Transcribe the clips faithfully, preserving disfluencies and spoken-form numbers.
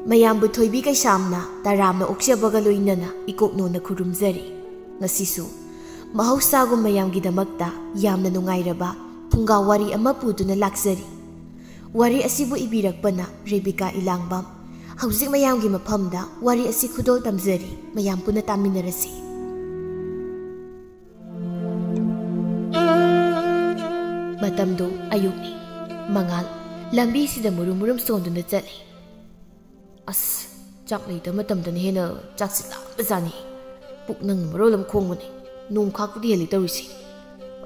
ꯃꯌꯥꯝꯕꯨ ꯊꯣꯏꯕꯤ ꯀꯩꯁꯥꯝꯅ ꯇꯔꯥꯝꯅ ꯑꯣꯛꯆꯕꯒ ꯂꯣꯏꯅꯅ ꯏꯀꯣꯛꯅꯣꯅ ꯈꯨꯔꯨꯝꯖꯔꯤ꯫ ꯉꯁꯤꯁꯨ ꯃꯍꯧꯁꯥꯒꯨꯝ ꯃꯌꯥꯝꯒꯤꯗꯃꯛꯇ ꯌꯥꯝꯅ ꯅꯨꯡꯉꯥꯏꯔꯕ ꯐꯨꯡꯒꯥ ꯋꯥꯔꯤ ꯑꯃ ꯄꯨꯗꯨꯅ ꯂꯥꯛꯆꯔꯤ꯫ ꯋꯥꯔꯤ ꯑꯁꯤꯕꯨ ꯏꯕꯤꯔꯛꯄꯅ ꯔꯦꯕꯤꯀꯥ ꯏꯂꯥꯡꯕꯝ꯫ ꯍꯧꯖꯤꯛ ꯃꯌꯥꯝꯒꯤ ꯃꯐꯝꯗ ꯋꯥꯔꯤ ꯑꯁꯤ ꯈꯨꯗꯣꯜ ꯇꯝꯖꯔꯤ꯫ ꯃꯌꯥꯝ ꯄꯨꯟꯅ ꯇꯥꯃꯤꯟꯅꯔꯁꯤ꯫ ꯃꯇꯝꯗꯨ ꯑꯌꯨꯛꯅꯤ꯫ ꯃꯉꯥꯜ ꯂꯝꯕꯤꯁꯤꯗ ꯃꯨꯔꯨꯝ ꯃꯨꯔꯨꯝ ꯁꯣꯟꯗꯨꯅ ꯆꯠꯂꯤ꯫ ꯑꯁ, ꯆꯥꯛ ꯂꯩꯇꯕ ꯃꯇꯝꯗꯅ ꯍꯦꯟꯅ ꯆꯥꯛꯁꯤ ꯂꯥꯝꯕꯖꯥꯠꯅꯤ꯫ ꯄꯨꯛ ꯅꯪꯅ ꯃꯔꯣꯜ ꯑꯃ ꯈꯣꯡꯕꯅꯦ꯫ ꯅꯣꯡ ꯈꯥꯛꯄꯨꯗꯤ ꯍꯦꯜꯂꯤ ꯇꯧꯔꯤꯁꯤ꯫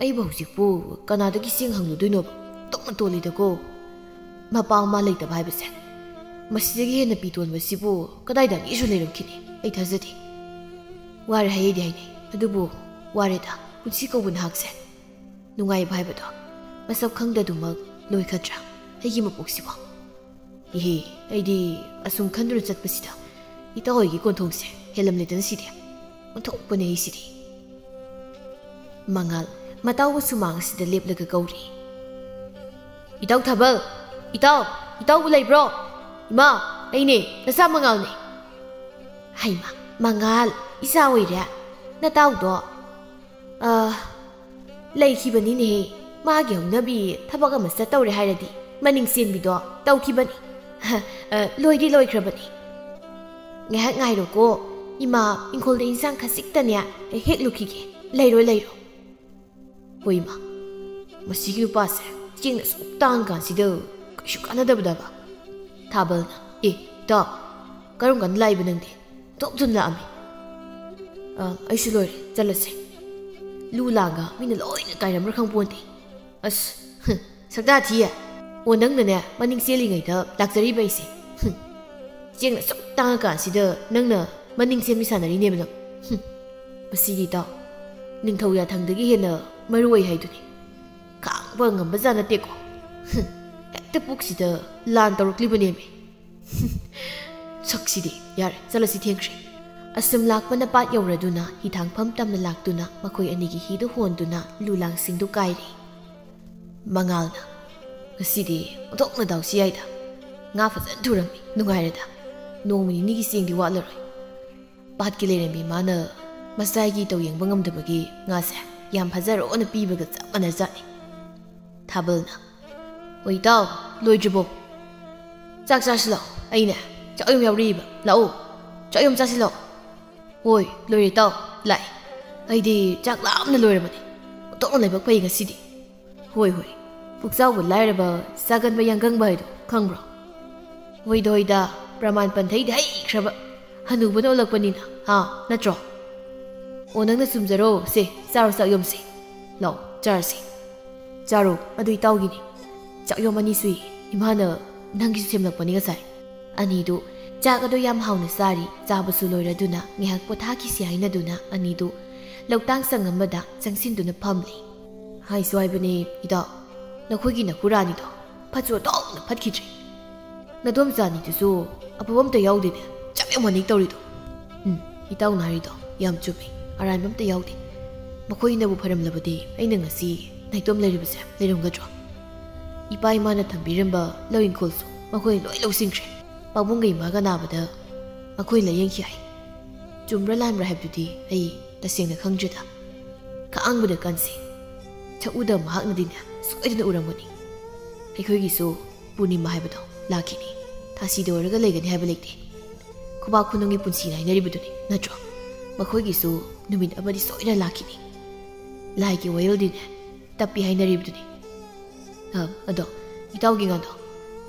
ꯑꯩꯕꯨ ꯍꯧꯖꯤꯛꯄꯨ ꯀꯅꯥꯗꯒꯤ ꯆꯦꯡ ꯍꯪꯂꯨꯗꯣꯏꯅꯣꯕ? ꯇꯣꯛꯅ ꯇꯣꯜꯂꯤꯗꯀꯣ꯫ ꯃꯄꯥ ꯃꯃꯥ ꯂꯩꯇꯕ ꯍꯥꯏꯕꯁꯦ꯫ ꯃꯁꯤꯗꯒꯤ ꯍꯦꯟꯅ ꯄꯤ ꯇꯣꯟꯕꯁꯤꯕꯨ ꯀꯗꯥꯏꯗ ꯑꯅꯤꯁꯨ ꯂꯩꯔꯝꯈꯤꯅꯤ? ꯑꯩ ꯊꯥꯖꯗꯦ꯫ ꯋꯥꯔꯦ ꯍꯥꯏꯗꯤ ꯍꯥꯏꯅꯩ, ꯑꯗꯨꯕꯨ ꯋꯥꯔꯦꯗ ꯄꯨꯟꯁꯤ ꯀꯧꯕ ꯅꯍꯥꯛꯁꯦ꯫ ꯅꯨꯡꯉꯥꯏꯕ ꯍꯥꯏꯕꯗꯣ ꯃꯁꯛ ꯈꯪꯗꯗꯨꯃꯛ ꯂꯣꯏꯈꯗ꯭ꯔꯥ ꯑꯩꯒꯤ ꯃꯄꯣꯛꯁꯤꯕꯣ? ꯏꯍꯦ, ꯑꯩꯗꯤ ꯑꯁꯨꯝ ꯈꯟꯗꯨꯅ ꯆꯠꯄꯁꯤꯗ ꯏꯇꯥꯎ ꯍꯣꯏꯒꯤ ꯀꯣꯟꯊꯣꯡꯁꯦ ꯍꯦꯜꯂꯝꯂꯦꯗꯅ ꯁꯤꯗꯤ꯫ ꯑꯣꯟꯊꯣꯛꯄꯅꯦ ꯑꯩꯁꯤꯗꯤ꯫ ꯃꯉꯥꯜ ꯃꯇꯥꯎꯕ ꯁꯨꯃꯥꯡ ꯑꯁꯤꯗ ꯂꯦꯞꯂꯒ ꯀꯧꯔꯤ꯫ "ꯏꯇꯥꯎ ꯊꯥꯕꯜ! ꯏꯇꯥꯎ! ꯏꯇꯥꯎꯕꯨ ꯂꯩꯕ꯭ꯔꯣ? ꯏꯃꯥ, ꯑꯩꯅꯦ, ꯅꯆꯥ ꯃꯉꯥꯜꯅꯦ꯫" "ꯍꯩꯃꯥ, ꯃꯉꯥꯜ, ꯏꯆꯥ ꯑꯣꯏꯔꯦ? ꯅꯇꯥꯎꯗꯣ?" "ꯑ, ꯂꯩꯈꯤꯕꯅꯤꯅꯦꯍꯦ꯫ ꯃꯥꯒꯤ ꯍꯧꯅꯕꯤ ꯊꯕꯛ ꯑꯃ ꯆꯠꯇꯧꯔꯦ ꯍꯥꯏꯔꯗꯤ ꯃꯅꯤꯡ ꯆꯦꯟꯕꯤꯗꯣ ꯇꯧꯈꯤꯕꯅꯤ꯫ ꯑ, ꯂꯣꯏꯗꯤ ꯂꯣꯏꯈ꯭ꯔꯕꯅꯤ꯫" "ꯉꯥꯏꯍꯥꯛ ꯉꯥꯏꯔꯣꯀꯣ, ꯏꯃꯥ ꯏꯪꯈꯣꯜꯗ ꯏꯟꯁꯥꯡ ꯈꯖꯤꯛꯇꯅꯦ ꯍꯦꯛꯂꯨꯈꯤꯒꯦ꯫ ꯂꯩꯔꯣ, ꯂꯩꯔꯣ꯫" ꯍꯣꯏ ꯏꯃꯥ, ꯃꯁꯤꯒꯤ ꯅꯨꯄꯥꯁꯦ ꯆꯦꯡꯅ ꯑꯁꯨꯛ ꯇꯥꯡ ꯀꯥꯟꯁꯤꯗ ꯀꯩꯁꯨ ꯀꯥꯟꯅꯗꯕꯗꯕ꯫ ꯊꯥꯕꯜꯅ, "ꯑꯦ, ꯏꯇꯥꯎ, ꯀꯔꯝ ꯀꯥꯟꯗ ꯂꯥꯛꯏꯕ ꯅꯪꯗꯤ? ꯊꯣꯛ ꯊꯨꯅ ꯂꯥꯛꯑꯝꯃꯤ꯫" "ꯑ, ꯑꯩꯁꯨ ꯂꯣꯏꯔꯦ, ꯆꯠꯂꯁꯦ꯫ ꯂꯨ ꯂꯥꯡꯒ ꯃꯤꯅ ꯂꯣꯏꯅ ꯀꯥꯏꯔꯝꯕ꯭ꯔꯥ ꯈꯪꯄꯣꯟꯇꯦ꯫ ꯑꯁ, ꯍꯨꯝ, ꯁꯛꯇꯥ ꯊꯤꯌꯦ꯫ ꯑꯣ, ꯅꯪꯅꯅꯦ ꯃꯅꯤꯡ ꯆꯦꯜꯂꯤꯉꯩꯗ ꯂꯥꯛꯆꯔꯤꯕ ꯑꯩꯁꯦ꯫ ꯍꯨꯝ, ꯆꯦꯡꯅ ꯑꯁꯨꯛ ꯇꯥꯡꯉꯀꯥꯟꯁꯤꯗ ꯅꯪꯅ ꯃꯅꯤꯡ ꯆꯦꯟꯕꯤ ꯁꯥꯟꯅꯔꯤꯅꯦꯕ ꯅꯪ꯫ ꯍꯨꯝ, ꯃꯁꯤꯗꯤ ꯏꯇꯥꯎ, ꯅꯤꯡꯊꯧ ꯌꯥꯊꯪꯗꯒꯤ ꯍꯦꯟꯅ ꯃꯔꯨ ꯑꯣꯏ ꯍꯥꯏꯗꯨꯅꯤ꯫ ꯈꯥꯡꯕ ꯉꯝꯕꯖꯥꯠ ꯅꯠꯇꯦꯀꯣ꯫ ꯍꯨꯝ, ꯍꯦꯛꯇ ꯄꯨꯛꯁꯤꯗ ꯂꯥꯟ ꯇꯧꯔꯛꯂꯤꯕꯅꯦꯃꯤ꯫" ꯁꯛꯁꯤꯗꯤ꯫ "ꯌꯥꯔꯦ, ꯆꯠꯂꯁꯤ, ꯊꯦꯡꯈ꯭ꯔꯦ꯫" ꯑꯁꯨꯝ ꯂꯥꯛꯄꯅ ꯄꯥꯠ ꯌꯧꯔꯗꯨꯅ ꯍꯤꯊꯥꯡꯐꯝ ꯇꯝꯅ ꯂꯥꯛꯇꯨꯅ ꯃꯈꯣꯏ ꯑꯅꯤꯒꯤ ꯍꯤꯗꯨ ꯍꯣꯟꯗꯨꯅ ꯂꯨ ꯂꯥꯡꯁꯤꯡꯗꯨ ꯀꯥꯏꯔꯤ꯫ ꯃꯉꯥꯜꯅ, "ꯉꯁꯤꯗꯤ ꯑꯣꯟꯊꯣꯛꯅ ꯗꯥꯎꯁꯤ ꯌꯥꯏꯗ꯫ ꯉꯥ ꯐꯖꯅ ꯊꯨꯔꯝꯃꯤ, ꯅꯨꯡꯉꯥꯏꯔꯦꯗ꯫ ꯅꯣꯡꯃ ꯅꯤꯅꯤꯒꯤ ꯆꯦꯡꯗꯤ ꯋꯥꯠꯂꯔꯣꯏ꯫ ꯄꯥꯠꯀꯤ ꯂꯩꯔꯦꯝꯕꯤ ꯃꯥꯅ ꯃꯆꯥꯒꯤ ꯇꯧ ꯌꯦꯡꯕ ꯉꯝꯗꯕꯒꯤ ꯉꯥꯁꯦ ꯌꯥꯝ ꯐꯖꯔꯣꯅ ꯄꯤꯕꯒ ꯆꯞ ꯃꯥꯟꯅꯖꯥꯠꯅꯤ꯫ ꯊꯥꯕꯜꯅ, "ꯑꯣꯏ ꯏꯇꯥꯎ, ꯂꯣꯏꯗ꯭ꯔꯤꯕꯣ? ꯆꯥꯛ ꯆꯥꯁꯤ ꯂꯥꯛꯑꯣ, ꯑꯩꯅꯦ ꯆꯥꯛ ꯌꯨꯝ ꯌꯥꯎꯔꯤꯕ, ꯂꯥꯛꯑꯣ, ꯆꯥꯛ ꯌꯨꯝ ꯆꯥꯁꯤ ꯂꯥꯛꯑꯣ"꯫ "ꯍꯣꯏ, ꯂꯣꯏꯔꯦ ꯏꯇꯥꯎ, ꯂꯥꯛꯑꯦ꯫ ꯑꯩꯗꯤ ꯆꯥꯛ ꯂꯥꯝꯅ ꯂꯣꯏꯔꯕꯅꯤ꯫ ꯑꯣꯟꯊꯣꯛꯅ ꯂꯥꯏꯕꯛ ꯐꯩ ꯉꯁꯤꯗꯤ"꯫ "ꯍꯣꯏ, ꯍꯣꯏ, ꯄꯨꯛꯆꯥꯎꯕ ꯂꯥꯏꯔꯕ, ꯆꯥꯒꯟꯕ ꯌꯥꯡꯒꯪꯕ ꯍꯥꯏꯗꯣ ꯈꯪꯕ꯭ꯔꯣ? ꯍꯣꯏꯗ, ꯍꯣꯏꯗ, ꯄ꯭ꯔꯃꯥꯟ ꯄꯟꯊꯩꯗꯤ ꯍꯩꯈ꯭ꯔꯕ ꯍꯅꯨꯕꯅ ꯑꯣꯜꯂꯛꯄꯅꯤꯅ, ꯍꯥ, ꯅꯠꯇ꯭ꯔꯣ? ꯑꯣ, ꯅꯪꯅ ꯆꯨꯝꯖꯔꯣ꯫ ꯁꯦ, ꯆꯥꯔꯣ, ꯆꯥꯛ ꯌꯣꯝꯁꯦ꯫ ꯂꯥꯛꯑꯣ, ꯆꯥꯔꯁꯤ꯫ ꯆꯥꯔꯣ, ꯑꯗꯨ ꯏꯇꯥꯎꯒꯤꯅꯤ꯫ ꯆꯥꯛ ꯌꯣꯝ ꯑꯅꯤ ꯁꯨꯏ꯫ ꯏꯃꯥꯅ ꯅꯪꯒꯤꯁꯨ ꯁꯦꯝꯂꯛꯄꯅꯤ ꯉꯁꯥꯏ"꯫ ꯑꯅꯤꯗꯨ ꯆꯥꯛ ꯑꯗꯨ ꯌꯥꯝ ꯍꯥꯎꯅ ꯆꯥꯔꯤ꯫ ꯆꯥꯕꯁꯨ ꯂꯣꯏꯔꯗꯨꯅ ꯉꯥꯏꯍꯥꯛ ꯄꯣꯊꯥꯈꯤꯁꯤ ꯍꯥꯏꯅꯗꯨꯅ ꯑꯅꯤꯗꯨ ꯂꯧꯇꯥꯡ ꯁꯪ ꯑꯃꯗ ꯆꯪꯁꯤꯟꯗꯨꯅ ꯐꯝꯂꯤ꯫ "ꯍꯥꯏꯁꯨ ꯍꯥꯏꯕꯅꯦ ꯏꯇꯥꯎ, ꯅꯈꯣꯏꯒꯤ ꯅꯈꯨꯔꯥꯅꯤꯗꯣ ꯐꯠꯁꯨ ꯑꯣꯟꯊꯣꯛꯅ ꯐꯠꯈꯤꯗ꯭ꯔꯦ꯫ ꯅꯗꯣꯝꯆꯥꯅꯤꯗꯨꯁꯨ ꯑꯐꯕ ꯑꯝꯇ ꯌꯥꯎꯗꯦꯅꯦ, ꯆꯞ ꯌꯥꯝ ꯃꯥꯟꯅꯩ ꯇꯧꯔꯤꯗꯣ"꯫ "ꯎꯝ, ꯏꯇꯥꯎꯅ ꯍꯥꯏꯔꯤꯗꯣ ꯌꯥꯝ ꯆꯨꯝꯃꯤ, ꯑꯔꯥꯟꯕ ꯑꯝꯇ ꯌꯥꯎꯗꯦ꯫ ꯃꯈꯣꯏꯅꯕꯨ ꯐꯔꯝꯂꯕꯗꯤ ꯑꯩꯅ ꯉꯁꯤ ꯅꯥꯏꯇꯣꯝ ꯂꯩꯔꯤꯕꯁꯦ ꯂꯩꯔꯝꯒꯗ꯭ꯔꯣ? ꯏꯄꯥ ꯏꯃꯥꯅ ꯊꯝꯕꯤꯔꯝꯕ ꯂꯧ ꯏꯪꯈꯣꯜꯁꯨ ꯃꯈꯣꯏꯅ ꯂꯣꯏ ꯂꯧꯁꯤꯟꯈ꯭ꯔꯦ꯫ ꯄꯥꯕꯨꯡꯒ ꯏꯃꯥꯒ ꯅꯥꯕꯗ ꯃꯈꯣꯏ ꯂꯥꯏꯌꯦꯡꯈꯤ ꯍꯥꯏ꯫ ꯆꯨꯝꯕ꯭ꯔꯥ ꯂꯥꯟꯕ꯭ꯔꯥ ꯍꯥꯏꯕꯗꯨꯗꯤ ꯑꯩ ꯇꯁꯦꯡꯅ ꯈꯪꯗ꯭ꯔꯦꯗ꯫ ꯈꯥꯡꯕꯗ ꯀꯟꯁꯤ꯫ ꯁꯛꯎꯗ ꯃꯍꯥꯛꯅꯗꯤꯅꯦ ꯁꯣꯏꯗꯅ ꯎꯔꯝꯒꯅꯤ꯫ ꯑꯩꯈꯣꯏꯒꯤꯁꯨ ꯄꯨꯔꯅꯤꯃꯥ ꯍꯥꯏꯕꯗꯣ ꯂꯥꯛꯈꯤꯅꯤ꯫ ꯊꯥꯁꯤꯗ ꯑꯣꯏꯔꯒ ꯂꯩꯒꯅꯤ ꯍꯥꯏꯕ ꯂꯩꯇꯦ꯫ ꯈꯨꯕꯥꯛ ꯈꯨꯅꯨꯡꯒꯤ ꯄꯨꯟꯁꯤ ꯍꯥꯏꯅꯔꯤꯕꯗꯨꯅꯤ ꯅꯠꯇ꯭ꯔꯣ? ꯃꯈꯣꯏꯒꯤꯁꯨ ꯅꯨꯃꯤꯠ ꯑꯃꯗꯤ ꯁꯣꯏꯗꯅ ꯂꯥꯛꯈꯤꯅꯤ꯫ ꯂꯥꯏꯒꯤ ꯋꯥꯌꯦꯜꯗꯤꯅꯦ ꯇꯞꯄꯤ ꯍꯥꯏꯅꯔꯤꯕꯗꯨꯅꯤ꯫ ꯑ, ꯑꯗꯣ, ꯏꯇꯥꯎꯒꯤ ꯉꯥꯗꯣ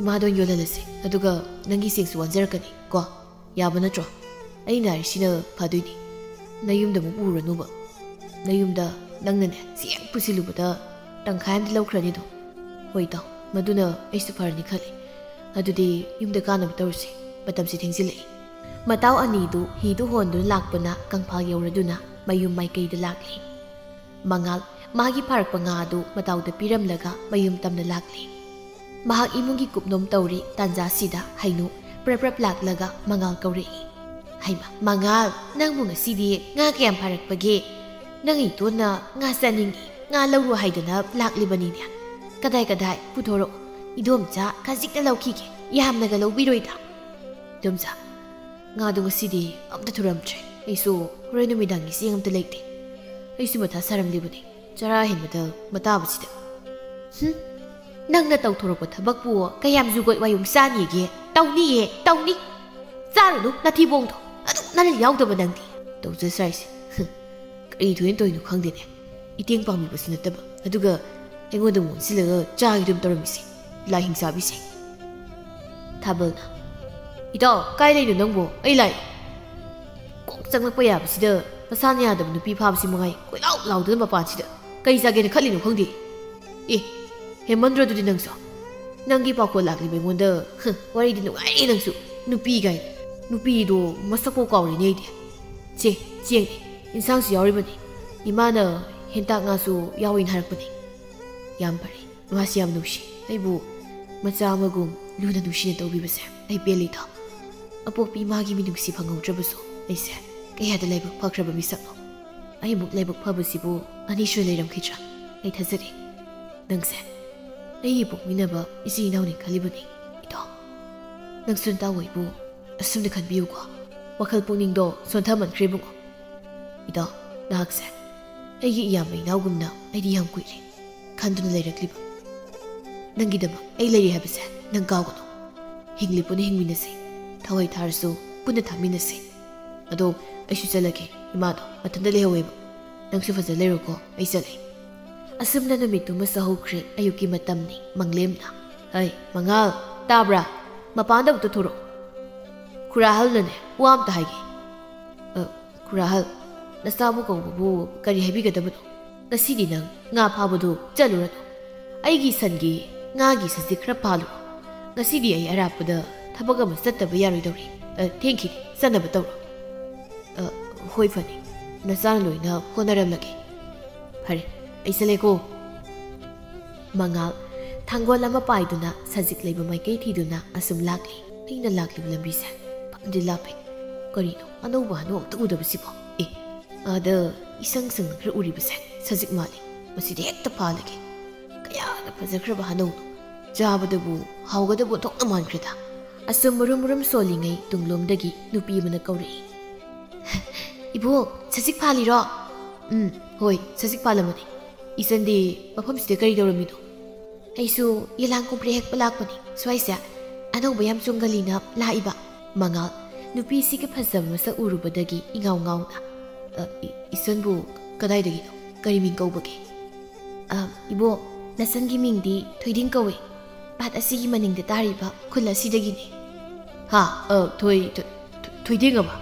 ꯏꯃꯥꯗ ꯑꯣꯏꯅ ꯌꯣꯜꯍꯜꯂꯁꯤ꯫ ꯑꯗꯨꯒ ꯅꯪꯒꯤ ꯆꯦꯡꯁꯨ ꯋꯥꯟꯖꯔꯛꯀꯅꯤ ꯀꯣ꯫ ꯌꯥꯕ ꯅꯠꯇ꯭ꯔꯣ? ꯑꯩꯅ ꯍꯥꯏꯔꯤꯁꯤꯅ ꯐꯗꯣꯏꯅꯤ꯫ ꯅꯌꯨꯝꯗ ꯑꯃꯨꯛ ꯄꯨꯔꯨꯔꯅꯨꯕ꯫ ꯅꯌꯨꯝꯗ ꯅꯪꯅꯅꯦ ꯆꯦꯡ ꯄꯨꯁꯤꯜꯂꯨꯕꯗ ꯇꯪꯈꯥꯏ ꯑꯃꯗꯤ ꯂꯧꯈ꯭ꯔꯅꯤ ꯑꯗꯨꯝ꯫ ꯍꯣꯏ ꯏꯇꯥꯎ, ꯃꯗꯨꯅ ꯑꯩꯁꯨ ꯐꯔꯅꯤ ꯈꯜꯂꯤ꯫ ꯑꯗꯨꯗꯤ ꯌꯨꯝꯗ ꯀꯥꯅꯕ ꯇꯧꯔꯁꯤ꯫ ꯃꯇꯝꯁꯤ ꯊꯦꯡꯖꯤꯜꯂꯛꯏ꯫ ꯃꯇꯥꯎ ꯑꯅꯤꯗꯨ ꯍꯤꯗꯨ ꯍꯣꯟꯗꯨꯅ ꯂꯥꯛꯄꯅ ꯀꯪꯐꯥꯜ ꯌꯧꯔꯗꯨꯅ ꯃꯌꯨꯝ ꯃꯥꯏꯀꯩꯗ ꯂꯥꯛꯂꯤ꯫ ꯃꯉꯥꯜ ꯃꯥꯒꯤ ꯐꯥꯔꯛꯄ ꯉꯥ ꯑꯗꯨ ꯃꯇꯥꯎꯗ ꯄꯤꯔꯝꯂꯒ ꯃꯌꯨꯝ ꯇꯝꯅ ꯂꯥꯛꯂꯤ꯫ ꯃꯍꯥꯛ ꯏꯃꯨꯡꯒꯤ ꯀꯨꯞꯅꯣꯝ ꯇꯧꯔꯤ꯫ ꯇꯥꯟꯖꯥꯁꯤꯗ ꯍꯩꯅꯨ ꯄ꯭ꯔꯞ ꯄ꯭ꯔꯞ ꯂꯥꯛꯂꯒ ꯃꯉꯥꯜ ꯀꯧꯔꯛꯏ꯫ "ꯍꯩꯃ, ꯃꯉꯥꯜ, ꯅꯪꯕꯨ ꯉꯁꯤꯗꯤ ꯉꯥ ꯀꯌꯥꯝ ꯐꯥꯔꯛꯄꯒꯦ? ꯅꯪ ꯏꯇꯣꯟꯅ ꯉꯥ ꯆꯥꯅꯤꯡꯉꯤ, ꯉꯥ ꯂꯧꯔꯨ ꯍꯥꯏꯗꯅ ꯂꯥꯛꯂꯤꯕꯅꯤꯅꯦ꯫ ꯀꯗꯥꯏ ꯀꯗꯥꯏ? ꯄꯨꯊꯣꯔꯛꯎ꯫ ꯏꯗꯣꯝꯆꯥ ꯈꯖꯤꯛꯇ ꯂꯧꯈꯤꯒꯦ, ꯌꯥꯝꯅꯒ ꯂꯧꯕꯤꯔꯣꯏꯗ"꯫ "ꯏꯗꯣꯝꯆꯥ, ꯉꯥꯗꯣ ꯉꯁꯤꯗꯤ ꯑꯝꯇ ꯊꯨꯔꯝꯗ꯭ꯔꯦ꯫ ꯑꯩꯁꯨ ꯍꯣꯔꯦꯟ ꯅꯨꯃꯤꯗꯥꯡꯒꯤ ꯆꯦꯡ ꯑꯝꯇ ꯂꯩꯇꯦ꯫ ꯑꯩꯁꯨ ꯃꯊꯥ ꯁꯥꯔꯝꯂꯤꯕꯅꯤ, ꯆꯔꯥ ꯍꯦꯟꯕꯗ ꯃꯇꯥꯕꯁꯤꯗ꯫ ꯍꯨꯝ, ꯅꯪꯅ ꯇꯧꯊꯣꯔꯛꯄ ꯊꯕꯛꯄꯨ ꯀꯌꯥꯝ ꯖꯨꯒꯣꯠ ꯋꯥꯌꯨꯡ ꯆꯥꯅꯤꯒꯦ? ꯇꯧꯅꯤꯌꯦ, ꯇꯧꯅꯤ꯫ ꯆꯥꯔꯨꯅꯨ, ꯅꯊꯤꯕꯣꯡꯗꯣ꯫ ꯑꯗꯨꯛ ꯅꯔꯜ ꯌꯥꯎꯗꯕ ꯅꯪꯗꯤ꯫ ꯇꯧꯖꯁꯥꯏꯁꯦ꯫ ꯍꯨꯝ, ꯀꯔꯤ ꯊꯣꯏꯅ ꯇꯧꯔꯤꯅꯣ ꯈꯪꯗꯦꯅꯦ꯫ ꯏꯇꯦꯡ ꯄꯥꯡꯕꯤꯕꯁꯨ ꯅꯠꯇꯕ, ꯑꯗꯨꯒ ꯑꯩꯉꯣꯟꯗ ꯑꯃꯨꯛ ꯑꯣꯟꯁꯤꯜꯂꯒ ꯆꯥꯒꯦ ꯑꯗꯨꯝ ꯇꯧꯔꯝꯃꯤꯁꯦ, ꯂꯥꯏ ꯍꯤꯡꯆꯥꯕꯤꯁꯦ꯫ ꯊꯥꯕꯜꯅ, "ꯏꯇꯥꯎ, ꯀꯥꯏ ꯂꯩꯅꯣ ꯅꯪꯕꯣ? ꯑꯩ ꯂꯥꯛꯑꯦ꯫" ꯀꯣꯛ ꯆꯪꯂꯛꯄ ꯌꯥꯕꯁꯤꯗ ꯃꯁꯥꯅ ꯌꯥꯗꯕ ꯅꯨꯄꯤ ꯐꯥꯕꯁꯤ ꯃꯉꯥꯏ ꯀꯣꯏꯂꯥꯎ ꯂꯥꯎꯗꯅ ꯃꯄꯥꯟꯁꯤꯗ꯫ ꯀꯩ ꯆꯥꯒꯦꯅ ꯈꯠꯂꯤꯅꯣ ꯈꯪꯗꯦ꯫ ꯑꯦ, ꯍꯦꯟꯃꯟꯗ꯭ꯔꯣ ꯑꯗꯨꯗꯤ ꯅꯪꯁꯨ? ꯅꯪꯒꯤ ꯄꯥꯈꯣꯜ ꯂꯥꯛꯂꯤꯕ ꯑꯩꯉꯣꯟꯗ, ꯍ, ꯋꯥꯔꯤꯗꯤ ꯅꯨꯡꯉꯥꯏꯔꯦ ꯅꯪꯁꯨ꯫ ꯅꯨꯄꯤ ꯀꯥꯏꯅ꯫ ꯅꯨꯄꯤꯗꯣ ꯃꯁꯛꯐꯥꯎ ꯀꯥꯎꯔꯦꯅꯦ ꯑꯩꯗꯤ꯫ ꯁꯦ, ꯆꯦꯡꯅꯦ, ꯏꯟꯁꯥꯡꯁꯨ ꯌꯥꯎꯔꯤꯕꯅꯤ꯫ ꯏꯃꯥꯅ ꯍꯦꯟꯇꯥꯛ ꯉꯥꯁꯨ ꯌꯥꯎꯏꯅ ꯍꯥꯏꯔꯛꯄꯅꯤ꯫ ꯌꯥꯝ ꯐꯔꯦ꯫ ꯃꯥꯁꯤ ꯌꯥꯝ ꯅꯨꯡꯁꯤ꯫ ꯑꯩꯕꯨ ꯃꯆꯥ ꯑꯃꯒꯨꯝ ꯂꯨꯅ ꯅꯨꯡꯁꯤꯅ ꯇꯧꯕꯤꯕꯁꯦ ꯑꯩ ꯄꯦꯜꯂꯤꯗ꯫ ꯑꯄꯣꯛꯄꯤ ꯏꯃꯥꯒꯤ ꯃꯤꯅꯨꯡꯁꯤ ꯐꯪꯍꯧꯗ꯭ꯔꯕꯁꯨ ꯑꯩꯁꯦ ꯀꯌꯥꯗ ꯂꯥꯏꯕꯛ ꯐꯈ꯭ꯔꯕ ꯃꯤꯁꯛꯅꯣ꯫ ꯑꯩꯃꯨꯛ ꯂꯥꯏꯕꯛ ꯐꯕꯁꯤꯕꯨ ꯑꯅꯤꯁꯨ ꯂꯩꯔꯝꯈꯤꯗ꯭ꯔꯥ? ꯑꯩ ꯊꯥꯖꯗꯦ꯫ ꯅꯪꯁꯦ ꯑꯩꯒꯤ ꯄꯣꯛꯃꯤꯟꯅꯕ ꯏꯆꯤꯟ ꯏꯅꯥꯎꯅꯤ ꯈꯜꯂꯤꯕꯅꯤ, ꯏꯇꯥꯎ꯫ ꯅꯪꯁꯨ ꯅꯇꯥꯎ ꯑꯩꯕꯨ ꯑꯁꯨꯝꯅ ꯈꯟꯕꯤꯌꯨꯀꯣ꯫ ꯋꯥꯈꯜ ꯄꯨꯛꯅꯤꯡꯗꯣ ꯁꯣꯟꯊꯃꯟꯈ꯭ꯔꯦ ꯏꯕꯨꯡꯉꯣ꯫ ꯏꯇꯥꯎ, ꯅꯍꯥꯛꯁꯦ ꯑꯩꯒꯤ ꯏꯌꯥꯝꯕ ꯏꯅꯥꯎꯒꯨꯝꯅ ꯑꯩꯗꯤ ꯌꯥꯝ ꯀꯨꯏꯔꯦ ꯈꯟꯗꯨꯅ ꯂꯩꯔꯛꯂꯤꯕ꯫ ꯅꯪꯒꯤꯗꯃꯛ ꯑꯩ ꯂꯩꯔꯤ ꯍꯥꯏꯕꯁꯦ ꯅꯪ ꯀꯥꯎꯒꯅꯨ꯫ ꯍꯤꯡꯂꯤ ꯄꯨꯟꯅ ꯍꯤꯡꯃꯤꯟꯅꯁꯤ, ꯊꯋꯥꯏ ꯊꯥꯔꯁꯨ ꯄꯨꯟꯅ ꯊꯥꯃꯤꯟꯅꯁꯤ꯫ ꯑꯗꯣ ꯑꯩꯁꯨ ꯆꯠꯂꯒꯦ, ꯏꯃꯥꯗꯣ ꯃꯊꯟꯇ ꯂꯩꯍꯧꯋꯦꯕ꯫ ꯅꯪꯁꯨ ꯐꯖ ꯂꯩꯔꯣꯀꯣ, ꯑꯩ ꯆꯠꯂꯦ꯫ ꯑꯁꯨꯝꯅ ꯅꯨꯃꯤꯠꯇꯨꯃꯁꯨ ꯍꯧꯈ꯭ꯔꯦ꯫ ꯑꯌꯨꯛꯀꯤ ꯃꯇꯝꯅꯤ, ꯃꯪꯂꯦꯝꯅ꯫ "ꯍꯩ, ꯃꯉꯥꯜ, ꯇꯥꯕ꯭ꯔꯥ? ꯃꯄꯥꯟꯗ ꯑꯃꯨꯛꯇ ꯊꯣꯔꯛꯑꯣ꯫ ꯈꯨꯔꯥ ꯑꯍꯜꯅꯅꯦ, ꯋꯥ ꯑꯝꯇ ꯍꯥꯏꯒꯦ꯫" "ꯑ, ꯈꯨꯔꯥ ꯑꯍꯜ, ꯅꯆꯥꯕꯨ ꯀꯧꯕꯕꯨ ꯀꯔꯤ ꯍꯥꯏꯕꯤꯒꯗꯕꯅꯣ? ꯉꯁꯤꯗꯤ ꯅꯪ ꯉꯥ ꯐꯥꯕꯗꯨ ꯆꯠꯂꯨꯔꯅꯨ꯫ ꯑꯩꯒꯤ ꯁꯟꯒꯤ ꯉꯥꯒꯤ ꯁꯖꯤꯛ ꯈꯔ ꯐꯥꯜꯂꯨꯔꯣ꯫ ꯉꯁꯤꯗꯤ ꯑꯩ ꯑꯔꯥꯞꯄꯗ ꯊꯕꯛ ꯑꯃ ꯆꯠꯇꯕ ꯌꯥꯔꯣꯏꯗꯧꯔꯤ꯫ ꯑ, ꯊꯦꯡꯈꯤꯅꯤ, ꯆꯠꯅꯕ ꯇꯧꯔꯣ꯫" "ꯑ, ꯍꯣꯏ, ꯐꯅꯤ꯫ ꯅꯆꯥꯅ ꯂꯣꯏꯅ ꯍꯣꯠꯅꯔꯝꯂꯒꯦ꯫" "ꯐꯔꯦ, ꯑꯩ ꯆꯠꯂꯦꯀꯣ꯫" ꯃꯉꯥꯜ ꯊꯥꯡꯒꯣꯜ ꯑꯃ ꯄꯥꯏꯗꯨꯅ ꯁꯖꯤꯛ ꯂꯩꯕ ꯃꯥꯏꯀꯩ ꯊꯤꯗꯨꯅ ꯑꯁꯨꯝ ꯂꯥꯛꯂꯤ꯫ ꯑꯩꯅ ꯂꯥꯛꯂꯤꯕ ꯂꯝꯕꯤꯁꯦ ꯐꯅꯗꯤ ꯂꯥꯞꯄꯦ꯫ ꯀꯔꯤꯅꯣ ꯑꯅꯧꯕ ꯍꯅꯨ ꯑꯝꯇ ꯎꯗꯕꯁꯤꯕꯣ? ꯑꯦ, ꯑꯥꯗ ꯏꯁꯪ ꯁꯪꯅ ꯈꯔ ꯎꯔꯤꯕꯁꯦ ꯁꯖꯤꯛ ꯃꯥꯜꯂꯤ꯫ ꯃꯁꯤꯗꯤ ꯍꯦꯛꯇ ꯐꯥꯜꯂꯒꯦ꯫ ꯀꯌꯥꯗ ꯐꯖꯈ꯭ꯔꯕ ꯍꯅꯧꯅꯣ꯫ ꯆꯥꯕꯗꯕꯨ ꯍꯥꯎꯒꯗꯕ ꯑꯣꯟꯊꯣꯛꯅ ꯃꯥꯟꯈ꯭ꯔꯦꯗ꯫ ꯑꯁꯨꯝ ꯃꯨꯔꯨꯝ ꯃꯨꯔꯨꯝ ꯁꯣꯜꯂꯤꯉꯩ ꯇꯨꯡꯂꯣꯝꯗꯒꯤ ꯅꯨꯄꯤ ꯑꯃꯅ ꯀꯧꯔꯛꯏ꯫ "ꯏꯕꯣ, ꯁꯖꯤꯛ ꯐꯥꯜꯂꯤꯔꯣ?" "ꯎꯝ, ꯍꯣꯏ, ꯁꯖꯤꯛ ꯐꯥꯜꯂꯝꯕꯅꯤ꯫ ꯏꯆꯟꯗꯤ ꯃꯐꯝꯁꯤꯗ ꯀꯔꯤ ꯇꯧꯔꯝꯃꯤꯅꯣ?" "ꯑꯩꯁꯨ ꯌꯦꯂꯥꯡ ꯀꯣꯝꯄ꯭ꯔꯦ ꯍꯦꯛꯄ ꯂꯥꯛꯄꯅꯤ꯫ ꯁ꯭ꯋꯥꯏꯁꯦ ꯑꯅꯧꯕ ꯌꯥꯝ ꯆꯣꯡꯒꯜꯂꯤꯅ ꯂꯥꯛꯏꯕ꯫" ꯃꯉꯥꯜ ꯅꯨꯄꯤꯁꯤꯒꯤ ꯐꯖꯕ ꯃꯁꯛ ꯎꯔꯨꯕꯗꯒꯤ ꯏꯉꯥꯎ ꯉꯥꯎꯅ, "ꯑ, ꯏ-, ꯏꯆꯟꯕꯨ ꯀꯗꯥꯏꯗꯒꯤꯅꯣ? ꯀꯔꯤ ꯃꯤꯡ ꯀꯧꯕꯒꯦ?" "ꯑ, ꯏꯕꯣ, ꯅꯆꯟꯒꯤ ꯃꯤꯡꯗꯤ ꯊꯣꯏꯗꯤꯡ ꯀꯧꯏ꯫ ꯄꯥꯠ ꯑꯁꯤꯒꯤ ꯃꯅꯤꯡꯗ ꯇꯥꯔꯤꯕ ꯈꯨꯜ ꯑꯁꯤꯗꯒꯤꯅꯤ꯫" "ꯍꯥ? ꯑ, ꯊꯣꯏ-, ꯊꯣꯏ-, ꯊꯣꯏ-, ꯊꯣꯏꯗꯤꯡ ꯑꯕ?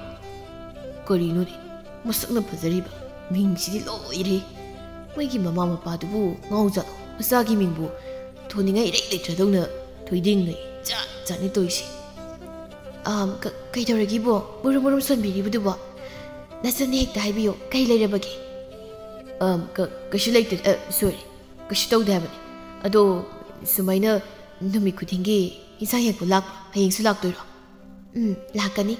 ꯀꯔꯤꯅꯣꯅꯦ? ꯃꯁꯛꯅ ꯐꯖꯔꯤꯕ, ꯃꯤꯡꯁꯤꯗꯤ ꯂꯣꯏꯔꯦ꯫ ꯃꯣꯏꯒꯤ ꯃꯃꯥ ꯃꯄꯥꯗꯨꯕꯨ ꯉꯥꯎꯖꯥꯠꯂꯣ? ꯃꯆꯥꯒꯤ ꯃꯤꯡꯕꯨ ꯊꯣꯟꯅꯤꯡꯉꯥꯏ ꯏꯔꯩ ꯂꯩꯇ꯭ꯔꯗꯧꯅ ꯊꯣꯏꯗꯤꯡꯅ ꯖꯥꯠ ꯖꯥꯠꯅꯤ ꯇꯧꯔꯤꯁꯤ꯫" "ꯑꯝ, ꯀ-, ꯀꯩꯗꯧꯔꯒꯦꯕꯣ? ꯃꯨꯔꯨꯝ ꯃꯨꯔꯨꯝ ꯁꯣꯟꯕꯤꯔꯤꯕꯗꯨꯕꯣ? ꯅꯆꯟꯅ ꯍꯦꯛꯇ ꯍꯥꯏꯕꯤꯌꯨ, ꯀꯩ ꯂꯩꯔꯕꯒꯦ?" "ꯑꯝ, ꯀ-, ꯀꯩꯁꯨ ꯂꯩꯇꯦ, ꯑ, ꯁꯣꯔꯤ, ꯀꯩꯁꯨ ꯇꯧꯗꯦ ꯍꯥꯏꯕꯅꯤ꯫ ꯑꯗꯣ ꯁꯨꯃꯥꯏꯅ ꯅꯨꯃꯤꯠ ꯈꯨꯗꯤꯡꯒꯤ ꯏꯟꯁꯥꯡ ꯍꯦꯛꯄ ꯂꯥꯛꯄ ꯍꯌꯦꯡꯁꯨ ꯂꯥꯛꯇꯣꯏꯔꯣ?" "ꯎꯝ, ꯂꯥꯛꯀꯅꯤ꯫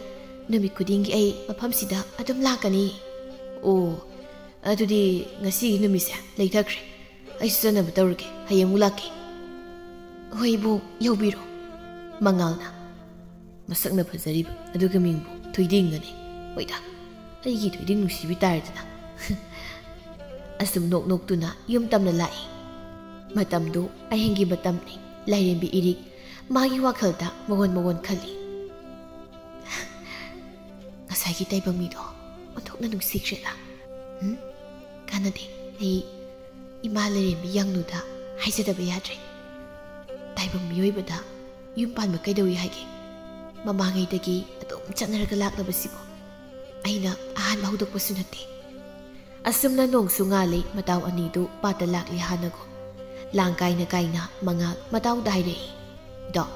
ꯅꯨꯃꯤꯠ ꯈꯨꯗꯤꯡꯒꯤ ꯑꯩ ꯃꯐꯝꯁꯤꯗ ꯑꯗꯨꯝ ꯂꯥꯛꯀꯅꯤ꯫" "ꯑꯣ, ꯑꯗꯨꯗꯤ ꯉꯁꯤꯒꯤ ꯅꯨꯃꯤꯠꯁꯦ ꯂꯩꯊꯈ꯭ꯔꯦ꯫ ꯑꯩꯁꯨ ꯆꯠꯅꯕ ꯇꯧꯔꯒꯦ, ꯍꯌꯦꯡ ꯑꯃꯨꯛ ꯂꯥꯛꯀꯦ꯫" "ꯍꯣꯏ ꯏꯕꯣ, ꯌꯧꯕꯤꯔꯣ꯫" ꯃꯉꯥꯜꯅ, "ꯃꯁꯛꯅ ꯐꯖꯔꯤꯕ ꯑꯗꯨꯒ ꯃꯤꯡꯕꯨ ꯊꯣꯏꯗꯤꯡꯒꯅꯤ꯫ ꯍꯣꯏꯗ, ꯑꯩꯒꯤ ꯊꯣꯏꯗꯤꯡ ꯅꯨꯡꯁꯤꯕꯤ ꯇꯥꯔꯦꯗꯅ꯫" ꯑꯁꯨꯝ ꯅꯣꯛ ꯅꯣꯛꯇꯨꯅ ꯌꯨꯝ ꯇꯝꯅ ꯂꯥꯛꯏ꯫ ꯃꯇꯝꯗꯨ ꯑꯍꯤꯡꯒꯤ ꯃꯇꯝꯅꯤ꯫ ꯂꯥꯏꯔꯦꯝꯕꯤ ꯏꯔꯤꯛ ꯃꯥꯒꯤ ꯋꯥꯈꯜꯗ ꯃꯉꯣꯟ ꯃꯉꯣꯟ ꯈꯜꯂꯤ꯫ "ꯉꯁꯥꯏꯒꯤ ꯇꯥꯏꯕꯪ ꯃꯤꯗꯣ ꯑꯣꯟꯊꯣꯛꯅ ꯅꯨꯡꯁꯤꯈ꯭ꯔꯦꯗ꯫ ꯎꯝ? ꯀꯥꯟꯅꯗꯦ꯫ ꯑꯩ ꯏꯃꯥ ꯂꯥꯏꯔꯦꯝꯕꯤ ꯌꯥꯡꯅꯨꯗ ꯍꯥꯏꯖꯗꯕ ꯌꯥꯗ꯭ꯔꯦ꯫ ꯇꯥꯏꯕꯪ ꯃꯤꯑꯣꯏꯕꯗ ꯌꯨꯝ ꯄꯥꯟꯕ ꯀꯩꯗꯧꯏ ꯍꯥꯏꯒꯦ? ꯃꯃꯥꯡꯉꯩꯗꯒꯤ ꯑꯗꯨꯝ ꯆꯠꯅꯔꯒ ꯂꯥꯛꯂꯕꯁꯤꯕꯨ ꯑꯩꯅ ꯑꯍꯥꯟꯕ ꯍꯧꯗꯣꯛꯄꯁꯨ ꯅꯠꯇꯦ꯫" ꯑꯁꯨꯝꯅ ꯅꯣꯡꯁꯨ ꯉꯥꯜꯂꯤ, ꯃꯇꯥꯎ ꯑꯅꯤꯗꯨ ꯄꯥꯠꯇ ꯂꯥꯛꯂꯤ ꯍꯥꯟꯅꯒꯨꯝ꯫ ꯂꯥꯡ ꯀꯥꯏꯅ ꯀꯥꯏꯅ ꯃꯉꯥꯜ ꯃꯇꯥꯎꯗ ꯍꯥꯏꯔꯛꯏ, "ꯏꯇꯥꯎ,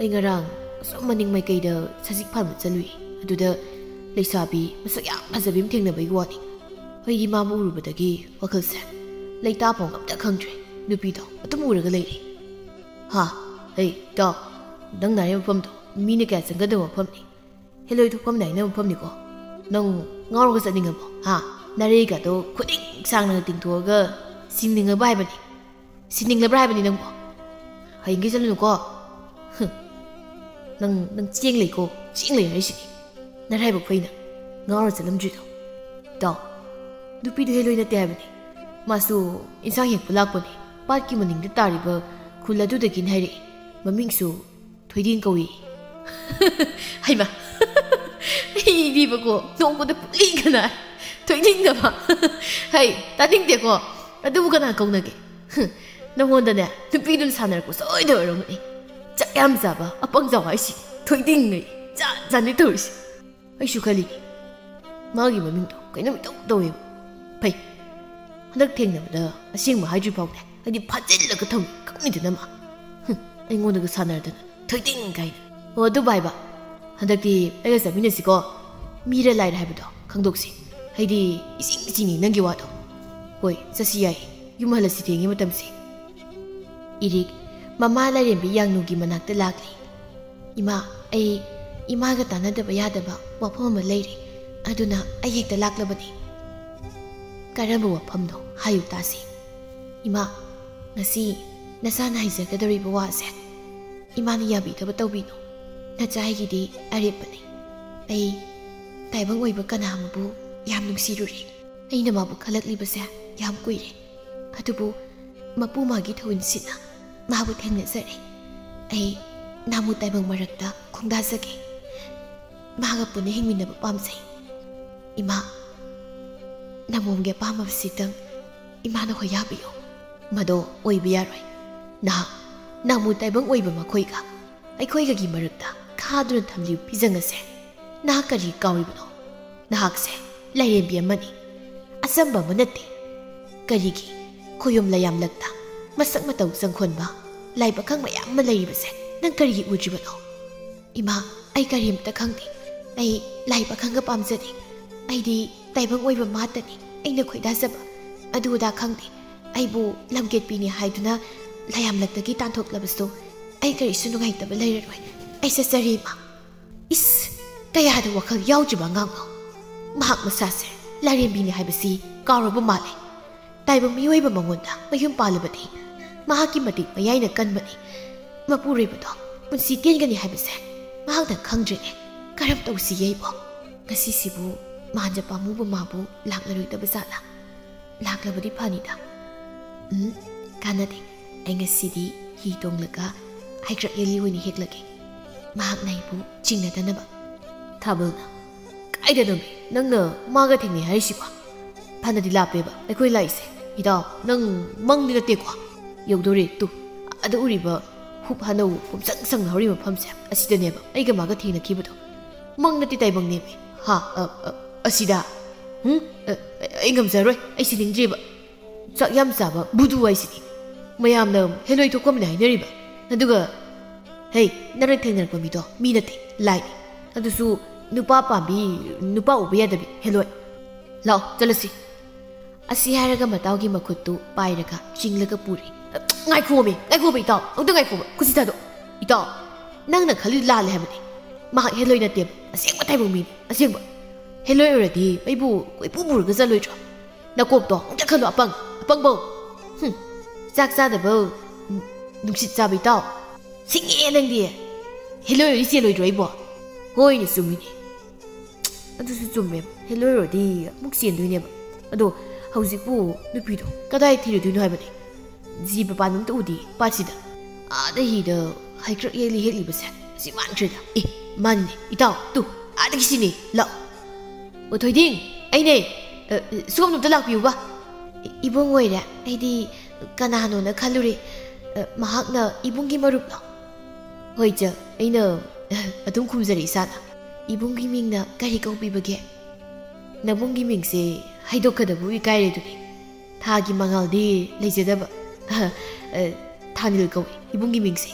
ꯑꯩ ꯉꯔꯥꯡ ꯑꯁꯣꯝ ꯃꯅꯤꯡ ꯃꯥꯏꯀꯩꯗ ꯁꯖꯤꯛ ꯐꯥꯟꯕ ꯆꯠꯂꯨꯏ꯫ ꯑꯗꯨꯗ ꯂꯩꯁꯥꯕꯤ ꯃꯁꯛ ꯌꯥꯝ ꯐꯖꯕꯤ ꯑꯃ ꯊꯦꯡꯅꯕꯒꯤ ꯋꯥꯅꯤ꯫ ꯑꯩꯗꯤ ꯃꯥꯕꯨ ꯎꯔꯨꯕꯗꯒꯤ ꯋꯥꯈꯜꯁꯦ ꯂꯩꯇꯥꯐꯝ ꯑꯝꯇ ꯈꯪꯗ꯭ꯔꯦ꯫ ꯅꯨꯄꯤꯗꯣ ꯑꯗꯨꯝ ꯎꯔꯒ ꯂꯩꯔꯦ꯫" "ꯍꯥ? ꯍꯩ, ꯏꯇꯥꯎ, ꯅꯪ ꯅꯥꯔꯤꯕ ꯃꯐꯝꯗꯣ ꯃꯤꯅ ꯀꯌꯥ ꯆꯪꯒꯗꯕ ꯃꯐꯝꯅꯤ꯫ ꯍꯦꯂꯣꯏ ꯊꯣꯛꯐꯝ ꯅꯥꯏꯅꯕ ꯃꯐꯝꯅꯤꯀꯣ꯫ ꯅꯪ ꯉꯥꯎꯔꯒ ꯆꯠꯅꯤꯡꯉꯕꯣ? ꯍꯥ? ꯅꯥꯔꯩꯒꯗꯣ ꯈꯨꯗꯤꯡ ꯁꯥꯡꯅ ꯇꯤꯡꯊꯣꯛꯑꯒ ꯁꯤꯡꯅꯤꯡꯉꯕ ꯍꯥꯏꯕꯅꯤ꯫ ꯁꯤꯡꯅꯤꯡꯂꯕ꯭ꯔꯥ ꯍꯥꯏꯕꯅꯤ ꯅꯪꯕꯣ? ꯍꯌꯦꯡꯒꯩ ꯆꯠꯂꯨꯅꯨꯀꯣ꯫" ꯍꯨꯝ꯫ ꯅꯪ, ꯅꯪ ꯆꯦꯡ ꯂꯩꯀꯣ, ꯆꯦꯡ ꯂꯩ ꯍꯥꯏꯁꯤꯅꯤ꯫ ꯅꯔꯥꯏꯕꯛ ꯐꯩꯅ ꯉꯥꯎꯔ ꯆꯠꯂꯝꯗ꯭ꯔꯤꯗꯣ꯫ ꯇꯥꯎ, ꯅꯨꯄꯤꯗꯨ ꯍꯦꯂꯣꯏ ꯅꯠꯇꯦ ꯍꯥꯏꯕꯅꯤ꯫ ꯃꯥꯁꯨ ꯏꯟꯁꯥꯡ ꯍꯦꯛꯄ ꯂꯥꯛꯄꯅꯤ꯫ ꯄꯥꯠꯀꯤ ꯃꯅꯤꯡꯗ ꯇꯥꯔꯤꯕ ꯈꯨꯜ ꯑꯗꯨꯗꯒꯤꯅꯤ ꯍꯥꯏꯔꯛꯏ꯫ ꯃꯃꯤꯡꯁꯨ ꯊꯣꯏꯗꯤꯡ ꯀꯧꯏ꯫ ꯍꯩꯃ! ꯑꯩꯗꯤꯕꯀꯣ, ꯅꯣꯡꯃꯗ ꯄꯨꯛꯂꯤ ꯀꯅꯥ? ꯊꯣꯏꯗꯤꯡꯗꯕ? ꯍꯩ, ꯇꯥꯅꯤꯡꯗꯦꯀꯣ꯫ ꯑꯗꯨꯕꯨ ꯀꯅꯥ ꯀꯧꯅꯒꯦ? ꯍꯨꯝ, ꯅꯉꯣꯟꯗꯅꯦ, ꯅꯨꯄꯤꯗꯨꯅ ꯁꯥꯟꯅꯔꯛꯄ ꯁꯣꯏꯗ ꯑꯣꯏꯔꯝꯒꯅꯤ꯫ ꯆꯥꯛ ꯌꯥꯝ ꯆꯥꯕ, ꯑꯄꯪ ꯆꯥꯎ ꯍꯥꯏꯁꯤ꯫ ꯊꯣꯏꯗꯤꯡ ꯑꯩ ꯆꯥ ꯆꯥꯅꯤ ꯇꯧꯔꯤꯁꯦ꯫ ꯑꯩꯁꯨ ꯈꯜꯂꯤꯅꯤ, ꯃꯥꯒꯤ ꯃꯃꯤꯡꯗꯣ ꯀꯩꯅꯣꯝ ꯏꯇꯧ ꯇꯧꯋꯦꯕ꯫ ꯐꯩ, ꯍꯟꯗꯛ ꯊꯦꯡꯅꯕꯗ ꯑꯁꯦꯡꯕ ꯍꯥꯏꯗ꯭ꯔꯤ ꯐꯥꯎꯅꯦ, ꯑꯩꯗꯤ ꯐꯥꯖꯤꯜꯂꯒ ꯊꯝꯃꯤ, ꯈꯪꯉꯤꯗꯅ ꯃꯥ꯫ ꯍꯨꯝ, ꯑꯩꯉꯣꯟꯗꯒ ꯁꯥꯟꯅꯔꯗꯅ ꯊꯣꯏꯗꯤꯡ ꯀꯥꯏꯅ꯫ ꯑꯣ, ꯑꯗꯨ ꯚꯥꯏꯕ, ꯍꯟꯗꯛꯇꯤ ꯑꯩꯒ ꯆꯠꯃꯤꯟꯅꯁꯤꯀꯣ꯫ ꯃꯤꯔ ꯂꯥꯏꯔ ꯍꯥꯏꯕꯗꯣ ꯈꯪꯗꯣꯛꯁꯤ꯫ ꯑꯩꯗꯤ ꯏꯆꯤꯡ ꯆꯤꯡꯉꯤ ꯅꯪꯒꯤ ꯋꯥꯗꯣ꯫ ꯍꯣꯏ, ꯆꯠꯁꯤ ꯌꯥꯏ꯫ ꯌꯨꯝ ꯍꯜꯂꯁꯤ, ꯊꯦꯡꯉꯤ ꯃꯇꯝꯁꯤ꯫ ꯏꯔꯤꯛ, ꯃꯃꯥ ꯂꯥꯏꯔꯦꯝꯕꯤ ꯌꯥꯡꯅꯨꯒꯤ ꯃꯅꯥꯛꯇ ꯂꯥꯛꯂꯤ꯫ "ꯏꯃꯥ, ꯑꯩ ꯏꯃꯥꯒ ꯇꯥꯟꯅꯗꯕ ꯌꯥꯗꯕ ꯋꯥꯐꯝ ꯑꯃ ꯂꯩꯔꯦ, ꯑꯗꯨꯅ ꯑꯩ ꯍꯦꯛꯇ ꯂꯥꯛꯂꯕꯅꯤ꯫" "ꯀꯔꯝꯕ ꯋꯥꯐꯝꯅꯣ? ꯍꯥꯏꯌꯨ ꯇꯥꯁꯤ꯫" "ꯏꯃꯥ, ꯉꯁꯤ ꯅꯆꯥꯅ ꯍꯥꯏꯖꯒꯗꯧꯔꯤꯕ ꯋꯥꯁꯦ ꯏꯃꯥꯅ ꯌꯥꯕꯤꯗꯕ ꯇꯧꯕꯤꯅꯨ꯫ ꯅꯆꯥ ꯑꯩꯒꯤꯗꯤ ꯑꯔꯦꯞꯄꯅꯤ꯫ ꯑꯩ ꯇꯥꯏꯕꯪ ꯑꯣꯏꯕ ꯀꯅꯥ ꯑꯃꯕꯨ ꯌꯥꯝ ꯅꯨꯡꯁꯤꯔꯨꯔꯦ꯫ ꯑꯩꯅ ꯃꯥꯕꯨ ꯈꯜꯂꯛꯂꯤꯕꯁꯦ ꯌꯥꯝ ꯀꯨꯏꯔꯦ꯫ ꯑꯗꯨꯕꯨ ꯃꯄꯨ ꯃꯥꯒꯤ ꯊꯧꯏꯟꯁꯤꯅ ꯃꯥꯕꯨ ꯊꯦꯡꯅꯖꯔꯦ꯫ ꯑꯩ ꯅꯥꯃꯨ ꯇꯥꯏꯕꯪ ꯃꯔꯛꯇ ꯈꯣꯡꯗꯥꯖꯒꯦ꯫ ꯃꯥꯒ ꯄꯨꯟꯅ ꯍꯤꯡꯃꯤꯟꯅꯕ ꯄꯥꯝꯖꯩ꯫ ꯏꯃꯥ, ꯅꯃꯣꯝꯒꯤ ꯑꯄꯥꯝꯕꯁꯤꯇꯪ ꯏꯃꯥꯅ ꯍꯣꯌꯥꯕꯤꯌꯨ꯫" "ꯃꯗꯣ ꯑꯣꯏꯕ ꯌꯥꯔꯣꯏ꯫ ꯅꯍꯥꯛ ꯅꯥꯃꯨ ꯇꯥꯏꯕꯪ ꯑꯣꯏꯕ ꯃꯈꯣꯏꯒ ꯑꯩꯈꯣꯏꯒꯒꯤ ꯃꯔꯛꯇ ꯈꯥꯗꯨꯅ ꯊꯝꯂꯤꯕ ꯐꯤꯖꯪ ꯑꯁꯦ ꯅꯍꯥꯛ ꯀꯔꯤ ꯀꯥꯎꯔꯤꯕꯅꯣ? ꯅꯍꯥꯛꯁꯦ ꯂꯥꯏꯔꯦꯝꯕꯤ ꯑꯃꯅꯤ, ꯑꯆꯝꯕ ꯑꯃ ꯅꯠꯇꯦ꯫ ꯀꯔꯤꯒꯤ ꯈꯣꯌꯨꯝ ꯂꯥꯏꯌꯥꯝꯂꯛꯇ ꯃꯁꯛ ꯃꯇꯧ ꯆꯪꯈꯣꯟꯕ ꯂꯥꯏ ꯄꯥꯈꯪ ꯃꯌꯥꯝ ꯑꯃ ꯂꯩꯔꯤꯕꯁꯦ ꯅꯪ ꯀꯔꯤꯒꯤ ꯎꯗ꯭ꯔꯤꯕꯅꯣ?" "ꯏꯃꯥ, ꯑꯩ ꯀꯔꯤꯝꯇ ꯈꯪꯗꯦ꯫ ꯑꯩ ꯂꯥꯏ ꯄꯥꯈꯪꯒ ꯄꯥꯝꯖꯗꯦ꯫ ꯑꯩꯗꯤ ꯇꯥꯏꯕꯪ ꯑꯣꯏꯕ ꯃꯥꯇꯅꯤ꯫ ꯑꯩꯅ ꯈꯣꯏꯗꯥꯖꯕ ꯑꯗꯨ ꯑꯗꯥ ꯈꯪꯗꯦ꯫ ꯑꯩꯕꯨ ꯂꯝꯀꯦꯠꯄꯤꯅꯤ ꯍꯥꯏꯗꯨꯅ ꯂꯥꯏꯌꯥꯝꯂꯛꯇꯒꯤ ꯇꯥꯟꯊꯣꯛꯂꯕꯁꯨ ꯑꯩ ꯀꯔꯤꯁꯨ ꯅꯨꯡꯉꯥꯏꯇꯕ ꯂꯩꯔꯔꯣꯏ꯫ ꯑꯩ ꯆꯠꯆꯔꯤ, ꯏꯃꯥ꯫" ꯏꯁ, ꯀꯌꯥꯗ ꯋꯥꯈꯜ ꯌꯥꯎꯗ꯭ꯔꯤꯕ ꯑꯉꯥꯡꯅꯣ! ꯃꯍꯥꯛ ꯃꯁꯥꯁꯦ ꯂꯥꯏꯔꯦꯝꯕꯤꯅꯤ ꯍꯥꯏꯕꯁꯤ ꯀꯥꯎꯔꯕ ꯃꯥꯜꯂꯦ꯫ ꯇꯥꯏꯕꯪ ꯃꯤꯑꯣꯏꯕ ꯃꯉꯣꯟꯗ ꯃꯌꯨꯝ ꯄꯥꯜꯂꯕꯗꯤ ꯃꯍꯥꯛꯀꯤ ꯃꯇꯤꯛ ꯃꯌꯥꯏꯅ ꯀꯟꯕꯅꯤ꯫ ꯃꯄꯨꯔꯣꯏꯕꯗꯣ ꯄꯨꯟꯁꯤ ꯇꯦꯟꯒꯅꯤ ꯍꯥꯏꯕꯁꯦ ꯃꯍꯥꯛꯅ ꯈꯪꯗ꯭ꯔꯦꯅꯦ꯫ ꯀꯔꯝ ꯇꯧꯁꯤꯒꯦ ꯑꯩꯕꯣ? ꯉꯁꯤꯁꯤꯕꯨ ꯃꯥꯟꯖ ꯄꯥꯝꯃꯨꯕ ꯃꯥꯕꯨ ꯂꯥꯛꯂꯔꯣꯏꯗꯕ ꯖꯥꯠꯂꯥ? ꯂꯥꯛꯂꯕꯗꯤ ꯐꯅꯤꯗ꯫ ꯎꯝ, ꯀꯥꯟꯅꯗꯦ꯫ ꯑꯩ ꯉꯁꯤꯗꯤ ꯍꯤ ꯇꯣꯡꯂꯒ ꯍꯩꯀ꯭ꯔꯛ ꯌꯦꯜꯂꯤ ꯑꯣꯏꯅ ꯍꯦꯛꯂꯒꯦ꯫ ꯃꯍꯥꯛꯅ ꯑꯩꯕꯨ ꯆꯤꯡꯅꯗꯅꯕ꯫ ꯊꯥꯕꯜꯅ, "ꯀꯥꯏꯗꯅꯣꯃꯤ ꯅꯪꯅ ꯃꯥꯒ ꯊꯦꯡꯅꯩ ꯍꯥꯏꯔꯤꯁꯤꯕꯣ? ꯐꯅꯗꯤ ꯂꯥꯞꯄꯦꯕ ꯑꯩꯈꯣꯏ ꯂꯥꯛꯏꯁꯦ꯫ ꯏꯇꯥꯎ, ꯅꯪ ꯃꯪꯗꯤ ꯅꯠꯇꯦꯀꯣ? ꯌꯧꯗꯣꯔꯦ ꯇꯨ꯫ ꯑꯗ ꯎꯔꯤꯕ ꯍꯨꯞ ꯍꯥꯅꯧ ꯄꯨꯝꯁꯪ ꯁꯪꯅ ꯍꯧꯔꯤꯕ ꯃꯐꯝꯁꯦ, ꯑꯁꯤꯗꯅꯦꯕ ꯑꯩꯒ ꯃꯥꯒ ꯊꯦꯡꯅꯈꯤꯕꯗꯣ꯫ ꯃꯪ ꯅꯠꯇꯦ ꯇꯥꯏꯕꯪꯅꯦꯃꯤ꯫ ꯍꯥ? ꯑ, ꯑ, ꯑꯁꯤꯗ? ꯍꯨꯝ? ꯑ, ꯑ, ꯑꯩ ꯉꯝꯖꯔꯣꯏ꯫ ꯑꯩ ꯁꯤꯅꯤꯡꯗ꯭ꯔꯤꯕ꯫ ꯆꯥꯛ ꯌꯥꯝ ꯆꯥꯕ ꯕꯨꯗꯨ ꯍꯥꯏꯁꯤꯗꯤ ꯃꯌꯥꯝꯅ ꯍꯦꯂꯣꯏ ꯊꯣꯛꯐꯝꯅꯦ ꯍꯥꯏꯅꯔꯤꯕ꯫ ꯑꯗꯨꯒ, ꯍꯩ, ꯅꯪꯅ ꯊꯦꯡꯅꯔꯛꯄ ꯃꯤꯗꯣ ꯃꯤ ꯅꯠꯇꯦ, ꯂꯥꯏꯅꯤ꯫ ꯑꯗꯨꯁꯨ ꯅꯨꯄꯥ ꯄꯥꯝꯕꯤ, ꯅꯨꯄꯥ ꯎꯕ ꯌꯥꯗꯕꯤ ꯍꯦꯂꯣꯏ꯫ ꯂꯥꯛꯑꯣ, ꯆꯠꯂꯁꯤ꯫" ꯑꯁꯤ ꯍꯥꯏꯔꯒ ꯃꯇꯥꯎꯒꯤ ꯃꯈꯨꯠꯇꯨ ꯄꯥꯏꯔꯒ ꯆꯤꯡꯂꯒ ꯄꯨꯔꯦ꯫ "ꯉꯥꯏꯈꯣꯃꯤ, ꯉꯥꯏꯈꯣꯕ ꯏꯇꯥꯎ, ꯑꯝꯇ ꯉꯥꯏꯈꯣꯕ꯫ ꯈꯨꯠꯁꯤ ꯊꯥꯗꯣꯛ꯫ ꯏꯇꯥꯎ, ꯅꯪꯅ ꯈꯜꯂꯤ ꯂꯥꯜꯂꯦ ꯍꯥꯏꯕꯅꯤ꯫ ꯃꯍꯥꯛ ꯍꯦꯂꯣꯏ ꯅꯠꯇꯦꯕ, ꯑꯁꯦꯡꯕ ꯇꯥꯏꯕꯪ ꯃꯤꯅꯤ, ꯑꯁꯦꯡꯕ꯫ ꯍꯦꯂꯣꯏ ꯑꯣꯏꯔꯗꯤ ꯑꯩꯕꯨ ꯀꯣꯏꯄꯨ ꯄꯨꯔꯒ ꯆꯠꯂꯣꯏꯗ꯭ꯔꯣ? ꯅꯀꯣꯛꯇꯣ ꯑꯃꯨꯛꯇ ꯈꯜꯂꯣ, ꯑꯄꯪ, ꯑꯄꯪꯕꯧ꯫ ꯍꯨꯝ, ꯆꯥꯛ ꯆꯥꯗꯕ ꯅꯨꯡꯁꯤꯠ ꯆꯥꯕ ꯏꯇꯥꯎ꯫ ꯁꯤꯡꯉꯦ ꯅꯪꯗꯤ꯫ ꯍꯦꯂꯣꯏ ꯑꯣꯏꯔꯗꯤ ꯆꯦꯜꯂꯣꯏꯗ꯭ꯔꯣ ꯑꯩꯕꯣ?" ꯍꯣꯏꯅꯦ, ꯆꯨꯝꯃꯤꯅꯦ꯫ ꯑꯗꯨꯁꯨ ꯆꯨꯝꯃꯦ꯫ ꯍꯦꯂꯣꯏ ꯑꯣꯏꯔꯗꯤ ꯑꯃꯨꯛ ꯆꯦꯟꯗꯣꯏꯅꯦꯕ꯫ ꯑꯗꯣ ꯍꯧꯖꯤꯛꯄꯨ ꯅꯨꯄꯤꯗꯣ ꯀꯗꯥꯏ ꯊꯤꯔꯨꯗꯣꯏꯅꯣ ꯍꯥꯏꯕꯅꯦ? ꯖꯤꯕ ꯄꯥꯟꯕ ꯑꯝꯇ ꯎꯗꯦ ꯄꯥꯠꯁꯤꯗ꯫ ꯑꯥꯗ ꯍꯤꯗ ꯍꯩꯀ꯭ꯔꯛ ꯌꯦꯜꯂꯤ ꯍꯦꯛꯂꯤꯕꯁꯦ ꯑꯁꯤ ꯃꯥꯟꯈ꯭ꯔꯦꯗ꯫ ꯑꯦ, ꯃꯥꯅꯤꯅꯦ ꯏꯇꯥꯎ, ꯇꯨ, ꯑꯥꯗꯒꯤ ꯁꯤꯅꯦ, ꯂꯥꯛꯑꯣ꯫ ꯑꯣ ꯊꯣꯏꯗꯤꯡ, ꯑꯩꯅꯦ꯫ ꯑ, ꯁꯣꯝꯗ ꯑꯝꯇ ꯂꯥꯛꯄꯤꯌꯨꯕ꯫ ꯏ-, ꯏꯕꯨꯡ ꯑꯣꯏꯔꯦ꯫ ꯑꯩꯗꯤ ꯀꯅꯥꯅꯣꯅ ꯈꯜꯂꯨꯔꯦ꯫ ꯑ, ꯃꯍꯥꯛꯅ ꯏꯕꯨꯡꯒꯤ ꯃꯔꯨꯞꯂꯣ? ꯍꯣꯏ ꯏꯆꯦ, ꯑꯩꯅ ꯑꯗꯨꯝ ꯈꯨꯝꯖꯔꯦ ꯏꯁꯥꯅ꯫ ꯏꯕꯨꯡꯒꯤ ꯃꯤꯡꯅ ꯀꯔꯤ ꯀꯧꯕꯤꯕꯒꯦ? ꯅꯕꯨꯡꯒꯤ ꯃꯤꯡꯁꯦ ꯍꯥꯏꯗꯣꯛꯀꯗꯕꯨ ꯏꯀꯥꯏꯔꯦ ꯑꯗꯨꯅꯤ꯫ ꯊꯥꯒꯤ ꯃꯉꯥꯜꯗꯤ ꯂꯩꯖꯗꯕ꯫ ꯑ, ꯊꯥꯅꯤꯜ ꯀꯧꯏ ꯏꯕꯨꯡꯒꯤ ꯃꯤꯡꯁꯦ꯫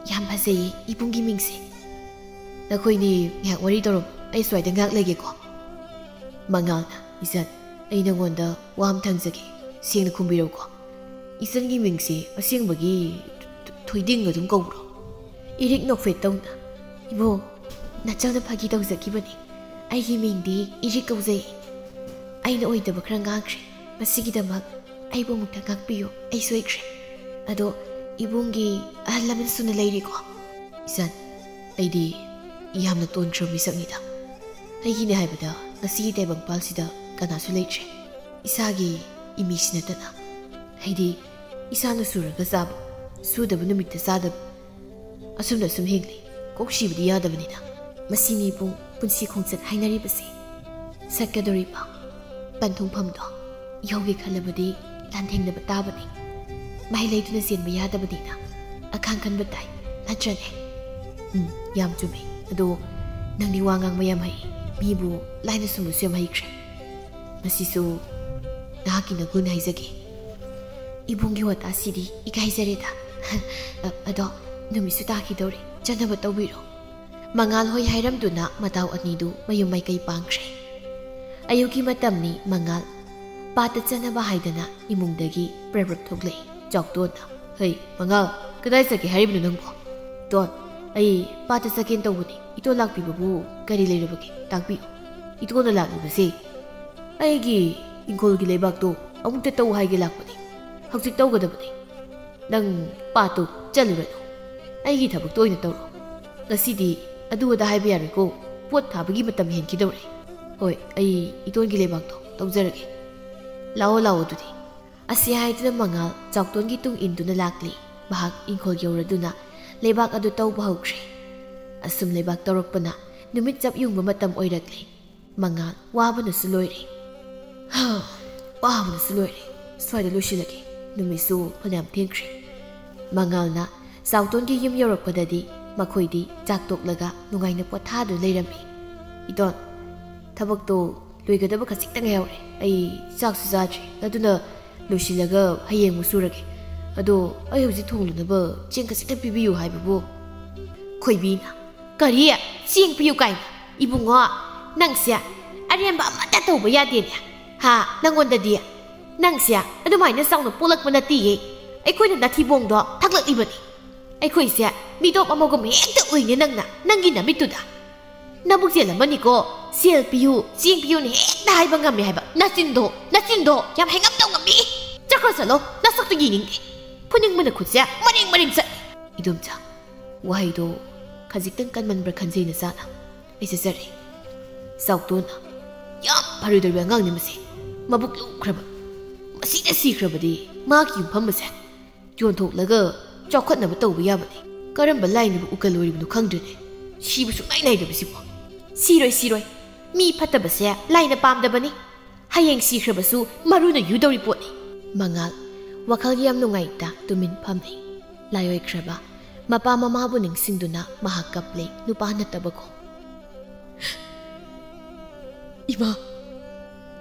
ꯌꯥꯝ ꯐꯖꯩꯌꯦ ꯏꯕꯨꯡꯒꯤ ꯃꯤꯡꯁꯦ꯫ ꯅꯈꯣꯏꯅꯤ ꯉꯥꯏꯍꯥꯛ ꯋꯥꯔꯤ ꯇꯧꯔꯝꯃꯨ, ꯑꯩ ꯁ꯭ꯋꯥꯏꯗ ꯉꯥꯏꯍꯥꯛ ꯂꯩꯒꯦꯀꯣ꯫ ꯃꯉꯥꯜꯅ, ꯏꯆꯟ, ꯑꯩ ꯅꯉꯣꯟꯗ ꯋꯥ ꯑꯃ ꯊꯝꯖꯒꯦ, ꯁꯦꯡꯅ ꯈꯨꯝꯕꯤꯔꯧꯀꯣ꯫ ꯏꯆꯟꯒꯤ ꯃꯤꯡꯁꯦ ꯑꯁꯦꯡꯕꯒꯤ ꯊꯣꯏꯗꯤꯡ ꯑꯗꯨꯝ ꯀꯧꯕ꯭ꯔꯣ? ꯏꯔꯤꯛ ꯅꯣꯛꯐꯦꯠ ꯇꯧꯅ, ꯏꯕꯣ, ꯅꯆꯟꯅ ꯐꯥꯒꯤ ꯇꯧꯖꯈꯤꯕꯅꯤ꯫ ꯑꯩꯒꯤ ꯃꯤꯡꯗꯤ ꯏꯔꯤꯛ ꯀꯧꯖꯩ꯫ ꯑꯩꯅ ꯑꯣꯏꯗꯕ ꯈꯔ ꯉꯥꯡꯈ꯭ꯔꯦ꯫ ꯃꯁꯤꯒꯤꯗꯃꯛ ꯑꯩꯕꯨ ꯑꯃꯨꯛꯇ ꯉꯥꯛꯄꯤꯌꯨ꯫ ꯑꯩ ꯁꯣꯏꯈ꯭ꯔꯦ꯫ ꯑꯗꯣ ꯏꯕꯨꯡꯒꯤ ꯑꯍꯜ ꯂꯃꯟꯁꯨꯅ ꯂꯩꯔꯤꯀꯣ? ꯏꯆꯟ, ꯑꯩꯗꯤ ꯌꯥꯝꯅ ꯇꯣꯟꯈ꯭ꯔꯕ ꯃꯤꯁꯛꯅꯤꯗ꯫ ꯑꯩꯒꯤꯅꯦ ꯍꯥꯏꯕꯗ ꯉꯁꯤꯒꯤ ꯇꯥꯏꯕꯪꯄꯥꯜꯁꯤꯗ ꯀꯅꯥꯁꯨ ꯂꯩꯇ꯭ꯔꯦ, ꯏꯁꯥꯒꯤ ꯏꯃꯤꯁꯤ ꯅꯠꯇꯅ꯫ ꯑꯩꯗꯤ ꯏꯁꯥꯅ ꯁꯨꯔꯒ ꯆꯥꯕ, ꯁꯨꯗꯕ ꯅꯨꯃꯤꯠꯇ ꯆꯥꯗꯕ, ꯑꯁꯨꯝꯅ ꯁꯨꯝ ꯍꯤꯡꯂꯤ꯫ ꯀꯣꯛ ꯁꯤꯕꯗꯤ ꯌꯥꯗꯕꯅꯤꯅ꯫ ꯃꯁꯤꯅꯤ ꯏꯕꯨꯡ ꯄꯨꯟꯁꯤ ꯈꯣꯡꯆꯠ ꯍꯥꯏꯅꯔꯤꯕꯁꯦ꯫ ꯆꯠꯀꯗꯧꯔꯤꯕ ꯄꯟꯊꯨꯡꯐꯝꯗꯣ ꯌꯧꯒꯦ ꯈꯜꯂꯕꯗꯤ ꯂꯥꯟꯊꯦꯡꯅꯕ ꯇꯥꯕꯅꯤ꯫ ꯃꯍꯩ ꯂꯩꯗꯨꯅ ꯆꯦꯟꯕ ꯌꯥꯗꯕꯅꯤꯅ ꯑꯈꯥꯡ ꯀꯟꯕ ꯇꯥꯏ, ꯅꯠꯇ꯭ꯔꯅꯦ? ꯎꯝ, ꯌꯥꯝ ꯆꯨꯝꯃꯤ꯫ ꯑꯗꯣ ꯅꯪꯗꯤ ꯋꯥ ꯉꯥꯡꯕ ꯌꯥꯝ ꯍꯩ, ꯃꯤꯕꯨ ꯂꯥꯏꯅ ꯁꯨꯝꯕꯁꯨ ꯌꯥꯝ ꯍꯩꯈ꯭ꯔꯦ꯫ ꯃꯁꯤꯁꯨ ꯅꯍꯥꯛꯀꯤ ꯅꯒꯨꯟ ꯍꯥꯏꯖꯒꯦ꯫ ꯏꯕꯨꯡꯒꯤ ꯋꯥꯇꯥꯁꯤꯗꯤ ꯏꯀꯥꯏꯖꯔꯦꯗ꯫ ꯑ, ꯑꯗꯣ ꯅꯨꯃꯤꯠꯁꯨ ꯇꯥꯈꯤꯗꯧꯔꯦ, ꯆꯠꯅꯕ ꯇꯧꯕꯤꯔꯣ꯫ ꯃꯉꯥꯜ ꯍꯣꯏ ꯍꯥꯏꯔꯝꯗꯨꯅ ꯃꯇꯥꯎ ꯑꯅꯤꯗꯨ ꯃꯌꯨꯝ ꯃꯥꯏꯀꯩ ꯄꯥꯡꯈ꯭ꯔꯦ꯫ ꯑꯌꯨꯛꯀꯤ ꯃꯇꯝꯅꯤ꯫ ꯃꯉꯥꯜ ꯄꯥꯠꯇ ꯆꯠꯅꯕ ꯍꯥꯏꯗꯅ ꯏꯃꯨꯡꯗꯒꯤ ꯄ꯭ꯔꯞ ꯄ꯭ꯔꯞ ꯊꯣꯛꯂꯛꯏ ꯆꯥꯎꯇꯣꯟꯅ꯫ "ꯍꯩ, ꯃꯉꯥꯜ, ꯀꯗꯥꯏ ꯆꯠꯀꯦ ꯍꯥꯏꯔꯤꯕꯅꯣ ꯅꯪꯕꯣ?" "ꯇꯣꯟ, ꯑꯩ ꯄꯥꯠꯇ ꯆꯠꯀꯦꯅ ꯇꯧꯕꯅꯤ꯫ ꯏꯇꯣꯟ ꯂꯥꯛꯄꯤꯕꯕꯨ ꯀꯔꯤ ꯂꯩꯔꯕꯒꯦ? ꯇꯥꯛꯄꯤꯌꯨ꯫" "ꯏꯇꯣꯟꯅ ꯂꯥꯛꯂꯤꯕꯁꯦ ꯑꯩꯒꯤ ꯏꯪꯈꯣꯜꯒꯤ ꯂꯩꯕꯥꯛꯇꯣ ꯑꯃꯨꯛꯇ ꯇꯧ ꯍꯥꯏꯒꯦ ꯂꯥꯛꯄꯅꯤ꯫ ꯍꯧꯖꯤꯛ ꯇꯧꯒꯗꯕꯅꯤ꯫ ꯅꯪ ꯄꯥꯠꯇꯣ ꯆꯠꯂꯨꯔꯅꯨ꯫ ꯑꯩꯒꯤ ꯊꯕꯛꯇꯣ ꯑꯣꯏꯅ ꯇꯧꯔꯣ꯫ ꯉꯁꯤꯗꯤ ꯑꯗꯨ ꯑꯗꯥ ꯍꯥꯏꯕ ꯌꯥꯔꯣꯏꯀꯣ꯫ ꯄꯣꯠ ꯊꯥꯕꯒꯤ ꯃꯇꯝ ꯍꯦꯟꯈꯤꯗꯧꯔꯦ꯫ ꯍꯣꯏ, ꯑꯩ ꯏꯇꯣꯟꯒꯤ ꯂꯩꯕꯥꯛꯇꯣ ꯇꯧꯖꯔꯒꯦ꯫ ꯂꯥꯛꯑꯣ, ꯂꯥꯛꯑꯣ ꯑꯗꯨꯗꯤ꯫" ꯑꯁꯤ ꯍꯥꯏꯗꯨꯅ ꯃꯉꯥꯜ ꯆꯥꯎꯇꯣꯟꯒꯤ ꯇꯨꯡ ꯏꯟꯗꯨꯅ ꯂꯥꯛꯂꯤ꯫ ꯃꯍꯥꯛ ꯏꯪꯈꯣꯜ ꯌꯧꯔꯗꯨꯅ ꯂꯩꯕꯥꯛ ꯑꯗꯨ ꯇꯧꯕ ꯍꯧꯈ꯭ꯔꯦ꯫ ꯑꯁꯨꯝ ꯂꯩꯕꯥꯛ ꯇꯧꯔꯛꯄꯅ ꯅꯨꯃꯤꯠ ꯆꯞ ꯌꯨꯡꯕ ꯃꯇꯝ ꯑꯣꯏꯔꯛꯂꯦ꯫ ꯃꯉꯥꯜ ꯋꯥꯕꯅꯁꯨ ꯂꯣꯏꯔꯦ꯫ ꯍꯥ, ꯋꯥꯕꯅꯁꯨ ꯂꯣꯏꯔꯦ꯫ ꯁ꯭ꯋꯥꯏꯗ ꯂꯣꯏꯁꯤꯜꯂꯒꯦ꯫ ꯅꯨꯃꯤꯠꯁꯨ ꯐꯅꯌꯥꯝ ꯊꯦꯡꯈ꯭ꯔꯦ꯫ ꯃꯉꯥꯜꯅ ꯆꯥꯎꯇꯣꯟꯒꯤ ꯌꯨꯝ ꯌꯧꯔꯛꯄꯗꯗꯤ ꯃꯈꯣꯏꯗꯤ ꯆꯥꯛ ꯇꯣꯛꯂꯒ ꯅꯨꯡꯉꯥꯏꯅ ꯄꯣꯊꯥꯗꯨꯅ ꯂꯩꯔꯝꯃꯤ꯫ "ꯏꯇꯣꯟ, ꯊꯕꯛꯇꯣ ꯂꯣꯏꯒꯗꯕ ꯈꯖꯤꯛꯇ ꯉꯥꯏꯍꯧꯔꯦ꯫ ꯑꯩ ꯆꯥꯛꯁꯨ ꯆꯥꯗ꯭ꯔꯤ, ꯑꯗꯨꯅ ꯂꯣꯏꯁꯤꯜꯂꯒ ꯍꯌꯦꯡ ꯑꯃꯨꯛ ꯁꯨꯔꯒꯦ꯫ ꯑꯗꯣ ꯑꯩ ꯍꯧꯖꯤꯛ ꯊꯣꯡꯂꯨꯅꯕ ꯆꯦꯡ ꯈꯖꯤꯛꯇ ꯄꯤꯕꯤꯌꯨ ꯍꯥꯏꯕꯕꯨ?" ꯈꯣꯏꯕꯤꯅ, "ꯀꯔꯤ? ꯆꯦꯡ ꯄꯤꯌꯨ ꯀꯥꯏꯅ? ꯏꯕꯨꯡꯉꯣ, ꯅꯪꯁꯦ ꯑꯔꯦꯝꯕ ꯑꯃꯠꯇ ꯇꯧꯕ ꯌꯥꯗꯦꯅꯦ꯫ ꯍꯥ, ꯅꯪꯉꯣꯟꯗꯗꯤ? ꯅꯪꯁꯦ ꯑꯗꯨꯃꯥꯏꯅ ꯆꯥꯎꯅ ꯄꯣꯛꯂꯛꯄ ꯅꯠꯇꯤꯌꯦ꯫ ꯑꯩꯈꯣꯏꯅ ꯅꯊꯤꯕꯣꯡꯗꯣ ꯊꯛꯂꯛꯂꯤꯕꯅꯤ꯫ ꯑꯩꯈꯣꯏꯁꯦ ꯃꯤꯇꯣꯞ ꯑꯃꯒꯨꯝ ꯍꯦꯛꯇ ꯎꯏꯅꯦ ꯅꯪꯅ, ꯅꯪꯒꯤ ꯅꯃꯤꯠꯇꯨꯗ꯫ ꯅꯕꯨꯛ ꯆꯦꯜꯂꯝꯃꯅꯤꯀꯣ, ꯁꯦꯜ ꯄꯤꯌꯨ, ꯆꯦꯡ ꯄꯤꯌꯨꯅ ꯍꯦꯛꯇ ꯍꯥꯏꯕ ꯉꯝꯃꯦ ꯍꯥꯏꯕ꯫ ꯅꯆꯤꯟꯗꯣ, ꯅꯆꯤꯟꯗꯣ ꯌꯥꯝ ꯍꯦꯟꯒꯝꯗꯧ ꯉꯝꯃꯤ꯫ ꯆꯠꯈ꯭ꯔꯣ ꯆꯠꯂꯣ, ꯅꯁꯛꯇꯨ ꯌꯦꯡꯅꯤꯡꯗꯦ꯫ ꯐꯨꯅꯤꯡꯕꯅ ꯈꯨꯠꯁꯦ ꯃꯔꯦꯡ ꯃꯔꯦꯡ ꯆꯠꯂꯤ꯫" ꯏꯗꯣꯝꯆꯥ, ꯋꯥꯍꯩꯗꯣ ꯈꯖꯤꯛꯇꯪ ꯀꯟꯃꯟꯕ꯭ꯔꯥ ꯈꯟꯖꯩ ꯅꯆꯥꯅ꯫ ꯑꯩ ꯆꯠꯆꯔꯦ꯫ ꯆꯥꯎꯇꯣꯟ, ꯌꯥꯝ ꯐꯔꯣꯏꯗꯧꯔꯤꯕ ꯑꯉꯥꯡꯅꯤ ꯃꯁꯤ꯫ ꯃꯕꯨꯛ ꯂꯨꯞꯈ꯭ꯔꯕ꯫ ꯃꯁꯤꯗ ꯁꯤꯈ꯭ꯔꯕꯗꯤ ꯃꯍꯥꯛꯀꯤ ꯌꯨꯝꯐꯝ ꯑꯁꯦ ꯌꯣꯟꯊꯣꯛꯂꯒ ꯆꯥꯎꯈꯠꯅꯕ ꯇꯧꯕ ꯌꯥꯕꯅꯤ꯫ ꯀꯔꯝꯕ ꯂꯥꯏꯅꯕꯨ ꯎꯀꯜ ꯑꯣꯏꯔꯤꯕꯅꯣ ꯈꯪꯗ꯭ꯔꯦꯅꯦ꯫ ꯁꯤꯕ ꯁꯨꯡꯅꯥꯏ ꯅꯥꯏꯗꯕꯁꯤꯕꯨ꯫ ꯁꯤꯔꯣꯏ, ꯁꯤꯔꯣꯏ꯫ ꯃꯤ ꯐꯠꯇꯕꯁꯦ ꯂꯥꯏꯅ ꯄꯥꯝꯗꯕꯅꯤ꯫ ꯍꯌꯦꯡ ꯁꯤꯈ꯭ꯔꯕꯁꯨ ꯃꯔꯨꯅ ꯌꯨꯗꯧꯔꯤ ꯄꯣꯠꯅꯤ꯫ ꯃꯉꯥꯜ, ꯋꯥꯈꯜ ꯌꯥꯝ ꯅꯨꯡꯉꯥꯏꯇ ꯇꯨꯃꯤꯟ ꯐꯝꯂꯤ꯫ ꯂꯥꯏꯑꯣꯏꯈ꯭ꯔꯕ ꯃꯄꯥ ꯃꯃꯥꯕꯨ ꯅꯤꯡꯁꯤꯡꯗꯨꯅ ꯃꯍꯥꯛ ꯀꯞꯂꯤ, ꯅꯨꯄꯥ ꯅꯠꯇꯕꯀꯣ꯫ ꯏꯃꯥ,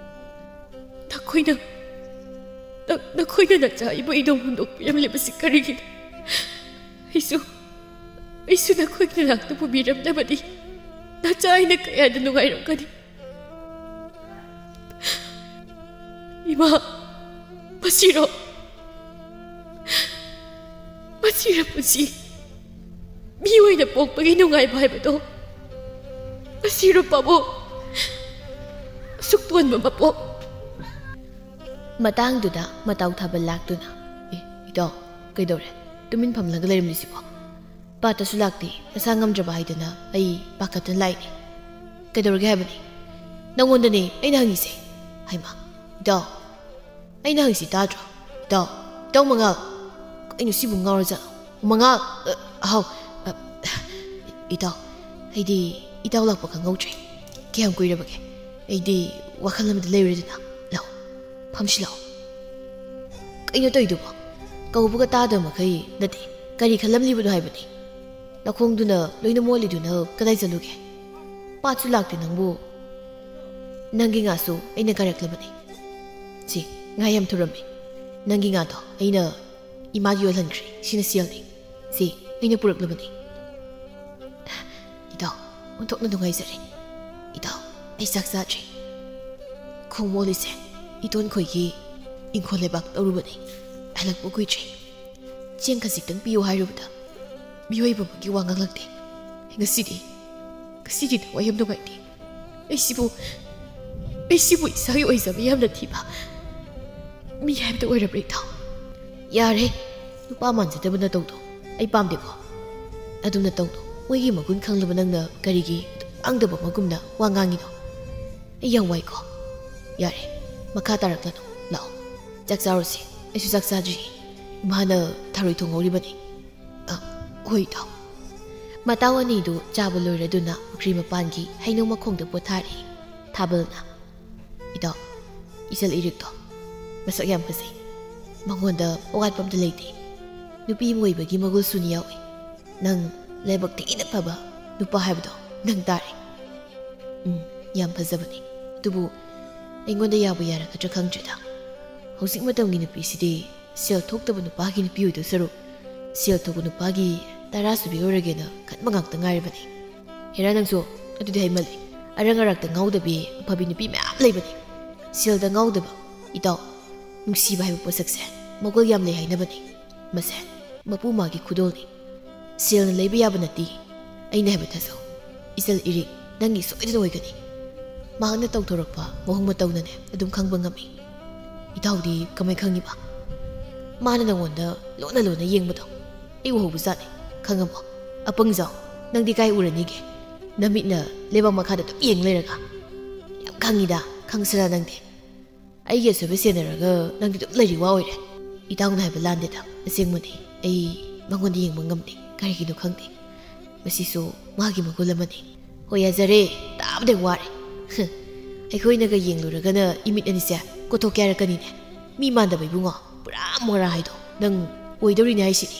ꯅꯈꯣꯏꯅ, ꯅ-, ꯅꯈꯣꯏꯅ ꯅꯆꯥ ꯏꯕꯣꯏꯗꯣ ꯍꯨꯟꯗꯣꯛꯄꯤꯔꯝꯂꯤꯕꯁꯤ ꯀꯔꯤꯒꯤꯅꯣ? ꯑꯩꯁꯨ, ꯑꯩꯁꯨ ꯅꯈꯣꯏꯒꯤ ꯅꯥꯛꯇ ꯄꯨꯕꯤꯔꯝꯗꯕꯗꯤ ꯅꯆꯥ ꯑꯩꯅ ꯀꯌꯥꯗ ꯅꯨꯡꯉꯥꯏꯔꯝꯒꯅꯤ꯫ ꯏꯃꯥ, ꯃꯁꯤꯔꯣ? ꯃꯁꯤꯔꯣ ꯄꯨꯟꯁꯤ? ꯃꯤ ꯑꯣꯏꯅ ꯄꯣꯛꯄꯒꯤ ꯅꯨꯡꯉꯥꯏꯕ ꯍꯥꯏꯕꯗꯣ? ꯃꯁꯤꯔꯣ ꯄꯥꯕꯨꯡ? ꯑꯁꯨꯛ ꯇꯣꯟꯕ ꯃꯄꯣꯛ꯫ ꯃꯇꯥꯡꯗꯨꯗ ꯃꯇꯥꯎ ꯊꯥꯕ ꯂꯥꯛꯇꯨꯅ, "ꯑꯦ, ꯏꯇꯥꯎ, ꯀꯩꯗꯧꯔꯦ? ꯇꯨꯃꯤꯟ ꯐꯝꯂꯒ ꯂꯩꯔꯝꯂꯤꯁꯤꯕꯣ?" "ꯄꯥꯠꯇꯁꯨ ꯂꯥꯛꯇꯦ, ꯅꯁꯥ ꯉꯝꯗ꯭ꯔꯕ ꯍꯥꯏꯗꯅ ꯑꯩ ꯄꯥꯈꯠꯇꯅ ꯂꯥꯛꯏꯅꯦ꯫ ꯀꯩꯗꯧꯔꯒꯦ ꯍꯥꯏꯕꯅꯤ? ꯅꯪꯉꯣꯟꯗꯅꯦ ꯑꯩꯅ ꯍꯪꯉꯤꯁꯦ꯫" "ꯍꯩꯃꯥ, ꯏꯇꯥꯎ, ꯑꯩꯅ ꯍꯪꯉꯤꯁꯤ ꯇꯥꯗ꯭ꯔꯣ? ꯏꯇꯥꯎ, ꯏꯇꯥꯎ ꯃꯉꯥꯜ, ꯀꯩꯅꯣ ꯁꯤꯕꯨ ꯉꯥꯎꯔꯖꯥꯠꯂꯣ? ꯃꯉꯥꯜ, ꯑ, ꯍꯥꯎ, ꯑ, ꯏꯇꯥꯎ, ꯑꯩꯗꯤ ꯏꯇꯥꯎ ꯂꯥꯛꯄ ꯈꯪꯍꯧꯗ꯭ꯔꯦ꯫ ꯀꯌꯥꯝ ꯀꯨꯏꯔꯕꯒꯦ? ꯑꯩꯗꯤ ꯋꯥꯈꯜ ꯑꯃꯗ ꯂꯩꯔꯨꯔꯦꯗꯅ꯫ ꯂꯥꯛꯑꯣ, ꯐꯝꯁꯤ ꯂꯥꯛꯑꯣ꯫ ꯀꯩꯅꯣ ꯇꯧꯔꯤꯗꯨꯕꯣ? ꯀꯧꯕꯒ ꯇꯥꯗꯕ ꯃꯈꯩ ꯅꯠꯇꯦ, ꯀꯔꯤ ꯈꯜꯂꯝꯂꯤꯕꯅꯣ ꯍꯥꯏꯕꯅꯤ? ꯅꯈꯣꯡꯗꯨꯅ ꯂꯣꯏꯅ ꯃꯣꯠꯂꯤꯗꯨꯅ ꯀꯗꯥꯏ ꯆꯠꯂꯨꯒꯦ? ꯄꯥꯠꯁꯨ ꯂꯥꯛꯇꯦ ꯅꯪꯕꯨ꯫ ꯅꯪꯒꯤ ꯉꯥꯁꯨ ꯑꯩꯅ ꯀꯥꯏꯔꯛꯂꯕꯅꯤ꯫ ꯁꯤ, ꯉꯥ ꯌꯥꯝ ꯊꯨꯔꯝꯃꯤ꯫ ꯅꯪꯒꯤ ꯉꯥꯗꯣ ꯑꯩꯅ ꯏꯃꯥꯒꯤ ꯌꯣꯜꯍꯟꯈ꯭ꯔꯦ꯫ ꯁꯤꯅ ꯁꯦꯜꯅꯤ꯫ ꯁꯤ, ꯑꯩꯅ ꯄꯨꯔꯛꯂꯕꯅꯤ꯫" "ꯏꯇꯥꯎ, ꯑꯣꯟꯊꯣꯛꯅ ꯅꯨꯡꯉꯥꯏꯖꯔꯦ꯫ ꯏꯇꯥꯎ, ꯑꯩ ꯆꯥꯛ ꯆꯥꯗ꯭ꯔꯤ꯫ ꯈꯣꯡ ꯃꯣꯠꯂꯤꯁꯦ ꯏꯇꯣꯟ ꯈꯣꯏꯒꯤ ꯏꯪꯈꯣꯜ ꯂꯩꯕꯥꯛ ꯇꯧꯔꯨꯕꯅꯤ꯫ ꯍꯜꯂꯛꯄ ꯀꯨꯏꯗ꯭ꯔꯤ꯫ ꯆꯦꯡ ꯈꯖꯤꯛꯇꯪ ꯄꯤꯌꯨ ꯍꯥꯏꯔꯨꯕꯗ ꯃꯤꯑꯣꯏꯕ ꯑꯃꯒꯤ ꯋꯥ ꯉꯥꯡꯂꯛꯇꯦ꯫ ꯉꯁꯤꯗꯤ, ꯉꯁꯤꯗꯤ ꯊꯋꯥꯏ ꯌꯥꯝ ꯅꯨꯡꯉꯥꯏꯇꯦ꯫ ꯑꯩꯁꯤꯕꯨ, ꯑꯩꯁꯤꯕꯨ ꯏꯁꯥꯒꯤ ꯑꯣꯏꯖꯕ ꯌꯥꯝꯅ ꯊꯤꯕ ꯃꯤ ꯍꯥꯏꯕꯗꯨ ꯑꯣꯏꯔꯕ꯭ꯔꯥ ꯏꯇꯥꯎ?" "ꯌꯥꯔꯦ, ꯅꯨꯄꯥ ꯃꯥꯟꯖꯗꯕ ꯅꯇꯧꯗꯣ ꯑꯩ ꯄꯥꯝꯗꯦꯀꯣ꯫ ꯑꯗꯨꯝꯅ ꯇꯧꯅꯨ꯫ ꯃꯣꯏꯒꯤ ꯃꯒꯨꯟ ꯈꯪꯂꯕ ꯅꯪꯅ ꯀꯔꯤꯒꯤ ꯉꯥꯡꯗꯕ ꯑꯃꯒꯨꯝꯅ ꯋꯥ ꯉꯥꯡꯉꯤꯅꯣ? ꯑꯩ ꯌꯥꯝ ꯋꯥꯏꯀꯣ꯫ ꯌꯥꯔꯦ, ꯃꯈꯥ ꯇꯥꯔꯛꯂꯅꯨ꯫ ꯂꯥꯛꯑꯣ, ꯆꯥꯛ ꯆꯥꯔꯨꯁꯦ꯫ ꯑꯩꯁꯨ ꯆꯥꯛ ꯆꯥꯗ꯭ꯔꯤꯌꯦ꯫ ꯏꯃꯥꯅ ꯊꯔꯣꯏ ꯊꯣꯡꯍꯧꯔꯤꯕꯅꯤ꯫ ꯑ, ꯍꯣꯏ, ꯏꯇꯥꯎ꯫ ꯃꯇꯥꯎ ꯑꯅꯤꯗꯨ ꯆꯥꯕ ꯂꯣꯏꯔꯗꯨꯅ ꯄꯨꯈ꯭ꯔꯤ ꯃꯄꯥꯟꯒꯤ ꯍꯩꯅꯧ ꯃꯈꯣꯡꯗ ꯄꯣꯊꯥꯔꯤ꯫ ꯊꯥꯕꯜꯅ, "ꯏꯇꯥꯎ, ꯏꯆꯜ ꯏꯔꯤꯛꯇꯣ ꯃꯁꯛ ꯌꯥꯝ ꯐꯖꯩ꯫ ꯃꯉꯣꯟꯗ ꯑꯋꯥꯠꯄ ꯑꯝꯇ ꯂꯩꯇꯦ꯫ ꯅꯨꯄꯤ ꯑꯃ ꯑꯣꯏꯕꯒꯤ ꯃꯒꯨꯜꯁꯨꯅꯤ ꯌꯥꯎꯏ꯫ ꯅꯪ ꯂꯥꯏꯕꯛ ꯊꯤꯅ ꯐꯕ ꯅꯨꯄꯥ ꯍꯥꯏꯕꯗꯣ ꯅꯪ ꯇꯥꯔꯦ꯫ ꯎꯝ, ꯌꯥꯝ ꯐꯖꯕꯅꯤ꯫ ꯑꯗꯨꯕꯨ ꯑꯩꯉꯣꯟꯗ ꯌꯥꯕꯨ ꯌꯥꯔꯛꯀꯗ꯭ꯔꯥ ꯈꯪꯗ꯭ꯔꯦꯗ꯫ ꯍꯧꯖꯤꯛ ꯃꯇꯝꯒꯤ ꯅꯨꯄꯤꯁꯤꯗꯤ ꯁꯦꯜ ꯊꯣꯛꯇꯕ ꯅꯨꯄꯥꯒꯤ ꯅꯨꯄꯤ ꯑꯣꯏꯗꯧ ꯁꯔꯨꯛ, ꯁꯦꯜ ꯊꯣꯛꯄ ꯅꯨꯄꯥꯒꯤ ꯇꯔꯥ ꯁꯨꯕꯤ ꯑꯣꯏꯔꯒꯦꯅ ꯈꯟꯕ ꯉꯥꯛꯇ ꯉꯥꯏꯔꯕꯅꯤ꯫ ꯍꯦꯔꯥ, ꯅꯪꯁꯨ ꯑꯗꯨꯗꯤ ꯍꯥꯏꯃꯜꯂꯦ꯫ ꯑꯔꯪ ꯑꯔꯥꯛꯇ ꯉꯥꯎꯗꯕꯤ ꯑꯐꯕꯤ ꯅꯨꯄꯤ ꯃꯌꯥꯝ ꯂꯩꯕꯅꯤ꯫ ꯁꯦꯜꯗ ꯉꯥꯎꯗꯕ, ꯏꯇꯥꯎ, ꯅꯨꯡꯁꯤꯕ ꯍꯥꯏꯕ ꯄꯣꯠꯁꯛꯁꯦ ꯃꯒꯨꯜ ꯌꯥꯝ ꯂꯩ ꯍꯥꯏꯅꯕꯅꯤ꯫ ꯃꯁꯦ ꯃꯄꯨ ꯃꯥꯒꯤ ꯈꯨꯗꯣꯜꯅꯤ꯫ ꯁꯦꯜꯅ ꯂꯩꯕ ꯌꯥꯕ ꯅꯠꯇꯦ꯫ ꯑꯩꯅ ꯍꯥꯏꯕ ꯊꯥꯖꯧ꯫ ꯏꯆꯜ ꯏꯔꯤꯛ ꯅꯪꯒꯤ ꯁꯣꯏꯗꯅ ꯑꯣꯏꯒꯅꯤ꯫ ꯃꯍꯥꯛꯅ ꯇꯧꯊꯣꯔꯛꯄ ꯃꯑꯣꯡ ꯃꯇꯧꯅꯅꯦ ꯑꯗꯨꯝ ꯈꯪꯕ ꯉꯝꯃꯤ꯫ ꯏꯇꯥꯎꯗꯤ ꯀꯃꯥꯏ ꯈꯪꯉꯤꯕ? ꯃꯥꯅ ꯅꯉꯣꯟꯗ ꯂꯣꯟꯅ ꯂꯣꯟꯅ ꯌꯦꯡꯕꯗꯣ ꯑꯩ ꯎꯍꯧꯕꯖꯥꯠꯅꯤ꯫ ꯈꯪꯉꯕꯣ? ꯑꯄꯪꯖꯥꯎ, ꯅꯪꯗꯤ ꯀꯥꯏ ꯎꯔꯅꯤꯒꯦ? ꯅꯃꯤꯠꯅ ꯂꯩꯕꯥꯛ ꯃꯈꯥꯗ ꯑꯗꯨꯝ ꯌꯦꯡ ꯂꯩꯔꯒ꯫ ꯌꯥꯝ ꯈꯪꯉꯤꯗ, ꯈꯪꯁꯤꯔꯥ ꯅꯪꯗꯤ꯫ ꯑꯩꯒꯤ ꯑꯁꯣꯏꯕ ꯁꯦꯟꯅꯔꯒ ꯅꯪꯗꯤ ꯑꯗꯨꯝ ꯂꯩꯔꯤ ꯋꯥ ꯑꯣꯏꯔꯦ꯫ ꯏꯇꯥꯎꯅ ꯍꯥꯏꯕ ꯂꯥꯟꯗꯦꯗ, ꯑꯁꯦꯡꯕꯅꯤ꯫ ꯑꯩ ꯃꯉꯣꯟꯗ ꯌꯦꯡꯕ ꯉꯝꯗꯦ, ꯀꯔꯤꯒꯤꯅꯣ ꯈꯪꯗꯦ꯫ ꯃꯁꯤꯁꯨ ꯃꯥꯒꯤ ꯃꯒꯨꯟ ꯑꯃꯅꯤ꯫ ꯍꯣꯏ, ꯌꯥꯖꯔꯦ, ꯇꯥꯕꯗ ꯋꯥꯔꯦ꯫ ꯑꯩꯈꯣꯏꯅꯒ ꯌꯦꯡꯂꯨꯔꯒꯅ ꯏꯃꯤꯠ ꯑꯅꯤꯁꯦ ꯀꯣꯠꯊꯣꯛꯀꯦ ꯍꯥꯏꯔꯛꯀꯅꯤꯅꯦ꯫ ꯃꯤ ꯃꯥꯟꯗꯕ ꯏꯕꯨꯡꯉꯣ, ꯄꯨꯔꯥ ꯃꯣꯔꯥ ꯍꯥꯏꯗꯣ ꯅꯪ ꯑꯣꯏꯗꯧꯔꯤꯅꯦ ꯍꯥꯏꯁꯤꯗꯤ꯫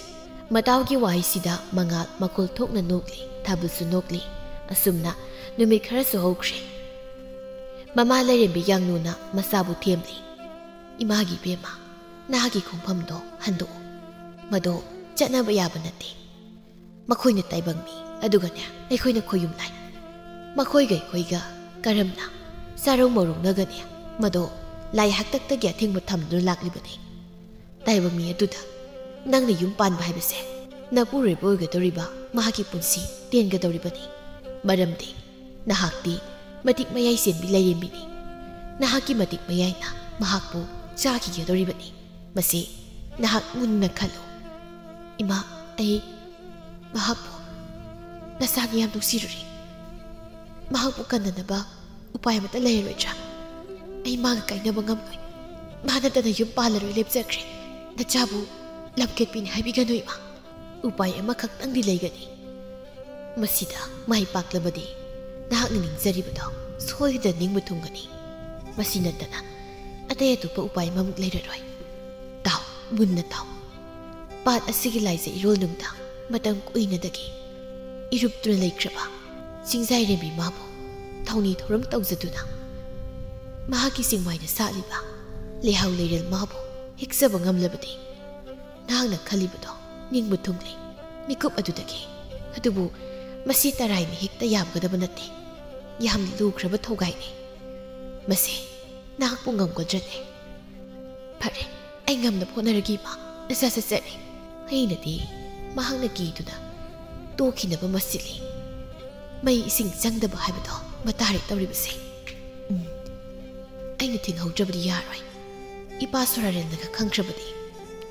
ꯃꯇꯥꯎꯒꯤ ꯋꯥꯍꯩꯁꯤꯗ ꯃꯉꯥꯜ ꯃꯈꯣꯜ ꯊꯣꯛꯅ ꯅꯣꯛꯂꯤ, ꯊꯥꯕꯜꯁꯨ ꯅꯣꯛꯂꯤ꯫ ꯑꯁꯨꯝꯅ ꯅꯨꯃꯤꯠ ꯈꯔꯁꯨ ꯍꯧꯈ꯭ꯔꯦ꯫ ꯃꯃꯥ ꯂꯥꯏꯔꯦꯝꯕꯤ ꯌꯥꯡꯂꯨꯅ ꯃꯆꯥꯕꯨ ꯊꯦꯝꯂꯤ꯫ "ꯏꯃꯥꯒꯤ ꯏꯕꯦꯝꯃ, ꯅꯍꯥꯛꯀꯤ ꯈꯣꯡꯐꯝꯗꯣ ꯍꯟꯗꯣꯛꯎ꯫ ꯃꯗꯣ ꯆꯠꯅꯕ ꯌꯥꯕ ꯅꯠꯇꯦ꯫ ꯃꯈꯣꯏꯅ ꯇꯥꯏꯕꯪ ꯃꯤ, ꯑꯗꯨꯒꯅꯦ, ꯑꯩꯈꯣꯏꯅ ꯈꯣꯌꯨꯝ ꯂꯥꯏ꯫ ꯃꯈꯣꯏꯒ ꯑꯩꯈꯣꯏꯒ ꯀꯔꯝꯅ ꯆꯥꯔꯧ ꯃꯧꯔꯧꯅꯒꯅꯤ? ꯃꯗꯣ ꯂꯥꯏ ꯍꯥꯛꯇꯛꯇꯒꯤ ꯑꯊꯤꯡꯕ ꯊꯝꯗꯨꯅ ꯂꯥꯛꯂꯤꯕꯅꯤ꯫ ꯇꯥꯏꯕꯪ ꯃꯤ ꯑꯗꯨꯗ ꯅꯪꯅ ꯌꯨꯝ ꯄꯥꯟꯕ ꯍꯥꯏꯕꯁꯦ ꯅꯄꯨꯔꯣꯏꯕ ꯑꯣꯏꯒꯗꯧꯔꯤꯕ ꯃꯍꯥꯛꯀꯤ ꯄꯨꯟꯁꯤ ꯇꯦꯟꯒꯗꯧꯔꯤꯕꯅꯤ꯫ ꯃꯔꯝꯗꯤ ꯅꯍꯥꯛꯇꯤ ꯃꯇꯤꯛ ꯃꯌꯥꯏ ꯆꯦꯟꯕꯤ ꯂꯥꯏꯔꯦꯝꯕꯤꯅꯤ꯫ ꯅꯍꯥꯛꯀꯤ ꯃꯇꯤꯛ ꯃꯌꯥꯏꯅ ꯃꯍꯥꯛꯄꯨ ꯆꯥꯈꯤꯒꯗꯧꯔꯤꯕꯅꯤ꯫ ꯃꯁꯤ ꯅꯍꯥꯛ ꯃꯨꯟꯅ ꯈꯜꯂꯨ꯫" "ꯏꯃꯥ, ꯑꯩ ꯃꯍꯥꯛꯄꯨ ꯅꯁꯥꯅ ꯌꯥꯝ ꯅꯨꯡꯁꯤꯔꯨꯔꯦ꯫ ꯃꯍꯥꯛꯄꯨ ꯀꯟꯅꯅꯕ ꯎꯄꯥꯏ ꯑꯃꯠꯇ ꯂꯩꯔꯔꯣꯏꯗ꯭ꯔꯥ? ꯑꯩ ꯃꯥꯒ ꯀꯥꯏꯅꯕ ꯉꯝꯂꯣꯏ꯫ ꯃꯥ ꯅꯠꯇꯅ ꯌꯨꯝ ꯄꯥꯜꯂꯔꯣꯏ ꯂꯦꯞꯆꯈ꯭ꯔꯦ꯫ ꯅꯆꯥꯕꯨ ꯂꯝꯀꯦꯠꯄꯤꯅꯤ ꯍꯥꯏꯕꯤꯒꯅꯨ, ꯏꯃꯥ꯫ ꯎꯄꯥꯏ ꯑꯃꯈꯛꯇꯪꯗꯤ ꯂꯩꯒꯅꯤ꯫ ꯃꯁꯤꯗ ꯃꯥꯏ ꯄꯥꯛꯂꯕꯗꯤ ꯅꯍꯥꯛꯅ ꯅꯤꯡꯖꯔꯤꯕꯗꯣ ꯁꯣꯏꯗꯅ ꯅꯤꯡꯕ ꯊꯨꯡꯒꯅꯤ꯫ ꯃꯁꯤ ꯅꯠꯇꯅ ꯑꯇꯩ ꯑꯇꯣꯞꯄ ꯎꯄꯥꯏ ꯑꯃꯃꯨꯛ ꯂꯩꯔꯔꯣꯏ꯫ ꯇꯥꯎ, ꯃꯨꯟꯅ ꯇꯥꯎ꯫ ꯄꯥꯠ ꯑꯁꯤꯒꯤ ꯂꯥꯏꯖ ꯏꯔꯣꯜ ꯅꯨꯡꯗ ꯃꯇꯝ ꯀꯨꯏꯅꯗꯒꯤ ꯏꯔꯨꯞꯇꯨꯅ ꯂꯩꯈ꯭ꯔꯕ ꯆꯤꯡꯖꯥꯏꯔꯦꯝꯕꯤ ꯃꯥꯕꯨ ꯊꯧꯅꯤ ꯊꯧꯔꯝ ꯇꯧꯖꯗꯨꯅ ꯃꯍꯥꯛꯀꯤ ꯆꯤꯡꯃꯥꯏꯗ ꯁꯥꯠꯂꯤꯕ ꯂꯩꯍꯥꯎ ꯂꯩꯔꯦꯜ ꯃꯥꯕꯨ ꯍꯦꯛꯆꯕ ꯉꯝꯂꯕꯗꯤ ꯅꯍꯥꯛꯅ ꯈꯜꯂꯤꯕꯗꯣ ꯅꯤꯡꯕ ꯊꯨꯡꯂꯦ ꯃꯤꯀꯨꯞ ꯑꯗꯨꯗꯒꯤ꯫ ꯑꯗꯨꯕꯨ ꯃꯁꯤ ꯇꯔꯥꯏꯅ ꯍꯦꯛꯇ ꯌꯥꯝꯒꯗꯕ ꯅꯠꯇꯦ꯫ ꯌꯥꯝꯅ ꯂꯨꯈ꯭ꯔꯕ ꯊꯧꯒꯥꯏꯅꯤ꯫ ꯃꯁꯤ ꯅꯍꯥꯛꯄꯨ ꯉꯝꯒꯗ꯭ꯔꯅꯦ? ꯐꯔꯦ, ꯑꯩ ꯉꯝꯅꯕ ꯍꯣꯠꯅꯔꯒꯦ, ꯏꯃꯥ꯫ ꯅꯆꯥ ꯆꯠꯆꯔꯦ꯫ ꯑꯩꯅꯗꯤ ꯃꯍꯥꯛꯅ ꯀꯤꯗꯨꯅ ꯇꯣꯛꯈꯤꯅꯕ ꯃꯁꯤꯜꯂꯤ꯫ ꯃꯩ ꯏꯁꯤꯡ ꯆꯪꯗꯕ ꯍꯥꯏꯕꯗꯣ ꯃꯇꯥꯔꯦ ꯇꯧꯔꯤꯕꯁꯦ꯫ ꯎꯝ, ꯑꯩꯅ ꯊꯤꯡꯍꯧꯗ꯭ꯔꯕꯗꯤ ꯌꯥꯔꯣꯏ꯫ ꯏꯄꯥ ꯁꯣꯔꯥꯔꯦꯜꯅꯒ ꯈꯪꯈ꯭ꯔꯕꯗꯤ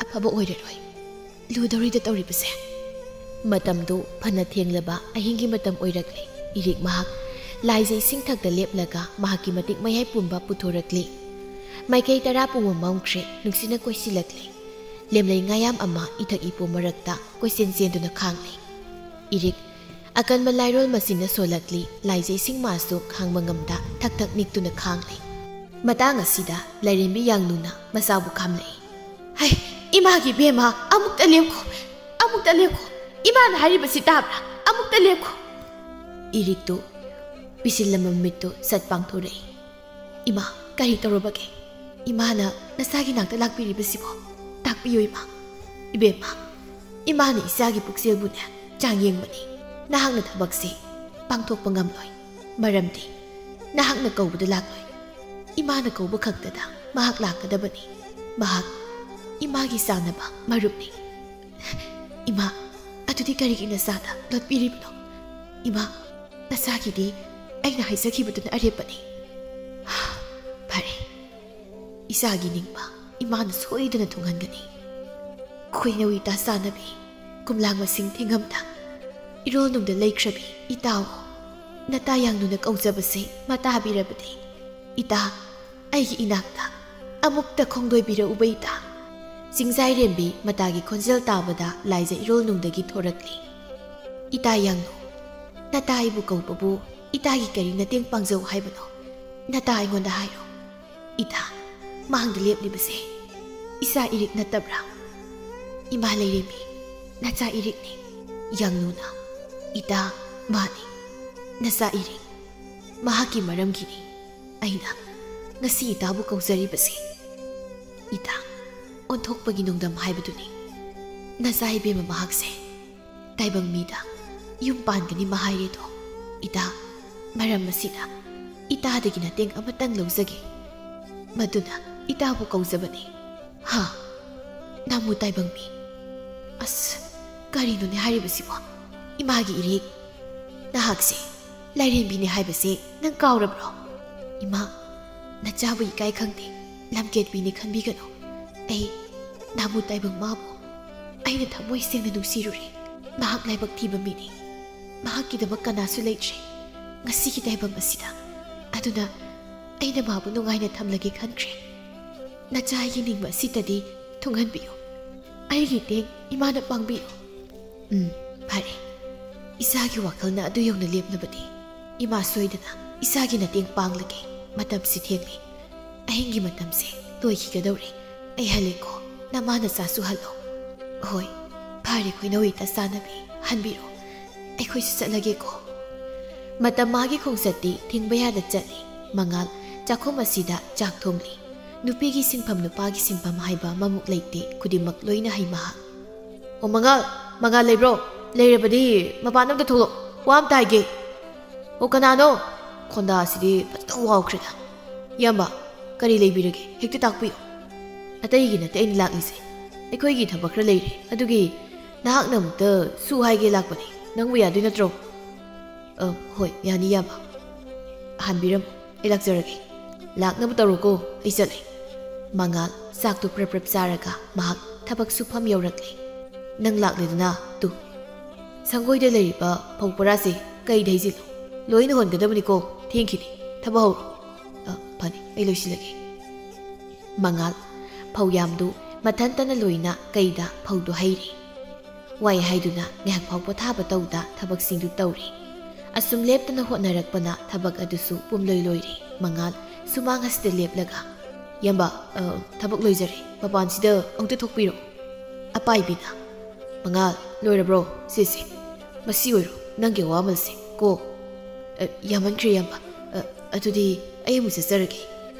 ꯑꯐꯕ ꯑꯣꯏꯔꯔꯣꯏ꯫ ꯂꯨꯗꯧꯔꯤꯗ ꯇꯧꯔꯤꯕꯁꯦ꯫ ꯃꯇꯝꯗꯨ ꯐꯅ ꯊꯦꯡꯂꯕ ꯑꯍꯤꯡꯒꯤ ꯃꯇꯝ ꯑꯣꯏꯔꯛꯂꯦ꯫ ꯏꯔꯤꯛ ꯃꯍꯥꯛ ꯂꯥꯏꯖ ꯏꯁꯤꯡ ꯊꯛꯇ ꯂꯦꯞꯂꯒ ꯃꯍꯥꯛꯀꯤ ꯃꯇꯤꯛ ꯃꯌꯥꯏ ꯄꯨꯝꯕ ꯄꯨꯊꯣꯔꯛꯂꯤ꯫ ꯃꯥꯏꯀꯩ ꯇꯔꯥ ꯄꯨꯝꯕ ꯃꯝꯈ꯭ꯔꯦ, ꯅꯨꯡꯁꯤꯠꯅ ꯀꯣꯏꯁꯤꯜꯂꯛꯂꯦ꯫ ꯂꯦꯝꯂꯩ ꯉꯥꯌꯥꯝ ꯑꯃ ꯏꯊꯛ ꯏꯄꯣꯝ ꯃꯔꯛꯇ ꯀꯣꯏꯆꯦꯟ ꯆꯦꯟꯗꯨꯅ ꯈꯥꯡꯂꯤ꯫ ꯏꯔꯤꯛ ꯑꯀꯟꯕ ꯂꯥꯏꯔꯣꯜ ꯃꯁꯤꯅ ꯁꯣꯜꯂꯛꯂꯤ, ꯂꯥꯏꯖ ꯏꯁꯤꯡ ꯃꯥꯁꯨ ꯈꯥꯡꯕ ꯉꯝꯗ ꯊꯛ ꯊꯛ ꯅꯤꯛꯇꯨꯅ ꯈꯥꯡꯂꯤ꯫ ꯃꯇꯥꯡ ꯑꯁꯤꯗ ꯂꯥꯏꯔꯦꯝꯕꯤ ꯌꯥꯡꯂꯨꯅ ꯃꯆꯥꯕꯨ ꯈꯥꯝꯂꯛꯏ꯫ ꯍꯩ, ꯏꯃꯥꯒꯤ ꯏꯕꯦꯝꯃ, ꯑꯃꯨꯛꯇ ꯂꯦꯞꯈꯣ, ꯑꯃꯨꯛꯇ ꯂꯦꯞꯈꯣ꯫ ꯏꯃꯥꯅ ꯍꯥꯏꯔꯤꯕꯁꯤ ꯇꯥꯕ꯭ꯔꯥ? ꯑꯃꯨꯛꯇ ꯂꯦꯞꯈꯣ꯫ ꯏꯔꯤꯛꯇꯨ ꯄꯤꯁꯤꯜꯂꯝꯕ ꯃꯤꯠꯇꯨ ꯁꯠ ꯄꯥꯡꯊꯣꯔꯛꯏ꯫ ꯏꯃꯥ, ꯀꯔꯤ ꯇꯧꯔꯕꯒꯦ? ꯏꯃꯥꯅ ꯅꯆꯥꯒꯤ ꯅꯥꯛꯇ ꯂꯥꯛꯄꯤꯔꯤꯕꯁꯤꯕꯣ? ꯇꯥꯛꯄꯤꯌꯨ, ꯏꯃꯥ꯫ ꯏꯕꯦꯝꯃ, ꯏꯃꯥꯅ ꯏꯆꯥꯒꯤ ꯄꯨꯛꯆꯦꯜꯕꯨꯅꯦ ꯆꯥꯡ ꯌꯦꯡꯕꯅꯤ꯫ ꯅꯍꯥꯛꯅ ꯊꯕꯛꯁꯤ ꯄꯥꯡꯊꯣꯛꯄ ꯉꯝꯂꯣꯏ꯫ ꯃꯔꯝꯗꯤ ꯅꯍꯥꯛꯅ ꯀꯧꯕꯗ ꯂꯥꯛꯂꯣꯏ꯫ ꯏꯃꯥꯅ ꯀꯧꯕ ꯈꯛꯇꯗ ꯃꯍꯥꯛ ꯂꯥꯛꯀꯗꯕꯅꯤ꯫ ꯃꯍꯥꯛ ꯏꯃꯥꯒꯤ ꯆꯥꯟꯅꯕ ꯃꯔꯨꯞꯅꯤ꯫ ꯏꯃꯥ, ꯑꯗꯨꯗꯤ ꯀꯔꯤꯒꯤ ꯅꯆꯥꯗ ꯂꯣꯠꯄꯤꯔꯤꯕꯅꯣ? ꯏꯃꯥ, ꯅꯆꯥꯒꯤꯗꯤ ꯑꯩꯅ ꯍꯥꯏꯖꯈꯤꯕꯗꯨꯅ ꯑꯔꯦꯞꯄꯅꯤ꯫ ꯐꯔꯦ, ꯏꯆꯥꯒꯤ ꯅꯤꯡꯕ ꯏꯃꯥꯅ ꯁꯣꯏꯗꯅ ꯊꯨꯡꯍꯟꯒꯅꯤ꯫ ꯈꯣꯏꯅꯧ ꯏꯇꯥ ꯆꯥꯟꯅꯕꯤ, ꯀꯨꯝꯂꯥꯡ ꯃꯁꯤꯡ ꯊꯤꯉꯝꯗ꯫ ꯏꯔꯣꯜꯅꯨꯡꯗ ꯂꯩꯈ꯭ꯔꯕꯤ ꯏꯇꯥ, ꯅꯇꯥ ꯌꯥꯡꯅꯨꯅ ꯀꯧꯖꯕꯁꯦ ꯃꯇꯥꯕꯤꯔꯕꯗꯤ ꯏꯇꯥ, ꯑꯩꯒꯤ ꯏꯅꯥꯛꯇ ꯑꯃꯨꯛꯇ ꯈꯣꯡꯗꯣꯏꯕꯤꯔꯛꯎꯕ ꯏꯇꯥ꯫ ꯆꯤꯡꯖꯥꯏꯔꯦꯝꯕꯤ ꯃꯇꯥꯒꯤ ꯈꯣꯟꯖꯦꯜ ꯇꯥꯕꯗ ꯂꯥꯏꯖ ꯏꯔꯣꯜꯅꯨꯡꯗꯒꯤ ꯊꯣꯔꯛꯂꯤ꯫ ꯏꯇꯥ ꯌꯥꯡꯅꯨ, ꯅꯇꯥ ꯑꯩꯕꯨ ꯀꯧꯕꯕꯨ ꯏꯇꯥꯒꯤ ꯀꯔꯤ ꯃꯇꯦꯡ ꯄꯥꯡꯖꯧ ꯍꯥꯏꯕꯅꯣ? ꯅꯇꯥ ꯑꯩꯉꯣꯟꯗ ꯍꯥꯏꯔꯣ꯫ ꯏꯇꯥ, ꯃꯥꯡꯗ ꯂꯦꯞꯂꯤꯕꯁꯦ ꯏꯆꯥ ꯏꯔꯤꯛ ꯅꯠꯇꯕ꯭ꯔꯥ? ꯏꯃꯥ ꯂꯩꯔꯦꯝꯕꯤ, ꯅꯆꯥ ꯏꯔꯤꯛꯅꯤ꯫ ꯌꯥꯡꯅꯨꯅ, ꯏꯇꯥ, ꯃꯥꯅꯤ, ꯅꯆꯥ ꯏꯔꯤꯛ꯫ ꯃꯍꯥꯛꯀꯤ ꯃꯔꯝꯒꯤꯅꯤ ꯑꯩꯅ ꯉꯁꯤ ꯏꯇꯥꯕꯨ ꯀꯧꯖꯔꯤꯕꯁꯦ꯫ ꯏꯇꯥ, ꯑꯣꯟꯊꯣꯛꯄꯒꯤ ꯅꯣꯡꯗꯝ ꯍꯥꯏꯕꯗꯨꯅꯤ꯫ ꯅꯆꯥ ꯏꯕꯦꯝꯃ ꯃꯍꯥꯛꯁꯦ ꯇꯥꯏꯕꯪ ꯃꯤꯗ ꯌꯨꯝ ꯄꯥꯟꯒꯅꯤ ꯃꯍꯥꯏꯔꯦꯗꯣ꯫ ꯏꯇꯥ, ꯃꯔꯝ ꯑꯁꯤꯅ ꯏꯇꯥꯗꯒꯤ ꯃꯇꯦꯡ ꯑꯃꯇꯪ ꯂꯧꯖꯒꯦ꯫ ꯃꯗꯨꯅ ꯏꯇꯥꯕꯨ ꯀꯧꯖꯕꯅꯤ꯫ ꯍꯥ? ꯅꯥꯃꯨ ꯇꯥꯏꯕꯪ ꯃꯤ? ꯑꯁ, ꯀꯔꯤꯅꯣꯅꯦ ꯍꯥꯏꯔꯤꯕꯁꯤꯕꯣ? ꯏꯃꯥꯒꯤ ꯏꯔꯤꯛ꯫ ꯅꯍꯥꯛꯁꯦ ꯂꯥꯏꯔꯦꯝꯕꯤꯅꯦ ꯍꯥꯏꯕꯁꯦ ꯅꯪ ꯀꯥꯎꯔꯕ꯭ꯔꯣ? ꯏꯃꯥ, ꯅꯆꯥꯕꯨ ꯏꯀꯥꯏ ꯈꯪꯗꯦ, ꯂꯝꯀꯦꯠꯄꯤꯅꯦ ꯈꯟꯕꯤꯒꯅꯨ꯫ ꯑꯩ ꯅꯥꯃꯨ ꯇꯥꯏꯕꯪ ꯃꯥꯕꯨ ꯑꯩꯅ ꯊꯃꯣꯏ ꯁꯦꯡꯅ ꯅꯨꯡꯁꯤꯔꯨꯔꯦ꯫ ꯃꯍꯥꯛ ꯂꯥꯏꯕꯛ ꯊꯤꯕ ꯃꯤꯅꯤ꯫ ꯃꯍꯥꯛꯀꯤꯗꯃꯛ ꯀꯅꯥꯁꯨ ꯂꯩꯇ꯭ꯔꯦ ꯉꯁꯤꯒꯤ ꯇꯥꯏꯕꯪ ꯑꯁꯤꯗ꯫ ꯑꯗꯨꯅ ꯑꯩꯅ ꯃꯥꯕꯨ ꯅꯨꯡꯉꯥꯏꯅ ꯊꯝꯂꯒꯦ ꯈꯟꯈ꯭ꯔꯦ꯫ ꯅꯆꯥ ꯑꯩꯒꯤ ꯅꯤꯡꯕ ꯑꯁꯤꯇꯗꯤ ꯊꯨꯡꯍꯟꯕꯤꯌꯨ꯫ ꯑꯩꯒꯤ ꯇꯦꯡ ꯏꯃꯥꯅ ꯄꯥꯡꯕꯤꯌꯨ꯫ ꯎꯝ, ꯐꯔꯦ꯫ ꯏꯆꯥꯒꯤ ꯋꯥꯈꯜꯅ ꯑꯗꯨ ꯌꯧꯅ ꯂꯦꯞꯂꯕꯗꯤ ꯏꯃꯥ ꯁꯣꯏꯗꯅ ꯏꯆꯥꯒꯤ ꯃꯇꯦꯡ ꯄꯥꯡꯂꯒꯦ꯫ ꯃꯇꯝꯁꯤ ꯊꯦꯡꯂꯦ꯫ ꯑꯍꯤꯡꯒꯤ ꯃꯇꯝꯁꯦ ꯂꯣꯏꯈꯤꯒꯗꯧꯔꯦ꯫ ꯑꯩ ꯍꯜꯂꯦꯀꯣ꯫ ꯅꯃꯥ ꯅꯆꯥꯁꯨ ꯍꯜꯂꯣ꯫ ꯍꯣꯏ, ꯐꯔꯦ ꯈꯣꯏꯅꯧ ꯏꯇꯥ ꯆꯥꯟꯅꯕꯤ, ꯍꯟꯕꯤꯔꯣ꯫ ꯑꯩꯈꯣꯏꯁꯨ ꯆꯠꯂꯒꯦꯀꯣ꯫ ꯃꯇꯝ ꯃꯥꯒꯤ ꯈꯣꯡꯆꯠꯇꯤ ꯊꯤꯡꯕ ꯌꯥꯗ ꯆꯠꯂꯤ꯫ ꯃꯉꯥꯜ ꯆꯥꯛꯈꯨꯝ ꯑꯁꯤꯗ ꯆꯥꯛ ꯊꯣꯡꯂꯤ꯫ ꯅꯨꯄꯤꯒꯤ ꯁꯤꯟꯐꯝ ꯅꯨꯄꯥꯒꯤ ꯁꯤꯟꯐꯝ ꯍꯥꯏꯕ ꯑꯃꯃꯨꯛ ꯂꯩꯇꯦ, ꯈꯨꯗꯤꯡꯃꯛ ꯂꯣꯏꯅ ꯍꯩ ꯃꯍꯥꯛ꯫ ꯑꯣ ꯃꯉꯥꯜ, ꯃꯉꯥꯜ ꯂꯩꯕ꯭ꯔꯣ? ꯂꯩꯔꯕꯗꯤ ꯃꯄꯥꯟ ꯑꯝꯇ ꯊꯣꯛꯂꯛꯑꯣ, ꯋꯥ ꯑꯝꯇ ꯍꯥꯏꯒꯦ꯫ ꯑꯣ ꯀꯅꯥꯅꯣ? ꯈꯣꯟꯗꯥ ꯑꯁꯤꯗꯤ ꯐꯖꯅ ꯋꯥꯎꯈ꯭ꯔꯦꯗ꯫ ꯏꯌꯥꯝꯕ, ꯀꯔꯤ ꯂꯩꯕꯤꯔꯒꯦ? ꯍꯦꯛꯇ ꯇꯥꯛꯄꯤꯌꯨ꯫ ꯑꯇꯩꯒꯤ ꯅꯠꯇꯦ ꯑꯩꯅ ꯂꯥꯛꯂꯤꯁꯦ꯫ ꯑꯩꯈꯣꯏꯒꯤ ꯊꯕꯛ ꯈꯔ ꯂꯩꯔꯦ, ꯑꯗꯨꯒꯤ ꯅꯍꯥꯛꯅ ꯑꯃꯨꯛꯇ ꯁꯨ ꯍꯥꯏꯒꯦ ꯂꯥꯛꯄꯅꯤ꯫ ꯅꯪꯕꯨ ꯌꯥꯗꯣꯏ ꯅꯠꯇ꯭ꯔꯣ? ꯑ, ꯍꯣꯏ, ꯌꯥꯅꯤ ꯏꯌꯥꯝꯕ꯫ ꯍꯥꯟꯕꯤꯔꯝꯃꯨ, ꯑꯩ ꯂꯥꯛꯆꯔꯒꯦ꯫ ꯂꯥꯛꯅꯕ ꯇꯧꯔꯣꯀꯣ, ꯑꯩ ꯆꯠꯂꯦ꯫ ꯃꯉꯥꯜ ꯆꯥꯛꯇꯨ ꯄ꯭ꯔꯞ ꯄ꯭ꯔꯞ ꯆꯥꯔꯒ ꯃꯍꯥꯛ ꯊꯕꯛ ꯁꯨꯐꯝ ꯌꯧꯔꯛꯂꯦ꯫ ꯅꯪ ꯂꯥꯛꯂꯦꯗꯅ, ꯇꯨ꯫ ꯁꯪꯒꯣꯏꯗ ꯂꯩꯔꯤꯕ ꯐꯧ ꯄꯣꯔꯥꯁꯦ ꯀꯩꯗ ꯍꯩꯖꯤꯜꯂꯣ꯫ ꯂꯣꯏꯅ ꯍꯣꯟꯒꯗꯕꯅꯤꯀꯣ꯫ ꯊꯦꯡꯈꯤꯅꯤ꯫ ꯊꯕꯛ ꯍꯧꯔꯣ꯫ ꯑ, ꯐꯅꯤ, ꯑꯩ ꯂꯣꯏꯁꯤꯜꯂꯒꯦ꯫ ꯃꯉꯥꯜ ꯐꯧ ꯌꯥꯝꯗꯨ ꯃꯊꯟꯇꯅ ꯂꯣꯏꯅ ꯀꯩꯗ ꯐꯧꯗꯨ ꯍꯩꯔꯤ꯫ ꯋꯥꯏ ꯍꯥꯏꯗꯨꯅ ꯉꯥꯏꯍꯥꯛ ꯐꯥꯎ ꯄꯣꯊꯥꯕ ꯇꯧꯗ ꯊꯕꯛꯁꯤꯡꯗꯨ ꯇꯧꯔꯤ꯫ ꯑꯁꯨꯝ ꯂꯦꯞꯇꯅ ꯍꯣꯠꯅꯔꯛꯄꯅ ꯊꯕꯛ ꯑꯗꯨꯁꯨ ꯄꯨꯝꯂꯣꯏ ꯂꯣꯏꯔꯤ꯫ ꯃꯉꯥꯜ ꯁꯨꯃꯥꯡ ꯑꯁꯤꯗ ꯂꯦꯞꯂꯒ, "ꯏꯌꯥꯝꯕ, ꯑ, ꯊꯕꯛ ꯂꯣꯏꯖꯔꯦ꯫ ꯃꯄꯥꯟꯁꯤꯗ ꯑꯃꯨꯛꯇ ꯊꯣꯛꯄꯤꯔꯣ꯫" ꯑꯄꯥꯏꯕꯤꯅ, "ꯃꯉꯥꯜ, ꯂꯣꯏꯔꯕ꯭ꯔꯣ? ꯁꯦ, ꯁꯦ, ꯃꯁꯤ ꯑꯣꯏꯔꯣ ꯅꯪꯒꯤ ꯑꯋꯥꯃꯜꯁꯦ ꯀꯣ꯫" "ꯑ, ꯌꯥꯝꯃꯟꯈ꯭ꯔꯦ ꯏꯌꯥꯝꯕ꯫ ꯑ, ꯑꯗꯨꯗꯤ ꯑꯩ ꯑꯃꯨꯛ ꯆꯠꯆꯔꯒꯦ꯫"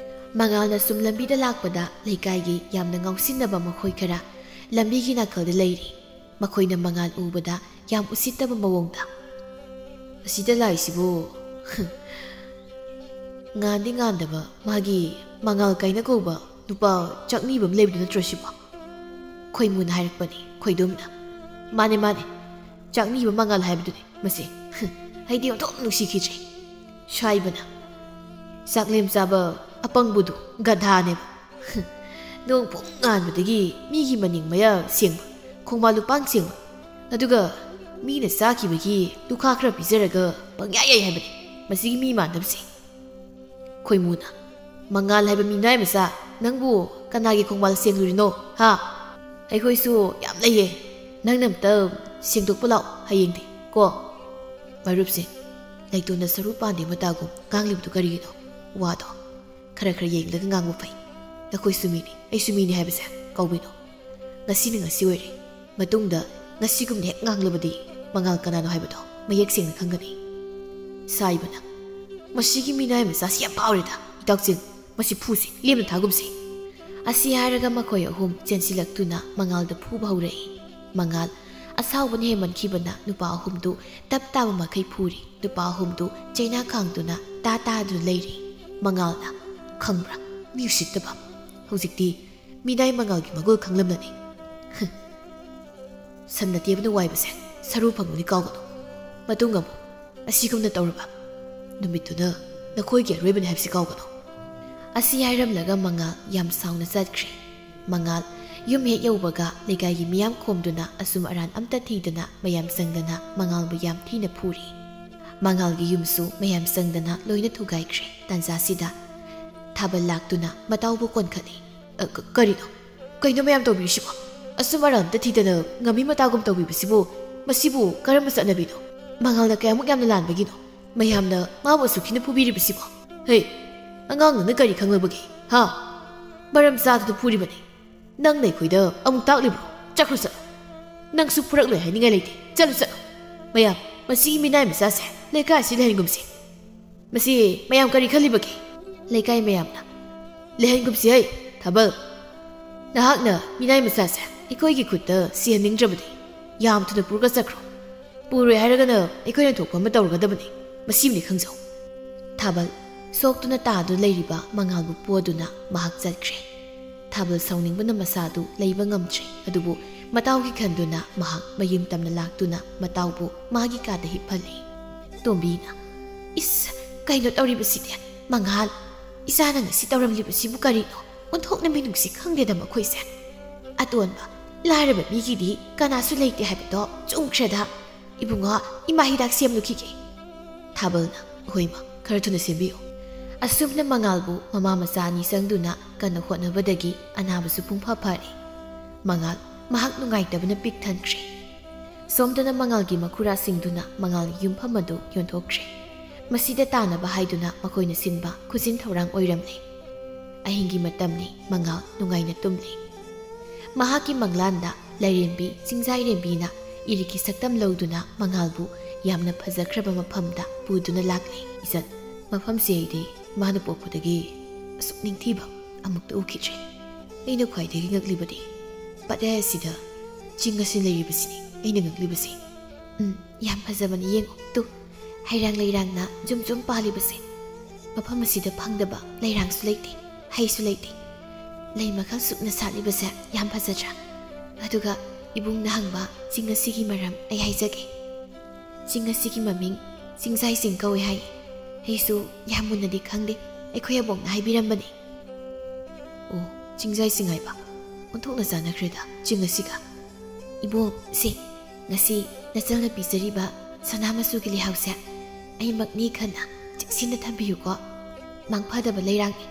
ꯃꯉꯥꯜꯅ ꯁꯨꯝ ꯂꯝꯕꯤꯗ ꯂꯥꯛꯄꯗ ꯂꯩꯀꯥꯏꯒꯤ ꯌꯥꯝꯅ ꯉꯥꯎꯁꯤꯟꯅꯕ ꯃꯈꯣꯏ ꯈꯔ ꯂꯝꯕꯤꯒꯤ ꯅꯥꯀꯜꯗ ꯂꯩꯔꯤ꯫ ꯃꯈꯣꯏꯅ ꯃꯉꯥꯜ ꯎꯕꯗ ꯌꯥꯝ ꯎꯁꯤꯠꯇꯕ ꯃꯑꯣꯡꯗ, "ꯑꯁꯤꯗ ꯂꯥꯛꯏꯁꯤꯕꯨ ꯉꯥꯟꯗꯤ ꯉꯥꯟꯗꯕ ꯃꯥꯒꯤ ꯃꯉꯥꯜ ꯀꯥꯏꯅ ꯀꯧꯕ ꯅꯨꯄꯥ ꯆꯥꯛꯅꯤꯕ ꯑꯃ ꯂꯩꯕꯗꯨ ꯅꯠꯇ꯭ꯔꯣ ꯁꯤꯕꯣ?" ꯈꯣꯏꯃꯨꯅ ꯍꯥꯏꯔꯛꯄꯅꯤ ꯈꯣꯏꯗꯨꯝꯅ꯫ "ꯃꯥꯅꯦ, ꯃꯥꯅꯦ, ꯆꯥꯛꯅꯤꯕ ꯃꯉꯥꯜ ꯍꯥꯏꯕꯗꯨꯅꯤ ꯃꯁꯤ꯫ ꯑꯩꯗꯤ ꯑꯣꯟꯊꯣꯛꯅ ꯅꯨꯡꯁꯤꯈꯤꯗ꯭ꯔꯦ꯫" ꯁꯥꯏꯕꯅ, "ꯆꯥꯛꯂꯦꯝ ꯆꯥꯕ ꯑꯄꯪꯕꯗꯨ ꯒꯙꯥꯅꯦꯕ꯫ ꯅꯣꯡ ꯄꯨꯡ ꯉꯥꯟꯕꯗꯒꯤ ꯃꯤꯒꯤ ꯃꯅꯤꯡ ꯃꯌꯥ ꯁꯦꯡꯕ, ꯈꯣꯡꯕꯥꯜ ꯂꯨꯄꯥꯡ ꯁꯦꯡꯕ, ꯑꯗꯨꯒ ꯃꯤꯅ ꯆꯥꯈꯤꯕꯒꯤ ꯂꯨꯈꯥ ꯈꯔ ꯄꯤꯖꯔꯒ ꯄꯪꯌꯥꯏ ꯌꯥꯏ ꯍꯥꯏꯕꯅꯤ ꯃꯁꯤꯒꯤ ꯃꯤ ꯃꯥꯟꯗꯕꯁꯦ꯫" ꯈꯣꯏꯃꯨꯅ, "ꯃꯉꯥꯜ ꯍꯥꯏꯕ ꯃꯤꯅꯥꯏ ꯃꯆꯥ, ꯅꯪꯕꯨ ꯀꯅꯥꯒꯤ ꯈꯣꯡꯕꯥꯜ ꯁꯦꯡꯂꯨꯔꯤꯅꯣ, ꯍꯥ? ꯑꯩꯈꯣꯏꯁꯨ ꯌꯥꯝ ꯂꯩꯌꯦ, ꯅꯪꯅ ꯑꯝꯇ ꯁꯦꯡꯗꯣꯛꯄ ꯂꯥꯛꯑꯣ ꯍꯌꯦꯡꯗꯤ ꯀꯣ꯫" ꯃꯔꯨꯞꯁꯤꯡ, ꯂꯩꯇꯣꯟꯗ ꯁꯔꯨ ꯄꯥꯟꯗꯦ ꯃꯇꯥꯒꯨꯝ ꯉꯥꯡꯂꯤꯕꯗꯨ ꯀꯔꯤꯒꯤꯅꯣ? ꯋꯥꯗꯣ ꯈꯔ ꯈꯔ ꯌꯦꯡꯂꯒ ꯉꯥꯡꯕ ꯐꯩ꯫ ꯅꯈꯣꯏꯁꯨ ꯃꯤꯅꯤ, ꯑꯩꯁꯨ ꯃꯤꯅꯤ ꯍꯥꯏꯕꯁꯦ ꯀꯥꯎꯕꯤꯅꯣ꯫ ꯉꯁꯤꯅ ꯉꯁꯤ ꯑꯣꯏꯔꯦ꯫ ꯃꯇꯨꯡꯗ ꯉꯁꯤꯒꯨꯝꯅ ꯍꯦꯛ ꯉꯥꯡꯂꯕꯗꯤ ꯃꯉꯥꯜ ꯀꯅꯥꯅꯣ ꯍꯥꯏꯕꯗꯣ ꯃꯌꯦꯛ ꯁꯦꯡꯅ ꯈꯪꯒꯅꯤ꯫ ꯁꯥꯏꯕꯅ, "ꯃꯁꯤꯒꯤ ꯃꯤꯅꯥꯏ ꯃꯆꯥꯁꯤ ꯌꯥꯝ ꯐꯥꯎꯔꯦꯗ꯫ ꯏꯇꯥꯎꯆꯤꯡ, ꯃꯁꯤ ꯐꯨꯁꯤ, ꯂꯦꯝꯅ ꯊꯥꯒꯨꯝꯁꯤ꯫" ꯑꯁꯤ ꯍꯥꯏꯔꯒ ꯃꯈꯣꯏ ꯑꯍꯨꯝ ꯆꯦꯟꯁꯤꯜꯂꯛꯇꯨꯅ ꯃꯉꯥꯜꯗ ꯐꯨꯕ ꯍꯧꯔꯛꯏ꯫ ꯃꯉꯥꯜ ꯑꯁꯥꯎꯕꯅ ꯍꯦꯟꯃꯟꯈꯤꯕꯅ ꯅꯨꯄꯥ ꯑꯍꯨꯝꯗꯨ ꯇꯞ ꯇꯥꯕ ꯃꯈꯩ ꯐꯨꯔꯤ꯫ ꯅꯨꯄꯥ ꯑꯍꯨꯝꯗꯨ ꯆꯩꯅꯥ ꯈꯥꯡꯗꯨꯅ ꯇꯥ ꯇꯥꯗꯨꯅ ꯂꯩꯔꯤ꯫ ꯃꯉꯥꯜꯅ, "ꯈꯪꯕ꯭ꯔꯥ, ꯃꯤ ꯎꯁꯤꯠꯇꯕ, ꯍꯧꯖꯤꯛꯇꯤ ꯃꯤꯅꯥꯏ ꯃꯉꯥꯜꯒꯤ ꯃꯒꯨꯜ ꯈꯪꯂꯝꯂꯅꯤ꯫ ꯁꯟꯅ ꯇꯦꯕꯅ ꯋꯥꯏꯕꯁꯦ ꯁꯔꯨ ꯐꯪꯕꯅꯤ ꯀꯥꯎꯒꯅꯨ꯫ ꯃꯇꯨꯡ ꯑꯃꯨꯛ ꯑꯁꯤꯒꯨꯝꯅ ꯇꯧꯔꯕ ꯅꯨꯃꯤꯠꯇꯨꯗ ꯅꯈꯣꯏꯒꯤ ꯑꯔꯣꯏꯕꯅꯤ ꯍꯥꯏꯕꯁꯤ ꯀꯥꯎꯒꯅꯨ꯫" ꯑꯁꯤ ꯍꯥꯏꯔꯝꯂꯒ ꯃꯉꯥꯜ ꯌꯥꯝ ꯁꯥꯎꯅ ꯆꯠꯈ꯭ꯔꯦ꯫ ꯃꯉꯥꯜ ꯌꯨꯝ ꯍꯦꯛ ꯌꯧꯕꯒ ꯂꯩꯀꯥꯏꯒꯤ ꯃꯤꯌꯥꯝ ꯈꯣꯝꯗꯨꯅ ꯑꯁꯨꯝ ꯑꯔꯥꯟ ꯑꯝꯇ ꯊꯤꯗꯅ ꯃꯌꯥꯝ ꯆꯪꯗꯅ ꯃꯉꯥꯜꯕꯨ ꯌꯥꯝ ꯊꯤꯅ ꯐꯨꯔꯤ꯫ ꯃꯉꯥꯜꯒꯤ ꯌꯨꯝꯁꯨ ꯃꯌꯥꯝ ꯆꯪꯗꯅ ꯂꯣꯏꯅ ꯊꯨꯒꯥꯏꯈ꯭ꯔꯦ꯫ ꯇꯥꯟꯖꯥꯁꯤꯗ ꯊꯥꯕꯜ ꯂꯥꯛꯇꯨꯅ ꯃꯇꯥꯎꯕꯨ ꯀꯣꯟꯈꯠꯂꯤ꯫ "ꯑ, ꯀ-, ꯀꯔꯤꯅꯣ? ꯀꯩꯅꯣ ꯃꯌꯥꯝ ꯇꯧꯕꯤꯔꯤꯁꯤꯕꯣ? ꯑꯁꯨꯝ ꯑꯔꯥꯟ ꯑꯝꯇ ꯊꯤꯗꯅ ꯉꯝꯃꯤ ꯃꯇꯥꯒꯨꯝ ꯇꯧꯕꯤꯕꯁꯤꯕꯨ, ꯃꯁꯤꯕꯨ ꯀꯔꯝꯕ ꯆꯠꯅꯕꯤꯅꯣ? ꯃꯉꯥꯜꯅ ꯀꯌꯥꯃꯨꯛ ꯌꯥꯝꯅ ꯂꯥꯟꯕꯒꯤꯅꯣ ꯃꯌꯥꯝꯅ ꯃꯥꯕꯨ ꯑꯁꯨꯛ ꯊꯤꯅ ꯐꯨꯕꯤꯔꯤꯕꯁꯤꯕꯣ? ꯍꯦ, ꯑꯉꯥꯡ ꯅꯪꯅ ꯀꯔꯤ ꯈꯪꯂꯕꯒꯦ? ꯍꯥ? ꯃꯔꯝ ꯆꯥꯗꯅ ꯐꯨꯔꯤꯕꯅꯤ꯫ ꯅꯪꯅ ꯑꯩꯈꯣꯏꯗ ꯑꯃꯨꯛ ꯇꯥꯛꯂꯤꯕ꯭ꯔꯣ? ꯆꯠꯈ꯭ꯔꯣ, ꯆꯠꯂꯣ꯫ ꯅꯪꯁꯨ ꯐꯨꯔꯛꯂꯣꯏ ꯍꯥꯏꯅꯤꯡꯉꯥꯏ ꯂꯩꯇꯦ꯫ ꯆꯠꯂꯣ, ꯆꯠꯂꯣ꯫ ꯃꯌꯥꯝ, ꯃꯁꯤꯒꯤ ꯃꯤꯅꯥꯏ ꯃꯆꯥꯁꯦ ꯂꯩꯀꯥꯏ ꯑꯁꯤ ꯂꯩꯍꯟꯒꯨꯝꯁꯦ꯫ ꯃꯁꯤ ꯃꯌꯥꯝ ꯀꯔꯤ ꯈꯜꯂꯤꯕꯒꯦ?" ꯂꯩꯀꯥꯏ ꯃꯌꯥꯝꯅ, "ꯂꯩꯍꯟꯒꯨꯝꯁꯤ ꯍꯩ, ꯊꯥꯕꯜ꯫ ꯅꯍꯥꯛꯅ ꯃꯤꯅꯥꯏ ꯃꯆꯥꯁꯦ ꯑꯩꯈꯣꯏꯒꯤ ꯈꯨꯠꯇ ꯁꯤꯍꯟꯅꯤꯡꯗ꯭ꯔꯕꯗꯤ ꯌꯥꯝ ꯊꯨꯅ ꯄꯨꯔꯒ ꯆꯠꯈ꯭ꯔꯣ꯫ ꯄꯨꯔꯣꯏ ꯍꯥꯏꯔꯒꯅ ꯑꯩꯈꯣꯏꯅ ꯊꯣꯛꯄ ꯑꯃ ꯇꯧꯔꯒꯗꯕꯅꯤ꯫ ꯃꯁꯤꯃꯗꯤ ꯈꯪꯖꯧ꯫" ꯊꯥꯕꯜ ꯁꯣꯛꯇꯨꯅ ꯇꯥꯗꯨꯅ ꯂꯩꯔꯤꯕ ꯃꯉꯥꯜꯕꯨ ꯄꯣꯗꯨꯅ ꯃꯍꯥꯛ ꯆꯠꯈ꯭ꯔꯦ꯫ ꯊꯥꯕꯜ ꯁꯥꯎꯅꯤꯡꯕꯅ ꯃꯁꯥꯗꯨ ꯂꯩꯕ ꯉꯝꯗ꯭ꯔꯦ꯫ ꯑꯗꯨꯕꯨ ꯃꯇꯥꯎꯒꯤ ꯈꯟꯗꯨꯅ ꯃꯍꯥꯛ ꯃꯌꯨꯝ ꯇꯝꯅ ꯂꯥꯛꯇꯨꯅ ꯃꯇꯥꯎꯕꯨ ꯃꯥꯒꯤ ꯀꯥꯗ ꯍꯤꯞꯍꯜꯂꯤ꯫ ꯇꯣꯝꯕꯤꯅ, "ꯏꯁ, ꯀꯩꯅꯣ ꯇꯧꯔꯤꯕꯁꯤꯗꯤ? ꯃꯉꯥꯜ, ꯏꯆꯥꯅ ꯉꯁꯤ ꯇꯧꯔꯝꯂꯤꯕꯁꯤꯕꯨ ꯀꯔꯤꯅꯣ? ꯑꯣꯟꯊꯣꯛꯅ ꯃꯤꯅꯨꯡꯁꯤ ꯈꯪꯗꯦꯗ ꯃꯈꯣꯏꯁꯦ꯫ ꯑꯇꯣꯟꯕ, ꯂꯥꯏꯔꯕ ꯃꯤꯒꯤꯗꯤ ꯀꯅꯥꯁꯨ ꯂꯩꯇꯦ ꯍꯥꯏꯕꯗꯣ ꯆꯨꯝꯈ꯭ꯔꯦꯗ꯫ ꯏꯕꯨꯡꯉꯣ, ꯏꯃꯥ ꯍꯤꯗꯥꯛ ꯁꯦꯝꯂꯨꯈꯤꯒꯦ꯫" ꯊꯥꯕꯜꯅ, "ꯍꯣꯏ ꯃꯥ, ꯈꯔ ꯊꯨꯅ ꯁꯦꯝꯕꯤꯌꯨ꯫" ꯑꯁꯨꯝꯅ ꯃꯉꯥꯜꯕꯨ ꯃꯃꯥ ꯃꯆꯥ ꯑꯅꯤ ꯆꯪꯗꯨꯅ ꯀꯟꯅ ꯍꯣꯠꯅꯕꯗꯒꯤ ꯑꯅꯥꯕꯁꯨ ꯄꯨꯡꯐ ꯐꯔꯦ꯫ ꯃꯉꯥꯜ, ꯃꯍꯥꯛ ꯅꯨꯡꯉꯥꯏꯇꯕꯅ ꯄꯤꯛ ꯊꯟꯈ꯭ꯔꯦ꯫ ꯁꯣꯝꯗꯅ ꯃꯉꯥꯜꯒꯤ ꯃꯈꯨꯔꯥꯁꯤꯡꯗꯨꯅ ꯃꯉꯥꯜꯒꯤ ꯌꯨꯝꯐꯝ ꯑꯗꯨ ꯌꯣꯟꯊꯣꯛꯈ꯭ꯔꯦ꯫ ꯃꯁꯤꯗ ꯇꯥꯅꯕ ꯍꯥꯏꯗꯨꯅ ꯃꯈꯣꯏꯅ ꯁꯤꯟꯕ ꯈꯨꯖꯤꯟ ꯊꯧꯔꯥꯡ ꯑꯣꯏꯔꯝꯂꯦ꯫ ꯑꯍꯤꯡꯒꯤ ꯃꯇꯝꯅꯤ, ꯃꯉꯥꯜ ꯅꯨꯡꯉꯥꯏꯅ ꯇꯨꯝꯂꯤ꯫ ꯃꯍꯥꯛꯀꯤ ꯃꯪꯂꯥꯟꯗ ꯂꯥꯏꯔꯦꯝꯕꯤ, ꯆꯤꯡꯖꯥꯏꯔꯦꯝꯕꯤꯅ ꯏꯔꯤꯛꯀꯤ ꯁꯛꯇꯝ ꯂꯧꯗꯨꯅ ꯃꯉꯥꯜꯕꯨ ꯌꯥꯝꯅ ꯐꯖꯈ꯭ꯔꯕ ꯃꯐꯝꯗ ꯄꯨꯗꯨꯅ ꯂꯥꯛꯂꯤ꯫ "ꯏꯆꯟ, ꯃꯐꯝꯁꯤ ꯑꯩꯗꯤ ꯃꯥꯅ ꯄꯣꯛꯄꯗꯒꯤ ꯑꯁꯨꯛ ꯅꯤꯡꯊꯤꯕ ꯑꯃꯨꯛꯇ ꯎꯈꯤꯗ꯭ꯔꯤ꯫ ꯑꯩꯅ ꯈ꯭ꯋꯥꯏꯗꯒꯤ ꯉꯛꯂꯤꯕꯗꯤ ꯄꯠꯌꯥꯏ ꯑꯁꯤꯗ ꯆꯤꯡ ꯑꯁꯤ ꯂꯩꯔꯤꯕꯁꯤꯅꯤ ꯑꯩꯅ ꯉꯛꯂꯤꯕꯁꯤ꯫" "ꯎꯝ, ꯌꯥꯝ ꯐꯖꯕꯅꯤ, ꯌꯦꯡꯉꯨ ꯇꯨ, ꯍꯩꯔꯥꯡ ꯂꯩꯔꯥꯡꯅ ꯖꯨꯝ ꯖꯨꯝ ꯄꯥꯜꯂꯤꯕꯁꯦ꯫ ꯃꯐꯝ ꯑꯁꯤꯗ ꯐꯪꯗꯕ ꯂꯩꯔꯥꯡꯁꯨ ꯂꯩꯇꯦ, ꯍꯩꯁꯨ ꯂꯩꯇꯦ꯫ ꯂꯩ ꯃꯈꯜ ꯁꯨꯛꯅ ꯁꯥꯠꯂꯤꯕꯁꯦ ꯌꯥꯝ ꯐꯖꯗ꯭ꯔꯥ? ꯑꯗꯨꯒ ꯏꯕꯨꯡꯅ ꯍꯪꯕ ꯆꯤꯡ ꯑꯁꯤꯒꯤ ꯃꯔꯝ ꯑꯩ ꯍꯥꯏꯖꯒꯦ꯫ ꯆꯤꯡ ꯑꯁꯤꯒꯤ ꯃꯃꯤꯡ ꯆꯤꯡꯖꯥꯏ ꯆꯤꯡ ꯀꯧꯏ ꯍꯥꯏ꯫ ꯑꯩꯁꯨ ꯌꯥꯝ ꯃꯨꯟꯅꯗꯤ ꯈꯪꯗꯦ, ꯑꯩꯈꯣꯏ ꯑꯕꯣꯛꯅ ꯍꯥꯏꯕꯤꯔꯝꯕꯅꯤ꯫" "ꯑꯣ, ꯆꯤꯡꯖꯥꯏ ꯆꯤꯡ ꯍꯥꯏꯕ? ꯑꯣꯟꯊꯣꯛꯅ ꯆꯥꯟꯅꯈ꯭ꯔꯦꯗ ꯆꯤꯡ ꯑꯁꯤꯒ꯫ ꯏꯕꯨꯡ, ꯁꯤ ꯉꯁꯤ ꯅꯆꯜꯅ ꯄꯤꯖꯔꯤꯕ ꯁꯅꯥ ꯃꯆꯨꯒꯤ ꯂꯩꯍꯥꯎꯁꯦ ꯑꯩꯃꯛꯅꯤ ꯈꯟꯅ ꯆꯦꯛꯁꯤꯟꯅ ꯊꯝꯕꯤꯌꯨꯀꯣ꯫ ꯃꯥꯡ ꯐꯗꯕ ꯂꯩꯔꯥꯡꯅꯤ꯫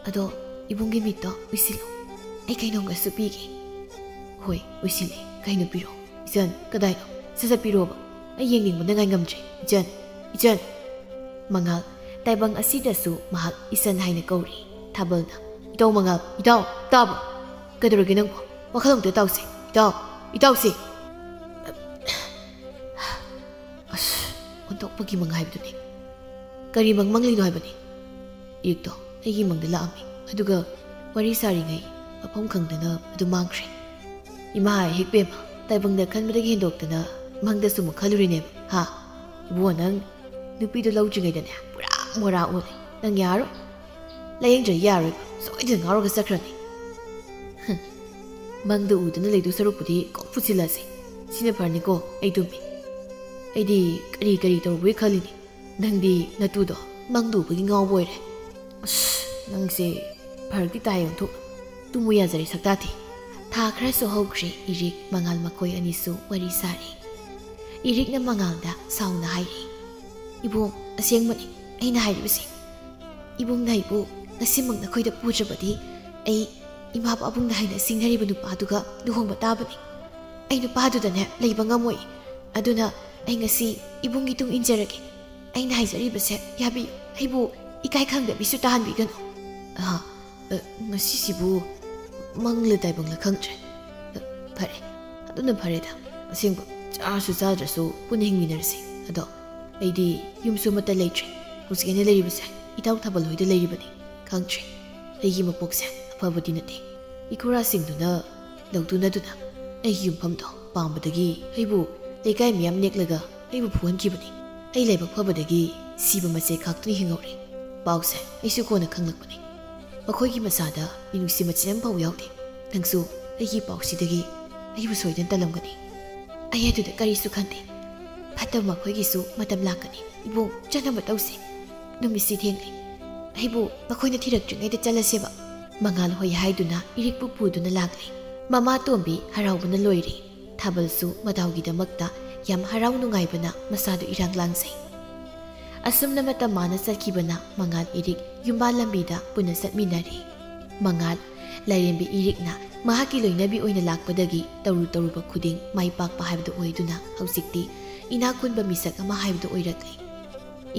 ꯑꯗꯣ ꯏꯕꯨꯡꯒꯤ ꯃꯤꯠꯇꯣ ꯎꯏꯁꯤꯜꯂꯣ꯫ ꯑꯩ ꯀꯩꯅꯣꯝꯒꯁꯨ ꯄꯤꯒꯦ꯫ ꯍꯣꯏ, ꯎꯏꯁꯤꯜꯂꯦ꯫ ꯀꯩꯅꯣ ꯄꯤꯔꯣ? ꯏꯆꯟ, ꯀꯗꯥꯏꯅꯣ? ꯁꯠ ꯁꯠ ꯄꯤꯔꯣꯕ꯫ ꯑꯩ ꯌꯦꯡꯅꯤꯡꯕꯅ ꯉꯥꯏ ꯉꯝꯗ꯭ꯔꯦ꯫ ꯏꯆꯟ, ꯏꯆꯟ꯫ ꯃꯉꯥꯜ, ꯇꯥꯏꯕꯪ ꯑꯁꯤꯗꯁꯨ ꯃꯍꯥꯛ ꯏꯆꯟ ꯍꯥꯏꯅ ꯀꯧꯔꯤ꯫ ꯊꯥꯕꯜꯅ, "ꯏꯇꯥꯎ ꯃꯉꯥꯜ, ꯏꯇꯥꯎ, ꯇꯥꯕ꯭ꯔꯣ? ꯀꯩꯗꯧꯔꯒꯦ ꯅꯪꯕꯣ? ꯋꯥꯈꯜ ꯑꯃꯇ ꯇꯥꯎꯁꯦ꯫ ꯏꯇꯥꯎ, ꯏꯇꯥꯎꯁꯦ!" ꯑꯁ, ꯑꯣꯟꯊꯣꯛꯄꯒꯤ ꯃꯪ ꯍꯥꯏꯕꯗꯨꯅꯤ꯫ ꯀꯔꯤ ꯃꯪ ꯃꯪꯂꯤꯅꯣ ꯍꯥꯏꯕꯅꯤ? ꯏꯔꯤꯛꯇꯣ ꯑꯩꯒꯤ ꯃꯪꯗ ꯂꯥꯛꯑꯝꯃꯤ꯫ ꯑꯗꯨꯒ ꯋꯥꯔꯤ ꯁꯥꯔꯤꯉꯩ ꯃꯐꯝ ꯈꯪꯗꯅ ꯑꯗꯨꯝ ꯃꯥꯡꯈ꯭ꯔꯦ꯫ ꯏꯃꯥ ꯍꯦꯛ ꯄꯦꯝꯃ, ꯇꯥꯏꯕꯪꯗ ꯈꯟꯕꯗꯒꯤ ꯍꯦꯟꯗꯣꯛꯇꯅ ꯃꯪꯗꯁꯨ ꯑꯃꯨꯛ ꯈꯜꯂꯨꯔꯤꯅꯦꯕ꯫ ꯍꯥ? ꯏꯕꯨꯡꯉꯣ, ꯅꯪ ꯅꯨꯄꯤꯗꯣ ꯂꯧꯗ꯭ꯔꯤꯉꯩꯗꯅꯦ ꯄꯨꯔꯥ ꯃꯣꯔꯥ ꯑꯣꯜꯂꯦ꯫ ꯅꯪ ꯌꯥꯔꯣꯏ꯫ ꯂꯥꯌꯦꯡꯗ꯭ꯔꯗꯤ ꯌꯥꯔꯣꯏꯕ꯫ ꯁꯣꯏꯗꯅ ꯉꯥꯎꯔꯒ ꯆꯠꯈ꯭ꯔꯅꯤ꯫ ꯍꯨꯝ꯫ ꯃꯪꯗ ꯎꯗꯅ ꯂꯩꯗꯧ ꯁꯔꯨꯛꯄꯨꯗꯤ ꯀꯣꯛ ꯄꯨꯁꯤꯜꯂꯁꯤ꯫ ꯁꯤꯅ ꯐꯔꯅꯤꯀꯣ, ꯑꯩ ꯇꯨꯝꯃꯤ꯫ ꯑꯩꯗꯤ ꯀꯔꯤ ꯀꯔꯤ ꯇꯧꯔꯨꯕꯩ ꯈꯜꯂꯤꯅꯤ꯫ ꯅꯪꯗꯤ ꯅꯇꯨꯗꯣ ꯃꯪꯗ ꯎꯕꯒꯤ ꯉꯥꯎꯕ ꯑꯣꯏꯔꯦ꯫ ꯑꯁ, ꯅꯪꯁꯦ ꯐꯔꯛꯇꯤ ꯇꯥꯏ ꯑꯣꯟꯊꯣꯛꯅ꯫ ꯇꯨꯝꯃꯨ ꯌꯥꯖꯔꯦ ꯁꯛꯇꯥꯊꯤ꯫ ꯊꯥ ꯈꯔꯁꯨ ꯍꯧꯈ꯭ꯔꯦ, ꯏꯔꯤꯛ ꯃꯉꯥꯜ ꯃꯈꯣꯏ ꯑꯅꯤꯁꯨ ꯋꯥꯔꯤ ꯁꯥꯔꯤ꯫ ꯏꯔꯤꯛꯅ ꯃꯉꯥꯜꯗ ꯁꯥꯎꯅ ꯍꯥꯏꯔꯤ, "ꯏꯕꯨꯡ, ꯑꯁꯦꯡꯕꯅꯤ ꯑꯩꯅ ꯍꯥꯏꯔꯤꯕꯁꯦ꯫ ꯏꯕꯨꯡꯅ ꯑꯩꯕꯨ ꯉꯁꯤꯃꯛ ꯅꯈꯣꯏꯗ ꯄꯨꯗ꯭ꯔꯕꯗꯤ ꯑꯩ ꯏꯃꯥ ꯄꯥꯕꯨꯡꯅ ꯍꯥꯏꯅ ꯁꯤꯡꯅꯔꯤꯕ ꯅꯨꯄꯥꯗꯨꯒ ꯂꯨꯍꯣꯡꯕ ꯇꯥꯕꯅꯤ꯫ ꯑꯩ ꯅꯨꯄꯥꯗꯨꯗꯅꯦ ꯂꯩꯕ ꯉꯝꯃꯣꯏ꯫ ꯑꯗꯨꯅ ꯑꯩ ꯉꯁꯤ ꯏꯕꯨꯡꯒꯤ ꯇꯨꯡ ꯏꯟꯖꯔꯒꯦ꯫ ꯑꯩꯅ ꯍꯥꯏꯖꯔꯤꯕꯁꯦ ꯌꯥꯕꯤꯌꯨ꯫ ꯑꯩꯕꯨ ꯏꯀꯥꯏ ꯈꯪꯗꯕꯤꯁꯨ ꯇꯥꯍꯟꯕꯤꯒꯅꯨ꯫" ꯑꯍ, ꯑ, ꯉꯁꯤꯁꯤꯕꯨ ꯃꯪꯂ ꯇꯥꯏꯕꯪꯂ ꯈꯪꯗ꯭ꯔꯦ꯫ ꯑ, ꯐꯔꯦ, ꯑꯗꯨꯅ ꯐꯔꯦꯗ꯫ ꯑꯁꯦꯡꯕ, ꯆꯥꯔꯁꯨ ꯆꯥꯗ꯭ꯔꯁꯨ ꯄꯨꯟꯅ ꯍꯤꯡꯃꯤꯟꯅꯔꯁꯤ꯫ ꯑꯗꯣ ꯑꯩꯗꯤ ꯌꯨꯝꯁꯨ ꯑꯃꯠꯇ ꯂꯩꯇ꯭ꯔꯦ꯫ ꯍꯧꯖꯤꯛ ꯑꯩꯅ ꯂꯩꯔꯤꯕꯁꯦ ꯏꯇꯥꯎ ꯊꯥꯕꯜ ꯍꯣꯏꯗ ꯂꯩꯔꯤꯕꯅꯤ꯫ ꯈꯪꯗ꯭ꯔꯦ, ꯑꯩꯒꯤ ꯃꯄꯣꯛꯁꯦ ꯑꯐꯕꯗꯤ ꯅꯠꯇꯦ꯫ ꯏꯈꯨꯔꯥꯁꯤꯡꯗꯨꯅ ꯂꯧꯇꯨꯅꯗꯨꯅ ꯑꯩꯒꯤ ꯌꯨꯝꯐꯝꯗꯣ ꯄꯥꯝꯕꯗꯒꯤ ꯑꯩꯕꯨ ꯂꯩꯀꯥꯏ ꯃꯤꯌꯥꯝ ꯅꯦꯛꯂꯒ ꯑꯩꯕꯨ ꯐꯨꯍꯟꯈꯤꯕꯅꯤ꯫ ꯑꯩ ꯂꯥꯏꯕꯛ ꯐꯕꯗꯒꯤ ꯁꯤꯕ ꯃꯆꯦꯛ ꯈꯥꯛꯇꯨꯅ ꯍꯤꯡꯍꯧꯔꯦ꯫ ꯄꯥꯎꯁꯦ ꯑꯩꯁꯨ ꯀꯣꯟꯅ ꯈꯪꯂꯛꯄꯅꯤ꯫ ꯃꯈꯣꯏꯒꯤ ꯃꯆꯥꯗ ꯃꯤꯅꯨꯡꯁꯤ ꯃꯆꯦꯠ ꯑꯃꯐꯥꯎ ꯌꯥꯎꯗꯦ꯫ ꯅꯪꯁꯨ ꯑꯩꯒꯤ ꯄꯥꯎꯁꯤꯗꯒꯤ ꯑꯩꯕꯨ ꯁꯣꯏꯗꯅ ꯇꯜꯂꯝꯒꯅꯤ꯫ ꯑꯩ ꯑꯗꯨꯗ ꯀꯔꯤꯁꯨ ꯈꯟꯗꯦ꯫ ꯐꯠꯇꯕ ꯃꯈꯣꯏꯒꯤꯁꯨ ꯃꯇꯝ ꯂꯥꯛꯀꯅꯤ꯫ ꯏꯕꯨꯡ, ꯆꯠꯅꯕ ꯇꯧꯁꯦ꯫ ꯅꯨꯃꯤꯠꯁꯤ ꯊꯦꯡꯂꯦ꯫ ꯑꯩꯕꯨ ꯃꯈꯣꯏꯅ ꯊꯤꯔꯛꯇ꯭ꯔꯤꯉꯩꯗ ꯆꯠꯂꯁꯦꯕ꯫ ꯃꯉꯥꯜ ꯍꯣꯏ ꯍꯥꯏꯗꯨꯅ ꯏꯔꯤꯛꯄꯨ ꯄꯨꯗꯨꯅ ꯂꯥꯛꯂꯦ꯫ ꯃꯃꯥ ꯇꯣꯝꯕꯤ ꯍꯔꯥꯎꯕꯅ ꯂꯣꯏꯔꯦ꯫ ꯊꯥꯕꯜꯁꯨ ꯃꯇꯥꯎꯒꯤꯗꯃꯛꯇ ꯌꯥꯝ ꯍꯔꯥꯎ ꯅꯨꯡꯉꯥꯏꯕꯅ ꯃꯁꯥꯗꯨ ꯏꯔꯥꯡ ꯂꯥꯡꯖꯩ꯫ ꯑꯁꯨꯝꯅ ꯃꯇꯝ ꯃꯥꯅ ꯆꯠꯈꯤꯕꯅ ꯃꯉꯥꯜ ꯏꯔꯤꯛ ꯌꯨꯝꯕꯥꯜ ꯂꯝꯕꯤꯗ ꯄꯨꯟꯅ ꯆꯠꯃꯤꯟꯅꯔꯤ꯫ ꯃꯉꯥꯜ, ꯂꯥꯏꯔꯦꯝꯕꯤ ꯏꯔꯤꯛꯅ ꯃꯍꯥꯛꯀꯤ ꯂꯣꯏꯅꯕꯤ ꯑꯣꯏꯅ ꯂꯥꯛꯄꯗꯒꯤ ꯇꯧꯔꯨ ꯇꯧꯔꯨꯕ ꯈꯨꯗꯤꯡ ꯃꯥꯏ ꯄꯥꯛꯄ ꯍꯥꯏꯕꯗꯨ ꯑꯣꯏꯗꯨꯅ ꯍꯧꯖꯤꯛꯇꯤ ꯏꯅꯥꯛ ꯈꯨꯟꯕ ꯃꯤꯁꯛ ꯑꯃ ꯍꯥꯏꯕꯗꯨ ꯑꯣꯏꯔꯛꯂꯦ꯫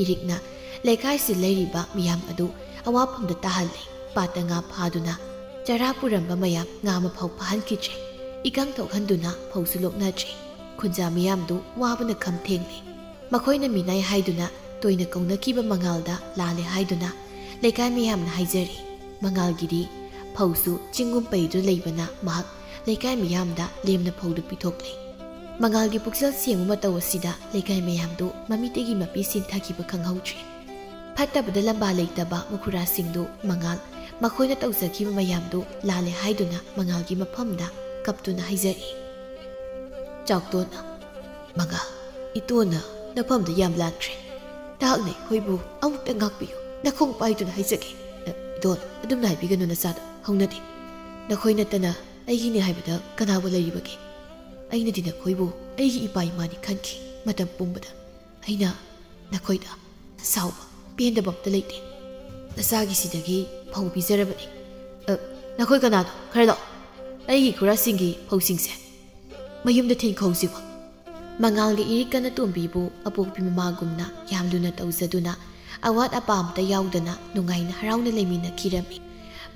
ꯏꯔꯤꯛꯅ ꯂꯩꯀꯥꯏꯁꯤ ꯂꯩꯔꯤꯕ ꯃꯤꯌꯥꯝ ꯑꯗꯨ ꯑꯋꯥꯐꯝꯗ ꯇꯥꯍꯜꯂꯦ꯫ ꯄꯥꯠꯇ ꯉꯥ ꯐꯥꯗꯨꯅ ꯆꯔꯥ ꯄꯨꯔꯝꯕ ꯃꯌꯥꯝ ꯉꯥ ꯑꯃꯐꯥꯎ ꯐꯥꯍꯟꯈꯤꯗ꯭ꯔꯦ꯫ ꯏꯀꯪ ꯊꯣꯛꯍꯟꯗꯨꯅ ꯐꯧꯁꯨ ꯂꯣꯛꯅꯗ꯭ꯔꯦ꯫ ꯈꯨꯟꯖꯥ ꯃꯤꯌꯥꯝꯗꯨ ꯋꯥꯕꯅ ꯈꯝ ꯊꯦꯡꯂꯦ꯫ ꯃꯈꯣꯏꯅ ꯃꯤꯅꯥꯏ ꯍꯥꯏꯗꯨꯅ ꯇꯣꯏꯅ ꯀꯧꯅꯈꯤꯕ ꯃꯉꯥꯜꯗ ꯂꯥꯜꯂꯦ ꯍꯥꯏꯗꯨꯅ ꯂꯩꯀꯥꯏ ꯃꯤꯌꯥꯝꯅ ꯍꯥꯏꯖꯔꯤ꯫ ꯃꯉꯥꯜꯒꯤꯗꯤ ꯐꯧꯁꯨ ꯆꯤꯡꯒꯨꯝ ꯄꯩꯗꯨꯅ ꯂꯩꯕꯅ ꯃꯍꯥꯛ ꯂꯩꯀꯥꯏ ꯃꯤꯌꯥꯝꯗ ꯂꯦꯝꯅ ꯐꯧꯗꯨ ꯄꯤꯊꯣꯛꯂꯦ꯫ ꯃꯉꯥꯜꯒꯤ ꯄꯨꯛꯆꯦꯜ ꯁꯦꯡꯕ ꯃꯇꯧ ꯑꯁꯤꯗ ꯂꯩꯀꯥꯏ ꯃꯌꯥꯝꯗꯨ ꯃꯃꯤꯠꯇꯒꯤ ꯃꯄꯤ ꯁꯤꯟꯊꯈꯤꯕ ꯈꯪꯍꯧꯗ꯭ꯔꯦ꯫ ꯐꯠꯇꯕꯗ ꯂꯝꯕꯥ ꯂꯩꯇꯕ ꯃꯈꯨꯔꯥꯁꯤꯡꯗꯨ ꯃꯉꯥꯜ ꯃꯈꯣꯏꯅ ꯇꯧꯖꯈꯤꯕ ꯃꯌꯥꯝꯗꯨ ꯂꯥꯜꯂꯦ ꯍꯥꯏꯗꯨꯅ ꯃꯉꯥꯜꯒꯤ ꯃꯐꯝꯗ ꯀꯞꯇꯨꯅ ꯍꯥꯏꯖꯔꯤ꯫ ꯆꯥꯎꯇꯣꯟꯅ, "ꯃꯉꯥꯜ, ꯏꯇꯣꯟꯅ ꯅꯐꯝꯗ ꯌꯥꯝ ꯂꯥꯟꯈ꯭ꯔꯦ꯫ ꯅꯍꯥꯛꯅ ꯑꯩꯈꯣꯏꯕꯨ ꯑꯃꯨꯛꯇ ꯉꯥꯛꯄꯤꯌꯨ꯫ ꯅꯈꯣꯡ ꯄꯥꯏꯗꯨꯅ ꯍꯥꯏꯖꯒꯦ꯫ ꯑ, ꯏꯇꯣꯟ, ꯑꯗꯨꯝꯅ ꯍꯥꯏꯕꯤꯒꯅꯨ ꯅꯆꯥꯗ꯫ ꯍꯧꯅꯗꯦ꯫ ꯅꯈꯣꯏ ꯅꯠꯇꯅ ꯑꯩꯒꯤꯅꯤ ꯍꯥꯏꯕꯗ ꯀꯅꯥꯕꯨ ꯂꯩꯔꯤꯕꯒꯦ? ꯑꯩꯅꯗꯤ ꯅꯈꯣꯏꯕꯨ ꯑꯩꯒꯤ ꯏꯄꯥ ꯏꯃꯥꯅꯤ ꯈꯟꯈꯤ꯫ ꯃꯇꯝ ꯄꯨꯝꯕꯗ ꯑꯩꯅ ꯅꯈꯣꯏꯗ ꯁꯥꯎꯕ, ꯄꯦꯟꯗꯕ ꯑꯝꯇ ꯂꯩꯇꯦ꯫ ꯅꯆꯥꯒꯤꯁꯤꯗꯒꯤ ꯐꯧ ꯄꯤꯖꯔꯕꯅꯤ꯫ ꯑ, ꯅꯈꯣꯏ ꯀꯅꯥꯅꯣ? ꯈꯔ ꯂꯥꯛꯑꯣ꯫ ꯑꯩꯒꯤ ꯈꯨꯔꯥꯁꯤꯡꯒꯤ ꯐꯧꯁꯤꯡꯁꯦ ꯃꯌꯨꯝꯗ ꯊꯤꯟꯈꯧꯁꯤꯕ꯫" ꯃꯉꯥꯜꯒ ꯏꯔꯤꯛꯀꯅ ꯇꯣꯝꯕꯤꯕꯨ ꯑꯄꯣꯛꯄꯤ ꯃꯃꯥꯒꯨꯝꯅ ꯌꯥꯝ ꯂꯨꯅ ꯇꯧꯖꯗꯨꯅ ꯑꯋꯥꯠ ꯑꯄꯥ ꯑꯝꯇ ꯌꯥꯎꯗꯅ ꯅꯨꯡꯉꯥꯏꯅ ꯍꯔꯥꯎꯅ ꯂꯩꯃꯤꯟꯅꯈꯤꯔꯝꯃꯤ꯫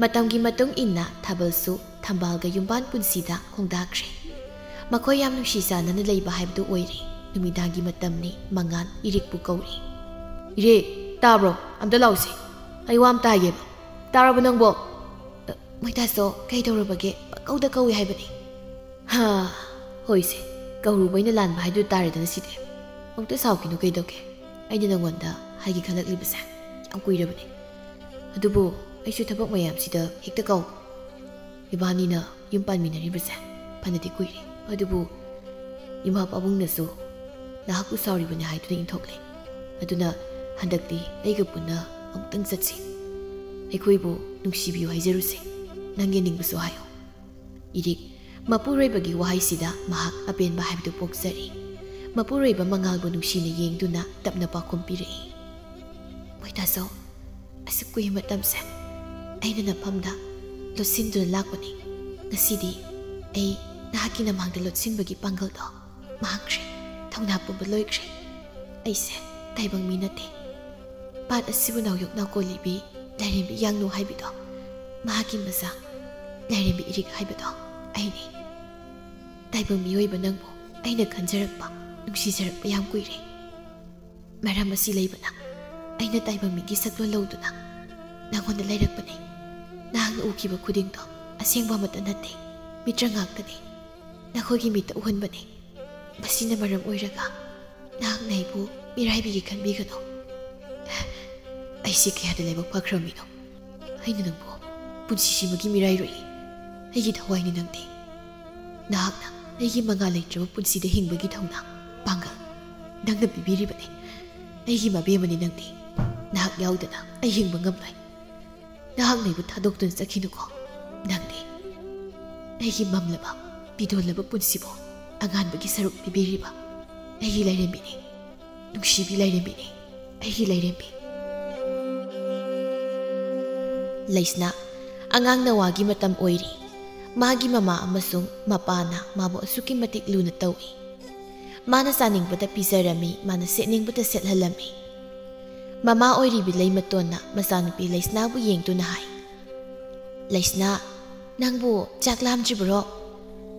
ꯃꯇꯝꯒꯤ ꯃꯇꯨꯡ ꯏꯟꯅ ꯊꯥꯕꯜꯁꯨ ꯊꯝꯕꯥꯜꯒ ꯌꯨꯝꯕꯥꯟ ꯄꯨꯟꯁꯤꯗ ꯈꯣꯡꯗꯥꯈ꯭ꯔꯦ꯫ ꯃꯈꯣꯏ ꯌꯥꯝ ꯅꯨꯡꯁꯤ ꯆꯥꯟꯅꯅ ꯂꯩꯕ ꯍꯥꯏꯕꯗꯨ ꯑꯣꯏꯔꯦ꯫ ꯅꯨꯃꯤꯗꯥꯡꯒꯤ ꯃꯇꯝꯅꯤ꯫ ꯃꯉꯥꯜ ꯏꯔꯤꯛꯄꯨ ꯀꯧꯔꯤ꯫ "ꯏꯔꯤꯛ, ꯇꯥꯕ꯭ꯔꯣ? ꯑꯝꯇ ꯂꯥꯎꯁꯦ꯫ ꯑꯩ ꯋꯥ ꯑꯝꯇ ꯍꯥꯏꯒꯦꯕ꯫ ꯇꯥꯔꯕ ꯅꯪꯕꯣ?" "ꯑ, ꯃꯣꯏꯇꯥꯁꯣ, ꯀꯩ ꯇꯧꯔꯕꯒꯦ? ꯄꯪꯀꯧꯗ ꯀꯧꯏ ꯍꯥꯏꯕꯅꯤ꯫" "ꯍꯥ, ꯍꯣꯏꯁꯦ, ꯀꯧꯔꯨꯕ ꯑꯩꯅ ꯂꯥꯟꯕ ꯍꯥꯏꯗꯨ ꯇꯥꯔꯦꯗꯅ ꯁꯤꯗꯤ꯫ ꯑꯃꯨꯛꯇ ꯁꯥꯎꯈꯤꯅꯨ ꯀꯩꯗꯧꯒꯦ? ꯑꯩꯅ ꯅꯪꯉꯣꯟꯗ ꯍꯥꯏꯒꯦ ꯈꯜꯂꯛꯂꯤꯕꯁꯦ ꯌꯥꯝ ꯀꯨꯏꯔꯕꯅꯤ꯫ ꯑꯗꯨꯕꯨ ꯑꯩꯁꯨ ꯊꯕꯛ ꯃꯌꯥꯝꯁꯤꯗ ꯍꯦꯛꯇ ꯀꯥꯎ꯫ ꯏꯕꯥꯅꯤꯅ ꯌꯨꯝ ꯄꯥꯟꯃꯤꯟꯅꯔꯤꯕꯁꯦ ꯐꯅꯗꯤ ꯀꯨꯏꯔꯦ꯫ ꯑꯗꯨꯕꯨ ꯏꯃꯥ ꯄꯥꯕꯨꯡꯅꯁꯨ ꯅꯍꯥꯛꯄꯨ ꯁꯥꯎꯔꯤꯕꯅꯤ ꯍꯥꯏꯗꯨꯅ ꯏꯟꯊꯣꯛꯂꯦ꯫ ꯑꯗꯨꯅ ꯍꯟꯗꯛꯇꯤ ꯑꯩꯒ ꯄꯨꯟꯅ ꯑꯃꯨꯛꯇꯪ ꯆꯠꯁꯤ꯫" ꯑꯩꯈꯣꯏꯕꯨ ꯅꯨꯡꯁꯤꯕꯤꯌꯨ ꯍꯥꯏꯖꯔꯨꯁꯦ꯫ ꯅꯪ ꯌꯦꯡꯅꯤꯡꯕꯁꯨ ꯍꯥꯏꯌꯨ꯫ ꯏꯔꯤꯛ, ꯃꯄꯨꯔꯣꯏꯕꯒꯤ ꯋꯥꯍꯩꯁꯤꯗ ꯃꯍꯥꯛ ꯑꯄꯦꯟꯕ ꯍꯥꯏꯕꯗꯨ ꯄꯣꯛꯆꯔꯤ꯫ ꯃꯄꯨꯔꯣꯏꯕ ꯃꯉꯥꯜꯕꯨ ꯅꯨꯡꯁꯤꯅ ꯌꯦꯡꯗꯨꯅ ꯇꯞꯅ ꯄꯥꯎꯈꯨꯝ ꯄꯤꯔꯛꯏ꯫ ꯃꯣꯏꯇꯥꯖꯧ, ꯑꯁꯨꯛ ꯀꯨꯏꯕ ꯃꯇꯝꯁꯦ ꯑꯩꯅ ꯅꯐꯝꯗ ꯂꯣꯠꯁꯤꯟꯗꯨꯅ ꯂꯥꯛꯄꯅꯤ꯫ ꯉꯁꯤꯗꯤ ꯑꯩ ꯅꯍꯥꯛꯀꯤ ꯅꯃꯥꯡꯗ ꯂꯣꯠꯁꯤꯟꯕꯒꯤ ꯄꯥꯡꯒꯜꯗꯣ ꯃꯥꯡꯈ꯭ꯔꯦ, ꯊꯧꯅꯥ ꯄꯨꯝꯕ ꯂꯣꯏꯈ꯭ꯔꯦ꯫ ꯑꯩꯁꯦ ꯇꯥꯏꯕꯪ ꯃꯤ ꯅꯠꯇꯦ꯫ ꯄꯥꯠ ꯑꯁꯤꯕꯨ ꯅꯥꯎꯌꯣꯛ ꯅꯥꯎꯀꯣꯜꯂꯤꯕꯤ ꯂꯥꯏꯔꯦꯝꯕꯤ ꯌꯥꯡꯂꯨ ꯍꯥꯏꯕꯤꯗꯣ, ꯃꯍꯥꯛꯀꯤ ꯃꯆꯥ ꯂꯥꯏꯔꯦꯝꯕꯤ ꯏꯔꯤꯛ ꯍꯥꯏꯕꯗꯣ ꯑꯩꯅꯤ꯫ ꯇꯥꯏꯕꯪ ꯃꯤꯑꯣꯏꯕ ꯅꯪꯕꯨ ꯑꯩꯅ ꯈꯟꯖꯔꯛꯄ, ꯅꯨꯡꯁꯤꯖꯔꯛꯄ ꯌꯥꯝ ꯀꯨꯏꯔꯦ꯫ ꯃꯔꯝ ꯑꯁꯤ ꯂꯩꯕꯅ ꯑꯩꯅ ꯇꯥꯏꯕꯪ ꯃꯤꯒꯤ ꯁꯛꯂꯣꯟ ꯂꯧꯗꯨꯅ ꯅꯪꯉꯣꯟꯗ ꯂꯩꯔꯛꯄꯅꯦ꯫ ꯅꯍꯥꯛꯅ ꯎꯈꯤꯕ ꯈꯨꯗꯤꯡꯗꯣ ꯑꯁꯦꯡꯕ ꯑꯃꯠꯇ ꯅꯠꯇꯦ, ꯃꯤꯇ꯭ꯔ ꯉꯥꯛꯇꯅꯦ꯫ ꯅꯈꯣꯏꯒꯤ ꯃꯤꯠꯇ ꯎꯍꯟꯕꯅꯦ꯫ ꯃꯁꯤꯅ ꯃꯔꯝ ꯑꯣꯏꯔꯒ ꯅꯍꯥꯛꯅ ꯑꯩꯕꯨ ꯃꯤꯔꯥꯏꯕꯤꯒꯦ ꯈꯟꯕꯤꯒꯅꯨ꯫ ꯑꯩꯁꯦ ꯀꯌꯥꯗ ꯂꯥꯏꯕꯛ ꯐꯈ꯭ꯔꯕꯃꯤꯅꯣ꯫ ꯑꯩꯅ ꯅꯪꯕꯨ ꯄꯨꯟꯁꯤꯁꯤꯃꯒꯤ ꯃꯤꯔꯥꯏꯔꯣꯏ꯫ ꯑꯩꯒꯤ ꯊꯋꯥꯏꯅꯤ ꯅꯪꯗꯤ꯫ ꯅꯍꯥꯛꯅ ꯑꯩꯒꯤ ꯃꯉꯥꯜ ꯂꯩꯇ꯭ꯔꯕ ꯄꯨꯟꯁꯤꯗ ꯍꯤꯡꯕꯒꯤ ꯊꯧꯅꯥ, ꯄꯥꯡꯒꯜ ꯅꯪꯅ ꯄꯤꯕꯤꯔꯤꯕꯅꯤ꯫ ꯑꯩꯒꯤ ꯃꯕꯦꯝꯃꯅꯤ ꯅꯪꯗꯤ꯫ ꯅꯍꯥꯛ ꯌꯥꯎꯗꯅ ꯑꯩ ꯍꯤꯡꯕ ꯉꯝꯂꯣꯏ꯫ ꯅꯍꯥꯛꯅ ꯑꯩꯕꯨ ꯊꯥꯗꯣꯛꯇꯨꯅ ꯆꯠꯈꯤꯅꯨꯀꯣ꯫ ꯅꯪꯗꯤ ꯑꯩꯒꯤ ꯃꯝꯂꯕ, ꯄꯤꯗꯣꯜꯂꯕ ꯄꯨꯟꯁꯤꯕꯨ ꯑꯉꯥꯟꯕꯒꯤ ꯁꯔꯨꯛ ꯄꯤꯕꯤꯔꯤꯕ ꯑꯩꯒꯤ ꯂꯥꯏꯔꯦꯝꯕꯤꯅꯤ꯫ ꯅꯨꯡꯁꯤꯕꯤ ꯂꯥꯏꯔꯦꯝꯕꯤꯅꯤ, ꯑꯩꯒꯤ ꯂꯥꯏꯔꯦꯝꯕꯤ꯫ ꯂꯩꯁꯅꯥ, ꯑꯉꯥꯡ ꯅꯋꯥꯒꯤ ꯃꯇꯝ ꯑꯣꯏꯔꯤ꯫ ꯃꯥꯒꯤ ꯃꯃꯥ ꯑꯃꯁꯨꯡ ꯃꯄꯥꯅ ꯃꯥꯕꯨ ꯑꯁꯨꯛꯀꯤ ꯃꯇꯤꯛ ꯂꯨꯅ ꯇꯧꯏ꯫ ꯃꯥꯅ ꯆꯥꯅꯤꯡꯕꯗ ꯄꯤꯖꯔꯝꯃꯤ, ꯃꯥꯅ ꯁꯦꯠꯅꯤꯡꯕꯗ ꯁꯦꯠꯍꯜꯂꯝꯃꯤ꯫ ꯃꯃꯥ ꯑꯣꯏꯔꯤꯕꯤ ꯂꯩꯃꯇꯣꯟꯅ ꯃꯆꯥꯅꯨꯄꯤ ꯂꯩꯁꯅꯥꯕꯨ ꯌꯦꯡꯗꯨꯅ ꯍꯥꯏ, "ꯂꯩꯁꯅꯥ, ꯅꯪꯕꯨ ꯆꯥꯛ ꯂꯥꯝꯗ꯭ꯔꯤꯕꯔꯣ?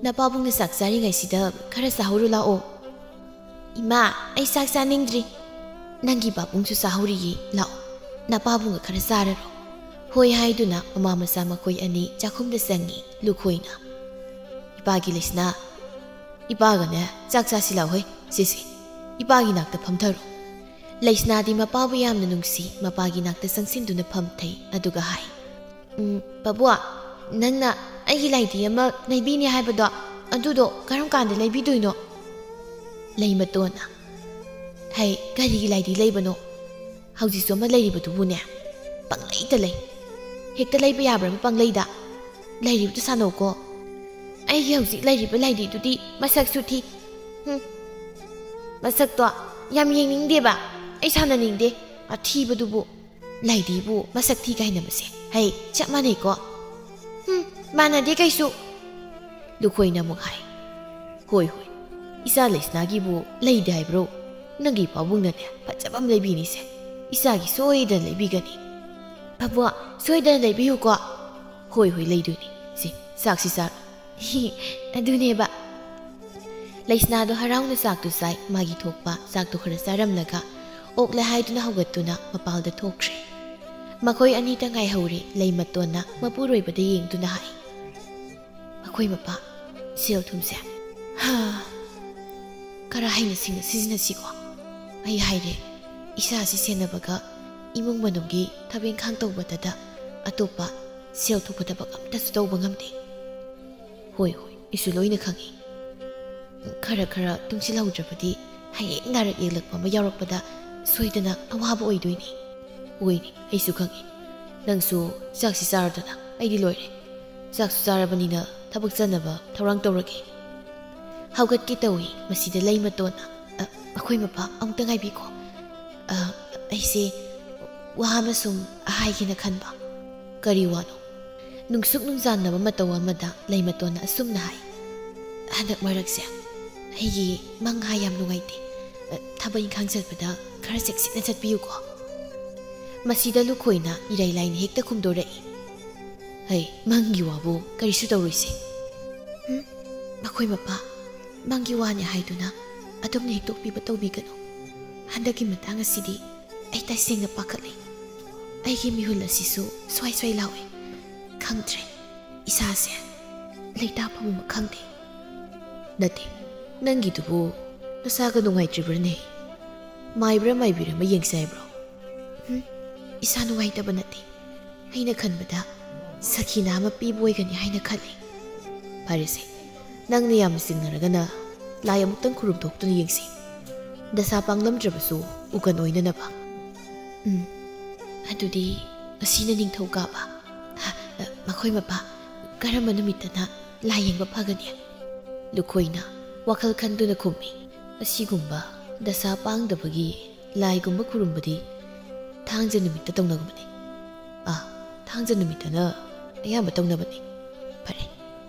ꯅꯄꯥꯕꯨꯡꯅ ꯆꯥꯛ ꯆꯥꯔꯤꯉꯩꯁꯤꯗ ꯈꯔ ꯆꯥꯍꯧꯔꯨ ꯂꯥꯛꯑꯣ꯫" "ꯏꯃꯥ, ꯑꯩ ꯆꯥꯛ ꯆꯥꯅꯤꯡꯗ꯭ꯔꯤ꯫" "ꯅꯪꯒꯤ ꯄꯥꯕꯨꯡꯁꯨ ꯆꯥꯍꯧꯔꯤꯌꯦ, ꯂꯥꯛꯑꯣ, ꯅꯄꯥꯕꯨꯡꯒ ꯈꯔ ꯆꯥꯔꯔꯣ꯫" ꯍꯣꯏ ꯍꯥꯏꯗꯨꯅ ꯃꯃꯥ ꯃꯆꯥ ꯃꯈꯣꯏ ꯑꯅꯤ ꯆꯥꯛꯈꯨꯝꯗ ꯆꯪꯉꯤ꯫ ꯂꯨꯈꯣꯏꯅ, "ꯏꯄꯥꯒꯤ ꯂꯩꯁꯅꯥ, ꯏꯄꯥꯒꯅꯦ ꯆꯥꯛ ꯆꯥꯁꯤ ꯂꯥꯛꯑꯣꯍꯦ꯫ ꯁꯤꯁꯤ, ꯏꯄꯥꯒꯤ ꯅꯥꯛꯇ ꯐꯝꯊꯔꯣ꯫" ꯂꯩꯁꯅꯥꯗꯤ ꯃꯄꯥꯕꯨ ꯌꯥꯝꯅ ꯅꯨꯡꯁꯤ, ꯃꯄꯥꯒꯤ ꯅꯥꯛꯇ ꯆꯪꯁꯤꯟꯗꯨꯅ ꯐꯝꯊꯩ, ꯑꯗꯨꯒ ꯍꯥꯏ, "ꯎꯝ, ꯄꯥꯕꯨꯡ, ꯅꯪꯅ ꯑꯩꯒꯤ ꯂꯥꯏꯗꯤ ꯑꯃ ꯂꯩꯕꯤꯅꯤ ꯍꯥꯏꯕꯗꯣ, ꯑꯗꯨꯗꯣ ꯀꯔꯝ ꯀꯥꯟꯗ ꯂꯩꯕꯤꯗꯣꯏꯅꯣ?" ꯂꯩꯃꯇꯣꯟꯅ, "ꯍꯩ, ꯀꯔꯤꯒꯤ ꯂꯥꯏꯗꯤ ꯂꯩꯕꯅꯣ? ꯍꯧꯖꯤꯛꯁꯨ ꯑꯃ ꯂꯩꯔꯤꯕꯗꯨꯕꯨꯅꯦ, ꯄꯪꯂꯩꯗ ꯂꯩ꯫ ꯍꯦꯛꯇ ꯂꯩꯕ ꯌꯥꯕ꯭ꯔꯕ ꯄꯪꯂꯩꯗ? ꯂꯩꯔꯤꯕꯗꯨ ꯁꯥꯟꯅꯧꯀꯣ꯫ ꯑꯩꯒꯤ ꯍꯧꯖꯤꯛ ꯂꯩꯔꯤꯕ ꯂꯩꯗꯤꯗꯨꯗꯤ ꯃꯁꯛꯁꯨ ꯊꯤ꯫ ꯍꯨꯝ꯫ ꯃꯁꯛꯇꯣ ꯌꯥꯝ ꯌꯦꯡꯅꯤꯡꯗꯦꯕ꯫ ꯑꯩ ꯁꯥꯟꯅꯅꯤꯡꯗꯦ꯫ ꯑꯊꯤꯕꯗꯨꯕꯨ꯫ ꯂꯩꯗꯤꯕꯨ ꯃꯁꯛ ꯊꯤ ꯀꯥꯏꯅꯕꯁꯦ꯫ ꯍꯩ, ꯆꯞ ꯃꯥꯟꯅꯩꯀꯣ꯫ ꯍꯨꯝ, ꯃꯥꯟꯅꯗꯦ ꯀꯩꯁꯨ꯫ ꯂꯨꯈꯣꯏꯅ ꯑꯃꯨꯛ ꯍꯥꯏ꯫ ꯍꯣꯏ, ꯍꯣꯏ꯫ ꯏꯆꯥ ꯂꯩꯁꯅꯥꯒꯤꯕꯨ ꯂꯩꯗꯦ ꯍꯥꯏꯕ꯭ꯔꯣ? ꯅꯪꯒꯤ ꯄꯥꯕꯨꯡꯅꯅꯦ ꯐꯖꯕ ꯑꯃ ꯂꯩꯕꯤꯅꯤꯁꯦ꯫ ꯏꯆꯥꯒꯤ ꯁꯣꯏꯗꯅ ꯂꯩꯕꯤꯒꯅꯤ꯫ ꯐꯕꯣ, ꯁꯣꯏꯗꯅ ꯂꯩꯕꯤꯌꯨꯀꯣ꯫ ꯍꯣꯏ, ꯍꯣꯏ, ꯂꯩꯗꯣꯏꯅꯤ꯫ ꯁꯤ, ꯆꯥꯛꯁꯤ ꯆꯥꯔꯣ꯫ ꯍꯤ, ꯑꯗꯨꯅꯦꯕ꯫ ꯂꯩꯁꯅꯥꯗꯣ ꯍꯔꯥꯎꯅ ꯆꯥꯛꯇꯨ ꯆꯥꯏ꯫ ꯃꯥꯒꯤ ꯊꯣꯛꯄ ꯆꯥꯛꯇꯨ ꯈꯔ ꯆꯥꯔꯝꯂꯒ ꯑꯣꯛꯂꯦ ꯍꯥꯏꯗꯨꯅ ꯍꯧꯒꯠꯇꯨꯅ ꯃꯄꯥꯜꯗ ꯊꯣꯛꯈ꯭ꯔꯦ꯫ ꯃꯈꯣꯏ ꯑꯅꯤꯇ ꯉꯥꯏꯍꯧꯔꯦ꯫ ꯂꯩꯃꯇꯣꯟꯅ ꯃꯄꯨꯔꯣꯏꯕꯗ ꯌꯦꯡꯗꯨꯅ ꯍꯥꯏ, "ꯃꯈꯣꯏ ꯃꯄꯥ, ꯁꯦꯜ ꯊꯨꯝꯁꯦ, ꯍꯥ, ꯈꯔ ꯍꯩꯅ ꯁꯤꯡꯅ ꯁꯤꯖꯤꯟꯅꯁꯤꯀꯣ꯫ ꯑꯩ ꯍꯥꯏꯔꯦ, ꯏꯁꯥꯁꯤ ꯁꯦꯟꯅꯕꯒ ꯏꯃꯨꯡ ꯃꯅꯨꯡꯒꯤ ꯊꯕꯛ ꯏꯪꯈꯥꯡ ꯇꯧꯕꯗꯗ ꯑꯇꯣꯞꯄ ꯁꯦꯜ ꯊꯣꯛꯄ ꯊꯕꯛ ꯑꯝꯇꯁꯨ ꯇꯧꯕ ꯉꯝꯗꯦ꯫" "ꯍꯣꯏ, ꯍꯣꯏ, ꯑꯩꯁꯨ ꯂꯣꯏꯅ ꯈꯪꯉꯤ꯫ ꯈꯔ ꯈꯔ ꯇꯨꯡꯁꯤꯜꯍꯧꯗ꯭ꯔꯕꯗꯤ ꯍꯌꯦꯡ ꯅꯥꯔꯛ ꯌꯦꯛꯂꯛꯄ ꯑꯃ ꯌꯥꯎꯔꯛꯄꯗ ꯁꯣꯏꯗꯅ ꯑꯋꯥꯕ ꯑꯣꯏꯗꯣꯏꯅꯤ꯫" "ꯍꯣꯏꯅꯦ, ꯑꯩꯁꯨ ꯈꯪꯉꯤ꯫ ꯅꯪꯁꯨ ꯆꯥꯛꯁꯤ ꯆꯥꯔꯗꯅ, ꯑꯩꯗꯤ ꯂꯣꯏꯔꯦ꯫ ꯆꯥꯛꯁꯨ ꯆꯥꯔꯕꯅꯤꯅ ꯊꯕꯛ ꯆꯠꯅꯕ ꯊꯧꯔꯥꯡ ꯇꯧꯔꯒꯦ꯫" ꯍꯧꯒꯠꯀꯦ ꯇꯧꯏ꯫ ꯃꯁꯤꯗ ꯂꯩꯃꯇꯣꯟꯅ, "ꯑ, ꯑꯩꯈꯣꯏ ꯃꯄꯥ, ꯑꯃꯨꯛꯇ ꯉꯥꯏꯕꯤꯈꯣ꯫ ꯑ, ꯑꯩꯁꯦ ꯋꯥ ꯑꯃ ꯁꯨꯝ ꯍꯥꯏꯒꯦꯅ ꯈꯟꯕ꯫" "ꯀꯔꯤ ꯋꯥꯅꯣ?" ꯅꯨꯡꯁꯨꯛ ꯅꯨꯡꯖꯥꯟꯅꯕ ꯃꯇꯧ ꯑꯃꯗ ꯂꯩꯃꯇꯣꯟꯅ ꯑꯁꯨꯝꯅ ꯍꯥꯏ, "ꯍꯟꯗꯛ ꯃꯔꯛꯁꯦ ꯑꯩꯒꯤ ꯃꯪ ꯍꯥꯏ ꯌꯥꯝ ꯅꯨꯡꯉꯥꯏꯇꯦ꯫ ꯑ, ꯊꯕꯛ ꯏꯪꯈꯥꯡ ꯆꯠꯄꯗ ꯈꯔ ꯆꯦꯛꯁꯤꯟꯅ ꯆꯠꯄꯤꯌꯨꯀꯣ꯫" ꯃꯁꯤꯗ ꯂꯨꯈꯣꯏꯅ ꯏꯔꯥꯏ ꯂꯥꯏꯅ ꯍꯦꯛꯇ ꯈꯨꯝꯗꯣꯔꯛꯏ, "ꯍꯩ, ꯃꯪꯒꯤ ꯋꯥꯕꯨ ꯀꯔꯤꯁꯨ ꯇꯧꯔꯣꯏꯁꯦ꯫" "ꯎꯝ, ꯃꯈꯣꯏ ꯃꯄꯥ, ꯃꯪꯒꯤ ꯋꯥꯅꯤ ꯍꯥꯏꯗꯨꯅ ꯑꯗꯨꯝꯅ ꯍꯦꯛꯇꯣꯛꯄꯤꯕ ꯇꯧꯕꯤꯒꯅꯨ꯫ ꯍꯟꯗꯛꯀꯤ ꯃꯇꯥꯡ ꯑꯁꯤꯗꯤ ꯑꯩ ꯇꯁꯦꯡꯅ ꯄꯥꯈꯠꯂꯦ꯫ ꯑꯩꯒꯤ ꯃꯤꯍꯨꯜ ꯑꯁꯤꯁꯨ ꯁ꯭ꯋꯥꯏ ꯁ꯭ꯋꯥꯏ ꯂꯥꯎꯏ꯫ ꯈꯪꯗ꯭ꯔꯦ, ꯏꯁꯥꯁꯦ ꯂꯩꯇꯥꯐꯝ ꯑꯃ ꯈꯪꯗꯦ꯫" "ꯅꯠꯇꯦ, ꯅꯪꯒꯤꯗꯨꯕꯨ ꯅꯁꯥꯒ ꯅꯨꯡꯉꯥꯏꯇ꯭ꯔꯤꯕ꯭ꯔꯅꯦ? ꯃꯥꯏꯕ꯭ꯔꯥ ꯃꯥꯏꯕꯤꯔ ꯑꯃ ꯌꯦꯡꯁꯦ ꯍꯥꯏꯕ꯭ꯔꯣ?" "ꯎꯝ, ꯏꯁꯥ ꯅꯨꯡꯉꯥꯏꯇꯕ ꯅꯠꯇꯦ꯫ ꯑꯩꯅ ꯈꯟꯕꯗ ꯁꯈꯤꯅꯥ ꯑꯃ ꯄꯤꯕ ꯑꯣꯏꯒꯅꯤ ꯍꯥꯏꯅ ꯈꯜꯂꯤ꯫" "ꯐꯔꯦꯁꯦ, ꯅꯪꯅ ꯌꯥꯝꯅ ꯆꯤꯡꯅꯔꯒꯅ ꯂꯥꯏ ꯑꯃꯨꯛꯇꯪ ꯈꯨꯔꯨꯝ ꯊꯣꯛꯇꯨꯅ ꯌꯦꯡꯁꯤ꯫ ꯗꯁꯥ ꯄꯥꯡꯂꯝꯗ꯭ꯔꯕꯁꯨ ꯎꯀꯟ ꯑꯣꯏꯅꯅꯕ꯫" "ꯎꯝ, ꯑꯗꯨꯗꯤ ꯉꯁꯤꯅ ꯅꯤꯡꯊꯧꯀꯥꯕ, "ꯃꯈꯣꯏ ꯃꯄꯥ, ꯀꯔꯝꯕ ꯅꯨꯃꯤꯠꯇꯅ ꯂꯥꯏ ꯌꯦꯡꯕ ꯐꯒꯅꯤ?" ꯂꯨꯈꯣꯏꯅ ꯋꯥꯈꯜ ꯈꯟꯗꯨꯅ ꯈꯨꯝꯃꯤ꯫ "ꯑꯁꯤꯒꯨꯝꯕ ꯗꯁꯥ ꯄꯥꯡꯗꯕꯒꯤ ꯂꯥꯏꯒꯨꯝꯕ ꯈꯨꯔꯨꯝꯕꯗꯤ ꯊꯥꯡꯖ ꯅꯨꯃꯤꯠꯇ ꯇꯧꯅꯕꯅꯤ꯫" "ꯑꯥ, ꯊꯥꯡꯖ ꯅꯨꯃꯤꯠꯇꯅ ꯑꯌꯥꯝꯕ ꯇꯧꯅꯕꯅꯤ꯫ ꯐꯔꯦ,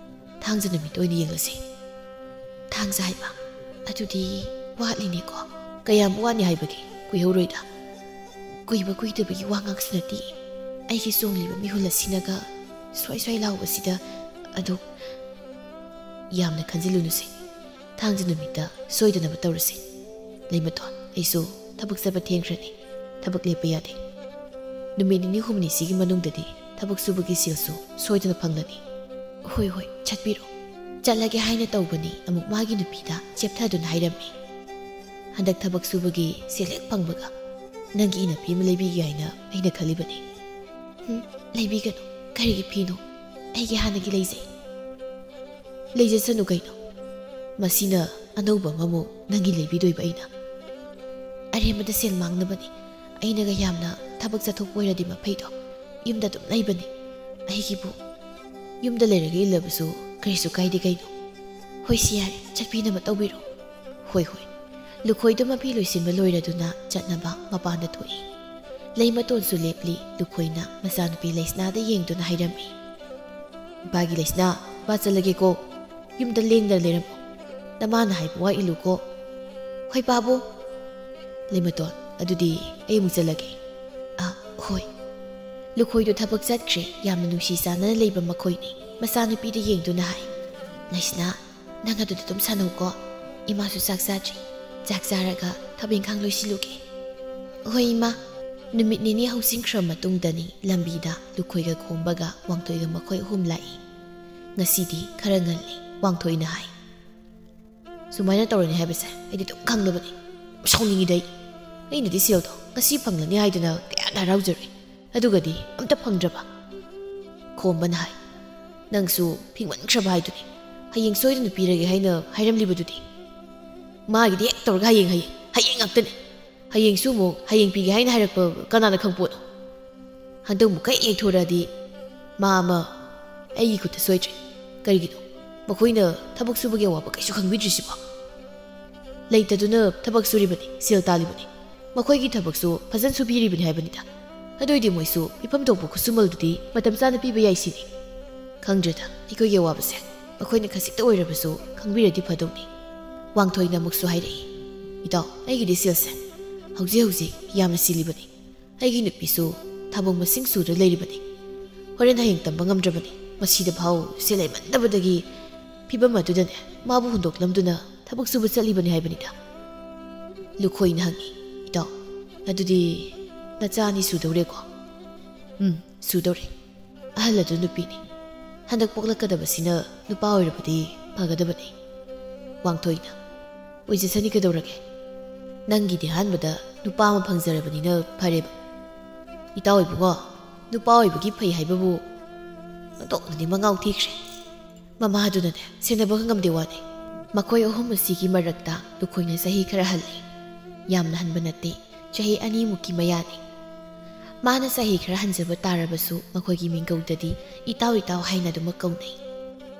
ꯊꯥꯡꯖ ꯅꯨꯃꯤꯠꯇ ꯑꯣꯏꯅ ꯌꯦꯡꯂꯁꯤ꯫" "ꯊꯥꯡꯖ ꯍꯥꯏꯕ? ꯑꯗꯨꯗꯤ ꯋꯥꯠꯂꯤꯅꯦꯀꯣ?" "ꯀꯌꯥꯝ ꯋꯥꯠꯂꯤ ꯍꯥꯏꯕꯒꯦ? ꯀꯨꯏꯍꯧꯔꯣꯏꯗ꯫ ꯀꯨꯏꯕ ꯀꯨꯏꯗꯕꯒꯤ ꯋꯥ ꯉꯥꯛꯁꯨ ꯅꯠꯇꯦ꯫ ꯑꯩꯒꯤ ꯆꯣꯡꯂꯤꯕ ꯃꯤꯍꯨꯜ ꯑꯁꯤꯅꯒ ꯁ꯭ꯋꯥꯏ ꯁ꯭ꯋꯥꯏ ꯂꯥꯎꯕꯁꯤꯗ꯫ ꯑꯗꯨ ꯌꯥꯝꯅ ꯈꯟꯖꯤꯜꯂꯨꯅꯨꯁꯦ꯫ ꯊꯥꯡꯖ ꯅꯨꯃꯤꯠꯇ ꯁꯣꯏꯗꯅꯕ ꯇꯧꯔꯁꯦ꯫ ꯂꯩꯃꯇꯣꯟ, ꯑꯩꯁꯨ ꯊꯕꯛ ꯆꯠꯄ ꯊꯦꯡꯈ꯭ꯔꯅꯤ꯫ ꯊꯕꯛ ꯂꯦꯞꯄ ꯌꯥꯗꯦ꯫ ꯅꯨꯃꯤꯠ ꯅꯤꯅꯤ ꯍꯨꯝꯅꯤꯁꯤꯒꯤ ꯃꯅꯨꯡꯗꯗꯤ ꯊꯕꯛ ꯁꯨꯕꯒꯤ ꯁꯦꯜꯁꯨ ꯁꯣꯏꯗꯅ ꯐꯪꯂꯅꯤ꯫" "ꯍꯣꯏ, ꯍꯣꯏ, ꯆꯠꯄꯤꯔꯣ꯫ ꯆꯠꯂꯒꯦ ꯍꯥꯏꯅ ꯇꯧꯕꯅꯤ, ꯑꯃꯨꯛ ꯃꯥꯒꯤ ꯅꯨꯄꯤꯗ ꯆꯦꯞꯊꯗꯨꯅ ꯍꯥꯏꯔꯝꯃꯤ꯫ ꯍꯟꯗꯛ ꯊꯕꯛ ꯁꯨꯕꯒꯤ ꯁꯦꯜ ꯍꯦꯛ ꯐꯪꯕꯒ ꯅꯪꯒꯤ ꯏꯅꯞꯄꯤ ꯑꯃ ꯂꯩꯕꯤꯒꯦ ꯍꯥꯏꯅ ꯑꯩꯅ ꯈꯜꯂꯤꯕꯅꯤ꯫" "ꯎꯝ, ꯂꯩꯕꯤꯒꯅꯨ꯫ ꯀꯔꯤꯒꯤ ꯐꯤꯅꯣ? ꯑꯩꯒꯤ ꯍꯥꯟꯅꯒꯤ ꯂꯩꯖꯩ꯫" "ꯂꯩꯖꯁꯅꯨ ꯀꯩꯅꯣ꯫ ꯃꯁꯤꯅ ꯑꯅꯧꯕ ꯑꯃꯃꯨꯛ ꯅꯪꯒꯤ ꯂꯩꯕꯤꯗꯣꯏꯕ ꯑꯩꯅ꯫ ꯑꯔꯦꯝꯕꯗ ꯁꯦꯜ ꯃꯥꯡꯅꯕꯅꯤ꯫ ꯑꯩꯅꯒ ꯌꯥꯝꯅ ꯊꯕꯛ ꯆꯠꯊꯣꯛꯄ ꯑꯣꯏꯔꯗꯤ ꯃꯐꯩꯗꯣ꯫ ꯌꯨꯝꯗ ꯑꯗꯨꯝ ꯂꯩꯕꯅꯤ꯫ ꯑꯩꯒꯤꯕꯨ ꯌꯨꯝꯗ ꯂꯩꯔꯒ ꯏꯜꯂꯕꯁꯨ ꯀꯔꯤꯁꯨ ꯀꯥꯏꯗꯦ ꯀꯩꯅꯣ꯫ ꯍꯣꯏ, ꯁꯤ ꯌꯥꯔꯦ, ꯆꯠꯄꯤꯅꯕ ꯇꯧꯕꯤꯔꯣ꯫" "ꯍꯣꯏ, ꯍꯣꯏ꯫" ꯂꯨꯈꯣꯏꯗꯨ ꯃꯐꯤ ꯂꯣꯏꯁꯤꯟꯕ ꯂꯣꯏꯔꯗꯨꯅ ꯆꯠꯅꯕ ꯃꯄꯥꯟꯗ ꯊꯣꯛꯏ꯫ ꯂꯩꯃꯇꯣꯟꯁꯨ ꯂꯦꯞꯂꯤ꯫ ꯂꯨꯈꯣꯏꯅ ꯃꯆꯥꯅꯨꯄꯤ ꯂꯩꯁꯅꯥꯗ ꯌꯦꯡꯗꯨꯅ ꯍꯥꯏꯔꯝꯃꯤ꯫ "ꯏꯄꯥꯒꯤ ꯂꯩꯁꯅꯥ, ꯏꯄꯥ ꯆꯠꯂꯒꯦꯀꯣ꯫ ꯌꯨꯝꯗ ꯂꯦꯡꯗꯅ ꯂꯩꯔꯝꯃꯣ꯫ ꯅꯃꯥꯅ ꯍꯥꯏꯕ ꯋꯥ ꯏꯜꯂꯨꯀꯣ꯫" "ꯍꯣꯏ, ꯄꯥꯕꯨ꯫" "ꯂꯩꯃꯇꯣꯟ, ꯑꯗꯨꯗꯤ ꯑꯩ ꯑꯃꯨꯛ ꯆꯠꯂꯒꯦ꯫" "ꯑ, ꯍꯣꯏ꯫" ꯂꯨꯈꯣꯏꯗꯨ ꯊꯕꯛ ꯆꯠꯈ꯭ꯔꯦ꯫ ꯌꯥꯝꯅ ꯅꯨꯡꯁꯤ ꯆꯥꯟꯅꯅ ꯂꯩꯕ ꯃꯈꯣꯏꯅꯤ꯫ ꯃꯆꯥꯅꯨꯄꯤꯗ ꯌꯦꯡꯗꯨꯅ ꯍꯥꯏ, "ꯂꯩꯁꯅꯥ, ꯅꯪ ꯑꯗꯨꯗ ꯑꯗꯨꯝ ꯁꯥꯟꯅꯧꯀꯣ꯫ ꯏꯃꯥꯁꯨ ꯆꯥꯛ ꯆꯥꯗ꯭ꯔꯤ꯫ ꯆꯥꯛ ꯆꯥꯔꯒ ꯊꯕꯛ ꯏꯪꯈꯥꯡ ꯂꯣꯏꯁꯤꯜꯂꯨꯒꯦ꯫" "ꯍꯣꯏ, ꯏꯃꯥ꯫" ꯅꯨꯃꯤꯠ ꯅꯤꯅꯤ ꯍꯧꯖꯤꯟꯈ꯭ꯔ ꯃꯇꯨꯡꯗꯅꯤ ꯂꯝꯕꯤꯗ ꯂꯨꯈꯣꯏꯒ ꯈꯣꯝꯕꯒ ꯋꯥꯡꯊꯣꯏꯒ ꯃꯈꯣꯏ ꯑꯍꯨꯝ ꯂꯥꯛꯏ꯫ "ꯉꯁꯤꯗꯤ ꯈꯔ ꯉꯜꯂꯤ꯫" ꯋꯥꯡꯊꯣꯏꯅ ꯍꯥꯏ꯫ "ꯁꯨꯃꯥꯏꯅ ꯇꯧꯔꯅꯤ ꯍꯥꯏꯕꯁꯦ ꯑꯩꯗꯤ ꯑꯗꯨꯝ ꯈꯪꯂꯕꯅꯤ꯫ ꯁꯥꯎꯅꯤꯡꯉꯤꯗ ꯑꯩ꯫ ꯑꯩꯅꯗꯤ ꯁꯦꯜꯗꯣ ꯉꯁꯤ ꯐꯪꯂꯅꯤ ꯍꯥꯏꯗꯨꯅ ꯀꯌꯥꯗ ꯍꯔꯥꯎꯖꯔꯨꯏ꯫ ꯑꯗꯨꯒꯗꯤ ꯑꯝꯇ ꯐꯪꯗ꯭ꯔꯕ꯫" ꯈꯣꯝꯕꯅ ꯍꯥꯏ, "ꯅꯪꯁꯨ ꯐꯤꯡꯃꯟꯈ꯭ꯔꯕ ꯍꯥꯏꯗꯨꯅꯤ꯫ ꯍꯌꯦꯡ ꯁꯣꯏꯗꯅ ꯄꯤꯔꯒꯦ ꯍꯥꯏꯅ ꯍꯥꯏꯔꯝꯂꯤꯕꯗꯨꯗꯤ꯫ ꯃꯥꯒꯤꯗꯤ ꯍꯦꯛ ꯇꯧꯔꯒ ꯍꯌꯦꯡ, ꯍꯌꯦꯡ, ꯍꯌꯦꯡ ꯉꯥꯛꯇꯅꯤ꯫ ꯍꯌꯦꯡꯁꯨ ꯑꯃꯨꯛ ꯍꯌꯦꯡ ꯄꯤꯒꯦ ꯍꯥꯏꯅ ꯍꯥꯏꯔꯛꯄ ꯀꯅꯥꯅ ꯈꯪꯄꯣꯠꯅꯣ? ꯍꯟꯗꯛ ꯑꯃꯨꯛ ꯀꯩ ꯌꯩꯊꯣꯔꯛꯑꯗꯤ ꯃꯥ ꯑꯃ ꯑꯩꯒꯤ ꯈꯨꯠꯇ ꯁꯣꯏꯗ꯭ꯔꯦ꯫ ꯀꯔꯤꯒꯤꯅꯣ ꯃꯈꯣꯏꯅ ꯊꯕꯛ ꯁꯨꯕꯒꯤ ꯑꯋꯥꯕ ꯀꯩꯁꯨ ꯈꯪꯕꯤꯗ꯭ꯔꯤꯁꯤꯕꯣ? ꯂꯩꯇꯗꯨꯅ ꯊꯕꯛ ꯁꯨꯔꯤꯕꯅꯤ, ꯁꯦꯜ ꯇꯥꯜꯂꯤꯕꯅꯤ꯫ ꯃꯈꯣꯏꯒꯤ ꯊꯕꯛꯁꯨ ꯐꯖꯅ ꯁꯨꯕꯤꯔꯤꯕꯅꯤ ꯍꯥꯏꯕꯅꯤꯗ꯫ ꯑꯗꯨ ꯑꯣꯏꯗꯤ ꯃꯣꯏꯁꯨ ꯄꯤꯐꯝ ꯊꯣꯛꯄ ꯈꯨꯠꯁꯨꯃꯜꯗꯨꯗꯤ ꯃꯇꯝ ꯆꯥꯅ ꯄꯤꯕ ꯌꯥꯏ ꯁꯤꯅꯤ꯫ ꯈꯪꯗ꯭ꯔꯦꯗ, ꯑꯩꯈꯣꯏꯒꯤ ꯑꯋꯥꯕꯁꯦ ꯃꯈꯣꯏꯅ ꯈꯖꯤꯛꯇ ꯑꯣꯏꯔꯕꯁꯨ ꯈꯪꯕꯤꯔꯗꯤ ꯐꯗꯧꯅꯤ꯫ ꯋꯥꯡꯊꯣꯏꯅ ꯑꯃꯨꯛꯁꯨ ꯍꯥꯏꯔꯛꯏ, "ꯏꯇꯥꯎ, ꯑꯩꯒꯤꯗꯤ ꯁꯦꯜꯁꯦ ꯍꯧꯖꯤꯛ ꯍꯧꯖꯤꯛ ꯌꯥꯝꯅ ꯁꯤꯜꯂꯤꯕꯅꯤ꯫ ꯑꯩꯒꯤ ꯅꯨꯄꯤꯁꯨ ꯊꯥꯕꯣꯡ ꯃꯁꯤꯡ ꯁꯨꯗ꯭ꯔ ꯂꯩꯔꯤꯕꯅꯤ꯫ ꯍꯣꯔꯦꯟ ꯍꯌꯦꯡ ꯇꯝꯕ ꯉꯝꯗ꯭ꯔꯕꯅꯤ꯫ ꯃꯁꯤꯗ ꯐꯥꯎ ꯁꯦꯜ ꯂꯩꯃꯟꯗꯕꯗꯒꯤ ꯐꯤꯕꯝ ꯑꯗꯨꯗꯅꯦ ꯃꯥꯕꯨ ꯍꯨꯟꯗꯣꯛꯂꯝꯗꯨꯅ ꯊꯕꯛ ꯁꯨꯕ ꯆꯠꯂꯤꯕꯅꯤ ꯍꯥꯏꯕꯅꯤꯗ꯫" ꯂꯨꯈꯣꯏꯅ ꯍꯪꯉꯤ, "ꯏꯇꯥꯎ, ꯑꯗꯨꯗꯤ ꯅꯆꯥ ꯑꯅꯤ ꯁꯨꯗꯧꯔꯦꯀꯣ?" "ꯎꯝ, ꯁꯨꯗꯧꯔꯦ꯫ ꯑꯍꯜ ꯑꯗꯨ ꯅꯨꯄꯤꯅꯤ꯫ ꯍꯟꯗꯛ ꯄꯣꯛꯂꯛꯀꯗꯕꯁꯤꯅ ꯅꯨꯄꯥ ꯑꯣꯏꯔꯕꯗꯤ ꯐꯒꯗꯕꯅꯤ꯫" ꯋꯥꯡꯊꯣꯏꯅ, "ꯑꯣꯏꯖꯁꯅꯤ, ꯀꯩꯗꯧꯔꯒꯦ? ꯅꯪꯒꯤꯗꯤ ꯑꯍꯥꯟꯕꯗ ꯅꯨꯄꯥ ꯑꯃ ꯐꯪꯖꯔꯕꯅꯤꯅ ꯐꯔꯦꯕ꯫ ꯏꯇꯥꯎ ꯏꯕꯨꯡꯉꯣ, ꯅꯨꯄꯥ ꯑꯣꯏꯕꯒꯤ ꯐꯩ ꯍꯥꯏꯕꯕꯨ ꯑꯣꯟꯊꯣꯛꯅꯗꯤ ꯃꯉꯥꯎ ꯊꯤꯈ꯭ꯔꯦ꯫ ꯃꯃꯥꯗꯨꯅꯅꯦ ꯁꯦꯟꯅꯕ ꯉꯝꯗꯦ ꯋꯥꯅꯤ꯫" ꯃꯈꯣꯏ ꯑꯍꯨꯝ ꯑꯁꯤꯒꯤ ꯃꯔꯛꯇ ꯂꯨꯈꯣꯏꯅ ꯆꯍꯤ ꯈꯔ ꯍꯜꯂꯤ꯫ ꯌꯥꯝꯅ ꯍꯟꯕ ꯅꯠꯇꯦ, ꯆꯍꯤ ꯑꯅꯤꯃꯨꯛꯀꯤ ꯃꯌꯥꯅꯤ꯫ ꯃꯥꯅ ꯆꯍꯤ ꯈꯔ ꯍꯟꯖꯕ ꯇꯥꯔꯕꯁꯨ ꯃꯈꯣꯏꯒꯤ ꯃꯤꯡꯒꯧꯗꯗꯤ ꯏꯇꯥꯎ ꯏꯇꯥꯎ ꯍꯥꯏꯅ ꯑꯗꯨꯃꯛ ꯀꯧꯅꯩ꯫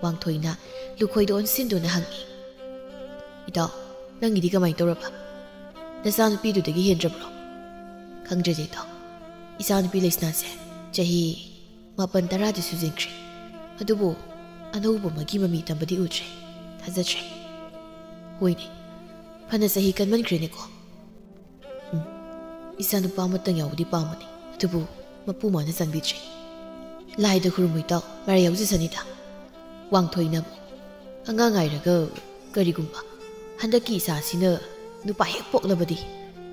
ꯋꯥꯡꯊꯣꯏꯅ ꯂꯨꯈꯣꯏꯗ ꯑꯣꯟꯁꯤꯟꯗꯨꯅ ꯍꯪꯉꯤ, "ꯏꯇꯥꯎ, ꯅꯪꯒꯤꯗꯤ ꯀꯃꯥꯏꯅ ꯇꯧꯔꯕ? ꯅꯆꯥꯅꯨꯄꯤꯗꯨꯗꯒꯤ ꯍꯦꯟꯗ꯭ꯔꯕ꯭ꯔꯣ?" "ꯈꯪꯗ꯭ꯔꯦꯗ ꯏꯇꯥꯎ, ꯏꯆꯥꯅꯨꯄꯤ ꯂꯩꯁꯅꯥꯁꯦ ꯆꯍꯤ ꯃꯥꯄꯟ ꯇꯔꯥꯗꯤ ꯁꯨꯖꯤꯟꯈ꯭ꯔꯦ꯫ ꯑꯗꯨꯕꯨ ꯑꯅꯧꯕ ꯑꯃꯒꯤ ꯃꯃꯤ ꯇꯝꯕꯗꯤ ꯎꯗ꯭ꯔꯦ꯫ ꯊꯥꯖꯗ꯭ꯔꯦ꯫" "ꯍꯣꯏꯅꯦ, ꯐꯅ ꯆꯍꯤ ꯀꯟꯃꯟꯈ꯭ꯔꯦꯅꯦꯀꯣ꯫" "ꯎꯝ, ꯏꯆꯥꯅꯨꯄꯥ ꯑꯃꯇꯪ ꯌꯥꯎꯕꯗꯤ ꯄꯥꯝꯕꯅꯤ, ꯑꯗꯨꯕꯨ ꯃꯄꯨ ꯃꯥꯅ ꯆꯥꯟꯕꯤꯗ꯭ꯔꯦ꯫" "ꯂꯥꯏꯗ ꯈꯨꯔꯨꯝꯃꯨ ꯏꯇꯥꯎ, ꯃꯔꯥꯏ ꯌꯥꯎꯖꯁꯅꯤꯗ꯫" ꯋꯥꯡꯊꯣꯏꯅ ꯑꯃꯨꯛ, "ꯑꯉꯥꯡ ꯉꯥꯏꯔꯒ ꯀꯔꯤꯒꯨꯝꯕ ꯍꯟꯗꯛꯀꯤ ꯏꯆꯥꯁꯤꯅ ꯅꯨꯄꯥ ꯍꯦꯛ ꯄꯣꯛꯂꯕꯗꯤ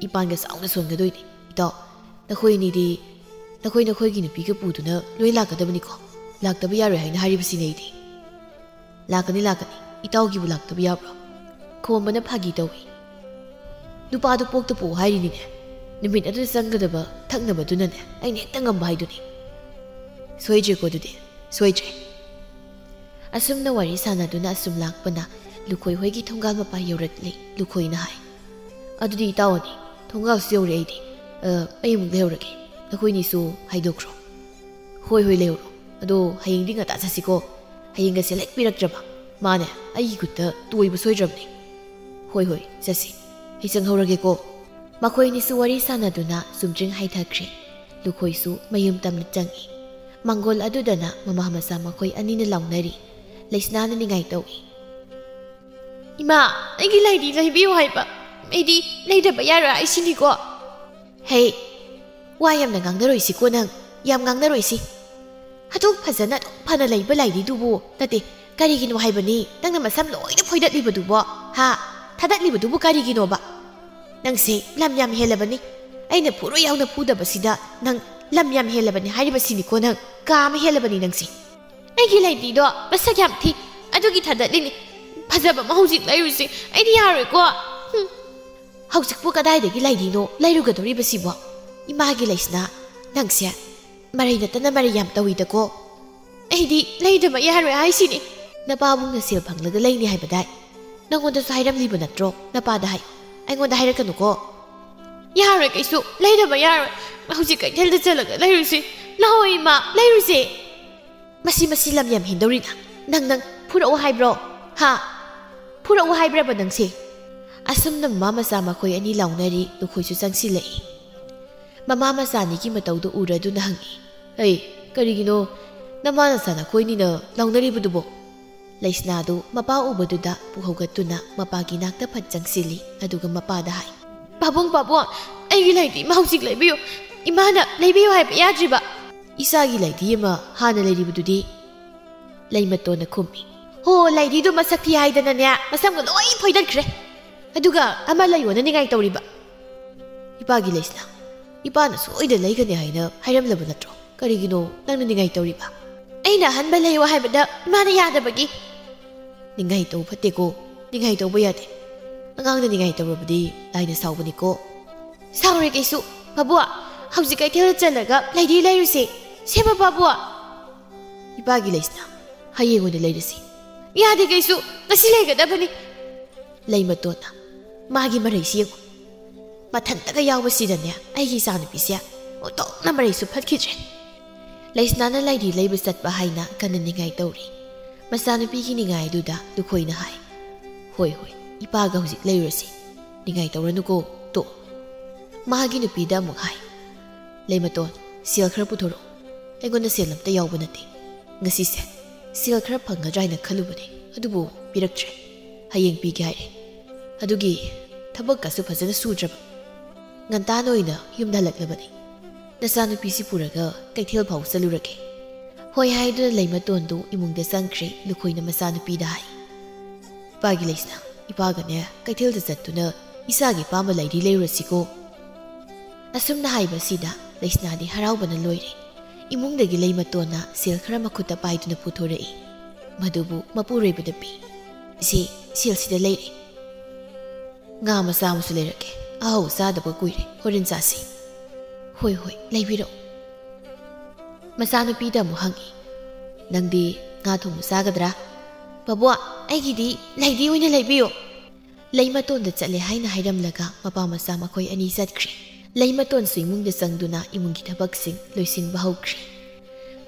ꯏꯄꯥꯟꯒ ꯆꯥꯎꯅ ꯁꯣꯟꯒꯗꯣꯏꯅꯤ꯫ ꯏꯇꯥꯎ, ꯅꯈꯣꯏ ꯑꯅꯤꯗꯤ ꯅꯈꯣꯏ ꯅꯈꯣꯏꯒꯤ ꯅꯨꯄꯤꯒ ꯄꯨꯗꯨꯅ ꯂꯣꯏ ꯂꯥꯛꯀꯗꯕꯅꯤꯀꯣ꯫ ꯂꯥꯛꯇꯕ ꯌꯥꯔꯣꯏ ꯍꯥꯏꯅ ꯍꯥꯏꯔꯤꯕꯁꯤꯅꯦ ꯑꯩꯗꯤ꯫" "ꯂꯥꯛꯀꯅꯤ, ꯂꯥꯛꯀꯅꯤ꯫ ꯏꯇꯥꯎꯒꯤꯕꯨ ꯂꯥꯛꯇꯕ ꯌꯥꯕ꯭ꯔꯣ?" ꯈꯣꯝꯕꯅ ꯐꯥꯒꯤ ꯇꯧꯏ꯫ "ꯅꯨꯄꯥꯗꯨ ꯄꯣꯛꯇ ꯄꯣꯛꯎ ꯍꯥꯏꯔꯤꯅꯤꯅꯦ꯫ ꯅꯨꯃꯤꯠ ꯑꯗꯨꯗ ꯆꯪꯒꯗꯕ ꯊꯛꯅꯕꯗꯨꯅꯅꯦ ꯑꯩꯅ ꯍꯦꯛꯇ ꯉꯝꯕ ꯍꯥꯏꯗꯨꯅꯤ꯫" "ꯁꯣꯏꯗ꯭ꯔꯦꯀꯣ ꯑꯗꯨꯗꯤ, ꯁꯣꯏꯗ꯭ꯔꯦ꯫" ꯑꯁꯨꯝꯅ ꯋꯥꯔꯤ ꯁꯥꯟꯅꯗꯨꯅ ꯑꯁꯨꯝ ꯂꯥꯛꯄꯅ ꯂꯨꯈꯣꯏ ꯍꯣꯏꯒꯤ ꯊꯣꯡꯒꯥꯜ ꯃꯄꯥ ꯌꯧꯔꯛꯂꯦ꯫ ꯂꯨꯈꯣꯏꯅ ꯍꯥꯏ, "ꯑꯗꯨꯗꯤ ꯏꯇꯥꯎ ꯑꯅꯤ, ꯊꯣꯡꯒꯥꯜꯁꯨ ꯌꯧꯔꯦ ꯑꯩꯗꯤ꯫ ꯑ, ꯑꯩ ꯑꯃꯨꯛ ꯂꯩꯍꯧꯔꯒꯦ꯫ ꯅꯈꯣꯏꯅꯤꯁꯨ ꯍꯥꯏꯗꯣꯛꯈ꯭ꯔꯣ꯫" "ꯍꯣꯏ, ꯍꯣꯏ, ꯂꯩꯍꯧꯔꯣ꯫ ꯑꯗꯣ ꯍꯌꯦꯡꯗꯤ ꯉꯟꯇꯥ ꯆꯠꯁꯤꯀꯣ꯫ ꯍꯌꯦꯡꯒꯁꯦ ꯂꯦꯛꯄꯤꯔꯛꯇ꯭ꯔꯕ ꯃꯥꯅꯦ ꯑꯩꯒꯤ ꯈꯨꯠꯇ ꯇꯣꯏꯕ ꯁꯣꯏꯗ꯭ꯔꯕꯅꯦ꯫ ꯍꯣꯏ ꯍꯣꯏ, ꯆꯠꯁꯤ꯫ ꯑꯩ ꯆꯪꯍꯧꯔꯒꯦꯀꯣ꯫ ꯃꯈꯣꯏ ꯑꯅꯤꯁꯨ ꯋꯥꯔꯤ ꯁꯥꯟꯅꯗꯨꯅ ꯆꯨꯝꯗ꯭ꯔꯤꯡ ꯍꯥꯏꯊꯈ꯭ꯔꯦ꯫ ꯂꯨꯈꯣꯏꯁꯨ ꯃꯌꯨꯝ ꯇꯝꯅ ꯆꯪꯏ꯫ ꯃꯥꯡꯒꯣꯜ ꯑꯗꯨꯗꯅ ꯃꯃꯥ ꯃꯆꯥ ꯃꯈꯣꯏ ꯑꯅꯤꯅ ꯂꯥꯎꯅꯔꯤ꯫ ꯂꯩꯁꯅꯥꯅ ꯅꯤꯡꯉꯥꯏ ꯇꯧꯏ꯫ "ꯏꯃꯥ, ꯑꯩꯒꯤ ꯂꯩꯗꯤ ꯂꯩꯕꯤꯌꯨ ꯍꯥꯏꯕ꯫ ꯑꯩꯗꯤ ꯂꯩꯗꯕ ꯌꯥꯔꯣꯏ ꯍꯥꯏꯁꯤꯅꯤꯀꯣ꯫" "ꯍꯦ, ꯋꯥ ꯌꯥꯝꯅ ꯉꯥꯡꯅꯔꯣꯏꯁꯤꯀꯣ ꯅꯪ꯫ ꯌꯥꯝ ꯉꯥꯡꯅꯔꯣꯏꯁꯤ꯫ ꯑꯗꯨꯛ ꯐꯖꯅ ꯑꯗꯨꯛ ꯐꯅ ꯂꯩꯕ ꯂꯩꯗꯤꯗꯨꯕꯨ ꯅꯠꯇꯦ꯫ ꯀꯔꯤꯒꯤꯅꯣ ꯍꯥꯏꯕꯅꯤ ꯅꯪꯅ ꯃꯁꯝ ꯂꯣꯏꯅ ꯐꯣꯏꯗꯠꯂꯤꯕꯗꯨꯕꯣ? ꯍꯥ? ꯊꯥꯗꯠꯂꯤꯕꯗꯨꯕꯨ ꯀꯔꯤꯒꯤꯅꯣꯕ? ꯅꯪꯁꯦ ꯂꯝ ꯌꯥꯝ ꯍꯦꯜꯂꯕꯅꯤ꯫ ꯑꯩꯅ ꯐꯨꯔꯣꯏ ꯌꯥꯎꯅ ꯐꯨꯗꯕꯁꯤꯗ ꯅꯪ ꯂꯝ ꯌꯥꯝ ꯍꯦꯜꯂꯕꯅꯤ ꯍꯥꯏꯔꯤꯕꯁꯤꯅꯤꯀꯣ ꯅꯪ꯫ ꯀꯥ ꯑꯃ ꯍꯦꯜꯂꯕꯅꯤ ꯅꯪꯁꯦ꯫" "ꯑꯩꯒꯤ ꯂꯩꯗꯤꯗꯣ ꯃꯁꯛ ꯌꯥꯝ ꯊꯤ꯫ ꯑꯗꯨꯒꯤ ꯊꯥꯗꯠꯂꯤꯅꯤ꯫ ꯐꯖꯕ ꯑꯃ ꯍꯧꯖꯤꯛ ꯂꯩꯔꯨꯁꯤ꯫ ꯑꯩꯗꯤ ꯌꯥꯔꯣꯏꯀꯣ꯫" "ꯍꯨꯝ꯫ ꯍꯧꯖꯤꯛꯄꯨ ꯀꯗꯥꯏꯗꯒꯤ ꯂꯩꯗꯤꯅꯣ ꯂꯩꯔꯨꯒꯗꯧꯔꯤꯕꯁꯤꯕꯣ? ꯏꯃꯥꯒꯤ ꯂꯩꯁꯤꯅ ꯅꯪꯁꯦ ꯃꯔꯩ ꯅꯠꯇꯅ ꯃꯔꯩ ꯌꯥꯝ ꯇꯧꯏꯗꯀꯣ꯫ ꯑꯩꯗꯤ ꯂꯩꯗꯕ ꯌꯥꯔꯣꯏ ꯍꯥꯏꯁꯤꯅꯤ꯫" "ꯅꯄꯥꯕꯨꯡꯅ ꯁꯦꯜ ꯐꯪꯂꯒ ꯂꯩꯅꯤ ꯍꯥꯏꯕꯗꯥꯏ? ꯅꯪꯉꯣꯟꯗꯁꯨ ꯍꯥꯏꯔꯝꯂꯤꯕ ꯅꯠꯇ꯭ꯔꯣ? ꯅꯄꯥꯗ ꯍꯥꯏꯌꯨ꯫ ꯑꯩꯉꯣꯟꯗ ꯍꯥꯏꯔꯛꯀꯅꯨꯀꯣ꯫" "ꯌꯥꯔꯣꯏ ꯀꯩꯁꯨ꯫ ꯂꯩꯗꯕ ꯌꯥꯔꯣꯏ꯫ ꯍꯧꯖꯤꯛ ꯀꯩꯊꯦꯜꯗ ꯆꯠꯂꯒ ꯂꯩꯔꯨꯁꯤ꯫ ꯂꯥꯛꯑꯣ ꯏꯃꯥ, ꯂꯩꯔꯨꯁꯦ꯫" "ꯃꯁꯤ, ꯃꯁꯤ ꯂꯝ ꯌꯥꯝ ꯍꯦꯟꯗꯧꯔꯤꯅ꯫ ꯅꯪ, ꯅꯪ ꯐꯨꯔꯛꯑꯣ ꯍꯥꯏꯕ꯭ꯔꯣ? ꯍꯥ? ꯐꯨꯔꯛꯑꯣ ꯍꯥꯏꯕ꯭ꯔꯕ ꯅꯪꯁꯦ?" ꯑꯁꯨꯝꯅ ꯃꯃꯥ ꯃꯆꯥ ꯃꯈꯣꯏ ꯑꯅꯤ ꯂꯥꯎꯅꯔꯤ꯫ ꯂꯨꯈꯣꯏꯁꯨ ꯆꯪꯁꯤꯜꯂꯛꯏ꯫ ꯃꯃꯥ ꯃꯆꯥ ꯑꯅꯤꯒꯤ ꯃꯇꯧꯗꯨ ꯎꯔꯗꯨꯅ ꯍꯪꯉꯤ, "ꯑꯩ, ꯀꯔꯤꯒꯤꯅꯣ ꯅꯃꯥ ꯅꯆꯥ ꯅꯈꯣꯏꯅꯤꯅ ꯂꯥꯎꯅꯔꯤꯕꯗꯨꯕꯣ?" ꯂꯩꯁꯅꯥꯗꯨ ꯃꯄꯥ ꯎꯕꯗꯨꯗ ꯄꯨꯍꯧꯒꯠꯇꯨꯅ ꯃꯄꯥꯒꯤ ꯅꯥꯛꯇ ꯐꯠ ꯆꯪꯁꯤꯜꯂꯤ꯫ ꯑꯗꯨꯒ ꯃꯄꯥꯗ ꯍꯥꯏ, "ꯄꯥꯕꯨꯡ, ꯄꯥꯕꯨꯡ, ꯑꯩꯒꯤ ꯂꯩꯗꯤ ꯏꯃꯥ ꯍꯧꯖꯤꯛ ꯂꯩꯕꯤꯌꯨ꯫ ꯏꯃꯥꯅ ꯂꯩꯕꯤꯌꯨ ꯍꯥꯏꯕ ꯌꯥꯗ꯭ꯔꯤꯕ꯫" "ꯏꯆꯥꯒꯤ ꯂꯩꯗꯤ ꯑꯃ ꯍꯥꯟꯅ ꯂꯩꯔꯤꯕꯗꯨꯗꯤ?" ꯂꯩꯃꯇꯣꯟꯅ ꯈꯨꯝꯃꯤ꯫ "ꯍꯣ, ꯂꯩꯗꯤꯗꯣ ꯃꯁꯛ ꯊꯤ ꯍꯥꯏꯗꯅꯅꯦ, ꯃꯁꯝꯒ ꯂꯣꯏ ꯐꯣꯏꯗꯠꯈ꯭ꯔꯦ꯫ ꯑꯗꯨꯒ ꯑꯃ ꯂꯩꯌꯣꯅ ꯅꯤꯡꯉꯥꯏ ꯇꯧꯔꯤꯕ꯫" "ꯏꯄꯥꯒꯤ ꯂꯩꯁꯤꯅ ꯏꯄꯥꯅ ꯁꯣꯏꯗ ꯂꯩꯒꯅꯤ ꯍꯥꯏꯅ ꯍꯥꯏꯔꯝꯂꯕ ꯅꯠꯇ꯭ꯔꯣ? ꯀꯔꯤꯒꯤꯅꯣ ꯅꯪꯅ ꯅꯤꯡꯉꯥꯏ ꯇꯧꯔꯤꯕ?" "ꯑꯩꯅ ꯑꯍꯟꯕ ꯂꯩꯌꯣ ꯍꯥꯏꯕꯗ ꯏꯃꯥꯅ ꯌꯥꯗꯕꯒꯤ꯫" "ꯅꯤꯡꯉꯥꯏ ꯇꯧꯕ ꯐꯠꯇꯦꯀꯣ꯫ ꯅꯤꯡꯉꯥꯏ ꯇꯧꯕ ꯌꯥꯗꯦ꯫ ꯑꯉꯥꯡꯅ ꯅꯤꯡꯉꯥꯏ ꯇꯧꯔꯕꯗꯤ ꯂꯥꯏꯅ ꯁꯥꯎꯕꯅꯤꯀꯣ꯫" "ꯁꯥꯎꯔꯦ ꯀꯩꯁꯨ꯫ ꯄꯥꯕꯨꯡ, ꯍꯧꯖꯤꯛ ꯀꯩꯊꯦꯜꯗ ꯆꯠꯂꯒ ꯂꯩꯗꯤ ꯂꯩꯔꯨꯁꯦ꯫ ꯁꯦꯝꯕ ꯄꯥꯕꯨꯡ?" "ꯏꯄꯥꯒꯤ ꯂꯩꯁꯤꯅ ꯍꯌꯦꯡ ꯑꯣꯏꯅ ꯂꯩꯔꯁꯤ꯫" "ꯌꯥꯗꯦ ꯀꯩꯁꯨ꯫ ꯉꯁꯤ ꯂꯩꯒꯗꯕꯅꯤ꯫" ꯂꯩꯃꯇꯣꯟꯅ ꯃꯥꯒꯤ ꯃꯔꯩꯁꯤ ꯌꯦꯡꯉꯨ꯫ ꯃꯊꯟꯇꯒ ꯌꯥꯎꯕꯁꯤꯗꯅꯦ ꯑꯩꯒꯤ ꯏꯆꯥꯅꯨꯄꯤꯁꯦ ꯑꯣꯟꯊꯣꯛꯅ ꯃꯔꯩꯁꯨ ꯐꯠꯈꯤꯗ꯭ꯔꯦ꯫ ꯂꯩꯁꯅꯥꯅ ꯂꯥꯏꯗꯤ ꯂꯩꯕ ꯆꯠꯄ ꯍꯥꯏꯅ ꯀꯟꯅ ꯅꯤꯡꯉꯥꯏ ꯇꯧꯔꯤ꯫ ꯃꯆꯥꯅꯨꯄꯤꯒꯤ ꯅꯤꯡꯉꯥꯏ ꯑꯗꯨꯗ ꯂꯨꯈꯣꯏꯅ ꯍꯥꯏ, "ꯍꯣꯏ, ꯍꯣꯏ, ꯏꯄꯥꯒ ꯍꯧꯖꯤꯛ ꯂꯩꯔꯨꯔꯁꯤ꯫ ꯅꯤꯡꯉꯥꯏ ꯇꯧꯔꯅꯨꯀꯣ, ꯇꯣ꯫" ꯃꯥꯒꯤ ꯅꯨꯄꯤꯗ ꯑꯃꯨꯛ ꯍꯥꯏ, "ꯂꯩꯃꯇꯣꯟ, ꯁꯦꯜ ꯈꯔ ꯄꯨꯊꯣꯔꯛꯎ꯫ ꯑꯩꯉꯣꯟꯗ ꯁꯦꯜ ꯑꯝꯇ ꯌꯥꯎꯕ ꯅꯠꯇꯦ꯫ ꯉꯁꯤꯁꯦ ꯁꯦꯜ ꯈꯔ ꯐꯪꯒꯗ꯭ꯔꯥ ꯍꯥꯏꯅ ꯈꯜꯂꯨꯕꯅꯦ, ꯑꯗꯨꯕꯨ ꯄꯤꯔꯛꯇ꯭ꯔꯦ꯫ ꯍꯌꯦꯡ ꯄꯤꯒꯦ ꯍꯥꯏꯔꯦ꯫ ꯑꯗꯨꯒꯤ ꯊꯕꯛꯀꯁꯨ ꯐꯖꯅ ꯁꯨꯗ꯭ꯔꯕ꯫ ꯉꯟꯇꯥꯅ ꯑꯣꯏꯅ ꯌꯨꯝꯗ ꯍꯜꯂꯛꯂꯕꯅꯤ꯫ ꯅꯆꯥꯅꯨꯄꯤꯁꯤ ꯄꯨꯔꯒ ꯀꯩꯊꯦꯜ ꯐꯥꯎ ꯆꯠꯂꯨꯔꯒꯦ꯫" ꯍꯣꯏ ꯍꯥꯏꯗꯨꯅ ꯂꯩꯃꯇꯣꯟꯗꯨ ꯏꯃꯨꯡꯗ ꯆꯪꯈ꯭ꯔꯦ꯫ ꯂꯨꯈꯣꯏꯅ ꯃꯆꯥꯅꯨꯄꯤꯗ ꯍꯥꯏ, "ꯏꯄꯥꯒꯤ ꯂꯩꯁꯅꯥ, ꯏꯄꯥꯒꯅꯦ ꯀꯩꯊꯦꯜꯗ ꯆꯠꯇꯨꯅ ꯏꯆꯥꯒꯤ ꯑꯄꯥꯝꯕ ꯂꯩꯔꯤ ꯂꯩꯔꯨꯔꯁꯤꯀꯣ꯫" ꯑꯁꯨꯝꯅ ꯍꯥꯏꯕꯁꯤꯗ ꯂꯩꯁꯅꯥꯗꯤ ꯍꯔꯥꯎꯕꯅ ꯂꯣꯏꯔꯦ꯫ ꯏꯃꯨꯡꯗꯒꯤ ꯂꯩꯃꯇꯣꯟꯅ ꯁꯦꯜ ꯈꯔ ꯃꯈꯨꯠꯇ ꯄꯥꯏꯗꯨꯅ ꯄꯨꯊꯣꯔꯛꯏ꯫ ꯃꯗꯨꯕꯨ ꯃꯄꯨꯔꯣꯏꯕꯗ ꯄꯤ꯫ "ꯁꯤ, ꯁꯦꯜꯁꯤꯗ ꯂꯩꯔꯦ꯫ ꯉꯥ ꯃꯆꯥ ꯑꯃꯁꯨ ꯂꯩꯔꯛꯀꯦ꯫ ꯑꯍꯥꯎ ꯆꯥꯗꯕ ꯀꯨꯏꯔꯦ꯫ ꯍꯣꯔꯦꯟ ꯆꯥꯁꯤ꯫" "ꯍꯣꯏ, ꯍꯣꯏ, ꯂꯩꯕꯤꯔꯛꯎ꯫" ꯃꯆꯥꯅꯨꯄꯤꯗ ꯑꯃꯨꯛ ꯍꯪꯉꯤ, "ꯅꯪꯗꯤ ꯉꯥ ꯊꯣꯡꯕ ꯆꯥꯒꯗ꯭ꯔꯥ?" "ꯕꯕꯨ, ꯑꯩꯒꯤꯗꯤ ꯂꯩꯗꯤ ꯑꯣꯏꯅ ꯂꯩꯕꯤꯌꯨ꯫" ꯂꯩꯃꯇꯣꯟꯗ ꯆꯠꯂꯦ ꯍꯥꯏꯅ ꯍꯥꯏꯔꯝꯂꯒ ꯃꯄꯥ ꯃꯆꯥ ꯃꯈꯣꯏ ꯑꯅꯤ ꯆꯠꯈ꯭ꯔꯦ꯫ ꯂꯩꯃꯇꯣꯟꯁꯨ ꯏꯃꯨꯡꯗ ꯆꯪꯗꯨꯅ ꯏꯃꯨꯡꯒꯤ ꯊꯕꯛꯁꯤꯡ ꯂꯣꯏꯁꯤꯟꯕ ꯍꯧꯈ꯭ꯔꯦ꯫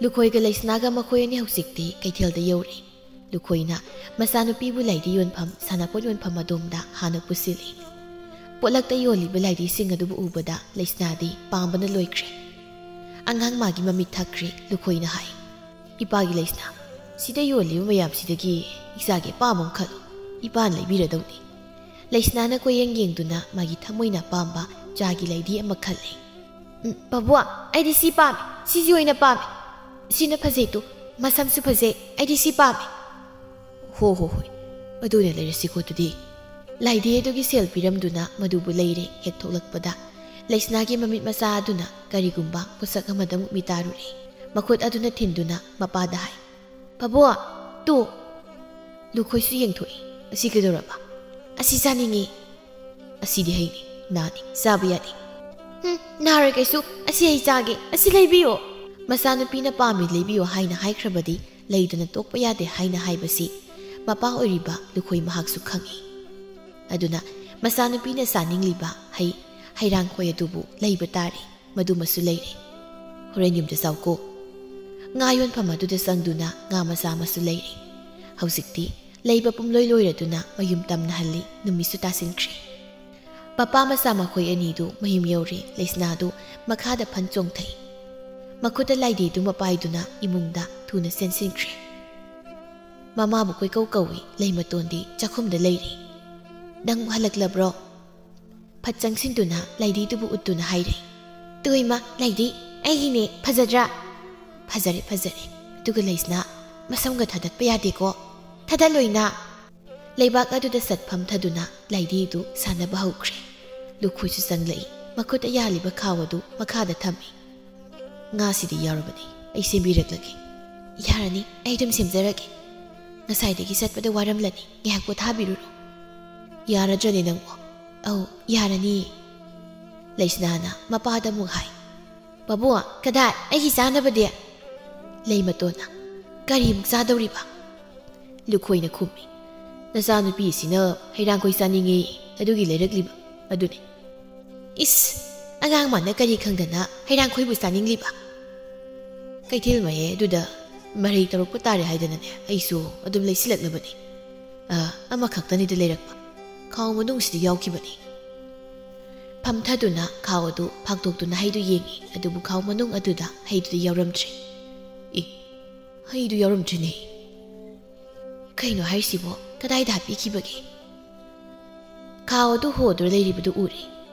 ꯂꯨꯈꯣꯏꯒ ꯂꯩꯁꯅꯥꯒ ꯃꯈꯣꯏ ꯑꯅꯤ ꯍꯧꯖꯤꯛꯇꯤ ꯀꯩꯊꯦꯜꯗ ꯌꯧꯔꯦ꯫ ꯂꯨꯈꯣꯏꯅ ꯃꯆꯥꯅꯨꯄꯤꯕꯨ ꯂꯥꯏꯗꯤ ꯌꯣꯟꯐꯝ, ꯁꯥꯟꯅꯄꯣꯠ ꯌꯣꯟꯐꯝ ꯑꯗꯣꯝꯗ ꯍꯥꯟꯅ ꯄꯨꯁꯤꯜꯂꯤ꯫ ꯄꯣꯠꯂꯛꯇ ꯌꯣꯜꯂꯤꯕ ꯂꯥꯏꯗꯤꯁꯤꯡ ꯑꯗꯨꯕꯨ ꯎꯕꯗ ꯂꯩꯁꯅꯥꯗꯤ ꯄꯥꯝꯕꯅ ꯂꯣꯏꯈ꯭ꯔꯦ꯫ ꯑꯉꯥꯡ ꯃꯥꯒꯤ ꯃꯃꯤꯠ ꯊꯛꯈ꯭ꯔꯦ꯫ ꯂꯨꯈꯣꯏꯅ ꯍꯥꯏ, "ꯏꯄꯥꯒꯤ ꯂꯩꯁꯅꯥ, ꯁꯤꯗ ꯌꯣꯜꯂꯤꯕ ꯃꯌꯥꯝꯁꯤꯗꯒꯤ ꯏꯆꯥꯒꯤ ꯑꯄꯥꯝꯕ ꯑꯃ ꯈꯜꯂꯨ꯫ ꯏꯄꯥꯅ ꯂꯩꯕꯤꯔꯗꯧꯅꯤ꯫" ꯂꯩꯁꯅꯥꯅ ꯀꯣꯏꯌꯦꯡ ꯌꯦꯡꯗꯨꯅ ꯃꯥꯒꯤ ꯊꯃꯣꯏꯅ ꯑꯄꯥꯝꯕ ꯆꯥꯒꯤ ꯂꯩꯗꯤ ꯑꯃ ꯈꯜꯂꯦ꯫ "ꯎꯝ, ꯕꯕꯨ, ꯑꯩꯗꯤ ꯁꯤ ꯄꯥꯝꯃꯦ, ꯁꯤꯁꯤ ꯑꯣꯏꯅ ꯄꯥꯝꯃꯦ꯫ ꯁꯤꯅ ꯐꯖꯩꯗꯣ, ꯃꯁꯝꯁꯨ ꯐꯖꯩ, ꯑꯩꯗꯤ ꯁꯤ ꯄꯥꯝꯃꯦ꯫" "ꯍꯣ, ꯍꯣ, ꯍꯣꯏ, ꯑꯗꯨꯅ ꯂꯩꯔꯁꯤꯀꯣ ꯑꯗꯨꯗꯤ꯫" ꯂꯥꯏꯗꯤ ꯑꯗꯨꯒꯤ ꯁꯦꯜ ꯄꯤꯔꯝꯗꯨꯅ ꯃꯗꯨꯕꯨ ꯂꯩꯔꯦ꯫ ꯍꯦꯛ ꯊꯣꯛꯂꯛꯄꯗ ꯂꯩꯁꯅꯥꯒꯤ ꯃꯃꯤꯠ ꯃꯆꯥ ꯑꯗꯨꯅ ꯀꯔꯤꯒꯨꯝꯕ ꯄꯣꯠꯁꯛ ꯑꯃꯗ ꯑꯃꯨꯛ ꯃꯤꯇꯥꯔꯨꯔꯦ꯫ ꯃꯈꯨꯠ ꯑꯗꯨꯅ ꯊꯤꯟꯗꯨꯅ ꯃꯄꯥꯗ ꯍꯥꯏ, "ꯕꯕꯨ, ꯇꯨ!" ꯂꯨꯈꯣꯏꯁꯨ ꯌꯦꯡꯊꯣꯛꯏ꯫ "ꯑꯁꯤ ꯀꯩꯗꯧꯔꯕ?" "ꯑꯁꯤ ꯆꯥꯅꯤꯡꯉꯤ꯫" "ꯑꯁꯤꯗꯤ ꯍꯩꯅꯤ, ꯅꯥꯅꯤ, ꯆꯥꯕ ꯌꯥꯗꯦ꯫" "ꯍꯨꯝ, ꯅꯥꯔꯣꯏ ꯀꯩꯁꯨ, ꯑꯁꯤ ꯑꯩ ꯆꯥꯒꯦ, ꯑꯁꯤ ꯂꯩꯕꯤꯌꯣ꯫" ꯃꯆꯥꯅꯨꯄꯤꯅ "ꯄꯥꯝꯃꯤ ꯂꯩꯕꯤꯌꯣ" ꯍꯥꯏꯅ ꯍꯥꯏꯈ꯭ꯔꯕꯗꯤ ꯂꯩꯗꯅ ꯇꯣꯛꯄ ꯌꯥꯗꯦ ꯍꯥꯏꯅ ꯍꯥꯏꯕꯁꯤ ꯃꯄꯥ ꯑꯣꯏꯔꯤꯕ ꯂꯨꯈꯣꯏ ꯃꯍꯥꯛꯁꯨ ꯈꯪꯏ꯫ ꯑꯗꯨꯅ ꯃꯆꯥꯅꯨꯄꯤꯅ ꯆꯥꯅꯤꯡꯂꯤꯕ ꯍꯩ, ꯍꯩꯔꯥꯡꯈꯣꯏ ꯑꯗꯨꯕꯨ ꯂꯩꯕ ꯇꯥꯔꯦ꯫ ꯃꯗꯨꯃꯁꯨ ꯂꯩꯔꯦ꯫ "ꯍꯣꯔꯦꯟ ꯌꯨꯝꯗ ꯆꯥꯎꯀꯣ꯫" ꯉꯥ ꯌꯣꯟꯐꯝ ꯑꯗꯨꯗ ꯆꯪꯗꯨꯅ ꯉꯥ ꯃꯆꯥ ꯑꯃꯁꯨ ꯂꯩꯔꯦ꯫ ꯍꯧꯖꯤꯛꯇꯤ ꯂꯩꯕ ꯄꯨꯝꯂꯣꯏ ꯂꯣꯏꯔꯗꯨꯅ ꯃꯌꯨꯝ ꯇꯝꯅꯍꯜꯂꯤ꯫ ꯅꯨꯃꯤꯠꯁꯨ ꯇꯥꯁꯤꯟꯈ꯭ꯔꯦ꯫ ꯃꯄꯥ ꯃꯆꯥ ꯃꯈꯣꯏ ꯑꯅꯤꯗꯨ ꯃꯌꯨꯝ ꯌꯧꯔꯦ꯫ ꯂꯩꯁꯅꯥꯗꯨ ꯃꯈꯥꯗ ꯐꯟ ꯆꯣꯡꯊꯩ꯫ ꯃꯈꯨꯠꯇ ꯂꯥꯏꯙꯤꯗꯨꯃ ꯄꯥꯏꯗꯨꯅ ꯏꯃꯨꯡꯗ ꯊꯨꯅ ꯆꯦꯟꯁꯤꯟꯈ꯭ꯔꯦ꯫ ꯃꯃꯥꯕꯨ ꯀꯣꯏꯀꯧ ꯀꯧꯏ꯫ ꯂꯩꯃꯇꯣꯟꯗꯤ ꯆꯥꯛꯈꯨꯝꯗ ꯂꯩꯔꯤ꯫ "ꯅꯪꯕꯨ ꯍꯜꯂꯛꯂꯕ꯭ꯔꯣ?" ꯐꯠ ꯆꯪꯁꯤꯟꯗꯨꯅ ꯂꯥꯏꯙꯤꯗꯨꯕꯨ ꯎꯠꯇꯨꯅ ꯍꯥꯏꯔꯦ꯫ "ꯇꯨ ꯏꯃꯥ, ꯂꯥꯏꯙꯤ, ꯑꯩꯒꯤꯅꯦ, ꯐꯖꯗ꯭ꯔꯥ?" "ꯐꯖꯔꯦ, ꯐꯖꯔꯦ꯫ ꯑꯗꯨꯒ ꯂꯩꯁꯅꯥ, ꯃꯁꯝꯒ ꯊꯥꯗꯠꯄ ꯌꯥꯗꯦꯀꯣ?" "ꯊꯥꯗꯠꯂꯣꯏꯅ!" ꯂꯩꯕꯥꯛ ꯑꯗꯨꯗ ꯁꯠ ꯐꯝꯊꯗꯨꯅ ꯂꯥꯏꯙꯤꯗꯨ ꯁꯥꯟꯅꯕ ꯍꯧꯈ꯭ꯔꯦ꯫ ꯂꯨꯈꯣꯏꯁꯨ ꯆꯪꯂꯛꯏ꯫ ꯃꯈꯨꯠꯇ ꯌꯥꯜꯂꯤꯕ ꯈꯥꯎ ꯑꯗꯨ ꯃꯈꯥꯗ ꯊꯝꯃꯤ꯫ "ꯉꯥꯁꯤꯗꯤ ꯌꯥꯎꯔꯕꯅꯤ, ꯑꯩ ꯁꯦꯝꯕꯤꯔꯛꯂꯒꯦ꯫" "ꯌꯥꯔꯅꯤ, ꯑꯩ ꯑꯗꯨꯝ ꯁꯦꯝꯖꯔꯒꯦ꯫ ꯉꯁꯥꯏꯗꯒꯤ ꯆꯠꯄꯗ ꯋꯥꯔꯝꯂꯅꯤ, ꯉꯥꯏꯍꯥꯛ ꯄꯣꯊꯥꯕꯤꯔꯨꯔꯣ꯫" "ꯌꯥꯔꯗ꯭ꯔꯅꯦ ꯅꯪꯕꯣ?" "ꯑꯧ, ꯌꯥꯔꯅꯤ꯫" ꯂꯩꯁꯅꯥꯅ ꯃꯄꯥꯗ ꯑꯃꯨꯛ ꯍꯥꯏ꯫ "ꯕꯥꯕꯨ, ꯀꯗꯥꯏ ꯑꯩꯒꯤ ꯆꯥꯅꯕꯗꯤ?" ꯂꯩꯃꯇꯣꯟꯅ, "ꯀꯔꯤꯃꯨꯛ ꯆꯥꯗꯧꯔꯤꯕ?" ꯂꯨꯈꯣꯏꯅ ꯈꯨꯝꯃꯤ꯫ "ꯅꯆꯥꯅꯨꯄꯤꯁꯤꯅ ꯍꯩꯔꯥꯡꯈꯣꯏ ꯆꯥꯅꯤꯡꯉꯤ, ꯑꯗꯨꯒꯤ ꯂꯩꯔꯛꯂꯤꯕ ꯑꯗꯨꯅꯤ꯫" "ꯏꯁ, ꯑꯉꯥꯡ ꯃꯥꯅ ꯀꯔꯤ ꯈꯪꯗꯅ ꯍꯩꯔꯥꯡꯈꯣꯏꯕꯨ ꯆꯥꯅꯤꯡꯂꯤꯕ?" "ꯀꯩꯊꯦꯜ ꯃꯌꯥꯏ ꯑꯗꯨꯗ ꯃꯔꯩ ꯇꯧꯔꯛꯄ ꯇꯥꯔꯦ ꯍꯥꯏꯗꯅꯅꯦ, ꯑꯩꯁꯨ ꯑꯗꯨꯝ ꯂꯩꯁꯤꯜꯂꯛꯂꯕꯅꯤ꯫ ꯑ, ꯑꯃꯈꯛꯇꯅꯤꯗ ꯂꯩꯔꯛꯄ꯫ ꯈꯥꯎ ꯃꯅꯨꯡꯁꯤꯗ ꯌꯥꯎꯈꯤꯕꯅꯤ꯫" ꯐꯝꯊꯗꯨꯅ ꯈꯥꯎ ꯑꯗꯨ ꯐꯥꯛꯇꯣꯛꯇꯨꯅ ꯍꯩꯗꯨ ꯌꯦꯡꯉꯤ, ꯑꯗꯨꯕꯨ ꯈꯥꯎ ꯃꯅꯨꯡ ꯑꯗꯨꯗ ꯍꯩꯗꯨꯗꯤ ꯌꯥꯎꯔꯝꯗ꯭ꯔꯦ꯫ "ꯑꯦ, ꯍꯩꯗꯨ ꯌꯥꯎꯔꯝꯗ꯭ꯔꯦꯅꯦ꯫ ꯀꯩꯅꯣ ꯍꯥꯏꯁꯤꯕꯣ? ꯀꯗꯥꯏꯗ ꯍꯥꯞꯄꯤꯈꯤꯕꯒꯦ?" ꯈꯥꯎ ꯑꯗꯨ ꯍꯣꯗꯨꯅ ꯂꯩꯔꯤꯕꯗꯨ ꯎꯔꯦ꯫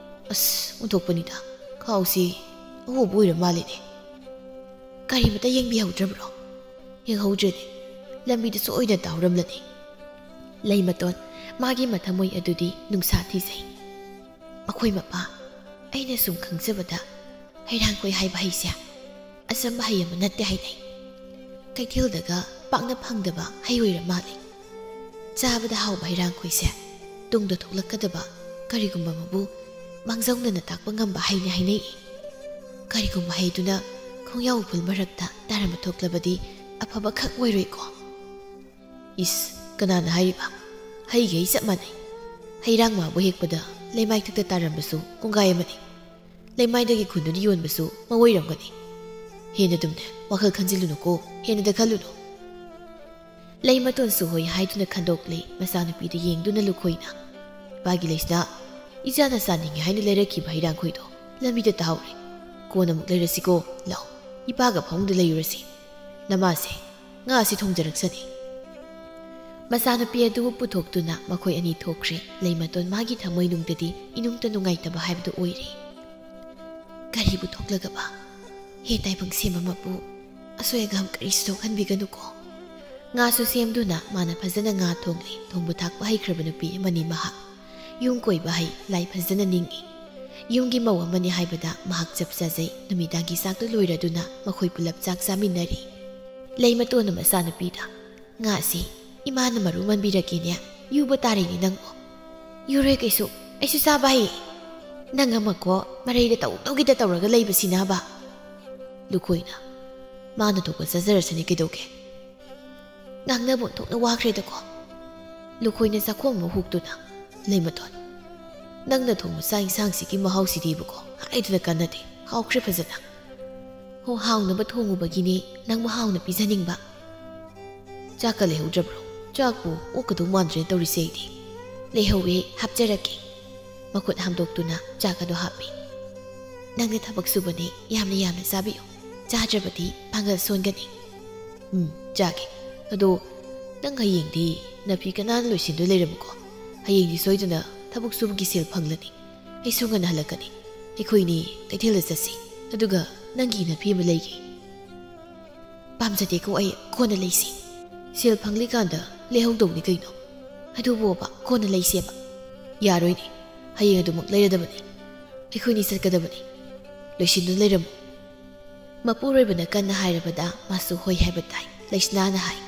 "ꯑꯁ, ꯑꯣꯟꯊꯣꯛꯄꯅꯤꯗ, ꯈꯥꯎꯁꯤ ꯑꯍꯣꯕ ꯑꯣꯏꯔ ꯃꯥꯜꯂꯦꯅꯦ꯫ ꯀꯔꯤꯃꯇ ꯌꯦꯡꯕꯤꯍꯧꯗ꯭ꯔꯕ꯭ꯔꯣ?" "ꯌꯦꯡꯍꯧꯗ꯭ꯔꯦꯅꯦ, ꯂꯝꯕꯤꯗ ꯁꯣꯏꯗꯅ ꯇꯥꯍꯧꯔꯝꯂꯅꯤ꯫" ꯂꯩꯃꯇꯣꯟ, ꯃꯥꯒꯤ ꯃꯊꯃꯣꯏ ꯑꯗꯨꯗꯤ ꯅꯨꯡꯁꯥ ꯊꯤꯖꯩ꯫ "ꯑꯩꯈꯣꯏ ꯃꯄꯥ, ꯑꯩꯅ ꯁꯨꯝ ꯈꯪꯖꯕꯗ ꯍꯩꯔꯥꯡꯈꯣꯏ ꯍꯥꯏꯕ ꯍꯩꯁꯦ ꯑꯆꯝꯕ ꯍꯩ ꯑꯃ ꯅꯠꯇꯦ ꯍꯥꯏꯅꯩ꯫ ꯀꯩꯊꯦꯜꯗꯒ ꯄꯥꯛꯅ ꯐꯪꯗꯕ ꯍꯩ ꯑꯣꯏꯔ ꯃꯥꯜꯂꯦ꯫ ꯆꯥꯕꯗ ꯍꯥꯎꯕ ꯍꯩꯔꯥꯡꯈꯣꯏꯁꯦ ꯇꯨꯡꯗ ꯊꯣꯛꯂꯛꯀꯗꯕ ꯀꯔꯤꯒꯨꯝꯕ ꯑꯃꯕꯨ ꯃꯥꯡꯖꯧꯅꯅ ꯇꯥꯛꯄ ꯉꯝꯕ ꯍꯩꯅꯤ ꯍꯥꯏꯅꯩ꯫ ꯀꯔꯤꯒꯨꯝꯕ ꯍꯩꯗꯨꯅ ꯈꯣꯡꯌꯥꯎ ꯎꯐꯨꯜ ꯃꯔꯛꯇ ꯇꯥꯔꯝꯕ ꯊꯣꯛꯂꯕꯗꯤ ꯑꯐꯕ ꯈꯛ ꯑꯣꯏꯔꯣꯏꯀꯣ?" "ꯏꯁ, ꯀꯅꯥꯅ ꯍꯥꯏꯔꯤꯕ? ꯍꯩꯒ ꯍꯩ ꯆꯞ ꯃꯥꯟꯅꯩ꯫ ꯍꯩꯔꯥꯡ ꯃꯥꯕꯨ ꯍꯦꯛꯄꯗ ꯂꯩꯃꯥꯏꯊꯛꯇ ꯇꯥꯔꯝꯕꯁꯨ ꯀꯣꯡꯒꯥꯏ ꯑꯃꯅꯤ꯫ ꯂꯩꯃꯥꯏꯗꯒꯤ ꯈꯨꯟꯗꯨꯅ ꯌꯣꯟꯕꯁꯨ ꯃꯑꯣꯏꯔꯝꯒꯅꯤ꯫" ꯍꯦꯟꯅ ꯑꯗꯨꯝꯅꯦ ꯋꯥꯈꯜ ꯈꯟꯖꯤꯜꯂꯨꯅꯨꯀꯣ, ꯍꯦꯟꯅꯗ ꯈꯜꯂꯨꯅꯨ꯫ ꯂꯩꯃꯇꯣꯟꯁꯨ ꯍꯣꯏ ꯍꯥꯏꯗꯨꯅ ꯈꯟꯗꯣꯛꯂꯦ ꯃꯆꯥꯅꯨꯄꯤꯗ ꯌꯦꯡꯗꯨꯅ ꯂꯨꯈꯣꯏꯅ꯫ ꯏꯄꯥꯒꯤ ꯂꯩꯁꯤꯅ ꯏꯆꯥꯅ ꯆꯥꯅꯤꯡꯉꯦ ꯍꯥꯏꯅ ꯂꯩꯔꯛꯈꯤꯕ ꯍꯩꯔꯥꯡꯈꯣꯏꯗꯣ ꯂꯝꯕꯤꯗ ꯇꯥꯍꯧꯔꯦ꯫ ꯀꯣꯟꯅ ꯑꯃꯨꯛ ꯂꯩꯔꯁꯤꯀꯣ, ꯂꯥꯛꯑꯣ, ꯏꯄꯥꯒ ꯐꯃꯨꯡꯗ ꯂꯩꯔꯨꯔꯁꯤ꯫ ꯅꯃꯥꯁꯦ ꯉꯥ ꯑꯁꯤ ꯊꯣꯡꯖꯔꯛꯁꯅꯤ꯫ ꯃꯆꯥꯅꯨꯄꯤ ꯑꯗꯨꯕꯨ ꯄꯨꯊꯣꯛꯇꯨꯅ ꯃꯈꯣꯏ ꯑꯅꯤ ꯊꯣꯛꯈ꯭ꯔꯦ꯫ ꯂꯩꯃꯇꯣꯟ ꯃꯥꯒꯤ ꯊꯃꯣꯏꯅꯨꯡꯗꯗꯤ ꯏꯅꯨꯡꯇ ꯅꯨꯡꯉꯥꯏꯇꯕ ꯍꯥꯏꯕꯗꯨ ꯑꯣꯏꯔꯦ꯫ ꯀꯔꯤꯕꯨ ꯊꯣꯛꯂꯒꯕ? ꯍꯦ ꯇꯥꯏꯕꯪ ꯁꯦꯝꯕ ꯃꯄꯨ, ꯑꯁꯣꯏ ꯑꯉꯥꯝ ꯀꯔꯤꯁꯨ ꯊꯣꯛꯍꯟꯕꯤꯒꯅꯨꯀꯣ꯫ ꯉꯥꯁꯨ ꯁꯦꯝꯗꯨꯅ ꯃꯥꯅ ꯐꯖꯅ ꯉꯥ ꯊꯣꯡꯂꯦ꯫ ꯊꯣꯡꯕ ꯊꯥꯛꯄ ꯍꯩꯈ꯭ꯔꯕ ꯅꯨꯄꯤ ꯑꯃꯅꯤ ꯃꯍꯥꯛ꯫ ꯌꯨꯝ ꯀꯣꯏꯕ ꯍꯩ, ꯂꯥꯏ ꯐꯖꯅ ꯅꯤꯡꯏ꯫ ꯌꯨꯝꯒꯤ ꯃꯧ ꯑꯃꯅꯤ ꯍꯥꯏꯕꯗ ꯃꯍꯥꯛ ꯆꯞ ꯆꯥꯖꯩ꯫ ꯅꯨꯃꯤꯗꯥꯡꯒꯤ ꯆꯥꯛꯇꯨ ꯂꯣꯏꯔꯗꯨꯅ ꯃꯈꯣꯏ ꯄꯨꯂꯞ ꯆꯥꯛ ꯆꯥꯃꯤꯟꯅꯔꯤ꯫ ꯂꯩꯃꯇꯣꯟꯅ ꯃꯆꯥꯅꯨꯄꯤꯗ, "ꯉꯥꯁꯤ ꯏꯃꯥꯅ ꯃꯔꯨ ꯃꯟꯕꯤꯔꯛꯀꯦꯅꯦ, ꯌꯨꯕ ꯇꯥꯔꯦꯅꯦ ꯅꯪꯕꯨ"꯫ "ꯌꯨꯔꯣꯏ ꯀꯩꯁꯨ, ꯑꯩꯁꯨ ꯆꯥꯕ ꯍꯩ"꯫ "ꯅꯪ ꯑꯃꯀꯣ ꯃꯔꯩꯗ ꯇꯧ ꯇꯧꯒꯤꯗ ꯇꯧꯔꯒ ꯂꯩꯕꯁꯤꯅꯕ"꯫ ꯂꯨꯈꯣꯏꯅ, "ꯃꯥꯅ ꯊꯣꯛꯄ ꯆꯥꯖꯔꯁꯅꯤ ꯀꯩꯗꯧꯒꯦ"꯫ ꯉꯥꯡꯅꯕ ꯑꯣꯟꯊꯣꯛꯅ ꯋꯥꯈ꯭ꯔꯦꯗꯀꯣ꯫ ꯂꯨꯈꯣꯏꯅ ꯆꯥꯛꯈꯣꯡ ꯑꯃ ꯍꯨꯛꯇꯨꯅ, "ꯂꯩꯃꯇꯣꯟ, ꯅꯪꯅ ꯊꯣꯡꯕ ꯆꯥꯛ ꯏꯟꯁꯥꯡꯁꯤꯒꯤ ꯃꯍꯥꯎꯁꯤꯗꯤꯕꯀꯣ ꯍꯥꯏꯗꯨꯅ ꯀꯥꯟꯅꯗꯦ, ꯍꯥꯎꯈ꯭ꯔꯦ ꯐꯖꯅ"꯫ "ꯍꯣ, ꯍꯥꯎꯅꯕ ꯊꯣꯡꯉꯨꯕꯒꯤꯅꯦ ꯅꯪꯕꯨ ꯍꯥꯎꯅ ꯄꯤꯖꯅꯤꯡꯕ"꯫ "ꯆꯥꯛꯀ ꯂꯩꯍꯧꯗ꯭ꯔꯕ꯭ꯔꯣ? ꯆꯥꯛꯄꯨ ꯑꯣꯛꯀꯗꯧ ꯃꯥꯟꯗ꯭ꯔꯦ ꯇꯧꯔꯤꯁꯦ ꯑꯩꯗꯤ"꯫ "ꯂꯩꯍꯧꯋꯦ, ꯍꯥꯞꯆꯔꯛꯀꯦ"꯫ ꯃꯈꯨꯠ ꯍꯥꯝꯗꯣꯛꯇꯨꯅ ꯆꯥꯛ ꯑꯗꯣ ꯍꯥꯞꯄꯤ꯫ "ꯅꯪꯅ ꯊꯕꯛ ꯁꯨꯕꯅꯦ, ꯌꯥꯝꯅ ꯌꯥꯝꯅ ꯆꯥꯕꯤꯌꯨ, ꯆꯥꯗ꯭ꯔꯕꯗꯤ ꯄꯥꯡꯒꯜ ꯁꯣꯟꯒꯅꯤ"꯫ "ꯎꯝ, ꯆꯥꯒꯦ꯫ ꯑꯗꯣ ꯅꯪ ꯍꯌꯦꯡꯗꯤ ꯅꯥꯄꯤ ꯀꯅꯥꯅ ꯂꯣꯏꯁꯤꯟꯗꯣꯏ ꯂꯩꯔꯝꯃꯨꯀꯣ? ꯍꯌꯦꯡꯗꯤ ꯁꯣꯏꯗꯅ ꯊꯕꯛ ꯁꯨꯕꯒꯤ ꯁꯦꯜ ꯐꯪꯂꯅꯤ꯫ ꯑꯩꯁꯨ ꯉꯟꯅ ꯍꯜꯂꯛꯀꯅꯤ꯫ ꯑꯩꯈꯣꯏꯅꯤ ꯀꯩꯊꯦꯜꯗ ꯆꯠꯁꯤ꯫ ꯑꯗꯨꯒ ꯅꯪꯒꯤ ꯏꯅꯐꯤ ꯑꯃ ꯂꯩꯒꯦ"꯫ "ꯄꯥꯝꯖꯗꯦꯀꯣ ꯑꯩ, ꯀꯣꯟꯅ ꯂꯩꯁꯤ"꯫ "ꯁꯦꯜ ꯐꯪꯂꯤꯀꯥꯟꯗ ꯂꯩꯍꯧꯗꯧꯅꯤ ꯀꯩꯅꯣ"꯫ "ꯑꯗꯨꯕꯨꯕ ꯀꯣꯟꯅ ꯂꯩꯁꯦꯕ"꯫ "ꯌꯥꯔꯣꯏꯅꯦ, ꯍꯌꯦꯡ ꯑꯗꯨꯃꯛ ꯂꯩꯔꯗꯕꯅꯤ꯫ ꯑꯩꯈꯣꯏꯅꯤ ꯆꯠꯀꯗꯕꯅꯤ꯫ ꯂꯣꯏꯁꯤꯟꯗꯨꯅ ꯂꯩꯔꯝꯃꯨ"꯫ ꯃꯄꯨꯔꯣꯏꯕꯅ ꯀꯟꯅ ꯍꯥꯏꯔꯕꯗ ꯃꯥꯁꯨ ꯍꯣꯏ ꯍꯥꯏꯕ ꯇꯥꯏ꯫ ꯂꯩꯁꯅꯥꯅ ꯍꯥꯏ,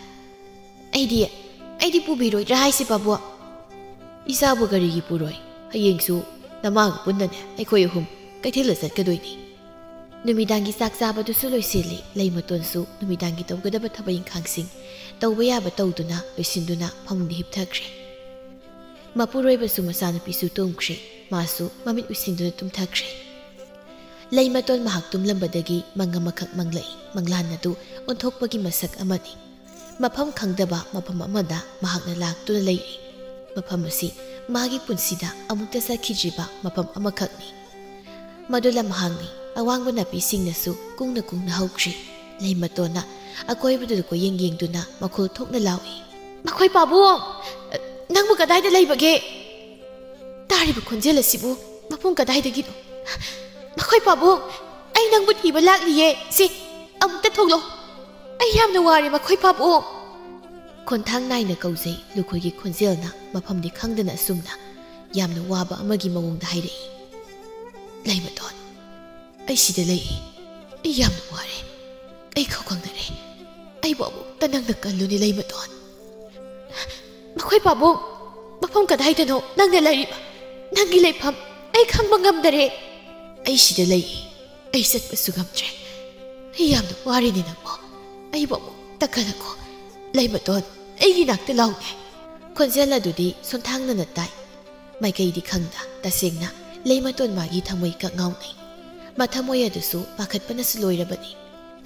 "ꯑꯩꯗꯤ, ꯑꯩꯗꯤ ꯄꯨꯕꯤꯔꯣꯏꯗ꯭ꯔꯥ ꯍꯥꯏꯁꯤꯕꯕꯨ?" "ꯏꯆꯥꯕꯨ ꯀꯔꯤꯒꯤ ꯄꯨꯔꯣꯏ? ꯍꯌꯦꯡꯁꯨ ꯅꯃꯥꯒ ꯄꯨꯟꯅꯅꯦ ꯑꯩꯈꯣꯏ ꯑꯍꯨꯝ ꯀꯩꯊꯦꯜꯗ ꯆꯠꯀꯗꯣꯏꯅꯤ"꯫ ꯅꯨꯃꯤꯗꯥꯡꯒꯤ ꯆꯥꯛ ꯆꯥꯕꯗꯨꯁꯨ ꯂꯣꯏꯁꯤꯜꯂꯤ꯫ ꯂꯩꯃꯇꯣꯟꯁꯨ ꯅꯨꯃꯤꯗꯥꯡꯒꯤ ꯇꯧꯒꯗꯕ ꯊꯕꯛ ꯏꯪꯈꯥꯡꯁꯤꯡ ꯇꯧꯕ ꯌꯥꯕ ꯇꯧꯗꯨꯅ ꯂꯣꯏꯁꯤꯟꯗꯨꯅ ꯐꯃꯨꯡꯗ ꯍꯤꯞꯊꯈ꯭ꯔꯦ꯫ ꯃꯄꯨꯔꯣꯏꯕꯁꯨ ꯃꯆꯥꯅꯨꯄꯤꯁꯨ ꯇꯨꯝꯈ꯭ꯔꯦ꯫ ꯃꯥꯁꯨ ꯃꯃꯤꯠ ꯎꯏꯁꯤꯟꯗꯨꯅ ꯇꯨꯝꯊꯈ꯭ꯔꯦ꯫ ꯂꯩꯃꯇꯣꯟ ꯃꯍꯥꯛ ꯇꯨꯝꯂꯝꯕꯗꯒꯤ ꯃꯪ ꯑꯃꯈꯛ ꯃꯪꯂꯛꯏ꯫ ꯃꯪꯂꯥꯟ ꯑꯗꯨ ꯑꯣꯟꯊꯣꯛꯄꯒꯤ ꯃꯁꯛ ꯑꯃꯅꯤ꯫ ꯃꯐꯝ ꯈꯪꯗꯕ ꯃꯐꯝ ꯑꯃꯗ ꯃꯍꯥꯛꯅ ꯂꯥꯛꯇꯨꯅ ꯂꯩꯔꯤ꯫ ꯃꯐꯝ ꯑꯁꯤ ꯃꯥꯒꯤ ꯄꯨꯟꯁꯤꯗ ꯑꯃꯨꯛꯇ ꯆꯠꯈꯤꯗ꯭ꯔꯤꯕ ꯃꯐꯝ ꯑꯃꯈꯛꯅꯤ꯫ ꯃꯗꯨ ꯂꯝꯍꯥꯡꯅꯤ꯫ ꯑꯋꯥꯡꯕ ꯅꯥꯄꯤꯁꯤꯡꯅꯁꯨ ꯀꯨꯡꯅ ꯀꯨꯡꯅ ꯍꯧꯈ꯭ꯔꯤ꯫ ꯂꯩꯃꯇꯣꯟꯅ ꯑꯀꯣꯏꯕꯗꯨꯗ ꯀꯣꯏꯌꯦꯡ ꯌꯦꯡꯗꯨꯅ ꯃꯈꯣꯜ ꯊꯣꯛꯅ ꯂꯥꯎꯏ, "ꯃꯈꯣꯏ ꯄꯥꯕꯨꯡ! ꯅꯪꯕꯨ ꯀꯗꯥꯏꯗ ꯂꯩꯕꯒꯦ? ꯇꯥꯔꯤꯕ ꯈꯣꯟꯖꯦꯜ ꯑꯁꯤꯕꯨ ꯃꯐꯝ ꯀꯗꯥꯏꯗꯒꯤꯅꯣ? ꯃꯈꯣꯏ ꯄꯥꯕꯨꯡ! ꯑꯩ ꯅꯪꯕꯨ ꯊꯤꯕ ꯂꯥꯛꯂꯤꯌꯦ꯫ ꯁꯤ, ꯑꯃꯨꯛꯇ ꯊꯣꯛꯂꯣ꯫ ꯑꯩ ꯌꯥꯝꯅ ꯋꯥꯔꯦ, ꯃꯈꯣꯏ ꯄꯥꯕꯨꯡ!" ꯈꯣꯟꯊꯥꯡ ꯅꯥꯏꯅ ꯀꯧꯖꯩ꯫ ꯂꯨꯈꯣꯏꯒꯤ ꯈꯣꯟꯖꯦꯜꯅ ꯃꯐꯝꯗꯤ ꯈꯪꯗꯅ ꯑꯁꯨꯝꯅ ꯌꯥꯝꯅ ꯋꯥꯕ ꯑꯃꯒꯤ ꯃꯑꯣꯡꯗ ꯍꯥꯏꯔꯛꯏ, "ꯂꯩꯃꯇꯣꯟ, ꯑꯩ ꯁꯤꯗ ꯂꯩ꯫ ꯑꯩ ꯌꯥꯝꯅ ꯋꯥꯔꯦ꯫ ꯑꯩ ꯈꯧꯒꯪꯅꯔꯦ꯫ ꯑꯩꯕꯨ ꯑꯃꯨꯛꯇ ꯅꯪꯅ ꯀꯜꯂꯨꯅꯦ, ꯂꯩꯃꯇꯣꯟ꯫" "ꯃꯈꯣꯏ ꯄꯥꯕꯨꯡ, ꯃꯐꯝ ꯀꯗꯥꯏꯗꯅꯣ ꯅꯪꯅ ꯂꯩꯔꯤꯕ? ꯅꯪꯒꯤ ꯂꯩꯐꯝ ꯑꯩ ꯈꯪꯕ ꯉꯝꯗꯔꯦ꯫" "ꯑꯩ ꯁꯤꯗ ꯂꯩ꯫ ꯑꯩ ꯆꯠꯄꯁꯨ ꯉꯝꯗ꯭ꯔꯦ꯫ ꯑꯩ ꯌꯥꯝꯅ ꯋꯥꯔꯦꯅꯦ ꯅꯪꯕꯨ꯫ ꯑꯩꯕꯨ ꯑꯃꯨꯛꯇ ꯀꯜꯂꯛꯈꯣ꯫ ꯂꯩꯃꯇꯣꯟ, ꯑꯩꯒꯤ ꯅꯥꯛꯇ ꯂꯥꯎꯅꯦ꯫" ꯈꯣꯟꯖꯦꯜ ꯑꯗꯨꯗꯤ ꯁꯣꯟꯊꯥꯡꯅꯅ ꯇꯥꯏ꯫ ꯃꯥꯏꯀꯩꯗꯤ ꯈꯪꯗ, ꯇꯁꯦꯡꯅ ꯂꯩꯃꯇꯣꯟ ꯃꯥꯒꯤ ꯊꯃꯣꯏ ꯀꯛꯉꯥꯎꯅꯩ꯫ ꯃꯊꯃꯣꯏ ꯑꯗꯨꯁꯨ ꯄꯥꯈꯠꯄꯅꯁꯨ ꯂꯣꯏꯔꯕꯅꯤ꯫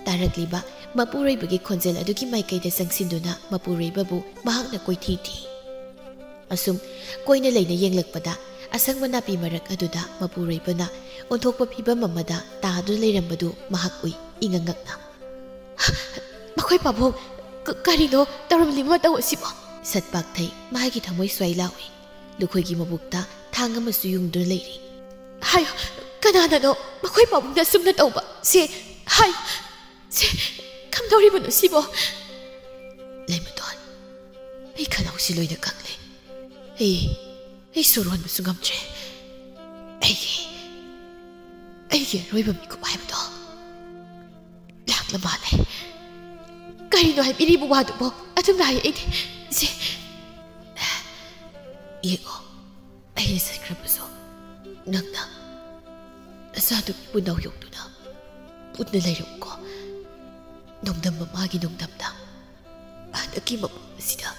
ꯇꯥꯔꯛꯂꯤꯕ ꯃꯄꯨꯔꯣꯏꯕꯒꯤ ꯈꯣꯟꯖꯦꯜ ꯑꯗꯨꯒꯤ ꯃꯥꯏꯀꯩꯗ ꯆꯪꯁꯤꯟꯗꯨꯅ ꯃꯄꯨꯔꯣꯏꯕꯕꯨ ꯃꯍꯥꯛꯅ ꯀꯣꯏꯊꯤ ꯊꯤ꯫ ꯑꯁꯨꯝ ꯀꯣꯏꯅ ꯂꯩꯅ ꯌꯦꯡꯂꯛꯄꯗ, ꯑꯁꯪꯕ ꯅꯥꯄꯤ ꯃꯔꯛ ꯑꯗꯨꯗ ꯃꯄꯨꯔꯣꯏꯕꯅ ꯑꯣꯟꯊꯣꯛꯄ ꯐꯤꯕꯝ ꯑꯃꯗ ꯇꯥꯗꯨꯅ ꯂꯩꯔꯝꯕꯗꯨ ꯃꯍꯥꯛ ꯎꯏ, ꯏꯉꯛ ꯉꯛꯅ꯫ "ꯃꯈꯣꯏ ꯄꯥꯕꯨꯡ, ꯀ-, ꯀꯔꯤꯅꯣ ꯇꯧꯔꯝꯂꯤꯕ ꯃꯇꯧ ꯑꯁꯤꯕꯣ?" ꯁꯠ ꯄꯥꯛꯊꯩ꯫ ꯃꯍꯥꯛꯀꯤ ꯊꯃꯣꯏ ꯁ꯭ꯋꯥꯏ ꯂꯥꯎꯏ꯫ ꯂꯨꯈꯣꯏꯒꯤ ꯃꯕꯨꯛꯇ ꯊꯥꯡ ꯑꯃꯁꯨ ꯌꯨꯡꯗꯨꯅ ꯂꯩꯔꯤ꯫ "ꯍꯥꯏꯌꯨ, ꯀꯅꯥꯅꯅꯣ ꯃꯈꯣꯏ ꯄꯥꯕꯨꯡꯗ ꯑꯁꯨꯝꯅ ꯇꯧꯕ? ꯁꯦ, ꯍꯥꯏꯌꯨ, ꯁꯦ, ꯀꯝꯗꯧꯔꯤꯕꯅꯣ ꯁꯤꯕꯣ?" "ꯂꯩꯃꯇꯣꯟ, ꯑꯩ ꯈꯅꯥꯎꯁꯤ ꯂꯣꯏꯅ ꯀꯪꯂꯦ꯫ ꯑꯩ, ꯑꯩ ꯁꯣꯔ ꯍꯣꯟꯕꯁꯨ ꯉꯝꯗ꯭ꯔꯦ꯫ ꯑꯩꯒꯤ, ꯑꯩꯒꯤ ꯑꯔꯣꯏꯕ ꯃꯤꯀꯨꯞ ꯍꯥꯏꯕꯗꯣ ꯂꯥꯛꯂ ꯃꯥꯜꯂꯦ꯫" "ꯀꯔꯤꯅꯣ ꯍꯥꯏꯕꯤꯔꯤꯕ ꯋꯥꯗꯨꯕꯣ? ꯑꯗꯨꯝꯅ ꯍꯥꯏ ꯑꯩꯗꯤ꯫ ꯁꯦ, ꯌꯦꯡꯉꯣ, ꯑꯩꯅ ꯆꯠꯈ꯭ꯔꯕꯁꯨ ꯅꯪꯅ ꯅꯆꯥꯅꯨꯄꯤꯕꯨ ꯅꯥꯎꯌꯣꯛꯇꯨꯅ ꯄꯨꯟꯅ ꯂꯩꯔꯝꯀꯣ꯫ ꯅꯣꯡꯗꯝ ꯃꯃꯥꯒꯤ ꯅꯣꯡꯗꯝꯗ ꯍꯟꯗꯛꯀꯤ ꯃꯐꯝ ꯑꯁꯤꯗ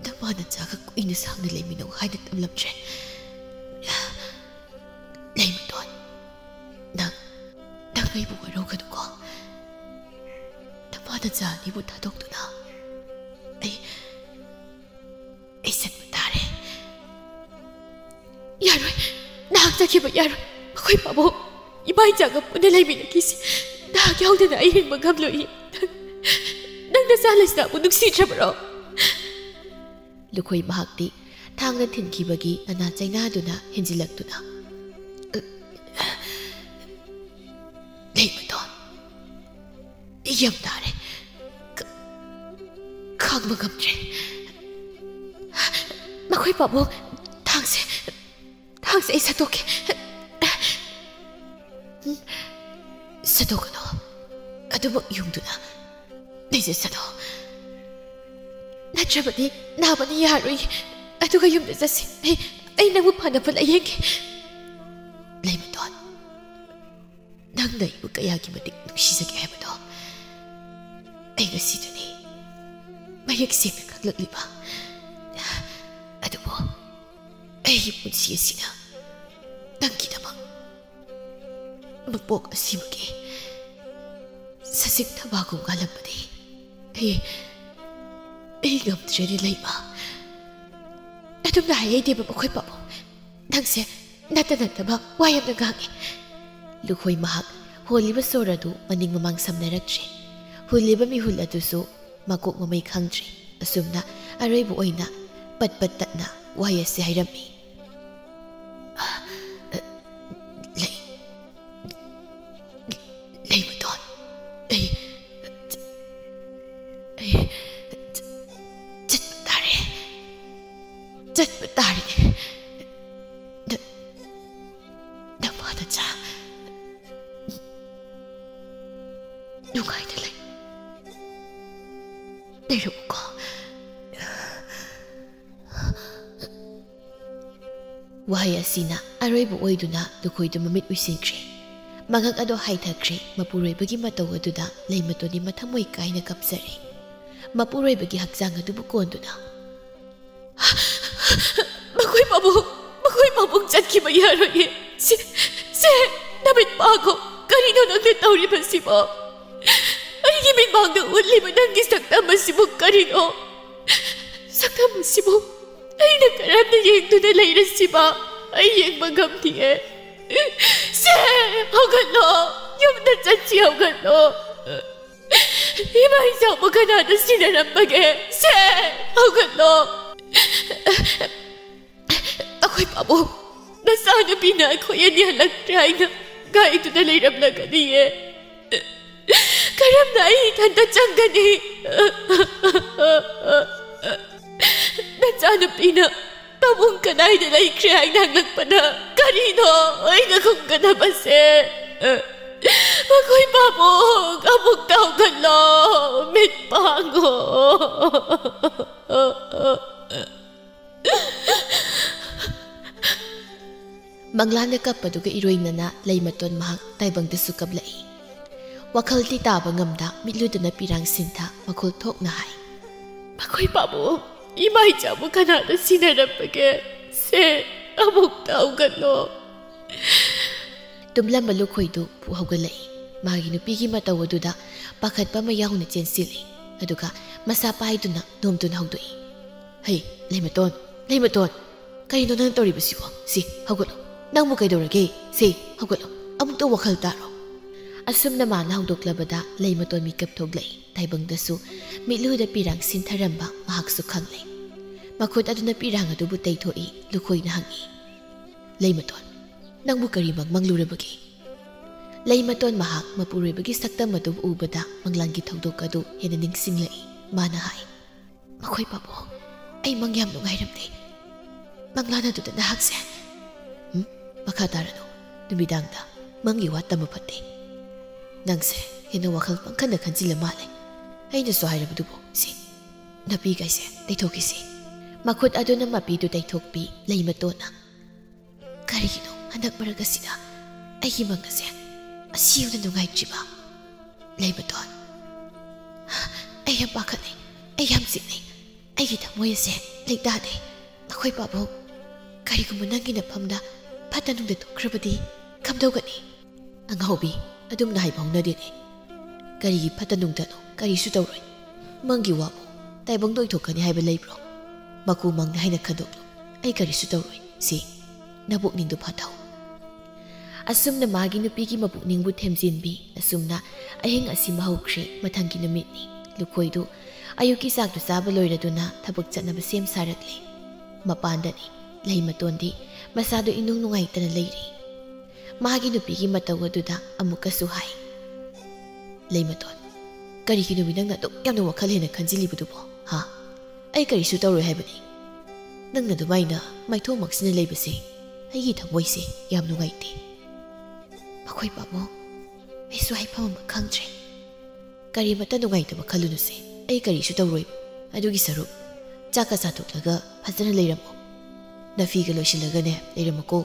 ꯅꯃꯥ ꯅꯆꯥꯒ ꯀꯨꯏꯅ ꯁꯥꯡꯅ ꯂꯩꯃꯤꯟꯅꯧ ꯍꯥꯏꯅ ꯇꯝꯂꯝꯗ꯭ꯔꯦ꯫ ꯂꯩꯃꯇꯣꯟ, ꯑꯩꯕꯨ ꯋꯥꯔꯧꯒꯅꯨꯀꯣ꯫ ꯅꯃꯥ ꯅꯆꯥ ꯑꯅꯤꯕꯨ ꯊꯥꯗꯣꯛꯇꯨꯅ ꯑꯩ, ꯑꯩ ꯆꯠꯄ ꯇꯥꯔꯦ꯫ ꯌꯥꯔꯣꯏ, ꯅꯍꯥꯛ ꯆꯠꯈꯤꯕ ꯌꯥꯔꯣꯏ꯫ ꯑꯩꯈꯣꯏ ꯄꯥꯕꯨꯡ ꯏꯃꯥ ꯏꯆꯥꯒ ꯄꯨꯟꯅ ꯂꯩꯃꯤꯟꯅꯈꯤꯁꯤ꯫ ꯅꯍꯥꯛ ꯌꯥꯎꯗꯅ ꯑꯩ ꯍꯤꯡꯕ ꯉꯝꯂꯣꯏꯌꯦ꯫ ꯅꯪ ꯅꯆꯥ ꯂꯩꯁꯅꯥꯕꯨ ꯅꯨꯡꯁꯤꯗ꯭ꯔꯕꯔꯣ? ꯂꯨꯈꯣꯏ ꯃꯍꯥꯛꯇꯤ ꯊꯥꯡꯅ ꯊꯤꯟꯈꯤꯕꯒꯤ ꯃꯅꯥ ꯆꯩꯅꯥꯗꯨꯅ ꯍꯦꯟꯖꯤꯜꯂꯛꯇꯨꯅ, "ꯂꯩꯃꯇꯣꯟ, ꯌꯥꯝ ꯅꯥꯔꯦ꯫ ꯈ-, ꯈꯥꯡꯕ ꯉꯝꯗ꯭ꯔꯦ꯫ ꯃꯈꯣꯏ ꯄꯥꯕꯨꯡ, ꯊꯥꯡꯁꯦ, ꯊꯥꯡꯁꯦ ꯑꯩ ꯁꯠꯇꯣꯛꯀꯦ꯫" "ꯁꯠꯇꯣꯛꯀꯅꯨ꯫ ꯑꯗꯨꯃꯛ ꯌꯨꯡꯗꯨꯅ ꯂꯩꯖꯁꯅꯨ꯫ ꯅꯠꯇ꯭ꯔꯕꯗꯤ ꯅꯥꯕꯅ ꯌꯥꯔꯣꯏ꯫ ꯑꯗꯨꯒ ꯌꯨꯝꯗ ꯆꯠꯁꯤ꯫ ꯑꯩ, ꯑꯩ ꯅꯪꯕꯨ ꯐꯅꯕ ꯂꯥꯌꯦꯡꯒꯦ꯫" "ꯂꯩꯃꯇꯣꯟ, ꯅꯪꯅ ꯑꯩꯕꯨ ꯀꯌꯥꯒꯤ ꯃꯇꯤꯛ ꯅꯨꯡꯁꯤꯖꯒꯦ ꯍꯥꯏꯕꯗꯣ ꯑꯩ ꯉꯁꯤꯗꯅꯤ ꯃꯌꯦꯛ ꯁꯦꯡꯅ ꯈꯪꯂꯛꯂꯤꯕ꯫ ꯑꯗꯨꯕꯨ ꯑꯩꯒꯤ ꯄꯨꯟꯁꯤ ꯑꯁꯤꯅ ꯅꯪꯒꯤꯗꯃꯛ ꯃꯄꯣꯛ ꯑꯁꯤꯃꯒꯤ ꯁꯖꯤꯛ ꯊꯕꯥꯒꯨꯝ ꯉꯥꯜꯂꯝꯕꯗꯤ ꯑꯩ, ꯑꯩ ꯉꯝꯗ꯭ꯔꯦꯅꯦ ꯂꯩꯃ꯫" "ꯑꯗꯨꯝꯅ ꯍꯥꯏꯍꯩꯗꯦꯕ ꯃꯈꯣꯏ ꯄꯥꯕꯨꯡ꯫ ꯅꯪꯁꯦ ꯅꯠꯇ ꯅꯠꯇꯕ ꯋꯥ ꯌꯥꯝꯅ ꯉꯥꯡꯉꯤ꯫" ꯂꯨꯈꯣꯏ ꯃꯍꯥꯛ ꯍꯣꯜꯂꯤꯕ ꯁꯣꯔ ꯑꯗꯨ ꯃꯅꯤꯡ ꯃꯃꯥꯡ ꯁꯝꯅꯔꯛꯇ꯭ꯔꯦ꯫ ꯍꯨꯜꯂꯤꯕ ꯃꯤꯍꯨꯜ ꯑꯗꯨꯁꯨ ꯃꯀꯣꯛ ꯃꯃꯩ ꯈꯪꯗ꯭ꯔꯦ꯫ ꯑꯁꯨꯝꯅ ꯑꯔꯣꯏꯕ ꯑꯣꯏꯅ ꯄꯠ ꯄꯠ ꯇꯠꯅ ꯋꯥꯍꯩ ꯑꯁꯤ ꯍꯥꯏꯔꯝꯃꯤ꯫ "ꯂꯩ, ꯂꯩꯃꯇꯣꯟ, ꯑꯩ, ꯑꯩ ꯆꯠꯄ ꯇꯥꯔꯦ, ꯆꯠꯄ ꯇꯥꯔꯦ꯫ ꯅ-, ꯅꯃꯥ ꯅꯆꯥ ꯅꯨꯡꯉꯥꯏꯅ ꯂꯩ, ꯂꯩꯔꯛꯎꯀꯣ꯫" ꯋꯥꯍꯩ ꯑꯁꯤꯅ ꯑꯔꯣꯏꯕ ꯑꯣꯏꯗꯨꯅ ꯂꯨꯈꯣꯏꯗꯨ ꯃꯃꯤꯠ ꯎꯏꯁꯤꯟꯈ꯭ꯔꯦ꯫ ꯃꯉꯛ ꯑꯗꯨ ꯍꯥꯏꯊꯈ꯭ꯔꯦ꯫ ꯃꯄꯨꯔꯣꯏꯕꯒꯤ ꯃꯇꯧ ꯑꯗꯨꯗ ꯂꯩꯃꯇꯣꯟꯗꯤ ꯃꯊꯃꯣꯏ ꯀꯥꯏꯅ ꯀꯞꯆꯔꯦ꯫ ꯃꯄꯨꯔꯣꯏꯕꯒꯤ ꯍꯛꯆꯥꯡ ꯑꯗꯨꯕꯨ ꯀꯣꯟꯗꯨꯅ, "ꯃꯈꯣꯏ ꯄꯥꯕꯨꯡ, ꯃꯈꯣꯏ ꯄꯥꯕꯨꯡ ꯆꯠꯈꯤꯕ ꯌꯥꯔꯣꯏꯌꯦ꯫ ꯁꯦ, ꯁꯦ, ꯅꯃꯤꯠ ꯄꯥꯡꯉꯣ꯫ ꯀꯔꯤꯅꯣ ꯅꯪꯅ ꯇꯧꯔꯤꯕꯁꯤꯕꯣ? ꯑꯩꯒꯤ ꯃꯤꯠꯃꯥꯡꯗ ꯎꯠꯂꯤꯕ ꯅꯪꯒꯤ ꯁꯛꯇꯝ ꯑꯁꯤꯕꯨ ꯀꯔꯤꯅꯣ? ꯁꯛꯇꯝ ꯑꯁꯤꯕꯨ ꯑꯩꯅ ꯀꯔꯝꯅ ꯌꯦꯡꯗꯨꯅ ꯂꯩꯔꯁꯤꯕ? ꯑꯩ ꯌꯦꯡꯕ ꯉꯝꯗꯤꯌꯦ꯫ ꯁꯦ, ꯍꯧꯒꯠꯂꯣ꯫ ꯌꯨꯝꯗ ꯆꯠꯁꯤ, ꯍꯧꯒꯠꯂꯣ꯫ ꯏꯃꯥ ꯏꯆꯥꯕꯨ ꯀꯅꯥꯗ ꯁꯤꯟꯅꯔꯝꯕꯒꯦ? ꯁꯦ, ꯍꯧꯒꯠꯂꯣ꯫ ꯑꯩꯈꯣꯏ ꯄꯥꯕꯨꯡ, ꯅꯆꯥꯅꯨꯄꯤꯅ ꯑꯩꯈꯣꯏ ꯑꯅꯤ ꯍꯜꯂꯛꯇ꯭ꯔꯦ ꯍꯥꯏꯅ ꯉꯥꯏꯗꯨꯅ ꯂꯩꯔꯝꯂꯒꯅꯤꯌꯦ꯫ ꯀꯔꯝꯅ ꯑꯩ ꯏꯊꯟꯇ ꯆꯪꯒꯅꯤ? ꯅꯆꯥꯅꯨꯄꯤꯅ ꯄꯥꯕꯨꯡ ꯀꯗꯥꯏꯗ ꯂꯩꯈ꯭ꯔꯦ ꯍꯥꯏꯅ ꯍꯪꯂꯛꯄꯗ ꯀꯔꯤꯅꯣ ꯑꯩꯅ ꯈꯨꯝꯒꯗꯕꯁꯦ? ꯃꯈꯣꯏ ꯄꯥꯕꯨꯡ, ꯑꯃꯨꯛꯇ ꯍꯧꯒꯠꯂꯣ, ꯃꯤꯠ ꯄꯥꯡꯉꯣ꯫ ꯃꯪꯂꯥꯅ ꯀꯞꯄꯗꯨꯒ ꯏꯔꯣꯏꯅꯅ ꯂꯩꯃꯇꯣꯟ ꯃꯍꯥꯛ ꯇꯥꯏꯕꯪꯗꯁꯨ ꯀꯞꯂꯛꯏ꯫ ꯋꯥꯈꯜꯗꯤ ꯇꯥꯕ ꯉꯝꯗ ꯃꯤꯠꯂꯨꯗꯅ ꯄꯤꯔꯥꯡ ꯁꯤꯟꯊ ꯃꯈꯣꯜ ꯊꯣꯛꯅ ꯍꯥꯏ, "ꯃꯈꯣꯏ ꯄꯥꯕꯨꯡ, ꯏꯃꯥ ꯏꯆꯥꯕꯨ ꯀꯅꯥꯅ ꯁꯤꯟꯅꯔꯝꯕꯒꯦ? ꯁꯦ, ꯑꯃꯨꯛꯇ ꯍꯧꯒꯠꯂꯣ꯫" ꯇꯨꯝꯂꯝꯕ ꯂꯨꯈꯣꯏꯗꯨ ꯄꯨ ꯍꯧꯒꯠꯂꯛꯏ꯫ ꯃꯥꯒꯤ ꯅꯨꯄꯤꯒꯤ ꯃꯇꯧ ꯑꯗꯨꯗ ꯄꯥꯈꯠꯄ ꯑꯃ ꯌꯥꯎꯅ ꯆꯦꯟꯁꯤꯜꯂꯤ꯫ ꯑꯗꯨꯒ ꯃꯁꯥ ꯄꯥꯏꯗꯨꯅ ꯅꯣꯝꯗꯨꯅ ꯍꯧꯗꯣꯛꯏ꯫ "ꯍꯩ, ꯂꯩꯃꯇꯣꯟ, ꯂꯩꯃꯇꯣꯟ, ꯀꯔꯤꯅꯣ ꯅꯪ ꯇꯧꯔꯤꯕꯁꯤꯕꯣ? ꯁꯤ, ꯍꯧꯒꯠꯂꯣ꯫ ꯅꯪꯕꯨ ꯀꯩꯗꯧꯔꯒꯦ? ꯁꯤ, ꯍꯧꯒꯠꯂꯣ꯫ ꯑꯃꯨꯛꯇ ꯋꯥꯈꯜ ꯇꯥꯔꯣ꯫" ꯑꯁꯨꯝꯅ ꯃꯥꯅ ꯍꯧꯗꯣꯛꯂꯕꯗ ꯂꯩꯃꯇꯣꯟ ꯃꯤꯀꯞ ꯊꯣꯛꯂꯛꯏ꯫ ꯇꯥꯏꯕꯪꯗꯁꯨ ꯃꯤꯠꯂꯨꯗ ꯄꯤꯔꯥꯡ ꯁꯤꯟꯊꯔꯝꯕ ꯃꯍꯥꯛꯁꯨ ꯈꯪꯂꯦ꯫ ꯃꯈꯨꯠ ꯑꯗꯨꯅ ꯄꯤꯔꯥꯡ ꯑꯗꯨꯕꯨ ꯇꯩꯊꯣꯛꯏ꯫ ꯂꯨꯈꯣꯏꯅ ꯍꯪꯏ, "ꯂꯩꯃꯇꯣꯟ, ꯅꯪꯕꯨ ꯀꯔꯤ ꯃꯪ ꯃꯪꯂꯨꯔꯕꯒꯦ?" ꯂꯩꯃꯇꯣꯟ ꯃꯍꯥꯛ ꯃꯄꯨꯔꯣꯏꯕꯒꯤ ꯁꯛꯇꯝ ꯑꯗꯨ ꯎꯕꯗ ꯃꯪꯂꯥꯟꯒꯤ ꯊꯧꯗꯣꯛ ꯑꯗꯨ ꯍꯦꯟꯅ ꯅꯤꯡꯁꯤꯡꯂꯛꯏ꯫ ꯃꯥꯅ ꯍꯥꯏ, "ꯃꯈꯣꯏ ꯄꯥꯕꯨꯡ, ꯑꯩ ꯃꯪ ꯌꯥꯝ ꯅꯨꯡꯉꯥꯏꯔꯝꯗꯦ꯫ ꯃꯪꯂꯥꯟ ꯑꯗꯨꯗ ꯅꯍꯥꯛꯁꯦ꯫" "ꯎꯝ, ꯃꯈꯥ ꯇꯥꯔꯅꯨ꯫ ꯅꯨꯃꯤꯗꯥꯡꯗ ꯃꯪꯒꯤ ꯋꯥ ꯇꯝꯕ ꯐꯠꯇꯦ꯫ ꯅꯪꯁꯦ ꯍꯦꯟꯅ ꯋꯥꯈꯜ ꯄꯪꯈꯟꯗ ꯈꯟꯖꯤꯜꯂ ꯃꯥꯜꯂꯦ꯫ ꯑꯩꯅꯁꯨ ꯍꯥꯏꯔꯕꯗꯨꯕꯨ, ꯁꯤ, ꯅꯥꯄꯤꯈꯩꯁꯦ ꯇꯩꯊꯣꯛꯈꯤꯁꯤ꯫" ꯃꯈꯨꯠ ꯑꯗꯨꯅ ꯃꯄꯤꯗꯨ ꯇꯩꯊꯣꯛꯄꯤ꯫ ꯂꯩꯃꯇꯣꯟꯅ, "ꯀꯔꯤꯒꯤꯅꯣ ꯍꯟꯗꯛ ꯃꯔꯛ ꯑꯁꯤꯗ ꯑꯩꯒꯤ ꯃꯪ ꯑꯁꯦ ꯑꯁꯤ ꯌꯧꯅ ꯅꯨꯡꯉꯥꯏꯇ꯭ꯔꯤꯕ? ꯂꯩꯃꯇꯣꯟ, ꯑꯩ ꯌꯥꯝ ꯄꯥꯈꯠꯂꯦ, ꯑꯩ ꯌꯥꯝ ꯆꯤꯛꯅꯩ, ꯑꯩꯒꯤ ꯊꯃꯣꯏ ꯑꯁꯦ ꯂꯩꯇꯥꯗꯦ꯫ ꯅꯈꯣꯏ ꯄꯥꯕꯨꯡ, ꯀꯔꯤꯒꯨꯝꯕ ꯅꯪꯒꯤ ꯅꯐꯝꯗ ꯐꯠꯇ ꯅꯨꯡꯗ ꯊꯣꯛꯈ꯭ꯔꯕꯗꯤ ꯀꯝꯗꯧꯒꯅꯤ?" "ꯑꯉꯥꯎꯕꯤ, ꯑꯗꯨꯝꯅ ꯍꯥꯏꯕ ꯍꯧꯅꯗꯦꯅꯦ꯫ ꯀꯔꯤꯒꯤ ꯐꯠꯇ ꯅꯨꯡꯗꯅꯣ? ꯀꯔꯤꯁꯨ ꯇꯧꯔꯣꯏ꯫ ꯃꯪꯒꯤ ꯋꯥꯕꯨ ꯇꯥꯏꯕꯪꯗ ꯑꯣꯏꯊꯣꯛꯀꯅꯤ ꯍꯥꯏꯕ ꯂꯩꯕ꯭ꯔꯣ? ꯃꯀꯨ ꯃꯪꯅꯤ ꯍꯥꯏꯅ ꯈꯟꯗꯣꯛꯂꯨ꯫ ꯑꯩ ꯀꯔꯤꯁꯨ ꯇꯧꯔꯣꯏ꯫ ꯁꯤ, ꯅꯄꯨꯛꯅꯤꯡꯗꯨ ꯐꯥꯊꯧ"꯫ ꯑꯁꯨꯝꯅ ꯃꯥꯒꯤ ꯅꯨꯄꯤꯒꯤ ꯃꯄꯨꯛꯅꯤꯡꯕꯨ ꯊꯦꯝꯖꯤꯟꯕꯤ꯫ ꯑꯁꯨꯝꯅ ꯑꯍꯤꯡ ꯑꯁꯤꯃ ꯍꯧꯈ꯭ꯔꯦ꯫ ꯃꯊꯪꯒꯤ ꯅꯨꯃꯤꯠꯅꯤ꯫ ꯂꯨꯈꯣꯏꯗꯨ ꯑꯌꯨꯛꯀꯤ ꯆꯥꯛꯇꯨ ꯆꯥꯕ ꯂꯣꯏꯔꯗꯨꯅ ꯊꯕꯛ ꯆꯠꯅꯕ ꯁꯦꯝ ꯁꯥꯔꯛꯂꯦ꯫ ꯃꯄꯥꯟꯗꯅꯤ꯫ ꯂꯩꯃꯇꯣꯟꯗꯤ ꯃꯁꯥꯗꯨ ꯏꯅꯨꯡ ꯅꯨꯡꯉꯥꯏꯇꯅ ꯂꯩꯔꯤ꯫ ꯃꯥꯒꯤ ꯅꯨꯄꯤꯒꯤ ꯃꯇꯧ ꯑꯗꯨꯗ ꯑꯃꯨꯛꯀꯁꯨ ꯍꯥꯏ, "ꯂꯩꯃꯇꯣꯟ, ꯀꯔꯤꯒꯤꯅꯣꯃꯤ ꯅꯪꯅ ꯑꯗꯨꯛ ꯌꯥꯝꯅ ꯋꯥꯈꯜ ꯍꯦꯟꯅ ꯈꯟꯖꯤꯜꯂꯤꯕꯗꯨꯕꯣ, ꯍꯥ? ꯑꯩ ꯀꯔꯤꯁꯨ ꯇꯧꯔꯣꯏ ꯍꯥꯏꯕꯅꯤ꯫ ꯅꯪꯅ ꯑꯗꯨꯃꯥꯏꯅ ꯃꯥꯏꯊꯣꯡ ꯃꯛꯁꯤꯟꯅ ꯂꯩꯕꯁꯦ ꯑꯩꯒꯤ ꯊꯃꯣꯏꯁꯦ ꯌꯥꯝ ꯅꯨꯡꯉꯥꯏꯇꯦ"꯫ "ꯃꯈꯣꯏ ꯄꯥꯕꯨꯡ, ꯑꯩꯁꯨ ꯍꯥꯏꯐꯝ ꯑꯃ ꯈꯪꯗ꯭ꯔꯦ"꯫ "ꯀꯔꯤꯃꯠꯇ ꯅꯨꯡꯉꯥꯏꯇꯕ ꯈꯜꯂꯨꯅꯨꯁꯦ, ꯑꯩ ꯀꯔꯤꯁꯨ ꯇꯧꯔꯣꯏ꯫ ꯑꯗꯨꯒꯤ ꯁꯔꯨꯛ ꯆꯥꯛꯀ ꯆꯥꯊꯣꯛꯂꯒ ꯐꯖꯅ ꯂꯩꯔꯝꯃꯣ꯫ ꯅꯐꯤꯒ ꯂꯣꯏꯁꯤꯜꯂꯒꯅꯦ ꯂꯩꯔꯝꯃꯨꯀꯣ꯫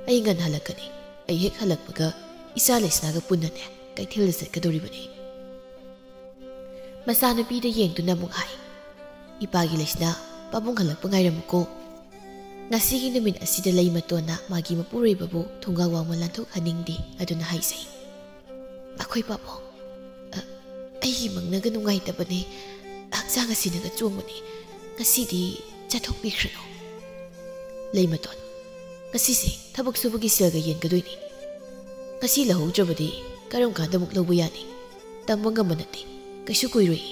ꯑꯩ ꯉꯟꯅ ꯍꯜꯂꯛꯀꯅꯤ꯫ ꯑꯩ ꯍꯦꯛ ꯍꯜꯂꯛꯄꯒ ꯏꯆꯥ ꯂꯩꯁꯅꯥꯒ ꯄꯨꯟꯅꯅꯦ ꯀꯩꯊꯦꯜꯗ ꯆꯠꯀꯗꯧꯔꯤꯕꯅꯤ"꯫ ꯃꯆꯥꯅꯨꯄꯤꯗ ꯌꯦꯡꯗꯨꯅ ꯑꯃꯨꯛ ꯍꯥꯏ, "ꯏꯄꯥꯒꯤ ꯂꯩꯁꯅꯥ, ꯄꯥꯕꯨꯡ ꯍꯜꯂꯛꯄ ꯉꯥꯏꯔꯝꯃꯨꯀꯣ"꯫ ꯉꯁꯤꯒꯤ ꯅꯨꯃꯤꯠ ꯑꯁꯤꯗ ꯂꯩꯃꯇꯣꯟꯅ ꯃꯥꯒꯤ ꯃꯄꯨꯔꯣꯏꯕꯕꯨ ꯊꯣꯡꯒꯥ ꯋꯥꯡꯃ ꯂꯥꯟꯊꯣꯛꯍꯟꯅꯤꯡꯗꯦ꯫ ꯑꯗꯨꯅ ꯍꯥꯏꯖꯩ, "ꯑꯩꯈꯣꯏ ꯄꯥꯕꯨꯡ, ꯑ, ꯑꯩꯒꯤ ꯃꯪꯅꯒ ꯅꯨꯡꯉꯥꯏꯇꯕꯅꯦ, ꯍꯛꯆꯥꯡ ꯑꯁꯤꯅꯒ ꯆꯣꯡꯕꯅꯦ꯫ ꯉꯁꯤꯗꯤ ꯆꯠꯊꯣꯛꯄꯤꯈ꯭ꯔꯅꯨ"꯫ ꯂꯩꯃꯇꯣꯟ, "ꯉꯁꯤꯁꯦ ꯊꯕꯛ ꯁꯨꯕꯒꯤ ꯁꯦꯜꯒ ꯌꯦꯟꯒꯗꯣꯏꯅꯤ꯫ ꯉꯁꯤ ꯂꯧꯍꯧꯗ꯭ꯔꯕꯗꯤ ꯀꯔꯝ ꯀꯥꯟꯗ ꯑꯃꯨꯛ ꯂꯧꯕ ꯌꯥꯅꯤ? ꯇꯝꯕ ꯉꯝꯕ ꯅꯠꯇꯦ꯫ ꯀꯩꯁꯨ ꯀꯨꯏꯔꯣꯏ꯫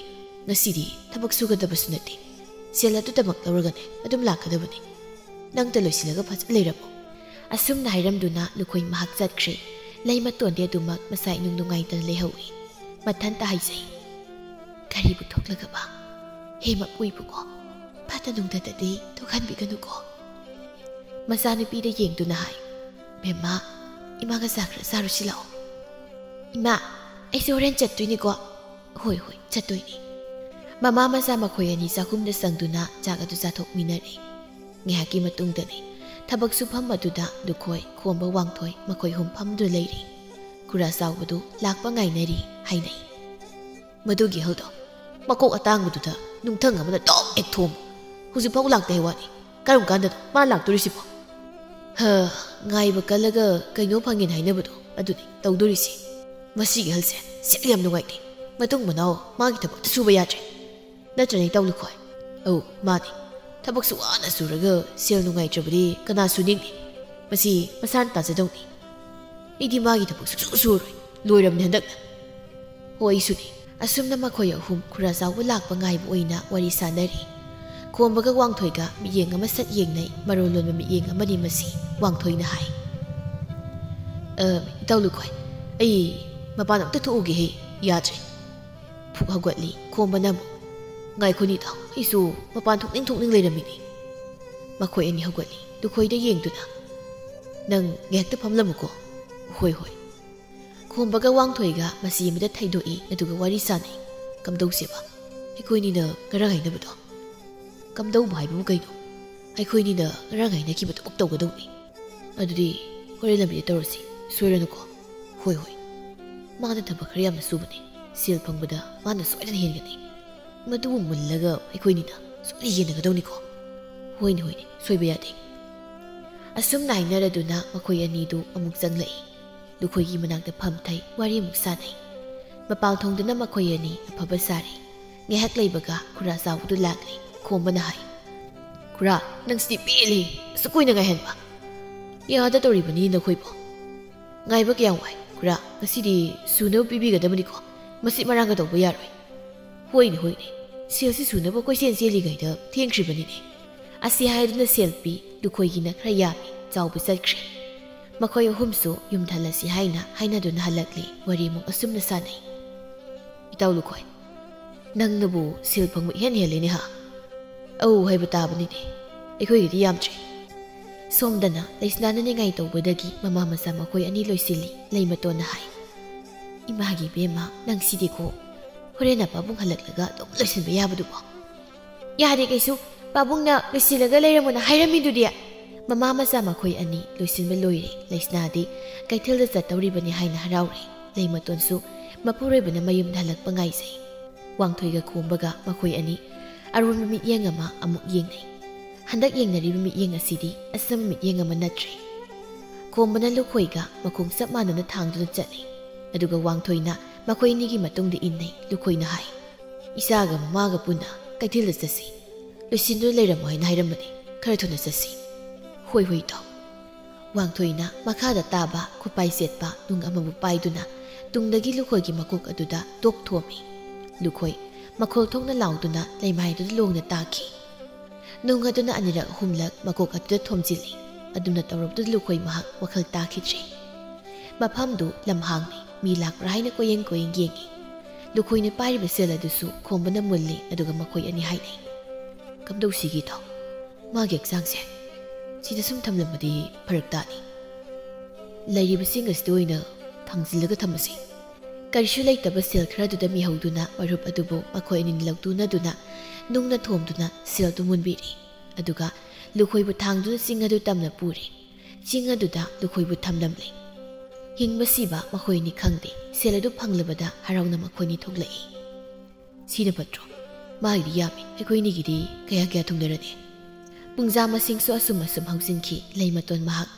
ꯉꯁꯤꯗꯤ ꯊꯕꯛ ꯁꯨꯒꯗꯕꯁꯨ ꯅꯠꯇꯦ꯫ ꯁꯦꯜ ꯑꯗꯨꯗꯃꯛ ꯂꯧꯔꯒꯅꯦ ꯑꯗꯨꯝ ꯂꯥꯛꯀꯗꯕꯅꯤ꯫ ꯅꯪꯇ ꯂꯣꯏꯁꯤꯜꯂꯒ ꯐꯖꯅ ꯂꯩꯔꯝꯃꯣ"꯫ ꯑꯁꯨꯝꯅ ꯍꯥꯏꯔꯝꯗꯨꯅ ꯂꯨꯈꯣꯏ ꯃꯍꯥꯛ ꯆꯠꯈ꯭ꯔꯦ꯫ ꯂꯩꯃꯇꯣꯟꯗꯤ ꯑꯗꯨꯃꯛ ꯃꯁꯥ ꯏꯅꯨꯡ ꯅꯨꯡꯉꯥꯏꯇꯅ ꯂꯩꯍꯧꯏ꯫ ꯃꯊꯟꯇ ꯍꯥꯏꯖꯩ, "ꯀꯔꯤꯕꯨ ꯊꯣꯛꯂꯒꯕ? ꯍꯦ ꯃꯄꯨꯏꯕꯨꯀꯣ, ꯐꯠꯇ ꯅꯨꯡꯗꯇꯗꯤ ꯊꯣꯛꯍꯟꯕꯤꯒꯅꯨꯀꯣ"꯫ ꯃꯆꯥꯅꯨꯄꯤꯗ ꯌꯦꯡꯗꯨꯅ ꯍꯥꯏ, "ꯕꯦꯝꯃ, ꯏꯃꯥꯒ ꯆꯥ ꯈꯔ ꯆꯥꯔꯨꯁꯤ ꯂꯥꯛꯑꯣ"꯫ "ꯏꯃꯥ, ꯑꯩꯁꯦ ꯍꯣꯔꯦꯟ ꯆꯠꯇꯣꯏꯅꯤꯀꯣ"꯫ "ꯍꯣꯏ, ꯍꯣꯏ, ꯆꯠꯇꯣꯏꯅꯤ"꯫ ꯃꯃꯥ ꯃꯆꯥ ꯃꯈꯣꯏ ꯑꯅꯤ ꯆꯥꯛꯈꯨꯝꯗ ꯆꯪꯗꯨꯅ ꯆꯥꯛ ꯑꯗꯨ ꯆꯥꯊꯣꯛꯃꯤꯟꯅꯔꯦ꯫ ꯉꯥꯏꯍꯥꯛꯀꯤ ꯃꯇꯨꯡꯗꯅꯤ ꯊꯕꯛ ꯁꯨꯐꯝ ꯑꯗꯨꯗ ꯂꯨꯈꯣꯏ, ꯈꯣꯝꯕ, ꯋꯥꯡꯊꯣꯏ ꯃꯈꯣꯏ ꯑꯍꯨꯝ ꯐꯝꯗꯨꯅ ꯂꯩꯔꯤ꯫ ꯈꯨꯔꯥ ꯆꯥꯎꯕꯗꯨ ꯂꯥꯛꯄ ꯉꯥꯏꯅꯔꯤ ꯍꯥꯏꯅꯩ꯫ "ꯃꯗꯨꯒꯤ ꯑꯍꯜꯗꯣ ꯃꯀꯣꯛ ꯑꯇꯥꯡꯕꯗꯨꯗ ꯅꯨꯡꯊꯪ ꯑꯃꯅ ꯗꯣꯛ ꯍꯦꯛ ꯊꯣꯝꯃꯨ꯫ ꯍꯧꯖꯤꯛꯐꯥꯎ ꯂꯥꯛꯇꯦ ꯍꯥꯏ ꯋꯥꯅꯤ꯫ ꯀꯔꯝ ꯀꯥꯟꯗꯅꯣ ꯃꯥ ꯂꯥꯛꯇꯣꯔꯤꯁꯤꯕꯣ? ꯍ, ꯉꯥꯏꯕ ꯀꯜꯂꯒ ꯀꯩꯅꯣ ꯐꯪꯉꯦꯅ ꯍꯥꯏꯅꯕꯗꯣ ꯑꯗꯨꯅꯤ ꯇꯧꯗꯣꯔꯤꯁꯤ꯫ ꯃꯁꯤꯒꯤ ꯑꯍꯜꯁꯦ ꯁꯦꯛ ꯌꯥꯝ ꯅꯨꯡꯉꯥꯏꯇꯦ꯫ ꯃꯇꯨꯡ ꯃꯅꯥꯎ ꯃꯥꯒꯤ ꯊꯕꯛꯇ ꯁꯨꯕ ꯌꯥꯗ꯭ꯔꯦ꯫ ꯅꯠꯇ꯭ꯔꯅꯦ, ꯏꯇꯥꯎ ꯂꯨꯈꯣꯏ? ꯑꯧ, ꯃꯥꯅꯤ꯫ ꯊꯕꯛꯁꯨ ꯋꯥꯅ ꯁꯨꯔꯒ ꯁꯦꯜ ꯅꯨꯡꯉꯥꯏꯇ꯭ꯔꯕꯗꯤ ꯀꯅꯥ ꯁꯨꯅꯤꯡꯅꯤ? ꯃꯁꯤ ꯃꯁꯥꯅ ꯇꯥꯖꯗꯧꯅꯤ꯫ ꯑꯩꯗꯤ ꯃꯥꯒꯤ ꯊꯕꯛ ꯁꯨꯡꯁꯨ ꯁꯨꯔꯣꯏ꯫ ꯂꯣꯏꯔꯕꯅꯤ ꯍꯟꯗꯛꯅ꯫ ꯍꯣꯏ, ꯑꯩꯁꯨꯅꯤ꯫ ꯑꯁꯨꯝꯅ ꯃꯈꯣꯏ ꯑꯍꯨꯝ ꯈꯨꯔꯥ ꯆꯥꯎꯕ ꯂꯥꯛꯄ ꯉꯥꯏꯕ ꯑꯣꯏꯅ ꯋꯥꯔꯤ ꯁꯥꯅꯔꯤ꯫ ꯈꯣꯝꯕꯒ ꯋꯥꯡꯊꯣꯏꯒ ꯃꯤꯠꯌꯦꯡ ꯑꯃ ꯁꯠ ꯌꯦꯡꯅꯩ꯫ ꯃꯔꯣꯜ ꯂꯣꯟꯕ ꯃꯤꯠꯌꯦꯡ ꯑꯃꯅꯤ ꯃꯁꯤ꯫ ꯋꯥꯡꯊꯣꯏꯅ ꯍꯥꯏ, "ꯑ, ꯏꯇꯥꯎ ꯂꯨꯈꯣꯏ, ꯑꯩ ꯃꯄꯥꯟ ꯑꯝꯇ ꯊꯣꯛꯎꯒꯦꯍꯦ, ꯌꯥꯗ꯭ꯔꯦ꯫" ꯐꯨꯛ ꯍꯧꯒꯠꯂꯤ꯫ ꯈꯣꯝꯕꯅ ꯑꯃꯨꯛ, "ꯉꯥꯏꯈꯣꯅꯤꯗ, ꯑꯩꯁꯨ ꯃꯄꯥꯟ ꯊꯣꯛꯅꯤꯡ ꯊꯣꯛꯅꯤꯡ ꯂꯩꯔꯝꯃꯤꯅꯤ꯫" ꯃꯈꯣꯏ ꯑꯅꯤ ꯍꯧꯒꯠꯂꯤ꯫ ꯂꯨꯈꯣꯏꯗ ꯌꯦꯡꯗꯨꯅ, "ꯅꯪ ꯉꯥꯏꯍꯥꯛꯇ ꯐꯝꯂꯝꯃꯨꯀꯣ꯫" "ꯍꯣꯏ, ꯍꯣꯏ꯫" ꯈꯣꯝꯕꯒ ꯋꯥꯡꯊꯣꯏꯒ ꯃꯆꯤ ꯑꯃꯗ ꯊꯩꯗꯣꯛꯏ, ꯑꯗꯨꯒ ꯋꯥꯔꯤ ꯁꯥꯅꯩ꯫ "ꯀꯝꯗꯧꯁꯦꯕ? ꯑꯩꯈꯣꯏꯅꯤꯅ ꯉꯔꯥꯡ ꯍꯥꯏꯅꯕꯗꯣ?" "ꯀꯝꯗꯧꯕ ꯍꯥꯏꯕꯕꯨ ꯀꯩꯅꯣ? ꯑꯩꯈꯣꯏꯅꯤꯅ ꯉꯔꯥꯡ ꯍꯥꯏꯅꯈꯤꯕꯗꯨꯃꯛ ꯇꯧꯒꯗꯧꯅꯤ꯫ ꯑꯗꯨꯗꯤ ꯍꯣꯔꯦꯟ ꯂꯝꯕꯤꯗ ꯇꯧꯔꯁꯤ, ꯁꯣꯏꯔꯅꯨꯀꯣ?" "ꯍꯣꯏ, ꯍꯣꯏ꯫ ꯃꯥꯅ ꯊꯕꯛ ꯈꯔ ꯌꯥꯝꯅ ꯁꯨꯕꯅꯦ꯫ ꯁꯦꯜ ꯐꯪꯕꯗ ꯃꯥꯅ ꯁꯣꯏꯗꯅ ꯍꯦꯟꯒꯅꯤ꯫ ꯃꯗꯨꯕꯨ ꯃꯨꯜꯂꯒ ꯑꯩꯈꯣꯏꯅꯤꯅ ꯁꯣꯏꯗꯅ ꯌꯦꯟꯅꯒꯗꯧꯅꯤꯀꯣ?" "ꯍꯣꯏꯅꯦ, ꯍꯣꯏꯅꯦ, ꯁꯣꯏꯕ ꯌꯥꯗꯦ꯫" ꯑꯁꯨꯝꯅ ꯍꯥꯏꯅꯔꯗꯨꯅ ꯃꯈꯣꯏ ꯑꯅꯤꯗꯨ ꯑꯃꯨꯛ ꯆꯪꯂꯛꯏ꯫ ꯂꯨꯈꯣꯏꯒꯤ ꯃꯅꯥꯛꯇ ꯐꯝꯊꯩ, ꯋꯥꯔꯤ ꯑꯃꯨꯛ ꯁꯥꯅꯩ꯫ ꯃꯄꯥꯜ ꯊꯣꯡꯗꯨꯅ ꯃꯈꯣꯏ ꯑꯅꯤ ꯑꯐꯕ ꯁꯥꯔꯤ꯫ ꯉꯥꯏꯍꯥꯛ ꯂꯩꯕꯒ ꯈꯨꯔꯥ ꯆꯥꯎꯕꯗꯨ ꯂꯥꯛꯂꯦ꯫ ꯈꯣꯝꯕꯅ ꯍꯥꯏ, "ꯈꯨꯔꯥ, ꯅꯪꯁꯤꯗꯤ ꯄꯦꯜꯂꯦ, ꯑꯁꯨꯛ ꯀꯨꯏꯅ ꯉꯥꯏꯍꯟꯕ꯫ ꯌꯥꯗ ꯇꯧꯔꯤꯕꯅꯤ ꯅꯈꯣꯏꯕꯨ꯫ ꯉꯥꯏꯕ ꯀꯌꯥꯝ ꯋꯥꯏ, ꯈꯨꯔꯥ, ꯉꯁꯤꯗꯤ ꯁꯨꯅꯕ ꯄꯤꯕꯤꯒꯗꯕꯅꯤꯀꯣ, ꯃꯁꯤ ꯃꯔꯥꯡꯒ ꯇꯧꯕ ꯌꯥꯔꯣꯏ꯫" "ꯍꯣꯏꯅꯦ, ꯍꯣꯏꯅꯦ, ꯁꯦꯜꯁꯤ ꯁꯨꯅꯕ ꯀꯣꯏꯆꯦꯟ ꯆꯦꯜꯂꯤꯉꯩꯗ ꯊꯦꯡꯈ꯭ꯔꯤꯕꯅꯤꯅꯦ꯫" ꯑꯁꯤ ꯍꯥꯏꯗꯨꯅ ꯁꯦꯜ ꯄꯤ꯫ ꯂꯨꯈꯣꯏꯒꯤꯅ ꯈꯔ ꯌꯥꯝꯃꯤ, ꯆꯥꯎꯕ ꯆꯠꯈ꯭ꯔꯦ꯫ ꯃꯈꯣꯏ ꯑꯍꯨꯝꯁꯨ ꯌꯨꯝ ꯊꯜꯂꯁꯤ ꯍꯥꯏꯅ ꯍꯥꯏꯅꯗꯨꯅ ꯍꯜꯂꯛꯂꯤ꯫ ꯋꯥꯔꯤ ꯑꯃꯨꯛ ꯑꯁꯨꯝꯅ ꯁꯥꯟꯅꯩ꯫ "ꯏꯇꯥꯎ ꯂꯨꯈꯣꯏ, ꯅꯪꯅꯕꯨ ꯁꯦꯜ ꯐꯪꯕ ꯏꯍꯦꯟ ꯍꯦꯜꯂꯤꯅꯦ ꯍꯥ?" "ꯑꯧ ꯍꯥꯏꯕ ꯇꯥꯕꯅꯤꯅꯦ, ꯑꯩꯈꯣꯏꯒꯤꯗꯤ ꯌꯥꯝꯗ꯭ꯔꯦ꯫" ꯁꯣꯝꯗꯅ ꯂꯩꯁꯅꯥꯅ ꯅꯤꯡꯉꯥꯏ ꯇꯧꯕꯗꯒꯤ ꯃꯃꯥ ꯃꯆꯥ ꯃꯈꯣꯏ ꯑꯅꯤ ꯂꯣꯏꯁꯤꯜꯂꯤ꯫ ꯂꯩꯃꯇꯣꯟꯅ ꯍꯥꯏ, "ꯏꯃꯥꯒꯤ ꯏꯕꯦꯝꯃ, ꯅꯪꯁꯤꯗꯤꯀꯣ, ꯍꯣꯔꯦꯟ ꯄꯥꯕꯨꯡ ꯍꯜꯂꯛꯂꯒ ꯑꯗꯨꯝ ꯂꯣꯏꯁꯤꯟꯕ ꯌꯥꯕꯗꯨꯕꯣ?" "ꯌꯥꯗꯦ ꯀꯩꯁꯨ, ꯄꯥꯕꯨꯡꯅ ꯂꯣꯏꯁꯤꯜꯂꯒ ꯂꯩꯔꯝꯃꯣꯅ ꯍꯥꯏꯔꯝꯃꯤꯗꯨꯗꯤ꯫" ꯃꯃꯥ ꯃꯆꯥ ꯃꯈꯣꯏ ꯑꯅꯤ ꯂꯣꯏꯁꯤꯟꯕ ꯂꯣꯏꯔꯦ꯫ ꯂꯩꯁꯅꯥꯗꯤ ꯀꯩꯊꯦꯜꯗ ꯆꯠꯇꯧꯔꯤꯕꯅꯤ ꯍꯥꯏꯅ ꯍꯔꯥꯎꯔꯦ꯫ ꯂꯩꯃꯇꯣꯟꯁꯨ ꯃꯄꯨꯔꯣꯏꯕꯅ ꯃꯌꯨꯝꯗ ꯍꯜꯂꯛꯄ ꯉꯥꯏꯖꯩ꯫ ꯋꯥꯡꯊꯣꯏꯒ ꯈꯣꯝꯕꯒ ꯃꯈꯣꯏ ꯑꯅꯤ ꯑꯔꯣꯟꯕ ꯃꯤꯠꯌꯦꯡ ꯑꯃ ꯑꯃꯨꯛ ꯌꯦꯡꯅꯩ꯫ ꯍꯟꯗꯛ ꯌꯦꯡꯅꯔꯤꯕ ꯃꯤꯠꯌꯦꯡ ꯑꯁꯤꯗꯤ ꯑꯆꯝꯕ ꯃꯤꯠꯌꯦꯡ ꯑꯃ ꯅꯠꯇ꯭ꯔꯦ꯫ ꯈꯣꯝꯕꯅ ꯂꯨꯈꯣꯏꯒ ꯃꯈꯣꯡ ꯆꯞ ꯃꯥꯟꯅꯅ ꯊꯥꯡꯗꯨꯅ ꯆꯠꯂꯤ꯫ ꯑꯗꯨꯒ ꯋꯥꯡꯊꯣꯏꯅ ꯃꯈꯣꯏ ꯑꯅꯤꯒꯤ ꯃꯇꯨꯡꯗ ꯏꯟꯅꯩ꯫ ꯂꯨꯈꯣꯏꯅ ꯍꯥꯏ, "ꯏꯆꯥꯒ ꯃꯃꯥꯒ ꯄꯨꯟꯅ ꯀꯩꯊꯦꯜꯗ ꯆꯠꯁꯤ꯫ ꯂꯣꯏꯁꯤꯟꯗꯨꯅ ꯂꯩꯔꯝꯃꯣ ꯍꯥꯏꯅ ꯍꯥꯏꯔꯝꯕꯅꯤ꯫ ꯈꯔ ꯊꯨꯅ ꯆꯠꯁꯤ꯫" "ꯍꯣꯏ, ꯍꯣꯏ, ꯏꯇꯥꯎ꯫" ꯋꯥꯡꯊꯣꯏꯅ ꯃꯈꯥꯗ ꯇꯥꯕ ꯈꯨꯄꯥꯏ ꯆꯦꯠꯄ ꯅꯨꯡ ꯑꯃꯕꯨ ꯄꯥꯏꯗꯨꯅ ꯇꯨꯡꯗꯒꯤ ꯂꯨꯈꯣꯏꯒꯤ ꯃꯀꯣꯛ ꯑꯗꯨꯗ ꯇꯣꯛ ꯊꯣꯝꯃꯤ꯫ ꯂꯨꯈꯣꯏ ꯃꯈꯣꯜ ꯊꯣꯛꯅ ꯂꯥꯎꯗꯨꯅ ꯂꯩꯃꯥꯏꯗꯨꯗ ꯂꯣꯡꯅ ꯇꯥꯈꯤ꯫ ꯅꯨꯡ ꯑꯗꯨꯅ ꯑꯅꯤꯔꯛ ꯑꯍꯨꯝꯂꯛ ꯃꯀꯣꯛ ꯑꯗꯨꯗ ꯊꯣꯝꯖꯤꯜꯂꯤ꯫ ꯑꯗꯨꯝꯅ ꯇꯧꯔꯕꯗꯨꯗ ꯂꯨꯈꯣꯏ ꯃꯍꯥꯛ ꯋꯥꯈꯜ ꯇꯥꯈꯤꯗ꯭ꯔꯦ꯫ ꯃꯐꯝꯗꯨ ꯂꯝꯍꯥꯡꯅꯤ꯫ ꯃꯤ ꯂꯥꯛꯄ꯭ꯔꯥ ꯍꯥꯏꯅ ꯀꯣꯏꯌꯦꯡ ꯀꯣꯏꯌꯦꯡ ꯌꯦꯡꯉꯤ꯫ ꯂꯨꯈꯣꯏꯅ ꯄꯥꯏꯔꯤꯕ ꯁꯦꯜ ꯑꯗꯨꯁꯨ ꯈꯣꯝꯕꯅ ꯃꯨꯜꯂꯤ꯫ ꯑꯗꯨꯒ ꯃꯈꯣꯏ ꯑꯅꯤ ꯍꯥꯏꯅꯩ, "ꯀꯝꯗꯧꯁꯤꯒꯦ ꯏꯇꯥꯎ? ꯃꯥꯒꯤ ꯍꯛꯆꯥꯡꯁꯦ ꯁꯤꯗ ꯁꯨꯝ ꯊꯝꯂꯝꯕꯗꯤ ꯐꯔꯛ ꯇꯥꯅꯤ꯫ ꯂꯩꯔꯤꯕꯁꯤꯡ ꯑꯁꯤꯗ ꯑꯣꯏꯅ ꯊꯥꯡꯖꯤꯜꯂꯒ ꯊꯝꯃꯁꯤ꯫" ꯀꯔꯤꯁꯨ ꯂꯩꯇꯕ ꯁꯦꯜ ꯈꯔꯗꯨꯗ ꯃꯤꯍꯧꯗꯨꯅ ꯃꯔꯨꯞ ꯑꯗꯨꯕꯨ ꯃꯈꯣꯏ ꯑꯅꯤꯅ ꯂꯧꯇꯨꯅꯗꯨꯅ ꯅꯨꯡꯅ ꯊꯣꯝꯗꯨꯅ ꯁꯦꯜꯗꯨ ꯃꯨꯟꯕꯤꯔꯤ꯫ ꯑꯗꯨꯒ ꯂꯨꯈꯣꯏꯕꯨ ꯊꯥꯡꯗꯨꯅ ꯆꯤꯡ ꯑꯗꯨ ꯇꯝꯅ ꯄꯨꯔꯤ꯫ ꯆꯤꯡ ꯑꯗꯨꯗ ꯂꯨꯈꯣꯏꯕꯨ ꯊꯝꯂꯝꯂꯦ꯫ ꯍꯤꯡꯕ ꯁꯤꯕ ꯃꯈꯣꯏ ꯑꯅꯤ ꯈꯪꯗꯦ꯫ ꯁꯦꯜ ꯑꯗꯨ ꯐꯪꯂꯕꯗ ꯍꯔꯥꯎꯅ ꯃꯈꯣꯏ ꯑꯅꯤ ꯊꯣꯛꯂꯛꯏ꯫ "ꯁꯤꯅ ꯐꯠꯇ꯭ꯔꯣ? ꯃꯥꯒꯤꯗꯤ ꯌꯥꯝꯃꯤ, ꯑꯩꯈꯣꯏ ꯑꯅꯤꯒꯤꯗꯤ ꯀꯌꯥ ꯀꯌꯥ ꯊꯨꯡꯅꯔꯅꯤ?" ꯄꯨꯡꯖꯥ ꯃꯁꯤꯡꯁꯨ ꯑꯁꯨꯝ ꯑꯁꯨꯝ ꯍꯧꯖꯤꯟꯈꯤ꯫ ꯂꯩꯃꯇꯣꯟ ꯃꯍꯥꯛ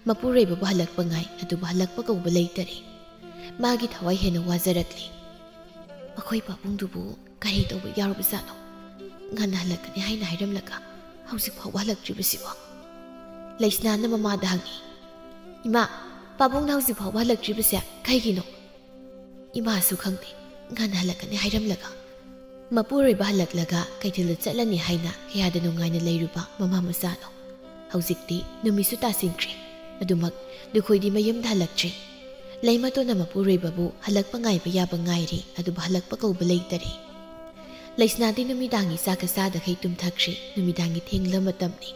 ꯃꯄꯨꯔꯣꯏꯕꯕꯨ ꯍꯜꯂꯛꯄ ꯉꯥꯏ, ꯑꯗꯨꯕꯨ ꯍꯜꯂꯛꯄ ꯀꯧꯕ ꯂꯩꯇꯔꯦ꯫ ꯃꯥꯒꯤ ꯊꯋꯥꯏ ꯍꯦꯟꯅ ꯋꯥꯖꯔꯛꯂꯤ꯫ "ꯑꯩꯈꯣꯏ ꯄꯥꯕꯨꯡꯗꯨꯕꯨ ꯀꯔꯤ ꯇꯧꯕ ꯌꯥꯎꯔꯕꯖꯥꯠꯅꯣ? ꯉꯟꯅ ꯍꯜꯂꯛꯀꯅꯤ ꯍꯥꯏꯅ ꯍꯥꯏꯔꯝꯂꯒ ꯍꯧꯖꯤꯛ ꯐꯥꯎꯕ ꯍꯜꯂꯛꯇ꯭ꯔꯤꯕꯁꯤꯕꯣ?" ꯂꯩꯁꯅꯥꯅ ꯃꯃꯥꯗ ꯍꯪꯉꯤ꯫ "ꯏꯃꯥ, ꯄꯥꯕꯨꯡꯅ ꯍꯧꯖꯤꯛ ꯐꯥꯎꯕ ꯍꯜꯂꯛꯇ꯭ꯔꯤꯕꯁꯦ ꯀꯩꯒꯤꯅꯣ?" "ꯏꯃꯥꯁꯨ ꯈꯪꯗꯦ, ꯉꯟꯅ ꯍꯜꯂꯛꯀꯅꯤ ꯍꯥꯏꯔꯝꯂꯒ꯫" ꯃꯄꯨꯔꯣꯏꯕ ꯍꯜꯂꯛꯂꯒ ꯀꯩꯊꯦꯜꯗ ꯆꯠꯂꯅꯤ ꯍꯥꯏꯅ ꯀꯌꯥꯗ ꯅꯨꯡꯉꯥꯏꯅ ꯂꯩꯔꯨꯕ ꯃꯃꯥ ꯃꯆꯥꯅꯣ꯫ ꯍꯧꯖꯤꯛꯇꯤ ꯅꯨꯃꯤꯠꯁꯨ ꯇꯥꯁꯤꯟꯈ꯭ꯔꯦ꯫ ꯑꯗꯨꯃꯛ ꯂꯨꯈꯣꯏꯗꯤ ꯃꯌꯨꯝꯗ ꯍꯜꯂꯛꯇ꯭ꯔꯤ꯫ ꯂꯩꯃꯇꯣꯟꯅ ꯃꯄꯨꯔꯣꯏꯕꯕꯨ ꯍꯜꯂꯛꯄ ꯉꯥꯏꯕ ꯌꯥꯕ ꯉꯥꯏꯔꯤ, ꯑꯗꯨꯕꯨ ꯍꯜꯂꯛꯄ ꯀꯧꯕ ꯂꯩꯇꯔꯦ꯫ ꯂꯩꯁꯅꯥꯗꯤ ꯅꯨꯃꯤꯗꯥꯡꯒꯤ ꯆꯥꯛꯀ ꯆꯥꯗꯈꯩ ꯇꯨꯝꯊꯈ꯭ꯔꯤ꯫ ꯅꯨꯃꯤꯗꯥꯡꯒꯤ ꯊꯦꯡꯂ ꯃꯇꯝꯅꯤ꯫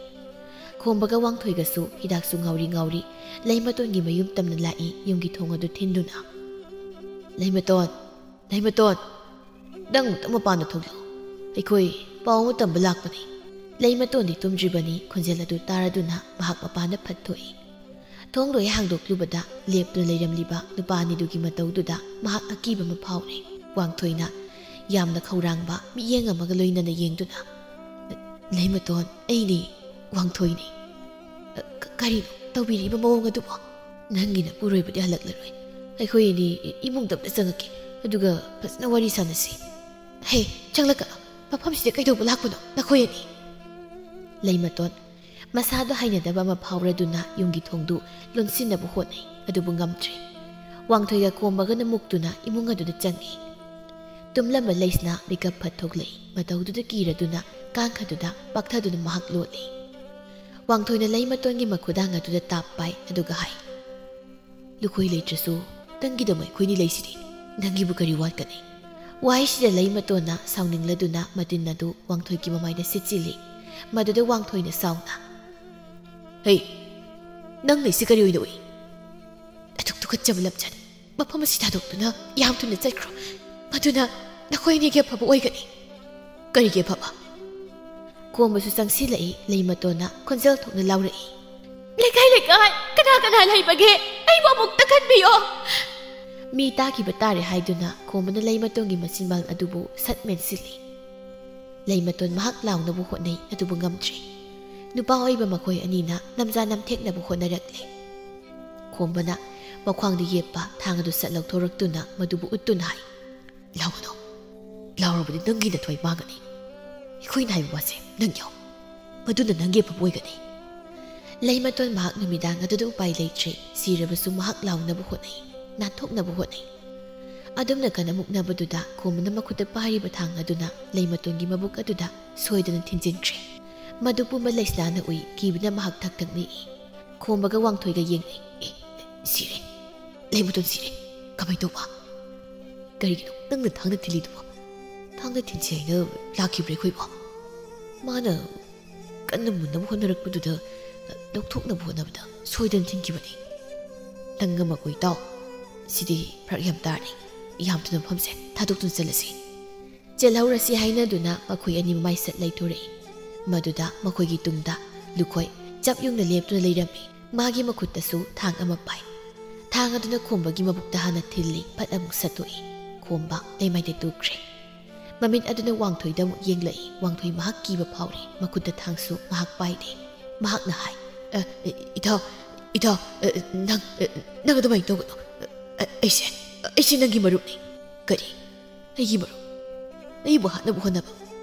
ꯈꯣꯝꯕꯒ ꯋꯥꯡꯊꯣꯏꯒꯁꯨ ꯍꯤꯗꯥꯛꯁꯨ ꯉꯥꯎꯔꯤ ꯉꯥꯎꯔꯤ ꯂꯩꯃꯇꯣꯟꯒꯤ ꯃꯌꯨꯝ ꯇꯝꯅ ꯂꯥꯛꯏ, ꯌꯨꯝꯒꯤ ꯊꯣꯡ ꯑꯗꯨ ꯊꯤꯟꯗꯨꯅ꯫ "ꯂꯩꯃꯇꯣꯟ, ꯂꯩꯃꯇꯣꯟ, ꯅꯪ ꯑꯃꯨꯛꯇ ꯃꯄꯥꯟꯗ ꯊꯣꯛꯂꯛꯎ꯫ ꯑꯩꯈꯣꯏ ꯄꯥꯎ ꯑꯃ ꯇꯝꯕ ꯂꯥꯛꯄꯅꯤ꯫" ꯂꯩꯃꯇꯣꯟꯗꯤ ꯇꯨꯝꯗ꯭ꯔꯤꯕꯅꯤ꯫ ꯈꯣꯟꯖꯦꯜ ꯑꯗꯨ ꯇꯥꯔꯗꯨꯅ ꯃꯍꯥꯛ ꯃꯄꯥꯟꯗ ꯐꯠ ꯊꯣꯛꯏ꯫ ꯊꯣꯡ ꯂꯣꯏ ꯍꯥꯡꯗꯣꯛꯂꯨꯕꯗ ꯂꯦꯞꯇꯨꯅ ꯂꯩꯔꯝꯂꯤꯕ ꯅꯨꯄꯥ ꯑꯅꯤꯗꯨꯒꯤ ꯃꯇꯧꯗꯨꯗ ꯃꯍꯥꯛ ꯑꯀꯤꯕ ꯑꯃ ꯐꯥꯎꯔꯦ꯫ ꯋꯥꯡꯊꯣꯏꯅ ꯌꯥꯝꯅ ꯈꯧꯔꯥꯡꯕ ꯃꯤꯠꯌꯦꯡ ꯑꯃꯒ ꯂꯣꯏꯅꯅ ꯌꯦꯡꯗꯨꯅ, "ꯂꯩꯃꯇꯣꯟ, ꯑꯩꯅꯤ, ꯋꯥꯡꯊꯣꯏꯅꯤ꯫" "ꯀ-, ꯀꯔꯤꯅꯣ ꯇꯧꯕꯤꯔꯤꯕ ꯃꯑꯣꯡ ꯑꯗꯨꯕꯣ? ꯅꯪꯒꯤ ꯅꯄꯨꯔꯣꯏꯕꯗꯤ ꯍꯜꯂꯛꯂꯔꯣꯏ꯫ ꯑꯩꯈꯣꯏ ꯑꯅꯤ ꯏꯃꯨꯡꯗ ꯑꯝꯇ ꯆꯪꯉꯛꯀꯦ, ꯑꯗꯨꯒ ꯐꯖꯅ ꯋꯥꯔꯤ ꯁꯥꯟꯅꯁꯤ꯫ ꯍꯦ, ꯆꯪꯂꯛꯀꯅꯨ꯫ ꯃꯐꯝꯁꯤꯗ ꯀꯩꯗꯧꯕ ꯂꯥꯛꯄꯅꯣ ꯅꯈꯣꯏ ꯑꯅꯤ?" ꯂꯩꯃꯇꯣꯟ ꯃꯁꯥꯗ ꯍꯩꯅꯗꯕ ꯑꯃ ꯐꯥꯎꯔꯗꯨꯅ ꯌꯨꯝꯒꯤ ꯊꯣꯡꯗꯨ ꯂꯣꯟꯁꯤꯟꯅꯕ ꯍꯣꯠꯅꯩ, ꯑꯗꯨꯕꯨ ꯉꯝꯗ꯭ꯔꯦ꯫ ꯋꯥꯡꯊꯣꯏꯒ ꯈꯣꯝꯕꯒꯅ ꯃꯨꯛꯇꯨꯅ ꯏꯃꯨꯡ ꯑꯗꯨꯗ ꯆꯪꯉꯤ꯫ ꯇꯨꯝꯂꯝꯕ ꯂꯩꯁꯅꯥ ꯃꯤꯀꯞ ꯐꯠ ꯊꯣꯛꯂꯛꯏ꯫ ꯃꯇꯧꯗꯨꯗ ꯀꯤꯔꯗꯨꯅ ꯀꯥꯡꯈꯗꯨꯗ ꯄꯥꯛꯊꯗꯨꯅ ꯃꯍꯥꯛ ꯂꯣꯠꯂꯤ꯫ ꯋꯥꯡꯊꯣꯏꯅ ꯂꯩꯃꯇꯣꯟꯒꯤ ꯃꯈꯨꯗꯥꯡ ꯑꯗꯨꯗ ꯇꯥꯞ ꯄꯥꯏ, ꯑꯗꯨꯒ ꯍꯥꯏ, "ꯂꯨꯈꯣꯏ ꯂꯩꯇ꯭ꯔꯁꯨ ꯅꯪꯒꯤꯗꯃꯛ ꯑꯩꯈꯣꯏꯅꯤ ꯂꯩꯁꯤꯗꯤ꯫ ꯅꯪꯒꯤꯕꯨ ꯀꯔꯤ ꯋꯥꯠꯀꯅꯤ?" ꯋꯥꯍꯩꯁꯤꯗ ꯂꯩꯃꯇꯣꯟꯅ ꯁꯥꯎꯅꯤꯡꯂꯗꯨꯅ ꯃꯇꯤꯟ ꯑꯗꯨ ꯋꯥꯡꯊꯣꯏꯒꯤ ꯃꯃꯥꯏꯗ ꯁꯤꯠꯆꯤꯜꯂꯤ꯫ ꯃꯗꯨꯗ ꯋꯥꯡꯊꯣꯏꯅ ꯁꯥꯎꯅ, "ꯍꯩ, ꯅꯪ ꯂꯩꯁꯤ ꯀꯔꯤ ꯑꯣꯏꯅ ꯎꯏ? ꯑꯗꯨꯛ ꯇꯨꯀꯠꯆꯕ ꯂꯝꯆꯠ! ꯃꯐꯝ ꯑꯁꯤ ꯊꯥꯗꯣꯛꯇꯨꯅ ꯌꯥꯝ ꯊꯨꯅ ꯆꯠꯈ꯭ꯔꯣ꯫ ꯃꯗꯨꯅ ꯅꯈꯣꯏ ꯑꯅꯤꯒꯤ ꯑꯐꯕ ꯑꯣꯏꯒꯅꯤ꯫" "ꯀꯔꯤꯒꯤ ꯑꯐꯕ?" ꯈꯣꯝꯕꯁꯨ ꯆꯪꯁꯤꯜꯂꯛꯏ꯫ ꯂꯩꯃꯇꯣꯟꯅ ꯈꯣꯟꯖꯦꯜ ꯊꯣꯛꯅ ꯂꯥꯎꯔꯛꯏ, "ꯂꯩꯀꯥꯏ ꯂꯩꯀꯥꯏ ꯀꯅꯥ ꯀꯅꯥ ꯂꯩꯕꯒꯦ? ꯑꯩꯕꯨ ꯑꯃꯨꯛꯇ ꯀꯟꯕꯤꯌꯣ!" ꯃꯤ ꯇꯥꯈꯤꯕ ꯇꯥꯔꯦ ꯍꯥꯏꯗꯨꯅ ꯈꯣꯝꯕꯅ ꯂꯩꯃꯇꯣꯟꯒꯤ ꯃꯆꯤꯟꯕꯥꯜ ꯑꯗꯨꯕꯨ ꯁꯠ ꯃꯦꯟꯁꯤꯜꯂꯤ꯫ ꯂꯩꯃꯇꯣꯟ ꯃꯍꯥꯛ ꯂꯥꯎꯅꯕ ꯍꯣꯠꯅꯩ, ꯑꯗꯨꯕꯨ ꯉꯝꯗ꯭ꯔꯦ꯫ ꯅꯨꯄꯥ ꯑꯣꯏꯕ ꯃꯈꯣꯏ ꯑꯅꯤꯅ ꯅꯝꯖꯥ ꯅꯝꯊꯦꯛꯅꯕ ꯍꯣꯠꯅꯔꯛꯂꯦ꯫ ꯈꯣꯝꯕꯅ ꯃꯈ꯭ꯋꯥꯡꯗ ꯌꯦꯞꯄ ꯊꯥꯡ ꯑꯗꯨ ꯁꯠ ꯂꯧꯊꯣꯔꯛꯇꯨꯅ ꯃꯗꯨꯕꯨ ꯎꯠꯇꯨꯅ ꯍꯥꯏ, "ꯂꯥꯎꯒꯅꯨ꯫ ꯂꯥꯎꯔꯕꯗꯤ ꯅꯪꯒꯤ ꯅꯊ꯭ꯋꯥꯏ ꯃꯥꯡꯒꯅꯤ꯫ ꯑꯩꯈꯣꯏꯅ ꯍꯥꯏꯕ ꯋꯥꯁꯦ ꯅꯪ ꯌꯥꯎ꯫ ꯃꯗꯨꯅ ꯅꯪꯒꯤ ꯑꯐꯕ ꯑꯣꯏꯒꯅꯤ꯫" ꯂꯩꯃꯇꯣꯟ ꯃꯍꯥꯛ ꯅꯨꯃꯤꯗꯥꯡ ꯑꯗꯨꯗ ꯎꯄꯥꯏ ꯂꯩꯇ꯭ꯔꯦ꯫ ꯁꯤꯔꯕꯁꯨ ꯃꯍꯥꯛ ꯂꯥꯎꯅꯕ ꯍꯣꯠꯅꯩ, ꯅꯥꯟꯊꯣꯛꯅꯕ ꯍꯣꯠꯅꯩ꯫ ꯑꯗꯨꯝꯅ ꯀꯟꯅ ꯃꯨꯛꯅꯕꯗꯨꯗ ꯈꯣꯝꯕꯅ ꯃꯈꯨꯠꯇ ꯄꯥꯏꯔꯤꯕ ꯊꯥꯡ ꯑꯗꯨꯅ ꯂꯩꯃꯇꯣꯟꯒꯤ ꯃꯕꯨꯛ ꯑꯗꯨꯗ ꯁꯣꯏꯗꯅ ꯊꯤꯟꯖꯤꯟꯈ꯭ꯔꯦ꯫ ꯃꯗꯨ ꯄꯨꯝꯕ ꯂꯩꯁꯅꯥꯅ ꯎꯏ꯫ ꯀꯤꯕꯅ ꯃꯍꯥꯛ ꯊꯛ ꯊꯛ ꯅꯤꯛꯏ꯫ ꯈꯣꯝꯕꯒ ꯋꯥꯡꯊꯣꯏꯒ ꯌꯦꯡꯅꯩ꯫ "ꯑꯦ, ꯁꯤꯔꯦ꯫ ꯂꯩꯃꯇꯣꯟ ꯁꯤꯔꯦ꯫ ꯀꯃꯥꯏ ꯇꯧꯕ? ꯀꯔꯤꯒꯤꯅꯣ ꯅꯪꯅ ꯊꯥꯡꯅ ꯊꯤꯜꯂꯤꯗꯨꯕꯣ? ꯊꯥꯡꯅ ꯊꯤꯟꯁꯤ ꯍꯥꯏꯅ ꯂꯥꯛꯈꯤꯕ꯭ꯔꯥ ꯑꯩꯈꯣꯏꯕꯣ? ꯃꯥꯅ ꯀꯟꯅ ꯃꯨꯟꯅꯕ ꯍꯣꯠꯅꯔꯛꯄꯗꯨꯗ ꯂꯧꯊꯣꯛꯅꯕ ꯍꯣꯠꯅꯕꯗ ꯁꯣꯏꯗꯅ ꯊꯤꯟꯈꯤꯕꯅꯤ꯫ ꯅꯪ ꯑꯃ ꯀꯣꯏ ꯇꯥꯎ꯫ ꯁꯤꯗꯤ ꯐꯔꯛ ꯌꯥꯝ ꯇꯥꯔꯅꯤ꯫ ꯌꯥꯝ ꯊꯨꯅ ꯃꯐꯝꯁꯦ ꯊꯥꯗꯣꯛꯇꯨꯅ ꯆꯠꯂꯁꯤ꯫" ꯆꯦꯜꯍꯧꯔꯁꯤ ꯍꯥꯏꯅꯗꯨꯅ ꯃꯈꯣꯏ ꯑꯅꯤ ꯃꯃꯥꯏꯁꯠ ꯂꯩꯊꯣꯔꯛꯏ꯫ ꯃꯗꯨꯗ ꯃꯈꯣꯏꯒꯤ ꯇꯨꯡꯗ ꯂꯨꯈꯣꯏ ꯆꯞ ꯌꯨꯡꯅ ꯂꯦꯞꯇꯨꯅ ꯂꯩꯔꯝꯃꯤ꯫ ꯃꯥꯒꯤ ꯃꯈꯨꯠꯇꯁꯨ ꯊꯥꯡ ꯑꯃ ꯄꯥꯏ꯫ ꯊꯥꯡ ꯑꯗꯨꯅ ꯈꯣꯝꯕꯒꯤ ꯃꯕꯨꯛꯇ ꯍꯥꯟꯅ ꯊꯤꯜꯂꯤ, ꯐꯠ ꯑꯃꯨꯛ ꯁꯠꯇꯣꯛꯏ꯫ ꯈꯣꯝꯕ ꯂꯩꯃꯥꯏꯗ ꯇꯨꯈ꯭ꯔꯦ꯫ ꯃꯃꯤꯠ ꯑꯗꯨꯅ ꯋꯥꯡꯊꯣꯏꯗ ꯑꯃꯨꯛ ꯌꯦꯡꯂꯛꯏ꯫ ꯋꯥꯡꯊꯣꯏ ꯃꯍꯥꯛ ꯀꯤꯕ ꯐꯥꯎꯔꯦ꯫ ꯃꯈꯨꯠꯇ ꯊꯥꯡꯁꯨ ꯉꯥꯏꯍꯥꯛ ꯄꯥꯏꯔꯦ꯫ ꯃꯍꯥꯛꯅ ꯍꯥꯏ, "ꯑ, ꯏ-, ꯏꯇꯥꯎ, ꯏꯇꯥꯎ, ꯑ, ꯅꯪ, ꯑ, ꯅꯪ ꯑꯗꯨꯃꯥꯏꯅ ꯇꯧꯒꯅꯨ꯫ ꯑ, ꯑꯩꯁꯦ, ꯑꯩꯁꯦ ꯅꯪꯒꯤ ꯃꯔꯨꯞꯅꯤ꯫" "ꯀꯔꯤ? ꯑꯩꯒꯤ ꯃꯔꯨꯞ? ꯑꯩꯕꯨ ꯍꯥꯠꯅꯕ ꯍꯣꯠꯅꯕ?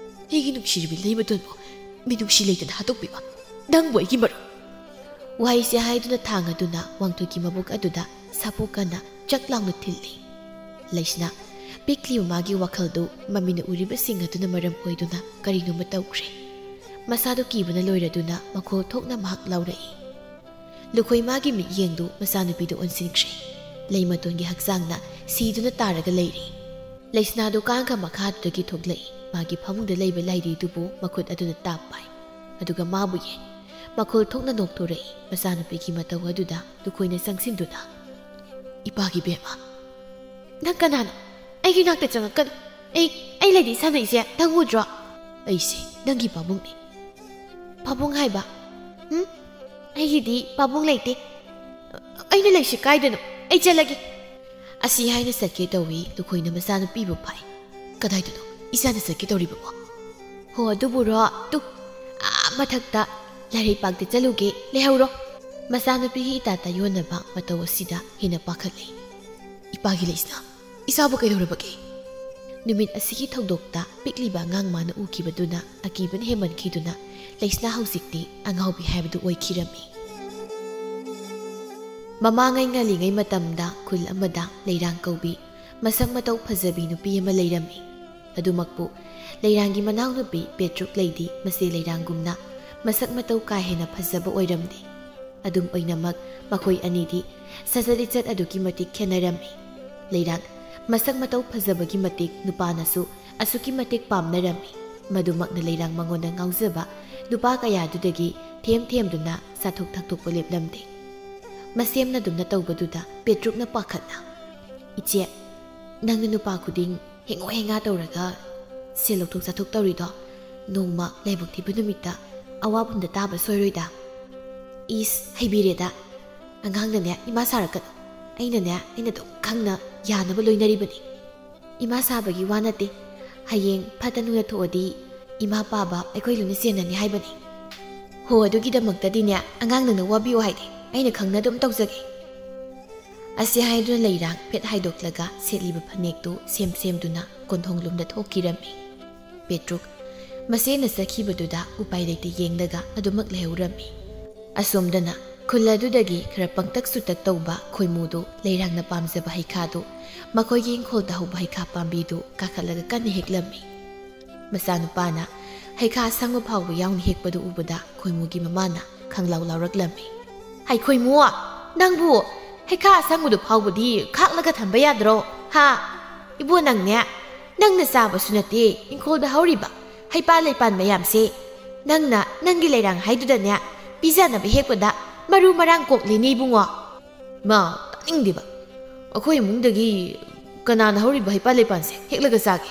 ꯑꯩꯒꯤ ꯅꯨꯡꯁꯤꯔꯕꯤ ꯂꯩꯃꯇꯣꯟꯕꯨ ꯃꯤꯅꯨꯡꯁꯤ ꯂꯩꯇꯅ ꯍꯥꯠꯇꯣꯛꯄꯤꯕ? ꯅꯪꯕꯨ ꯑꯩꯒꯤ ꯃꯔꯨꯞ?" ꯋꯥꯍꯩꯁꯦ ꯍꯥꯏꯗꯨꯅ ꯊꯥꯡ ꯑꯗꯨꯅ ꯋꯥꯡꯊꯣꯏꯒꯤ ꯃꯕꯨꯛ ꯑꯗꯨꯗ ꯁꯥꯄꯣꯛ ꯀꯟꯅ ꯆꯛ ꯂꯥꯎꯅ ꯊꯤꯜꯂꯤ꯫ ꯂꯩꯁꯅꯥ ꯄꯤꯛꯂꯤꯕ ꯃꯥꯒꯤ ꯋꯥꯈꯜꯗꯨ ꯃꯃꯤꯅ ꯎꯔꯤꯕꯁꯤꯡ ꯑꯗꯨꯅ ꯃꯔꯝ ꯑꯣꯏꯗꯨꯅ ꯀꯔꯤꯅꯣꯃ ꯇꯧꯈ꯭ꯔꯦ꯫ ꯃꯁꯥꯗꯨ ꯀꯤꯕꯅ ꯂꯣꯏꯔꯗꯨꯅ ꯃꯈꯣꯜ ꯊꯣꯛꯅ ꯃꯍꯥꯛ ꯂꯥꯎꯔꯛꯏ꯫ ꯂꯨꯈꯣꯏ ꯃꯥꯒꯤ ꯃꯤꯠꯌꯦꯡꯗꯨ ꯃꯆꯥꯅꯨꯄꯤꯗ ꯑꯣꯟꯁꯤꯟꯈ꯭ꯔꯦ꯫ ꯂꯩꯃꯇꯣꯟꯒꯤ ꯍꯛꯆꯥꯡꯅ ꯁꯤꯗꯨꯅ ꯇꯥꯔꯒ ꯂꯩꯔꯤ꯫ ꯂꯩꯁꯅꯥꯗꯨ ꯀꯥꯡꯒ ꯃꯈꯥꯗꯨꯗꯒꯤ ꯊꯣꯛꯂꯛꯏ꯫ ꯃꯥꯒꯤ ꯐꯃꯨꯡꯗ ꯂꯩꯕ ꯂꯥꯏꯙꯤꯗꯨꯕꯨ ꯃꯈꯨꯠ ꯑꯗꯨꯅ ꯇꯥꯞ ꯄꯥꯏ꯫ ꯑꯗꯨꯒ ꯃꯥꯕꯨ ꯌꯦꯡ꯫ ꯃꯈꯣꯜ ꯊꯣꯛꯅ ꯅꯣꯛꯊꯣꯔꯛꯏ꯫ ꯃꯆꯥꯅꯨꯄꯤꯒꯤ ꯃꯇꯧ ꯑꯗꯨꯗ ꯂꯨꯈꯣꯏꯅ ꯆꯪꯁꯤꯟꯗꯨꯅ, "ꯏꯄꯥꯒꯤ ꯕꯦꯝꯃ!" "ꯅꯪ ꯀꯅꯥꯅꯣ? ꯑꯩꯒꯤ ꯅꯥꯛꯇ ꯆꯪꯉꯛꯀꯅꯨ꯫ ꯑꯩ, ꯑꯩ ꯂꯩꯗꯤ ꯁꯥꯟꯅꯩꯁꯦ ꯅꯪ ꯎꯗ꯭ꯔꯣ?" "ꯑꯩꯁꯦ ꯅꯪꯒꯤ ꯄꯥꯕꯨꯡꯅꯤ꯫" "ꯄꯥꯕꯨꯡ ꯍꯥꯏꯕ? ꯎꯝ? ꯑꯩꯒꯤꯗꯤ ꯄꯥꯕꯨꯡ ꯂꯩꯇꯦ꯫ ꯑꯩꯅ ꯂꯩꯁꯤ ꯀꯥꯏꯗꯅꯣ? ꯑꯩ ꯆꯠꯂꯒꯦ꯫" ꯑꯁꯤ ꯍꯥꯏꯅ ꯆꯠꯀꯦ ꯇꯧꯏ꯫ ꯂꯨꯈꯣꯏꯅ ꯃꯆꯥꯅꯨꯄꯤꯕꯨ ꯐꯥꯏ꯫ "ꯀꯗꯥꯏꯗꯅꯣ ꯏꯆꯥꯅ ꯆꯠꯀꯦ ꯇꯧꯔꯤꯕꯕꯣ?" "ꯍꯣ, ꯑꯗꯨꯕꯨꯔꯣ? ꯇꯨ, ꯑꯥ ꯃꯊꯛꯇ ꯂꯥꯏꯔꯩꯄꯥꯛꯇ ꯆꯠꯂꯨꯒꯦ, ꯂꯩꯍꯧꯔꯣ꯫" ꯃꯆꯥꯅꯨꯄꯤꯒꯤ ꯏꯇꯥ ꯇꯥꯏꯌꯣꯟꯅꯕ ꯃꯇꯧ ꯑꯁꯤꯗ ꯍꯦꯟꯅ ꯄꯥꯈꯠꯂꯦ꯫ "ꯏꯄꯥꯒꯤ ꯂꯩꯁꯅꯥ, ꯏꯆꯥꯕꯨ ꯀꯩꯗꯧꯔꯕꯒꯦ?" ꯅꯨꯃꯤꯠ ꯑꯁꯤꯒꯤ ꯊꯧꯗꯣꯛꯇ ꯄꯤꯛꯂꯤꯕ ꯑꯉꯥꯡ ꯃꯥꯅ ꯎꯈꯤꯕꯗꯨꯅ ꯑꯀꯤꯕꯅ ꯍꯦꯟꯃꯟꯈꯤꯗꯨꯅ ꯂꯩꯁꯅꯥ ꯍꯧꯖꯤꯛꯇꯤ ꯑꯉꯥꯎꯕꯤ ꯍꯥꯏꯕꯗꯨ ꯑꯣꯏꯈꯤꯔꯝꯃꯤ꯫ ꯃꯃꯥꯡꯉꯩ ꯉꯜꯂꯤꯉꯩ ꯃꯇꯝꯗ ꯈꯨꯜ ꯑꯃꯗ ꯂꯩꯔꯥꯡ ꯀꯧꯕꯤ ꯃꯁꯛ ꯃꯇꯧ ꯐꯖꯕꯤ ꯅꯨꯄꯤ ꯑꯃ ꯂꯩꯔꯝꯃꯤ꯫ ꯑꯗꯨꯃꯛꯄꯨ ꯂꯩꯔꯥꯡꯒꯤ ꯃꯅꯥꯎꯅꯨꯄꯤ ꯄꯦꯇ꯭ꯔꯨꯛ ꯂꯩꯗꯤ ꯃꯆꯦ ꯂꯩꯔꯥꯡꯒꯨꯝꯅ ꯃꯁꯛ ꯃꯇꯧ ꯀꯥ ꯍꯦꯟꯅ ꯐꯖꯕ ꯑꯣꯏꯔꯝꯗꯦ꯫ ꯑꯗꯨꯝ ꯑꯣꯏꯅꯃꯛ ꯃꯈꯣꯏ ꯑꯅꯤꯗꯤ ꯁꯖꯠ ꯂꯤꯆꯠ ꯑꯗꯨꯛꯀꯤ ꯃꯇꯤꯛ ꯈꯦꯠꯅꯔꯝꯃꯤ꯫ ꯂꯩꯔꯥꯡ ꯃꯁꯛ ꯃꯇꯧ ꯐꯖꯕꯒꯤ ꯃꯇꯤꯛ ꯅꯨꯄꯥꯅꯁꯨ ꯑꯁꯨꯛꯀꯤ ꯃꯇꯤꯛ ꯄꯥꯝꯅꯔꯝꯃꯤ꯫ ꯃꯗꯨꯃꯛꯅ ꯂꯩꯔꯥꯡ ꯃꯉꯣꯟꯗ ꯉꯥꯎꯖꯕ ꯅꯨꯄꯥ ꯀꯌꯥꯗꯨꯗꯒꯤ ꯊꯦꯝ ꯊꯦꯝꯗꯨꯅ ꯆꯥꯊꯣꯛ ꯊꯛꯇꯣꯛꯄ ꯂꯦꯞꯂꯝꯗꯦ꯫ ꯃꯁꯦꯝꯅꯗꯨꯅ ꯇꯧꯕꯗꯨꯗ ꯄꯦꯇ꯭ꯔꯨꯛꯅ ꯄꯥꯈꯠꯅ, "ꯏꯆꯦ, ꯅꯪꯅ ꯅꯨꯄꯥ ꯈꯨꯗꯤꯡ ꯍꯦꯡꯉꯣ ꯍꯦꯡꯉꯥ ꯇꯧꯔꯒ ꯁꯦꯜ ꯂꯧꯊꯣꯛ ꯆꯥꯊꯣꯛ ꯇꯧꯔꯤꯗꯣ ꯅꯣꯡꯃ ꯂꯥꯏꯕꯛ ꯊꯤꯕ ꯅꯨꯃꯤꯠꯇ ꯑꯋꯥꯐꯝꯗ ꯇꯥꯕ ꯁꯣꯏꯔꯣꯏꯗ?" "ꯏꯁ, ꯍꯩꯕꯤꯔꯦꯗ꯫ ꯑꯉꯥꯡꯅꯅꯦ ꯏꯃꯥ ꯁꯥꯔꯛꯀꯅꯨ꯫ ꯑꯩꯅꯅꯦ, ꯑꯩꯅ ꯑꯗꯨꯝ ꯈꯪꯅ ꯌꯥꯅꯕ ꯂꯣꯏꯅꯔꯤꯕꯅꯤ꯫ ꯏꯃꯥ ꯁꯥꯕꯒꯤ ꯋꯥ ꯅꯠꯇꯦ꯫ ꯍꯌꯦꯡ ꯐꯠꯇ ꯅꯨꯡꯗ ꯊꯣꯛꯑꯗꯤ ꯏꯃꯥ ꯄꯥꯕ ꯑꯩꯈꯣꯏ ꯂꯣꯏꯅ ꯆꯦꯟꯅꯅꯤ ꯍꯥꯏꯕꯅꯤ꯫" ꯍꯣ, ꯑꯗꯨꯒꯤꯗꯃꯛꯇꯗꯤꯅꯦ, ꯑꯉꯥꯡ ꯅꯪꯅ ꯋꯥꯕꯤꯌꯨ ꯍꯥꯏꯗꯦ, ꯑꯩꯅ ꯈꯪꯅ ꯑꯗꯨꯝ ꯇꯧꯖꯒꯦ꯫ ꯑꯁꯤ ꯍꯥꯏꯗꯨꯅ ꯂꯩꯔꯥꯡ ꯐꯦꯠ ꯍꯥꯏꯗꯣꯛꯂꯒ ꯁꯦꯠꯂꯤꯕ ꯐꯅꯦꯛꯇꯨ ꯁꯦꯝ ꯁꯦꯝꯗꯨꯅ ꯀꯣꯟꯊꯣꯡꯂꯣꯝꯗ ꯊꯣꯛꯈꯤꯔꯝꯃꯤ꯫ ꯄꯦꯇ꯭ꯔꯨꯛ ꯃꯁꯦꯅ ꯆꯠꯈꯤꯕꯗꯨꯗ ꯎꯄꯥꯏ ꯂꯩꯇ ꯌꯦꯡꯂꯒ ꯑꯗꯨꯃꯛ ꯂꯩꯍꯧꯔꯝꯃꯤ꯫ ꯑꯁꯣꯝꯗꯅ ꯈꯨꯜ ꯑꯗꯨꯗꯒꯤ ꯈꯔ ꯄꯪꯇꯛ ꯁꯨꯇꯛ ꯇꯧꯕ ꯈꯣꯏꯃꯨꯗꯨ ꯂꯩꯔꯥꯡꯅ ꯄꯥꯝꯖꯕ ꯍꯩꯈꯥꯗꯨ, ꯃꯈꯣꯏꯒꯤ ꯏꯪꯈꯣꯜꯗ ꯍꯧꯕ ꯍꯩꯈꯥ ꯄꯥꯝꯕꯤꯗꯨ ꯀꯥꯈꯠꯂꯒ ꯀꯟꯅ ꯍꯦꯛꯂꯝꯃꯤ꯫ ꯃꯆꯥꯅꯨꯄꯥꯅ ꯍꯩꯈꯥ ꯑꯁꯪꯕ ꯐꯥꯎꯕ ꯌꯥꯎꯅ ꯍꯦꯛꯄꯗꯨ ꯎꯕꯗ ꯈꯣꯏꯃꯨꯒꯤ ꯃꯃꯥꯅ ꯈꯪꯂꯥꯎ ꯂꯥꯎꯔꯛꯂꯝꯃꯤ꯫ "ꯍꯩ ꯈꯣꯏꯃꯨ, ꯅꯪꯕꯨ ꯍꯩꯈꯥ ꯑꯁꯪꯕꯗꯨ ꯐꯥꯎꯕꯗꯤ ꯈꯥꯛꯂꯒ ꯊꯝꯕ ꯌꯥꯗ꯭ꯔꯣ? ꯍꯥ? ꯏꯕꯣ, ꯅꯪꯅꯦ, ꯅꯪꯅ ꯆꯥꯕꯁꯨ ꯅꯠꯇꯦ, ꯏꯪꯈꯣꯜꯗ ꯍꯧꯔꯤꯕ ꯍꯩꯄꯥꯜ ꯂꯩꯄꯥꯟ ꯃꯌꯥꯝꯁꯦ ꯅꯪꯅ ꯅꯪꯒꯤ ꯂꯩꯔꯥꯡ ꯍꯥꯏꯗꯨꯗꯅꯦ ꯄꯤꯖꯅꯕ ꯍꯦꯛꯄꯗ ꯃꯔꯨ ꯃꯔꯥꯡ ꯀꯣꯛꯂꯤꯅꯦ ꯏꯕꯨꯡꯉꯣ꯫" "ꯃꯥ, ꯇꯥꯅꯤꯡꯗꯦꯕ꯫ ꯑꯩꯈꯣꯏ ꯏꯃꯨꯡꯗꯒꯤ ꯀꯅꯥꯅ ꯍꯧꯔꯤꯕ ꯍꯩꯄꯥꯜ ꯂꯩꯄꯥꯜꯁꯦ ꯍꯦꯛꯂꯒ ꯆꯥꯒꯦ?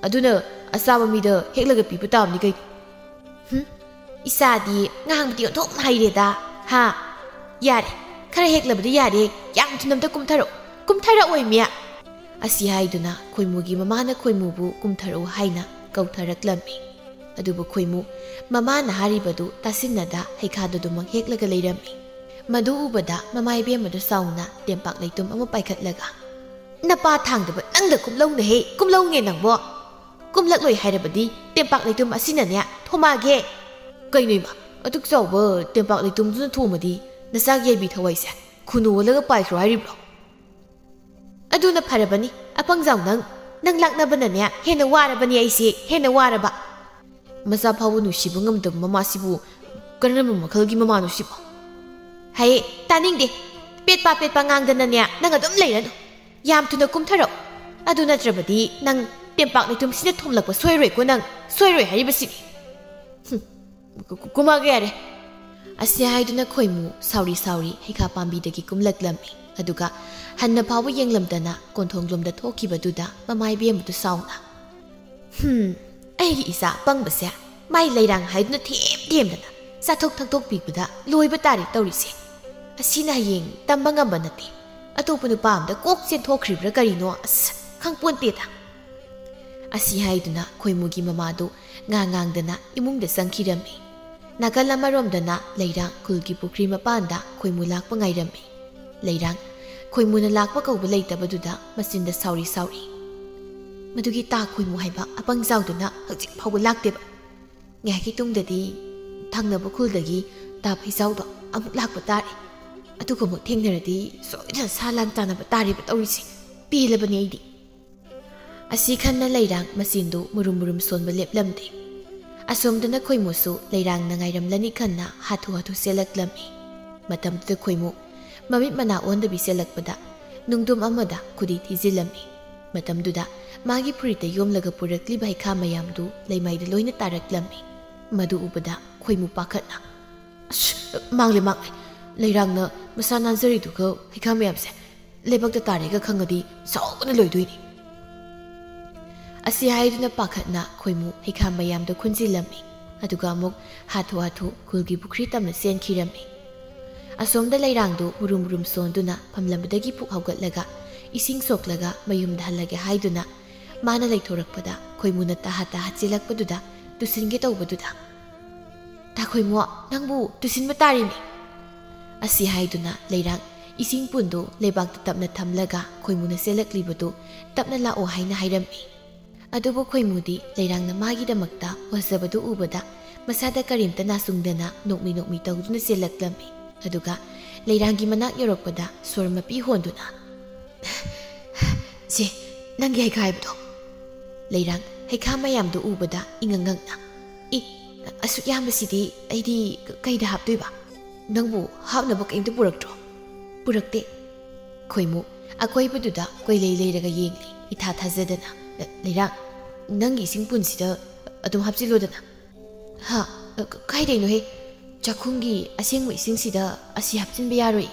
ꯑꯗꯨꯅ ꯑꯆꯥꯕ ꯃꯤꯗ ꯍꯦꯛꯂꯒ ꯄꯤꯕ ꯇꯥꯕꯅꯤ ꯀꯩꯅꯣ꯫" "ꯍꯨꯝ, ꯏꯆꯥꯗꯤ ꯉꯥꯡꯕꯗꯤ ꯑꯣꯟꯊꯣꯛꯅ ꯍꯩꯔꯦꯗ꯫ ꯍꯥ? ꯌꯥꯔꯦ, ꯈꯔ ꯍꯦꯛꯂꯕꯗꯤ ꯌꯥꯔꯦ, ꯌꯥꯝ ꯊꯨꯅ ꯑꯝꯇ ꯀꯨꯝꯊꯔꯛꯑꯣ, ꯀꯨꯝꯊꯔꯛꯑꯣꯏꯃꯤ!" ꯑꯁꯤ ꯍꯥꯏꯗꯨꯅ ꯈꯣꯏꯃꯨꯒꯤ ꯃꯃꯥꯅ ꯈꯣꯏꯃꯨꯕꯨ ꯀꯨꯝꯊꯔꯛꯎ ꯍꯥꯏꯅ ꯀꯧꯊꯔꯛꯂꯝꯃꯤ꯫ ꯑꯗꯨꯕꯨ ꯈꯣꯏꯃꯨ ꯃꯃꯥꯅ ꯍꯥꯏꯔꯤꯕꯗꯨ ꯇꯥꯁꯤꯟꯅꯗ ꯍꯩꯈꯥꯗꯨ ꯑꯗꯨꯃꯛ ꯍꯦꯛꯂꯒ ꯂꯩꯔꯝꯃꯤ꯫ ꯃꯗꯨ ꯎꯕꯗ ꯃꯃꯥ ꯏꯕꯦꯝꯃꯗꯨ ꯁꯥꯎꯅ ꯇꯦꯝꯄꯥꯛ ꯂꯩꯇꯨꯝ ꯑꯃ ꯄꯥꯏꯈꯠꯂꯒ, "ꯅꯄꯥ ꯊꯥꯡꯗꯕ ꯅꯪꯗ ꯀꯨꯝꯂꯧꯅꯍꯦ, ꯀꯨꯝꯂꯧꯅꯦ ꯅꯪꯕꯣ! ꯀꯨꯝꯂꯛꯂꯣꯏ ꯍꯥꯏꯔꯕꯗꯤ ꯇꯦꯝꯄꯥꯛ ꯂꯩꯇꯨꯝ ꯑꯁꯤꯅꯅꯦ ꯊꯣꯃꯥꯒꯦ!" "ꯀꯩꯅꯣ ꯏꯃꯥ, ꯑꯗꯨꯛ ꯆꯥꯎꯕ ꯇꯦꯝꯄꯥꯛ ꯂꯩꯇꯨꯝꯗꯨꯅ ꯊꯣꯝꯃꯗꯤ ꯅꯆꯥꯒꯤ ꯌꯥꯏꯕꯤ ꯊꯋꯥꯏꯁꯦ ꯈꯨꯅꯨ ꯑꯣꯜꯂꯒ ꯄꯥꯏꯈ꯭ꯔꯣ ꯍꯥꯏꯔꯤꯕ꯭ꯔꯣ?" "ꯑꯗꯨꯅ ꯐꯔꯕꯅꯤ, ꯑꯄꯪꯖꯥꯎ ꯅꯪ꯫ ꯅꯪ ꯂꯥꯛꯅꯕꯅꯅꯦ ꯍꯦꯟꯅ ꯋꯥꯔꯕꯅꯤ ꯑꯩꯁꯦ, ꯍꯦꯟꯅ ꯋꯥꯔꯕ꯫" "ꯃꯆꯥ ꯐꯥꯎꯕ ꯅꯨꯡꯁꯤꯕ ꯉꯝꯗꯕ ꯃꯃꯥꯁꯤꯕꯨ ꯀꯔꯝꯕ ꯃꯈꯜꯒꯤ ꯃꯃꯥꯅꯣ ꯁꯤꯕꯣ?" "ꯍꯩ, ꯇꯥꯅꯤꯡꯗꯦ꯫ ꯄꯦꯠꯄ ꯄꯦꯠꯄ ꯉꯥꯡꯗꯅꯅꯦ ꯅꯪ ꯑꯗꯨꯝ ꯂꯩꯔꯅꯨ꯫ ꯌꯥꯝ ꯊꯨꯅ ꯀꯨꯝꯊꯔꯛꯎ꯫ ꯑꯗꯨ ꯅꯠꯇ꯭ꯔꯕꯗꯤ ꯅꯪ ꯇꯦꯝꯄꯥꯛ ꯂꯩꯇꯨꯝꯁꯤꯅ ꯊꯣꯝꯂꯛꯄ ꯁꯣꯏꯔꯣꯏꯀꯣ ꯅꯪ, ꯁꯣꯏꯔꯣꯏ ꯍꯥꯏꯔꯤꯕꯁꯤꯅꯤ꯫" "ꯍꯨꯝ, ꯀꯨ-, ꯀꯨ-, ꯀꯨꯝꯃꯛꯑꯒꯦ ꯌꯥꯔꯦ꯫" ꯑꯁꯤ ꯍꯥꯏꯗꯨꯅ ꯈꯣꯏꯃꯨ ꯁꯥꯎꯔꯤ ꯁꯥꯎꯔꯤ ꯍꯩꯈꯥ ꯄꯥꯝꯕꯤꯗꯒꯤ ꯀꯨꯝꯂꯛꯂꯝꯃꯤ꯫ ꯑꯗꯨꯒ ꯍꯟꯅ ꯐꯥꯎꯕ ꯌꯦꯡꯂꯝꯗꯅ ꯀꯣꯟꯊꯣꯡꯂꯣꯝꯗ ꯊꯣꯛꯈꯤꯕꯗꯨꯗ ꯃꯃꯥ ꯏꯕꯦꯝꯃꯗꯨ ꯁꯥꯎꯅ, "ꯍꯨꯝ, ꯑꯩꯒꯤ ꯏꯆꯥ ꯑꯄꯪꯕꯁꯦ ꯃꯥꯏ ꯂꯩꯔꯥꯡ ꯍꯥꯏꯗꯨꯅ ꯊꯦꯝ ꯊꯦꯝꯗꯅ ꯆꯥꯊꯣꯛ ꯊꯛꯇꯣꯛꯄꯤꯕꯗ ꯂꯣꯏꯕ ꯇꯥꯔꯦ ꯇꯧꯔꯤꯁꯦ꯫ ꯑꯁꯤꯅ ꯍꯌꯦꯡ ꯇꯝꯕ ꯉꯝꯕ ꯅꯠꯇꯦ꯫ ꯑꯇꯣꯞꯄ ꯅꯨꯄꯥ ꯑꯝꯗ ꯀꯣꯛ ꯆꯦꯟꯊꯣꯛꯈ꯭ꯔꯤꯕ꯭ꯔꯥ ꯀꯔꯤꯅꯣ, ꯑꯁ, ꯈꯪꯄꯣꯟꯇꯦꯗ꯫" ꯑꯁꯤ ꯍꯥꯏꯗꯨꯅ ꯈꯣꯏꯃꯨꯒꯤ ꯃꯃꯥꯗꯨ ꯉꯥ ꯉꯥꯡꯗꯅ ꯏꯃꯨꯡꯗ ꯆꯪꯈꯤꯔꯝꯃꯤ꯫ ꯅꯥꯀꯜ ꯑꯃꯔꯣꯝꯗꯅ ꯂꯩꯔꯥꯡ ꯈꯨꯜꯒꯤ ꯄꯨꯈ꯭ꯔꯤ ꯃꯄꯥꯟꯗ ꯈꯣꯏꯃꯨ ꯂꯥꯛꯄ ꯉꯥꯏꯔꯝꯃꯤ꯫ ꯂꯩꯔꯥꯡ ꯈꯣꯏꯃꯨꯅ ꯂꯥꯛꯄ ꯀꯧꯕ ꯂꯩꯇꯕꯗꯨꯗ ꯃꯆꯤꯟꯗ ꯁꯥꯎꯔꯤ ꯁꯥꯎꯔꯤ꯫ "ꯃꯗꯨꯒꯤ ꯇꯥ ꯈꯣꯏꯃꯨ ꯍꯥꯏꯕ ꯑꯄꯪꯖꯥꯎꯗꯨꯅ ꯍꯧꯖꯤꯛ ꯐꯥꯎꯕ ꯂꯥꯛꯇꯦꯕ꯫ ꯉꯥꯏꯍꯥꯛꯀꯤ ꯇꯨꯡꯗꯗꯤ ꯊꯪꯅꯕ ꯈꯨꯜꯗꯒꯤ ꯇꯥ ꯐꯩꯖꯥꯎꯗꯣ ꯑꯃꯨꯛ ꯂꯥꯛꯄ ꯇꯥꯔꯦ꯫ ꯑꯗꯨꯒ ꯑꯃꯨꯛ ꯊꯦꯡꯅꯔꯗꯤ ꯁꯣꯏꯗꯅ ꯁꯥ ꯂꯥꯟ ꯇꯥꯟꯅꯕ ꯇꯥꯔꯦꯕ ꯇꯧꯔꯤꯁꯦ꯫ ꯄꯦꯜꯂꯕꯅꯤ ꯑꯩꯗꯤ꯫" ꯑꯁꯤ ꯈꯟꯅ ꯂꯩꯔꯥꯡ ꯃꯆꯤꯟꯗꯨ ꯃꯨꯔꯨꯝ ꯃꯨꯔꯨꯝ ꯁꯣꯟꯕ ꯂꯦꯞꯂꯝꯗꯦ꯫ ꯑꯁꯣꯝꯗꯅ ꯈꯣꯏꯃꯨꯁꯨ ꯂꯩꯔꯥꯡꯅ ꯉꯥꯏꯔꯝꯂꯅꯤ ꯈꯟꯅ ꯍꯥꯊꯨ ꯍꯥꯊꯨ ꯆꯦꯜꯂꯛꯂꯝꯃꯤ꯫ ꯃꯇꯝꯗꯨꯗ ꯈꯣꯏꯃꯨ ꯃꯃꯤꯠ ꯃꯅꯥ ꯑꯣꯟꯗꯕꯤ ꯆꯦꯜꯂꯛꯄꯗ ꯅꯨꯡꯗꯨꯝ ꯑꯃꯗ ꯈꯨꯗꯤ ꯊꯤꯖꯤꯜꯂꯝꯃꯤ꯫ ꯃꯇꯝꯗꯨꯗ ꯃꯥꯒꯤ ꯐꯨꯔꯤꯠꯇ ꯌꯣꯝꯂꯒ ꯄꯨꯔꯛꯂꯤꯕ ꯍꯩꯈꯥ ꯃꯌꯥꯝꯗꯨ ꯂꯩꯃꯥꯏꯗ ꯂꯣꯏꯅ ꯇꯥꯔꯛꯂꯝꯃꯤ꯫ ꯃꯗꯨ ꯎꯕꯗ ꯈꯣꯏꯃꯨ ꯄꯥꯈꯠꯅ, "ꯑꯁ, ꯃꯥꯡꯂꯦ, ꯃꯥꯡꯂꯦ꯫ ꯂꯩꯔꯥꯡꯅ ꯃꯁꯥ ꯅꯥꯟꯖꯔꯤꯗꯨꯒ ꯍꯩꯈꯥ ꯃꯌꯥꯝꯁꯦ ꯂꯩꯕꯥꯛꯇ ꯇꯥꯔꯦꯒ ꯈꯪꯉꯗꯤ ꯁꯥꯎꯕꯅ ꯂꯣꯏꯗꯣꯏꯅꯤ꯫" ꯑꯁꯤ ꯍꯥꯏꯗꯨꯅ ꯄꯥꯈꯠꯅ ꯈꯣꯏꯃꯨ ꯍꯩꯈꯥ ꯃꯌꯥꯝꯗꯣ ꯈꯨꯟꯖꯤꯜꯂꯝꯃꯤ꯫ ꯑꯗꯨꯒ ꯑꯃꯨꯛ ꯍꯥꯊꯨ ꯍꯥꯊꯨ ꯈꯨꯜꯒꯤ ꯄꯨꯈ꯭ꯔꯤ ꯇꯝꯅ ꯆꯦꯟꯈꯤꯔꯝꯃꯤ꯫ ꯑꯁꯣꯝꯗ ꯂꯩꯔꯥꯡꯗꯨ ꯃꯨꯔꯨꯝ ꯃꯨꯔꯨꯝ ꯁꯣꯟꯗꯨꯅ ꯐꯝꯂꯝꯕꯗꯒꯤ ꯄꯨꯛ ꯍꯧꯒꯠꯂꯒ ꯏꯁꯤꯡ ꯁꯣꯛꯂꯒ ꯃꯌꯨꯝꯗ ꯍꯜꯂꯒꯦ ꯍꯥꯏꯗꯨꯅ ꯃꯥꯅ ꯂꯩꯊꯣꯔꯛꯄꯗ ꯈꯣꯏꯃꯨꯅ ꯇꯍꯥ ꯇꯍꯥ ꯆꯦꯜꯂꯛꯄꯗꯨꯗ ꯇꯨꯁꯤꯟꯒꯦ ꯇꯧꯕꯗꯨꯗ, "ꯇꯥ ꯈꯣꯏꯃꯨ, ꯅꯪꯕꯨ ꯇꯨꯁꯤꯟꯕ ꯇꯥꯔꯤꯅꯤ꯫" ꯑꯁꯤ ꯍꯥꯏꯗꯨꯅ ꯂꯩꯔꯥꯡ ꯏꯁꯤꯡ ꯄꯨꯟꯗꯨ ꯂꯩꯕꯥꯛꯇ ꯇꯞꯅ ꯊꯝꯂꯒ ꯈꯣꯏꯃꯨꯅ ꯆꯦꯜꯂꯛꯂꯤꯕꯗꯨ ꯇꯞꯅ ꯂꯥꯛꯑꯣ ꯍꯥꯏꯅ ꯍꯥꯏꯔꯝꯃꯤ꯫ ꯑꯗꯨꯕꯨ ꯈꯣꯏꯃꯨꯗꯤ ꯂꯩꯔꯥꯡꯅ ꯃꯥꯒꯤꯗꯃꯛꯇ ꯋꯥꯖꯕꯗꯨ ꯎꯕꯗ ꯃꯁꯥꯗ ꯀꯔꯤꯝꯇ ꯅꯥꯆꯨꯡꯗꯅ ꯅꯣꯛꯃꯤ ꯅꯣꯛꯃꯤ ꯇꯧꯗꯨꯅ ꯆꯦꯜꯂꯛꯂꯝꯃꯤ꯫ ꯑꯗꯨꯒ ꯂꯩꯔꯥꯡꯒꯤ ꯃꯅꯥꯛ ꯌꯧꯔꯛꯄꯗ ꯁꯣꯔ ꯃꯄꯤ ꯍꯣꯟꯗꯨꯅ, "ꯁꯦ, ꯅꯪꯒꯤ ꯍꯩꯈꯥ ꯍꯥꯏꯕꯗꯣ꯫" ꯂꯩꯔꯥꯡ ꯍꯩꯈꯥ ꯃꯌꯥꯝꯗꯨ ꯎꯕꯗ ꯏꯉꯛ ꯉꯛꯅ, "ꯏ, ꯑꯁꯨꯛ ꯌꯥꯝꯕꯁꯤꯗꯤ ꯑꯩꯗꯤ ꯀ-, ꯀꯩꯗ ꯍꯥꯞꯇꯣꯏꯕ? ꯅꯪꯕꯨ ꯍꯥꯞꯅꯕ ꯀꯔꯤꯝꯇ ꯄꯨꯔꯛꯇ꯭ꯔꯣ?" "ꯄꯨꯔꯛꯇꯦ꯫" ꯈꯣꯏꯃꯨ ꯑꯀꯣꯏꯕꯗꯨꯗ ꯀꯣꯏꯂꯩ ꯂꯩꯔꯒ ꯌꯦꯡꯂꯤ, ꯏꯊꯥ ꯊꯥꯖꯗꯅ꯫ "ꯂ-, ꯂꯩꯔꯥꯡ, ꯅꯪꯒꯤ ꯏꯁꯤꯡ ꯄꯨꯟꯁꯤꯗ ꯑꯗꯨꯝ ꯍꯥꯞꯆꯤꯜꯂꯣꯗꯅ꯫" "ꯍꯥ? ꯑ, ꯀ-, ꯀꯥꯏꯗꯩꯅꯣꯍꯦ? ꯆꯥꯛꯈꯨꯝꯒꯤ ꯑꯁꯦꯡꯕ ꯏꯁꯤꯡꯁꯤꯗ ꯑꯁꯤ ꯍꯥꯞꯆꯤꯟꯕ ꯌꯥꯔꯣꯏ꯫"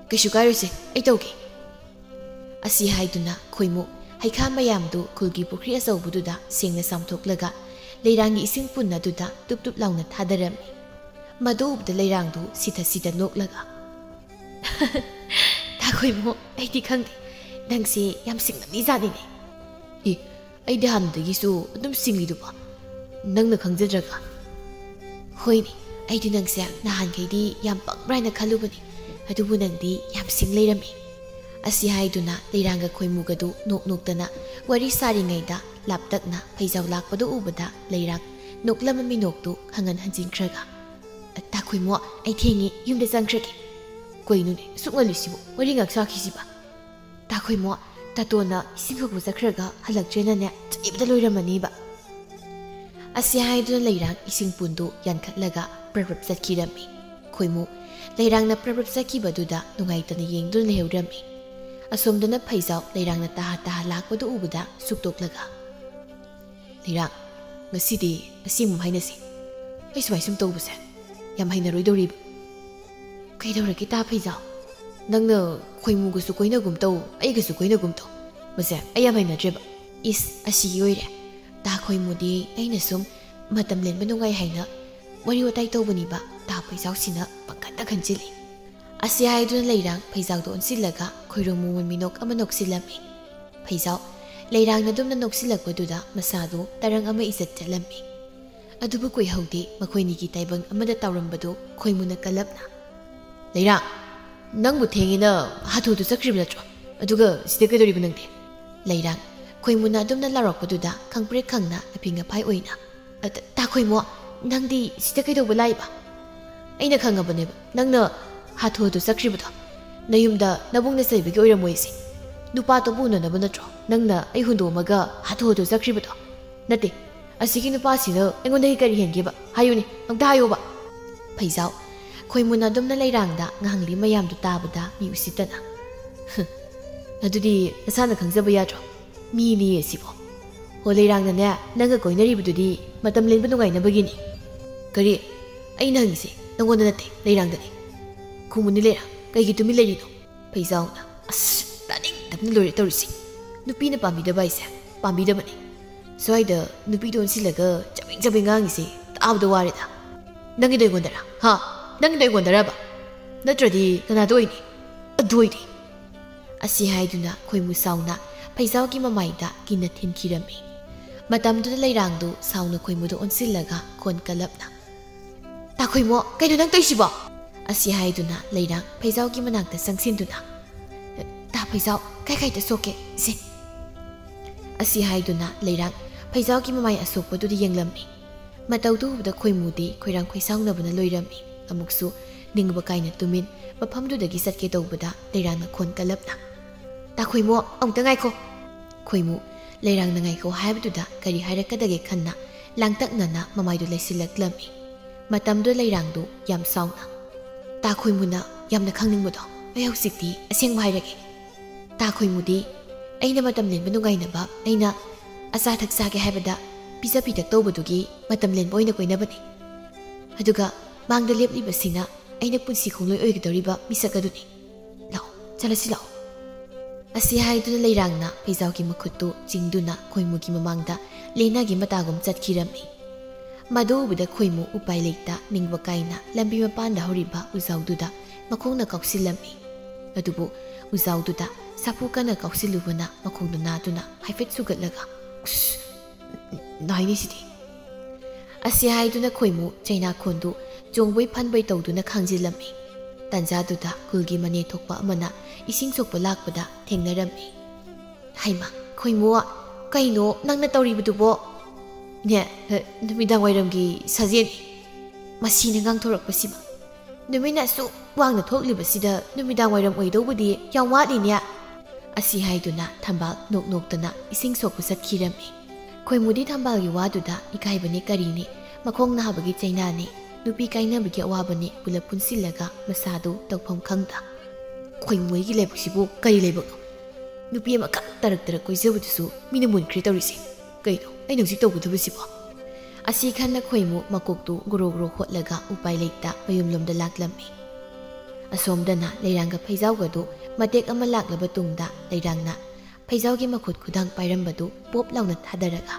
"ꯀꯩꯁꯨ ꯀꯥꯏꯔꯣꯏꯁꯦ, ꯑꯩ ꯇꯧꯒꯦ꯫" ꯑꯁꯤ ꯍꯥꯏꯗꯨꯅ ꯈꯣꯏꯃꯨ ꯍꯩꯈꯥ ꯃꯌꯥꯝꯗꯨ ꯈꯨꯜꯒꯤ ꯄꯨꯈ꯭ꯔꯤ ꯑꯆꯧꯕꯗꯨꯗ ꯁꯦꯡꯅ ꯆꯥꯝꯊꯣꯛꯂꯒ ꯂꯩꯔꯥꯡꯒꯤ ꯏꯁꯤꯡ ꯄꯨꯟ ꯑꯗꯨꯗ ꯇꯨꯞ ꯇꯨꯞ ꯂꯥꯎꯅ ꯊꯥꯗꯔꯝꯃꯤ꯫ ꯃꯗꯨ ꯎꯕꯗ ꯂꯩꯔꯥꯡꯗꯨ ꯁꯤꯊ ꯁꯤꯊ ꯅꯣꯛꯂꯒ, "ꯇꯥ ꯈꯣꯏꯃꯨ, ꯑꯩꯗꯤ ꯈꯪꯗꯦ꯫ ꯅꯪꯁꯦ ꯌꯥꯝ ꯁꯤꯡꯂꯝꯃꯤ ꯖꯥꯠꯅꯤꯅꯦ꯫" "ꯏ, ꯑꯩꯗꯤ ꯍꯥꯟꯅꯗꯒꯤꯁꯨ ꯑꯗꯨꯝ ꯁꯤꯡꯂꯤꯗꯨꯕꯣ, ꯅꯪꯅ ꯈꯪꯖꯗ꯭ꯔꯒ?" "ꯍꯣꯏꯅꯦ, ꯑꯩꯗꯤ ꯅꯪꯁꯦ ꯅꯍꯥꯟꯈꯩꯗꯤ ꯌꯥꯝ ꯄꯪꯕ꯭ꯔꯥ ꯍꯥꯏꯅ ꯈꯜꯂꯨꯕꯅꯤ, ꯑꯗꯨꯕꯨ ꯅꯪꯗꯤ ꯌꯥꯝ ꯁꯤꯡ ꯂꯩꯔꯝꯃꯤ"꯫ ꯑꯁꯤ ꯍꯥꯏꯗꯨꯅ ꯂꯩꯔꯥꯡꯒ ꯈꯣꯏꯃꯨꯒꯗꯨ ꯅꯣꯛ ꯅꯣꯛꯇꯅ ꯋꯥꯔꯤ ꯁꯥꯔꯤꯉꯩꯗ ꯂꯥꯞꯇꯛꯅ ꯐꯩꯖꯥꯎ ꯂꯥꯛꯄꯗꯨ ꯎꯕꯗ ꯂꯩꯔꯥꯡ ꯅꯣꯛꯂꯝꯕ ꯃꯤꯅꯣꯛꯇꯨ ꯈꯪꯍꯟ ꯍꯟꯖꯤꯟꯈ꯭ꯔꯒ, "ꯇꯥ ꯈꯣꯏꯃꯨ, ꯑꯩ ꯊꯦꯡꯉꯤ, ꯌꯨꯝꯗ ꯆꯪꯈ꯭ꯔꯒꯦ"꯫ "ꯀꯩꯅꯣꯅꯦ, ꯑꯁꯨꯛ ꯉꯜꯂꯤꯁꯤꯕꯨ ꯋꯥꯔꯤ ꯉꯥꯛ ꯁꯥꯈꯤꯁꯤꯕ?" "ꯇꯥ ꯈꯣꯏꯃꯨ, ꯇꯥꯇꯣꯟꯅ ꯏꯁꯤꯡ ꯈꯣꯛꯄ ꯆꯠꯈ꯭ꯔꯒ ꯍꯜꯂꯛꯇ꯭ꯔꯦꯅꯅꯦ ꯆꯩꯕꯗ ꯂꯣꯏꯔꯝꯃꯅꯤꯕ"꯫ ꯑꯁꯤ ꯍꯥꯏꯗꯨꯅ ꯂꯩꯔꯥꯡ ꯏꯁꯤꯡ ꯄꯨꯟꯗꯨ ꯌꯥꯟꯈꯠꯂꯒ ꯄ꯭ꯔꯞ ꯄ꯭ꯔꯞ ꯆꯠꯈꯤꯔꯝꯃꯤ꯫ ꯈꯣꯏꯃꯨ ꯂꯩꯔꯥꯡꯅ ꯄ꯭ꯔꯞ ꯄ꯭ꯔꯞ ꯆꯠꯈꯤꯕꯗꯨꯗ ꯅꯨꯡꯉꯥꯏꯇꯅ ꯌꯦꯡꯗꯨꯅ ꯂꯩꯍꯧꯔꯝꯃꯤ꯫ ꯑꯁꯣꯝꯗꯅ ꯐꯩꯖꯥꯎ ꯂꯩꯔꯥꯡꯅ ꯇꯥꯍꯥ ꯇꯥꯍꯥ ꯂꯥꯛꯄꯗꯨ ꯎꯕꯗ ꯁꯨꯛꯇꯣꯛꯂꯒ, "ꯂꯩꯔꯥꯡ, ꯉꯁꯤꯗꯤ ꯑꯁꯦꯡꯕ ꯍꯥꯏꯅꯁꯤ꯫ ꯑꯩ ꯁꯨꯃꯥꯏ ꯁꯨꯝ ꯇꯧꯕꯁꯦ ꯌꯥꯝ ꯍꯩꯅꯔꯣꯏꯗꯧꯔꯤꯕ"꯫ "ꯀꯩꯗꯧꯔꯒꯦ ꯇꯥ ꯐꯩꯖꯥꯎ? ꯅꯪꯅ ꯈꯣꯏꯃꯨꯒꯁꯨ ꯀꯣꯏꯅꯒꯨꯝ ꯇꯧ, ꯑꯩꯒꯁꯨ ꯀꯣꯏꯅꯒꯨꯝ ꯇꯧ꯫ ꯃꯁꯦ ꯑꯩ ꯌꯥꯝ ꯍꯩꯅꯗ꯭ꯔꯦꯕ"꯫ "ꯏꯁ, ꯑꯁꯤꯒꯤ ꯑꯣꯏꯔꯦ꯫ ꯇꯥ ꯈꯣꯏꯃꯨꯗꯤ ꯑꯩꯅ ꯁꯨꯝ ꯃꯇꯝ ꯂꯦꯟꯕ ꯅꯨꯡꯉꯥꯏ ꯍꯥꯏꯅ ꯋꯥꯔꯤ ꯋꯥꯇꯥꯏ ꯇꯧꯕꯅꯤꯕ, ꯇꯥ ꯐꯩꯖꯥꯎꯁꯤꯅ ꯄꯪꯈꯟꯗ ꯈꯟꯖꯤꯜꯂꯤ"꯫ ꯑꯁꯤ ꯍꯥꯏꯗꯨꯅ ꯂꯩꯔꯥꯡ ꯐꯩꯖꯥꯎꯗꯣ ꯑꯣꯟꯁꯤꯜꯂꯒ ꯈꯣꯏꯔꯣ ꯃꯣꯃꯣꯟ ꯃꯤꯅꯣꯛ ꯑꯃ ꯅꯣꯛꯁꯤꯜꯂꯝꯃꯤ꯫ ꯐꯩꯖꯥꯎ ꯂꯩꯔꯥꯡꯅ ꯑꯗꯨꯝꯅ ꯅꯣꯛꯁꯤꯜꯂꯛꯄꯗꯨꯗ ꯃꯁꯥꯗꯨ ꯇꯔꯪ ꯑꯃ ꯏꯖꯠ ꯆꯠꯂꯝꯃꯤ꯫ ꯑꯗꯨꯕꯨ ꯀꯨꯏꯍꯧꯗꯦ ꯃꯈꯣꯏꯅꯤꯒꯤ ꯇꯥꯏꯕꯪ ꯑꯃꯗ ꯇꯥꯎꯔꯝꯕꯗꯨ ꯈꯣꯏꯃꯨꯅ ꯀꯜꯂꯞꯅ, "ꯂꯩꯔꯥꯡ, ꯅꯪꯕꯨ ꯊꯦꯡꯉꯦꯅ ꯍꯥꯊꯨ ꯍꯥꯊꯨ ꯆꯠꯈ꯭ꯔꯤꯕ ꯅꯠꯇ꯭ꯔꯣ? ꯑꯗꯨꯒ ꯁꯤꯗ ꯀꯩꯗꯧꯔꯤꯕ ꯅꯪꯗꯤ?" ꯂꯩꯔꯥꯡ ꯈꯣꯏꯃꯨꯅ ꯑꯗꯨꯝꯅ ꯂꯥꯎꯔꯛꯄꯗꯨꯗ ꯈꯪꯄ꯭ꯔꯦꯛ ꯈꯪꯅ ꯑꯐꯤꯡ ꯑꯐꯥꯏ ꯑꯣꯏꯅ, "ꯑ, ꯇ-, ꯇꯥ ꯈꯣꯏꯃꯨ, ꯅꯪꯗꯤ ꯁꯤꯗ ꯀꯩꯗꯧꯕ ꯂꯥꯛꯏꯕ? ꯑꯩꯅ ꯈꯪꯉꯕꯅꯦꯕ ꯅꯪꯅ ꯍꯥꯊꯨ ꯍꯥꯊꯨ ꯆꯠꯈ꯭ꯔꯤꯕꯗꯣ꯫ ꯅꯌꯨꯝꯗ ꯅꯕꯨꯡꯅ ꯆꯩꯕꯒꯤ ꯑꯣꯏꯔꯝꯃꯣꯏꯁꯦ꯫ ꯅꯨꯄꯥ ꯑꯇꯣꯞꯄ ꯎꯅꯅꯕ ꯅꯠꯇ꯭ꯔꯣ ꯅꯪꯅ ꯑꯩ ꯍꯨꯟꯗꯣꯛꯑꯝꯃꯒ ꯍꯥꯊꯨ ꯍꯥꯊꯨ ꯆꯠꯈ꯭ꯔꯤꯕꯗꯣ? ꯅꯠꯇꯦ, ꯑꯁꯤꯒꯤ ꯅꯨꯄꯥꯁꯤꯅ ꯑꯩꯉꯣꯟꯗꯒꯤ ꯀꯔꯤ ꯍꯦꯟꯒꯦꯕ? ꯍꯥꯏꯌꯨꯅꯦ, ꯑꯝꯇ ꯍꯥꯏꯌꯣꯕ"꯫ ꯐꯩꯖꯥꯎ ꯈꯣꯏꯃꯨꯅ ꯑꯗꯨꯝꯅ ꯂꯩꯔꯥꯡꯗ ꯉꯥꯡꯂꯤ ꯃꯌꯥꯝꯗꯨ ꯇꯥꯕꯗ ꯃꯤ ꯎꯁꯤꯠꯇꯅ, "ꯍ, ꯑꯗꯨꯗꯤ ꯅꯁꯥꯅ ꯈꯪꯖꯕ ꯌꯥꯗ꯭ꯔꯣ? ꯃꯤꯅꯤ ꯑꯁꯤꯕꯣ꯫ ꯍꯣ, ꯂꯩꯔꯥꯡꯅꯅꯦ ꯅꯪꯒ ꯀꯣꯏꯅꯔꯤꯕꯗꯨꯗꯤ ꯃꯇꯝ ꯂꯦꯟꯕ ꯅꯨꯡꯉꯥꯏꯅꯕꯒꯤꯅꯤ"꯫ "ꯀꯔꯤ? ꯑꯩꯅ ꯍꯪꯉꯤꯁꯦ ꯅꯪꯉꯣꯟꯗ ꯅꯠꯇꯦ, ꯂꯩꯔꯥꯡꯗꯅꯤ꯫ ꯈꯨꯝꯃꯨꯅꯤ ꯂꯩꯔꯥꯡ, ꯀꯩꯒꯤ ꯇꯨꯃꯤꯟ ꯂꯩꯔꯤꯅꯣ?" ꯐꯩꯖꯥꯎꯅ, "ꯑꯁ, ꯇꯥꯅꯤꯡꯗꯕꯅ ꯂꯣꯏꯔꯦ ꯇꯧꯔꯤꯁꯦ꯫ ꯅꯨꯄꯤꯅ ꯄꯥꯝꯕꯤꯗꯕ ꯍꯥꯏꯁꯦ ꯄꯥꯝꯕꯤꯗꯕꯅꯤ꯫ ꯁ꯭ꯋꯥꯏꯗ ꯅꯨꯄꯤꯗ ꯑꯣꯟꯁꯤꯜꯂꯒ ꯆꯕꯦꯡ ꯆꯕꯦꯡ ꯉꯥꯡꯉꯤꯁꯦ ꯇꯥꯕꯗ ꯋꯥꯔꯦꯗ꯫ ꯅꯪꯒꯤꯗꯣ ꯑꯩꯉꯣꯟꯗꯔꯥ? ꯍꯥ? ꯅꯪꯒꯤꯗꯣ ꯑꯩꯉꯣꯟꯗꯔꯕ? ꯅꯠꯇ꯭ꯔꯗꯤ ꯀꯅꯥꯗ ꯑꯣꯏꯅꯤ? ꯑꯗꯨ ꯑꯣꯏꯗꯤ"꯫ ꯑꯁꯤ ꯍꯥꯏꯗꯨꯅ ꯈꯣꯏꯃꯨ ꯁꯥꯎꯅ ꯐꯩꯖꯥꯎꯒꯤ ꯃꯃꯥꯏꯗ ꯀꯤꯟꯅ ꯊꯤꯟꯈꯤꯔꯝꯃꯤ꯫ ꯃꯇꯝꯗꯨꯗ ꯂꯩꯔꯥꯡꯗꯨ ꯁꯥꯎꯅ ꯈꯣꯏꯃꯨꯗ ꯑꯣꯟꯁꯤꯜꯂꯒ ꯈꯣꯟ ꯀꯜꯂꯞꯅ, "ꯇꯥ ꯈꯣꯏꯃꯨ, ꯀꯩꯅꯣ ꯅꯪ ꯇꯧꯔꯤꯁꯤꯕꯣ?" ꯑꯁꯤ ꯍꯥꯏꯗꯨꯅ ꯂꯩꯔꯥꯡ ꯐꯩꯖꯥꯎꯒꯤ ꯃꯅꯥꯛꯇ ꯆꯪꯁꯤꯟꯗꯨꯅ, "ꯇꯥ ꯐꯩꯖꯥꯎ, ꯀꯥꯏ ꯀꯥꯏꯗ ꯁꯣꯛꯀꯦ? ꯁꯦ!" ꯑꯁꯤ ꯍꯥꯏꯗꯨꯅ ꯂꯩꯔꯥꯡ ꯐꯩꯖꯥꯎꯒꯤ ꯃꯃꯥꯏ ꯑꯁꯣꯛꯄꯗꯨꯗ ꯌꯦꯡꯂꯝꯃꯤ꯫ ꯃꯇꯧꯗꯨ ꯎꯕꯗ ꯈꯣꯏꯃꯨꯗꯤ ꯈꯣꯏꯔꯥꯡ ꯈꯣꯏꯁꯥꯎꯅꯕꯅ ꯂꯣꯏꯔꯝꯃꯤ꯫ ꯑꯃꯨꯛꯁꯨ ꯅꯤꯡꯕ ꯀꯥꯏꯅ ꯇꯨꯃꯤꯟ ꯃꯐꯝꯗꯨꯗꯒꯤ ꯆꯠꯀꯦ ꯇꯧꯕꯗ ꯂꯩꯔꯥꯡꯅ ꯈꯣꯟ ꯀꯜꯂꯞꯅ, "ꯇꯥ ꯈꯣꯏꯃꯨ, ꯑꯃꯨꯛꯇ ꯉꯥꯏꯈꯣ!" ꯈꯣꯏꯃꯨ ꯂꯩꯔꯥꯡꯅ ꯉꯥꯏꯈꯣ ꯍꯥꯏꯕꯗꯨꯗ ꯀꯔꯤ ꯍꯥꯏꯔꯛꯀꯗꯒꯦ ꯈꯟꯅ ꯂꯥꯡꯇꯛꯅꯅ ꯃꯃꯥꯏꯗꯨ ꯂꯩꯁꯤꯜꯂꯛꯂꯝꯃꯤ꯫ ꯃꯇꯝꯗꯨꯗ ꯂꯩꯔꯥꯡꯗꯨ ꯌꯥꯝ ꯁꯥꯎꯅ, "ꯇꯥ ꯈꯣꯏꯃꯨꯅ ꯌꯥꯝꯅ ꯈꯪꯅꯤꯡꯕꯗꯣ ꯑꯩ ꯍꯧꯖꯤꯛꯇꯤ ꯑꯁꯦꯡꯕ ꯍꯥꯏꯔꯒꯦ꯫ ꯇꯥ ꯈꯣꯏꯃꯨꯗꯤ ꯑꯩꯅ ꯃꯇꯝ ꯂꯦꯟꯕ ꯅꯨꯡꯉꯥꯏꯅꯕ, ꯑꯩꯅ ꯑꯆꯥ ꯑꯊꯛ ꯆꯥꯒꯦ ꯍꯥꯏꯕꯗ ꯄꯤꯖ ꯄꯤꯊꯛ ꯇꯧꯕꯗꯨꯒꯤ ꯃꯇꯝ ꯂꯦꯟꯕ ꯑꯣꯏꯅ ꯀꯣꯏꯅꯕꯅꯤ꯫ ꯑꯗꯨꯒ ꯃꯥꯡꯗ ꯂꯦꯞꯂꯤꯕꯁꯤꯅ ꯑꯩꯅ ꯄꯨꯟꯁꯤ ꯈꯣꯡꯂꯣꯏ ꯑꯣꯏꯒꯗꯧꯔꯤꯕ ꯃꯤꯁꯛ ꯑꯗꯨꯅꯤ꯫ ꯂꯥꯛꯑꯣ, ꯆꯠꯂꯁꯤ ꯂꯥꯛꯑꯣ꯫" ꯑꯁꯤ ꯍꯥꯏꯗꯨꯅ ꯂꯩꯔꯥꯡꯅ ꯐꯩꯖꯥꯎꯒꯤ ꯃꯈꯨꯠꯇꯨ ꯆꯤꯡꯗꯨꯅ ꯈꯣꯏꯃꯨꯒꯤ ꯃꯃꯥꯡꯗ ꯂꯦꯟꯅꯒꯤ ꯃꯇꯥꯒꯨꯝ ꯆꯠꯈꯤꯔꯝꯃꯤ꯫ ꯃꯗꯨ ꯎꯕꯗ ꯈꯣꯏꯃꯨ ꯎꯄꯥꯏ ꯂꯩꯇ ꯅꯤꯡꯕ ꯀꯥꯏꯅ ꯂꯝꯕꯤ ꯃꯄꯥꯟꯗ ꯍꯧꯔꯤꯕ ꯎꯖꯥꯎꯗꯨꯗ ꯃꯈꯣꯡꯅ ꯀꯥꯎꯁꯤꯜꯂꯝꯃꯤ꯫ ꯑꯗꯨꯕꯨ ꯎꯖꯥꯎꯗꯨꯗ ꯁꯥꯐꯨ ꯀꯟꯅ ꯀꯥꯎꯁꯤꯜꯂꯨꯕꯅ ꯃꯈꯣꯡꯗꯨ ꯅꯥꯗꯨꯅ ꯍꯥꯏꯐꯦꯠ ꯁꯨꯒꯠꯂꯒ, "ꯎꯁ, ꯅꯥꯏꯅꯦ ꯁꯤꯗꯤ!" ꯑꯁꯤ ꯍꯥꯏꯗꯨꯅ ꯈꯣꯏꯃꯨ ꯆꯩꯅꯥꯈꯣꯟꯗꯨ ꯆꯣꯡꯕꯩ ꯐꯟꯕꯩ ꯇꯧꯗꯨꯅ ꯈꯥꯡꯖꯤꯜꯂꯝꯃꯤ꯫ ꯇꯥꯟꯖꯥꯗꯨꯗ ꯈꯨꯜꯒꯤ ꯃꯅꯦ ꯊꯣꯛꯄ ꯑꯃꯅ ꯏꯁꯤꯡ ꯁꯣꯛꯄ ꯂꯥꯛꯄꯗ ꯊꯦꯡꯅꯔꯝꯃꯤ꯫ "ꯍꯩꯃꯥ, ꯈꯣꯏꯃꯨ, ꯀꯩꯅꯣ ꯅꯪꯅ ꯇꯧꯔꯤꯕꯗꯨꯕꯣ?" "ꯅꯦ, ꯅꯨꯃꯤꯗꯥꯡ ꯋꯥꯏꯔꯝꯒꯤ ꯁꯥꯖꯦꯟ꯫ ꯃꯁꯤꯅ ꯉꯥꯡꯊꯣꯔꯛꯄꯁꯤꯃ꯫ ꯅꯨꯃꯤꯠꯅ ꯑꯁꯨꯛ ꯋꯥꯡꯅ ꯊꯣꯛꯂꯤꯕꯁꯤꯗ ꯅꯨꯃꯤꯗꯥꯡ ꯋꯥꯏꯔꯝ ꯑꯣꯏꯗꯧꯕꯗꯤ ꯌꯥꯝ ꯋꯥꯠꯂꯤꯅꯦ꯫" ꯑꯁꯤ ꯍꯥꯏꯗꯨꯅ ꯊꯝꯕꯥꯜ ꯅꯣꯛ ꯅꯣꯛꯇꯅ ꯏꯁꯤꯡ ꯁꯣꯛꯄ ꯆꯠꯈꯤꯔꯝꯃꯤ꯫ ꯈꯣꯏꯃꯨꯗꯤ ꯊꯝꯕꯥꯜꯒꯤ ꯋꯥꯗꯨꯗ ꯏꯀꯥꯏꯕꯅꯦ ꯀꯔꯤꯅꯦ, ꯃꯈꯣꯡ ꯅꯥꯕꯒꯤ ꯆꯩꯅꯥꯅꯦ, ꯅꯨꯄꯤ ꯀꯥꯏꯅꯕꯒꯤ ꯑꯋꯥꯕꯅꯦ ꯄꯨꯂꯞ ꯄꯨꯟꯁꯤꯜꯂꯒ ꯃꯁꯥꯗꯨ ꯇꯧꯐꯝ ꯈꯪꯗ, "ꯈꯣꯏꯃꯨ ꯍꯣꯏꯒꯤ ꯂꯥꯏꯕꯛꯁꯤꯕꯨ ꯀꯔꯤ ꯂꯥꯏꯕꯛꯅꯣ? ꯅꯨꯄꯤ ꯑꯃꯈꯛ ꯇꯔꯛ ꯇꯔꯛ ꯀꯣꯏꯖꯕꯗꯨꯁꯨ ꯃꯤꯅ ꯃꯨꯟꯈ꯭ꯔꯦ ꯇꯧꯔꯤꯁꯦ꯫ ꯀꯩꯅꯣ ꯑꯩꯅ ꯍꯧꯖꯤꯛ ꯇꯧꯒꯗꯕꯁꯤꯕꯣ?" ꯑꯁꯤ ꯈꯟꯅ ꯈꯣꯏꯃꯨ ꯃꯀꯣꯛꯇꯨ ꯒꯣꯔꯣ ꯒꯣꯔꯣ ꯍꯣꯠꯂꯒ ꯎꯄꯥꯏ ꯂꯩꯇ ꯃꯌꯨꯝꯂꯣꯝꯗ ꯂꯥꯛꯂꯝꯃꯤ꯫ ꯑꯁꯣꯝꯗꯅ ꯂꯩꯔꯥꯡꯒ ꯐꯩꯖꯥꯎꯒꯗꯨ ꯃꯇꯦꯛ ꯑꯃ ꯂꯥꯛꯂꯕ ꯇꯨꯡꯗ ꯂꯩꯔꯥꯡꯅ ꯐꯩꯖꯥꯎꯒꯤ ꯃꯈꯨꯠ ꯈꯨꯗꯥꯡ ꯄꯥꯏꯔꯝꯕꯗꯨ ꯄꯣꯞ ꯂꯥꯎꯅ ꯊꯥꯗꯔꯒ,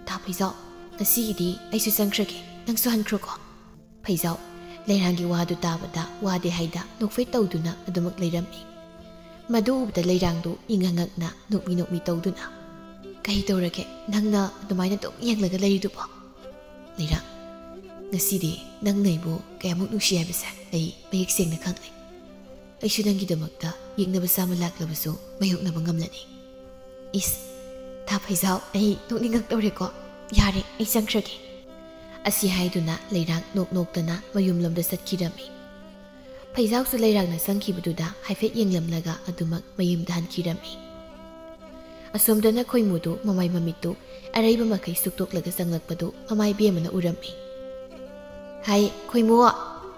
"ꯇꯥ ꯐꯩꯖꯥꯎ, ꯉꯁꯤꯒꯤꯗꯤ ꯑꯩꯁꯨ ꯆꯪꯈ꯭ꯔꯒꯦ, ꯅꯪꯁꯨ ꯍꯟꯈ꯭ꯔꯣꯀꯣ꯫" ꯐꯩꯖꯥꯎ ꯂꯩꯔꯥꯡꯒꯤ ꯋꯥꯗꯨ ꯇꯥꯕꯗ ꯋꯥꯗꯦ ꯍꯥꯏꯗ ꯅꯣꯛꯐꯦꯠ ꯇꯧꯗꯨꯅ ꯑꯗꯨꯃꯛ ꯂꯩꯔꯝꯃꯤ꯫ ꯃꯗꯨ ꯎꯕꯗ ꯂꯩꯔꯥꯡꯗꯨ ꯏꯉꯛ ꯉꯛꯅ ꯅꯣꯛꯃꯤ ꯅꯣꯛꯃꯤ ꯇꯧꯗꯨꯅ, "ꯀꯩ ꯇꯧꯔꯒꯦ ꯅꯪꯅ ꯑꯗꯨꯃꯥꯏꯅ ꯑꯗꯨꯝ ꯌꯦꯡꯂꯒ ꯂꯩꯔꯤꯗꯨꯕꯣ?" ꯂꯩꯔꯥꯡ, "ꯉꯁꯤꯗꯤ ꯅꯪꯅ ꯑꯩꯕꯨ ꯀꯌꯥꯃꯨꯛ ꯅꯨꯡꯁꯤ ꯍꯥꯏꯕꯁꯦ ꯑꯩ ꯃꯌꯦꯛ ꯁꯦꯡꯅ ꯈꯪꯂꯦ꯫ ꯑꯩꯁꯨ ꯅꯪꯒꯤꯗꯃꯛꯇ ꯌꯦꯛꯅꯕ ꯆꯥꯝꯃ ꯂꯥꯛꯂꯕꯁꯨ ꯃꯥꯌꯣꯛꯅꯕ ꯉꯝꯂꯅꯤ꯫" "ꯏꯁ, ꯊꯥ ꯐꯩꯖꯥꯎ, ꯑꯩ ꯅꯣꯛꯅꯤꯡꯉꯛꯇꯧꯔꯦꯀꯣ꯫ ꯌꯥꯔꯦ, ꯑꯩ ꯆꯪꯈ꯭ꯔꯒꯦ꯫" ꯑꯁꯤ ꯍꯥꯏꯗꯨꯅ ꯂꯩꯔꯥꯡ ꯅꯣꯛ ꯅꯣꯛꯇꯅ ꯃꯌꯨꯝꯂꯣꯝꯗ ꯆꯠꯈꯤꯔꯝꯃꯤ꯫ ꯐꯩꯖꯥꯎꯁꯨ ꯂꯩꯔꯥꯡꯅ ꯆꯪꯈꯤꯕꯗꯨꯗ ꯍꯥꯏꯐꯦꯠ ꯌꯦꯡꯂꯝꯂꯒ ꯑꯗꯨꯃꯛ ꯃꯌꯨꯝꯗ ꯍꯟꯈꯤꯔꯝꯃꯤ꯫ ꯑꯁꯣꯝꯗꯅ ꯈꯣꯏꯃꯨꯗꯨ ꯃꯃꯥꯏ ꯃꯃꯤꯠꯇꯨ ꯑꯔꯩꯕ ꯃꯈꯩ ꯁꯨꯛꯇꯣꯛꯂꯒ ꯆꯪꯂꯛꯄꯗꯨ ꯃꯃꯥ ꯏꯕꯦꯝꯃꯅ ꯎꯔꯝꯃꯤ꯫ "ꯍꯥꯏ, ꯈꯣꯏꯃꯨ,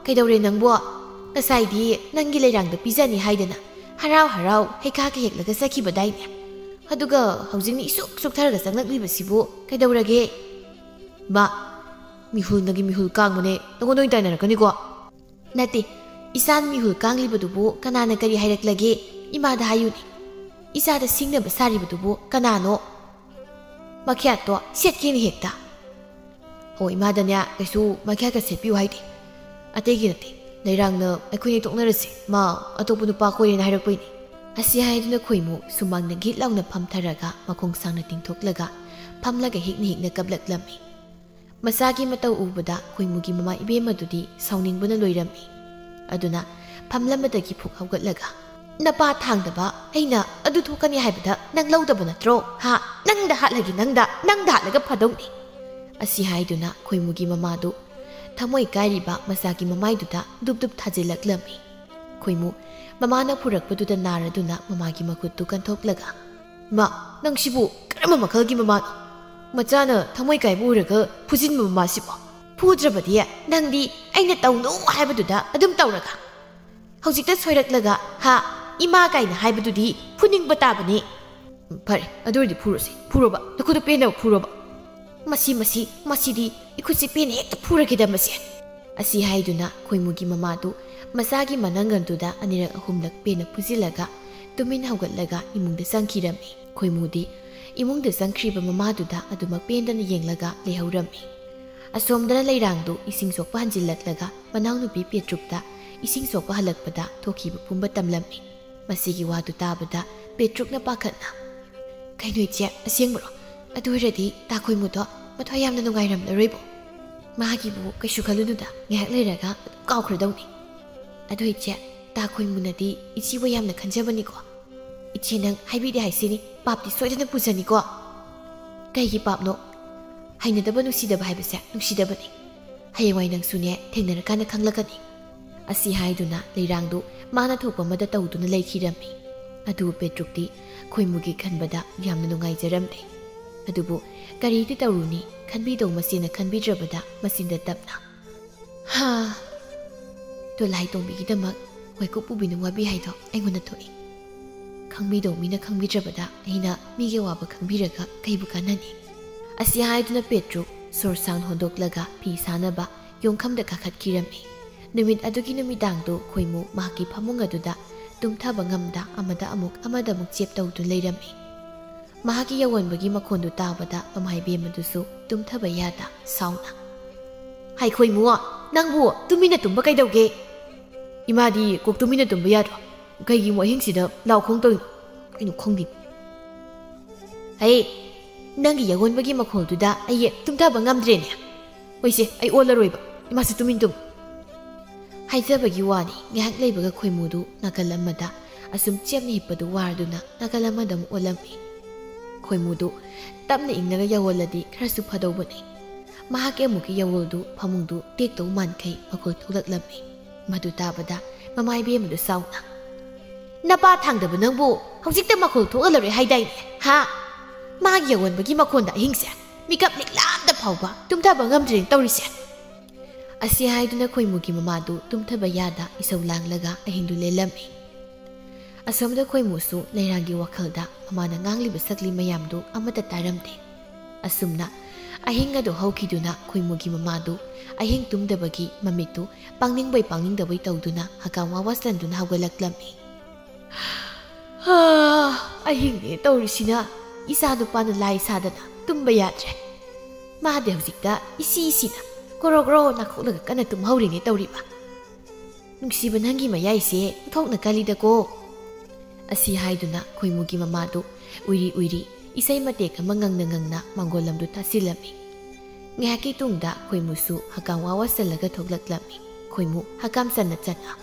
ꯀꯩꯗꯧꯔꯦ ꯅꯪꯕꯣ? ꯉꯁꯥꯏꯗꯤ ꯅꯪꯒꯤ ꯂꯩꯔꯥꯡꯗ ꯄꯤꯖꯅꯤ ꯍꯥꯏꯗꯅ ꯍꯔꯥꯎ ꯍꯔꯥꯎ ꯍꯩꯈꯥꯒ ꯍꯦꯛꯂꯒ ꯆꯠꯈꯤꯕꯗꯥꯏꯅꯦ? ꯑꯗꯨꯒ ꯍꯧꯖꯤꯛꯅ ꯏꯁꯨꯛ ꯁꯨꯛꯊꯔꯒ ꯆꯪꯂꯛꯂꯤꯕꯁꯤꯕꯨ ꯀꯩꯗꯧꯔꯒꯦ?" "ꯃꯥ, ꯃꯤꯍꯨꯜꯅꯒꯤ ꯃꯤꯍꯨꯜ ꯀꯥꯡꯕꯅꯦ, ꯅꯉꯣꯟꯗ ꯑꯣꯏꯅ ꯇꯥꯏꯅꯔꯛꯀꯅꯤꯀꯣ?" "ꯅꯠꯇꯦ, ꯏꯆꯥꯅ ꯃꯤꯍꯨꯜ ꯀꯥꯡꯂꯤꯕꯗꯨꯕꯨ ꯀꯅꯥꯅ ꯀꯔꯤ ꯍꯥꯏꯔꯛꯂꯒꯦ? ꯏꯃꯥꯗ ꯍꯥꯏꯌꯨꯅꯦ꯫ ꯏꯆꯥꯗ ꯁꯤꯡꯅꯕ ꯁꯥꯔꯤꯕꯗꯨꯕꯨ ꯀꯅꯥꯅꯣ?" "ꯃꯈ꯭ꯌꯥꯠꯇꯣ ꯁꯦꯠꯀꯦꯅ ꯍꯦꯛꯇ꯫ ꯍꯣ, ꯏꯃꯥꯗꯅꯦ ꯀꯩꯁꯨ ꯃꯈ꯭ꯌꯥꯠꯀ ꯁꯦꯠꯄꯤꯌꯨ ꯍꯥꯏꯗꯦ꯫ ꯑꯇꯩꯒꯤ ꯅꯠꯇꯦ, ꯂꯩꯔꯥꯡꯅ ꯑꯩꯈꯣꯏꯅꯤ ꯇꯣꯛꯅꯔꯁꯤ, ꯃꯥ ꯑꯇꯣꯞꯄ ꯅꯨꯄꯥ ꯀꯣꯏꯔꯦꯅ ꯍꯥꯏꯔꯛꯄꯩꯅꯦ꯫" ꯑꯁꯤ ꯍꯥꯏꯗꯨꯅ ꯈꯣꯏꯃꯨ ꯁꯨꯃꯥꯡꯗ ꯒꯤꯠ ꯂꯥꯎꯅ ꯐꯝꯊꯔꯒ ꯃꯈꯣꯡ ꯁꯥꯡꯅ ꯇꯤꯡꯊꯣꯛꯂꯒ ꯐꯝꯂꯒ ꯍꯤꯛꯅ ꯍꯤꯛꯅ ꯀꯞꯂꯛꯂꯝꯃꯤ꯫ ꯃꯆꯥꯒꯤ ꯃꯇꯧ ꯎꯕꯗ ꯈꯣꯏꯃꯨꯒꯤ ꯃꯃꯥ ꯏꯕꯦꯝꯃꯗꯨꯗꯤ ꯁꯥꯎꯅꯤꯡꯕꯅ ꯂꯣꯏꯔꯝꯃꯤ꯫ ꯑꯗꯨꯅ ꯐꯝꯂꯝꯕꯗꯒꯤ ꯐꯨꯛ ꯍꯧꯒꯠꯂꯒ, "ꯅꯄꯥ ꯊꯥꯡꯗꯕ ꯑꯩꯅ ꯑꯗꯨ ꯊꯣꯛꯀꯅꯤ ꯍꯥꯏꯕꯗ ꯅꯪ ꯂꯧꯗꯕ ꯅꯠꯇ꯭ꯔꯣ? ꯍꯥ? ꯅꯪꯗ ꯍꯥꯠꯂꯒꯦ, ꯅꯪꯗ, ꯅꯪꯗ ꯍꯥꯠꯂꯒ ꯐꯥꯗꯧꯅꯤ!" ꯑꯁꯤ ꯍꯥꯏꯗꯨꯅ ꯈꯣꯏꯃꯨꯒꯤ ꯃꯃꯥꯗꯨ ꯊꯃꯣꯏ ꯀꯥꯏꯔꯤꯕ ꯃꯆꯥꯒꯤ ꯃꯃꯥꯏꯗꯨꯗ ꯗꯨꯞ ꯗꯨꯞ ꯊꯥꯖꯤꯜꯂꯛꯂꯝꯃꯤ꯫ ꯈꯣꯏꯃꯨ ꯃꯃꯥꯅ ꯐꯨꯔꯛꯄꯗꯨꯗ ꯅꯥꯔꯗꯨꯅ ꯃꯃꯥꯒꯤ ꯃꯈꯨꯠꯇꯨ ꯀꯟꯊꯣꯛꯂꯒ, "ꯃꯥ, ꯅꯪꯁꯤꯕꯨ ꯀꯔꯝꯕ ꯃꯈꯜꯒꯤ ꯃꯃꯥꯅꯣ? ꯃꯆꯥꯅ ꯊꯃꯣꯏ ꯀꯥꯏꯕ ꯎꯔꯒ ꯐꯨꯖꯤꯟꯕ ꯃꯃꯥꯁꯤꯕꯣ? ꯐꯨꯗ꯭ꯔꯕꯗꯤ ꯅꯪꯗꯤ ꯑꯩꯅ ꯇꯧꯅꯨ ꯍꯥꯏꯕꯗꯨꯗ ꯑꯗꯨꯝ ꯇꯧꯔꯒ, ꯍꯧꯖꯤꯛꯇ ꯁꯣꯏꯔꯛꯂꯒ, ꯍꯥ, ꯏꯃꯥ ꯀꯥꯏꯅ ꯍꯥꯏꯕꯗꯨꯗꯤ ꯐꯨꯅꯤꯡꯕ ꯇꯥꯕꯅꯤ꯫" "ꯐꯔꯦ, ꯑꯗꯨ ꯑꯣꯏꯔꯗꯤ ꯐꯨꯔꯣꯁꯦ, ꯐꯨꯔꯣꯕ, ꯅꯈꯨꯠꯇꯣ ꯄꯦꯟꯅꯕ ꯐꯨꯔꯣꯕ꯫" "ꯃꯁꯤ, ꯃꯁꯤ, ꯃꯁꯤꯗꯤ ꯏꯈꯨꯠꯁꯤ ꯄꯦꯟꯅ ꯍꯦꯛꯇ ꯐꯨꯔꯒꯦꯗ ꯃꯁꯤ!" ꯑꯁꯤ ꯍꯥꯏꯗꯨꯅ ꯈꯣꯏꯃꯨꯒꯤ ꯃꯃꯥꯗꯨ ꯃꯆꯥꯒꯤ ꯃꯅꯪꯒꯟꯗꯨꯗ ꯑꯅꯤꯔꯛ ꯑꯍꯨꯝꯂꯛ ꯄꯦꯟꯅ ꯐꯨꯖꯤꯜꯂꯒ ꯇꯨꯃꯤꯟ ꯍꯧꯒꯠꯂꯒ ꯏꯃꯨꯡꯗ ꯆꯪꯈꯤꯔꯝꯃꯤ꯫ ꯈꯣꯏꯃꯨꯗꯤ ꯏꯃꯨꯡꯗ ꯆꯪꯈ꯭ꯔꯤꯕ ꯃꯃꯥꯗꯨꯗ ꯑꯗꯨꯃꯛ ꯄꯦꯟꯗꯅ ꯌꯦꯡꯂꯒ ꯂꯩꯍꯧꯔꯝꯃꯤ꯫ ꯑꯁꯣꯝꯗꯅ ꯂꯩꯔꯥꯡꯗꯨ ꯏꯁꯤꯡ ꯁꯣꯛꯄ ꯍꯟꯖꯤꯜꯂꯛꯂꯒ ꯃꯅꯥꯎꯅꯨꯄꯤ ꯄꯦꯇ꯭ꯔꯨꯛꯇ ꯏꯁꯤꯡ ꯁꯣꯛꯄ ꯍꯜꯂꯛꯄꯗ ꯊꯣꯛꯈꯤꯕ ꯄꯨꯝꯕ ꯇꯝꯂꯝꯃꯤ꯫ ꯃꯁꯤꯒꯤ ꯋꯥꯗꯨ ꯇꯥꯕꯗ ꯄꯦꯇ꯭ꯔꯨꯛꯅ ꯄꯥꯈꯠꯅ, "ꯀꯩꯅꯣ ꯏꯆꯦ, ꯑꯁꯦꯡꯕꯔꯣ? ꯑꯗꯨ ꯑꯣꯏꯔꯗꯤ ꯇꯥ ꯈꯣꯏꯃꯨꯗꯣ ꯃꯊ꯭ꯋꯥꯏ ꯌꯥꯝꯅ ꯅꯨꯡꯉꯥꯏꯔꯝꯂꯔꯣꯏꯕꯣ?" ꯃꯥꯒꯤꯕꯨ ꯀꯩꯁꯨ ꯈꯜꯂꯨꯅꯨꯗ, ꯉꯥꯏꯍꯥꯛ ꯂꯩꯔꯒ ꯑꯗꯨꯝ ꯀꯥꯎꯈ꯭ꯔꯗꯧꯅꯤ꯫ ꯑꯗꯨ ꯏꯆꯦ, ꯇꯥ ꯈꯣꯏꯃꯨꯅꯗꯤ ꯏꯆꯦꯕꯨ ꯌꯥꯝꯅ ꯈꯟꯖꯕꯅꯤꯀꯣ꯫ ꯏꯆꯦ, ꯅꯪ ꯍꯥꯏꯕꯤꯗꯦ ꯍꯥꯏꯁꯤꯅꯤ, ꯄꯥꯞꯇꯤ ꯁꯣꯏꯗꯅ ꯄꯨꯖꯅꯤꯀꯣ꯫ ꯀꯩꯒꯤ ꯄꯥꯞꯅꯣ? ꯍꯩꯅꯗꯕ ꯅꯨꯡꯁꯤꯗꯕ ꯍꯥꯏꯕꯁꯦ ꯅꯨꯡꯁꯤꯗꯕꯅꯤ꯫ ꯍꯌꯦꯡꯋꯥꯏ ꯅꯪꯁꯨꯅꯦ ꯊꯦꯡꯅꯔꯀꯥꯟꯗ ꯈꯪꯂꯛꯀꯅꯤ꯫ ꯑꯁꯤ ꯍꯥꯏꯗꯨꯅ ꯂꯩꯔꯥꯡꯗꯨ ꯃꯥꯅ ꯊꯣꯛꯄ ꯑꯃꯗ ꯇꯧꯗꯨꯅ ꯂꯩꯈꯤꯔꯝꯃꯤ꯫ ꯑꯗꯨꯕꯨ ꯄꯦꯇ꯭ꯔꯨꯛꯇꯤ ꯈꯣꯏꯃꯨꯒꯤ ꯈꯟꯕꯗ ꯌꯥꯝꯅ ꯅꯨꯡꯉꯥꯏꯖꯔꯝꯗꯦ꯫ ꯑꯗꯨꯕꯨ ꯀꯔꯤꯗꯤ ꯇꯧꯔꯨꯅꯤ, ꯈꯟꯕꯤꯗꯧ ꯃꯁꯦꯅ ꯈꯟꯕꯤꯗ꯭ꯔꯕꯗ ꯃꯆꯤꯟꯗ ꯇꯞꯅ, "ꯍꯥ, ꯗꯣꯂꯥꯏ ꯇꯣꯡꯕꯤꯒꯤꯗꯃꯛ ꯋꯥꯏꯀꯨꯞ ꯄꯨꯕꯤꯅꯨ ꯋꯥꯕꯤ ꯍꯥꯏꯗꯣ ꯑꯩꯉꯣꯟꯗ ꯊꯣꯛꯏ꯫ ꯈꯪꯕꯤꯗꯧ ꯃꯤꯅ ꯈꯪꯕꯤꯗ꯭ꯔꯕꯗ ꯑꯩꯅ ꯃꯤꯒꯤ ꯑꯋꯥꯕ ꯈꯪꯕꯤꯔꯒ ꯀꯩꯕꯨ ꯀꯥꯟꯅꯅꯤ?" ꯑꯁꯤ ꯍꯥꯏꯗꯨꯅ ꯄꯦꯇ꯭ꯔꯨꯛ ꯁꯣꯔ ꯁꯥꯡ ꯍꯣꯟꯗꯣꯛꯂꯒ ꯐꯤ ꯁꯥꯅꯕ ꯌꯣꯡꯈꯝꯗ ꯀꯥꯈꯠꯈꯤꯔꯝꯃꯤ꯫ ꯅꯨꯃꯤꯠ ꯑꯗꯨꯒꯤ ꯅꯨꯃꯤꯗꯥꯡꯗꯨ ꯈꯣꯏꯃꯨ ꯃꯍꯥꯛꯀꯤ ꯐꯃꯨꯡ ꯑꯗꯨꯗ ꯇꯨꯝꯊꯕ ꯉꯝꯗ ꯑꯃꯗ ꯑꯃꯨꯛ ꯑꯃꯗ ꯑꯃꯨꯛ ꯆꯦꯞ ꯇꯧꯗꯨꯅ ꯂꯩꯔꯝꯃꯤ꯫ ꯃꯍꯥꯛꯀꯤ ꯌꯥꯑꯣꯟꯕꯒꯤ ꯃꯈꯣꯟꯗꯨ ꯇꯥꯕꯗ ꯃꯃꯥꯏꯕꯦꯝ ꯑꯗꯨꯁꯨ ꯇꯨꯝꯊꯕ ꯌꯥꯗ ꯁꯥꯎꯅ, "ꯍꯥꯏ ꯈꯣꯏꯃꯨ, ꯅꯪꯕꯨ ꯇꯨꯃꯤꯟꯅ ꯇꯨꯝꯕ ꯀꯩꯗꯧꯒꯦ? ꯏꯃꯥꯗꯤ ꯀꯣꯛ ꯇꯨꯃꯤꯟꯅ ꯇꯨꯝꯕ ꯌꯥꯗ꯭ꯔꯣ? ꯀꯩꯒꯤ ꯑꯃꯨꯛ ꯑꯍꯤꯡꯁꯤꯗ ꯂꯥꯎ ꯈꯣꯡ ꯇꯧꯔꯤꯅꯣ? ꯀꯩꯅꯣ ꯈꯪꯗꯦ꯫ ꯍꯩ, ꯅꯪꯒꯤ ꯌꯥꯑꯣꯟꯕꯒꯤ ꯃꯈꯣꯜꯗꯨꯗ ꯑꯩ ꯇꯨꯝꯊꯕ ꯉꯝꯗ꯭ꯔꯦꯅꯦ꯫ ꯍꯣꯏꯁꯦ, ꯑꯩ ꯑꯣꯜꯂꯔꯣꯏꯕ꯫ ꯏꯃꯥꯁꯨ ꯇꯨꯃꯤꯟ ꯇꯨꯝ꯫" ꯍꯥꯏꯖꯕꯒꯤ ꯋꯥꯅꯤ, ꯉꯥꯏꯍꯥꯛ ꯂꯩꯕꯒ ꯈꯣꯏꯃꯨꯗꯨ ꯅꯥꯀꯜ ꯑꯃꯗ ꯑꯁꯨꯝ ꯆꯦꯞꯅ ꯍꯤꯞꯄꯗꯨ ꯋꯥꯔꯗꯨꯅ ꯅꯥꯀꯜ ꯑꯃꯗ ꯑꯃꯨꯛ ꯑꯣꯜꯂꯝꯃꯤ꯫ ꯈꯣꯏꯃꯨꯗꯨ ꯇꯞꯅ ꯏꯪꯅꯒ ꯌꯥꯑꯣꯜꯂꯗꯤ ꯈꯔꯁꯨ ꯐꯗꯧꯕꯅꯤ꯫ ꯃꯍꯥꯛꯀꯤ ꯑꯃꯨꯛꯀꯤ ꯌꯥꯑꯣꯜꯗꯨ ꯐꯃꯨꯡꯗꯨ ꯇꯦꯛꯇꯧ ꯃꯥꯟꯈꯩ ꯃꯈꯣꯜ ꯊꯣꯛꯂꯛꯂꯝꯃꯤ꯫ ꯃꯗꯨ ꯇꯥꯕꯗ ꯃꯃꯥ ꯏꯕꯦꯝꯃꯗꯨ ꯁꯥꯎꯅ, "ꯅꯄꯥ ꯊꯥꯡꯗꯕ ꯅꯪꯕꯨ ꯍꯧꯖꯤꯛꯇ ꯃꯈꯣꯜ ꯊꯣꯛꯍꯜꯂꯔꯣꯏ ꯍꯥꯏꯗꯥꯏꯅꯦ, ꯍꯥ? ꯃꯥꯒꯤ ꯌꯥꯑꯣꯟꯕꯒꯤ ꯃꯈꯣꯟꯗ ꯑꯍꯤꯡꯁꯦ ꯃꯤꯀꯞ ꯅꯤꯛꯂꯥꯝꯗ ꯐꯥꯎꯕ ꯇꯨꯝꯊꯕ ꯉꯝꯗ꯭ꯔꯦꯅ ꯇꯧꯔꯤꯁꯦ꯫" ꯑꯁꯤ ꯍꯥꯏꯗꯨꯅ ꯈꯣꯏꯃꯨꯒꯤ ꯃꯃꯥꯗꯨ ꯇꯨꯝꯊꯕ ꯌꯥꯗ ꯏꯁꯧ ꯂꯥꯡꯂꯒ ꯑꯍꯤꯡꯗꯨ ꯂꯦꯜꯂꯝꯃꯤ꯫ ꯑꯁꯣꯝꯗ ꯈꯣꯏꯃꯨꯁꯨ ꯂꯩꯔꯥꯡꯒꯤ ꯋꯥꯈꯜꯗ ꯃꯃꯥꯅ ꯉꯥꯡꯂꯤꯕ ꯁꯛꯂꯤ ꯃꯌꯥꯝꯗꯨ ꯑꯃꯠꯇ ꯇꯥꯔꯝꯗꯦ꯫ ꯑꯁꯨꯝꯅ ꯑꯍꯤꯡ ꯑꯗꯨ ꯍꯧꯈꯤꯗꯨꯅ ꯈꯣꯏꯃꯨꯒꯤ ꯃꯃꯥꯗꯨ ꯑꯍꯤꯡ ꯇꯨꯝꯗꯕꯒꯤ ꯃꯃꯤꯠꯇꯨ ꯄꯥꯡꯅꯤꯡꯕꯩ ꯄꯥꯡꯅꯤꯡꯗꯕꯩ ꯇꯧꯗꯨꯅ ꯍꯀꯥꯝ ꯋꯥ ꯋꯥ ꯆꯟꯗꯨꯅ ꯍꯧꯒꯠꯂꯛꯂꯝꯃꯤ꯫ "ꯍꯥ, ꯑꯍꯤꯡꯅꯦ ꯇꯧꯔꯤꯁꯤꯅ ꯏꯆꯥ ꯅꯨꯄꯥꯅ ꯂꯥꯏ ꯁꯥꯗꯅ ꯇꯨꯝꯕ ꯌꯥꯗ꯭ꯔꯦ꯫ ꯃꯥꯗꯤ ꯍꯧꯖꯤꯛꯇ ꯏꯁꯤ ꯏꯁꯤꯅ ꯒ꯭ꯔꯣ ꯒ꯭ꯔꯣ ꯅꯥꯈꯣꯛꯂꯒ ꯀꯟꯅ ꯇꯨꯝꯍꯧꯔꯤꯅꯦ ꯇꯧꯔꯤꯕ꯫ ꯅꯨꯡꯁꯤꯕ ꯅꯪꯒꯤ ꯃꯌꯥꯏꯁꯦ ꯑꯣꯟꯊꯣꯛꯅ ꯀꯜꯂꯤꯗꯀꯣ꯫" ꯑꯁꯤ ꯍꯥꯏꯗꯨꯅ ꯈꯣꯏꯃꯨꯒꯤ ꯃꯃꯥꯗꯨ ꯎꯏꯔꯤ ꯎꯏꯔꯤ ꯏꯁꯩ ꯃꯇꯦꯛ ꯑꯃ ꯉꯪꯅ ꯉꯪꯅ ꯃꯪꯒꯣꯜ ꯂꯝꯗꯨ ꯇꯥꯁꯤꯜꯂꯝꯃꯤ꯫ ꯉꯥꯏꯍꯥꯛꯀꯤ ꯇꯨꯡꯗ ꯈꯣꯏꯃꯨꯁꯨ ꯍꯀꯥꯝ ꯋꯥ ꯋꯥ ꯆꯜꯂꯒ ꯊꯣꯛꯂꯛꯂꯝꯃꯤ꯫ ꯈꯣꯏꯃꯨ ꯍꯀꯥꯝ ꯆꯟꯅ ꯆꯟꯅ,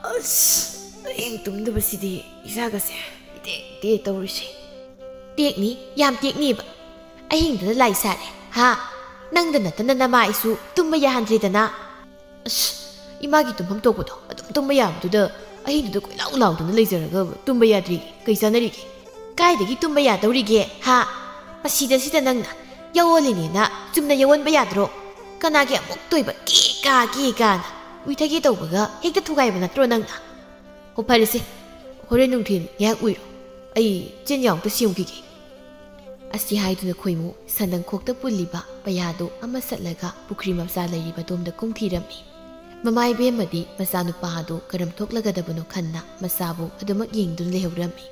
"ꯑꯁ, ꯑꯍꯤꯡ ꯇꯨꯝꯗꯕꯁꯤꯗꯤ ꯏꯁꯥꯒꯁꯦ ꯏꯇꯦꯛ ꯇꯦꯛ ꯇꯧꯔꯤꯁꯦ꯫" "ꯇꯦꯛꯅꯤ, ꯌꯥꯝ ꯇꯦꯛꯅꯤꯕ꯫ ꯑꯍꯤꯡꯗꯨꯗ ꯂꯥꯏ ꯁꯥꯔꯦ, ꯍꯥ? ꯅꯪꯗ ꯅꯠꯇꯅ ꯅꯃꯥꯏꯁꯨ ꯇꯨꯝꯕ ꯌꯥꯍꯟꯗ꯭ꯔꯦꯗꯅ꯫ ꯑꯁ, ꯏꯃꯥꯒꯤ ꯇꯨꯝꯐꯝ ꯊꯣꯛꯄꯗꯣ ꯑꯗꯨꯝ ꯇꯨꯝꯕ ꯌꯥꯕꯗꯨꯗ ꯑꯍꯤꯡꯗꯨꯗ ꯀꯣꯏꯂꯥꯎ ꯂꯥꯎꯗꯨꯅ ꯂꯩꯖꯔꯒ ꯇꯨꯝꯕ ꯌꯥꯗ꯭ꯔꯤꯒꯦ꯫ ꯀꯩ ꯆꯥꯟꯅꯔꯤꯒꯦ? ꯀꯥꯏꯗꯒꯤ ꯇꯨꯝꯕ ꯌꯥꯗꯧꯔꯤꯒꯦ, ꯍꯥ? ꯃꯁꯤꯗꯁꯤꯗ ꯅꯪꯅ ꯌꯥꯑꯣꯜꯂꯤꯅꯦꯅ ꯆꯨꯝꯅ ꯌꯥꯑꯣꯟꯕ ꯌꯥꯗ꯭ꯔꯣ? ꯀꯅꯥꯒꯤ ꯑꯃꯨꯛꯇ ꯑꯣꯏꯕ ꯀꯤ ꯀꯥ ꯀꯤ ꯀꯥꯅ ꯎꯏꯊꯒꯦ ꯇꯧꯕꯒ ꯍꯦꯛꯇ ꯊꯨꯒꯥꯏꯕ ꯅꯠꯇ꯭ꯔꯣ ꯅꯪꯅ? ꯑꯣ, ꯐꯔꯦꯁꯦ, ꯍꯣꯔꯦꯟ ꯅꯨꯡꯊꯤꯜ ꯉꯥꯏꯍꯥꯛ ꯎꯏꯔꯣ꯫ ꯑꯩ ꯆꯤꯟ ꯌꯥꯎꯗ ꯁꯦꯝꯈꯤꯒꯦ꯫" ꯑꯁꯤ ꯍꯥꯏꯗꯨꯅ ꯈꯣꯏꯃꯨ ꯁꯟꯗꯪꯈꯣꯛꯇ ꯄꯨꯜꯂꯤꯕ ꯄꯩꯌꯥꯗꯨ ꯑꯃ ꯁꯠꯂꯒ ꯄꯨꯈ꯭ꯔꯤ ꯃꯆꯥ ꯂꯩꯔꯤꯕ ꯑꯗꯣꯝꯗ ꯀꯨꯝꯊꯤꯔꯝꯃꯤ꯫ ꯃꯃꯥ ꯏꯕꯦꯝꯃꯗꯤ ꯃꯆꯥꯅꯨꯄꯥ ꯑꯗꯨ ꯀꯔꯝ ꯊꯣꯛꯂꯒꯗꯕꯅꯣ ꯈꯟꯅ ꯃꯆꯥꯕꯨ ꯑꯗꯨꯃꯛ ꯌꯦꯡꯗꯨꯅ ꯂꯩꯍꯧꯔꯝꯃꯤ꯫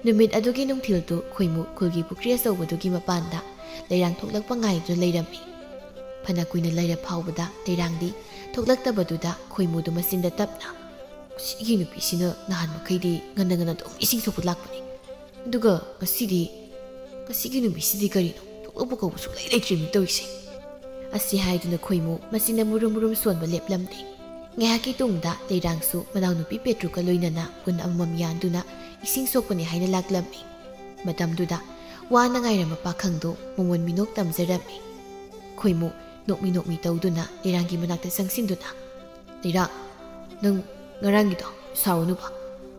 ꯅꯨꯃꯤꯠ ꯑꯗꯨꯒꯤ ꯅꯨꯡꯊꯤꯜꯗꯨ ꯈꯣꯏꯃꯨ ꯈꯨꯜꯒꯤ ꯄꯨꯈ꯭ꯔꯤ ꯑꯆꯧꯕꯗꯨꯒꯤ ꯃꯄꯥꯟꯗ ꯂꯩꯔꯥꯡ ꯊꯣꯛꯂꯛꯄ ꯉꯥꯏꯗꯨꯅ ꯂꯩꯔꯝꯃꯤ꯫ ꯐꯅ ꯀꯨꯏꯅ ꯂꯩꯔ ꯐꯥꯎꯕꯗ ꯂꯩꯔꯥꯡꯗꯤ ꯊꯣꯛꯂꯛꯇꯕꯗꯨꯗ ꯈꯣꯏꯃꯨꯗꯨ ꯃꯆꯤꯟꯗ ꯇꯞꯅ, "ꯁꯤꯒꯤ ꯅꯨꯄꯤꯁꯤꯅ ꯅꯍꯥꯟ ꯃꯈꯩꯗꯤ ꯉꯟꯅ ꯉꯟꯅ ꯑꯗꯨꯝ ꯏꯁꯤꯡ ꯁꯣꯛꯄ ꯂꯥꯛꯄꯅꯤ꯫ ꯑꯗꯨꯒ ꯉꯁꯤꯗꯤ, ꯉꯁꯤꯒꯤ ꯅꯨꯃꯤꯠꯁꯤꯗꯤ ꯀꯔꯤꯅꯣ? ꯊꯣꯛꯂꯛꯄ ꯀꯧꯕ ꯁꯨꯡꯂꯩ ꯂꯩꯇ꯭ꯔꯤꯃꯤ ꯇꯧꯔꯤꯁꯦ꯫" ꯑꯁꯤ ꯍꯥꯏꯗꯨꯅ ꯈꯣꯏꯃꯨ ꯃꯆꯤꯟꯗ ꯃꯨꯔꯨꯝ ꯃꯨꯔꯨꯝ ꯁꯣꯟꯕ ꯂꯦꯞꯂꯝꯗꯦ꯫ ꯉꯥꯏꯍꯥꯛꯀꯤ ꯇꯨꯡꯗ ꯂꯩꯔꯥꯡꯁꯨ ꯃꯅꯥꯎꯅꯨꯄꯤ ꯄꯦꯇ꯭ꯔꯨꯛꯀ ꯂꯣꯏꯅꯅ ꯄꯨꯟ ꯑꯃꯃꯝ ꯌꯥꯟꯗꯨꯅ ꯏꯁꯤꯡ ꯁꯣꯛꯄꯅꯤ ꯍꯥꯏꯅ ꯂꯥꯛꯂꯝꯃꯤ꯫ ꯃꯇꯝꯗꯨꯗ ꯋꯥꯅ ꯉꯥꯏꯔꯝꯕ ꯄꯥꯈꯪꯗꯨ ꯃꯃꯣꯟ ꯃꯤꯅꯣꯛ ꯇꯝꯖꯔꯝꯃꯤ꯫ ꯈꯣꯏꯃꯨ ꯅꯣꯛꯃꯤ ꯅꯣꯛꯃꯤ ꯇꯧꯗꯨꯅ ꯂꯩꯔꯥꯡꯒꯤ ꯃꯅꯥꯛꯇ ꯆꯪꯁꯤꯟꯗꯨꯅ, "ꯂꯩꯔꯥꯡ, ꯅꯪ ꯉꯔꯥꯡꯒꯤꯗꯣ ꯁꯥꯎꯔꯅꯨꯕ꯫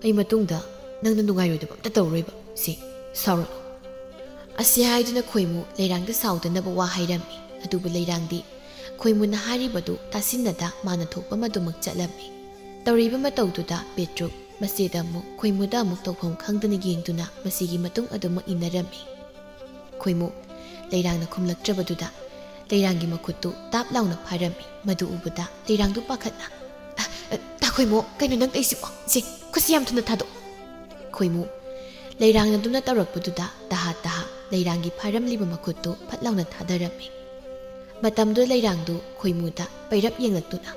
ꯑꯩ ꯃꯇꯨꯡꯗ ꯅꯪꯅ ꯅꯨꯡꯉꯥꯏꯔꯣꯏꯗꯕ ꯑꯝꯇ ꯇꯧꯔꯣꯏꯕ꯫ ꯁꯤ, ꯁꯥꯎꯔꯅꯨ꯫" ꯑꯁꯤ ꯍꯥꯏꯗꯨꯅ ꯈꯣꯏꯃꯨ ꯂꯩꯔꯥꯡꯗ ꯁꯥꯎꯗꯅꯕ ꯋꯥ ꯍꯥꯏꯔꯝꯃꯤ꯫ ꯑꯗꯨꯕꯨ ꯂꯩꯔꯥꯡꯗꯤ ꯈꯣꯏꯃꯨꯅ ꯍꯥꯏꯔꯤꯕꯗꯨ ꯇꯥꯁꯤꯟꯅꯗ ꯃꯥꯅ ꯊꯣꯛꯄ ꯃꯗꯨꯃꯛ ꯆꯠꯂꯝꯃꯤ꯫ ꯇꯧꯔꯤꯕ ꯃꯇꯧꯗꯨꯗ ꯄꯦꯇ꯭ꯔꯨꯛ ꯃꯆꯦꯗ ꯑꯃꯨꯛ ꯈꯣꯏꯃꯨꯗ ꯑꯃꯨꯛ ꯇꯧꯐꯝ ꯈꯪꯗꯅ ꯌꯦꯡꯗꯨꯅ ꯃꯁꯤꯒꯤ ꯃꯇꯨꯡ ꯑꯗꯨꯃꯛ ꯏꯟꯅꯔꯝꯃꯤ꯫ ꯈꯣꯏꯃꯨ ꯂꯩꯔꯥꯡꯅ ꯈꯨꯝꯂꯛꯇ꯭ꯔꯕꯗꯨꯗ ꯂꯩꯔꯥꯡꯒꯤ ꯃꯈꯨꯠꯇꯨ ꯇꯥꯞ ꯂꯥꯎꯅ ꯐꯥꯔꯝꯃꯤ꯫ ꯃꯗꯨ ꯎꯕꯗ ꯂꯩꯔꯥꯡꯗꯨ ꯄꯥꯈꯠꯅ, "ꯑ, ꯑ, ꯇꯥ ꯈꯣꯏꯃꯨ, ꯀꯩꯅꯣ ꯅꯪ ꯇꯧꯏꯁꯤꯕꯣ? ꯁꯦ, ꯈꯨꯠꯁꯤ ꯌꯥꯝ ꯊꯨꯅ ꯊꯥꯗꯣꯛꯑꯣ꯫" ꯈꯣꯏꯃꯨ ꯂꯩꯔꯥꯡꯅ ꯑꯗꯨꯅ ꯇꯧꯔꯛꯄꯗꯨꯗ ꯇꯍꯥ ꯇꯍꯥ ꯂꯩꯔꯥꯡꯒꯤ ꯐꯥꯔꯝꯂꯤꯕ ꯃꯈꯨꯠꯇꯨ ꯐꯠ ꯂꯥꯎꯅ ꯊꯥꯗꯔꯝꯃꯤ꯫ ꯃꯇꯝꯗꯨ ꯂꯩꯔꯥꯡꯗꯨ ꯈꯣꯏꯃꯨꯗ ꯄꯩꯔꯞ ꯌꯦꯡꯂꯛꯇꯨꯅ,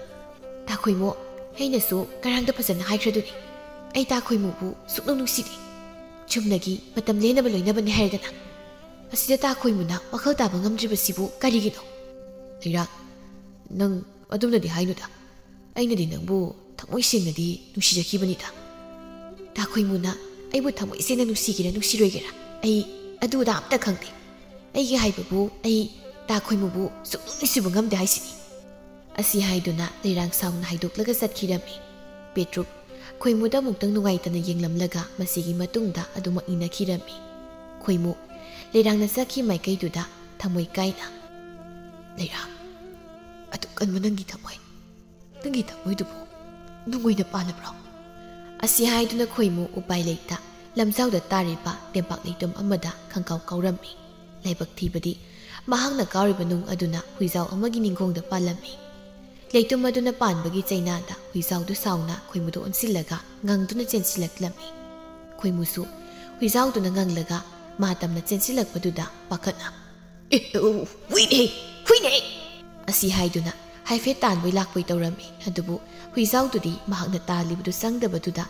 "ꯇꯥ ꯈꯣꯏꯃꯨ, ꯑꯩꯅꯁꯨ ꯉꯔꯥꯡꯗ ꯐꯖꯅ ꯍꯥꯏꯈ꯭ꯔꯗꯨꯅꯤ, ꯑꯩ ꯇꯥ ꯈꯣꯏꯃꯨꯕꯨ ꯁꯨꯛꯅꯨꯡ ꯅꯨꯡꯁꯤꯗꯦ꯫ ꯆꯨꯝꯅꯒꯤ ꯃꯇꯝ ꯂꯦꯟꯅꯕ ꯂꯣꯏꯅꯕꯅꯤ ꯍꯥꯏꯔꯗꯅ꯫" ꯑꯁꯤꯗ ꯇꯥ ꯈꯣꯏꯃꯨꯅ ꯋꯥꯈꯜ ꯇꯥꯕ ꯉꯝꯗ꯭ꯔꯤꯕꯁꯤꯕꯨ ꯀꯔꯤꯒꯤꯅꯣ? ꯂꯩꯔꯥꯛ, ꯅꯪ ꯑꯗꯨꯝꯅꯗꯤ ꯍꯥꯏꯅꯨꯗ꯫ ꯑꯩꯅꯗꯤ ꯅꯪꯕꯨ ꯊꯃꯣꯏ ꯁꯦꯡꯅꯗꯤ ꯅꯨꯡꯁꯤꯖꯈꯤꯕꯅꯤꯗ꯫ ꯇꯥ ꯈꯣꯏꯃꯨꯅ ꯑꯩꯕꯨ ꯊꯃꯣꯏ ꯁꯦꯡꯅ ꯅꯨꯡꯁꯤꯒꯦꯔꯥ ꯅꯨꯡꯁꯤꯔꯣꯏꯒꯦꯔꯥ, ꯑꯩ ꯑꯗꯨꯗ ꯑꯝꯇ ꯈꯪꯗꯦ꯫ ꯑꯩꯒꯤ ꯍꯥꯏꯕꯕꯨ ꯑꯩ ꯇꯥ ꯈꯣꯏꯃꯨꯕꯨ ꯁꯨꯛꯅꯨꯡ ꯅꯨꯡꯁꯤꯕ ꯉꯝꯗꯦ ꯍꯥꯏꯁꯤꯅꯤ꯫ ꯑꯁꯤ ꯍꯥꯏꯗꯨꯅ ꯂꯩꯔꯥꯡ ꯁꯥꯎꯅ ꯍꯥꯏꯗꯣꯛꯂꯒ ꯆꯠꯈꯤꯔꯝꯃꯤ꯫ ꯄꯦꯇ꯭ꯔꯨꯛ ꯈꯣꯏꯃꯨꯗ ꯑꯃꯨꯛꯇꯪ ꯅꯨꯡꯉꯥꯏꯇꯅ ꯌꯦꯡꯂꯝꯂꯒ ꯃꯁꯤꯒꯤ ꯃꯇꯨꯡꯗ ꯑꯗꯨꯃꯛ ꯏꯟꯅꯈꯤꯔꯝꯃꯤ꯫ ꯈꯣꯏꯃꯨ ꯂꯩꯔꯥꯡꯅ ꯆꯠꯈꯤ ꯃꯥꯏꯀꯩꯗꯨꯗ ꯊꯃꯣꯏ ꯀꯥꯏꯅ, "ꯂꯩꯔꯥꯡ, ꯑꯗꯨꯛ ꯀꯟꯕ ꯅꯪꯒꯤ ꯊꯃꯣꯏ, ꯅꯪꯒꯤ ꯊꯃꯣꯏꯗꯨꯕꯨ ꯅꯨꯡ ꯑꯣꯏꯅ ꯄꯥꯜꯂꯕ꯭ꯔꯣ?" ꯑꯁꯤ ꯍꯥꯏꯗꯨꯅ ꯈꯣꯏꯃꯨ ꯎꯄꯥꯏ ꯂꯩꯇ ꯂꯝꯖꯥꯎꯗ ꯇꯥꯔꯤꯕ ꯇꯦꯝꯄꯥꯛ ꯂꯩꯇꯨꯝ ꯑꯃꯗ ꯈꯪꯀꯥꯎ ꯀꯥꯎꯔꯝꯃꯤ꯫ ꯂꯥꯏꯕꯛ ꯊꯤꯕꯗꯤ ꯃꯍꯥꯛꯅ ꯀꯥꯎꯔꯤꯕ ꯅꯨꯡ ꯑꯗꯨꯅ ꯍꯨꯏꯖꯥꯎ ꯑꯃꯒꯤ ꯅꯤꯡꯈꯣꯡꯗ ꯄꯥꯜꯂꯝꯃꯤ꯫ ꯂꯩꯇꯨꯝ ꯑꯗꯨꯅ ꯄꯥꯟꯕꯒꯤ ꯆꯩꯅꯥꯗ ꯍꯨꯏꯖꯥꯎꯗꯨ ꯁꯥꯎꯅ ꯈꯣꯏꯃꯨꯗ ꯑꯣꯟꯁꯤꯜꯂꯒ ꯉꯪꯗꯨꯅ ꯆꯦꯟꯁꯤꯜꯂꯛꯂꯝꯃꯤ꯫ ꯈꯣꯏꯃꯨꯁꯨ ꯍꯨꯏꯖꯥꯎꯗꯨꯅ ꯉꯪꯂꯒ ꯃꯥ ꯇꯝꯅ ꯆꯦꯟꯁꯤꯜꯂꯛꯄꯗꯨꯗ ꯄꯥꯈꯠꯅ, "ꯑꯦ, ꯑꯣ, ꯍꯨꯏꯅꯦ! ꯍꯨꯏꯅꯦ!" ꯑꯁꯤ ꯍꯥꯏꯗꯨꯅ ꯍꯥꯏꯐꯦꯠ ꯇꯥꯟꯕꯩ ꯂꯥꯛꯄꯩ ꯇꯧꯔꯝꯃꯤ꯫ ꯑꯗꯨꯕꯨ ꯍꯨꯏꯖꯥꯎꯗꯨꯗꯤ ꯃꯍꯥꯛꯅ ꯇꯥꯜꯂꯤꯕꯗꯨ ꯆꯪꯗꯕꯗꯨꯗ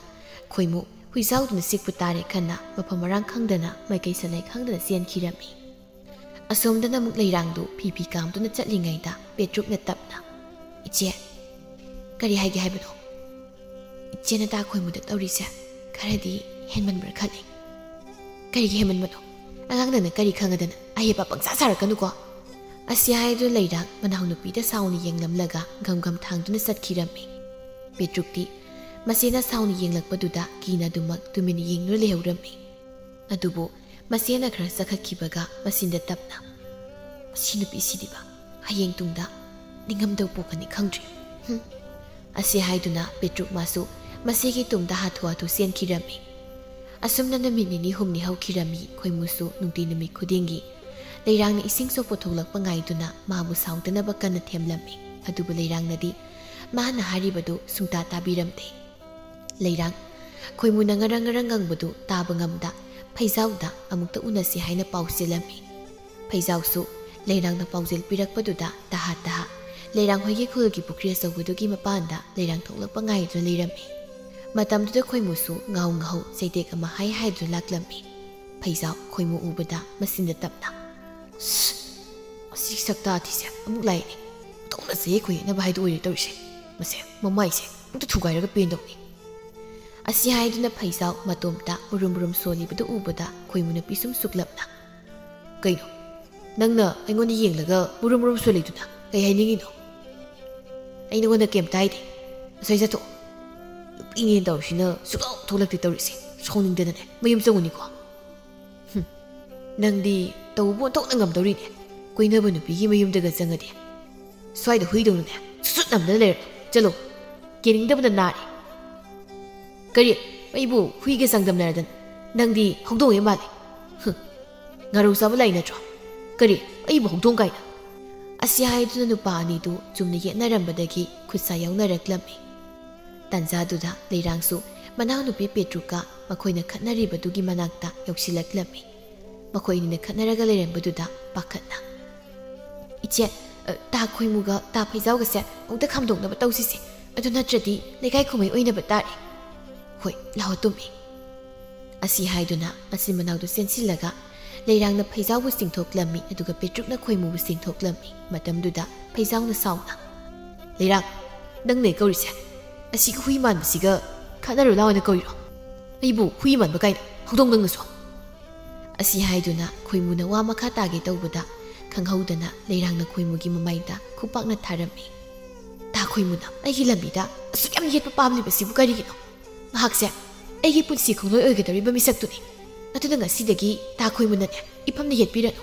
ꯈꯣꯏꯃꯨ ꯍꯨꯏꯖꯥꯎꯗꯨꯅ ꯆꯤꯛꯄ ꯇꯥꯔꯦ ꯈꯟꯅ ꯃꯐꯝ ꯃꯔꯥꯡ ꯈꯪꯗꯅ ꯃꯥꯏꯀꯩ ꯁꯥꯅꯩ ꯈꯪꯗꯅ ꯆꯦꯟꯈꯤꯔꯝꯃꯤ꯫ ꯑꯁꯣꯝꯗꯅ ꯑꯃꯨꯛ ꯂꯩꯔꯥꯡꯗꯨ ꯐꯤ ꯐꯤ ꯀꯥꯝꯗꯨꯅ ꯆꯠꯂꯤꯉꯩꯗ ꯄꯦꯇ꯭ꯔꯨꯛꯅ ꯇꯞꯅ, "ꯏꯆꯦ, ꯀꯔꯤ ꯍꯥꯏꯒꯦ ꯍꯥꯏꯕꯅꯣ? ꯏꯆꯦꯅ ꯇꯥ ꯈꯣꯏꯃꯨꯗ ꯇꯧꯔꯤꯁꯦ ꯈꯔꯗꯤ ꯍꯦꯟꯃꯟꯕ꯭ꯔꯥ ꯈꯜꯂꯤ꯫" "ꯀꯔꯤꯒꯤ ꯍꯦꯟꯃꯟꯕꯅꯣ? ꯑꯉꯥꯡ ꯅꯪꯅ ꯀꯔꯤ ꯈꯪꯉꯗꯅ ꯑꯍꯦꯞꯄ ꯄꯪꯁꯥ ꯁꯥꯔꯛꯀꯅꯨꯀꯣ꯫" ꯑꯁꯤ ꯍꯥꯏꯗꯨꯅ ꯂꯩꯔꯥꯡ ꯃꯅꯥꯎꯅꯨꯄꯤꯗ ꯁꯥꯎꯅ ꯌꯦꯡꯂꯝꯂꯒ ꯒꯝ ꯒꯝ ꯊꯥꯡꯗꯨꯅ ꯆꯠꯈꯤꯔꯝꯃꯤ꯫ ꯄꯦꯇ꯭ꯔꯨꯛꯇꯤ ꯃꯆꯦꯅ ꯁꯥꯎꯅ ꯌꯦꯡꯂꯛꯄꯗꯨꯗ ꯀꯤꯅ ꯑꯗꯨꯃꯛ ꯇꯨꯃꯤꯟꯅ ꯌꯦꯡꯗꯨꯅ ꯂꯩꯍꯧꯔꯝꯃꯤ꯫ ꯑꯗꯨꯕꯨ ꯃꯆꯦꯅ ꯈꯔ ꯆꯈꯠꯈꯤꯕꯒ ꯃꯆꯤꯟꯗ ꯇꯞꯅ, "ꯃꯁꯤ ꯅꯨꯄꯤꯁꯤꯗꯤꯕ ꯍꯌꯦꯡ ꯇꯨꯡꯗ ꯅꯤꯡꯉꯝꯗꯧ ꯄꯣꯛꯀꯅꯤ ꯈꯪꯗ꯭ꯔꯤ꯫ ꯍꯨꯝ꯫" ꯑꯁꯤ ꯍꯥꯏꯗꯨꯅ ꯄꯦꯇ꯭ꯔꯨꯛ ꯃꯥꯁꯨ ꯃꯆꯦꯒꯤ ꯇꯨꯡꯗ ꯍꯥꯊꯨ ꯍꯥꯊꯨ ꯆꯦꯟꯈꯤꯔꯝꯃꯤ꯫ ꯑꯁꯨꯝꯅ ꯅꯨꯃꯤꯠ ꯅꯤꯅꯤ ꯍꯨꯝꯅꯤ ꯍꯧꯈꯤꯔꯝꯃꯤ꯫ ꯈꯣꯏꯃꯨꯁꯨ ꯅꯨꯡꯇꯤ ꯅꯨꯃꯤꯠ ꯈꯨꯗꯤꯡꯒꯤ ꯂꯩꯔꯥꯡꯅ ꯏꯁꯤꯡ ꯁꯣꯛꯄ ꯊꯣꯛꯂꯛꯄ ꯉꯥꯏꯗꯨꯅ ꯃꯥꯕꯨ ꯁꯥꯎꯗꯅꯕ ꯀꯟꯅ ꯊꯦꯝꯂꯝꯃꯤ꯫ ꯑꯗꯨꯕꯨ ꯂꯩꯔꯥꯡꯅꯗꯤ ꯃꯥꯅ ꯍꯥꯏꯔꯤꯕꯗꯨ ꯁꯨꯡꯇꯥ ꯇꯥꯕꯤꯔꯝꯗꯦ꯫ ꯂꯩꯔꯥꯡ ꯈꯣꯏꯃꯨꯅ ꯉꯔꯪ ꯉꯔꯪ ꯉꯪꯕꯗꯨ ꯇꯥꯕ ꯉꯝꯗ ꯐꯩꯖꯥꯎꯗ ꯑꯃꯨꯛꯇ ꯎꯅꯁꯤ ꯍꯥꯏꯅ ꯄꯥꯎ ꯆꯦꯜꯂꯝꯃꯤ꯫ ꯐꯩꯖꯥꯎꯁꯨ ꯂꯩꯔꯥꯡꯅ ꯄꯥꯎꯖꯦꯜ ꯄꯤꯔꯛꯄꯗꯨꯗ ꯇꯍꯥ ꯇꯍꯥ ꯂꯩꯔꯥꯡ ꯍꯣꯏꯒꯤ ꯈꯨꯜꯒꯤ ꯄꯨꯈ꯭ꯔꯤ ꯑꯆꯧꯕꯗꯨꯒꯤ ꯃꯄꯥꯟꯗ ꯂꯩꯔꯥꯡ ꯊꯣꯛꯂꯛꯄ ꯉꯥꯏꯗꯨꯅ ꯂꯩꯔꯝꯃꯤ꯫ ꯃꯇꯝꯗꯨꯗ ꯈꯣꯏꯃꯨꯁꯨ ꯉꯥꯍꯧ ꯉꯥꯍꯧ ꯆꯩꯇꯦꯛ ꯑꯃ ꯍꯥꯏ ꯍꯥꯏꯗꯨꯅ ꯂꯥꯛꯂꯝꯃꯤ꯫ ꯐꯩꯖꯥꯎ ꯈꯣꯏꯃꯨ ꯎꯕꯗ ꯃꯆꯤꯟꯗ ꯇꯞꯅ, "ꯁꯁ! ꯑꯁꯤ ꯁꯛꯇꯥꯊꯤꯁꯦ ꯑꯃꯨꯛ ꯂꯥꯛꯏꯅꯦ꯫ ꯑꯣꯟꯊꯣꯛꯅ ꯆꯌꯦꯠ ꯈꯣꯏꯌꯦꯠꯅꯕ ꯍꯥꯏꯗꯨ ꯑꯣꯏꯔꯦ ꯇꯧꯔꯤꯁꯦ꯫ ꯃꯁꯦ ꯃꯃꯥꯏꯁꯦ ꯑꯝꯇ ꯊꯨꯒꯥꯏꯔꯒ ꯄꯦꯟꯗꯧꯅꯤ"꯫ ꯑꯁꯤ ꯍꯥꯏꯗꯨꯅ ꯐꯩꯖꯥꯎ ꯃꯇꯣꯝꯇ ꯃꯨꯔꯨꯝ ꯃꯨꯔꯨꯝ ꯁꯣꯜꯂꯤꯕꯗꯨ ꯎꯕꯗ ꯈꯣꯏꯃꯨꯅ ꯄꯤꯁꯨꯝ ꯁꯨꯛꯂꯞꯅ, "ꯀꯩꯅꯣ? ꯅꯪꯅ ꯑꯩꯉꯣꯟꯗ ꯌꯦꯡꯂꯒ ꯃꯨꯔꯨꯝ ꯃꯨꯔꯨꯝ ꯁꯣꯜꯂꯤꯗꯨꯅ ꯀꯩ ꯍꯥꯏꯅꯤꯡꯉꯤꯅꯣ?" "ꯑꯩ ꯅꯉꯣꯟꯗ ꯀꯩꯝꯇ ꯍꯥꯏꯗꯦ꯫ ꯉꯁꯥꯏ ꯆꯠꯊꯣꯛ꯫ ꯅꯨꯄꯤꯅꯦꯅ ꯇꯧꯔꯤꯁꯤꯅ ꯁꯨꯛꯊꯣꯛ ꯊꯣꯛꯂꯛꯇꯦ ꯇꯧꯔꯤꯁꯦ꯫ ꯁꯥꯎꯅꯤꯡꯗꯅꯅꯦ ꯃꯌꯨꯝ ꯆꯪꯉꯨꯅꯤꯀꯣ"꯫ "ꯍꯨꯝ, ꯅꯪꯗꯤ ꯇꯧꯕ ꯑꯣꯟꯊꯣꯛꯅ ꯉꯝꯗꯧꯔꯤꯅꯦ꯫ ꯀꯣꯏꯅꯕ ꯅꯨꯄꯤꯒꯤ ꯃꯌꯨꯝꯗꯒ ꯆꯪꯉꯗꯤ꯫ ꯁ꯭ꯋꯥꯏꯗ ꯍꯨꯏꯗꯧꯅꯅꯦ ꯁꯨꯠ ꯁꯨꯠ ꯅꯝꯗꯅ ꯂꯩꯔꯅꯨ꯫ ꯆꯠꯂꯣ꯫ ꯌꯦꯡꯅꯤꯡꯗꯕꯅ ꯅꯥꯔꯦ"꯫ "ꯀꯔꯤ? ꯑꯩꯕꯨ ꯍꯨꯏꯒ ꯆꯥꯡꯗꯝꯅꯔꯗꯅ? ꯅꯪꯗꯤ ꯍꯧꯗꯣꯡ ꯍꯦꯛ ꯃꯥꯜꯂꯦ꯫ ꯍꯨꯝ, ꯉꯥꯔꯧ ꯆꯥꯕ ꯂꯥꯛꯏ ꯅꯠꯇ꯭ꯔꯣ? ꯀꯔꯤ? ꯑꯩꯕꯨ ꯍꯧꯗꯣꯡ ꯀꯥꯏꯅ?" ꯑꯁꯤ ꯍꯥꯏꯗꯨꯅ ꯅꯨꯄꯥ ꯑꯅꯤꯗꯨ ꯆꯨꯝꯅ ꯌꯦꯠꯅꯔꯝꯕꯗꯒꯤ ꯈꯨꯠꯁꯥ ꯌꯥꯎꯅꯔꯛꯂꯝꯃꯤ꯫ ꯇꯥꯟꯖꯥꯗꯨꯗ ꯂꯩꯔꯥꯡꯁꯨ ꯃꯅꯥꯎꯅꯨꯄꯤ ꯄꯦꯇ꯭ꯔꯨꯛꯀ ꯃꯈꯣꯏꯅ ꯈꯠꯅꯔꯤꯕꯗꯨꯒꯤ ꯃꯅꯥꯛꯇ ꯌꯧꯁꯤꯜꯂꯛꯂꯝꯃꯤ꯫ ꯃꯈꯣꯏ ꯑꯅꯤꯅ ꯈꯠꯅꯔꯒ ꯂꯩꯔꯝꯕꯗꯨꯗ ꯄꯥꯈꯠꯅ, "ꯏꯆꯦ, ꯑ, ꯇꯥ ꯈꯣꯏꯃꯨꯒ ꯇꯥ ꯐꯩꯖꯥꯎꯒꯁꯦ ꯑꯃꯨꯛꯇ ꯈꯥꯝꯗꯣꯛꯅꯕ ꯇꯧꯁꯤꯁꯦ꯫ ꯑꯗꯨ ꯅꯠꯇ꯭ꯔꯗꯤ ꯂꯩꯀꯥꯏ ꯀꯨꯝꯍꯩ ꯑꯣꯏꯅꯕ ꯇꯥꯔꯦ"꯫ "ꯍꯣꯏ, ꯂꯥꯛꯑꯣ ꯇꯨꯝꯃꯤ"꯫ ꯑꯁꯤ ꯍꯥꯏꯗꯨꯅ ꯃꯆꯤꯟ ꯃꯅꯥꯎꯗꯨ ꯆꯦꯟꯁꯤꯜꯂꯒ ꯂꯩꯔꯥꯡꯅ ꯐꯩꯖꯥꯎꯕꯨ ꯆꯤꯡꯊꯣꯛꯂꯝꯃꯤ, ꯑꯗꯨꯒ ꯄꯦꯇ꯭ꯔꯨꯛꯅ ꯈꯣꯏꯃꯨꯕꯨ ꯆꯤꯡꯊꯣꯛꯂꯝꯃꯤ꯫ ꯃꯇꯝꯗꯨꯗ ꯐꯩꯖꯥꯎꯅ ꯁꯥꯎꯅ, "ꯂꯩꯔꯥꯡ, ꯅꯪꯅ ꯀꯧꯔꯤꯁꯦ? ꯑꯁꯤꯒꯤ ꯍꯨꯏ ꯃꯥꯟꯕꯁꯤꯒ ꯈꯠꯅꯔꯨ ꯂꯥꯎꯅ ꯀꯧꯔꯤꯔꯣ? ꯑꯩꯕꯨ ꯍꯨꯏ ꯃꯥꯟꯕ ꯀꯥꯏꯅ, ꯍꯧꯗꯣꯡ ꯅꯪꯅꯁꯨ"꯫ ꯑꯁꯤ ꯍꯥꯏꯗꯨꯅ ꯈꯣꯏꯃꯨꯅ ꯋꯥ ꯃꯈꯥ ꯇꯥꯒꯦ ꯇꯧꯕꯗ, ꯈꯪꯍꯧꯗꯅ ꯂꯩꯔꯥꯡꯅ ꯈꯣꯏꯃꯨꯒꯤ ꯃꯃꯥꯏꯗ ꯈꯨꯄꯥꯛꯅ ꯊꯥꯔꯝꯃꯤ꯫ "ꯇꯥ ꯈꯣꯏꯃꯨꯅ ꯑꯩꯒꯤ ꯂꯝꯕꯤꯗ ꯑꯁꯨꯛ ꯌꯥꯝ ꯌꯦꯠꯄ ꯄꯥꯝꯂꯤꯕꯁꯤꯕꯨ ꯀꯔꯤꯒꯤꯅꯣ? ꯃꯍꯥꯛꯁꯦ ꯑꯩꯒꯤ ꯄꯨꯟꯁꯤ ꯈꯣꯡꯂꯣꯏ ꯑꯣꯏꯒꯗꯧꯔꯤꯕ ꯃꯤꯁꯛꯇꯨꯅꯤ꯫ ꯑꯗꯨꯅ ꯉꯁꯤꯗꯒꯤ ꯇꯥ ꯈꯣꯏꯃꯨꯅꯅꯦ ꯏꯐꯝꯅ ꯌꯦꯠꯄꯤꯔꯅꯨ꯫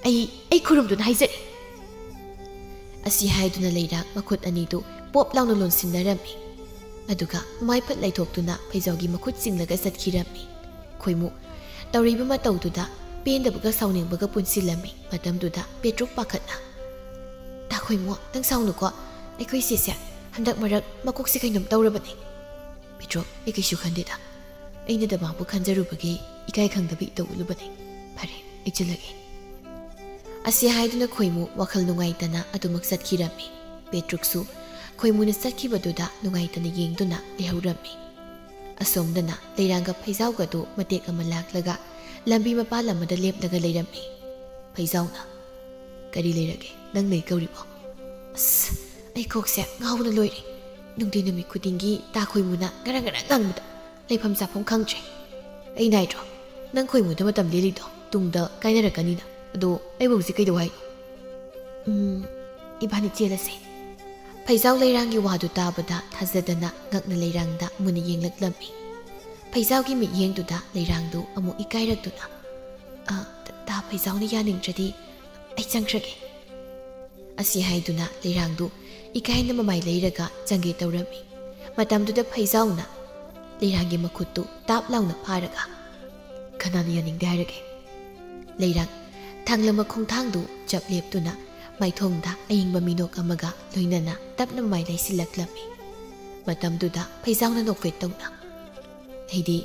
ꯑꯩ, ꯑꯩ ꯈꯨꯔꯨꯝꯗꯨꯅ ꯍꯥꯏꯖꯔꯤ"꯫ ꯑꯁꯤ ꯍꯥꯏꯗꯨꯅ ꯂꯩꯔꯥꯡ ꯃꯈꯨꯠ ꯑꯅꯤꯗꯨ ꯄꯣꯞ ꯂꯥꯎꯅ ꯂꯣꯟꯁꯤꯟꯅꯔꯝꯃꯤ꯫ ꯑꯗꯨꯒ ꯃꯥꯏ ꯐꯠ ꯂꯩꯊꯣꯛꯇꯨꯅ ꯐꯩꯖꯥꯎꯒꯤ ꯃꯈꯨꯠ ꯆꯤꯡꯂꯒ ꯆꯠꯈꯤꯔꯝꯃꯤ꯫ ꯈꯣꯏꯃꯨ, ꯇꯧꯔꯤꯕ ꯃꯇꯧꯗꯨꯗ ꯄꯦꯟꯗꯕꯒ ꯁꯥꯎꯅꯤꯡꯕꯒ ꯄꯨꯟꯁꯤꯜꯂꯝꯃꯤ꯫ ꯃꯇꯝꯗꯨꯗ ꯄꯦꯇ꯭ꯔꯨꯛ ꯄꯥꯈꯠꯅ, "ꯇꯥ ꯈꯣꯏꯃꯨ, ꯅꯪ ꯁꯥꯎꯅꯨꯀꯣ꯫ ꯑꯩꯈꯣꯏ ꯆꯦꯁꯦ ꯍꯟꯗꯛ ꯃꯔꯛ ꯃꯀꯣꯛꯁꯦ ꯀꯩꯅꯣꯝ ꯇꯧꯔꯕꯅꯦ"꯫ "ꯄꯦꯇ꯭ꯔꯨꯛ, ꯑꯩ ꯀꯩꯁꯨ ꯈꯟꯗꯦꯗ꯫ ꯑꯩꯅ ꯗꯃꯥꯕꯨ ꯈꯟꯖꯔꯨꯕꯒꯤ ꯏꯀꯥꯏ ꯈꯪꯗꯕ ꯏꯇꯧ ꯎꯠꯂꯨꯕꯅꯦ꯫ ꯐꯔꯦ, ꯑꯩ ꯆꯠꯂꯒꯦ"꯫ ꯑꯁꯤ ꯍꯥꯏꯗꯨꯅ ꯈꯣꯏꯃꯨ ꯋꯥꯈꯜ ꯅꯨꯡꯉꯥꯏꯇꯅ ꯑꯗꯨꯃꯛ ꯆꯠꯈꯤꯔꯝꯃꯤ꯫ ꯄꯦꯇ꯭ꯔꯨꯛꯁꯨ ꯈꯣꯏꯃꯨꯅ ꯆꯠꯈꯤꯕꯗꯨꯗ ꯅꯨꯡꯉꯥꯏꯇꯅ ꯌꯦꯡꯗꯨꯅ ꯂꯩꯍꯧꯔꯝꯃꯤ꯫ ꯑꯁꯣꯝꯗꯅ ꯂꯩꯔꯥꯡꯒ ꯐꯩꯖꯥꯎꯒꯗꯨ ꯃꯇꯦꯛ ꯑꯃ ꯂꯥꯛꯂꯒ ꯂꯝꯕꯤ ꯃꯄꯥꯜ ꯑꯃꯗ ꯂꯦꯞꯂꯒ ꯂꯩꯔꯝꯃꯤ꯫ ꯐꯩꯖꯥꯎꯅ, "ꯀꯔꯤ ꯂꯩꯔꯒꯦ? ꯅꯪ ꯂꯩ ꯀꯧꯔꯤꯕꯣ?" "ꯑꯁ, ꯑꯩ ꯀꯣꯛꯁꯦ ꯉꯥꯎꯅ ꯂꯣꯏꯔꯦ꯫ ꯅꯨꯡꯇꯤ ꯅꯨꯃꯤꯠ ꯈꯨꯗꯤꯡꯒꯤ ꯇꯥ ꯈꯣꯏꯃꯨꯅ ꯉꯔꯪ ꯉꯔꯪ ꯉꯪꯕꯗ ꯂꯩꯐꯝ ꯆꯥꯐꯝ ꯈꯪꯗ꯭ꯔꯦ꯫ ꯑꯩ ꯅꯥꯏꯗ꯭ꯔꯣ? ꯅꯪ ꯈꯣꯏꯃꯨꯗ ꯃꯇꯝ ꯂꯦꯜꯂꯤꯗꯣ ꯇꯨꯡꯗ ꯀꯥꯏꯅꯔꯛꯀꯅꯤꯅ꯫ ꯑꯗꯣ ꯑꯩꯕꯨ ꯍꯧꯖꯤꯛ ꯀꯩꯗꯧ ꯍꯥꯏꯅꯣ?" "ꯎꯝ, ꯏꯕꯥꯅꯤ ꯆꯦꯜꯂꯁꯦ꯫" ꯐꯩꯖꯥꯎ ꯂꯩꯔꯥꯡꯒꯤ ꯋꯥꯗꯨ ꯇꯥꯕꯗ ꯊꯥꯖꯗꯅ ꯉꯛꯅ ꯂꯩꯔꯥꯡꯗ ꯃꯨꯟꯅ ꯌꯦꯡꯂꯛꯂꯝꯃꯤ꯫ ꯐꯩꯖꯥꯎꯒꯤ ꯃꯤꯠꯌꯦꯡꯗꯨꯗ ꯂꯩꯔꯥꯡꯗꯨ ꯑꯃꯨꯛ ꯏꯀꯥꯏꯔꯛꯇꯨꯅ, "ꯑ, ꯇ-, ꯇꯥ ꯐꯩꯖꯥꯎꯅ ꯌꯥꯅꯤꯡꯗ꯭ꯔꯗꯤ ꯑꯩ ꯆꯪꯈ꯭ꯔꯒꯦ꯫" ꯑꯁꯤ ꯍꯥꯏꯗꯨꯅ ꯂꯩꯔꯥꯡꯗꯨ ꯏꯀꯥꯏꯅ ꯃꯃꯥꯏ ꯂꯩꯔꯒ ꯆꯪꯒꯦ ꯇꯧꯔꯝꯃꯤ꯫ ꯃꯇꯝꯗꯨꯗ ꯐꯩꯖꯥꯎꯅ ꯂꯩꯔꯥꯡꯒꯤ ꯃꯈꯨꯠꯇꯨ ꯇꯥꯞ ꯂꯥꯎꯅ ꯐꯥꯔꯒ, "ꯀꯅꯥꯅ ꯌꯥꯅꯤꯡꯗꯦ ꯍꯥꯏꯔꯒꯦ?" ꯂꯩꯔꯥꯡ ꯊꯥꯡꯂꯝꯕ ꯈꯣꯡꯊꯥꯡꯗꯨ ꯆꯞ ꯂꯦꯞꯇꯨꯅ ꯃꯥꯏꯊꯣꯡꯗ ꯑꯏꯪꯕ ꯃꯤꯅꯣꯛ ꯑꯃꯒ ꯂꯣꯏꯅꯅ ꯇꯞꯅ ꯃꯃꯥꯏ ꯂꯩꯁꯤꯜꯂꯛꯂꯝꯃꯤ꯫ ꯃꯇꯝꯗꯨꯗ ꯐꯩꯖꯥꯎꯅ ꯅꯣꯛꯐꯦꯠ ꯇꯧꯅ, "ꯑꯩꯗꯤ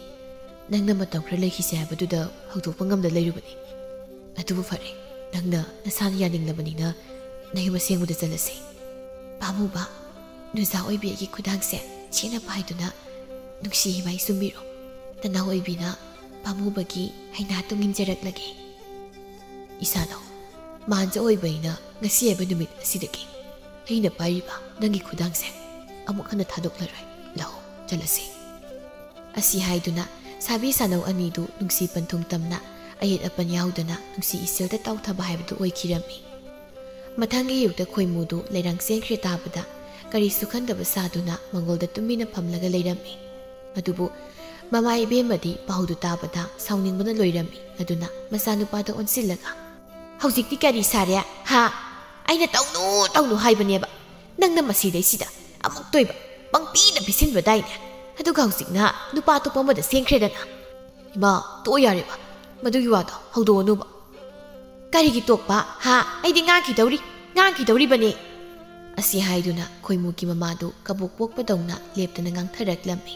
ꯅꯪꯅ ꯃꯇꯝ ꯈꯔ ꯂꯩꯈꯤꯁꯦ ꯍꯥꯏꯕꯗꯨꯗ ꯍꯧꯗꯣꯛꯄ ꯉꯝꯗ ꯂꯩꯔꯨꯕꯅꯤ꯫ ꯑꯗꯨꯕꯨ ꯐꯔꯦ, ꯅꯪꯅ ꯅꯁꯥꯅ ꯌꯥꯅꯤꯡꯂꯕꯅꯤꯅ ꯅꯌꯨꯝ ꯑꯁꯦꯡꯕꯗ ꯆꯠꯂꯁꯤ꯫" ꯄꯥꯝꯃꯨꯕ ꯅꯨꯖꯥ ꯑꯣꯏꯕꯤ ꯑꯩꯒꯤ ꯈꯨꯗꯥꯡꯁꯦ ꯆꯦꯠꯅ ꯄꯥꯏꯗꯨꯅ ꯅꯨꯡꯁꯤ ꯏꯃꯥꯏ ꯆꯨꯝꯕꯤꯔꯣ꯫ ꯅꯅꯥꯎ ꯑꯣꯏꯕꯤꯅ ꯄꯥꯝꯃꯨꯕꯒꯤ ꯍꯩꯅꯥ ꯇꯨꯡ ꯏꯟꯖꯔꯛꯂꯒꯦ꯫ ꯏꯁꯥꯅꯧ, ꯃꯥꯟꯖ ꯑꯣꯏꯕ ꯑꯩꯅ ꯉꯁꯤ ꯍꯥꯏꯕ ꯅꯨꯃꯤꯠ ꯑꯁꯤꯗꯒꯤ ꯑꯩꯅ ꯄꯥꯏꯔꯤꯕ ꯅꯪꯒꯤ ꯈꯨꯗꯥꯡꯁꯦ ꯑꯃꯨꯛ ꯍꯟꯅ ꯊꯥꯗꯣꯛꯂꯔꯣꯏ꯫ ꯂꯥꯛꯑꯣ, ꯆꯠꯂꯁꯤ꯫ ꯑꯁꯤ ꯍꯥꯏꯗꯨꯅ ꯁꯥꯕꯤ ꯁꯥꯅꯧ ꯑꯅꯤꯗꯨ ꯅꯨꯡꯁꯤ ꯄꯟꯊꯨꯡ ꯇꯝꯅ ꯑꯌꯦꯠ ꯑꯄꯟ ꯌꯥꯎꯗꯅ ꯅꯨꯡꯁꯤ ꯏꯆꯦꯜꯗ ꯇꯥꯎꯊꯕ ꯍꯥꯏꯕꯗꯨ ꯑꯣꯏꯈꯤꯔꯝꯃꯤ꯫ ꯃꯊꯪꯒꯤ ꯑꯌꯨꯛꯇ ꯈꯣꯏꯃꯨꯗꯨ ꯂꯩꯔꯥꯡ ꯆꯦꯟꯈ꯭ꯔꯦ ꯇꯥꯕꯗ ꯀꯔꯤꯁꯨ ꯈꯟꯗꯕ ꯁꯥꯗꯨꯅ ꯃꯪꯒꯣꯜꯗ ꯇꯨꯃꯤꯟꯅ ꯐꯝꯂꯒ ꯂꯩꯔꯝꯃꯤ꯫ ꯑꯗꯨꯕꯨ ꯃꯃꯥ ꯏꯕꯦꯝꯃꯗꯤ ꯄꯥꯎꯗꯨ ꯇꯥꯕꯗ ꯁꯥꯎꯅꯤꯡꯕꯅ ꯂꯣꯏꯔꯝꯃꯤ꯫ ꯑꯗꯨꯅ ꯃꯆꯥꯅꯨꯄꯥꯗ ꯑꯣꯟꯁꯤꯜꯂꯒ, "ꯍꯧꯖꯤꯛꯇꯤ ꯀꯔꯤ ꯁꯥꯔꯦ? ꯍꯥ? ꯑꯩꯅ ꯇꯧꯅꯨ ꯇꯧꯅꯨ ꯍꯥꯏꯕꯅꯦꯕ꯫ ꯅꯪꯅ ꯃꯁꯤꯗꯩꯁꯤꯗ ꯑꯃꯨꯛꯇꯣꯏꯕ ꯄꯪꯄꯤꯗ ꯄꯤꯁꯤꯟꯕꯗꯥꯏꯅꯦ꯫ ꯑꯗꯨꯒ ꯍꯧꯖꯤꯛꯅ ꯅꯨꯄꯥ ꯑꯇꯣꯞꯄ ꯑꯃꯗ ꯆꯦꯟꯈ꯭ꯔꯦꯗꯅ꯫ ꯏꯃꯥ, ꯇꯣꯛꯑꯣ ꯌꯥꯔꯦꯕ꯫ ꯃꯗꯨꯒꯤ ꯋꯥꯗꯣ ꯍꯧꯗꯣꯛꯑꯅꯨꯕ꯫" "ꯀꯔꯤꯒꯤ ꯇꯣꯛꯄ? ꯍꯥ? ꯑꯩꯗꯤ ꯉꯥꯡꯈꯤꯗꯧꯔꯤ, ꯉꯥꯡꯈꯤꯗꯧꯔꯤꯕꯅꯤ!" ꯑꯁꯤ ꯍꯥꯏꯗꯨꯅ ꯈꯣꯏꯃꯨꯒꯤ ꯃꯃꯥꯗꯨ ꯀꯕꯣꯛ ꯄꯣꯛꯄꯗꯧꯅ ꯂꯦꯞꯇꯅ ꯉꯥꯡꯊꯔꯛꯂꯝꯃꯤ꯫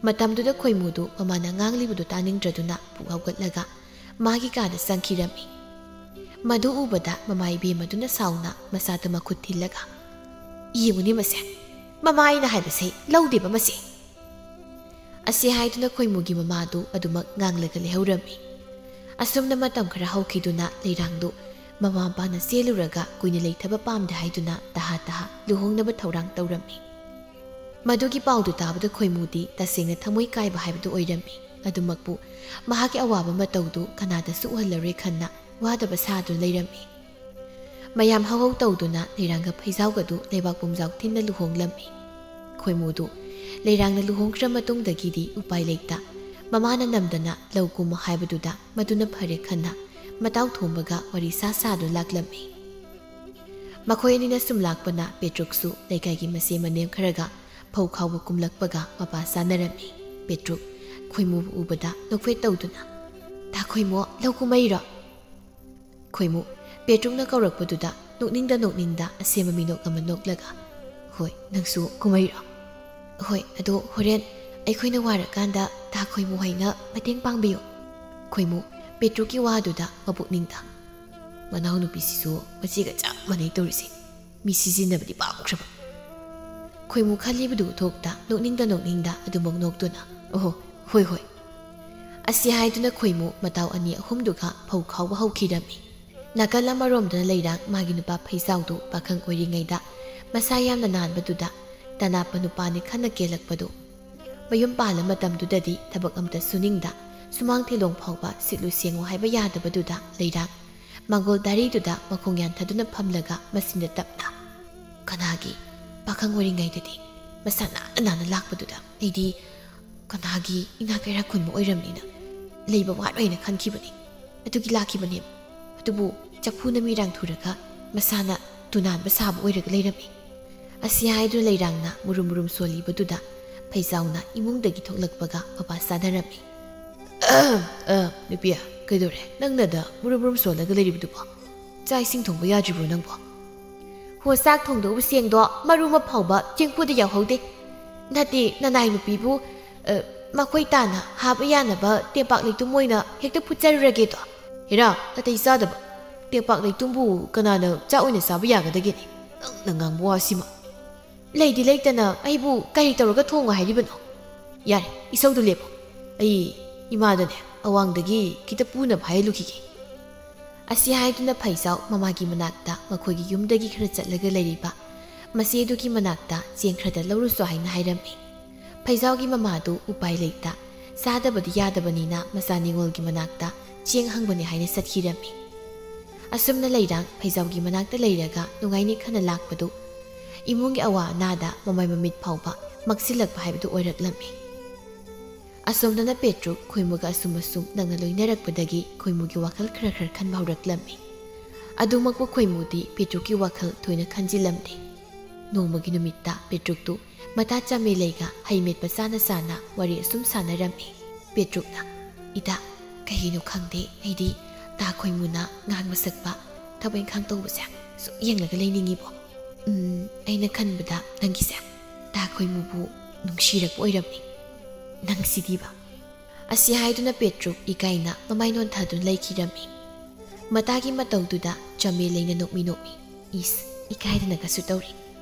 ꯃꯇꯝꯗꯨꯗ ꯈꯣꯏꯃꯨꯗꯨ ꯃꯃꯥꯅ ꯉꯥꯡꯂꯤꯕꯗꯨ ꯇꯥꯅꯤꯡꯗ꯭ꯔꯗꯨꯅ ꯄꯨꯛ ꯍꯧꯒꯠꯂꯒ ꯃꯥꯒꯤ ꯀꯥꯗ ꯆꯪꯈꯤꯔꯝꯃꯤ꯫ ꯃꯗꯨ ꯎꯕꯗ ꯃꯃꯥ ꯏꯕꯦꯝꯃꯗꯨꯅ ꯁꯥꯎꯅ ꯃꯆꯥꯗ ꯃꯈꯨꯠ ꯊꯤꯜꯂꯒ, "ꯌꯦꯡꯉꯨꯅꯦ ꯃꯁꯦ, ꯃꯃꯥ ꯑꯩꯅ ꯍꯥꯏꯕꯁꯦ ꯂꯧꯗꯦꯕ ꯃꯁꯦ!" ꯑꯁꯤ ꯍꯥꯏꯗꯨꯅ ꯈꯣꯏꯃꯨꯒꯤ ꯃꯃꯥꯗꯨ ꯑꯗꯨꯃꯛ ꯉꯥꯡꯂꯒ ꯂꯩꯍꯧꯔꯝꯃꯤ꯫ ꯑꯁꯨꯝꯅ ꯃꯇꯝ ꯈꯔ ꯍꯧꯈꯤꯗꯨꯅ ꯂꯩꯔꯥꯡꯗꯨ ꯃꯃꯥ ꯃꯄꯥꯅ ꯆꯦꯜꯂꯨꯔꯒ ꯀꯨꯏꯅ ꯂꯩꯊꯕ ꯄꯥꯝꯗꯦ ꯍꯥꯏꯗꯨꯅ ꯇꯍꯥ ꯇꯍꯥ ꯂꯨꯍꯣꯡꯅꯕ ꯊꯧꯔꯥꯡ ꯇꯧꯔꯝꯃꯤ꯫ ꯃꯗꯨꯒꯤ ꯄꯥꯎꯗꯨ ꯇꯥꯕꯗ ꯈꯣꯏꯃꯨꯗꯤ ꯇꯁꯦꯡꯅ ꯊꯃꯣꯏ ꯀꯥꯏꯕ ꯍꯥꯏꯕꯗꯨ ꯑꯣꯏꯔꯝꯃꯤ꯫ ꯑꯗꯨꯃꯛꯄꯨ ꯃꯍꯥꯛꯀꯤ ꯑꯋꯥꯕ ꯃꯇꯧꯗꯨ ꯀꯅꯥꯗꯁꯨ ꯎꯍꯜꯂꯔꯣꯏ ꯈꯟꯅ ꯋꯥꯗꯕ ꯁꯥꯗꯨꯅ ꯂꯩꯔꯝꯃꯤ꯫ ꯃꯌꯥꯝ ꯍꯧꯍꯧ ꯇꯧꯗꯨꯅ ꯂꯩꯔꯥꯡꯒ ꯐꯩꯖꯥꯎꯒꯗꯨ ꯂꯩꯕꯥꯛ ꯄꯨꯝꯖꯥꯎ ꯊꯤꯟꯅ ꯂꯨꯍꯣꯡꯂꯝꯃꯤ꯫ ꯈꯣꯏꯃꯨꯗꯨ ꯂꯩꯔꯥꯡꯅ ꯂꯨꯍꯣꯡꯈ꯭ꯔ ꯃꯇꯨꯡꯗꯒꯤꯗꯤ ꯎꯄꯥꯏ ꯂꯩꯇ ꯃꯃꯥꯅ ꯅꯝꯗꯅ ꯂꯧ ꯀꯨꯝꯃꯨ ꯍꯥꯏꯕꯗꯨꯗ ꯃꯗꯨꯅ ꯐꯔꯦ ꯈꯟꯅ ꯃꯇꯥꯎ ꯊꯣꯝꯕꯒ ꯋꯥꯔꯤ ꯁꯥ ꯁꯥꯗꯨꯅ ꯂꯥꯛꯂꯝꯃꯤ꯫ ꯃꯈꯣꯏ ꯑꯅꯤꯅ ꯁꯨꯝ ꯂꯥꯛꯄꯅ ꯄꯦꯇ꯭ꯔꯨꯛꯁꯨ ꯂꯩꯀꯥꯏꯒꯤ ꯃꯆꯦ ꯃꯅꯦꯝ ꯈꯔꯒ ꯐꯧ ꯈꯥꯎꯕ ꯀꯨꯝꯂꯛꯄꯒ ꯃꯄꯥ ꯆꯥꯅꯔꯝꯃꯤ꯫ ꯄꯦꯇ꯭ꯔꯨꯛ ꯈꯣꯏꯃꯨꯕꯨ ꯎꯕꯗ ꯅꯣꯛꯐꯦꯠ ꯇꯧꯗꯨꯅ, "ꯇꯥ ꯈꯣꯏꯃꯨ, ꯂꯧ ꯀꯨꯝꯃꯛꯏꯔꯣ?" ꯈꯣꯏꯃꯨ ꯄꯦꯇ꯭ꯔꯨꯛꯅ ꯀꯧꯔꯛꯄꯗꯨꯗ ꯅꯣꯛꯅꯤꯡꯗ ꯅꯣꯛꯅꯤꯡꯗ ꯑꯁꯦꯝꯕ ꯃꯤꯅꯣꯛ ꯑꯃ ꯅꯣꯛꯂꯒ, "ꯍꯣꯏ, ꯅꯪꯁꯨ ꯀꯨꯝꯃꯛꯏꯔꯣ?" "ꯍꯣꯏ, ꯑꯗꯣ ꯍꯣꯔꯦꯟ ꯑꯩꯈꯣꯏꯅ ꯋꯥꯔꯀꯥꯟꯗ ꯇꯥ ꯈꯣꯏꯃꯨ ꯍꯣꯏꯅ ꯃꯇꯦꯡ ꯄꯥꯡꯕꯤꯌꯨ꯫" ꯈꯣꯏꯃꯨ ꯄꯦꯇ꯭ꯔꯨꯛꯀꯤ ꯋꯥꯗꯨꯗ ꯃꯄꯨꯛꯅꯤꯡꯗ, "ꯃꯅꯥꯎꯅꯨꯄꯤꯁꯤꯁꯨ ꯃꯆꯦꯒ ꯆꯞ ꯃꯥꯟꯅꯩ ꯇꯧꯔꯤꯁꯦ꯫ ꯃꯤ ꯁꯤꯖꯤꯟꯅꯕꯗꯤ ꯄꯥꯝꯈ꯭ꯔꯕ꯫" ꯈꯣꯏꯃꯨ ꯈꯜꯂꯤꯕꯗꯨ ꯊꯣꯛꯇ ꯅꯣꯛꯅꯤꯡꯗ ꯅꯣꯛꯅꯤꯡꯗ ꯑꯗꯨꯃꯛ ꯅꯣꯛꯇꯨꯅ, "ꯑꯣꯍꯣ, ꯍꯣꯏ, ꯍꯣꯏ꯫" ꯑꯁꯤ ꯍꯥꯏꯗꯨꯅ ꯈꯣꯏꯃꯨ ꯃꯇꯥꯎ ꯑꯅꯤ ꯑꯍꯨꯝꯗꯨꯒ ꯐꯧ ꯈꯥꯎꯕ ꯍꯧꯈꯤꯔꯝꯃꯤ꯫ ꯅꯥꯀꯜ ꯑꯃꯔꯣꯝꯗꯅ ꯂꯩꯔꯥꯡ ꯃꯥꯒꯤ ꯅꯨꯄꯥ ꯐꯩꯖꯥꯎꯗꯨ ꯄꯥꯈꯪ ꯑꯣꯏꯔꯤꯉꯩꯗ ꯃꯁꯥ ꯌꯥꯝꯅ ꯅꯥꯟꯕꯗꯨꯗ ꯇꯅꯥꯞꯄ ꯅꯨꯄꯥꯅꯤ ꯈꯟꯅ ꯀꯦꯜꯂꯛꯄꯗꯨ꯫ ꯃꯌꯨꯝ ꯄꯥꯜꯂ ꯃꯇꯝꯗꯨꯗꯗꯤ ꯊꯕꯛ ꯑꯝꯇ ꯁꯨꯅꯤꯡꯗ ꯁꯨꯃꯥꯡ ꯊꯤꯂꯣꯡ ꯐꯥꯎꯕ ꯁꯤꯠꯂꯨ ꯁꯦꯡꯉꯨ ꯍꯥꯏꯕ ꯌꯥꯗꯕꯗꯨꯗ ꯂꯩꯔꯥꯡ ꯃꯥꯡꯒꯣꯜ ꯗꯥꯔꯤꯗꯨꯗ ꯃꯈꯣꯡ ꯌꯥꯟꯊꯗꯨꯅ ꯐꯝꯂꯒ ꯃꯆꯤꯟꯗ ꯇꯞꯅ, "ꯀꯅꯥꯒꯤ ꯄꯥꯈꯪ ꯑꯣꯏꯔꯤꯉꯩꯗꯗꯤ ꯃꯁꯥ ꯅꯥꯟꯅ ꯅꯥꯟꯅ ꯂꯥꯛꯄꯗꯨꯗ ꯑꯩꯗꯤ ꯀꯅꯥꯒꯤ ꯏꯅꯥ ꯀꯩꯔꯥ ꯈꯨꯟꯕ ꯑꯣꯏꯔꯝꯅꯤꯅ ꯂꯩꯕ ꯋꯥꯔꯣꯏꯅ ꯈꯟꯈꯤꯕꯅꯤ꯫ ꯑꯗꯨꯒꯤ ꯂꯥꯛꯈꯤꯕꯅꯦ꯫ ꯑꯗꯨꯕꯨ ꯆꯐꯨꯅ ꯃꯤꯔꯥꯡ ꯊꯨꯔꯒ ꯃꯁꯥꯅ ꯇꯨꯅꯥꯟꯕ ꯁꯥꯕ ꯑꯣꯏꯔꯒ ꯂꯩꯔꯝꯃꯤ꯫" ꯑꯁꯤ ꯍꯥꯏꯗꯨꯅ ꯂꯩꯔꯥꯡꯅ ꯃꯨꯔꯨꯝ ꯃꯨꯔꯨꯝ ꯁꯣꯜꯂꯤꯕꯗꯨꯗ ꯐꯩꯖꯥꯎꯅ ꯏꯃꯨꯡꯗꯒꯤ ꯊꯣꯛꯂꯛꯄꯒ ꯃꯄꯥ ꯆꯥꯅꯔꯝꯃꯤ꯫ "ꯑ, ꯅꯨꯄꯤ, ꯀꯩꯗꯧꯔꯦ? ꯅꯪꯅꯗ ꯃꯨꯔꯨꯝ ꯃꯨꯔꯨꯝ ꯁꯣꯜꯂꯒ ꯂꯩꯔꯤꯕꯗꯨꯕꯣ? ꯆꯥꯛ ꯏꯁꯤꯡ ꯊꯣꯡꯕ ꯌꯥꯗ꯭ꯔꯤꯕ꯭ꯔꯣ ꯅꯪꯕꯣ?" "ꯍꯣ, ꯆꯥꯛ ꯊꯣꯡꯗꯧꯕ ꯆꯦꯡꯗꯣ ꯃꯔꯨ ꯑꯃ ꯐꯥꯎꯕ ꯆꯦꯡꯐꯨꯗ ꯌꯥꯎꯍꯧꯗꯦ꯫ ꯅꯠꯇꯦ, ꯅꯅꯥꯏ ꯅꯨꯄꯤꯕꯨ, ꯑ, ꯃꯈꯣꯏ ꯇꯥꯅ ꯍꯥꯞꯄ ꯌꯥꯅꯕ ꯇꯦꯡꯄꯥꯛ ꯂꯩꯇꯨꯝ ꯑꯣꯏꯅ ꯍꯦꯛꯇ ꯐꯨꯠꯆꯔꯨꯔꯒꯦꯗꯣ꯫" "ꯍꯦꯔꯥ, ꯅꯥꯇꯩ ꯆꯥꯗꯕ꯫ ꯇꯦꯡꯄꯥꯛ ꯂꯩꯇꯨꯝꯕꯨ ꯀꯅꯥꯅ ꯆꯥꯛ ꯑꯣꯏꯅ ꯆꯥꯕ ꯌꯥꯒꯗꯒꯦꯅꯦ? ꯅꯪꯅ ꯉꯥꯡꯕ ꯋꯥꯁꯤꯃ꯫" "ꯂꯩꯗꯤ ꯂꯩꯇꯅ ꯑꯩꯕꯨ ꯀꯔꯤ ꯇꯧꯔꯒ ꯊꯣꯡꯉꯣ ꯍꯥꯏꯔꯤꯕꯅꯣ? ꯌꯥꯔꯦ, ꯏꯁꯧꯗꯨ ꯂꯦꯞꯄꯣ꯫ ꯑꯩ "ꯏꯃꯥꯗꯅꯦ ꯑꯋꯥꯡꯗꯒꯤ ꯈꯤꯇ ꯄꯨꯅꯕ ꯍꯥꯏꯍꯜꯂꯨꯈꯤꯒꯦ"꯫ ꯑꯁꯤ ꯍꯥꯏꯗꯨꯅ ꯐꯩꯖꯥꯎ ꯃꯃꯥꯒꯤ ꯃꯅꯥꯛꯇ, ꯃꯈꯣꯏꯒꯤ ꯌꯨꯝꯗꯒꯤ ꯈꯔ ꯆꯠꯂꯒ ꯂꯩꯔꯤꯕ ꯃꯆꯦꯗꯨꯒꯤ ꯃꯅꯥꯛꯇ ꯆꯦꯡ ꯈꯔꯗ ꯂꯧꯔꯨꯁꯣ ꯍꯥꯏꯅ ꯍꯥꯏꯔꯝꯃꯤ꯫ ꯐꯩꯖꯥꯎꯒꯤ ꯃꯃꯥꯗꯨ ꯎꯄꯥꯏ ꯂꯩꯇ, ꯆꯥꯗꯕꯗꯤ ꯌꯥꯗꯕꯅꯤꯅ ꯃꯆꯥ ꯅꯤꯉꯣꯜꯒꯤ ꯃꯅꯥꯛꯇ ꯆꯦꯡ ꯍꯪꯕꯅꯤ ꯍꯥꯏꯅ ꯆꯠꯈꯤꯔꯝꯃꯤ꯫ ꯑꯁꯨꯝꯅ ꯂꯩꯔꯥꯡ ꯐꯩꯖꯥꯎꯒꯤ ꯃꯅꯥꯛꯇ ꯂꯩꯔꯒ ꯅꯨꯡꯉꯥꯏꯅꯤ ꯈꯟꯅ ꯂꯥꯛꯄꯗꯨ ꯏꯃꯨꯡꯒꯤ ꯑꯋꯥ ꯑꯅꯥꯗ ꯃꯃꯥꯏ ꯃꯃꯤꯠ ꯐꯥꯎꯕ ꯃꯛꯁꯤꯜꯂꯛꯄ ꯍꯥꯏꯕꯗꯨ ꯑꯣꯏꯔꯛꯂꯝꯃꯤ꯫ ꯑꯁꯣꯝꯗꯅ ꯄꯦꯇ꯭ꯔꯨꯛ ꯈꯣꯏꯃꯨꯒ ꯑꯁꯨꯝ ꯑꯁꯨꯝ ꯅꯛꯅ ꯂꯣꯏꯅꯔꯛꯄꯗꯒꯤ ꯈꯣꯏꯃꯨꯒꯤ ꯋꯥꯈꯜ ꯈꯔ ꯈꯔ ꯈꯟꯕ ꯍꯧꯔꯛꯂꯝꯃꯤ꯫ ꯑꯗꯨꯃꯛꯄꯨ ꯈꯣꯏꯃꯨꯗꯤ ꯄꯦꯇ꯭ꯔꯨꯛꯀꯤ ꯋꯥꯈꯜ ꯊꯣꯏꯅ ꯈꯟꯖꯤꯜꯂꯝꯗꯦ꯫ ꯅꯣꯡꯃꯒꯤ ꯅꯨꯃꯤꯠꯇ ꯄꯦꯇ꯭ꯔꯨꯛꯇꯨ ꯃꯇꯥ ꯆꯥꯃꯦꯂꯩꯒ ꯍꯩ ꯃꯦꯠꯄ ꯆꯥꯅ ꯆꯥꯅ ꯋꯥꯔꯤ ꯑꯁꯨꯝ ꯁꯥꯟꯅꯔꯝꯃꯤ꯫ ꯄꯦꯇ꯭ꯔꯨꯛꯅ, "ꯏꯇꯥ, ꯀꯩꯒꯤꯅꯣ ꯈꯪꯗꯦ, ꯑꯩꯗꯤ ꯇꯥ ꯈꯣꯏꯃꯨꯅ ꯉꯥꯡꯕ ꯁꯛꯄ ꯊꯕꯛ ꯏꯪꯈꯥꯡ ꯇꯧꯕꯁꯦ ꯁꯨꯝ ꯌꯦꯡꯂꯒ ꯂꯩꯅꯤꯡꯉꯤꯕꯣ꯫ ꯎꯝ, ꯑꯩꯅ ꯈꯟꯕꯗ ꯅꯪꯒꯤꯁꯦ ꯇꯥ ꯈꯣꯏꯃꯨꯕꯨ ꯅꯨꯡꯁꯤꯔꯛꯄ ꯑꯣꯏꯔꯝꯅꯤ꯫ ꯅꯪꯁꯤꯗꯤꯕ"꯫ ꯑꯁꯤ ꯍꯥꯏꯗꯨꯅ ꯄꯦꯇ꯭ꯔꯨꯛ ꯏꯀꯥꯏꯅ ꯃꯃꯥꯏ ꯅꯣꯟꯊꯗꯨꯅ ꯂꯩꯈꯤꯔꯝꯃꯤ꯫ ꯃꯇꯥꯒꯤ ꯃꯇꯧꯗꯨꯗ ꯆꯥꯃꯦꯂꯩꯅ ꯅꯣꯛꯃꯤ ꯅꯣꯛꯃꯤ, "ꯏꯁ, ꯏꯀꯥꯏꯗꯅꯒꯁꯨ ꯇꯧꯔꯤ꯫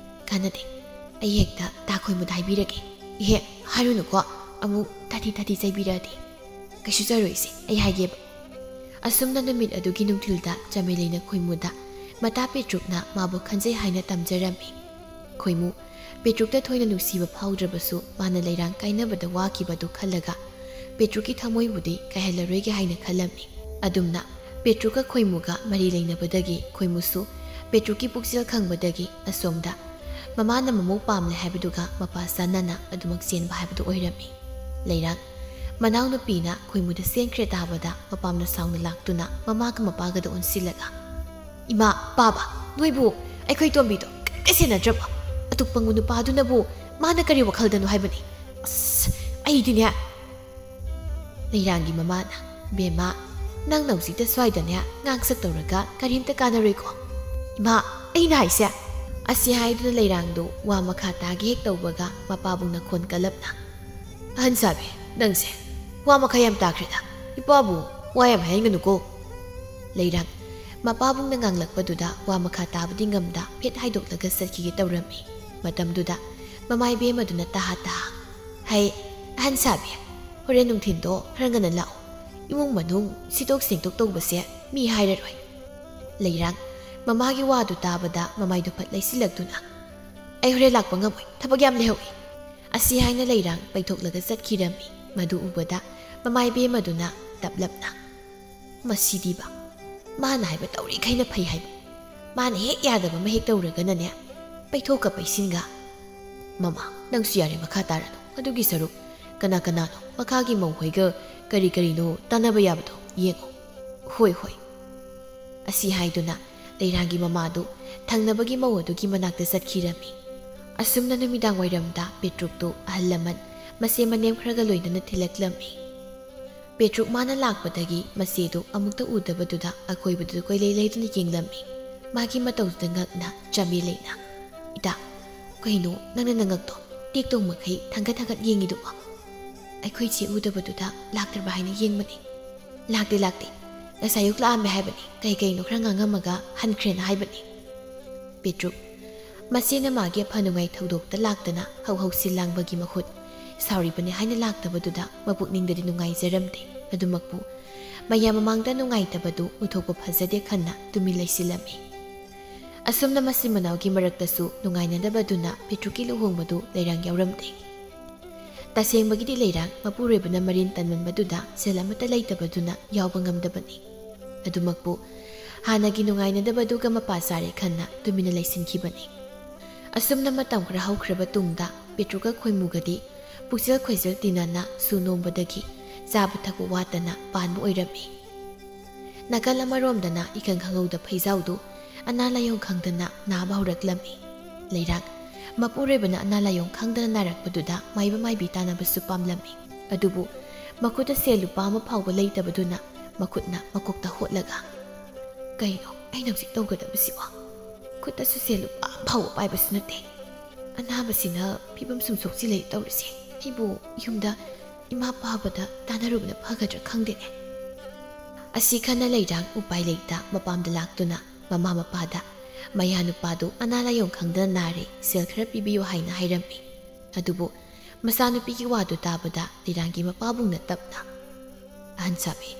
ꯀꯥꯟꯅꯗꯦ꯫ ꯑꯩ ꯍꯦꯛꯇ ꯇꯥ ꯈꯣꯏꯃꯨꯗ ꯍꯥꯏꯕꯤꯔꯒꯦ"꯫ "ꯏꯍꯦ, ꯍꯥꯏꯔꯨꯅꯨꯀꯣ, ꯑꯃꯨꯛ ꯇꯥꯊꯤ ꯇꯥꯊꯤ ꯆꯩꯕꯤꯔꯛꯑꯗꯤ"꯫ "ꯀꯩꯁꯨ ꯆꯥꯔꯣꯏꯁꯦ, ꯑꯩ ꯍꯥꯏꯒꯦꯕ"꯫ ꯑꯁꯨꯝꯅ ꯅꯨꯃꯤꯠ ꯑꯗꯨꯒꯤ ꯅꯨꯡꯊꯤꯜꯗ ꯆꯥꯃꯦꯂꯩꯅ ꯈꯣꯏꯃꯨꯗ ꯃꯇꯥ ꯄꯦꯇ꯭ꯔꯨꯛꯅ ꯃꯥꯕꯨ ꯈꯟꯖꯩ ꯍꯥꯏꯅ ꯇꯝꯖꯔꯝꯃꯤ꯫ ꯈꯣꯏꯃꯨ ꯄꯦꯇ꯭ꯔꯨꯛꯇ ꯊꯣꯏꯅ ꯅꯨꯡꯁꯤꯕ ꯐꯥꯎꯗ꯭ꯔꯕꯁꯨ, ꯃꯥꯅ ꯂꯩꯔꯥꯡ ꯀꯥꯏꯅꯕꯗ ꯋꯥꯈꯤꯕꯗꯨ ꯈꯜꯂꯒ ꯄꯦꯇ꯭ꯔꯨꯛꯀꯤ ꯊꯃꯣꯏꯕꯨꯗꯤ ꯀꯥꯏꯍꯜꯂꯔꯣꯏꯒꯦ ꯍꯥꯏꯅ ꯈꯜꯂꯝꯃꯤ꯫ ꯑꯗꯨꯝꯅ ꯄꯦꯇ꯭ꯔꯨꯛꯀ ꯈꯣꯏꯃꯨꯒ ꯃꯔꯤ ꯂꯩꯅꯕꯗꯒꯤ ꯈꯣꯏꯃꯨꯁꯨ ꯄꯦꯇ꯭ꯔꯨꯛꯀꯤ ꯄꯨꯛꯆꯦꯜ ꯈꯪꯕꯗꯒꯤ ꯑꯁꯣꯝꯗ ꯃꯃꯥꯅ ꯃꯃꯧ ꯄꯥꯝꯂꯦ ꯍꯥꯏꯕꯗꯨꯒ ꯃꯄꯥ ꯆꯥꯟꯅꯅ ꯑꯗꯨꯃꯛ ꯆꯦꯟꯕ ꯍꯥꯏꯕꯗꯨ ꯑꯣꯏꯔꯝꯃꯤ꯫ ꯂꯩꯔꯥꯡ ꯃꯅꯥꯎꯅꯨꯄꯤꯅ ꯈꯣꯏꯃꯨꯗ ꯆꯦꯟꯈ꯭ꯔꯦ ꯇꯥꯕꯗ ꯃꯄꯥꯝꯅ ꯁꯥꯎꯅ ꯂꯥꯛꯇꯨꯅ ꯃꯃꯥꯒ ꯃꯄꯥꯒꯗ ꯑꯣꯟꯁꯤꯜꯂꯒ, "ꯏꯃꯥ, ꯄꯥꯕ, ꯅꯣꯏꯕꯨ ꯑꯩꯈꯣꯏ ꯇꯣꯝꯕꯤꯗꯣ ꯀꯔꯤꯝꯇ ꯁꯦꯟꯅꯗ꯭ꯔꯕꯣ? ꯑꯇꯣꯞꯄ ꯅꯨꯄꯥꯗꯨꯅꯕꯨ ꯃꯥꯅ ꯀꯔꯤ ꯋꯥꯈꯜꯗꯅꯣ ꯍꯥꯏꯕꯅꯤ? ꯑꯁ, ꯑꯩꯗꯤꯅꯦ"꯫ ꯂꯩꯔꯥꯡꯒꯤ ꯃꯃꯥꯅ, "ꯕꯦꯝꯃ, ꯅꯪꯅ ꯍꯧꯖꯤꯛꯇ ꯁ꯭ꯋꯥꯏꯗꯅꯦ ꯉꯥꯡꯁꯛ ꯇꯧꯔꯒ ꯀꯔꯤꯝꯇ ꯀꯥꯟꯅꯔꯣꯏꯀꯣ꯫ ꯏꯃꯥ, ꯑꯩꯅ ꯍꯥꯏꯁꯦ"꯫ ꯑꯁꯤ ꯍꯥꯏꯗꯨꯅ ꯂꯩꯔꯥꯡꯗꯨ ꯋꯥ ꯃꯈꯥ ꯇꯥꯒꯦ ꯍꯦꯛ ꯇꯧꯕꯒ ꯃꯄꯥꯕꯨꯡꯅ ꯈꯣꯟ ꯀꯜꯂꯞꯅ, "ꯑꯍꯟ ꯁꯥꯕꯤ, ꯅꯪꯁꯦ ꯋꯥ ꯃꯈꯥ ꯌꯥꯝ ꯇꯥꯈ꯭ꯔꯦꯗ꯫ ꯏꯄꯥꯕꯨ ꯋꯥ ꯌꯥꯝ ꯍꯥꯏꯍꯟꯒꯅꯨꯀꯣ"꯫ ꯂꯩꯔꯥꯡ ꯃꯄꯥꯕꯨꯡꯅ ꯉꯥꯡꯂꯛꯄꯗꯨꯗ ꯋꯥ ꯃꯈꯥ ꯇꯥꯕꯗꯤ ꯉꯝꯗ ꯐꯦꯠ ꯍꯥꯏꯗꯣꯛꯂꯒ ꯆꯠꯈꯤꯒꯦ ꯇꯧꯔꯝꯃꯤ꯫ ꯃꯇꯝꯗꯨꯗ ꯃꯃꯥ ꯏꯕꯦꯝꯃꯗꯨꯅ ꯇꯍꯥ ꯇꯍꯥ, "ꯍꯩ, ꯑꯍꯟ ꯁꯥꯕꯤ, "ꯍꯣꯔꯦꯟ ꯅꯨꯡꯊꯤꯟꯗꯣ ꯈꯔ ꯉꯟꯅ ꯂꯥꯛꯑꯣ꯫ ꯏꯃꯨꯡ ꯃꯅꯨꯡ ꯁꯤꯗꯣꯛ ꯁꯦꯡꯗꯣꯛ ꯇꯧꯕꯁꯦ ꯃꯤ ꯍꯥꯏꯔꯔꯣꯏ꯫" ꯂꯩꯔꯥꯡ ꯃꯃꯥꯒꯤ ꯋꯥꯗꯨ ꯇꯥꯕꯗ ꯃꯃꯥꯏꯗꯨ ꯐꯠ ꯂꯩꯁꯤꯜꯂꯛꯇꯨꯅ, "ꯑꯩ ꯍꯣꯔꯦꯟ ꯂꯥꯛꯄ ꯉꯝꯃꯣꯏ, ꯊꯕꯛ ꯌꯥꯝ ꯂꯩꯍꯧꯏ꯫" ꯑꯁꯤ ꯍꯥꯏꯅ ꯂꯩꯔꯥꯡ ꯄꯩꯊꯣꯛꯂꯒ ꯆꯠꯈꯤꯔꯝꯃꯤ꯫ ꯃꯗꯨ ꯎꯕꯗ ꯃꯃꯥ ꯏꯕꯦꯝꯃꯗꯨꯅ ꯇꯞꯂꯞꯅ, "ꯃꯁꯤꯗꯤꯕ, ꯃꯥꯅ ꯍꯥꯏꯕ ꯇꯧꯔꯤꯈꯩꯅ ꯐꯩ ꯍꯥꯏꯕ꯫ ꯃꯥꯅ ꯍꯦꯛ ꯌꯥꯗꯕ ꯑꯃ ꯍꯦꯛ ꯇꯧꯔꯒꯅꯅꯦ, ꯄꯩꯊꯣꯛꯀ ꯄꯩꯁꯤꯟꯒ꯫ ꯃꯃꯥ, ꯅꯪꯁꯨ ꯌꯥꯔꯦ, ꯃꯈꯥ ꯇꯥꯔꯅꯨ꯫ ꯑꯗꯨꯒꯤ ꯁꯔꯨꯛ ꯀꯅꯥ ꯀꯅꯥꯅꯣ ꯃꯈꯥꯒꯤ ꯃꯧꯍꯣꯏꯒ ꯀꯔꯤ ꯀꯔꯤꯅꯣ ꯇꯥꯟꯅꯕ ꯌꯥꯕꯗꯣ ꯌꯦꯡꯉꯣ꯫" "ꯍꯣꯏ, ꯍꯣꯏ꯫" ꯑꯁꯤ ꯍꯥꯏꯗꯨꯅ ꯂꯩꯔꯥꯡꯒꯤ ꯃꯃꯥꯗꯨ ꯊꯪꯅꯕꯒꯤ ꯃꯧ ꯑꯗꯨꯒꯤ ꯃꯅꯥꯛꯇ ꯆꯠꯈꯤꯔꯝꯃꯤ꯫ ꯑꯁꯨꯝꯅ ꯅꯨꯃꯤꯗꯥꯡ ꯋꯥꯏꯔꯝꯗ ꯄꯦꯇ꯭ꯔꯨꯛꯇꯨ ꯑꯍꯜ ꯂꯃꯟ ꯃꯁꯦ ꯃꯅꯦꯝ ꯈꯔꯒ ꯂꯣꯏꯅꯅ ꯊꯤꯜꯂꯛꯂꯝꯃꯤ꯫ ꯄꯦꯇ꯭ꯔꯨꯛ ꯃꯥꯅ ꯂꯥꯛꯄꯗꯒꯤ ꯃꯆꯦꯗꯨ ꯑꯃꯨꯛꯇ ꯎꯗꯕꯗꯨꯗ ꯑꯀꯣꯏꯕꯗꯨꯗ ꯀꯣꯏꯂꯩ ꯂꯩꯗꯨꯅ ꯌꯦꯡꯂꯝꯃꯤ꯫ ꯃꯥꯒꯤ ꯃꯇꯧꯗꯨꯗ ꯉꯛꯅ ꯆꯥꯃꯦ ꯂꯩꯅ, "ꯏꯇꯥ, ꯀꯩꯅꯣ ꯅꯪꯅ ꯅꯉꯛꯇꯣ ꯇꯦꯛꯇꯧ ꯃꯈꯩ ꯊꯥꯡꯒꯠ ꯊꯥꯡꯒꯠ ꯌꯦꯡꯉꯤꯗꯨꯕꯣ?" "ꯑꯩꯈꯣꯏ ꯆꯦ ꯎꯗꯕꯗꯨꯗ ꯂꯥꯛꯇ꯭ꯔꯕ ꯍꯥꯏꯅ ꯌꯦꯡꯕꯅꯤ꯫" "ꯂꯥꯛꯇꯦ, ꯂꯥꯛꯇꯦ꯫ ꯉꯁꯥꯏ ꯑꯌꯨꯛ ꯂꯥꯛꯑꯝꯃꯦ ꯍꯥꯏꯕꯅꯤ꯫ ꯀꯩ ꯀꯩꯅꯣ ꯈꯔ ꯉꯥꯡꯉꯝꯃꯒ ꯍꯟꯈ꯭ꯔꯦꯅ ꯍꯥꯏꯕꯅꯤ꯫" ꯄꯦꯇ꯭ꯔꯨꯛ ꯃꯆꯦꯅ ꯃꯥꯒꯤ ꯑꯐ ꯅꯨꯡꯉꯥꯏ ꯊꯧꯗꯣꯛꯇ ꯂꯥꯛꯇꯅ ꯍꯧ ꯍꯧꯁꯤ ꯂꯥꯡꯕꯒꯤ ꯃꯍꯨꯠ, ꯁꯥꯎꯔꯤꯕꯅꯤ ꯍꯥꯏꯅ ꯂꯥꯛꯇꯕꯗꯨꯗ ꯃꯄꯨꯛꯅꯤꯡꯗꯗꯤ ꯅꯨꯡꯉꯥꯏꯖꯔꯝꯗꯦ꯫ ꯑꯗꯨꯃꯛꯄꯨ ꯃꯌꯥꯝ ꯃꯃꯥꯡꯗ ꯅꯨꯡꯉꯥꯏꯇꯕꯗꯨ ꯎꯊꯣꯛꯄ ꯐꯖꯗꯦ ꯈꯟꯅ ꯇꯨꯃꯤꯟ ꯂꯩꯁꯤꯜꯂꯝꯃꯤ꯫ ꯑꯁꯨꯝꯅ ꯃꯆꯤꯟ ꯃꯅꯥꯎꯒꯤ ꯃꯔꯛꯇꯁꯨ ꯅꯨꯡꯉꯥꯏꯅꯗꯕꯗꯨꯅ ꯄꯦꯇ꯭ꯔꯨꯛꯀꯤ ꯂꯨꯍꯣꯡꯕꯗꯨ ꯂꯩꯔꯥꯡ ꯌꯥꯎꯔꯝꯗꯦ꯫ ꯇꯁꯦꯡꯕꯒꯤꯗꯤ ꯂꯩꯔꯥꯡ ꯃꯄꯨꯔꯣꯏꯕꯅ ꯃꯔꯤꯟ ꯇꯟꯃꯟꯕꯗꯨꯗ ꯁꯦꯜ ꯑꯃꯠꯇ ꯂꯩꯇꯕꯗꯨꯅ ꯌꯥꯎꯕ ꯉꯝꯗꯕꯅꯤ꯫ ꯑꯗꯨꯃꯛꯄꯨ ꯍꯥꯟꯅꯒꯤ ꯅꯨꯡꯉꯥꯏꯅꯗꯕꯗꯨꯒ ꯃꯄꯥ ꯆꯥꯔꯦ ꯈꯟꯅ ꯇꯨꯃꯤꯟꯅ ꯂꯩꯁꯤꯟꯈꯤꯕꯅꯤ꯫ ꯑꯁꯨꯝꯅ ꯃꯇꯝ ꯈꯔ ꯍꯧꯈ꯭ꯔꯕ ꯇꯨꯡꯗ ꯄꯦꯇ꯭ꯔꯨꯛꯀ ꯈꯣꯏꯃꯨꯒꯗꯤ ꯄꯨꯛꯆꯦꯜ ꯈꯣꯏꯖꯦꯜ ꯇꯤꯟꯅꯅ ꯁꯨ ꯅꯣꯝꯕꯗꯒꯤ ꯆꯥꯕ ꯊꯛꯄ ꯋꯥꯠꯇꯅ ꯄꯥꯟꯕ ꯑꯣꯏꯔꯝꯃꯤ꯫ ꯅꯥꯀꯜ ꯑꯃꯔꯣꯝꯗꯅ ꯏꯈꯪ ꯈꯪꯍꯧꯗ ꯐꯩꯖꯥꯎꯗꯨ ꯑꯅꯥ ꯂꯥꯏꯌꯣꯡ ꯈꯪꯗꯅ ꯅꯥꯕ ꯍꯧꯔꯛꯂꯝꯃꯤ꯫ ꯂꯩꯔꯥꯡ ꯃꯄꯨꯔꯣꯏꯕꯅ ꯑꯅꯥ ꯂꯥꯏꯌꯣꯡ ꯈꯪꯗꯅ ꯅꯥꯔꯛꯄꯗꯨꯗ ꯃꯥꯏꯕ ꯃꯥꯏꯕꯤ ꯇꯥꯟꯅꯕꯁꯨ ꯄꯥꯝꯂꯝꯃꯤ꯫ ꯑꯗꯨꯕꯨ ꯃꯈꯨꯠꯇ ꯁꯦꯜ ꯂꯨꯄꯥ ꯑꯃ ꯐꯥꯎꯕ ꯂꯩꯇꯕꯗꯨꯅ ꯃꯈꯨꯠꯅ ꯃꯀꯣꯛꯇ ꯍꯣꯠꯂꯒ, "ꯀꯩꯅꯣ ꯑꯩꯅ ꯍꯧꯖꯤꯛ ꯇꯧꯒꯗꯕꯁꯤꯕꯣ? ꯈꯨꯠꯇꯁꯨ ꯁꯦꯜ ꯂꯨꯄꯥ ꯑꯃ ꯐꯥꯎꯕ ꯄꯥꯏꯕꯁꯨ ꯅꯠꯇꯦ꯫ ꯑꯅꯥꯕꯁꯤꯅ ꯐꯤꯕꯝ ꯁꯨꯝ ꯁꯣꯛꯆꯤꯜꯂꯛꯏ ꯇꯧꯔꯤꯁꯦ꯫ ꯑꯩꯕꯨ ꯌꯨꯝꯗ ꯏꯃꯥ ꯄꯥꯕꯗ ꯇꯥꯟꯅꯔꯨꯕꯅ ꯐꯒꯗ꯭ꯔꯥ ꯈꯪꯗꯦꯅꯦ꯫" ꯑꯁꯤ ꯈꯟꯅ ꯂꯩꯔꯥꯡ ꯎꯄꯥꯏ ꯂꯩꯇ ꯃꯄꯥꯝꯗ ꯂꯥꯛꯇꯨꯅ ꯃꯃꯥ ꯃꯄꯥꯗ ꯃꯌꯥ ꯅꯨꯄꯥꯗꯨ ꯑꯅꯥ ꯂꯥꯏꯌꯣꯡ ꯈꯪꯗꯅ ꯅꯥꯔꯦ, ꯁꯦꯜ ꯈꯔ ꯄꯤꯕꯤꯌꯨ ꯍꯥꯏꯅ ꯍꯥꯏꯔꯝꯃꯤ꯫ ꯑꯗꯨꯕꯨ ꯃꯆꯥꯅꯨꯄꯤꯒꯤ ꯋꯥꯗꯨ ꯇꯥꯕꯗ ꯂꯩꯔꯥꯡꯒꯤ ꯃꯄꯥꯕꯨꯡꯅ ꯇꯞꯅ, "ꯑꯍꯟ ꯁꯥꯕꯤ,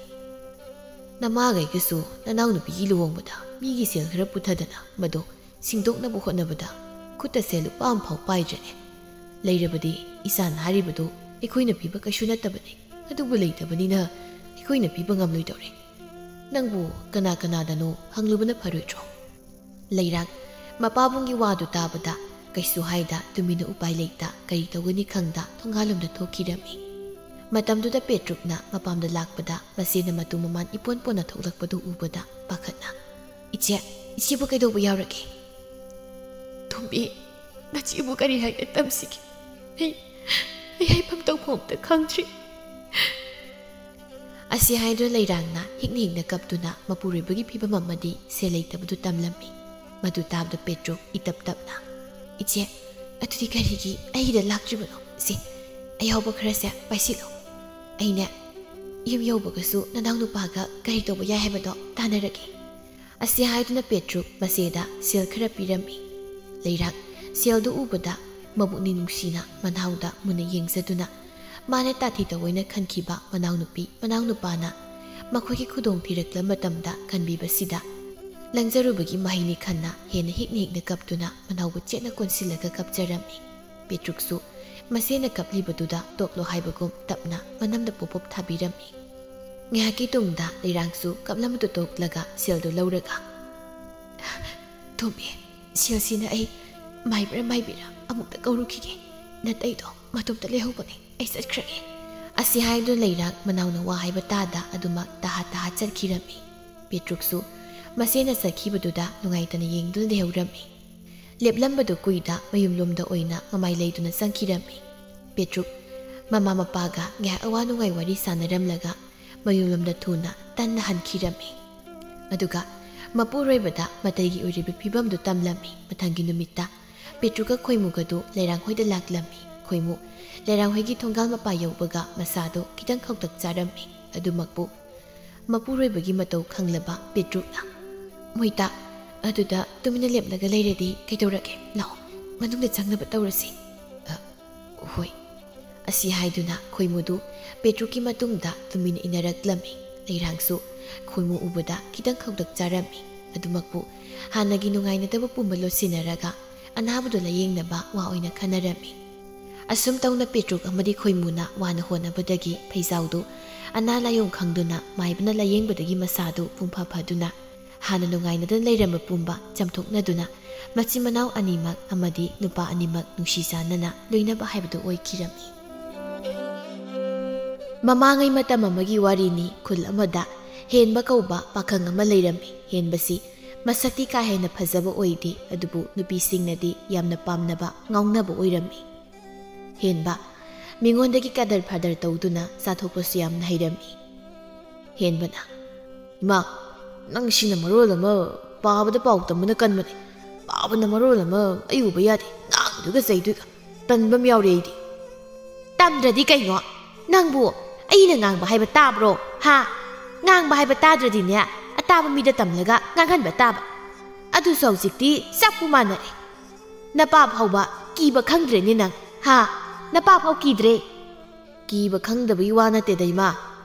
ꯅꯃꯥꯒꯩꯒꯁꯨ ꯅꯅꯥꯎꯅꯨꯄꯤꯒꯤ ꯂꯨꯍꯣꯡꯕꯗ ꯃꯤꯒꯤ ꯁꯦꯜ ꯈꯔ ꯄꯨꯊꯗꯅ ꯃꯗꯨ ꯁꯤꯡꯗꯣꯛꯅꯕ ꯍꯣꯠꯅꯕꯗ ꯈꯨꯠꯇ ꯁꯦꯜ ꯂꯨꯄꯥ ꯑꯃꯐꯥꯎ ꯄꯥꯏꯗ꯭ꯔꯦꯅꯦ꯫ ꯂꯩꯔꯕꯗꯤ ꯏꯆꯥꯅ ꯍꯥꯏꯔꯤꯕꯗꯨ ꯑꯩꯈꯣꯏꯅ ꯄꯤꯕ ꯀꯩꯁꯨ ꯅꯠꯇꯕꯅꯤ, ꯑꯗꯨꯕꯨ ꯂꯩꯇꯕꯅꯤꯅ ꯑꯩꯈꯣꯏꯅ ꯄꯤꯕ ꯉꯝꯂꯣꯏꯗꯧꯔꯦ꯫ ꯅꯪꯕꯨ ꯀꯅꯥ ꯀꯅꯥꯗꯅꯣ ꯍꯪꯂꯨꯕꯅ ꯐꯔꯣꯏꯗ꯭ꯔꯣ?" ꯂꯩꯔꯥꯡ ꯃꯄꯥꯕꯨꯡꯒꯤ ꯋꯥꯗꯨ ꯇꯥꯕꯗ ꯀꯩꯁꯨ ꯍꯥꯏꯗ ꯇꯨꯃꯤꯟꯅ ꯎꯄꯥꯏ ꯂꯩꯇ ꯀꯔꯤ ꯇꯧꯒꯅꯤ ꯈꯪꯗ ꯊꯣꯡꯒꯥꯜꯂꯣꯝꯗ ꯊꯣꯛꯈꯤꯔꯝꯃꯤ꯫ ꯃꯇꯝꯗꯨꯗ ꯄꯦꯇ꯭ꯔꯨꯛꯅ ꯃꯄꯥꯝꯗ ꯂꯥꯛꯄꯗ ꯃꯆꯦꯅ ꯃꯇꯨ ꯃꯃꯥꯟ ꯏꯄꯣꯟ ꯄꯣꯟꯅ ꯊꯣꯛꯂꯛꯄꯗꯨ ꯎꯕꯗ ꯄꯥꯈꯠꯅ, "ꯏꯆꯦ, ꯏꯆꯦꯕꯨ ꯀꯩꯗꯧꯕ ꯌꯥꯎꯔꯒꯦ?" "ꯊꯣꯝꯕꯤ, ꯅꯆꯦꯕꯨ ꯀꯔꯤ ꯍꯥꯏꯅ ꯇꯝꯁꯤꯒꯦ? ꯑꯩ, ꯑꯩ ꯍꯥꯏꯐꯝ ꯇꯧꯐꯝ ꯑꯝꯇ ꯈꯪꯗ꯭ꯔꯤ꯫" ꯑꯁꯤ ꯍꯥꯏꯗꯨꯅ ꯂꯩꯔꯥꯡꯅ ꯍꯤꯛꯅ ꯍꯤꯛꯅ ꯀꯞꯇꯨꯅ ꯃꯄꯨꯔꯣꯏꯕꯒꯤ ꯐꯤꯕꯝ ꯑꯃꯗꯤ ꯁꯦꯜ ꯂꯩꯇꯕꯗꯨ ꯇꯝꯂꯝꯃꯤ꯫ ꯃꯗꯨ ꯇꯥꯕꯗ ꯄꯦꯇ꯭ꯔꯨꯛ ꯏꯇꯞ ꯇꯞꯅ, "ꯏꯆꯦ, ꯑꯗꯨꯗꯤ ꯀꯔꯤꯒꯤ ꯑꯩꯒꯤꯗ ꯂꯥꯛꯇ꯭ꯔꯤꯕꯅꯣ? ꯁꯦ, ꯑꯌꯥꯎꯕ ꯈꯔꯁꯦ ꯄꯥꯏꯁꯤꯜꯂꯣ꯫ ꯑꯩꯅꯦ, ꯌꯨꯝ ꯌꯧꯕꯒꯁꯨ ꯅꯅꯥꯎ ꯅꯨꯄꯥꯒ ꯀꯔꯤ ꯇꯧꯕ ꯌꯥꯏ ꯍꯥꯏꯕꯗꯣ ꯇꯥꯟꯅꯔꯒꯦ꯫" ꯑꯁꯤ ꯍꯥꯏꯗꯨꯅ ꯄꯦꯇ꯭ꯔꯨꯛ ꯃꯆꯦꯗ ꯁꯦꯜ ꯈꯔ ꯄꯤꯔꯝꯃꯤ꯫ ꯂꯩꯔꯥꯡ ꯁꯦꯜꯗꯨ ꯎꯕꯗ ꯃꯕꯨꯛꯅꯤꯡ ꯅꯨꯡꯁꯤꯅ ꯃꯅꯥꯎꯗ ꯃꯨꯟꯅ ꯌꯦꯡꯖꯗꯨꯅ ꯃꯥꯅ ꯇꯥꯊꯤ ꯇꯧꯑꯣꯏꯅ ꯈꯟꯈꯤꯕ ꯃꯅꯥꯎꯅꯨꯄꯤ ꯃꯅꯥꯎꯅꯨꯄꯥꯅ ꯃꯈꯣꯏꯒꯤ ꯈꯨꯗꯣꯡ ꯊꯤꯔꯛꯂ ꯃꯇꯝꯗ ꯀꯟꯕꯤꯕꯁꯤꯗ ꯂꯪꯖꯔꯨꯕꯒꯤ ꯃꯍꯩꯅꯤ ꯈꯟꯅ ꯍꯦꯟꯅ ꯍꯤꯛꯅ ꯍꯤꯛꯅ ꯀꯞꯇꯨꯅ ꯃꯅꯥꯎꯕꯨ ꯆꯦꯠꯅ ꯀꯣꯟꯁꯤꯜꯂꯒ ꯀꯞꯆꯔꯝꯃꯤ꯫ ꯄꯦꯇ꯭ꯔꯨꯛꯁꯨ ꯃꯆꯦꯅ ꯀꯞꯂꯤꯕꯗꯨꯗ ꯇꯣꯛꯂꯣ ꯍꯥꯏꯕꯒꯨꯝ ꯇꯞꯅ ꯃꯅꯝꯗ ꯄꯣꯞ ꯄꯣꯞ ꯊꯥꯕꯤꯔꯝꯃꯤ꯫ ꯉꯥꯏꯍꯥꯛꯀꯤ ꯇꯨꯡꯗ ꯂꯩꯔꯥꯡꯁꯨ ꯀꯞꯂꯝꯕꯗꯨ ꯇꯣꯛꯂꯒ ꯁꯦꯜꯗꯨ ꯂꯧꯔꯒ, "ꯊꯣꯝꯕꯤ, ꯁꯦꯜꯁꯤꯅ ꯑꯩ ꯃꯥꯏꯕ꯭ꯔꯥ ꯃꯥꯏꯕꯤꯔꯥ ꯑꯃꯨꯛꯇ ꯀꯧꯔꯨꯈꯤꯒꯦ꯫ ꯅꯇꯩꯗꯣ ꯃꯇꯣꯝꯇ ꯂꯩꯍꯧꯕꯅꯦ, ꯑꯩ ꯆꯠꯈ꯭ꯔꯒꯦ꯫" ꯑꯁꯤ ꯍꯥꯏꯗꯨꯅ ꯂꯩꯔꯥꯡ ꯃꯅꯥꯎꯅ ꯋꯥ ꯍꯥꯏꯕ ꯇꯥꯗ ꯑꯗꯨꯃꯛ ꯇꯍꯥ ꯇꯍꯥ ꯆꯠꯈꯤꯔꯝꯃꯤ꯫ ꯄꯦꯇ꯭ꯔꯨꯛꯁꯨ ꯃꯆꯦꯅ ꯆꯠꯈꯤꯕꯗꯨꯗ ꯅꯨꯡꯉꯥꯏꯇꯅ ꯌꯦꯡꯗꯨꯅ ꯂꯩꯍꯧꯔꯝꯃꯤ꯫ ꯂꯦꯞꯂꯝꯕꯗꯨ ꯀꯨꯏꯗ ꯃꯌꯨꯝꯂꯣꯝꯗ ꯑꯣꯏꯅ ꯃꯃꯥꯏ ꯂꯩꯗꯨꯅ ꯆꯪꯈꯤꯔꯝꯃꯤ꯫ ꯄꯦꯇ꯭ꯔꯨꯛ ꯃꯃꯥ ꯃꯄꯥꯒ ꯉꯥꯏꯍꯥꯛ ꯑꯋꯥ ꯅꯨꯡꯉꯥꯏ ꯋꯥꯔꯤ ꯁꯥꯟꯅꯔꯝꯂꯒ ꯃꯌꯨꯝꯂꯣꯝꯗ ꯊꯨꯅ ꯇꯟꯅ ꯍꯟꯈꯤꯔꯝꯃꯤ꯫ ꯑꯗꯨꯒ ꯃꯄꯨꯔꯣꯏꯕꯗ ꯃꯇꯩꯒꯤ ꯑꯣꯏꯔꯤꯕ ꯐꯤꯕꯝꯗꯨ ꯇꯝꯂꯝꯃꯤ꯫ ꯃꯊꯪꯒꯤ ꯅꯨꯃꯤꯠꯇ ꯄꯦꯇ꯭ꯔꯨꯛꯀ ꯈꯣꯏꯃꯨꯒꯗꯨ ꯂꯩꯔꯥꯡꯍꯣꯏꯗ ꯂꯥꯛꯂꯝꯃꯤ꯫ ꯈꯣꯏꯃꯨ ꯂꯩꯔꯥꯡꯍꯣꯏꯒꯤ ꯊꯣꯡꯒꯥꯜ ꯃꯄꯥ ꯌꯧꯕꯒ ꯃꯁꯥꯗꯨ ꯈꯤꯇꯪ ꯈꯧꯇꯛ ꯆꯥꯔꯝꯃꯤ꯫ ꯑꯗꯨꯃꯛꯄꯨ ꯃꯄꯨꯔꯣꯏꯕꯒꯤ ꯃꯇꯧ ꯈꯪꯂꯕ ꯄꯦꯇ꯭ꯔꯨꯛꯅ, "ꯃꯣꯏꯇꯥ, ꯑꯗꯨꯗ ꯇꯨꯃꯤꯟꯅ ꯂꯦꯞꯂꯒ ꯂꯩꯔꯗꯤ ꯀꯩꯗꯧꯔꯒꯦ? ꯂꯥꯛꯑꯣ, ꯃꯅꯨꯡꯗ ꯆꯪꯅꯕ ꯇꯧꯔꯁꯤ꯫" "ꯑ, ꯍꯣꯏ, ꯑꯁꯤ ꯍꯥꯏꯗꯨꯅ ꯈꯣꯏꯃꯨꯗꯨ ꯄꯦꯇ꯭ꯔꯨꯛꯀꯤ ꯃꯇꯨꯡꯗ ꯇꯨꯃꯤꯟꯅ ꯏꯟꯅꯔꯛꯂꯝꯃꯤ꯫ ꯂꯩꯔꯥꯡꯁꯨ ꯈꯣꯏꯃꯨ ꯎꯕꯗ ꯈꯤꯇꯪ ꯈꯧꯇꯛ ꯆꯥꯔꯝꯃꯤ꯫ ꯑꯗꯨꯃꯛꯄꯨ ꯍꯥꯟꯅꯒꯤ ꯅꯨꯡꯉꯥꯏꯅꯗꯕ ꯄꯨꯝꯕ ꯂꯣꯠꯁꯤꯟꯅꯔꯒ ꯑꯅꯥꯕꯗꯨ ꯂꯥꯌꯦꯡꯅꯕ ꯋꯥ ꯑꯣꯏꯅ ꯈꯟꯅꯔꯝꯃꯤ꯫ ꯑꯁꯨꯝ ꯇꯧꯅ ꯄꯦꯇ꯭ꯔꯨꯛ ꯑꯃꯗꯤ ꯈꯣꯏꯃꯨꯅ ꯋꯥꯅ ꯍꯣꯠꯅꯕꯗꯒꯤ ꯐꯩꯖꯥꯎꯗꯨ ꯑꯅꯥ ꯂꯥꯏꯌꯣꯡ ꯈꯪꯗꯨꯅ ꯃꯥꯏꯕꯅ ꯂꯥꯌꯦꯡꯕꯗꯒꯤ ꯃꯁꯥꯗꯨ ꯄꯨꯡꯐ ꯐꯗꯨꯅ ꯍꯥꯟꯅ ꯅꯨꯡꯉꯥꯏꯅꯗꯅ ꯂꯩꯔꯝꯕ ꯄꯨꯝꯕ ꯆꯝꯊꯣꯛꯅꯗꯨꯅ ꯃꯆꯤꯟ ꯃꯅꯥꯎ ꯑꯅꯤꯃꯛ ꯑꯃꯗꯤ ꯅꯨꯄꯥ ꯑꯅꯤꯃꯛ ꯅꯨꯡꯁꯤ ꯆꯥꯟꯅꯅ ꯂꯣꯏꯅꯕ ꯍꯥꯏꯕꯗꯨ ꯑꯣꯏꯈꯤꯔꯝꯃꯤ꯫ ꯃꯃꯥꯡꯉꯩ ꯃꯇꯝ ꯑꯃꯒꯤ ꯋꯥꯔꯤꯅꯤ꯫ ꯈꯨꯜ ꯑꯃꯗ ꯍꯦꯟꯕ ꯀꯧꯕ ꯄꯥꯈꯪ ꯑꯃ ꯂꯩꯔꯝꯃꯤ꯫ ꯍꯦꯟꯕꯁꯤ ꯃꯁꯛꯇꯤ ꯀꯥ ꯍꯦꯟꯅ ꯐꯖꯕ ꯑꯣꯏꯗꯦ, ꯑꯗꯨꯕꯨ ꯅꯨꯄꯤꯁꯤꯡꯅꯗꯤ ꯌꯥꯝꯅ ꯄꯥꯝꯅꯕ, ꯉꯥꯎꯅꯕ ꯑꯣꯏꯔꯝꯃꯤ꯫ ꯍꯦꯟꯕ ꯃꯤꯉꯣꯟꯗꯒꯤ ꯀꯗꯔ ꯐꯥꯗꯔ ꯇꯧꯗꯨꯅ ꯆꯥꯊꯣꯛꯄꯁꯨ ꯌꯥꯝꯅ ꯍꯩꯔꯝꯃꯤ꯫ ꯍꯦꯟꯕꯅ, "ꯏꯃꯥ, ꯅꯪꯁꯤꯅ ꯃꯔꯣꯜ ꯑꯃ ꯄꯥꯕꯗ ꯄꯥꯎ ꯇꯝꯕꯅ ꯀꯟꯕꯅꯦ, ꯄꯥꯕꯅ ꯃꯔꯣꯜ ꯑꯃ ꯑꯩ ꯎꯕ ꯌꯥꯗꯦ, ꯉꯥꯡꯗꯣꯏꯒ ꯆꯩꯗꯣꯏꯒ, ꯇꯟꯕ ꯑꯃ ꯌꯥꯎꯔꯦ ꯑꯩꯗꯤ꯫" "ꯇꯝꯗ꯭ꯔꯗꯤ ꯀꯩꯅꯣ? ꯅꯪꯕꯨ ꯑꯩꯅ ꯉꯥꯡꯕ ꯍꯥꯏꯕ ꯇꯥꯕ꯭ꯔꯣ? ꯍꯥ? ꯉꯥꯡꯕ ꯍꯥꯏꯕ ꯇꯥꯗ꯭ꯔꯗꯤꯅꯦ, ꯑꯇꯥꯕ ꯃꯤꯗ ꯇꯝꯂꯒ ꯉꯥꯡꯍꯟꯕ ꯇꯥꯕ꯫ ꯑꯗꯨꯁꯨ ꯍꯧꯖꯤꯛꯇꯤ ꯆꯞꯄꯨ ꯃꯥꯟꯅꯔꯦ꯫ ꯅꯄꯥ ꯐꯥꯎꯕ ꯀꯤꯕ ꯈꯪꯗ꯭ꯔꯦꯅꯦ ꯅꯪ, ꯍꯥ? ꯅꯄꯥ ꯐꯥꯎ ꯀꯤꯗ꯭ꯔꯦ?" "ꯀꯤꯕ ꯈꯪꯗꯕꯒꯤ ꯋꯥ ꯅꯠꯇꯦꯗ, ꯏꯃꯥ꯫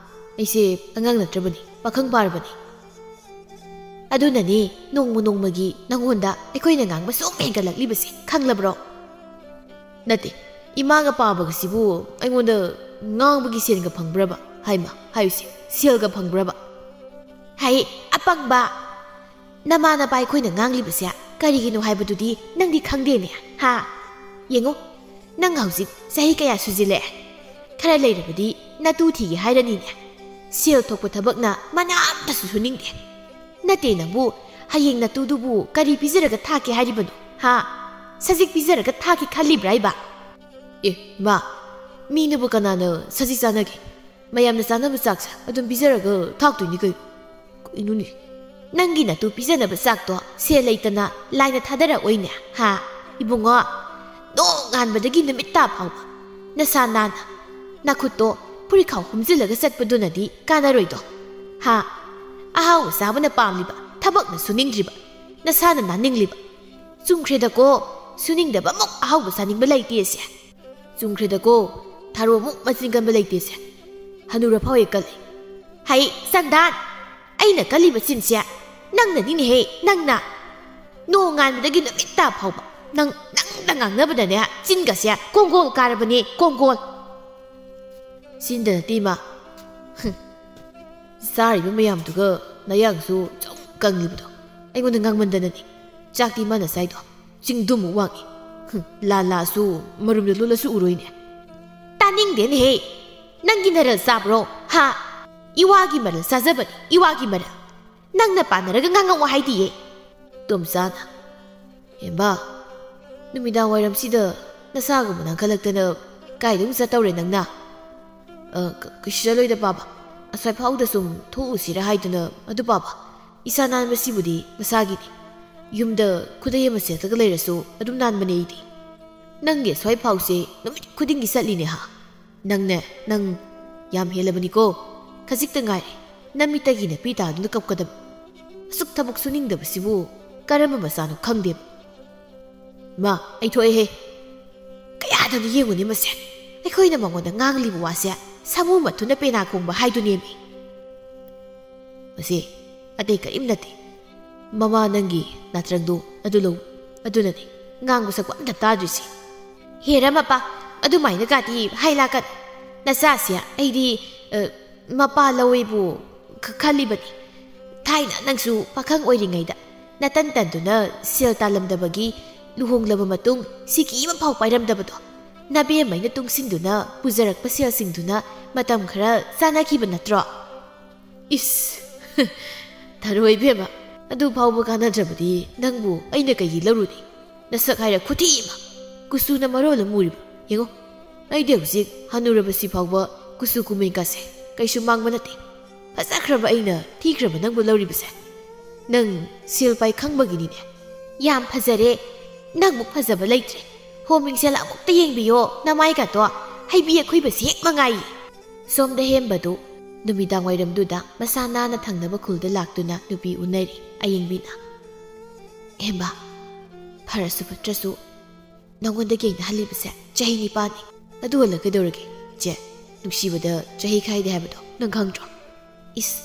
ꯑꯩꯁꯦ ꯑꯉꯥꯡ ꯅꯠꯇ꯭ꯔꯕꯅꯤ, ꯄꯥꯈꯪ ꯐꯥꯔꯕꯅꯤ꯫ ꯑꯗꯨꯅꯅꯦ ꯅꯣꯡꯃ ꯅꯣꯡꯃꯒꯤ ꯅꯪꯉꯣꯟꯗ ꯑꯩꯈꯣꯏꯅ ꯉꯥꯡꯕ ꯁꯨꯝ ꯍꯦꯟꯒꯠꯂꯛꯂꯤꯕꯁꯦ, ꯈꯪꯂꯕ꯭ꯔꯣ?" "ꯅꯠꯇꯦ, ꯏꯃꯥꯒ ꯄꯥꯕꯒꯁꯤꯕꯨ ꯑꯩꯉꯣꯟꯗ ꯉꯥꯡꯕꯒꯤ ꯁꯦꯜꯒ ꯐꯪꯕ꯭ꯔꯕ? ꯍꯥꯏꯃ, ꯍꯥꯏꯌꯨꯁꯦ, ꯁꯦꯜꯒ ꯐꯪꯕ꯭ꯔꯕ?" "ꯍꯩ, ꯑꯄꯪꯕ! ꯅꯃꯥ ꯅꯄꯥ ꯑꯩꯈꯣꯏꯅ ꯉꯥꯡꯂꯤꯕꯁꯦ ꯀꯔꯤꯒꯤꯅꯣ ꯍꯥꯏꯕꯗꯨꯗꯤ ꯅꯪꯗꯤ ꯈꯪꯗꯦꯅꯦ, ꯍꯥ? ꯌꯦꯡꯉꯨ, ꯅꯪ ꯍꯧꯖꯤꯛ ꯆꯍꯤ ꯀꯌꯥ ꯁꯨꯖꯤꯜꯂꯛꯑꯦ? ꯈꯔ ꯂꯩꯔꯕꯗꯤ ꯅꯇꯨ ꯊꯤꯒꯦ ꯍꯥꯏꯔꯅꯤꯅꯦ꯫ ꯁꯦꯜ ꯊꯣꯛꯄ ꯊꯕꯛꯅ ꯃꯅꯥ ꯑꯝꯇꯁꯨ ꯁꯨꯅꯤꯡꯗꯦ꯫ ꯅꯠꯇꯦ, ꯅꯪꯕꯨ ꯍꯌꯦꯡ ꯅꯇꯨꯗꯨꯕꯨ ꯀꯔꯤ ꯄꯤꯖꯔꯒ ꯊꯥꯛꯀꯦ ꯍꯥꯏꯔꯤꯕꯅꯣ, ꯍꯥ? ꯁꯖꯤꯛ ꯄꯤꯖꯔꯒ ꯊꯥꯛꯀꯦ ꯈꯜꯂꯤꯕ꯭ꯔꯥ ꯍꯥꯏꯕ?" "ꯑꯦ, ꯏꯃꯥ, ꯃꯤꯅꯕꯨ ꯀꯅꯥꯅ ꯁꯖꯤꯛ ꯆꯥꯅꯒꯦ? ꯃꯌꯥꯝꯅ ꯆꯥꯅꯕ ꯆꯥꯛꯁꯦ ꯑꯗꯨꯝ ꯄꯤꯖꯔꯒ ꯊꯥꯛꯇꯣꯏꯅꯤ ꯀꯩꯅꯣ꯫ ꯀꯩꯅꯣꯅꯦ?" "ꯅꯪꯒꯤ ꯅꯇꯨ ꯄꯤꯖꯅꯕ ꯆꯥꯛꯇꯣ ꯁꯦꯜ ꯂꯩꯇꯅ ꯂꯥꯏꯅ ꯊꯥꯗꯔꯛꯑꯣꯏꯅꯦ, ꯍꯥ? ꯏꯕꯨꯡꯉꯣ, ꯅꯣꯡꯉꯥꯟꯕꯗꯒꯤ ꯅꯨꯃꯤꯠ ꯇꯥ ꯐꯥꯎꯕ ꯅꯁꯥ ꯅꯥꯟꯅ ꯅꯈꯨꯠꯇꯣ ꯐꯨꯔꯤꯠꯈꯥꯎ ꯍꯨꯝꯖꯤꯜꯂꯒ ꯆꯠꯄꯗꯨꯅꯗꯤ ꯀꯥꯟꯅꯔꯣꯏꯗꯣ, ꯍꯥ? ꯑꯍꯥꯎꯕ ꯆꯥꯕꯅ ꯄꯥꯝꯂꯤꯕ, ꯊꯕꯛꯅ ꯁꯨꯅꯤꯡꯗ꯭ꯔꯤꯕ, ꯅꯁꯥꯅ ꯅꯥꯟꯅꯤꯡꯂꯤꯕ꯫ ꯆꯨꯝꯈ꯭ꯔꯦꯗꯀꯣ, ꯁꯨꯅꯤꯡꯗꯕ ꯑꯃꯨꯛ ꯑꯍꯥꯎꯕ ꯆꯥꯅꯤꯡꯕ ꯂꯩꯇꯦ ꯑꯁꯦ꯫ ꯆꯨꯝꯈ꯭ꯔꯦꯗꯀꯣ, ꯊꯔꯣꯃꯨꯛ ꯃꯆꯤꯟ ꯀꯟꯕ ꯂꯩꯇꯦꯁꯦ꯫ ꯍꯅꯨꯔ ꯐꯥꯎ ꯍꯦꯛ ꯀꯜꯂꯤ꯫ ꯍꯩ, ꯆꯟꯗꯥꯟ! ꯑꯩꯅ ꯀꯜꯂꯤꯕ ꯆꯤꯟꯁꯦ ꯅꯪꯅꯅꯤꯅꯦꯍꯦ, ꯅꯪꯅ! ꯅꯣꯡ ꯉꯥꯟꯕꯗꯒꯤ ꯅꯨꯃꯤꯠ ꯇꯥ ꯐꯥꯎꯕ ꯅꯪ, ꯅꯪꯗ ꯉꯥꯡꯅꯕꯗꯅꯦ, ꯆꯤꯟꯒꯁꯦ ꯀꯣꯡꯒꯣꯜ ꯀꯥꯔꯕꯅꯦ, ꯀꯣꯡꯒꯣꯜ! ꯆꯤꯟꯗ ꯅꯠꯇꯦ, ꯏꯃꯥ꯫ ꯍꯨꯝ꯫ ꯆꯥꯔꯤꯕ ꯃꯌꯥꯝꯗꯨꯒ ꯅꯌꯥꯡꯁꯨ ꯆꯥꯎ ꯀꯪꯂꯤꯕꯗꯣ ꯑꯩꯉꯣꯟꯗ ꯉꯥꯡꯃꯟꯗꯅꯅꯤ꯫ ꯆꯥꯛꯇꯤ ꯃꯥꯅ ꯆꯥꯏꯗꯣ ꯆꯤꯡꯗꯨꯃꯨꯛ ꯋꯥꯡꯉꯤ꯫ ꯍꯨꯝ, ꯂꯥꯂꯥꯁꯨ ꯃꯔꯨꯝꯗ ꯂꯣꯜꯂꯁꯨ ꯎꯔꯣꯏꯅꯦ꯫ ꯇꯥꯅꯤꯡꯗꯦꯅꯦꯍꯦ! ꯅꯪꯒꯤ ꯅꯔꯜ ꯆꯥꯕ꯭ꯔꯣ? ꯍꯥ? ꯏꯋꯥꯒꯤ ꯃꯔꯜ ꯆꯥꯖꯕꯅꯤ, ꯏꯋꯥꯒꯤ ꯃꯔꯜ꯫ ꯅꯪꯅ ꯄꯥꯟꯅꯔꯒ ꯉꯥꯡꯉꯛꯑꯣ ꯍꯥꯏꯗꯤꯌꯦ꯫ ꯇꯣꯝꯆꯥꯅ, "ꯍꯦꯝꯕ, ꯅꯨꯃꯤꯗꯥꯡ ꯋꯥꯏꯔꯝꯁꯤꯗ ꯅꯁꯥꯒꯨꯝꯕ ꯅꯥꯟꯈꯠꯂꯛꯇꯅ ꯀꯥꯏꯗ ꯑꯃꯨꯛ ꯆꯠꯇꯧꯔꯦ ꯅꯪꯅ?" "ꯑ, ꯀ-, ꯀꯩꯁꯨ ꯆꯠꯂꯣꯏꯗ ꯄꯥꯕ꯫ ꯑꯁ꯭ꯋꯥꯏ ꯐꯥꯎꯗ ꯁꯨꯝ ꯊꯣꯛꯎꯁꯤꯔ ꯍꯥꯏꯗꯨꯅ꯫ ꯑꯗꯨ ꯄꯥꯕ, ꯏꯁꯥ ꯅꯥꯟꯕꯁꯤꯕꯨꯗꯤ ꯃꯁꯥꯒꯤꯅꯤ꯫ ꯌꯨꯝꯗ ꯈꯨꯗꯩ ꯑꯃ ꯁꯦꯠꯂꯒ ꯂꯩꯔꯁꯨ ꯑꯗꯨꯝ ꯅꯥꯟꯕꯅꯦ ꯑꯩꯗꯤ꯫ ꯅꯪꯒꯤ ꯑꯁ꯭ꯋꯥꯏ ꯐꯥꯎꯁꯦ ꯅꯨꯃꯤꯠ ꯈꯨꯗꯤꯡꯒꯤ ꯆꯠꯂꯤꯅꯦ ꯍꯥ? ꯅꯪꯅꯦ, ꯅꯪ ꯌꯥꯝ ꯍꯦꯜꯂꯕꯅꯤꯀꯣ꯫ ꯈꯖꯤꯛꯇ ꯉꯥꯏꯔꯦ ꯅꯃꯤꯠꯇꯒꯤ ꯅꯄꯤ ꯇꯥꯗꯨꯅ ꯀꯞꯀꯗꯕ꯫ ꯑꯁꯨꯛ ꯊꯕꯛ ꯁꯨꯅꯤꯡꯗꯕꯁꯤꯕꯨ ꯀꯔꯝꯕ ꯃꯆꯥꯅꯣ ꯈꯪꯗꯦꯕ꯫ ꯃꯥ, ꯑꯩ ꯊꯣꯛꯑꯦꯍꯦ꯫ ꯀꯌꯥꯗꯅꯣ ꯌꯦꯡꯉꯨꯅꯦ ꯃꯁꯦ꯫ ꯑꯩꯈꯣꯏꯅ ꯃꯉꯣꯟꯗ ꯉꯥꯡꯂꯤꯕ ꯋꯥꯁꯦ ꯁꯥꯃꯨ ꯃꯊꯨꯅ ꯄꯦꯅꯥ ꯈꯣꯡꯕ ꯍꯥꯏꯗꯨꯅꯦꯃꯤ꯫ ꯃꯁꯤ ꯑꯇꯩ ꯀꯔꯤꯝ ꯅꯠꯇꯦ꯫ ꯃꯃꯥ ꯅꯪꯒꯤ ꯅꯥꯇ꯭ꯔꯪꯗꯣ ꯑꯗꯨ ꯂꯧ꯫ ꯑꯗꯨꯅꯅꯦ ꯉꯥꯡꯕ ꯁꯛꯄ ꯑꯝꯇ ꯇꯥꯗ꯭ꯔꯤꯁꯦ꯫ ꯍꯦꯔꯥ ꯃꯄꯥ, ꯑꯗꯨꯃꯥꯏꯅ ꯀꯥꯇꯤ ꯍꯥꯏꯂꯥꯛꯀꯅꯨ꯫ ꯅꯆꯥꯁꯦ ꯑꯩꯗꯤ, ꯑ, ꯃꯄꯥ ꯂꯧꯋꯦꯕꯨ ꯈ-, ꯈꯜꯂꯤꯕꯅꯤ꯫ ꯊꯥꯏꯅ ꯅꯪꯁꯨ ꯄꯥꯈꯪ ꯑꯣꯏꯔꯤꯉꯩꯗ ꯅꯇꯟ ꯇꯟꯗꯨꯅ ꯁꯦꯜ ꯇꯥꯜꯂꯝꯗꯕꯒꯤ ꯂꯨꯍꯣꯡꯂꯕ ꯃꯇꯨꯡ ꯁꯤꯀꯤ ꯑꯃ ꯐꯥꯎ ꯄꯥꯏꯔꯝꯗꯕꯗꯣ ꯅꯕꯦꯝꯃꯩꯅ ꯇꯨꯡꯁꯤꯟꯗꯨꯅ ꯄꯨꯖꯔꯛꯄ ꯁꯦꯜꯁꯤꯡꯗꯨꯅ ꯃꯇꯝ ꯈꯔ ꯆꯥꯅꯈꯤꯕ ꯅꯠꯇ꯭ꯔꯣ? ꯏꯁ! ꯊꯔꯣꯏ ꯏꯕꯦꯝꯃ, ꯑꯗꯨ ꯐꯥꯎꯕ ꯀꯥꯟꯅꯗ꯭ꯔꯕꯗꯤ ꯅꯪꯕꯨ ꯑꯩꯅ ꯀꯩꯒꯤ ꯂꯧꯔꯨꯅꯤ? ꯅꯁꯛ ꯍꯥꯏꯔ ꯈꯨꯊꯤ ꯑꯃ! ꯀꯨꯆꯨꯅ ꯃꯔꯣꯜ ꯑꯃ ꯃꯨꯔꯤꯕ꯫ ꯌꯦꯡꯉꯣ, ꯑꯩꯗꯤ ꯍꯧꯖꯤꯛ ꯍꯅꯨꯔꯕꯁꯤ ꯐꯥꯎꯕ ꯀꯨꯆꯨ ꯀꯨꯃꯦꯟꯒꯁꯦ ꯀꯩꯁꯨ ꯃꯥꯡꯕ ꯅꯠꯇꯦ꯫ ꯐꯖꯈ꯭ꯔꯕ ꯑꯩꯅ ꯊꯤꯈ꯭ꯔꯕ ꯅꯪꯕꯨ ꯂꯧꯔꯤꯕꯁꯦ꯫ ꯅꯪ ꯁꯦꯜ ꯄꯥꯏ ꯈꯪꯕꯒꯤꯅꯤꯅꯦ꯫ ꯌꯥꯝ ꯐꯖꯔꯦ꯫ ꯅꯪꯃꯨꯛ ꯐꯖꯕ ꯂꯩꯇ꯭ꯔꯦ꯫ ꯍꯣ ꯃꯤꯡꯁꯦꯜ ꯑꯃꯨꯛꯇ ꯌꯦꯡꯕꯤꯌꯣ, ꯅꯃꯥꯏꯒꯗꯣ ꯍꯩꯕꯤ ꯑꯈꯨꯏꯕꯁꯤ ꯍꯦꯛ ꯃꯉꯥꯏ꯫ ꯁꯣꯝꯗ ꯍꯦꯝꯕꯗꯨ ꯅꯨꯃꯤꯗꯥꯡ ꯋꯥꯏꯔꯝꯗꯨꯗ ꯃꯁꯥ ꯅꯥꯟꯅ ꯊꯪꯅꯕ ꯈꯨꯜꯗ ꯂꯥꯛꯇꯨꯅ ꯅꯨꯄꯤ ꯎꯅꯔꯤ꯫ ꯑꯌꯦꯡꯕꯤꯅ, "ꯍꯦꯝꯕ, ꯐꯔꯁꯨ ꯐꯠꯇ꯭ꯔꯁꯨ ꯅꯉꯣꯟꯗꯒꯤ ꯑꯩꯅ ꯍꯜꯂꯤꯕꯁꯦ ꯆꯍꯤ ꯅꯤꯄꯥꯟꯅꯤ꯫ ꯑꯗꯨ ꯍꯜꯂꯛꯀꯗꯧꯔꯒꯦ? ꯆꯦ, ꯅꯨꯡꯁꯤꯕꯗ ꯆꯍꯤ ꯈꯥꯏꯗꯦ ꯍꯥꯏꯕꯗꯣ ꯅꯪ ꯈꯪꯗ꯭ꯔꯣ? ꯏꯁ,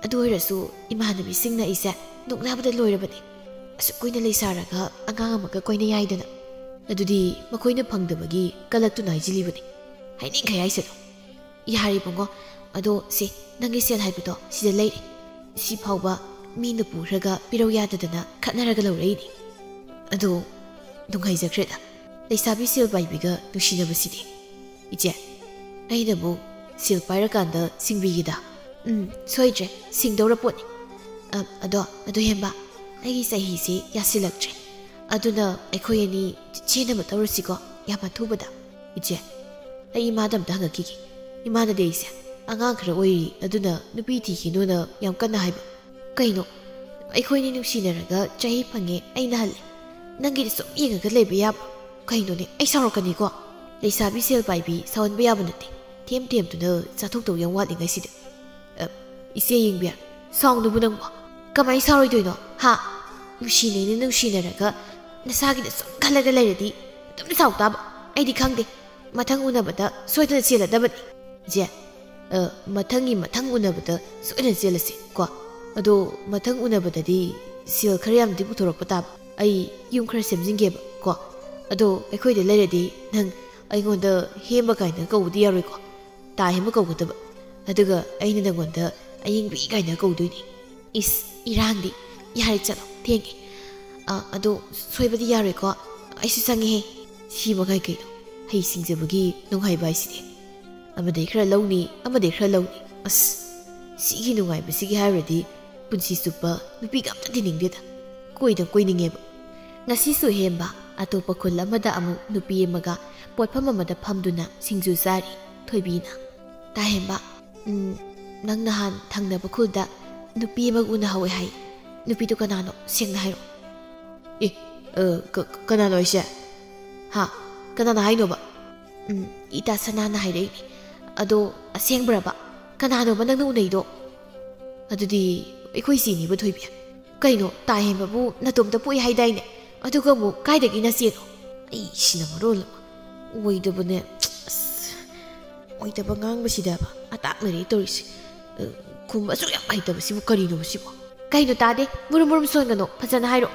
ꯑꯗꯨ ꯑꯣꯏꯔꯁꯨ ꯏꯃꯥꯟꯅꯕꯤꯁꯤꯡꯅ ꯑꯩꯁꯦ ꯅꯣꯛꯅꯕꯗ ꯂꯣꯏꯔꯕꯅꯤ꯫ ꯑꯁꯨꯛ ꯀꯨꯏꯅ ꯂꯩꯁꯥꯔꯒ ꯑꯉꯥꯡ ꯑꯃꯒ ꯀꯣꯏꯅ ꯌꯥꯏꯗꯅ꯫ ꯑꯗꯨꯗꯤ ꯃꯈꯣꯏꯅ ꯐꯪꯗꯕꯒꯤ ꯀꯂꯛꯇꯨꯅ ꯍꯥꯏꯖꯤꯜꯂꯤꯕꯅꯤ꯫ ꯍꯥꯏꯅꯤꯡꯈꯩ ꯍꯥꯏꯁꯅꯨ꯫ ꯌꯥꯔꯦ ꯏꯕꯨꯡꯉꯣ, ꯑꯗꯣ ꯁꯦ, ꯅꯪꯒꯤ ꯁꯦꯜ ꯍꯥꯏꯕꯗꯣ ꯁꯤꯗ ꯂꯩꯔꯦ꯫ ꯁꯤ ꯐꯥꯎꯕ ꯃꯤꯅ ꯄꯨꯈ꯭ꯔꯒ ꯄꯤꯔꯧ ꯌꯥꯗꯗꯅ ꯈꯠꯅꯔꯒ ꯂꯧꯔꯛꯏꯅꯤ꯫ ꯑꯗꯣ ꯅꯨꯡꯉꯥꯏꯖꯈ꯭ꯔꯦꯗ, ꯂꯩꯁꯥꯕꯤ ꯁꯦꯜ ꯄꯥꯏꯕꯤꯒ ꯅꯨꯡꯁꯤꯅꯕꯁꯤꯗꯤ꯫ ꯏꯆꯦ, ꯑꯩꯅꯕꯨ ꯁꯦꯜ ꯄꯥꯏꯔꯀꯥꯟꯗ ꯁꯤꯡꯕꯤꯒꯦꯗ꯫ ꯎꯝ, ꯁꯣꯏꯗ꯭ꯔꯦ, ꯁꯤꯡꯗꯧꯔ ꯄꯣꯠꯅꯤ꯫ ꯑ, ꯑꯗꯣ, ꯑꯗꯣ ꯍꯦꯝꯕ, ꯑꯩꯒꯤ ꯆꯍꯤꯁꯦ ꯌꯥꯁꯤꯜꯂꯛꯇ꯭ꯔꯦ꯫ ꯑꯗꯨꯅ ꯑꯩꯈꯣꯏ ꯑꯅꯤ ꯆꯦꯟꯅꯕ ꯇꯧꯔꯁꯤꯀꯣ, ꯌꯥꯝ ꯑꯊꯨꯕꯗ꯫ ꯏꯆꯦ, ꯑꯩ ꯏꯃꯥꯗ ꯑꯝꯇ ꯍꯪꯉꯛꯈꯤꯒꯦ꯫ ꯏꯃꯥꯅꯗꯤ ꯑꯩꯁꯦ ꯑꯉꯥꯡ ꯈꯔ ꯑꯣꯏꯔꯤ, ꯑꯗꯨꯅ ꯅꯨꯄꯤ ꯊꯤꯈꯤꯅꯨꯅ ꯌꯥꯝ ꯀꯟꯅ ꯍꯥꯏꯕ꯫ ꯀꯩꯅꯣ? ꯑꯩꯈꯣꯏꯅꯤ ꯅꯨꯡꯁꯤꯅꯔꯒ ꯆꯍꯤ ꯐꯪꯉꯦ, ꯑꯩꯅ ꯍꯜꯂꯦ꯫ ꯅꯪꯒꯤꯗꯤ ꯁꯨꯝ ꯌꯦꯡꯉꯒ ꯂꯩꯕ ꯌꯥꯕ꯭ꯔꯣ? ꯀꯩꯅꯣꯅꯦ, ꯑꯩ ꯁꯥꯎꯔꯛꯀꯅꯤꯀꯣ꯫ ꯂꯩꯁꯥꯕꯤ ꯁꯦꯜ ꯄꯥꯏꯕꯤ ꯁꯥꯎꯍꯟꯕ ꯌꯥꯕ ꯅꯠꯇꯦ꯫ ꯊꯦꯝ ꯊꯦꯝꯗꯨꯅ ꯆꯥꯊꯣꯛꯇꯧ ꯌꯥꯝ ꯋꯥꯠꯂꯤꯉꯩꯁꯤꯗ꯫ ꯑ, ꯏꯆꯦ ꯌꯦꯡꯕꯤꯌꯥ, ꯁꯥꯎꯅꯨꯕꯨ ꯅꯪꯕꯣ꯫ ꯀꯃꯥꯏꯅ ꯁꯥꯎꯔꯣꯏꯗꯣꯏꯅꯣ? ꯍꯥ? ꯅꯨꯡꯁꯤꯅꯩꯅ ꯅꯨꯡꯁꯤꯅꯔꯒ ꯅꯁꯥꯒꯤꯗ ꯁꯨꯝ ꯈꯜꯂꯒ ꯂꯩꯔꯗꯤ ꯑꯗꯨꯝ ꯁꯥꯎ ꯇꯥꯕ꯫ ꯑꯩꯗꯤ ꯈꯪꯗꯦ꯫ ꯃꯊꯪ ꯎꯅꯕꯗ ꯁꯣꯏꯗꯅ ꯆꯦꯜꯂꯗꯕꯅꯤ꯫ ꯏꯆꯦ, ꯑ, ꯃꯊꯪꯒꯤ ꯃꯊꯪ ꯎꯅꯕꯗ ꯁꯣꯏꯗꯅ ꯆꯦꯜꯂꯁꯤ ꯀꯣ꯫ ꯑꯗꯣ ꯃꯊꯪ ꯎꯅꯕꯗꯗꯤ ꯁꯦꯜ ꯈꯔ ꯌꯥꯝꯅꯗꯤ ꯄꯨꯊꯣꯔꯛꯄ ꯇꯥꯕ꯫ ꯑꯩ ꯌꯨꯝ ꯈꯔ ꯁꯦꯝꯖꯤꯟꯒꯦꯕ ꯀꯣ꯫ ꯑꯗꯣ ꯑꯩꯈꯣꯏꯗ ꯂꯩꯔꯗꯤ ꯅꯪ ꯑꯩꯉꯣꯟꯗ ꯍꯦꯝꯕ ꯀꯥꯏꯅ ꯀꯧꯕꯗꯤ ꯌꯥꯔꯣꯏꯀꯣ꯫ ꯇꯥ ꯍꯦꯝꯕ ꯀꯧꯒꯗꯕ꯫ ꯑꯗꯨꯒ ꯑꯩꯅ ꯅꯪꯉꯣꯟꯗ ꯑꯌꯤꯡꯕꯤ ꯀꯥꯏꯅ ꯀꯧꯗꯣꯏꯅꯤ꯫ ꯏꯁ, ꯏꯔꯥꯡꯗꯤ꯫ ꯌꯥꯔꯦ, ꯆꯠꯂꯣ, ꯊꯦꯡꯉꯦ꯫ ꯑ, ꯑꯗꯣ ꯁꯣꯏꯕꯗꯤ ꯌꯥꯔꯣꯏꯀꯣ꯫ ꯑꯩꯁꯨ ꯆꯪꯉꯦꯍꯦ꯫ ꯁꯤ ꯃꯉꯥꯏ ꯀꯩꯅꯣ꯫ ꯍꯩ ꯁꯤꯡꯖꯕꯒꯤ ꯅꯨꯡꯉꯥꯏꯕ ꯍꯥꯏꯁꯤꯗꯤ꯫ ꯑꯃꯗꯩ ꯈꯔ ꯂꯧꯅꯤ, ꯑꯃꯗꯩ ꯈꯔ ꯂꯧꯅꯤ꯫ ꯑꯁ, ꯁꯤꯒꯤ ꯅꯨꯡꯉꯥꯏꯕꯁꯤꯒꯤ ꯍꯥꯏꯔꯨꯔꯗꯤ ꯄꯨꯟꯁꯤ ꯆꯨꯞꯄ ꯅꯨꯄꯤꯒ ꯑꯝꯇ ꯇꯤꯟꯅꯤꯡꯗꯦꯗ꯫ ꯀꯣꯏꯗꯪ ꯀꯣꯏꯅꯤꯡꯉꯦꯕ꯫ ꯉꯁꯤꯁꯨ ꯍꯦꯝꯕ ꯑꯇꯣꯞꯄ ꯈꯨꯜ ꯑꯃꯗ ꯑꯃꯨꯛ ꯅꯨꯄꯤ ꯑꯃꯒ ꯄꯣꯠꯐꯝ ꯑꯃꯗ ꯐꯝꯗꯨꯅ ꯁꯤꯡꯖꯨ ꯆꯥꯔꯤ꯫ ꯊꯣꯏꯕꯤꯅ, "ꯇꯥ ꯍꯦꯝꯕ, ꯎꯝ, ꯅꯪ ꯅꯍꯥꯟ ꯊꯪꯅꯕ ꯈꯨꯜꯗ ꯅꯨꯄꯤ ꯑꯃꯒ ꯎꯅꯍꯧꯋꯦ ꯍꯥꯏ꯫ ꯅꯨꯄꯤꯗꯨ ꯀꯅꯥꯅꯣ? ꯁꯦꯡꯅ ꯍꯥꯏꯔꯛꯑꯣ꯫" "ꯑꯦ, ꯑ, ꯀ-, ꯀꯅꯥꯅꯣ ꯍꯥꯏꯁꯦ? ꯍꯥ? ꯀꯅꯥꯅ ꯍꯥꯏꯅꯣꯕ?" "ꯎꯝ, ꯏꯇꯥ ꯁꯅꯥꯅ ꯍꯥꯏꯔꯛꯏꯅꯦ꯫ ꯑꯗꯣ ꯑꯁꯦꯡꯕ꯭ꯔꯕ? ꯀꯅꯥꯅꯣꯕ ꯅꯪꯅ ꯎꯅꯩꯗꯣ?" "ꯑꯗꯨꯗꯤ ꯑꯩꯈꯣꯏ ꯆꯦꯅꯤꯕ, ꯊꯣꯏꯕꯤ꯫ ꯀꯩꯅꯣ, ꯇꯥ ꯍꯦꯝꯕꯕꯨ ꯅꯇꯣꯝꯇ ꯄꯣꯛꯏ ꯍꯥꯏꯗꯥꯏꯅꯦ? ꯑꯗꯨꯒ ꯑꯃꯨꯛ ꯀꯥꯏꯗꯒꯤ ꯅꯆꯦꯅꯣ?" ꯑꯩ ꯁꯤꯅ ꯃꯔꯣꯜ ꯑꯃ꯫ ꯑꯣꯏꯗꯕꯅꯦ꯫ ꯑꯁ, ꯑꯣꯏꯗꯕ ꯉꯥꯡꯕꯁꯤꯗꯕ ꯑꯇꯥꯛꯅꯔꯦ ꯇꯧꯔꯤꯁꯦ꯫ ꯑ, ꯈꯨꯝꯕꯁꯨ ꯌꯥꯝ ꯍꯩꯇꯕꯁꯤꯕꯨ ꯀꯔꯤꯅꯣꯕ ꯁꯤꯕꯣ? ꯀꯩꯅꯣ ꯇꯥꯗꯦ? ꯃꯨꯔꯨꯝ ꯃꯨꯔꯨꯝ ꯁꯣꯟꯒꯅꯣ, ꯐꯖꯅ ꯍꯥꯏꯔꯣ꯫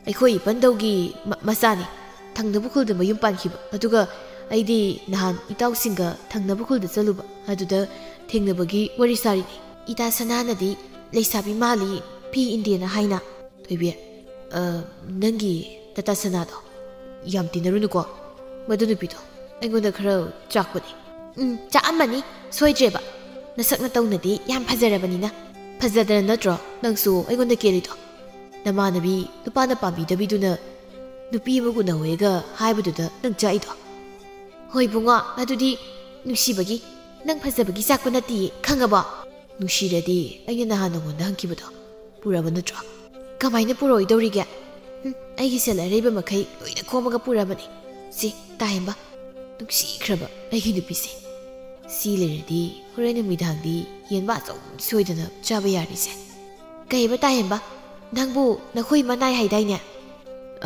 ꯑꯩꯈꯣꯏ ꯏꯄꯟꯗꯧꯒꯤ ꯃ-, ꯃꯆꯥꯅꯤ꯫ ꯊꯪꯅꯕ ꯈꯨꯜꯗ ꯃꯌꯨꯝ ꯄꯥꯟꯈꯤꯕ꯫ ꯑꯗꯨꯒ ꯑꯩꯗꯤ ꯅꯍꯥꯟ ꯏꯇꯥꯎꯁꯤꯡꯒ ꯊꯪꯅꯕ ꯈꯨꯜꯗ ꯆꯠꯂꯨꯕ꯫ ꯑꯗꯨꯗ ꯊꯦꯡꯅꯕꯒꯤ ꯋꯥꯔꯤ ꯁꯥꯔꯤꯅꯤ꯫ ꯏꯇꯥ ꯁꯅꯥꯅꯗꯤ ꯂꯩꯁꯥꯕꯤ ꯃꯥꯜꯂꯤ, ꯐꯤ ꯏꯟꯗꯦꯅ ꯍꯥꯏꯅ꯫ ꯊꯣꯏꯕꯤ, ꯑ, ꯅꯪꯒꯤ ꯇꯇꯥ ꯁꯅꯥꯗꯣ ꯌꯥꯝ ꯇꯤꯟꯅꯔꯨꯅꯨꯀꯣ꯫ ꯃꯗꯨ ꯅꯨꯄꯤꯗꯣ ꯑꯩꯉꯣꯟꯗ ꯈꯔ ꯆꯥꯛꯄꯅꯦ꯫ ꯎꯝ, ꯆꯥꯛꯑꯝꯃꯅꯤ꯫ ꯁꯣꯏꯗ꯭ꯔꯦꯕ꯫ ꯅꯁꯛ ꯅꯇꯧꯅꯗꯤ ꯌꯥꯝ ꯐꯖꯔꯕꯅꯤꯅ꯫ ꯐꯖꯗꯅ ꯅꯠꯇ꯭ꯔꯣ ꯅꯪꯁꯨ ꯑꯩꯉꯣꯟꯗ ꯀꯦꯜꯂꯤꯗꯣ? ꯅꯃꯥꯟꯅꯕꯤ ꯅꯨꯄꯥꯅ ꯄꯥꯝꯕꯤꯗꯕꯤꯗꯨꯅ ꯅꯨꯄꯤ ꯑꯃꯒꯨꯝꯅ ꯍꯣꯏꯒ ꯍꯥꯏꯕꯗꯨꯗ ꯅꯪ ꯆꯥꯛꯏꯗꯣ? ꯍꯣꯏ ꯕꯨꯡꯉꯣ, ꯑꯗꯨꯗꯤ ꯅꯨꯡꯁꯤꯕꯒꯤ, ꯅꯪ ꯐꯖꯕꯒꯤ ꯆꯥꯛꯄ ꯅꯠꯇꯤꯌꯦ, ꯈꯪꯉꯕꯣ? ꯅꯨꯡꯁꯤꯔꯗꯤ ꯑꯩꯅ ꯅꯍꯥꯟ ꯅꯉꯣꯟꯗ ꯍꯪꯈꯤꯕꯗꯣ ꯄꯨꯔꯕ ꯅꯠꯇ꯭ꯔꯣ? ꯀꯃꯥꯏꯅ ꯄꯨꯔꯛꯑꯣꯏꯗꯧꯔꯤꯒꯦ? ꯍꯨꯝ, ꯑꯩꯒꯤ ꯁꯦꯜ ꯑꯔꯩꯕ ꯃꯈꯩ ꯂꯣꯏꯅ ꯈꯣꯝꯃꯒ ꯄꯨꯔꯕꯅꯤ꯫ ꯁꯤ, ꯇꯥꯍꯦꯟꯕ, ꯅꯨꯡꯁꯤꯈ꯭ꯔꯕ ꯑꯩꯒꯤ ꯅꯨꯄꯤꯁꯦ꯫ ꯁꯤ ꯂꯩꯔꯗꯤ ꯍꯣꯔꯦꯟ ꯅꯨꯃꯤꯗꯥꯡꯗꯤ ꯌꯦꯟꯕ ꯑꯆꯧꯕ ꯁꯣꯏꯗꯅ ꯆꯥꯕ ꯌꯥꯔꯤꯁꯦ꯫ ꯀꯩꯕ ꯇꯥꯍꯦꯟꯕ? ꯅꯪꯕꯨ ꯅꯈꯣꯏ ꯏꯃꯥ ꯅꯥꯏ ꯍꯥꯏꯗꯥꯏꯅꯦ?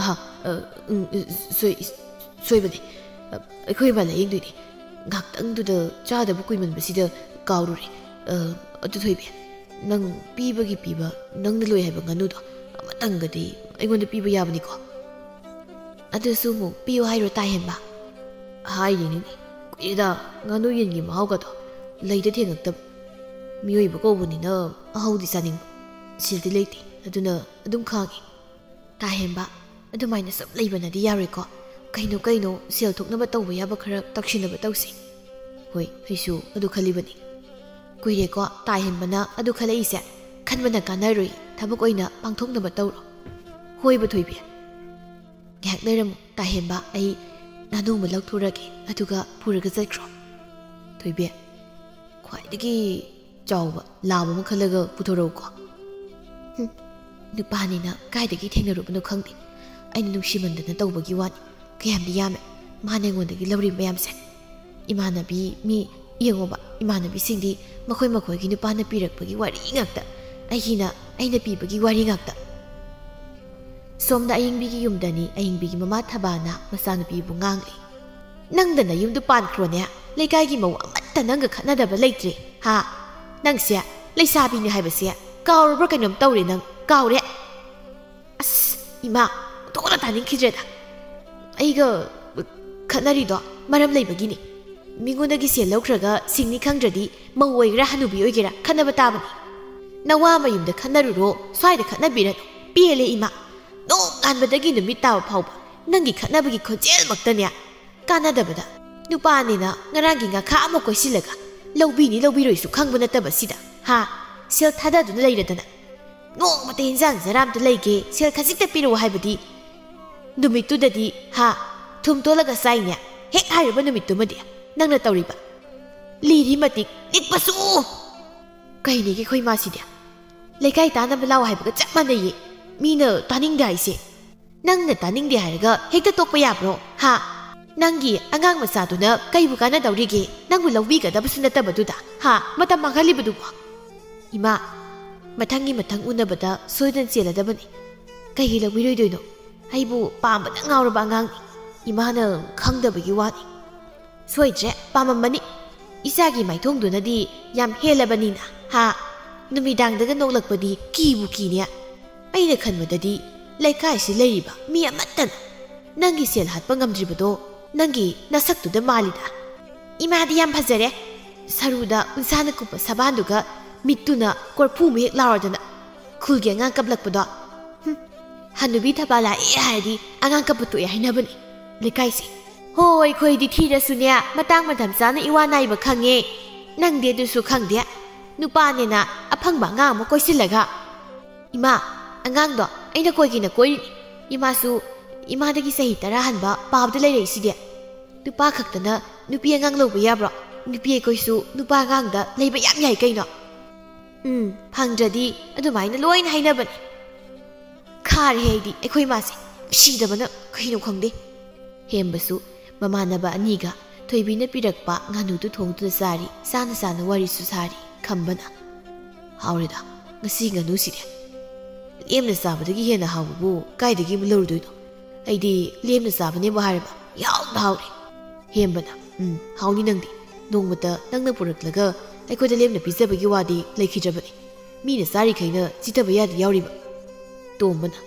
ꯑꯍ, ꯑ, ꯎꯝ, ꯎꯝ, ꯁꯣꯏ-, ꯁꯣꯏꯕꯅꯦ꯫ ꯑ, ꯑꯩꯈꯣꯏ ꯏꯃꯥ ꯂꯥꯌꯦꯡꯗꯣꯏꯅꯦ꯫ ꯉꯥꯛꯇꯪꯗꯨꯗ ꯆꯥꯗꯕ ꯀꯨꯏꯃꯟꯕꯁꯤꯗ ꯀꯥꯎꯔꯨꯔꯦ꯫ ꯑ, ꯑꯗꯨ ꯊꯣꯏꯕꯤ, ꯅꯪ ꯄꯤꯕꯒꯤ ꯄꯤꯕ, ꯅꯪꯅ ꯂꯣꯏ ꯍꯥꯏꯕ ꯉꯥꯅꯨꯗꯣ ꯑꯃꯇꯪꯒꯗꯤ ꯑꯩꯉꯣꯟꯗ ꯄꯤꯕ ꯌꯥꯕꯅꯤꯀꯣ? ꯑꯗꯨꯁꯨ ꯑꯃꯨꯛ ꯄꯤꯌꯨ ꯍꯥꯏꯔꯣ ꯇꯥꯍꯦꯟꯕ? ꯍꯥꯏꯔꯤꯅꯤꯅꯦ, ꯀꯨꯏꯔꯦꯗ ꯉꯥꯅꯨ ꯌꯦꯟꯒꯤ ꯃꯍꯥꯎꯒꯗꯣ ꯂꯩꯗ ꯊꯦꯡꯉꯛꯇꯕ꯫ ꯃꯤꯑꯣꯏꯕ ꯀꯧꯕꯅꯤꯅ ꯑꯍꯧꯗꯤ ꯆꯥꯅꯤꯡꯕ, ꯁꯦꯜꯗꯤ ꯂꯩꯇꯦ, ꯑꯗꯨꯅ ꯑꯗꯨꯝ ꯈꯥꯡꯉꯤ꯫ ꯇꯥꯍꯦꯟꯕ, ꯑꯗꯨꯃꯥꯏꯅ ꯁꯨꯝ ꯂꯩꯕꯅꯗꯤ ꯌꯥꯔꯣꯏꯀꯣ꯫ ꯀꯩꯅꯣ ꯀꯩꯅꯣ ꯁꯦꯜ ꯊꯣꯛꯅꯕ ꯇꯧꯕ ꯌꯥꯕ ꯈꯔ ꯇꯧꯁꯤꯟꯅꯕ ꯇꯧꯁꯤ꯫ ꯍꯣꯏ, ꯑꯩꯁꯨ ꯑꯗꯨ ꯈꯜꯂꯤꯕꯅꯤ꯫ ꯀꯨꯏꯔꯦꯀꯣ ꯇꯥꯍꯦꯟꯕꯅ ꯑꯗꯨ ꯈꯜꯂꯛꯏꯁꯦ꯫ ꯈꯟꯕꯅ ꯀꯥꯟꯅꯔꯣꯏ, ꯊꯕꯛ ꯑꯣꯏꯅ ꯄꯥꯡꯊꯣꯛꯅꯕ ꯇꯧꯔꯣ꯫ ꯍꯣꯏꯕ ꯊꯣꯏꯕꯤ꯫ ꯉꯥꯏꯍꯥꯛ ꯂꯩꯔꯝꯃꯨ ꯇꯥꯍꯦꯟꯕ, ꯑꯩ ꯉꯥꯅꯨ ꯑꯃ ꯂꯧꯊꯣꯔꯒꯦ, ꯑꯗꯨꯒ ꯄꯨꯔꯒ ꯆꯠꯈ꯭ꯔꯣ꯫ ꯊꯣꯏꯕꯤ, ꯈ꯭ꯋꯥꯏꯗꯒꯤ ꯆꯥꯎꯕ ꯂꯥꯕ ꯑꯃ ꯈꯜꯂꯒ ꯄꯨꯊꯣꯔꯛꯎꯀꯣ꯫ ꯍꯨꯝ, ꯅꯨꯄꯥꯅꯤꯅ ꯀꯥꯏꯗꯒꯤ ꯊꯦꯡꯅꯔꯨꯕꯅꯣ ꯈꯪꯗꯦ꯫ ꯑꯩꯅ ꯅꯨꯡꯁꯤꯃꯟꯗꯅ ꯇꯧꯕꯒꯤ ꯋꯥꯅꯤ꯫ ꯀꯌꯥꯝꯗꯤ ꯌꯥꯝꯃꯦ ꯃꯥꯅ ꯑꯩꯉꯣꯟꯗꯒꯤ ꯂꯧꯔꯤ ꯃꯌꯥꯝꯁꯦ꯫ ꯏꯃꯥꯟꯅꯕꯤ, ꯃꯤ ꯌꯦꯡꯉꯣꯕ, ꯏꯃꯥꯟꯅꯕꯤꯁꯤꯡꯗꯤ ꯃꯈꯣꯏ ꯃꯈꯣꯏꯒꯤ ꯅꯨꯄꯥꯅ ꯄꯤꯔꯛꯄꯒꯤ ꯋꯥꯔꯤ ꯉꯥꯛꯇ꯫ ꯑꯩꯒꯤꯅ ꯑꯩꯅ ꯄꯤꯕꯒꯤ ꯋꯥꯔꯤ ꯉꯥꯛꯇ꯫ ꯁꯣꯝꯗ ꯑꯌꯤꯡꯕꯤꯒꯤ ꯌꯨꯝꯗꯅꯤ ꯑꯌꯤꯡꯕꯤꯒꯤ ꯃꯃꯥ ꯊꯕꯥꯅ ꯃꯆꯥꯅꯨꯄꯤꯕꯨ ꯉꯥꯡꯂꯤ꯫ "ꯅꯪꯗ ꯅꯌꯨꯝꯗꯨ ꯄꯥꯟꯈ꯭ꯔꯣꯅꯦ, ꯂꯩꯀꯥꯏꯒꯤ ꯃꯧ ꯑꯃꯠꯇ ꯑꯃꯠꯇ ꯅꯪꯒ ꯈꯠꯅꯗꯕ ꯂꯩꯇ꯭ꯔꯦ꯫ ꯍꯥ? ꯅꯪꯁꯦ ꯂꯩꯁꯥꯕꯤꯅꯤ ꯍꯥꯏꯕꯁꯦ ꯀꯥꯎꯔꯕ꯭ꯔꯥ? ꯀꯩꯅꯣꯝ ꯇꯧꯔꯦ ꯅꯪ꯫ ꯀꯥꯎꯔꯦ? ꯑꯁ, ꯏꯃꯥ, ꯑꯣꯟꯊꯣꯛꯅ ꯇꯥꯅꯤꯡꯈꯤꯗ꯭ꯔꯦꯗ꯫ ꯑꯩꯒ ꯈꯠꯅꯔꯤꯗꯣ ꯃꯔꯝ ꯂꯩꯕꯒꯤꯅꯤ꯫ ꯃꯤꯉꯣꯟꯗꯒꯤ ꯁꯦꯜ ꯂꯧꯈ꯭ꯔꯒ ꯁꯤꯡꯅꯤ ꯈꯪꯗ꯭ꯔꯗꯤ ꯃꯧ ꯑꯣꯏꯒꯦꯔꯥ ꯍꯅꯨꯕꯤ ꯑꯣꯏꯒꯦꯔꯥ ꯈꯠꯅꯕ ꯇꯥꯕꯅꯤ꯫ ꯅꯋꯥ ꯃꯌꯨꯝꯗ ꯈꯠꯅꯔꯨꯔꯣ, ꯁ꯭ꯋꯥꯏꯗ ꯈꯠꯅꯕꯤꯔꯅꯨ꯫ ꯄꯦꯜꯂꯦ ꯏꯃꯥ꯫ ꯅꯣꯡꯉꯥꯟꯕꯗꯒꯤ ꯅꯨꯃꯤꯠ ꯇꯥꯕ ꯐꯥꯎꯕ ꯅꯪꯒꯤ ꯈꯠꯅꯕꯒꯤ ꯈꯣꯟꯖꯦꯜꯃꯛꯇꯅꯦ꯫ ꯀꯥꯟꯅꯗꯕꯗ꯫ ꯅꯨꯄꯥꯅꯤꯅ ꯉꯔꯥꯡꯒꯤ ꯉꯥꯈꯥ ꯑꯃ ꯀꯣꯏꯁꯤꯜꯂꯒ ꯂꯧꯕꯤꯅꯤ ꯂꯧꯕꯤꯔꯣꯏꯁꯨ ꯈꯪꯕ ꯅꯠꯇꯕ ꯁꯤꯗ, ꯍꯥ? ꯁꯦꯜ ꯊꯥꯗꯗꯨꯅ ꯂꯩꯔꯗꯅ꯫ ꯅꯣꯡꯃꯇ ꯏꯟꯖꯥꯡ ꯆꯔꯥ ꯑꯝꯇ ꯂꯩꯒꯦ, ꯁꯦꯜ ꯈꯖꯤꯛꯇ ꯄꯤꯔꯛꯑꯣ ꯍꯥꯏꯕꯗꯤ ꯅꯨꯃꯤꯠꯇꯨꯗꯗꯤ, ꯍꯥ? ꯊꯨꯝ ꯇꯣꯠꯂꯒ ꯆꯥꯏꯅꯦ꯫ ꯍꯦꯛ ꯍꯥꯏꯔꯨꯕ ꯅꯨꯃꯤꯠꯇꯨꯃꯗꯤ ꯅꯪꯅ ꯇꯧꯔꯤꯕ꯫ ꯂꯤꯔꯤ ꯃꯇꯤꯛ ꯅꯤꯛꯄꯁꯨ꯫ ꯀꯩꯅꯦꯒꯦ ꯑꯩꯈꯣꯏ ꯃꯥꯁꯤꯗꯤ? ꯂꯩꯀꯥꯏ ꯇꯥꯅꯕ ꯂꯥꯛꯑꯣ ꯍꯥꯏꯕꯒ ꯆꯞ ꯃꯥꯟꯅꯩꯌꯦ꯫ ꯃꯤꯅ ꯇꯥꯅꯤꯡꯗꯦ ꯍꯥꯏꯁꯦ꯫ ꯅꯪꯅ ꯇꯥꯅꯤꯡꯗꯦ ꯍꯥꯏꯔꯒ ꯍꯦꯛꯇ ꯇꯣꯛꯄ ꯌꯥꯕ꯭ꯔꯣ? ꯍꯥ? ꯅꯪꯒꯤ ꯑꯉꯥꯡ ꯃꯆꯥꯗꯨꯅ ꯀꯩꯕꯨ ꯀꯥꯟꯅꯗꯧꯔꯤꯒꯦ? ꯅꯪꯕꯨ ꯂꯧꯕꯤꯒꯗꯕꯁꯨ ꯅꯠꯇꯕꯗꯨꯗ, ꯍꯥ? ꯃꯇꯝ ꯃꯥꯡꯍꯜꯂꯤꯕꯗꯨꯕꯨ? ꯏꯃꯥ, ꯃꯊꯪꯒꯤ ꯃꯊꯪ ꯎꯅꯕꯗ ꯁꯣꯏꯗꯅ ꯆꯦꯜꯂꯗꯕꯅꯤ꯫ ꯀꯩꯒꯤ ꯂꯧꯕꯤꯔꯣꯏꯗꯣꯏꯅꯣ? ꯑꯩꯕꯨ ꯄꯥꯝꯕꯗ ꯉꯥꯎꯔꯕ ꯑꯉꯥꯡꯅꯤ꯫ ꯏꯃꯥꯅ ꯈꯪꯗꯕꯒꯤ ꯋꯥꯅꯤ꯫ ꯁꯣꯏꯗ꯭ꯔꯦ, ꯄꯥꯝꯃꯝꯃꯅꯤ꯫ ꯏꯆꯥꯒꯤ ꯃꯥꯏꯊꯣꯡꯗꯨꯅꯗꯤ ꯌꯥꯝ ꯍꯦꯜꯂꯕꯅꯤꯅ, ꯍꯥ? ꯅꯨꯃꯤꯗꯥꯡꯗꯒ ꯅꯣꯛꯂꯛꯄꯗꯤ ꯀꯤꯕꯨ ꯀꯤꯅꯦ꯫ ꯑꯩꯅ ꯈꯟꯕꯗꯗꯤ ꯂꯩꯀꯥꯏꯁꯤ ꯂꯩꯔꯤꯕ ꯃꯤ ꯑꯃꯠꯇꯅ ꯅꯪꯒꯤ ꯁꯦꯜ ꯍꯥꯠꯄ ꯉꯝꯗ꯭ꯔꯤꯕꯗꯣ ꯅꯪꯒꯤ ꯅꯁꯛꯇꯨꯗ ꯃꯥꯜꯂꯤꯗ꯫ ꯏꯃꯥꯗꯤ ꯌꯥꯝ ꯐꯖꯔꯦ꯫ ꯁꯔꯨꯗ ꯎꯟꯁꯥꯅ ꯀꯨꯞꯄ ꯁꯕꯥꯟꯗꯨꯒ ꯃꯤꯠꯇꯨꯅ ꯀꯣꯔꯐꯨ ꯃꯍꯦꯛ ꯂꯥꯎꯔꯗꯅ ꯈꯨꯜꯒꯤ ꯑꯉꯥꯡ ꯀꯞꯂꯛꯄꯗꯣ꯫ ꯍꯨꯝ, ꯍꯅꯨꯕꯤ ꯊꯕꯥ ꯂꯥꯛꯑꯦ ꯍꯥꯏꯔꯗꯤ ꯑꯉꯥꯡ ꯀꯞꯄ ꯇꯣꯛꯑꯦ ꯍꯥꯏꯅꯕꯅꯤ ꯂꯩꯀꯥꯏꯁꯦ꯫ ꯍꯣꯏ, ꯑꯩꯈꯣꯏꯗꯤ ꯊꯤꯔꯁꯨꯅꯦ, ꯃꯇꯥꯡ ꯃꯇꯝ ꯆꯥꯅ ꯏꯋꯥ ꯅꯥꯏꯕ ꯈꯪꯉꯦ꯫ ꯅꯪꯗꯤ ꯑꯗꯨꯁꯨ ꯈꯪꯗꯦ꯫ ꯅꯨꯄꯥꯅꯦꯅ ꯑꯐꯪꯕ ꯑꯉꯥꯡ ꯑꯃ ꯀꯣꯏꯁꯤꯜꯂꯒ꯫ ꯏꯃꯥ, ꯑꯉꯥꯡꯗꯣ ꯑꯩꯅ ꯀꯣꯏꯒꯦꯅ ꯀꯣꯏꯔꯤꯅꯤ꯫ ꯏꯃꯥꯁꯨ ꯏꯃꯥꯗꯒꯤ ꯆꯍꯤ ꯇꯔꯥ ꯍꯟꯕ ꯄꯥꯕꯗ ꯂꯩꯔꯛꯏꯁꯤꯗꯤ꯫ ꯅꯨꯄꯥ ꯈꯛꯇꯅ ꯅꯨꯄꯤ ꯑꯉꯥꯡ ꯂꯧꯕ ꯌꯥꯕ꯭ꯔꯣ? ꯅꯨꯄꯤ ꯑꯩꯈꯣꯏꯁꯨ ꯅꯨꯄꯥ ꯑꯉꯥꯡꯗ ꯂꯩꯕ ꯌꯥꯝ ꯌꯥꯏ ꯀꯩꯅꯣ꯫ ꯎꯝ, ꯐꯪꯗ꯭ꯔꯗꯤ ꯑꯗꯨꯃꯥꯏꯅ ꯂꯣꯏꯅ ꯍꯥꯏꯅꯕꯅꯤ꯫ ꯈꯥꯔꯦ ꯑꯩꯗꯤ ꯑꯩꯈꯣꯏ ꯃꯥꯁꯦ꯫ ꯅꯨꯡꯁꯤꯗꯕꯅ ꯀꯩꯅꯣ ꯈꯪꯗꯦ꯫ ꯍꯦꯝꯕꯁꯨ ꯃꯃꯥꯟꯅꯕ ꯑꯅꯤꯒ ꯊꯣꯏꯕꯤꯅ ꯄꯤꯔꯛꯄ ꯉꯥꯅꯨꯗꯨ ꯊꯣꯡꯗꯨꯅ ꯆꯥꯔꯤ, ꯆꯥꯅ ꯆꯥꯅ ꯋꯥꯔꯤꯁꯨ ꯁꯥꯔꯤ꯫ ꯈꯝꯕꯅ, "ꯍꯥꯎꯔꯦꯗ ꯉꯁꯤ ꯉꯥꯅꯨꯁꯤꯗꯤ꯫ ꯂꯦꯝꯅ ꯆꯥꯕꯗꯒꯤ ꯍꯦꯟꯅ ꯍꯥꯎꯕꯕꯨ ꯀꯥꯏꯗꯒꯤ ꯑꯃꯨꯛ ꯂꯧꯔꯨꯗꯣꯏꯅꯣ? ꯑꯩꯗꯤ ꯂꯦꯝꯅ ꯆꯥꯕꯅꯦꯕꯨ ꯍꯥꯏꯔꯕ ꯌꯥꯝꯅ ꯍꯥꯎꯔꯦ꯫" ꯍꯦꯝꯕꯅ, "ꯎꯝ, ꯍꯥꯎꯅꯤ ꯅꯪꯗꯤ꯫ ꯅꯣꯡꯃꯇ ꯅꯪꯅ ꯄꯨꯔꯛꯂꯒ ꯑꯩꯈꯣꯏꯗ ꯂꯦꯝꯅ ꯄꯤꯖꯕꯒꯤ ꯋꯥꯗꯤ ꯂꯩꯈꯤꯗ꯭ꯔꯕꯅꯤ꯫ ꯃꯤꯅ ꯆꯥꯔꯤꯈꯩꯅ ꯆꯤꯠꯊꯕ ꯌꯥꯗꯤ ꯌꯥꯎꯔꯤꯕ꯫ ꯇꯣꯝꯕꯅ,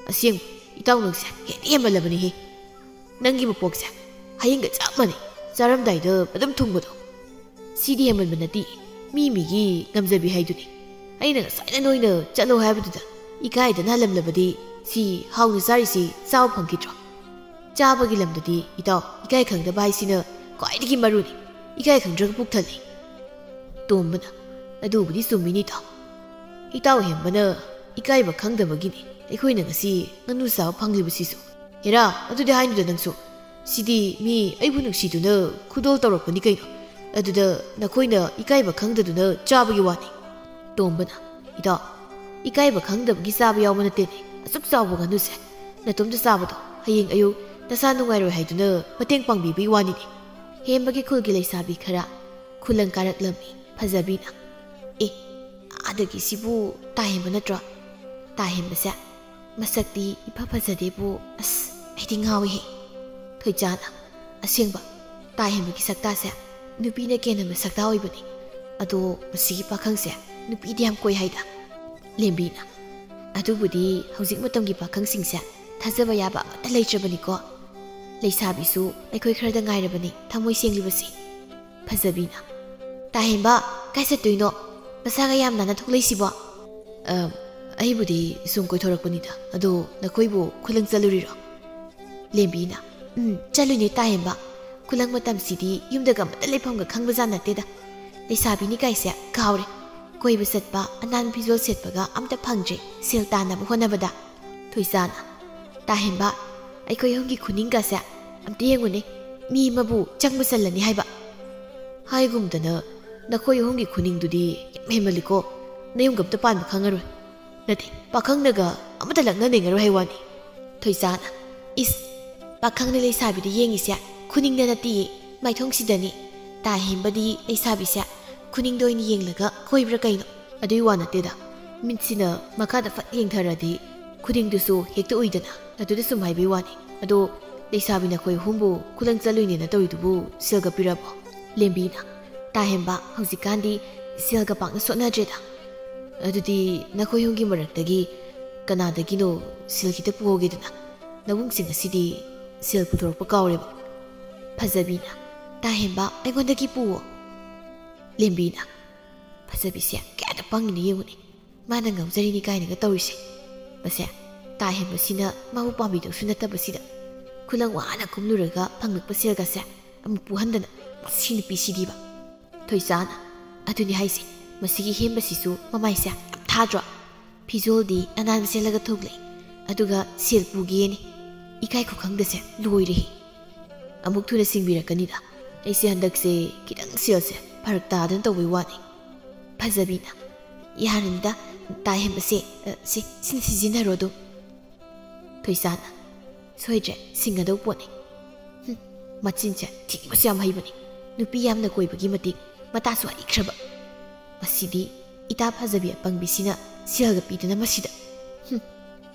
"ꯑꯁꯦꯡꯕ, ꯏꯇꯥꯎ ꯅꯪꯁꯦ ꯍꯦꯟꯗꯤ ꯍꯦꯟꯃꯜꯂꯕꯅꯤꯍꯦ꯫ ꯅꯪꯒꯤ ꯃꯄꯣꯛꯁꯦ ꯍꯌꯦꯡꯒ ꯆꯞ ꯃꯥꯟꯅꯩ, ꯆꯥꯔꯝꯗꯥꯏꯗ ꯑꯗꯨꯝ ꯊꯨꯡꯕꯗꯣ꯫ ꯁꯤꯗꯤ ꯍꯦꯟꯃꯟꯕ ꯅꯠꯇꯦ, ꯃꯤ ꯃꯤꯒꯤ ꯉꯝꯖꯕꯤ ꯍꯥꯏꯗꯨꯅꯤ꯫ ꯑꯩꯅ ꯉꯁꯥꯏꯅ ꯅꯣꯏꯅ ꯆꯠꯂꯣ ꯍꯥꯏꯕꯗꯨꯗ ꯏꯀꯥꯏꯗꯅ ꯍꯜꯂꯝꯂꯕꯗꯤ ꯁꯤ ꯍꯥꯎꯅ ꯆꯥꯔꯤꯁꯤ ꯆꯥꯕ ꯐꯪꯈꯤꯗ꯭ꯔꯣ? ꯆꯥꯕꯒꯤ ꯂꯝꯗꯗꯤ ꯏꯇꯥꯎ, ꯏꯀꯥꯏ ꯈꯪꯗꯕ ꯍꯥꯏꯁꯤꯅ ꯈ꯭ꯋꯥꯏꯗꯒꯤ ꯃꯔꯨꯅꯤ꯫ ꯏꯀꯥꯏ ꯈꯪꯗ꯭ꯔꯒ ꯄꯨꯛ ꯊꯜꯂꯤ꯫" ꯇꯣꯝꯕꯅ, "ꯑꯗꯨꯕꯨꯗꯤ ꯆꯨꯝꯃꯤꯅꯤ ꯏꯇꯥꯎ꯫ ꯏꯇꯥꯎ ꯍꯦꯝꯕꯅ ꯏꯀꯥꯏꯕ ꯈꯪꯗꯕꯒꯤꯅꯤ ꯑꯩꯈꯣꯏꯅ ꯉꯁꯤ ꯉꯥꯅꯨ ꯆꯥꯕ ꯐꯪꯂꯤꯕꯁꯤꯁꯨ꯫ ꯍꯦꯔꯥ, ꯑꯗꯨꯗꯤ ꯍꯥꯏꯅꯨꯗ ꯅꯪꯁꯨ꯫ ꯁꯤꯗꯤ ꯃꯤ ꯑꯩꯕꯨ ꯅꯨꯡꯁꯤꯗꯨꯅ ꯈꯨꯗꯣꯜ ꯇꯧꯔꯛꯄꯅꯤ ꯀꯩꯅꯣ꯫ ꯑꯗꯨꯗ ꯅꯈꯣꯏꯅ ꯏꯀꯥꯏꯕ ꯈꯪꯗꯗꯨꯅ ꯆꯥꯕꯒꯤ ꯋꯥꯅꯤ꯫" ꯇꯣꯝꯕꯅ, "ꯏꯇꯥꯎ, ꯏꯀꯥꯏꯕ ꯈꯪꯗꯕꯒꯤ ꯆꯥꯕ ꯌꯥꯎꯕ ꯅꯠꯇꯦꯅꯦ꯫ ꯑꯁꯨꯛ ꯆꯥꯎꯕ ꯉꯥꯅꯨꯁꯦ ꯅꯇꯣꯝꯇ ꯆꯥꯕꯗꯣ ꯍꯌꯦꯡ ꯑꯌꯨꯛ ꯅꯁꯥ ꯅꯨꯡꯉꯥꯏꯔꯣꯏ ꯍꯥꯏꯗꯨꯅ ꯃꯇꯦꯡ ꯄꯥꯡꯕꯤꯕꯒꯤ ꯋꯥꯅꯤꯅꯦ꯫" ꯍꯦꯝꯕꯒꯤ ꯈꯨꯜꯒꯤ ꯂꯩꯁꯥꯕꯤ ꯈꯔ ꯈꯨꯂꯪ ꯀꯥꯔꯛꯂꯝꯃꯤ꯫ ꯐꯖꯕꯤꯅ, "ꯑꯦ, ꯑꯥꯗꯒꯤ ꯁꯤꯕꯨ ꯇꯥ ꯍꯦꯝꯕ ꯅꯠꯇ꯭ꯔꯣ? ꯇꯥ ꯍꯦꯝꯕꯁꯦ ꯃꯁꯛꯇꯤ ꯏꯐ ꯐꯖꯗꯦꯕꯨ, ꯑꯁ, ꯑꯩꯗꯤ ꯉꯥꯎꯏꯍꯦ꯫" ꯊꯣꯏꯆꯥꯅ, "ꯑꯁꯦꯡꯕ, ꯇꯥ ꯍꯦꯝꯕꯒꯤ ꯁꯛꯇꯥꯁꯦ ꯅꯨꯄꯤꯅ ꯀꯦꯟꯅꯕ ꯁꯛꯇꯥ ꯑꯣꯏꯕꯅꯤ꯫ ꯑꯗꯣ ꯃꯁꯤꯒꯤ ꯄꯥꯈꯪꯁꯦ ꯅꯨꯄꯤꯗꯤ ꯌꯥꯝ ꯀꯣꯏ ꯍꯥꯏꯗ꯫" ꯂꯦꯝꯕꯤꯅ, "ꯑꯗꯨꯕꯨꯗꯤ ꯍꯧꯖꯤꯛ ꯃꯇꯝꯒꯤ ꯄꯥꯈꯪꯁꯤꯡꯁꯦ ꯊꯥꯖꯕ ꯌꯥꯕ ꯑꯃꯠꯇ ꯂꯩꯇ꯭ꯔꯕꯅꯤꯀꯣ꯫ ꯂꯩꯁꯥꯕꯤꯁꯨ ꯑꯩꯈꯣꯏ ꯈꯔꯗ ꯉꯥꯏꯔꯕꯅꯤ ꯊꯃꯣꯏ ꯁꯦꯡꯂꯤꯕꯁꯤ꯫" ꯐꯖꯕꯤꯅ, "ꯇꯥ ꯍꯦꯝꯕ, ꯀꯥꯏ ꯆꯠꯇꯣꯏꯅꯣ? ꯃꯁꯥꯒ ꯌꯥꯝ ꯅꯥꯟꯅ ꯊꯣꯛꯂꯛꯏꯁꯤꯕꯣ?" "ꯑ, ꯑꯩꯕꯨꯗꯤ ꯁꯨꯝ ꯀꯣꯏꯊꯣꯔꯛꯄꯅꯤꯗ꯫ ꯑꯗꯣ ꯅꯈꯣꯏꯕꯨ ꯈꯨꯂꯪ ꯆꯠꯂꯨꯔꯤꯔꯣ?" ꯂꯦꯝꯕꯤꯅ, "ꯎꯝ, ꯆꯠꯂꯨꯏꯅꯦ ꯇꯥ ꯍꯦꯝꯕ꯫ ꯈꯨꯂꯪ ꯃꯇꯝꯁꯤꯗꯤ ꯌꯨꯝꯗꯒ ꯑꯃꯠꯇ ꯂꯩꯐꯝꯒ ꯈꯪꯕꯖꯥꯠ ꯅꯠꯇꯦꯗ꯫ ꯂꯩꯁꯥꯕꯤꯅꯤ ꯀꯥꯏꯁꯦ ꯀꯥꯎꯔꯦ꯫ ꯀꯣꯏꯕ ꯆꯠꯄ, ꯑꯅꯥꯟ ꯐꯤꯖꯣꯜ ꯁꯦꯠꯄꯒ ꯑꯝꯇ ꯐꯪꯗ꯭ꯔꯦ ꯁꯦꯜ ꯇꯥꯟꯅꯕ ꯍꯣꯠꯅꯕꯗ꯫" ꯊꯣꯏꯆꯥꯅ, "ꯇꯥ ꯍꯦꯝꯕ, ꯑꯩꯈꯣꯏ ꯑꯍꯨꯝꯒꯤ ꯈꯨꯅꯤꯡꯒꯁꯦ ꯑꯝꯇ ꯌꯦꯡꯉꯨꯅꯦ, ꯃꯤ ꯑꯃꯕꯨ ꯆꯪꯕ ꯆꯜꯂꯅꯤ ꯍꯥꯏꯕ꯫" "ꯍꯥꯏꯒꯨꯝꯗꯅ ꯅꯈꯣꯏ ꯑꯍꯨꯝꯒꯤ ꯈꯨꯅꯤꯡꯗꯨꯗꯤ ꯌꯥꯝ ꯍꯦꯟꯃꯜꯂꯤꯀꯣ, ꯅꯌꯨꯝꯒ ꯑꯝꯇ ꯄꯥꯟꯕ ꯈꯪꯉꯔꯣꯏ꯫ ꯅꯠꯇꯦ, ꯄꯥꯈꯪꯅꯒ ꯑꯃꯠꯇ ꯂꯛꯅꯅꯤꯡꯉꯔꯣꯏ ꯍꯥꯏ ꯋꯥꯅꯤ꯫" ꯊꯣꯏꯆꯥꯅ, "ꯏꯁ, ꯄꯥꯈꯪꯅ ꯂꯩꯁꯥꯕꯤꯗ ꯌꯦꯡꯉꯤꯁꯦ ꯈꯨꯅꯤꯡꯗ ꯅꯠꯇꯤꯌꯦ, ꯃꯥꯏꯊꯣꯡꯁꯤꯗꯅꯤ꯫ ꯇꯥ ꯍꯦꯝꯕꯗꯤ ꯂꯩꯁꯥꯕꯤꯁꯦ ꯈꯨꯅꯤꯡꯗ ꯑꯣꯏꯅ ꯌꯦꯡꯂꯒ ꯀꯣꯏꯕ꯭ꯔꯥ ꯀꯩꯅꯣ? ꯑꯗꯨꯏ ꯋꯥ ꯅꯠꯇꯦꯗ, ꯃꯤꯠꯁꯤꯅ ꯃꯈꯥꯗ ꯐꯠ ꯌꯦꯡꯊꯔꯗꯤ ꯈꯨꯅꯤꯡꯗꯨꯁꯨ ꯍꯦꯛꯇ ꯎꯏꯗꯅ꯫ ꯑꯗꯨꯗ ꯁꯨꯝ ꯍꯥꯏꯕꯩ ꯋꯥꯅꯤ꯫ ꯑꯗꯣ ꯂꯩꯁꯥꯕꯤ ꯅꯈꯣꯏ ꯑꯍꯨꯝꯕꯨ ꯈꯨꯂꯪ ꯆꯠꯂꯨꯏꯅꯦꯅ ꯇꯧꯔꯤꯗꯨꯕꯨ ꯁꯦꯜꯒ ꯄꯤꯔꯕꯣ?" ꯂꯦꯝꯕꯤꯅ, "ꯇꯥ ꯍꯦꯝꯕ, ꯍꯧꯖꯤꯛꯀꯥꯟꯗꯤ ꯁꯦꯜꯒ ꯄꯥꯛꯅ ꯁꯣꯠꯅꯗ꯭ꯔꯦꯗ꯫ ꯑꯗꯨꯗꯤ ꯅꯈꯣꯏ ꯑꯍꯨꯝꯒꯤ ꯃꯔꯛꯇꯒꯤ ꯀꯅꯥꯗꯒꯤꯅꯣ ꯁꯦꯜ ꯈꯤꯇ ꯄꯨꯍꯧꯒꯦꯗꯅ, ꯅꯕꯨꯡꯁꯤꯡ ꯑꯁꯤꯗꯤ ꯁꯦꯜ ꯄꯨꯊꯣꯔꯛꯄ ꯀꯥꯎꯔꯦꯕ꯫" ꯐꯖꯕꯤꯅ, "ꯇꯥ ꯍꯦꯝꯕ, ꯑꯩꯉꯣꯟꯗꯒꯤ ꯄꯨꯋꯣ꯫" ꯂꯦꯝꯕꯤꯅ, "ꯐꯖꯕꯤꯁꯦ ꯀꯌꯥꯗ ꯄꯪꯉꯤꯅꯣ ꯌꯦꯡꯉꯨꯅꯦ, ꯃꯥꯅ ꯉꯥꯎꯖꯔꯤꯅꯤ ꯀꯥꯏꯅꯒ ꯇꯧꯔꯤꯁꯦ꯫ ꯃꯁꯦ, ꯇꯥ ꯍꯦꯝꯕꯁꯤꯅ ꯃꯥꯕꯨ ꯄꯥꯝꯕꯤꯗꯧꯁꯨ ꯅꯠꯇꯕꯁꯤꯗ, ꯈꯨꯂꯪ ꯋꯥꯅ ꯀꯨꯝꯂꯨꯔꯒ ꯐꯪꯂꯛꯄ ꯁꯦꯜꯒꯁꯦ ꯑꯃꯨꯛ ꯄꯨꯍꯟꯗꯅ, ꯃꯁꯤ ꯅꯨꯄꯤꯁꯤꯗꯤꯕ꯫" ꯊꯣꯏꯁꯥꯅ, "ꯑꯗꯨꯅꯤ ꯍꯥꯏꯁꯦ, ꯃꯁꯤꯒꯤ ꯍꯦꯝꯕꯁꯤꯁꯨ ꯃꯃꯥꯏꯁꯦ ꯌꯥꯝ ꯊꯥꯗ꯭ꯔꯣ? ꯐꯤꯖꯣꯜꯗꯤ ꯑꯅꯥꯟꯕ ꯁꯦꯠꯂꯒ ꯊꯣꯛꯂꯛꯏ, ꯑꯗꯨꯒ ꯁꯦꯜ ꯄꯨꯒꯦꯅꯤ꯫ ꯏꯀꯥꯏ ꯈꯨꯈꯪꯗꯁꯦ ꯂꯣꯏꯔꯦꯍꯦ꯫ ꯑꯃꯨꯛ ꯊꯨꯅ ꯁꯤꯡꯕꯤꯔꯛꯀꯅꯤꯗ꯫ ꯑꯩꯁꯦ ꯍꯟꯗꯛꯁꯦ ꯈꯤꯇꯪ ꯁꯦꯜꯁꯦ ꯐꯔꯛ ꯇꯥꯗꯅ ꯇꯧꯕꯩ ꯋꯥꯅꯤ꯫" ꯐꯖꯕꯤꯅ, "ꯌꯥꯔꯅꯤꯗ, ꯇꯥ ꯍꯦꯝꯕꯁꯦ, ꯑ, ꯁꯤ, ꯁꯤꯅ ꯁꯤꯖꯤꯟꯅꯔꯣ ꯑꯗꯨꯝ꯫" ꯊꯣꯏꯁꯥꯅ, "ꯁꯣꯏꯗ꯭ꯔꯦ, ꯁꯤꯡꯒꯗꯧ ꯄꯣꯠꯅꯤ꯫ ꯍꯨꯝ, ꯃꯆꯤꯟꯁꯦ ꯊꯤꯕꯁꯨ ꯌꯥꯝ ꯍꯩꯕꯅꯤ꯫ ꯅꯨꯄꯤ ꯌꯥꯝꯅ ꯀꯣꯏꯕꯒꯤ ꯃꯇꯤꯛ ꯃꯇꯥꯁꯨ ꯍꯩꯈ꯭ꯔꯕ꯫ ꯃꯁꯤꯗꯤ ꯏꯇꯥ ꯐꯖꯕꯤ ꯑꯄꯪꯕꯤꯁꯤꯅ ꯁꯦꯜꯒ ꯄꯤꯗꯅ ꯃꯁꯤꯗ꯫" ꯍꯨꯝ꯫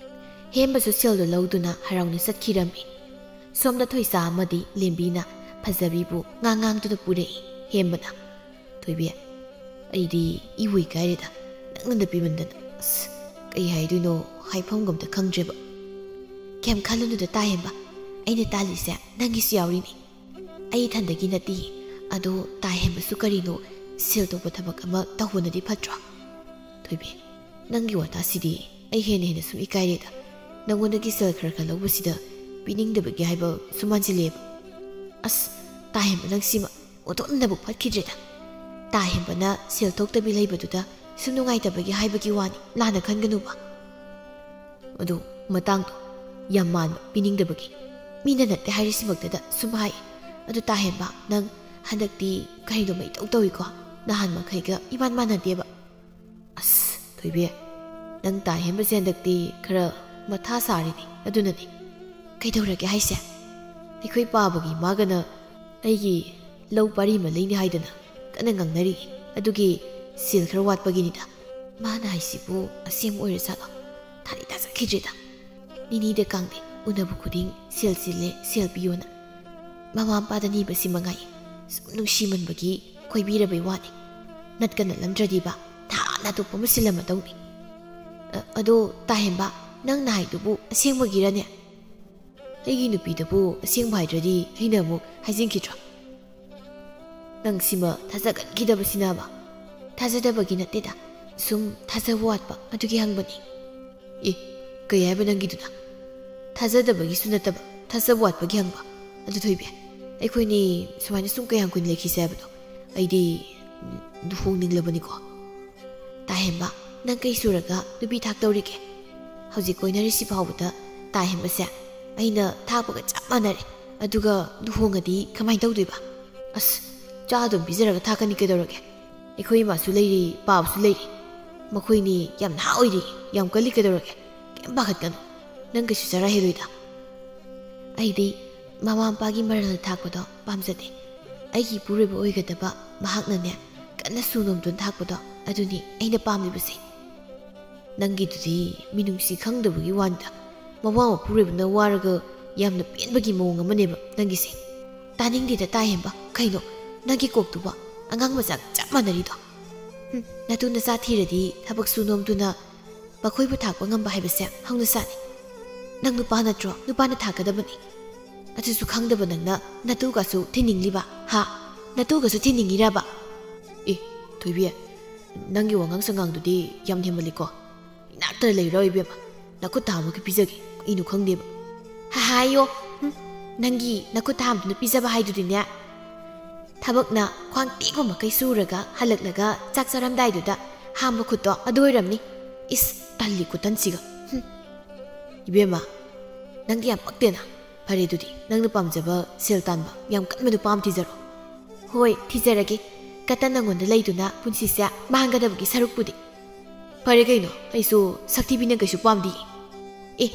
ꯍꯦꯝꯕꯁꯨ ꯁꯦꯜꯗꯣ ꯂꯧꯗꯨꯅ ꯍꯔꯥꯎꯅ ꯆꯠꯈꯤꯔꯝꯃꯤ꯫ ꯁꯣꯝꯗ ꯊꯣꯏꯁꯥ ꯑꯃꯗꯤ ꯂꯦꯝꯕꯤꯅ ꯐꯖꯕꯤꯕꯨ ꯉꯥꯡ ꯉꯥꯡꯗꯨꯅ ꯄꯨꯔꯛꯏ꯫ ꯍꯦꯝꯕꯅ, "ꯊꯣꯏꯕꯤ, ꯑꯩꯗꯤ ꯏꯕꯨ ꯏꯀꯥꯏꯔꯦꯗ, ꯅꯪꯅ ꯅꯨꯄꯤꯃꯟꯗꯅ꯫ ꯑꯁ, ꯀꯩ ꯍꯥꯏꯗꯣꯏꯅꯣ, ꯍꯥꯏꯐꯝꯒ ꯑꯝꯇ ꯈꯪꯗ꯭ꯔꯦꯕ꯫" "ꯀꯩꯝ ꯈꯜꯂꯨꯅꯨꯗ ꯇꯥ ꯍꯦꯝꯕ, ꯑꯩꯅ ꯇꯥꯜꯂꯤꯁꯦ ꯅꯪꯒꯤꯁꯨ ꯌꯥꯎꯔꯤꯅꯤ꯫ ꯑꯩ ꯏꯊꯟꯗꯒꯤ ꯅꯠꯇꯤꯌꯦ꯫ ꯑꯗꯣ ꯇꯥ ꯍꯦꯝꯕꯁꯨ ꯀꯔꯤꯅꯣ ꯁꯦꯜ ꯊꯣꯛꯄ ꯊꯕꯛ ꯑꯃ ꯇꯧꯕꯅꯗꯤ ꯐꯠꯇ꯭ꯔꯣ?" "ꯊꯣꯏꯕꯤ, ꯅꯪꯒꯤ ꯋꯥꯇꯥꯁꯤꯗꯤ ꯑꯩ ꯍꯦꯟꯅ ꯍꯦꯟꯅ ꯁꯨꯝ ꯏꯀꯥꯏꯔꯦꯗ꯫ ꯅꯪꯉꯣꯟꯗꯒꯤ ꯁꯦꯜ ꯈꯔ ꯈꯔ ꯂꯧꯕꯁꯤꯗ ꯄꯤꯅꯤꯡꯗꯕꯒꯤ ꯍꯥꯏꯕ ꯁꯨꯝ ꯃꯥꯟꯁꯤꯜꯂꯛꯑꯦꯕ꯫" "ꯑꯁ, ꯇꯥ ꯍꯦꯝꯕ ꯅꯪꯁꯤꯃ ꯑꯣꯟꯊꯣꯛꯅꯕꯨ ꯐꯠꯈꯤꯗ꯭ꯔꯦꯗ꯫ ꯇꯥ ꯍꯦꯝꯕꯅ ꯁꯦꯜ ꯊꯣꯛꯇꯕꯤ ꯂꯩꯕꯗꯨꯗ ꯁꯨꯝ ꯅꯨꯡꯉꯥꯏꯇꯕꯒꯤ ꯍꯥꯏꯕꯒꯤ ꯋꯥꯅꯤ, ꯂꯥꯟꯅ ꯈꯟꯒꯅꯨꯕ꯫ ꯑꯗꯨ ꯃꯇꯥꯡꯗꯣ ꯌꯥꯝ ꯃꯥꯟꯕ, ꯄꯤꯅꯤꯡꯗꯕꯒꯤ꯫ ꯃꯤꯅ ꯅꯠꯇꯦ ꯍꯥꯏꯔꯤꯁꯤꯃꯛꯇꯗ ꯁꯨꯝ ꯍꯥꯏ꯫ ꯑꯗꯨ ꯇꯥ ꯍꯦꯝꯕ, ꯅꯪ ꯍꯟꯗꯛꯇꯤ ꯀꯩꯅꯣꯃ ꯏꯇꯧ ꯇꯧꯏꯀꯣ, ꯅꯍꯥꯟ ꯃꯈꯩꯒ ꯏꯃꯥꯟ ꯃꯥꯟꯅꯗꯦꯕ꯫" "ꯑꯁ, ꯊꯣꯏꯕꯤ, ꯅꯪ ꯇꯥ ꯍꯦꯝꯕꯁꯦ ꯍꯟꯗꯛꯇꯤ ꯈꯔ ꯃꯊꯥ ꯁꯥꯔꯤꯅꯦ, ꯑꯗꯨꯅꯅꯦ꯫" "ꯀꯩꯗꯧꯔꯒꯦ ꯍꯥꯏꯁꯦ?" "ꯑꯩꯈꯣꯏ ꯄꯥꯕꯒꯤ ꯃꯥꯒꯅ ꯑꯩꯒꯤ ꯂꯧ ꯄꯔꯤ ꯑꯃ ꯂꯩꯅꯤ ꯍꯥꯏꯗꯅ ꯀꯟꯅ ꯉꯥꯡꯅꯔꯤ꯫ ꯑꯗꯨꯒꯤ ꯁꯦꯜ ꯈꯔ ꯋꯥꯠꯄꯒꯤꯅꯤꯗ꯫ ꯃꯥꯅ ꯍꯥꯏꯁꯤꯕꯨ ꯑꯁꯦꯡꯕ ꯑꯣꯏꯔꯖꯥꯠꯂꯣ? ꯊꯥꯗꯤ ꯊꯥꯖꯈꯤꯗ꯭ꯔꯦꯗ꯫ ꯅꯤꯅꯤꯗ ꯀꯥꯡꯗꯦ ꯎꯅꯕ ꯈꯨꯗꯤꯡ ꯁꯦꯜ ꯆꯤꯜꯂꯦ, ꯁꯦꯜ ꯄꯤꯌꯣꯅ꯫ ꯃꯃꯥ ꯃꯄꯥꯗ ꯅꯤꯕꯁꯤ ꯃꯉꯥꯏ꯫ ꯁꯨꯝ ꯅꯨꯡꯁꯤꯃꯟꯕꯒꯤ ꯀꯣꯏꯕꯤꯔꯕꯩ ꯋꯥꯅꯤ꯫ ꯅꯠꯀ ꯅꯠꯂꯝꯗ꯭ꯔꯗꯤꯕ ꯅꯍꯥꯟꯅ ꯑꯇꯣꯞꯄ ꯑꯃ ꯁꯤꯜꯂꯝꯃꯗꯧꯅꯤ꯫ ꯑ, ꯑꯗꯣ ꯇꯥꯍꯦꯟꯕ, ꯅꯪꯅ ꯍꯥꯏꯗꯨꯕꯨ ꯑꯁꯦꯡꯕꯒꯤꯔꯅꯦ? ꯑꯩꯒꯤ ꯅꯨꯄꯤꯗꯕꯨ ꯑꯁꯦꯡꯕ ꯍꯥꯏꯗ꯭ꯔꯗꯤ ꯑꯩꯅ ꯑꯃꯨꯛ ꯍꯥꯏꯖꯤꯟꯈꯤꯗ꯭ꯔꯣ? ꯅꯪ ꯁꯤꯃ ꯊꯥꯖꯒꯟꯈꯤꯗꯕꯁꯤꯅꯕ? ꯊꯥꯖꯗꯕꯒꯤ ꯅꯠꯇꯦꯗ, ꯁꯨꯝ ꯊꯥꯖꯕ ꯋꯥꯠꯄ ꯑꯗꯨꯒꯤ ꯍꯪꯕꯅꯤ꯫ ꯑꯦ, ꯀꯩ ꯍꯥꯏꯕ ꯅꯪꯒꯤꯗꯨꯅ? ꯊꯥꯖꯗꯕꯒꯤꯁꯨ ꯅꯠꯇꯕ, ꯊꯥꯖꯕ ꯋꯥꯠꯄꯒꯤ ꯍꯪꯕ꯫ ꯑꯗꯨ ꯊꯣꯏꯕꯤ, ꯑꯩꯈꯣꯏꯅꯤ ꯁꯨꯃꯥꯏꯅ ꯁꯨꯝ ꯀꯌꯥꯝ ꯀꯨꯏꯅ ꯂꯩꯈꯤꯁꯦ ꯍꯥꯏꯕꯅꯣ? ꯑꯩꯗꯤ ꯂꯨꯍꯣꯡꯅꯤꯡꯂꯕꯅꯤꯀꯣ꯫ ꯇꯥꯍꯦꯟꯕ, ꯅꯪ ꯀꯩ ꯁꯨꯔꯒ ꯅꯨꯄꯤ ꯊꯥꯛꯇꯧꯔꯤꯒꯦ? ꯍꯧꯖꯤꯛ ꯀꯣꯏꯅꯔꯤꯁꯤ ꯐꯥꯎꯕꯗ ꯇꯥꯍꯦꯟꯕꯁꯦ ꯑꯩꯅ ꯊꯥꯛꯄꯒ ꯆꯞ ꯃꯥꯟꯅꯔꯦ꯫ ꯑꯗꯨꯒ ꯂꯨꯍꯣꯡꯉꯗꯤ ꯀꯃꯥꯏꯅ ꯇꯧꯗꯣꯏꯕ? ꯑꯁ, ꯆꯥ ꯑꯗꯨꯝ ꯄꯤꯖꯔꯒ ꯊꯥꯛꯀꯅꯤ ꯀꯩꯗꯧꯔꯒꯦ? ꯑꯩꯈꯣꯏ ꯏꯃꯥꯁꯨ ꯂꯩꯔꯤ, ꯄꯥꯕꯁꯨ ꯂꯩꯔꯤ꯫ ꯃꯈꯣꯏꯅꯤ ꯌꯥꯝ ꯅꯍꯥ ꯑꯣꯏꯔꯤ, ꯌꯥꯝ ꯀꯜꯂꯤ ꯀꯩꯗꯧꯔꯒꯦ? ꯀꯩꯝ ꯄꯥꯈꯠꯀꯅꯨ꯫ ꯅꯪ ꯀꯩꯁꯨ ꯆꯔꯥ ꯍꯦꯜꯂꯣꯏꯗ꯫ ꯑꯩꯗꯤ ꯃꯃꯥ ꯃꯄꯥꯒꯤ ꯃꯔꯜ ꯊꯥꯛꯄꯗꯣ ꯄꯥꯝꯖꯗꯦ꯫ ꯑꯩꯒꯤ ꯏꯄꯨꯔꯣꯏꯕ ꯑꯣꯏꯒꯗꯕ ꯃꯍꯥꯛꯅꯅꯦ, ꯀꯟꯅ ꯁꯨ ꯅꯣꯝꯗꯨꯅ ꯊꯥꯛꯄꯗꯣ, ꯑꯗꯨꯅꯤ ꯑꯩꯅ ꯄꯥꯝꯂꯤꯕꯁꯦ꯫ ꯅꯪꯒꯤꯗꯨꯗꯤ ꯃꯤꯅꯨꯡꯁꯤ ꯈꯪꯗꯕꯒꯤ ꯋꯥꯅꯤꯗ꯫ ꯃꯋꯥ ꯃꯄꯨꯔꯣꯏꯕꯅ ꯋꯥꯔꯒ ꯌꯥꯝꯅ ꯄꯦꯟꯕꯒꯤ ꯃꯑꯣꯡ ꯑꯃꯅꯦꯕ ꯅꯪꯒꯤꯁꯦ꯫ ꯇꯥꯅꯤꯡꯗꯦꯗ ꯇꯥꯍꯦꯟꯕ, ꯀꯩꯅꯣ ꯅꯪꯒꯤ ꯀꯣꯛꯇꯨꯕ? ꯑꯉꯥꯡ ꯃꯆꯥꯒ ꯆꯞ ꯃꯥꯟꯅꯔꯤꯗꯣ꯫ ꯍꯨꯝ, ꯅꯇꯨ ꯅꯆꯥ ꯊꯤꯔꯗꯤ ꯊꯕꯛ ꯁꯨ ꯅꯣꯝꯗꯨꯅ ꯃꯈꯣꯏꯕꯨ ꯊꯥꯛꯄ ꯉꯝꯕ ꯍꯥꯏꯕꯁꯦ ꯍꯧꯅꯁꯥꯅꯤ꯫ ꯅꯪ ꯅꯨꯄꯥ ꯅꯠꯇ꯭ꯔꯣ? ꯅꯨꯄꯥꯅ ꯊꯥꯛꯀꯗꯕꯅꯤ꯫ ꯑꯗꯨꯁꯨ ꯈꯪꯗꯕ ꯅꯪꯅ ꯅꯇꯨꯒꯁꯨ ꯊꯤꯅꯤꯡꯂꯤꯕ, ꯍꯥ? ꯅꯇꯨꯒꯁꯨ ꯊꯤꯅꯤꯡꯉꯤꯔꯕ? ꯑꯦ, ꯊꯣꯏꯕꯤ, ꯅꯪꯒꯤ ꯋꯥꯉꯥꯡ ꯁꯉꯥꯡꯗꯨꯗꯤ ꯌꯥꯝ ꯍꯦꯟꯃꯜꯂꯤꯀꯣ꯫ ꯏꯅꯥꯛꯇ ꯂꯩꯔꯣ ꯏꯕꯦꯝꯃ, ꯅꯈꯨꯠ ꯊꯥ ꯑꯃꯒꯤ ꯄꯤꯖꯒꯦ꯫ ꯀꯩꯅꯣ ꯈꯪꯗꯦꯕ꯫ ꯍꯥꯏꯌꯣ꯫ ꯍꯨꯝ, ꯅꯪꯒꯤ ꯅꯈꯨꯠ ꯊꯥ ꯑꯃꯗꯨꯅ ꯄꯤꯖꯕ ꯍꯥꯏꯗꯨꯗꯤꯅꯦ, ꯊꯕꯛꯅ ꯈ꯭ꯋꯥꯡ ꯇꯦꯛꯄ ꯃꯈꯩ ꯁꯨꯔꯒ ꯍꯜꯂꯛꯂꯒ ꯆꯥꯛ ꯆꯥꯔꯝꯗꯥꯏꯗꯨꯗ ꯍꯥꯝꯕ ꯈꯨꯠꯇꯣ ꯑꯗꯨ ꯑꯣꯏꯔꯝꯅꯤ꯫ ꯏꯁ, ꯇꯜꯂꯤ ꯈꯨꯇꯟꯁꯤꯒ꯫ ꯍꯨꯝ꯫ ꯏꯕꯦꯝꯃ, ꯅꯪꯗꯤ ꯌꯥꯝ ꯄꯛꯇꯦꯅ꯫ ꯐꯔꯦ ꯑꯗꯨꯗꯤ, ꯅꯪꯅ ꯄꯥꯝꯖꯕ ꯁꯦꯜ ꯇꯥꯟꯕ ꯌꯥꯝ ꯀꯟꯕ ꯅꯨꯄꯥ ꯑꯃ ꯊꯤꯖꯔꯣ꯫ ꯍꯣꯏ, ꯊꯤꯖꯔꯒꯦ꯫ ꯀꯇꯟ ꯅꯪꯉꯣꯟꯗ ꯂꯩꯗꯨꯅ ꯄꯨꯟꯁꯤꯁꯦ ꯃꯥꯡꯒꯗꯕꯒꯤ ꯁꯔꯨꯛꯄꯨꯗꯤ꯫ ꯐꯔꯦ ꯀꯩꯅꯣ, ꯑꯩꯁꯨ ꯁꯛꯊꯤꯕꯤꯅ ꯀꯩꯁꯨ ꯄꯥꯝꯗꯤꯌꯦ꯫ ꯑꯦ,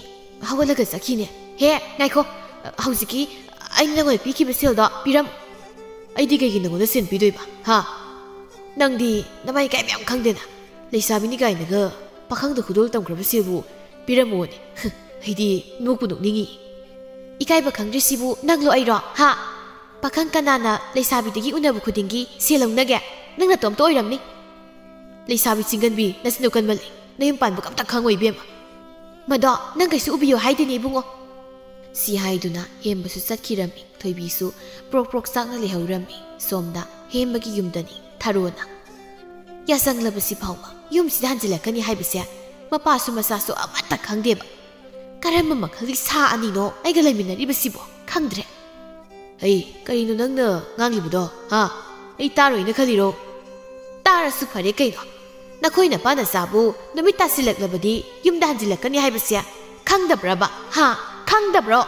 ꯍꯧꯒꯠꯂꯒ ꯆꯠꯈꯤꯅꯦ꯫ ꯍꯦ, ꯉꯥꯏꯈꯣ, ꯍꯧꯖꯤꯛꯀꯤ ꯑꯩꯅ ꯅꯪꯉꯣꯟꯗ ꯄꯤꯈꯤꯕ ꯁꯦꯜꯗꯣ ꯄꯤꯔꯝ꯫ ꯑꯩꯗꯤ ꯀꯩꯒꯤ ꯅꯪꯉꯣꯟꯗ ꯁꯦꯜ ꯄꯤꯗꯣꯏꯕ, ꯍꯥ? ꯅꯪꯗꯤ ꯅꯃꯥꯏ ꯏꯀꯥꯏꯕ ꯌꯥꯝ ꯈꯪꯗꯦꯅ꯫ ꯂꯩꯁꯥꯕꯤꯅꯤ ꯀꯥꯏꯅꯒ ꯄꯥꯈꯪꯗ ꯈꯨꯗꯣꯜ ꯇꯝꯈ꯭ꯔꯕ ꯁꯦꯜꯕꯨ ꯄꯤꯔꯝꯃꯣꯅꯦ꯫ ꯑꯩꯗꯤ ꯅꯣꯛꯄꯨ ꯅꯣꯛꯅꯤꯡꯉꯤ꯫ ꯏꯀꯥꯏꯕ ꯈꯪꯗ꯭ꯔꯤꯁꯤꯕꯨ ꯅꯪꯂꯣ ꯑꯩꯔꯣ, ꯍꯥ? "ꯄꯥꯈꯪ ꯀꯅꯥꯅ ꯂꯩꯁꯥꯕꯤꯗꯒꯤ ꯎꯅꯕ ꯈꯨꯗꯤꯡꯒꯤ ꯁꯦꯜ ꯂꯧꯅꯒꯦ? ꯅꯪ ꯅꯇꯣꯝꯇ ꯑꯣꯏꯔꯝꯅꯤ꯫ ꯂꯩꯁꯥꯕꯤ ꯆꯤꯡꯒꯟꯕꯤ, ꯅꯆꯤꯟꯗꯣ ꯀꯟꯃꯜꯂꯤ꯫ ꯅꯌꯨꯝ ꯄꯥꯟꯕꯒ ꯑꯝꯇ ꯈꯪꯉꯣꯏ, ꯏꯕꯦꯝꯃ꯫ ꯃꯗꯣ ꯅꯪ ꯀꯩꯁꯨ ꯎꯕꯤꯌꯣ ꯍꯥꯏꯗꯦꯅꯦ, ꯏꯕꯨꯡꯉꯣ꯫" ꯁꯤ ꯍꯥꯏꯗꯨꯅ ꯍꯦꯝꯕꯁꯨ ꯆꯠꯈꯤꯔꯝꯃꯤ꯫ ꯊꯣꯏꯕꯤꯁꯨ ꯄ꯭ꯔꯣꯛ ꯄ꯭ꯔꯣꯛ ꯆꯥꯛꯅ ꯂꯩꯍꯧꯔꯝꯃꯤ꯫ ꯁꯣꯝꯗ ꯍꯦꯝꯕꯒꯤ ꯌꯨꯝꯗꯅꯤ ꯊꯔꯣꯅ꯫ "ꯌꯥꯁꯪꯂꯕꯁꯤ ꯐꯥꯎꯕ ꯌꯨꯝꯁꯤꯗ ꯍꯟꯖꯤꯜꯂꯛꯀꯅꯤ ꯍꯥꯏꯕꯁꯦ ꯃꯄꯥꯁꯨ ꯃꯆꯥꯁꯨ ꯑꯃꯠꯇ ꯈꯪꯗꯦꯕ꯫ ꯀꯔꯝꯕ ꯃꯈꯜꯒꯤ ꯁꯥ ꯑꯅꯤꯅꯣ ꯑꯩꯒ ꯂꯩꯃꯤꯟꯅꯔꯤꯕꯁꯤꯕꯣ? ꯈꯪꯗ꯭ꯔꯦ꯫" "ꯍꯩ, ꯀꯔꯤꯅꯣ ꯅꯪꯅ ꯉꯥꯡꯂꯤꯕꯗꯣ? ꯍꯥ? ꯑꯩ ꯇꯥꯔꯣꯏꯅ ꯈꯜꯂꯤꯔꯣ? ꯇꯥꯔꯁꯨ ꯐꯔꯦ ꯀꯩꯅꯣ꯫ ꯅꯈꯣꯏ ꯅꯄꯥ ꯅꯆꯥꯕꯨ ꯅꯨꯃꯤꯠ ꯇꯥꯁꯤꯜꯂꯛꯂꯕꯗꯤ ꯌꯨꯝꯗ ꯍꯟꯖꯤꯜꯂꯛꯀꯅꯤ ꯍꯥꯏꯕꯁꯦ ꯈꯪꯗꯕ꯭ꯔꯕ? ꯍꯥ? ꯈꯪꯗꯕ꯭ꯔꯣ?"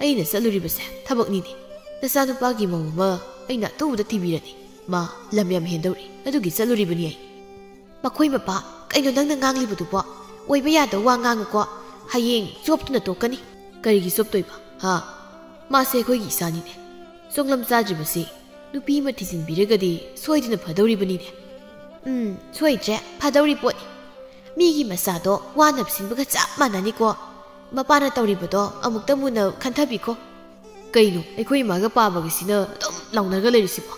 "ꯑꯩꯅ ꯆꯠꯂꯨꯔꯤꯕꯁꯦ ꯊꯕꯛꯅꯤꯅꯦ꯫ ꯅꯆꯥꯅꯨꯄꯥꯒꯤ ꯃꯧ ꯑꯃ ꯑꯩꯅ ꯑꯊꯨꯕꯗ ꯊꯤꯕꯤꯔꯅꯤ꯫ ꯃꯥ ꯂꯝ ꯌꯥꯝ ꯍꯦꯟꯗꯧꯔꯤ꯫ ꯑꯗꯨꯒꯤ ꯆꯠꯂꯨꯔꯤꯕꯅꯤ ꯑꯩ꯫" "ꯃꯈꯣꯏ ꯃꯄꯥ, ꯀꯩꯅꯣ ꯅꯪꯅ ꯉꯥꯡꯂꯤꯕꯗꯨꯕꯣ? ꯑꯣꯏꯕ ꯌꯥꯗꯕ ꯋꯥ ꯉꯥꯡꯉꯨꯀꯣ꯫ ꯍꯌꯦꯡ ꯆꯣꯞꯇꯨꯅ ꯇꯣꯛꯀꯅꯤ꯫" "ꯀꯔꯤꯒꯤ ꯆꯣꯞꯇꯣꯏꯕ? ꯍꯥ? ꯃꯥꯁꯦ ꯑꯩꯈꯣꯏꯒꯤ ꯏꯆꯥꯅꯤꯅꯦ꯫ ꯆꯣꯡꯂꯝ ꯆꯥꯗ꯭ꯔꯤꯕꯁꯤ ꯅꯨꯄꯤ ꯑꯃ ꯊꯤꯖꯤꯟꯕꯤꯔꯒꯗꯤ ꯁꯣꯏꯗꯅ ꯐꯗꯧꯔꯤꯕꯅꯤꯅꯦ꯫" "ꯎꯝ, ꯁꯣꯏꯗ꯭ꯔꯦ, ꯐꯗꯧꯔꯤ ꯄꯣꯠꯅꯤ꯫ ꯃꯤꯒꯤ ꯃꯆꯥꯗꯣ ꯋꯥꯅꯕ ꯁꯤꯟꯕꯒ ꯆꯞ ꯃꯥꯟꯅꯅꯤꯀꯣ꯫ ꯃꯄꯥꯅ ꯇꯧꯔꯤꯕꯗꯣ ꯑꯃꯨꯛꯇ ꯃꯨꯟꯅ ꯈꯟꯊꯕꯤꯈꯣ꯫" "ꯀꯩꯅꯣ ꯑꯩꯈꯣꯏ ꯏꯃꯥꯒ ꯄꯥꯕꯒꯤꯁꯤꯅ ꯑꯗꯨꯝ ꯂꯥꯎꯅꯔꯒ ꯂꯩꯔꯤꯁꯤꯕꯣ?"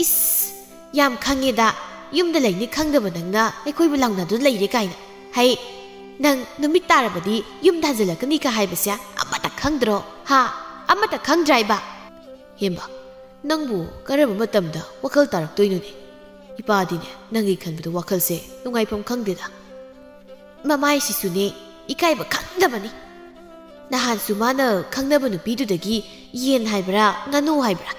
"ꯏꯁ, ꯌꯥꯝ ꯈꯪꯉꯦꯗ꯫ ꯌꯨꯝꯗ ꯂꯩꯅꯤ ꯈꯪꯗꯕ ꯅꯪꯅ ꯑꯩꯈꯣꯏꯕꯨ ꯂꯥꯎꯅꯗꯨꯅ ꯂꯩꯔꯦ ꯀꯥꯏꯅ꯫ ꯍꯩ, ꯅꯪ ꯅꯨꯃꯤꯠ ꯇꯥꯔꯕꯗꯤ ꯌꯨꯝꯗ ꯍꯟꯖꯤꯜꯂꯛꯀꯅꯤꯒ ꯍꯥꯏꯕꯁꯦ ꯑꯃꯠꯇ ꯈꯪꯗ꯭ꯔꯣ? ꯍꯥ? ꯑꯃꯠꯇ ꯈꯪꯗ꯭ꯔꯥ ꯍꯥꯏꯕ?" "ꯍꯦꯝꯕ, ꯅꯪꯕꯨ ꯀꯔꯝꯕ ꯃꯇꯝꯗ ꯋꯥꯈꯜ ꯇꯥꯔꯛꯇꯣꯏꯅꯣꯅꯦ? ꯏꯄꯥꯗꯤꯅꯦ, ꯅꯪꯒꯤ ꯈꯟꯕꯗ ꯋꯥꯈꯜꯁꯦ ꯅꯨꯡꯉꯥꯏꯐꯝ ꯈꯪꯗꯦꯗ꯫" "ꯃꯃꯥꯏꯁꯤꯁꯨꯅꯦ, ꯏꯀꯥꯏꯕ ꯈꯪꯗꯕꯅꯤ꯫ ꯅꯍꯥꯟꯁꯨ ꯃꯥꯅ ꯈꯪꯅꯕ ꯅꯨꯄꯤꯗꯨꯗꯒꯤ ꯌꯦꯟ ꯍꯥꯏꯕ꯭ꯔꯥ, ꯉꯥꯅꯨ ꯍꯥꯏꯕ꯭ꯔꯥ,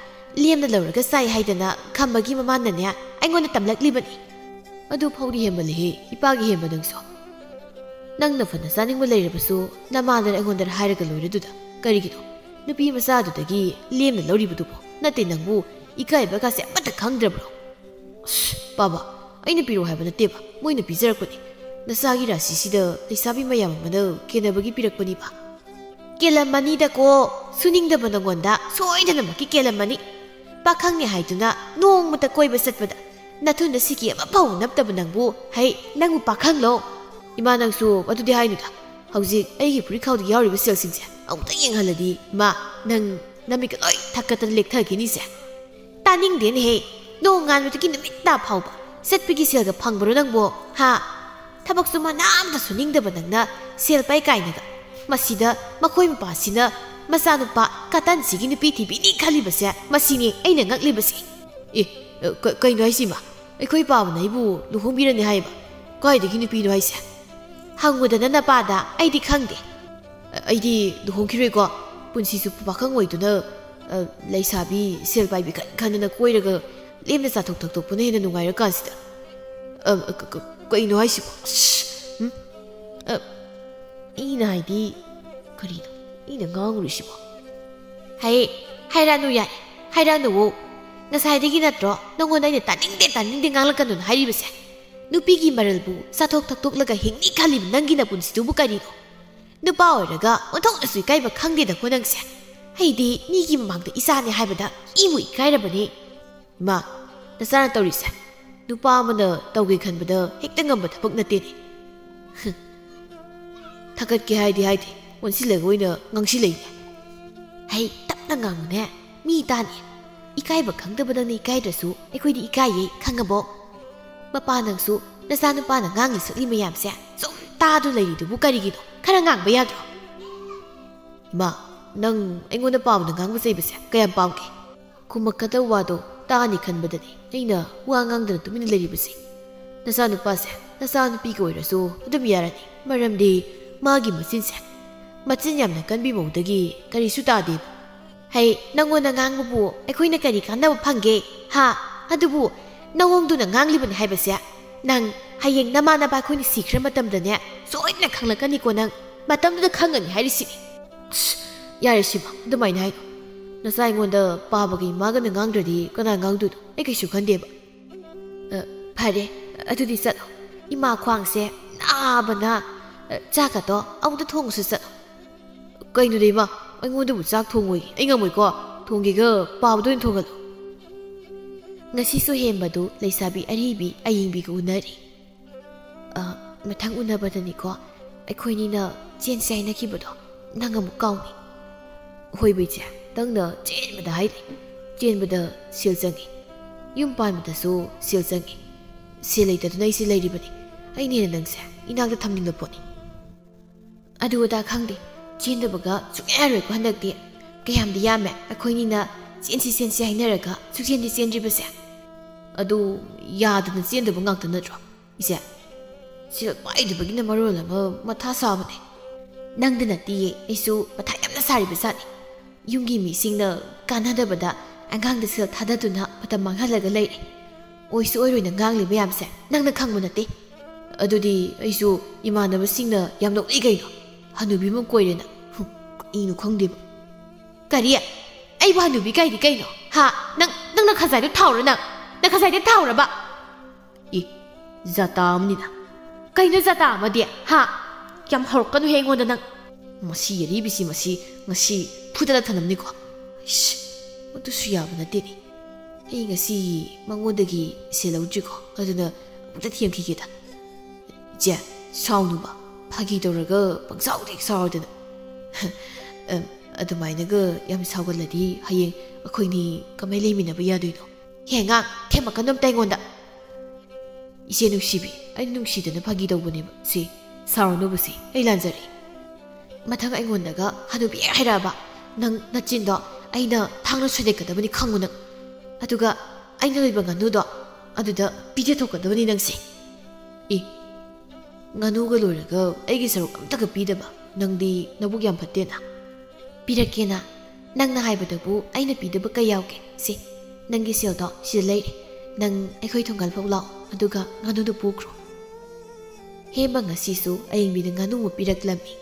ꯂꯦꯝꯅ ꯂꯧꯔꯒ ꯆꯥꯏ ꯍꯥꯏꯗꯅ ꯈꯝꯕꯒꯤ ꯃꯃꯥꯅꯅꯦ ꯑꯩꯉꯣꯟꯗ ꯇꯝꯂꯛꯂꯤꯕꯅꯤ꯫" "ꯑꯗꯨ ꯐꯥꯎꯗꯤ ꯍꯦꯟꯃꯜꯂꯦꯍꯦ, ꯏꯄꯥꯒꯤ ꯍꯦꯟꯕ ꯅꯪꯁꯨ꯫ ꯅꯪꯅ ꯐꯅ ꯆꯥꯅꯤꯡꯕ ꯂꯩꯔꯕꯁꯨ ꯅꯃꯥꯗꯔ ꯑꯩꯉꯣꯟꯗ ꯍꯥꯏꯔꯒ ꯂꯣꯏꯔꯗꯨꯗ ꯀꯔꯤꯒꯤꯅꯣ ꯅꯨꯄꯤ ꯃꯆꯥꯗꯨꯗꯒꯤ ꯂꯦꯝꯅ ꯂꯧꯔꯤꯕꯗꯨꯕꯣ? ꯅꯠꯇꯦ, ꯅꯪꯕꯨ ꯏꯀꯥꯏꯕꯒꯥꯁꯦ ꯑꯃꯠꯇ ꯈꯪꯗ꯭ꯔꯕ꯭ꯔꯣ?" "ꯑꯁ, ꯄꯥꯕ, ꯑꯩꯅ ꯄꯤꯔꯛꯑꯣ ꯍꯥꯏꯕ ꯅꯠꯇꯦꯕ, ꯃꯣꯏꯅ ꯄꯤꯖꯔꯛꯄꯅꯤ꯫ ꯅꯆꯥꯒꯤ ꯔꯥꯁꯤꯁꯤꯗ ꯂꯩꯁꯥꯕꯤ ꯃꯌꯥꯝ ꯑꯃꯅ ꯀꯦꯟꯅꯕꯒꯤ ꯄꯤꯔꯛꯄꯅꯤꯕ꯫" "ꯀꯦꯜꯂꯝꯃꯅꯤꯗꯀꯣ, ꯁꯨꯅꯤꯡꯗꯕ ꯅꯉꯣꯟꯗ ꯁꯣꯏꯗꯅꯃꯛꯀꯤ ꯀꯦꯜꯂꯝꯃꯅꯤ꯫ ꯄꯥꯈꯪꯅꯦ ꯍꯥꯏꯗꯨꯅ ꯅꯣꯡꯃꯇ ꯀꯣꯏꯕ ꯆꯠꯄꯗ ꯅꯊꯨꯟꯗ ꯁꯤꯀꯤ ꯑꯃꯐꯥꯎ ꯅꯞꯇꯕ ꯅꯪꯕꯨ, ꯍꯩ, ꯅꯪꯕꯨ ꯄꯥꯈꯪꯂꯣ?" "ꯏꯃꯥ, ꯅꯪꯁꯨ ꯑꯗꯨꯗꯤ ꯍꯥꯏꯅꯨꯗ꯫ ꯍꯧꯖꯤꯛ ꯑꯩꯒꯤ ꯐꯨꯔꯤꯠꯈꯥꯎꯗ ꯌꯥꯎꯔꯤꯕ ꯁꯦꯜꯁꯤꯡꯁꯦ ꯑꯃꯨꯛꯇ ꯌꯦꯡꯍꯜꯂꯗꯤ, ꯏꯃꯥ, ꯅꯪ..." ꯅꯃꯤꯠꯀ ꯂꯣꯏ ꯊꯛꯀꯠꯇꯅ ꯂꯦꯛꯊꯈꯤꯅꯤꯁꯦ꯫ ꯇꯥꯅꯤꯡꯗꯦꯅꯦꯍꯦ꯫ ꯅꯣꯡ ꯉꯥꯟꯕꯗꯒꯤ ꯅꯨꯃꯤꯠ ꯇꯥ ꯐꯥꯎꯕ ꯆꯠꯄꯒꯤ ꯁꯦꯜꯒ ꯐꯪꯕ꯭ꯔꯣ ꯅꯪꯕꯣ? ꯍꯥ? ꯊꯕꯛꯁꯨ ꯃꯅꯥ ꯑꯝꯇ ꯁꯨꯅꯤꯡꯗꯕ ꯅꯪꯅ ꯁꯦꯜ ꯄꯥꯏ ꯀꯥꯏꯅꯒ꯫ ꯃꯁꯤꯗ ꯃꯈꯣꯏ ꯃꯄꯥꯁꯤꯅ ꯃꯆꯥꯅꯨꯄꯥ ꯀꯇꯟꯁꯤꯒꯤ ꯅꯨꯄꯤ ꯊꯤꯕꯤꯅꯤ ꯈꯜꯂꯤꯕꯁꯦ, ꯃꯁꯤꯅꯦ ꯑꯩꯅ ꯉꯛꯂꯤꯕꯁꯦ꯫ ꯑꯦ, ꯑ, ꯀ-, ꯀꯩꯅꯣ ꯍꯥꯏꯁꯤꯃ? ꯑꯩꯈꯣꯏ ꯄꯥꯕꯅ ꯑꯩꯕꯨ ꯂꯨꯍꯣꯡꯕꯤꯔꯅꯤ ꯍꯥꯏꯕ? ꯀꯥꯏꯗꯒꯤ ꯅꯨꯄꯤꯅꯣ ꯍꯥꯏꯁꯦ? ꯍꯪꯉꯨꯗꯅ ꯅꯄꯥꯗ, ꯑꯩꯗꯤ ꯈꯪꯗꯦ꯫ ꯑ-, ꯑꯩꯗꯤ ꯂꯨꯍꯣꯡꯈꯤꯔꯣꯏꯀꯣ꯫ ꯄꯨꯟꯁꯤꯁꯨ ꯄꯥꯈꯪ ꯑꯣꯏꯗꯨꯅ, ꯑ, ꯂꯩꯁꯥꯕꯤ ꯁꯦꯜ ꯄꯥꯏꯕꯤ ꯈꯟ ꯈꯟꯗꯅ ꯀꯣꯏꯔꯒ ꯂꯦꯝꯅ ꯆꯥꯊꯣꯛ ꯊꯛꯇꯣꯛꯄꯅ ꯍꯦꯟꯅ ꯅꯨꯡꯉꯥꯏꯔꯀꯥꯟꯁꯤꯗ꯫ ꯑ, ꯑ, ꯀ-, ꯀ-, ꯀꯩꯅꯣ ꯍꯥꯏꯁꯤꯕꯣ? ꯑꯁ! ꯎꯝ? ꯑ, ꯑꯩꯅ ꯍꯥꯏꯗꯤ ꯀꯔꯤꯅꯣ? ꯑꯩꯅ ꯉꯥꯡꯉꯨꯔꯤꯁꯤꯕꯣ? ꯍꯩ, ꯍꯥꯏꯔꯛꯑꯅꯨ ꯌꯥꯔꯦ, ꯍꯥꯏꯔꯛꯑꯅꯨꯋꯣ꯫ ꯉꯁꯥꯏꯗꯒꯤ ꯅꯠꯇ꯭ꯔꯣ ꯅꯉꯣꯟꯗ ꯑꯩꯅ ꯇꯥꯅꯤꯡꯗꯦ, ꯇꯥꯅꯤꯡꯗꯦ ꯉꯥꯡꯂꯛꯀꯅꯨꯅ ꯍꯥꯏꯔꯤꯕꯁꯦ? ꯅꯨꯄꯤꯒꯤ ꯃꯔꯜꯕꯨ ꯆꯥꯊꯣꯛ ꯊꯛꯇꯣꯛꯂꯒ ꯍꯤꯡꯅꯤ ꯈꯜꯂꯤꯕ ꯅꯪꯒꯤ ꯅꯄꯨꯟꯁꯤꯗꯨꯕꯨ ꯀꯔꯤꯅꯣ? ꯅꯨꯄꯥ ꯑꯣꯏꯔꯒ ꯑꯣꯟꯊꯣꯛꯅꯁꯨ ꯏꯀꯥꯏꯕ ꯈꯪꯗꯦꯗꯀꯣ ꯅꯪꯁꯦ꯫ ꯑꯩꯗꯤ ꯃꯤꯒꯤ ꯃꯃꯥꯡꯗ ꯏꯆꯥꯅꯦ ꯍꯥꯏꯕꯗ ꯏꯕꯨ ꯏꯀꯥꯏꯔꯕꯅꯦ꯫ ꯏꯃꯥ, ꯅꯆꯥꯅ ꯇꯧꯔꯤꯁꯦ ꯅꯨꯄꯥ ꯑꯃꯅ ꯇꯧꯒꯦ ꯈꯟꯕꯗ ꯍꯦꯛꯇ ꯉꯝꯕ ꯊꯕꯛ ꯅꯠꯇꯦꯅꯦ꯫ ꯍꯨꯝ꯫ ꯊꯥꯒꯠꯀꯦ ꯍꯥꯏꯗꯤ ꯍꯥꯏꯗꯦ, ꯑꯣꯟꯁꯤꯜꯂꯒ ꯑꯣꯏꯅ ꯉꯥꯡꯁꯤꯜꯂꯛꯏꯅꯦ꯫ ꯍꯩ, ꯇꯞꯅ ꯉꯥꯡꯉꯨꯅꯦ, ꯃꯤ ꯇꯥꯅꯤ꯫ ꯏꯀꯥꯏꯕ ꯈꯪꯗꯕ ꯅꯪꯅ ꯏꯀꯥꯏꯗ꯭ꯔꯁꯨ ꯑꯩꯈꯣꯏꯗꯤ ꯏꯀꯥꯏꯌꯦ, ꯈꯪꯉꯕꯣ? ꯃꯄꯥ ꯅꯪꯁꯨ ꯅꯆꯥꯅꯨꯄꯥꯅ ꯉꯥꯡꯂꯤ ꯁꯛꯂꯤ ꯃꯌꯥꯝꯁꯦ ꯁꯨꯝ ꯇꯥꯗꯨ ꯂꯩꯔꯤꯗꯨꯕꯨ ꯀꯔꯤꯒꯤꯅꯣ? ꯈꯔ ꯉꯥꯡꯕ ꯌꯥꯗ꯭ꯔꯣ? ꯏꯃꯥ, ꯅꯪ ꯑꯩꯉꯣꯟꯗ ꯄꯥꯎꯅ ꯉꯥꯡꯕ ꯆꯩꯕꯁꯦ ꯀꯌꯥꯝ ꯄꯥꯝꯒꯦ? ꯈꯨꯝꯃꯛꯀꯗꯕ ꯋꯥꯗꯣ ꯇꯥꯅꯤ ꯈꯟꯕꯗꯅꯤ ꯑꯩꯅ ꯋꯥ ꯉꯥꯡꯗꯅ ꯇꯨꯃꯤꯟꯅ ꯂꯩꯔꯤꯕꯁꯦ꯫ ꯅꯆꯥꯅꯨꯄꯥꯁꯦ ꯅꯆꯥꯅꯨꯄꯤꯒ ꯑꯣꯏꯔꯁꯨ ꯑꯗꯨꯝ ꯌꯥꯔꯅꯤ, ꯃꯔꯝꯗꯤ ꯃꯥꯒꯤ ꯃꯆꯤꯟꯁꯦ ꯃꯆꯤꯟ ꯌꯥꯝꯅ ꯀꯟꯕꯤ ꯃꯧꯗꯒꯤ ꯀꯔꯤꯁꯨ ꯇꯥꯗꯦꯕ꯫ ꯍꯩ, ꯅꯪꯉꯣꯟꯗ ꯉꯥꯡꯕꯕꯨ ꯑꯩꯈꯣꯏꯅ ꯀꯔꯤ ꯀꯥꯟꯅꯕ ꯐꯪꯒꯦ? ꯍꯥ? ꯑꯗꯨꯕꯨ ꯅꯋꯣꯡꯗꯨꯅ ꯉꯥꯡꯂꯤꯕꯅꯤ ꯍꯥꯏꯕꯁꯦ ꯅꯪ ꯍꯌꯦꯡ ꯅꯃꯥꯟꯅꯕ ꯑꯩꯈꯣꯏꯅ ꯁꯤꯈ꯭ꯔ ꯃꯇꯝꯗꯅꯦ ꯁꯣꯏꯗꯅ ꯈꯪꯂꯛꯀꯅꯤꯀꯣ ꯅꯪ꯫ ꯃꯇꯝꯗꯨꯗ ꯈꯪꯒꯅꯤ ꯍꯥꯏꯔꯤꯁꯤꯅꯤ꯫ ꯑꯁ, ꯌꯥꯔꯦ ꯁꯤꯃ, ꯑꯗꯨꯃꯥꯏꯅ ꯍꯥꯏꯅꯣ꯫ ꯅꯆꯥ ꯑꯩꯉꯣꯟꯗ ꯄꯥꯕꯒ ꯏꯃꯥꯒꯅ ꯉꯥꯡꯗ꯭ꯔꯗꯤ ꯀꯅꯥ ꯉꯥꯡꯗꯣꯏꯅꯣ? ꯑꯩ ꯀꯩꯁꯨ ꯈꯟꯗꯦꯕ꯫ ꯑ, ꯐꯔꯦ, ꯑꯗꯨꯗꯤ ꯆꯠꯂꯣ꯫ ꯏꯃꯥ ꯈ꯭ꯋꯥꯡꯁꯦ ꯅꯥꯕꯅ, ꯑ, ꯆꯥꯛꯀꯗꯣ ꯑꯃꯨꯛꯇ ꯊꯣꯡꯉꯨꯁꯨ ꯆꯠꯂꯣ꯫ ꯀꯩꯅꯣꯗ ꯏꯃꯥ, ꯑꯩꯉꯣꯟꯗꯕꯨ ꯆꯥꯛ ꯊꯣꯡꯉꯣꯏ, ꯑꯩ ꯉꯝꯃꯣꯏꯀꯣ꯫ ꯊꯣꯡꯒꯦꯒ ꯄꯥꯕꯗ ꯑꯣꯏꯅ ꯊꯣꯡꯍꯜꯂꯣ꯫ ꯉꯁꯤꯁꯨ ꯍꯦꯟꯕꯗꯨ ꯂꯩꯁꯥꯕꯤ ꯑꯔꯤꯕꯤ ꯑꯌꯤꯡꯕꯤꯒ ꯎꯅꯔꯤ꯫ ꯑ, ꯃꯊꯪ ꯎꯅꯕꯗꯅꯤꯀꯣ ꯑꯩꯈꯣꯏꯅꯤꯅ ꯆꯦꯟꯁꯦ ꯍꯥꯏꯅꯈꯤꯕꯗꯣ ꯅꯪ ꯑꯃꯨꯛ ꯀꯥꯎꯅꯤ꯫ ꯍꯣꯏꯕ ꯏꯆꯦ꯫ ꯅꯪꯅ ꯆꯦꯟꯕꯗ ꯍꯥꯏꯔꯤ꯫ ꯆꯦꯟꯕꯗ ꯁꯦꯜ ꯆꯪꯉꯤ꯫ ꯌꯨꯝ ꯄꯥꯟꯕꯗꯁꯨ ꯁꯦꯜ ꯆꯪꯉꯤ꯫ ꯁꯦꯜ ꯂꯩꯇꯗꯨꯅ ꯑꯩꯁꯦ ꯂꯩꯔꯤꯕꯅꯤ꯫ ꯑꯩꯅ ꯍꯦꯟꯅ ꯅꯪꯁꯦ ꯏꯅꯥꯛꯇ ꯊꯝꯅꯤꯡꯕ ꯄꯣꯠꯅꯤ꯫ ꯑꯗꯨ ꯑꯗꯥ ꯈꯪꯗꯦ꯫ ꯆꯦꯟꯗꯕꯒ ꯁꯨꯡꯌꯥ ꯌꯥꯔꯣꯏꯀꯣ ꯍꯟꯗꯛꯇꯤ꯫ ꯀꯌꯥꯝꯗꯤ ꯌꯥꯝꯃꯦ ꯑꯩꯈꯣꯏꯅꯤꯅ ꯆꯦꯟꯁꯤ ꯆꯦꯟꯁꯤ ꯍꯥꯏꯅꯔꯒ ꯁꯨꯛꯆꯦꯟꯗꯤ ꯆꯦꯟꯗ꯭ꯔꯤꯕꯁꯦ꯫ ꯑꯗꯨ ꯌꯥꯗꯅ ꯆꯦꯟꯗꯕ ꯉꯥꯛꯇ ꯅꯠꯇ꯭ꯔꯣ? ꯏꯆꯦ, ꯁꯦꯜ ꯄꯥꯏꯗꯕꯒꯤꯅ ꯃꯔꯣꯜ ꯑꯃ ꯃꯊꯥ ꯁꯥꯕꯅꯦ꯫ ꯅꯪꯗ ꯅꯠꯇꯤꯌꯦ, ꯑꯩꯁꯨ ꯃꯊꯥ ꯌꯥꯝꯅ ꯁꯥꯔꯤꯕ ꯖꯥꯠꯅꯤ꯫ ꯌꯨꯝꯒꯤ ꯃꯤꯁꯤꯡꯅ ꯀꯥꯟꯅꯗꯕꯗ ꯑꯉꯥꯡꯗ ꯁꯦꯜ ꯊꯥꯗꯗꯨꯅ ꯃꯇꯝ ꯃꯥꯡꯍꯜꯂꯒ ꯂꯩꯔꯦ꯫ ꯑꯣꯏꯁꯨ ꯑꯣꯏꯔꯣꯏꯅ ꯉꯥꯡꯂꯤꯕ ꯃꯌꯥꯝꯁꯦ ꯅꯪꯅ ꯈꯪꯕ ꯅꯠꯇꯦ꯫ ꯑꯗꯨꯗꯤ ꯑꯩꯁꯨ ꯏꯃꯥꯟꯅꯕꯁꯤꯡꯅ ꯌꯥꯝ ꯅꯣꯛꯏ ꯀꯩꯅꯣ꯫ ꯍꯅꯨꯕꯤ ꯑꯃ ꯀꯣꯏꯔꯦꯅ꯫ ꯍꯨꯝ, ꯀꯩꯅꯣ ꯈꯪꯗꯦꯕ꯫ ꯀꯔꯤ? ꯑꯩꯕꯨ ꯍꯅꯨꯕꯤ ꯀꯥꯏꯗꯤ ꯀꯩꯅꯣ? ꯍꯥ? ꯅꯪ, ꯅꯪ ꯅꯈꯖꯥꯏꯗꯣ ꯊꯥꯎꯔ ꯅꯪ? ꯅꯈꯖꯥꯏꯗ ꯊꯥꯎꯔꯕ? ꯏ, ꯖꯥꯇꯥ ꯑꯃꯅꯤꯅ꯫ ꯀꯩꯅꯣ ꯖꯥꯇꯥ ꯑꯃꯗꯤ? ꯍꯥ? ꯌꯥꯝ ꯍꯧꯔꯛꯀꯅꯨꯍꯦ ꯑꯩꯉꯣꯟꯗ ꯅꯪ꯫ ꯃꯁꯤ ꯑꯔꯤꯕꯤꯁꯤ ꯃꯁꯤ ꯉꯁꯤ ꯐꯨꯗꯅ ꯊꯅꯝꯅꯤꯀꯣ꯫ ꯏꯁ, ꯃꯗꯨꯁꯨ ꯌꯥꯕ ꯅꯠꯇꯦꯅꯦ꯫ ꯑꯩ ꯉꯁꯤ ꯃꯉꯣꯟꯗꯒꯤ ꯁꯦꯜ ꯂꯧꯗ꯭ꯔꯤꯀꯣ, ꯑꯗꯨꯅ ꯑꯃꯨꯛꯇ ꯊꯦꯝꯈꯤꯒꯦꯗ꯫ ꯏꯆꯦ, ꯁꯥꯎꯅꯨꯕ, ꯐꯥꯒꯤ ꯇꯧꯔꯒ ꯄꯪꯁꯥꯎꯗ ꯍꯦꯛ ꯁꯥꯎꯔꯗꯅ꯫ ꯑꯝ, ꯑꯗꯨꯃꯥꯏꯅꯒ ꯌꯥꯝ ꯁꯥꯎꯒꯜꯂꯗꯤ ꯍꯌꯦꯡ ꯑꯩꯈꯣꯏꯅꯤ ꯀꯃꯥꯏ ꯂꯩꯃꯤꯟꯅꯕ ꯌꯥꯗꯣꯏꯅꯣ? ꯍꯦ ꯑꯉꯥꯡ, ꯊꯦꯝꯃꯛꯀꯅꯨ ꯑꯝꯇ ꯑꯩꯉꯣꯟꯗ꯫ ꯏꯆꯦ ꯅꯨꯡꯁꯤꯕꯤ, ꯑꯩ ꯅꯨꯡꯁꯤꯗꯅ ꯐꯥꯒꯤ ꯇꯧꯕꯅꯦꯕ꯫ ꯁꯤ, ꯁꯥꯎꯔꯅꯨꯕ ꯁꯤ, ꯑꯩ ꯂꯥꯟꯖꯔꯦ꯫ ꯃꯊꯪ ꯑꯩꯉꯣꯟꯗꯒ ꯍꯅꯨꯕꯤ ꯍꯦꯛ ꯍꯥꯏꯔꯛꯑꯕ, ꯅꯪ ꯅꯆꯤꯟꯗꯣ ꯑꯩꯅ ꯊꯥꯡꯅ ꯁꯣꯏꯗꯠꯀꯗꯕꯅꯤ ꯈꯪꯉꯨ ꯅꯪ꯫ ꯑꯗꯨꯒ ꯑꯩꯅ ꯂꯣꯏꯕ ꯉꯥꯅꯨꯗꯣ ꯑꯗꯨꯗ ꯄꯤꯖꯊꯣꯛꯀꯗꯕꯅꯤ ꯅꯪꯁꯦ꯫ ꯏ, ꯉꯥꯅꯨꯒ ꯂꯣꯏꯔꯒ ꯑꯩꯒꯤ ꯁꯔꯨꯛ ꯑꯝꯇꯒ ꯄꯤꯗꯕ ꯅꯪꯗꯤ ꯅꯕꯨꯛ ꯌꯥꯝ ꯐꯠꯇꯦꯅ꯫ ꯄꯤꯔꯛꯀꯦꯅ ꯅꯪꯅ ꯍꯥꯏꯕꯗꯕꯨ ꯑꯩꯅ ꯄꯤꯗꯕ ꯀꯩ ꯌꯥꯎꯒꯦ? ꯁꯤ, ꯅꯪꯒꯤ ꯁꯦꯜꯗꯣ ꯁꯤꯗ ꯂꯩꯔꯦ꯫ ꯅꯪ ꯑꯩꯈꯣꯏ ꯊꯣꯡꯒꯥꯜ ꯐꯥꯎ ꯂꯥꯛꯑꯣ, ꯑꯗꯨꯒ ꯉꯥꯅꯨꯗꯨ ꯄꯨꯈ꯭ꯔꯣ꯫ ꯍꯦꯃ ꯉꯁꯤꯁꯨ ꯑꯌꯤꯡꯕꯤꯗ ꯉꯥꯅꯨ ꯑꯃ ꯄꯤꯔꯛꯂꯝꯃꯤ꯫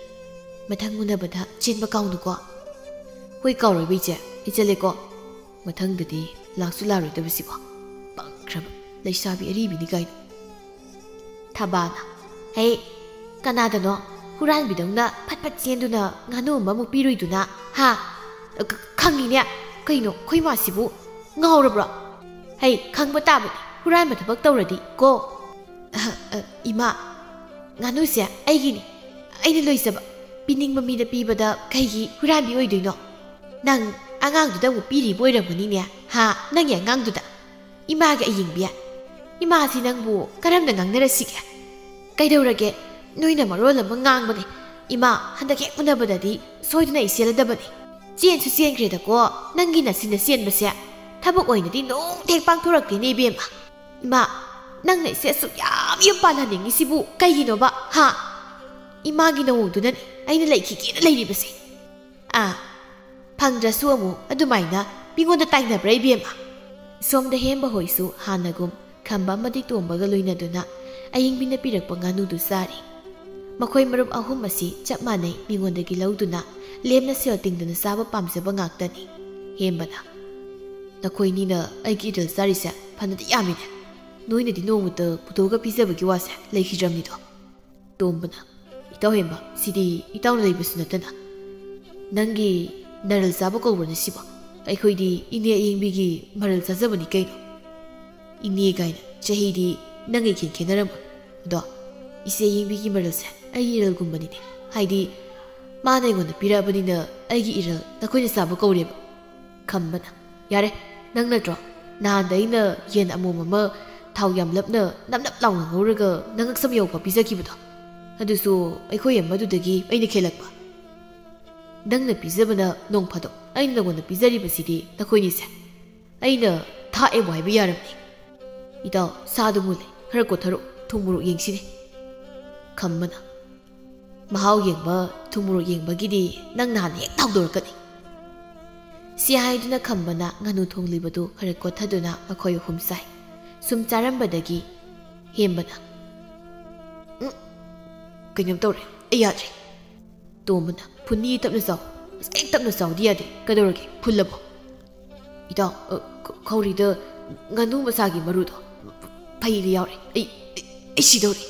ꯃꯊꯪ ꯎꯅꯕꯗ ꯆꯦꯟꯕ ꯀꯥꯎꯅꯨꯀꯣ꯫ ꯍꯣꯏ, ꯀꯥꯎꯔꯣꯏꯕ ꯏꯆꯦ, ꯑꯩ ꯆꯠꯂꯦꯀꯣ꯫ ꯃꯊꯪꯗꯗꯤ ꯂꯥꯛꯁꯨ ꯂꯥꯛꯔꯣꯏꯗꯕꯁꯤꯕꯣ꯫ ꯄꯪꯈ꯭ꯔꯕ ꯂꯩꯁꯥꯕꯤ ꯑꯔꯤꯕꯤꯅꯤ ꯀꯥꯏꯅ꯫ ꯊꯕꯥꯅ, "ꯍꯦ, ꯀꯅꯥꯗꯅꯣ ꯍꯨꯔꯥꯟꯕꯤꯗꯧꯅ ꯐꯠ ꯐꯠ ꯆꯦꯟꯗꯨꯅ ꯉꯥꯅꯨ ꯑꯃꯃꯨꯛ ꯄꯤꯔꯨꯏꯗꯨꯅ, ꯍꯥ? ꯈ-, ꯈꯪꯉꯤꯅꯦ꯫ ꯀꯩꯅꯣ, ꯑꯩꯈꯣꯏ ꯃꯥꯁꯤꯕꯨ ꯉꯥꯎꯔꯕ꯭ꯔꯣ? ꯍꯩ, ꯈꯪꯕ ꯇꯥꯕꯅꯤ, ꯍꯨꯔꯥꯟꯕ ꯊꯕꯛ ꯇꯧꯔꯗꯤ ꯀꯣ꯫" "ꯑꯍ, ꯑ, ꯏꯃꯥ, ꯉꯥꯅꯨꯁꯦ ꯑꯩꯒꯤꯅꯤ, ꯑꯩꯅ ꯂꯣꯏꯖꯕ꯫ ꯄꯤꯅꯤꯡꯕ ꯃꯤꯗ ꯄꯤꯕꯗ ꯀꯩꯒꯤ ꯍꯨꯔꯥꯟꯕꯤ ꯑꯣꯏꯗꯣꯏꯅꯣ?" "ꯅꯪ ꯑꯉꯥꯡꯗꯨꯗ ꯑꯃꯨꯛ ꯄꯤꯔꯤꯕ ꯑꯣꯏꯔꯝꯒꯅꯤꯅꯦ, ꯍꯥ? ꯅꯪꯒꯤ ꯑꯉꯥꯡꯗꯨꯗ?" "ꯏꯃꯥꯒꯤ ꯑꯌꯤꯡꯕꯤ, ꯏꯃꯥꯁꯤ ꯅꯪꯕꯨ ꯀꯔꯝꯅ ꯉꯥꯡꯅꯔꯁꯤꯒꯦ? ꯀꯩꯗꯧꯔꯒꯦ? ꯅꯣꯏꯅ ꯃꯔꯣꯜ ꯑꯃ ꯉꯥꯡꯕꯅꯦ꯫ ꯏꯃꯥ, ꯍꯟꯗꯛ ꯍꯦꯛ ꯎꯅꯕꯗꯗꯤ ꯁꯣꯏꯗꯅ ꯑꯩ ꯆꯦꯜꯂꯗꯕꯅꯤ꯫ ꯆꯦꯟꯁꯨ ꯆꯦꯟꯈ꯭ꯔꯦꯗꯀꯣ, ꯅꯪꯒꯤ ꯅꯆꯤꯟꯅ ꯆꯦꯟꯕꯁꯦ ꯊꯕꯛ ꯑꯣꯏꯅꯗꯤ ꯅꯣꯡꯇ ꯍꯦꯛ ꯄꯥꯡꯊꯣꯔꯛꯇꯦꯅꯦ ꯏꯕꯦꯝꯃ꯫ ꯏꯃꯥ, ꯅꯪꯅ ꯏꯆꯦ ꯑꯁꯨꯛ ꯌꯥꯝ ꯌꯨꯝ ꯄꯥꯜꯍꯟꯅꯤꯡꯉꯤꯁꯤꯕꯨ ꯀꯩꯒꯤꯅꯣꯕ, ꯍꯥ? ꯏꯃꯥꯒꯤ ꯅꯋꯣꯡꯗꯨꯅꯅꯦ ꯑꯩꯅ ꯂꯩꯈꯤꯒꯦꯅ ꯂꯩꯔꯤꯕꯁꯦ꯫ ꯑꯥ, ꯐꯪꯗ꯭ꯔꯁꯨ ꯑꯃꯨꯛ ꯑꯗꯨꯃꯥꯏꯅ ꯃꯤꯉꯣꯟꯗ ꯇꯥꯏꯅꯕ꯭ꯔꯥ ꯏꯕꯦꯝꯃ?" ꯁꯣꯝꯗ ꯍꯦꯝꯕ ꯍꯣꯏꯁꯨ ꯍꯥꯟꯅꯒꯨꯝ ꯈꯝꯕ ꯑꯃꯗꯤ ꯇꯣꯝꯕꯒ ꯂꯣꯏꯅꯗꯨꯅ ꯑꯌꯤꯡꯕꯤꯅ ꯄꯤꯔꯛꯄ ꯉꯥꯅꯨꯗꯨ ꯆꯥꯔꯤ꯫ ꯃꯈꯣꯏ ꯃꯔꯨꯞ ꯑꯍꯨꯝ ꯑꯁꯤ ꯆꯞ ꯃꯥꯟꯅꯩ ꯃꯤꯉꯣꯟꯗꯒꯤ ꯂꯧꯗꯨꯅ ꯂꯦꯝꯅ ꯁꯦꯜ ꯇꯤꯡꯗꯅ ꯆꯥꯕ ꯄꯥꯝꯖꯕ ꯉꯥꯛꯇꯅꯤ꯫ ꯍꯦꯝꯕꯅ, "ꯅꯈꯣꯏꯅꯤꯅ ꯑꯩꯒꯤ ꯏꯔꯜ ꯆꯥꯔꯤꯁꯦ ꯐꯅꯗꯤ ꯌꯥꯝꯃꯤꯅꯦ꯫ ꯅꯣꯏꯅꯗꯤ ꯅꯣꯡꯃꯇ ꯄꯨꯊꯣꯛꯑꯒ ꯄꯤꯖꯕꯒꯤ ꯋꯥꯁꯦ ꯂꯩꯈꯤꯗ꯭ꯔꯕꯅꯤꯗꯣ?" ꯇꯣꯝꯕꯅ, "ꯏꯇꯥꯎ ꯍꯦꯝꯕ, ꯁꯤꯗꯤ ꯏꯇꯥꯎꯅ ꯂꯩꯕꯁꯨ ꯅꯠꯇꯅ꯫ ꯅꯪꯒꯤ ꯅꯔꯜ ꯆꯥꯕ ꯀꯧꯕ꯭ꯔꯅꯦ ꯁꯤꯕꯣ? ꯑꯩꯈꯣꯏꯗꯤ ꯏꯅꯦ ꯑꯌꯤꯡꯕꯤꯒꯤ ꯃꯔꯜ ꯆꯥꯖꯕꯅꯤ ꯀꯩꯅꯣ꯫ ꯏꯅꯦ ꯀꯥꯏꯅ ꯆꯍꯤꯗꯤ ꯅꯪꯒ ꯏꯈꯦꯟ ꯈꯦꯠꯅꯔꯝꯃꯣꯏ꯫ ꯑꯗꯣ ꯏꯆꯦ ꯑꯌꯤꯡꯕꯤꯒꯤ ꯃꯔꯜꯁꯦ ꯑꯩꯒꯤ ꯏꯔꯜꯒꯨꯝꯕꯅꯤꯅꯦ꯫ ꯍꯥꯏꯗꯤ ꯃꯥꯅ ꯑꯩꯉꯣꯟꯗ ꯄꯤꯔꯛꯑꯕꯅꯤꯅ ꯑꯩꯒꯤ ꯏꯔꯜ ꯅꯈꯣꯏꯅ ꯆꯥꯕ ꯀꯧꯔꯦꯕ꯫" ꯈꯝꯕꯅ, "ꯌꯥꯔꯦ, ꯅꯪ ꯅꯠꯇ꯭ꯔꯣ ꯅꯍꯥꯟꯗ ꯑꯩꯅ ꯌꯦꯟ ꯑꯃꯣꯝ ꯑꯃ ꯊꯥꯎ ꯌꯥꯝ ꯂꯞꯅ ꯅꯞ ꯅꯞ ꯂꯥꯎꯅ ꯉꯧꯔꯒ ꯅꯉꯛꯁꯝ ꯌꯧꯕ ꯄꯤꯖꯈꯤꯕꯗꯣ? ꯑꯗꯨꯁꯨ ꯑꯩꯈꯣꯏ ꯑꯃꯗꯨꯗꯒꯤ ꯑꯩꯅ ꯈꯦꯠꯂꯛꯄ꯫ ꯅꯪꯅ ꯄꯤꯖꯕꯅ ꯅꯣꯡ ꯐꯥꯗꯣꯛ, ꯑꯩꯅ ꯅꯉꯣꯟꯗ ꯄꯤꯖꯔꯤꯕꯁꯤꯗꯤ ꯅꯈꯣꯏꯅꯤꯁꯦ꯫ ꯑꯩꯅ ꯊꯥꯛꯑꯦꯕꯨ ꯍꯥꯏꯕ ꯌꯥꯔꯕꯅꯤ꯫ ꯏꯇꯥꯎ, ꯁꯥꯗꯨ ꯃꯨꯜꯂꯦ, ꯈꯔ ꯀꯣꯠꯊꯔꯣ, ꯊꯨꯝ ꯃꯣꯔꯣꯛ ꯌꯦꯡꯁꯤꯅꯦ꯫" ꯈꯝꯕꯅ, "ꯃꯍꯥꯎ ꯌꯦꯡꯕ, ꯊꯨꯝ ꯃꯣꯔꯣꯛ ꯌꯦꯡꯕꯒꯤꯗꯤ ꯅꯪ ꯅꯍꯥꯟ ꯍꯦꯛ ꯊꯥꯎꯗꯣꯔꯛꯀꯅꯤ꯫" ꯁꯤ ꯍꯥꯏꯗꯨꯅ ꯈꯝꯕꯅ ꯉꯥꯅꯨ ꯊꯣꯡꯂꯤꯕꯗꯨ ꯈꯔ ꯀꯣꯠꯊꯗꯨꯅ ꯃꯈꯣꯏ ꯑꯍꯨꯝ ꯆꯥꯏ꯫ ꯁꯨꯝ ꯆꯥꯔꯝꯕꯗꯒꯤ ꯍꯦꯝꯕꯅ, "ꯎꯝ, ꯀꯩꯅꯣꯝ ꯇꯧꯔꯦ, ꯑꯩ ꯌꯥꯗ꯭ꯔꯦ꯫" ꯇꯣꯝꯕꯅ, "ꯐꯨꯟꯅꯤ, ꯇꯞꯅ ꯆꯥꯎ꯫ ꯑꯁ, ꯍꯦꯛ ꯇꯞꯅ ꯆꯥꯎꯗꯤ ꯌꯥꯗꯦ꯫ ꯀꯩꯗꯧꯔꯒꯦ? ꯐꯨꯜꯂꯕꯣ?" "ꯏꯇꯥꯎ, ꯑ, ꯈ-, ꯈꯧꯔꯤꯗ ꯉꯥꯅꯨ ꯃꯆꯥꯒꯤ ꯃꯔꯨꯗꯣ ꯐꯩꯗ ꯌꯥꯎꯔꯦ꯫ ꯑꯩ, ꯑꯩ, ꯑꯩ ꯁꯤꯗꯧꯔꯦ꯫"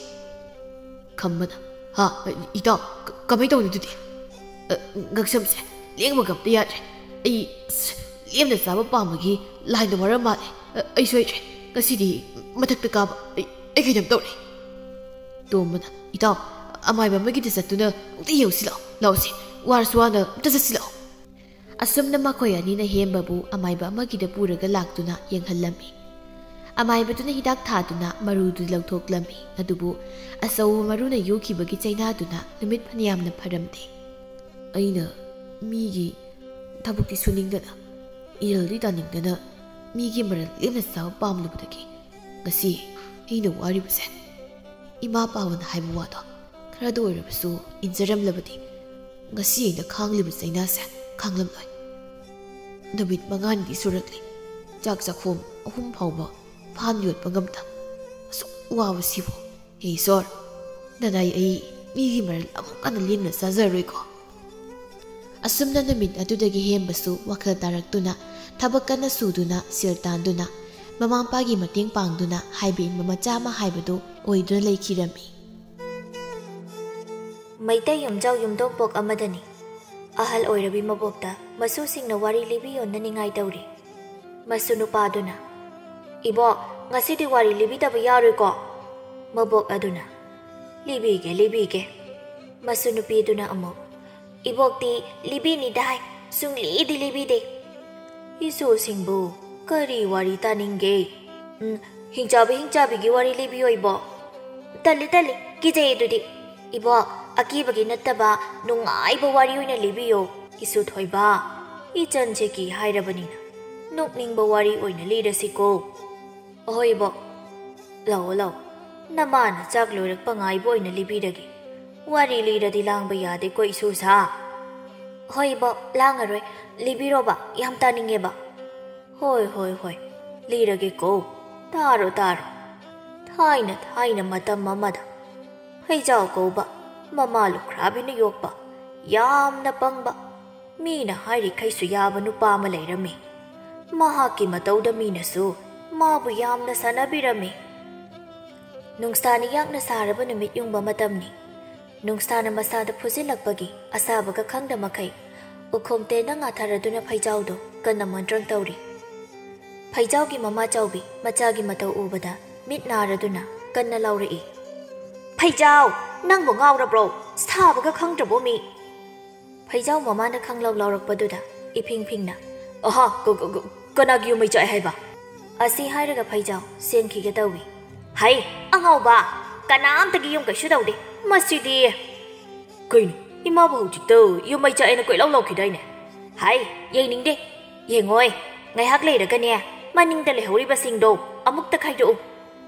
ꯈꯝꯕꯅ, "ꯍꯥ? ꯏꯇꯥꯎ, ꯀ-, ꯀꯃꯥꯏ ꯇꯧꯅꯤ ꯑꯗꯨꯗꯤ? ꯑ, ꯉꯛꯁꯝꯁꯦ ꯂꯦꯡꯕꯒ ꯑꯝꯇ ꯌꯥꯗ꯭ꯔꯦ꯫ ꯑꯩ, ꯑꯁ, ꯂꯦꯝꯅ ꯆꯥꯕ ꯄꯥꯝꯕꯒꯤ ꯂꯥꯏꯅ ꯃꯔꯝ ꯃꯥꯜꯂꯦ꯫ ꯑ, ꯑꯩ ꯁꯣꯏꯗ꯭ꯔꯦ꯫ ꯉꯁꯤꯗꯤ ꯃꯊꯛꯇ ꯀꯥꯕ꯫ ꯑꯩ, ꯑꯩ ꯀꯩꯅꯣꯝ ꯇꯧꯔꯦ꯫" ꯇꯣꯝꯕꯅ, "ꯏꯇꯥꯎ, ꯑꯃꯥꯏꯕ ꯑꯃꯒꯤꯗ ꯆꯠꯇꯨꯅ ꯑꯝꯇ ꯌꯦꯡꯉꯨꯁꯤ ꯂꯥꯛꯑꯣ꯫ ꯂꯥꯛꯑꯣꯁꯤ꯫ ꯋꯥꯔꯁꯨ ꯋꯥꯅ ꯑꯝꯇ ꯆꯠꯁꯤ ꯂꯥꯛꯑꯣ꯫" ꯑꯁꯨꯝꯅ ꯃꯈꯣꯏ ꯑꯅꯤꯅ ꯍꯦꯝꯕꯕꯨ ꯑꯃꯥꯏꯕ ꯑꯃꯒꯤꯗ ꯄꯨꯔꯒ ꯂꯥꯛꯇꯨꯅ ꯌꯦꯡꯍꯜꯂꯝꯃꯤ꯫ ꯑꯃꯥꯏꯕꯗꯨꯅ ꯍꯤꯗꯥꯛ ꯊꯥꯗꯨꯅ ꯃꯔꯨꯗꯨ ꯂꯧꯊꯣꯛꯂꯝꯃꯤ꯫ ꯑꯗꯨꯕꯨ ꯑꯆꯧꯕ ꯃꯔꯨꯅ ꯌꯣꯛꯈꯤꯕꯒꯤ ꯆꯩꯅꯥꯗꯨꯅ ꯅꯨꯃꯤꯠ ꯐꯅꯌꯥꯝꯅ ꯐꯔꯝꯗꯦ꯫ "ꯑꯩꯅ ꯃꯤꯒꯤ ꯊꯕꯛꯇꯤ ꯁꯨꯅꯤꯡꯗꯅ, ꯏꯔꯜꯗꯤ ꯇꯥꯅꯤꯡꯗꯅ, ꯃꯤꯒꯤ ꯃꯔꯜ ꯂꯦꯝꯅ ꯆꯥꯕ ꯄꯥꯝꯂꯨꯕꯗꯒꯤ ꯉꯁꯤ ꯑꯩꯅ ꯋꯥꯔꯤꯕꯁꯦ꯫ ꯏꯃꯥ ꯄꯥꯕꯅ ꯍꯥꯏꯕ ꯋꯥꯗꯣ ꯈꯔꯗ ꯑꯣꯏꯔꯕꯁꯨ ꯏꯟꯖꯔꯝꯂꯕꯗꯤ ꯉꯁꯤ ꯑꯩꯅ ꯈꯥꯡꯂꯤꯕ ꯆꯩꯅꯥꯁꯦ ꯈꯥꯡꯂꯝꯂꯣꯏ꯫ ꯅꯨꯃꯤꯠ ꯃꯉꯥꯅꯤꯗꯤ ꯁꯨꯔꯛꯂꯤ, ꯆꯥꯛ ꯆꯥꯛꯈꯣꯝ ꯑꯍꯨꯝ ꯐꯥꯎꯕ ꯐꯥꯟ ꯌꯣꯠꯄ ꯉꯝꯗ꯫ ꯑꯁꯨꯛ ꯋꯥꯕꯁꯤꯕꯨ꯫ ꯍꯦ ꯏꯁꯣꯔ, ꯅꯅꯥꯏ ꯑꯩ ꯃꯤꯒꯤ ꯃꯔꯜ ꯑꯃꯨꯛ ꯍꯟꯅ ꯂꯦꯝꯅ ꯆꯥꯖꯔꯣꯏꯀꯣ?" ꯑꯁꯨꯝꯅ ꯅꯨꯃꯤꯠ ꯑꯗꯨꯗꯒꯤ ꯍꯦꯝꯕꯁꯨ ꯋꯥꯈꯜ ꯇꯥꯔꯛꯇꯨꯅ ꯊꯕꯛ ꯀꯟꯅ ꯁꯨꯗꯨꯅ ꯁꯦꯜ ꯇꯥꯟꯗꯨꯅ ꯃꯃꯥ ꯃꯄꯥꯒꯤ ꯃꯇꯦꯡ ꯄꯥꯡꯗꯨꯅ ꯍꯥꯏꯕ ꯏꯟꯕ ꯃꯆꯥ ꯑꯃ ꯍꯥꯏꯕꯗꯨ ꯑꯣꯏꯗꯨꯅ ꯂꯩꯈꯤꯔꯝꯃꯤ꯫ ꯃꯩꯇꯩ ꯌꯨꯝꯖꯥꯎ ꯌꯨꯝꯗꯣꯡꯄꯣꯛ ꯑꯃꯗꯅꯤ꯫ ꯑꯍꯜ ꯑꯣꯏꯔꯕꯤ ꯃꯕꯣꯛꯇ ꯃꯁꯨꯁꯤꯡꯅ ꯋꯥꯔꯤ ꯂꯤꯕꯤꯌꯣꯅ ꯅꯤꯡꯉꯥꯏ ꯇꯧꯔꯤ꯫ ꯃꯁꯨ ꯅꯨꯄꯥꯗꯨꯅ, "ꯏꯕꯣꯛ, ꯉꯁꯤꯗꯤ ꯋꯥꯔꯤ ꯂꯤꯕꯤꯗꯕ ꯌꯥꯔꯣꯏꯀꯣ?" ꯃꯕꯣꯛ ꯑꯗꯨꯅ, "ꯂꯤꯕꯤꯒꯦ, ꯂꯤꯕꯤꯒꯦ"꯫ ꯃꯁꯨ ꯅꯨꯄꯤꯗꯨꯅ ꯑꯃꯨꯛ, "ꯏꯕꯣꯛꯇꯤ ꯂꯤꯕꯤꯅꯤꯗꯥꯏ, ꯁꯨꯡꯂꯤꯗꯤ ꯂꯤꯕꯤꯗꯦ"꯫ ꯏꯁꯨꯁꯤꯡꯕꯨ ꯀꯔꯤ ꯋꯥꯔꯤ ꯇꯥꯅꯤꯡꯒꯦ? ꯎꯝ, ꯍꯤꯡꯆꯥꯕꯤ ꯍꯤꯡꯆꯥꯕꯤꯒꯤ ꯋꯥꯔꯤ ꯂꯤꯕꯤꯌꯣ ꯏꯕꯣꯛ꯫ "ꯇꯜꯂꯤ, ꯇꯜꯂꯤ, ꯀꯤꯖꯩ ꯑꯗꯨꯗꯤ꯫ ꯏꯕꯣꯛ, ꯑꯀꯤꯕꯒꯤ ꯅꯠꯇꯕ ꯅꯨꯡꯉꯥꯏꯕ ꯋꯥꯔꯤ ꯑꯣꯏꯅ ꯂꯤꯕꯤꯌꯣ꯫ ꯏꯁꯨ ꯊꯣꯏꯕ, ꯏꯆꯟꯁꯦ ꯀꯤ ꯍꯥꯏꯔꯕꯅꯤꯅ ꯅꯣꯛꯅꯤꯡꯕ ꯋꯥꯔꯤ ꯑꯣꯏꯅ ꯂꯤꯔꯁꯤꯀꯣ"꯫ "ꯑꯍꯣꯏ ꯏꯕꯣꯛ, ꯂꯥꯛꯑꯣ, ꯂꯥꯛꯑꯣ, ꯅꯃꯥꯅ ꯆꯥꯛ ꯂꯣꯏꯔꯛꯄ ꯉꯥꯏꯕ ꯑꯣꯏꯅ ꯂꯤꯕꯤꯔꯒꯦ꯫ ꯋꯥꯔꯤ ꯂꯤꯔꯗꯤ ꯂꯥꯡꯕ ꯌꯥꯗꯦꯀꯣ ꯏꯁꯨꯁꯥ"꯫ "ꯍꯣꯏ ꯏꯕꯣꯛ, ꯂꯥꯡꯉꯔꯣꯏ, ꯂꯤꯕꯤꯔꯣꯕ, ꯌꯥꯝ ꯇꯥꯅꯤꯡꯉꯦꯕ"꯫ "ꯍꯣꯏ, ꯍꯣꯏ, ꯍꯣꯏ, ꯂꯤꯔꯒꯦꯀꯣ, ꯇꯥꯔꯣ, ꯇꯥꯔꯣ꯫ ꯊꯥꯏꯅ, ꯊꯥꯏꯅ ꯃꯇꯝ ꯑꯃꯗ ꯐꯩꯖꯥꯎ ꯀꯧꯕ ꯃꯃꯥ ꯂꯨꯈ꯭ꯔꯥꯕꯤꯅ ꯌꯣꯛꯄ ꯌꯥꯝꯅ ꯄꯪꯕ, ꯃꯤꯅ ꯍꯥꯏꯔꯤꯈꯩꯁꯨ ꯌꯥꯕ ꯅꯨꯄꯥ ꯑꯃ ꯂꯩꯔꯝꯃꯤ꯫ ꯃꯍꯥꯛꯀꯤ ꯃꯇꯧꯗ ꯃꯤꯅꯁꯨ ꯃꯥꯕꯨ ꯌꯥꯝꯅ ꯁꯥꯟꯅꯕꯤꯔꯝꯃꯤ"꯫ ꯅꯨꯡꯁꯥꯅ ꯌꯥꯛꯅ ꯁꯥꯔꯕ ꯅꯨꯃꯤꯠ ꯌꯨꯡꯕ ꯃꯇꯝꯅꯤ꯫ ꯅꯨꯡꯁꯥꯅ ꯃꯁꯥꯗ ꯐꯨꯖꯤꯜꯂꯛꯄꯒꯤ ꯑꯁꯥꯕꯒ ꯈꯪꯗ ꯃꯈꯩ ꯎꯈꯣꯡ ꯇꯦꯟꯗ ꯉꯥꯊꯔꯗꯨꯅ ꯐꯩꯖꯥꯎꯗꯣ ꯀꯟꯅ ꯃꯣꯟꯇ꯭ꯔꯪ ꯇꯧꯔꯤ꯫ ꯐꯩꯖꯥꯎꯒꯤ ꯃꯃꯥ ꯆꯥꯎꯕꯤ ꯃꯆꯥꯒꯤ ꯃꯇꯧ ꯎꯕꯗ ꯃꯤꯠ ꯅꯥꯔꯗꯨꯅ ꯀꯟꯅ ꯂꯥꯎꯔꯛꯏ, "ꯐꯩꯖꯥꯎ, ꯅꯪꯕꯨ ꯉꯥꯎꯔꯕ꯭ꯔꯣ? ꯁꯥꯕꯒ ꯈꯪꯗ꯭ꯔꯕꯣ ꯃꯤ?" ꯐꯩꯖꯥꯎ ꯃꯃꯥꯅ ꯈꯪꯂꯥꯎ ꯂꯥꯎꯔꯛꯄꯗꯨꯗ ꯏꯐꯤꯡ ꯐꯤꯡꯅ, "ꯑꯍꯥ, ꯀ-, ꯀ-, ꯀ-, ꯀꯅꯥꯒꯤ ꯌꯨꯝ ꯃꯩ ꯆꯥꯛꯑꯦ ꯍꯥꯏꯕ?" ꯑꯁꯤ ꯍꯥꯏꯔꯒ ꯐꯩꯖꯥꯎ ꯆꯦꯟꯈꯤꯒꯦ ꯇꯧꯏ꯫ "ꯍꯩ, ꯑꯉꯥꯎꯕ! ꯀꯅꯥꯝꯇꯒꯤ ꯌꯨꯝ ꯀꯩꯁꯨ ꯇꯧꯗꯦ꯫ ꯃꯁꯤꯗꯤ!" "ꯀꯩꯅꯣ, ꯏꯃꯥꯕꯨ ꯍꯧꯖꯤꯛꯇ ꯌꯨꯝ ꯃꯩ ꯆꯥꯛꯑꯦꯅ ꯀꯣꯏꯂꯥꯎ ꯂꯥꯎꯈꯤꯗꯥꯏꯅꯦ?" "ꯍꯩ, ꯌꯦꯡꯅꯤꯡꯗꯦ꯫ ꯌꯦꯡꯉꯣꯏ꯫ ꯉꯥꯏꯍꯥꯛ ꯂꯩꯔꯒꯅꯦ, ꯃꯅꯤꯡꯗ ꯂꯩꯍꯧꯔꯤꯕꯁꯤꯡꯗꯣ ꯑꯃꯨꯛꯇ ꯈꯥꯏꯗꯣꯛꯎ꯫"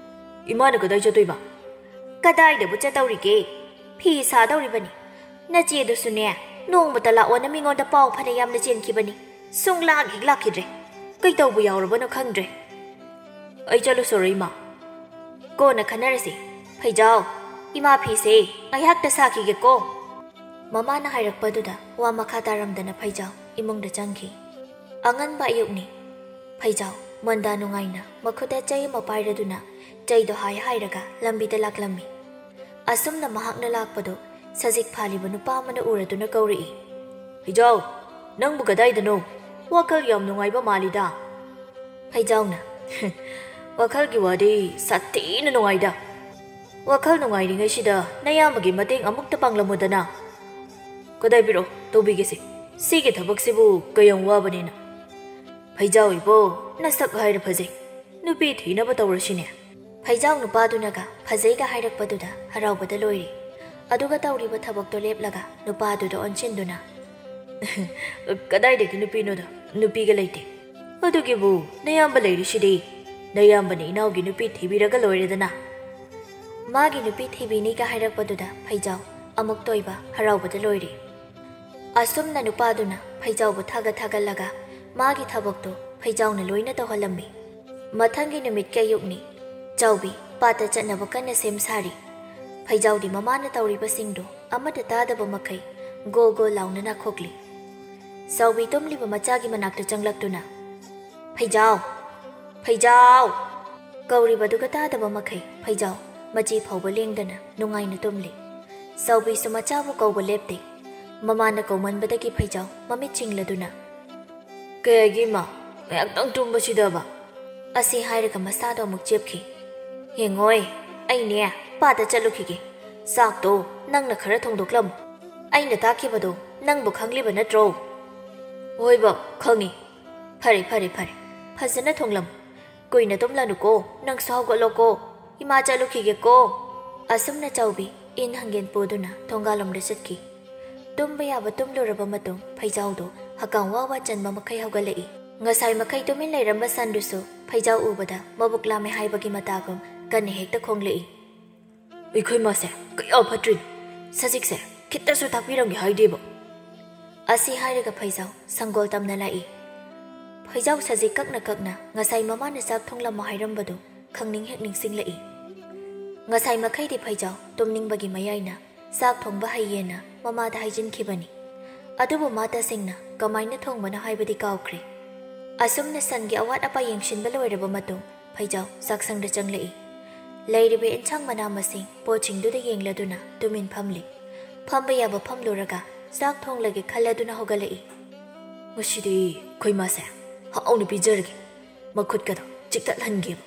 "ꯏꯃꯥꯅ ꯀꯗꯥꯏ ꯆꯠꯇꯣꯏꯕ?" "ꯀꯗꯥꯏꯗꯕꯨ ꯆꯠꯇꯧꯔꯤꯒꯦ? ꯐꯤ ꯁꯥꯗꯧꯔꯤꯕꯅꯤ꯫ ꯅꯆꯦꯗꯨꯁꯨꯅꯦ, ꯅꯣꯡꯃꯇ ꯂꯥꯛꯑꯣꯅ ꯃꯤꯉꯣꯟꯗ ꯄꯥꯎ ꯐꯅ ꯌꯥꯝꯅ ꯆꯦꯟꯈꯤꯕꯅꯤ꯫ ꯁꯨꯡꯂꯥꯛ ꯍꯦꯛ ꯂꯥꯛꯈꯤꯗ꯭ꯔꯦ꯫ ꯀꯩꯇꯧꯕ ꯌꯥꯎꯔꯕꯅꯣ ꯈꯪꯗ꯭ꯔꯦ꯫ ꯑꯩ ꯆꯠꯂꯨꯁꯣꯔꯣ, ꯏꯃꯥ?" "ꯀꯣꯟꯅ ꯈꯟꯅꯔꯁꯤ꯫ ꯐꯩꯖꯥꯎ, ꯏꯃꯥ ꯐꯤꯁꯦ ꯉꯥꯏꯍꯥꯛꯇ ꯁꯥꯈꯤꯒꯦꯀꯣ꯫" ꯃꯃꯥꯅ ꯍꯥꯏꯔꯛꯄꯗꯨꯗ ꯋꯥ ꯃꯈꯥ ꯇꯥꯔꯝꯗꯅ ꯐꯩꯖꯥꯎ ꯏꯃꯨꯡꯗ ꯆꯪꯈꯤ꯫ ꯑꯉꯟꯕ ꯑꯌꯨꯛꯅꯤ꯫ ꯐꯩꯖꯥꯎ ꯃꯟꯗꯥ ꯅꯨꯡꯉꯥꯏꯅ ꯃꯈꯨꯠꯇ ꯆꯩ ꯑꯃ ꯄꯥꯏꯔꯗꯨꯅ ꯆꯩꯗꯣ ꯍꯥꯏ ꯍꯥꯏꯔꯒ ꯂꯝꯕꯤꯗ ꯂꯥꯛꯂꯝꯃꯤ꯫ ꯑꯁꯨꯝꯅ ꯃꯍꯥꯛꯅ ꯂꯥꯛꯄꯗꯨ ꯁꯖꯤꯛ ꯐꯥꯜꯂꯤꯕ ꯅꯨꯄꯥ ꯑꯃꯅ ꯎꯔꯗꯨꯅ ꯀꯧꯔꯛꯏ, "ꯐꯩꯖꯥꯎ, ꯅꯪꯕꯨ ꯀꯗꯥꯏꯗꯅꯣ? ꯋꯥꯈꯜ ꯌꯥꯝ ꯅꯨꯡꯉꯥꯏꯕ ꯃꯥꯜꯂꯤꯗ?" ꯐꯩꯖꯥꯎꯅ, "ꯋꯥꯈꯜꯒꯤ ꯋꯥꯗꯤ ꯁꯥꯊꯤꯅ ꯅꯨꯡꯉꯥꯏꯗ꯫ ꯋꯥꯈꯜ ꯅꯨꯡꯉꯥꯏꯔꯤꯉꯩꯁꯤꯗ ꯅꯌꯥꯝꯕꯒꯤ ꯃꯇꯦꯡ ꯑꯃꯨꯛꯇ ꯄꯥꯡꯂꯝꯃꯨꯗꯅ꯫" "ꯀꯗꯥꯏ ꯄꯤꯔꯛꯑꯣ, ꯇꯧꯕꯤꯒꯦꯁꯦ꯫ ꯁꯤꯒꯤ ꯊꯕꯛꯁꯤꯕꯨ ꯀꯌꯥꯝ ꯋꯥꯕꯅꯤꯅ꯫" "ꯐꯩꯖꯥꯎ ꯏꯕꯣ, ꯅꯁꯛ ꯍꯥꯏꯔ ꯐꯖꯩ꯫ ꯅꯨꯄꯤ ꯊꯤꯅꯕ ꯇꯧꯔꯁꯤꯅꯦ꯫" ꯐꯩꯖꯥꯎ ꯅꯨꯄꯥꯗꯨꯅꯒ ꯐꯖꯩꯒ ꯍꯥꯏꯔꯛꯄꯗꯨꯗ ꯍꯔꯥꯎꯕꯗ ꯂꯣꯏꯔꯦ꯫ ꯑꯗꯨꯒ ꯇꯧꯔꯤꯕ ꯊꯕꯛꯇꯣ ꯂꯦꯞꯂꯒ ꯅꯨꯄꯥꯗꯨꯗ ꯑꯣꯟꯁꯤꯟꯗꯨꯅ, "ꯀꯗꯥꯏꯗꯒꯤ ꯅꯨꯄꯤꯅꯣꯗ? ꯅꯨꯄꯤꯒ ꯂꯩꯇꯦ꯫ ꯑꯗꯨꯒꯤꯕꯨ ꯅꯌꯥꯝꯕ ꯂꯩꯔꯤꯁꯤꯗꯤ꯫ ꯅꯌꯥꯝꯕꯅ ꯏꯅꯥꯎꯒꯤ ꯅꯨꯄꯤ ꯊꯤꯕꯤꯔꯒ ꯂꯣꯏꯔꯦꯗꯅ꯫" ꯃꯥꯒꯤ ꯅꯨꯄꯤ ꯊꯤꯕꯤꯅꯤꯒ ꯍꯥꯏꯔꯛꯄꯗꯨꯗ ꯐꯩꯖꯥꯎ ꯑꯃꯨꯛꯇ ꯑꯣꯏꯕ ꯍꯔꯥꯎꯕꯗ ꯂꯣꯏꯔꯦ꯫ ꯑꯁꯨꯝꯅ ꯅꯨꯄꯥꯗꯨꯅ ꯐꯩꯖꯥꯎꯕꯨ ꯊꯥꯒꯠ ꯊꯥꯒꯠꯂꯒ ꯃꯥꯒꯤ ꯊꯕꯛꯇꯣ ꯐꯩꯖꯥꯎꯅ ꯂꯣꯏꯅ ꯇꯧꯍꯜꯂꯝꯃꯤ꯫ ꯃꯊꯪꯒꯤ ꯅꯨꯃꯤꯠꯀꯤ ꯑꯌꯨꯛꯅꯤ꯫ ꯆꯥꯎꯕꯤ ꯄꯥꯠꯇ ꯆꯠꯅꯕ ꯀꯟꯅ ꯁꯦꯝ ꯁꯥꯔꯤ꯫ ꯐꯩꯖꯥꯎꯗꯤ ꯃꯃꯥꯅ ꯇꯧꯔꯤꯕꯁꯤꯡꯗꯣ ꯑꯃꯠꯇ ꯇꯥꯗꯕ ꯃꯈꯩ ꯒꯣ ꯒꯣ ꯂꯥꯎꯅ ꯅꯥꯈꯣꯛꯂꯤ꯫ ꯆꯥꯎꯕꯤ ꯇꯨꯝꯂꯤꯕ ꯃꯆꯥꯒꯤ ꯃꯅꯥꯛꯇ ꯆꯪꯂꯛꯇꯨꯅ, "ꯐꯩꯖꯥꯎ! ꯐꯩꯖꯥꯎ!" ꯀꯧꯔꯤꯕꯗꯨꯒ ꯇꯥꯗꯕ ꯃꯈꯩ ꯐꯩꯖꯥꯎ ꯃꯆꯤ ꯐꯥꯎꯕ ꯂꯦꯡꯗꯅ ꯅꯨꯡꯉꯥꯏꯅ ꯇꯨꯝꯂꯤ꯫ ꯆꯥꯎꯕꯤꯁꯨ ꯃꯆꯥꯕꯨ ꯀꯧꯕ ꯂꯦꯞꯇꯦ꯫ ꯃꯃꯥꯅ ꯀꯧꯃꯟꯕꯗꯒꯤ ꯐꯩꯖꯥꯎ ꯃꯃꯤꯠ ꯆꯤꯡꯂꯗꯨꯅ, "ꯀꯩꯒꯤ, ꯏꯃꯥ? ꯉꯥꯏꯍꯥꯛꯇꯪ ꯇꯨꯝꯕꯁꯤꯗꯕ?" ꯑꯁꯤ ꯍꯥꯏꯔꯒ ꯃꯁꯥꯗꯣ ꯑꯃꯨꯛ ꯆꯦꯞꯈꯤ꯫ "ꯌꯦꯡꯉꯣꯏ, ꯑꯩꯅꯦ ꯄꯥꯠꯇ ꯆꯠꯂꯨꯈꯤꯒꯦ꯫ ꯆꯥꯛꯇꯣ ꯅꯪꯅ ꯈꯔ ꯊꯣꯡꯗꯣꯛꯂꯝꯃꯨ꯫ ꯑꯩꯅ ꯇꯥꯛꯈꯤꯕꯗꯣ ꯅꯪꯕꯨ ꯈꯪꯂꯤꯕ ꯅꯠꯇ꯭ꯔꯣ?" ꯍꯣꯏ ꯕꯥꯎ, ꯈꯪꯉꯤ꯫ ꯐꯔꯦ, ꯐꯔꯦ, ꯐꯔꯦ꯫ ꯐꯖꯅ ꯊꯣꯡꯂꯝꯃꯨ꯫ ꯀꯨꯏꯅ ꯇꯨꯝꯂꯅꯨꯀꯣ, ꯅꯪꯁꯨ ꯍꯧꯒꯠꯂꯣꯀꯣ꯫ ꯏꯃꯥ ꯆꯠꯂꯨꯈꯤꯒꯦꯀꯣ꯫ ꯑꯁꯨꯝꯅ ꯆꯥꯎꯕꯤ ꯏꯟ ꯍꯪꯒꯦꯟ ꯄꯨꯗꯨꯅ ꯊꯣꯡꯒꯥꯜꯂꯣꯝꯗ ꯆꯠꯈꯤ꯫ ꯇꯨꯝꯕ ꯌꯥꯕ ꯇꯨꯝꯂꯨꯔꯕ ꯃꯇꯨꯡ ꯐꯩꯖꯥꯎꯗꯣ ꯍꯀꯥꯝ ꯋꯥ ꯋꯥ ꯆꯟꯕ ꯃꯈꯩ ꯍꯧꯒꯠꯂꯛꯏ꯫ ꯉꯁꯥꯏ ꯃꯈꯩ ꯇꯨꯃꯤꯟ ꯂꯩꯔꯝꯕ ꯁꯟꯗꯨꯁꯨ ꯐꯩꯖꯥꯎ ꯎꯕꯗ ꯃꯕꯨꯛ ꯂꯥꯝꯃꯦ ꯍꯥꯏꯕꯒꯤ ꯃꯇꯥꯒꯨꯝ ꯀꯟꯅ ꯍꯦꯛꯇ ꯈꯣꯡꯂꯛꯏ꯫ ꯑꯩꯈꯣꯏ ꯃꯥꯁꯦ ꯀꯌꯥ ꯐꯠꯇ꯭ꯔꯤꯅꯣ, ꯁꯖꯤꯛꯁꯦ ꯈꯤꯇꯁꯨ ꯊꯥꯛꯄꯤꯔꯝꯒꯦ ꯍꯥꯏꯗꯦꯕ꯫ ꯑꯁꯤ ꯍꯥꯏꯔꯒ ꯐꯩꯖꯥꯎ ꯁꯪꯒꯣꯜ ꯇꯝꯅ ꯂꯥꯛꯏ꯫ ꯐꯩꯖꯥꯎ ꯁꯖꯤꯛ ꯀꯛꯅ ꯀꯛꯅ ꯉꯁꯥꯏ ꯃꯃꯥꯅ ꯆꯥꯛ ꯊꯣꯡꯂꯝꯃꯣ ꯍꯥꯏꯔꯝꯕꯗꯨ ꯈꯪꯅꯤꯡ ꯍꯦꯛ ꯅꯤꯡꯁꯤꯡꯂꯛꯏ꯫ ꯉꯁꯥꯏ ꯃꯈꯩꯗꯤ ꯐꯩꯖꯥꯎ ꯇꯨꯝꯅꯤꯡꯕꯒꯤ ꯃꯌꯥꯏꯅ ꯆꯥꯛ ꯊꯣꯡꯕ ꯍꯩꯌꯦꯅ ꯃꯃꯥꯗ ꯍꯥꯏꯖꯤꯟꯈꯤꯕꯅꯤ꯫ ꯑꯗꯨꯕꯨ ꯃꯥ ꯇꯁꯦꯡꯅ ꯀꯃꯥꯏꯅ ꯊꯣꯡꯕꯅꯣ ꯍꯥꯏꯕꯗꯤ ꯀꯥꯎꯈ꯭ꯔꯦ꯫ ꯑꯁꯨꯝꯅ ꯁꯟꯒꯤ ꯑꯋꯥꯠ ꯑꯄꯥ ꯌꯦꯡꯁꯤꯟꯕ ꯂꯣꯏꯔꯕ ꯃꯇꯨꯡ ꯐꯩꯖꯥꯎ ꯆꯥꯛꯁꯪꯗ ꯆꯪꯂꯛꯏ꯫ ꯂꯩꯔꯤꯕ ꯏꯟꯁꯥꯡ ꯃꯅꯥ ꯃꯁꯤꯡ ꯄꯣꯠꯁꯤꯡꯗꯨꯗ ꯌꯦꯡꯂꯗꯨꯅ ꯇꯨꯃꯤꯟ ꯐꯝꯂꯤ꯫ ꯐꯝꯕ ꯌꯥꯕ ꯐꯝꯂꯨꯔꯒ ꯆꯥꯛ ꯊꯣꯡꯂꯒꯦ ꯈꯜꯂꯗꯨꯅ ꯍꯧꯒꯠꯂꯛꯏ꯫ ꯉꯁꯤꯗꯤ ꯑꯩꯈꯣꯏ ꯃꯥꯁꯦ ꯍꯥꯎꯅ ꯄꯤꯖꯔꯒꯦ, ꯃꯈꯨꯠꯀꯗꯣ ꯆꯤꯛꯇꯠꯍꯟꯒꯦꯕ꯫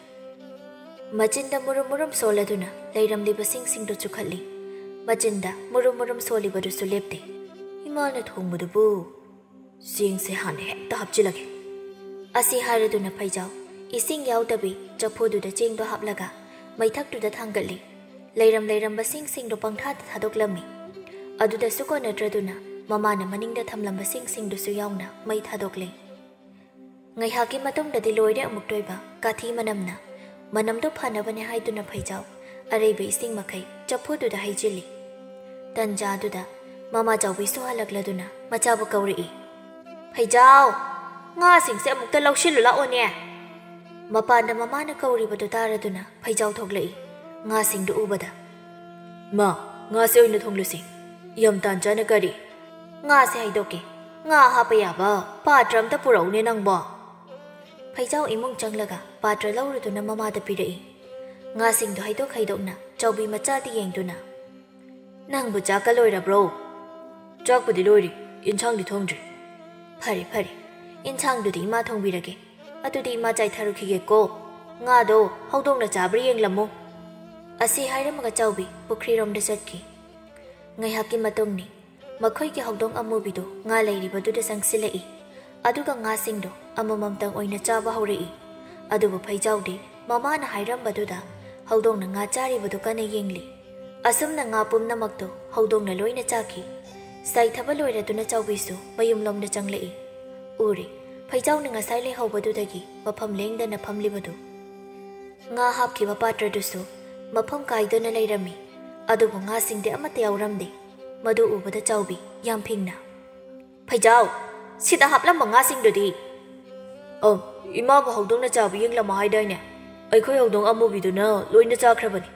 ꯃꯆꯤꯟꯗ ꯃꯨꯔꯨꯝ ꯃꯨꯔꯨꯝ ꯁꯣꯜꯂꯗꯨꯅ ꯂꯩꯔꯝꯂꯤꯕ ꯁꯤꯡꯁꯤꯡꯗꯨ ꯆꯨꯈꯠꯂꯤ꯫ ꯃꯆꯤꯟꯗ ꯃꯨꯔꯨꯝ ꯃꯨꯔꯨꯝ ꯁꯣꯜꯂꯤꯕꯗꯨꯁꯨ ꯂꯦꯞꯇꯦ꯫ ꯏꯃꯥꯅ ꯊꯣꯡꯕꯗꯨꯕꯨ ꯆꯦꯡꯁꯦ ꯍꯥꯟꯅ ꯍꯦꯛꯇ ꯍꯥꯞꯆꯤꯜꯂꯒꯦ꯫ ꯑꯁꯤ ꯍꯥꯏꯔꯗꯨꯅ ꯐꯩꯖꯥꯎ ꯏꯁꯤꯡ ꯌꯥꯎꯗꯕꯤ ꯆꯐꯨꯗꯨꯗ ꯆꯦꯡꯗꯣ ꯍꯥꯞꯂꯒ ꯃꯩꯊꯛꯇꯨꯗ ꯊꯥꯡꯒꯠꯂꯤ꯫ ꯂꯩꯔꯝ ꯂꯩꯔꯝꯕ ꯁꯤꯡꯁꯤꯡꯗꯣ ꯄꯪꯊꯥꯗ ꯊꯥꯗꯣꯛꯂꯝꯃꯤ꯫ ꯑꯗꯨꯗꯁꯨ ꯀꯣꯟꯅꯗ꯭ꯔꯗꯨꯅ ꯃꯃꯥꯅ ꯃꯅꯤꯡꯗ ꯊꯝꯂꯝꯕ ꯁꯤꯡꯁꯤꯡꯗꯨꯁꯨ ꯌꯥꯎꯅ ꯃꯩ ꯊꯥꯗꯣꯛꯂꯦ꯫ ꯉꯥꯏꯍꯥꯛꯀꯤ ꯃꯇꯨꯡꯗꯗꯤ ꯂꯣꯏꯔꯦ ꯑꯃꯨꯛꯇꯣꯏꯕ ꯀꯥꯊꯤ ꯃꯅꯝꯅ꯫ ꯃꯅꯝꯗꯨ ꯐꯅꯕꯅꯦ ꯍꯥꯏꯗꯨꯅ ꯐꯩꯖꯥꯎ ꯑꯔꯩꯕ ꯏꯁꯤꯡ ꯃꯈꯩ ꯆꯐꯨꯗꯨꯗ ꯍꯩꯖꯤꯜꯂꯤ꯫ ꯇꯟꯖꯥꯗꯨꯗ ꯃꯃꯥ ꯆꯥꯎꯕꯤꯁꯨ ꯍꯜꯂꯛꯂꯗꯨꯅ ꯃꯆꯥꯕꯨ ꯀꯧꯔꯛꯏ꯫ "ꯐꯩꯖꯥꯎ, ꯉꯥꯁꯤꯡꯁꯦ ꯑꯃꯨꯛꯇ ꯂꯧꯁꯤꯜꯂꯨ ꯂꯥꯛꯑꯣꯅꯦ!" ꯃꯄꯥꯟꯗ ꯃꯃꯥꯅ ꯀꯧꯔꯤꯕꯗꯨ ꯇꯥꯔꯗꯨꯅ ꯐꯩꯖꯥꯎ ꯊꯣꯛꯂꯛꯏ꯫ ꯉꯥꯁꯤꯡꯗꯨ ꯎꯕꯗ, "ꯃꯥ, ꯉꯥꯁꯦ ꯑꯣꯏꯅ ꯊꯣꯡꯂꯨꯁꯤ꯫ ꯌꯥꯝ ꯇꯥꯟ ꯆꯥꯅ ꯀꯔꯤ?" "ꯉꯥꯁꯦ ꯍꯩꯗꯣꯛꯀꯦ꯫ ꯉꯥ ꯍꯥꯞꯄ ꯌꯥꯕ ꯄꯥꯇ꯭ꯔ ꯑꯝꯇ ꯄꯨꯔꯛꯎꯅꯦ ꯅꯪꯕꯣ!" ꯐꯩꯖꯥꯎ ꯏꯃꯨꯡ ꯆꯪꯂꯒ ꯄꯥꯇ꯭ꯔ ꯂꯧꯔꯨꯗꯨꯅ ꯃꯃꯥꯗ ꯄꯤꯔꯛꯏ꯫ ꯉꯥꯁꯤꯡꯗꯣ ꯍꯩꯗꯣꯛ ꯍꯩꯗꯣꯛꯅ ꯆꯥꯎꯕꯤ ꯃꯆꯥꯗ ꯌꯦꯡꯗꯨꯅ, "ꯅꯪꯕꯨ ꯆꯥꯛꯀ ꯂꯣꯏꯔꯕ꯭ꯔꯣ?" "ꯆꯥꯛꯄꯨꯗꯤ ꯂꯣꯏꯔꯦ, ꯏꯟꯁꯥꯡꯗꯤ ꯊꯣꯡꯗ꯭ꯔꯤ꯫" "ꯐꯔꯦ, ꯐꯔꯦ꯫ ꯏꯟꯁꯥꯡꯗꯨꯗꯤ ꯏꯃꯥ ꯊꯣꯡꯕꯤꯔꯒꯦ꯫ ꯑꯗꯨꯗꯤ ꯏꯃꯥ ꯆꯥꯏꯊꯔꯨꯈꯤꯒꯦꯀꯣ꯫ ꯉꯥꯗꯣ ꯍꯧꯗꯣꯡꯅ ꯆꯥꯕ꯭ꯔꯥ ꯌꯦꯡꯂꯝꯃꯨ꯫" ꯑꯁꯤ ꯍꯥꯏꯔꯝꯃꯒ ꯆꯥꯎꯕꯤ ꯄꯨꯈ꯭ꯔꯤꯔꯣꯝꯗ ꯆꯠꯈꯤ꯫ ꯉꯥꯏꯍꯥꯛꯀꯤ ꯃꯇꯨꯡꯅꯤ꯫ ꯃꯈꯣꯏꯒꯤ ꯍꯧꯗꯣꯡ ꯑꯃꯨꯕꯤꯗꯨ ꯉꯥ ꯂꯩꯔꯤꯕꯗꯨꯗ ꯆꯪꯁꯤꯜꯂꯛꯏ꯫ ꯑꯗꯨꯒ ꯉꯥꯁꯤꯡꯗꯣ ꯑꯃꯃꯝꯇꯪ ꯑꯣꯏꯅ ꯆꯥꯕ ꯍꯧꯔꯛꯏ꯫ ꯑꯗꯨꯕꯨ ꯐꯩꯖꯥꯎꯗꯤ ꯃꯃꯥꯅ ꯍꯥꯏꯔꯝꯕꯗꯨꯗ ꯍꯧꯗꯣꯡꯅ ꯉꯥ ꯆꯥꯔꯤꯕꯗꯨ ꯀꯟꯅ ꯌꯦꯡꯂꯤ꯫ ꯑꯁꯨꯝꯅ ꯉꯥ ꯄꯨꯝꯅꯃꯛꯇꯨ ꯍꯧꯗꯣꯡꯅ ꯂꯣꯏꯅ ꯆꯥꯈꯤ꯫ ꯆꯥꯏꯊꯕ ꯂꯣꯏꯔꯗꯨꯅ ꯆꯥꯎꯕꯤꯁꯨ ꯃꯌꯨꯝꯂꯣꯝꯗ ꯆꯪꯂꯛꯏ꯫ ꯎꯔꯦ, ꯐꯩꯖꯥꯎꯅ ꯉꯁꯥꯏ ꯂꯩꯍꯧꯕꯗꯨꯗꯒꯤ ꯃꯐꯝ ꯂꯦꯡꯗꯅ ꯐꯝꯂꯤꯕꯗꯨ꯫ ꯉꯥ ꯍꯥꯞꯈꯤꯕ ꯄꯥꯇ꯭ꯔꯗꯨꯁꯨ ꯃꯐꯝ ꯀꯥꯏꯗꯨꯅ ꯂꯩꯔꯝꯃꯤ꯫ ꯑꯗꯨꯕꯨ ꯉꯥꯁꯤꯡꯗꯤ ꯑꯃꯠꯇ ꯌꯥꯎꯔꯝꯗꯦ꯫ ꯃꯗꯨ ꯎꯕꯗ ꯆꯥꯎꯕꯤ ꯌꯥꯝ ꯐꯤꯡꯅ, "ꯐꯩꯖꯥꯎ, ꯁꯤꯗ ꯍꯥꯞꯂꯝꯕ ꯉꯥꯁꯤꯡꯗꯨꯗꯤ?" "ꯑꯣ, ꯏꯃꯥꯕꯨ ꯍꯧꯗꯣꯡꯅ ꯆꯥꯕ ꯌꯦꯡꯂꯝꯃꯣ ꯍꯥꯏꯗꯥꯏꯅꯦ? ꯑꯩꯈꯣꯏ ꯍꯧꯗꯣꯡ ꯑꯃꯨꯕꯤꯗꯨꯅ ꯂꯣꯏꯅ ꯆꯥꯈ꯭ꯔꯕꯅꯤ꯫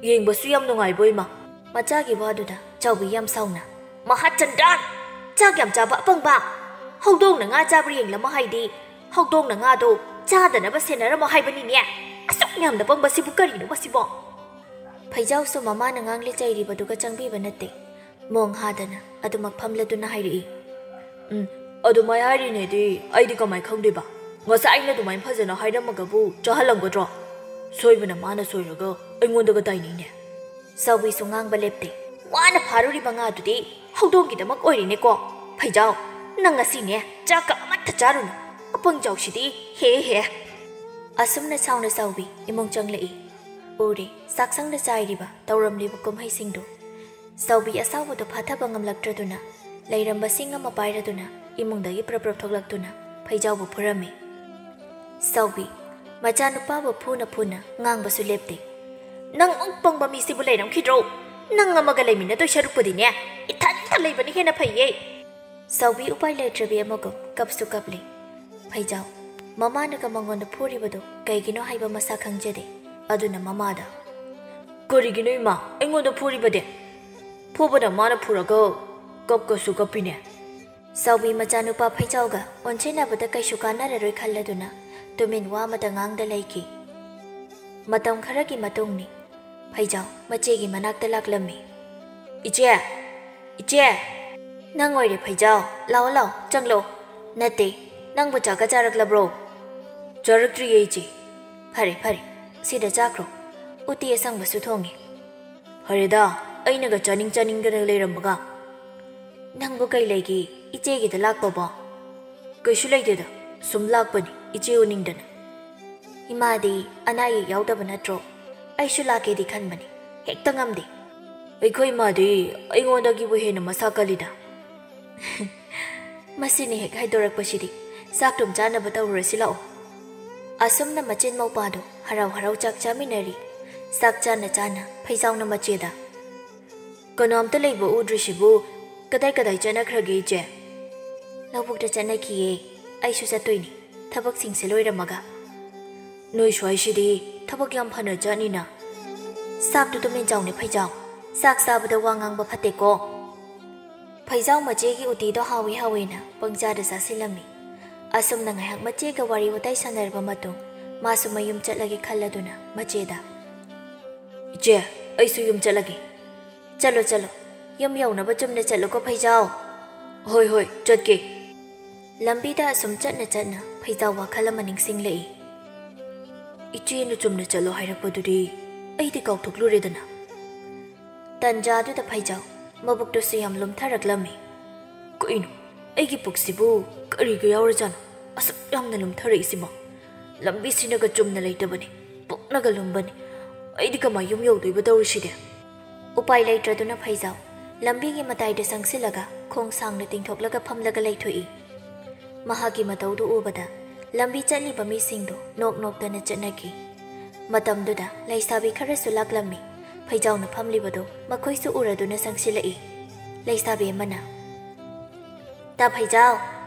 ꯌꯦꯡꯕꯁꯨ ꯌꯥꯝ ꯅꯨꯡꯉꯥꯏꯕꯣ, ꯏꯃꯥ?" ꯃꯆꯥꯒꯤ ꯋꯥꯗꯨꯗ ꯆꯥꯎꯕꯤ ꯌꯥꯝ ꯁꯥꯎꯅ, "ꯃꯍꯥꯆꯟꯗ꯭ꯔꯥꯟ! ꯆꯥꯛ ꯌꯥꯝ ꯆꯥꯕ ꯑꯄꯪꯕ! ꯍꯧꯗꯣꯡꯅ ꯉꯥ ꯆꯥꯕ꯭ꯔꯥ ꯌꯦꯡꯂꯝꯃꯣ ꯍꯥꯏꯗꯤ? ꯍꯧꯗꯣꯡꯅ ꯉꯥꯗꯣ ꯆꯥꯗꯅꯕ ꯁꯦꯟꯅꯔꯝꯃꯣ ꯍꯥꯏꯕꯅꯤꯅꯦ! ꯑꯁꯨꯛ ꯌꯥꯝꯅ ꯄꯪꯕꯁꯤꯕꯨ ꯀꯔꯤꯅꯣ ꯃꯁꯤꯕꯣ?" ꯐꯩꯖꯥꯎꯁꯨ ꯃꯃꯥꯅ ꯉꯥꯡꯂꯤ ꯆꯩꯔꯤꯕꯗꯨꯒ ꯆꯪꯕꯤꯕ ꯅꯠꯇꯦ꯫ ꯃꯣꯡ ꯍꯥꯗꯅ ꯑꯗꯨꯃꯛ ꯐꯝꯂꯗꯨꯅ ꯍꯥꯏꯔꯛꯏ, "ꯎꯝ, ꯑꯗꯨꯃꯥꯏ ꯍꯥꯏꯔꯤꯅꯦꯗꯤ ꯑꯩꯗꯤ ꯀꯃꯥꯏ ꯈꯪꯗꯣꯏꯕ? ꯉꯁꯥꯏ ꯑꯩꯅ ꯑꯗꯨꯃꯥꯏ ꯐꯖꯅ ꯍꯥꯏꯔꯝꯃꯒꯕꯨ ꯆꯥꯍꯜꯂꯝꯒꯗ꯭ꯔꯣ? ꯁꯣꯏꯕꯅ ꯃꯥꯅ ꯁꯣꯏꯔꯒ ꯑꯩꯉꯣꯟꯗꯒ ꯇꯥꯏꯅꯩꯅꯦ꯫" ꯆꯥꯎꯕꯤꯁꯨ ꯉꯥꯡꯕ ꯂꯦꯞꯇꯦ꯫ "ꯋꯥꯅ ꯐꯥꯔꯨꯔꯤꯕ ꯉꯥꯗꯨꯗꯤ ꯍꯧꯗꯣꯡꯒꯤꯗꯃꯛ ꯑꯣꯏꯔꯤꯅꯦꯀꯣ꯫ ꯐꯩꯖꯥꯎ, ꯅꯪ ꯉꯁꯤꯅꯦ ꯆꯥꯛꯀ ꯑꯃꯠꯇ ꯆꯥꯔꯨꯅꯨ꯫ ꯑꯄꯪꯖꯥꯎꯁꯤꯗꯤ, ꯍꯦ ꯍꯦ꯫" ꯑꯁꯨꯝꯅ ꯁꯥꯎꯅ ꯆꯥꯎꯕꯤ ꯏꯃꯨꯡ ꯆꯪꯂꯛꯏ꯫ ꯎꯔꯦ, ꯆꯥꯛꯁꯪꯗ ꯆꯥꯏꯔꯤꯕ, ꯇꯧꯔꯝꯂꯤꯕ ꯀꯨꯝꯍꯩꯁꯤꯡꯗꯨ꯫ ꯆꯥꯎꯕꯤ ꯑꯁꯥꯎꯕꯗꯨ ꯐꯥꯊꯕ ꯉꯝꯂꯛꯇ꯭ꯔꯗꯨꯅ ꯂꯩꯔꯝꯕ ꯁꯤꯡ ꯑꯃ ꯄꯥꯏꯔꯗꯨꯅ ꯏꯃꯨꯡꯗꯒꯤ ꯄ꯭ꯔꯞ ꯄ꯭ꯔꯞ ꯊꯣꯛꯂꯛꯇꯨꯅ ꯐꯩꯖꯥꯎꯕꯨ ꯐꯨꯔꯝꯃꯤ꯫ ꯆꯥꯎꯕꯤ, ꯃꯆꯥꯅꯨꯄꯥꯕꯨ ꯐꯨꯅ ꯐꯨꯅ ꯉꯥꯡꯕꯁꯨ ꯂꯦꯞꯇꯦ꯫ "ꯅꯪ ꯃꯨꯛ ꯄꯪꯕ ꯃꯤꯁꯤꯕꯨ ꯂꯩꯔꯝꯈꯤꯗ꯭ꯔꯣ? ꯅꯪ ꯑꯃꯒ ꯂꯩꯃꯤꯟꯅꯗꯣꯏ ꯁꯔꯨꯛꯄꯨꯗꯤꯅꯦ, ꯏꯊꯟꯇ ꯂꯩꯕꯅ ꯍꯦꯟꯅ ꯐꯩꯌꯦ꯫" ꯆꯥꯎꯕꯤ ꯎꯄꯥꯏ ꯂꯩꯇ꯭ꯔꯕꯤ ꯑꯃꯒꯨꯝ ꯀꯞꯁꯨ ꯀꯞꯂꯤ꯫ ꯐꯩꯖꯥꯎ, ꯃꯃꯥꯅꯒ ꯃꯉꯣꯟꯗ ꯐꯨꯔꯤꯕꯗꯨ ꯀꯩꯒꯤꯅꯣ ꯍꯥꯏꯕ ꯃꯁꯥ ꯈꯪꯖꯗꯦ꯫ ꯑꯗꯨꯅ ꯃꯃꯥꯗ, "ꯀꯔꯤꯒꯤꯅꯣ ꯏꯃꯥ ꯑꯩꯉꯣꯟꯗ ꯐꯨꯔꯤꯕꯗꯤ? ꯐꯨꯕꯅ ꯃꯥꯅ ꯐꯨꯔꯒ ꯀꯞꯀꯁꯨ ꯀꯞꯄꯤꯅꯦ꯫" ꯆꯥꯎꯕꯤ ꯃꯆꯥꯅꯨꯄꯥ ꯐꯩꯖꯥꯎꯒ ꯑꯣꯟꯁꯤꯟꯅꯕꯗ ꯀꯩꯁꯨ ꯀꯥꯟꯅꯔꯔꯣꯏ ꯈꯜꯂꯗꯨꯅ ꯇꯨꯃꯤꯟ ꯋꯥ ꯑꯃꯇ ꯉꯥꯡꯗ ꯂꯩꯈꯤ꯫ ꯃꯇꯝ ꯈꯔꯒꯤ ꯃꯇꯨꯡꯅꯤ꯫ ꯐꯩꯖꯥꯎ ꯃꯆꯦꯒꯤ ꯃꯅꯥꯛꯇ ꯂꯥꯛꯂꯝꯃꯤ꯫ "ꯏꯆꯦ! ꯏꯆꯦ!" "ꯅꯪ ꯑꯣꯏꯔꯦ ꯐꯩꯖꯥꯎ꯫ ꯂꯥꯛꯑꯣ, ꯂꯥꯛꯑꯣ, ꯆꯪꯂꯛꯑꯣ꯫ ꯅꯠꯇꯦ, ꯅꯪꯕꯨ ꯆꯥꯛꯀ ꯆꯥꯔꯛꯂꯕ꯭ꯔꯣ?" "ꯆꯥꯔꯛꯇ꯭ꯔꯤꯌꯦ, ꯏꯆꯦ꯫" "ꯐꯔꯦ, ꯐꯔꯦ, ꯁꯤꯗ ꯆꯥꯈ꯭ꯔꯣ꯫ ꯎꯇꯤ ꯑꯁꯪꯕꯁꯨ ꯊꯣꯡꯉꯤ꯫" "ꯐꯔꯦꯗ, ꯑꯩꯅꯒ ꯆꯥꯅꯤꯡ ꯆꯥꯅꯤꯡꯗꯅ ꯂꯩꯔꯝꯕꯒ꯫" "ꯅꯪꯕꯨ ꯀꯩ ꯂꯩꯒꯦ ꯏꯆꯦꯒꯤꯗ ꯂꯥꯛꯄꯕꯣ?" "ꯀꯩꯁꯨ ꯂꯩꯇꯦꯗ, ꯁꯨꯝ ꯂꯥꯛꯄꯅꯤ ꯏꯆꯦ ꯎꯅꯤꯡꯗꯅ꯫" "ꯏꯃꯥꯗꯤ ꯑꯅꯥ ꯑꯌꯦꯛ ꯌꯥꯎꯗꯕ ꯅꯠꯇ꯭ꯔꯣ? ꯑꯩꯁꯨ ꯂꯥꯛꯀꯦꯗꯤ ꯈꯟꯕꯅꯤ, ꯍꯦꯛꯇ ꯉꯝꯗꯦ꯫" "ꯑꯩꯈꯣꯏ ꯏꯃꯥꯗꯤ ꯑꯩꯉꯣꯟꯗꯒꯤꯕꯨ ꯍꯦꯟꯅ ꯃꯁꯥ ꯀꯜꯂꯤꯗ꯫" "ꯃꯁꯤꯅ ꯍꯦꯛ ꯍꯥꯏꯗꯣꯔꯛꯄꯁꯤꯗꯤ꯫ ꯆꯥꯛꯇꯨꯝ ꯆꯥꯅꯕ ꯇꯧꯔꯨꯔꯁꯤ ꯂꯥꯛꯑꯣ꯫" ꯑꯁꯨꯝꯅ ꯃꯆꯤꯟ ꯃꯧꯄꯥꯗꯣ ꯍꯔꯥꯎ ꯍꯔꯥꯎ ꯆꯥꯛ ꯆꯥꯃꯤꯟꯅꯔꯤ꯫ ꯆꯥꯛ ꯆꯥꯅ ꯆꯥꯅ ꯐꯩꯖꯥꯎꯅ ꯃꯆꯦꯗ, "ꯀꯅꯥꯝꯇ ꯂꯩꯕ ꯎꯗ꯭ꯔꯤꯁꯤꯕꯨ ꯀꯗꯥꯏ ꯀꯗꯥꯏ ꯆꯠꯅꯈ꯭ꯔꯒꯦ ꯏꯆꯦ?" "ꯂꯧꯕꯨꯛꯇ ꯆꯠꯅꯈꯤꯌꯦ꯫ ꯑꯩꯁꯨ ꯆꯠꯇꯣꯏꯅꯤ, ꯊꯕꯛꯁꯤꯡꯁꯦ ꯂꯣꯏꯔꯝꯃꯒ꯫" "ꯅꯣꯏ ꯁ꯭ꯋꯥꯏꯁꯤꯗꯤ ꯊꯕꯛ ꯌꯥꯝ ꯐꯅ ꯆꯠꯅꯤꯅ꯫" "ꯆꯥꯛꯇꯨ ꯇꯨꯃꯤꯟ ꯆꯥꯎꯅꯦ ꯐꯩꯖꯥꯎ꯫ ꯆꯥꯛ ꯆꯥꯕꯗ ꯋꯥ ꯉꯥꯡꯕ ꯐꯠꯇꯦꯀꯣ꯫" ꯐꯩꯖꯥꯎ ꯃꯆꯦꯒꯤ ꯎꯇꯤꯗꯣ ꯍꯥꯎꯏ ꯍꯥꯎꯏꯅ ꯄꯪꯆꯥꯗ ꯆꯥꯁꯤꯜꯂꯝꯃꯤ꯫ ꯑꯁꯨꯝꯅ ꯉꯥꯏꯍꯥꯛ ꯃꯆꯦꯒ ꯋꯥꯔꯤ ꯋꯥꯇꯥꯏ ꯁꯥꯟꯅꯔꯕ ꯃꯇꯨꯡ ꯃꯥꯁꯨ ꯃꯌꯨꯝ ꯆꯠꯂꯒꯦ ꯈꯜꯂꯗꯨꯅ ꯃꯆꯦꯗ, "ꯏꯆꯦ, ꯑꯩꯁꯨ ꯌꯨꯝ ꯆꯠꯂꯒꯦ꯫" "ꯆꯠꯂꯣ ꯆꯠꯂꯣ, ꯌꯨꯝ ꯌꯧꯅꯕ ꯆꯨꯝꯅ ꯆꯠꯂꯨꯀꯣ ꯐꯩꯖꯥꯎ꯫" "ꯍꯣꯏ ꯍꯣꯏ, ꯆꯠꯀꯦ꯫" ꯂꯝꯕꯤꯗ ꯑꯁꯨꯝ ꯆꯠꯅ ꯆꯠꯅ ꯐꯩꯖꯥꯎ ꯋꯥꯈꯜ ꯑꯃ ꯅꯤꯡꯁꯤꯡꯂꯛꯏ꯫ "ꯏꯆꯦꯅ ꯆꯨꯝꯅ ꯆꯠꯂꯣ ꯍꯥꯏꯔꯛꯄꯗꯨꯗꯤ ꯑꯩꯗꯤ ꯀꯥꯎꯊꯣꯛꯂꯨꯔꯦꯗꯅ꯫" ꯇꯟꯖꯥꯗꯨꯗ ꯐꯩꯖꯥꯎ ꯃꯕꯨꯛꯇꯨꯁꯨ ꯌꯥꯝ ꯂꯨꯝꯊꯔꯛꯂꯝꯃꯤ꯫ "ꯀꯩꯅꯣ, ꯑꯩꯒꯤ ꯄꯨꯛꯁꯤꯕꯨ ꯀꯔꯤꯒ ꯌꯥꯎꯔꯖꯥꯠꯅꯣ? ꯑꯁꯨꯛ ꯌꯥꯝꯅ ꯂꯨꯝꯊꯔꯛꯏꯁꯤꯕꯣ? ꯂꯝꯕꯤꯁꯤꯅꯒ ꯆꯨꯝꯅ ꯂꯩꯇꯕꯅꯤ, ꯄꯨꯛꯅꯒ ꯂꯨꯝꯕꯅꯤ꯫ ꯑꯩꯗꯤ ꯀꯃꯥꯏ ꯌꯨꯝ ꯌꯧꯗꯣꯏꯕ ꯇꯧꯔꯤꯁꯤꯗꯤ?" ꯎꯄꯥꯏ ꯂꯩꯇ꯭ꯔꯗꯨꯅ ꯐꯩꯖꯥꯎ ꯂꯝꯕꯤꯒꯤ ꯃꯇꯥꯏꯗ ꯆꯪꯁꯤꯜꯂꯒ ꯈꯣꯡ ꯁꯥꯡꯅ ꯇꯤꯡꯊꯣꯛꯂꯒ ꯐꯝꯂꯒ ꯂꯩꯊꯣꯛꯏ꯫ ꯃꯍꯥꯛꯀꯤ ꯃꯇꯧꯗꯨ ꯎꯕꯗ ꯂꯝꯕꯤ ꯆꯠꯂꯤꯕ ꯃꯤꯁꯤꯡꯗꯨ ꯅꯣꯛ ꯅꯣꯛꯇꯅ ꯆꯠꯅꯈꯤ꯫ ꯃꯇꯝꯗꯨꯗ ꯂꯩꯁꯥꯕꯤ ꯈꯔꯁꯨ ꯂꯥꯛꯂꯝꯃꯤ꯫ ꯐꯩꯖꯥꯎꯅ ꯐꯝꯂꯤꯕꯗꯨ ꯃꯈꯣꯏꯁꯨ ꯎꯔꯗꯨꯅ ꯆꯪꯁꯤꯜꯂꯛꯏ꯫ ꯂꯩꯁꯥꯕꯤ ꯑꯃꯅ, "ꯇꯥ ꯐꯩꯖꯥꯎ,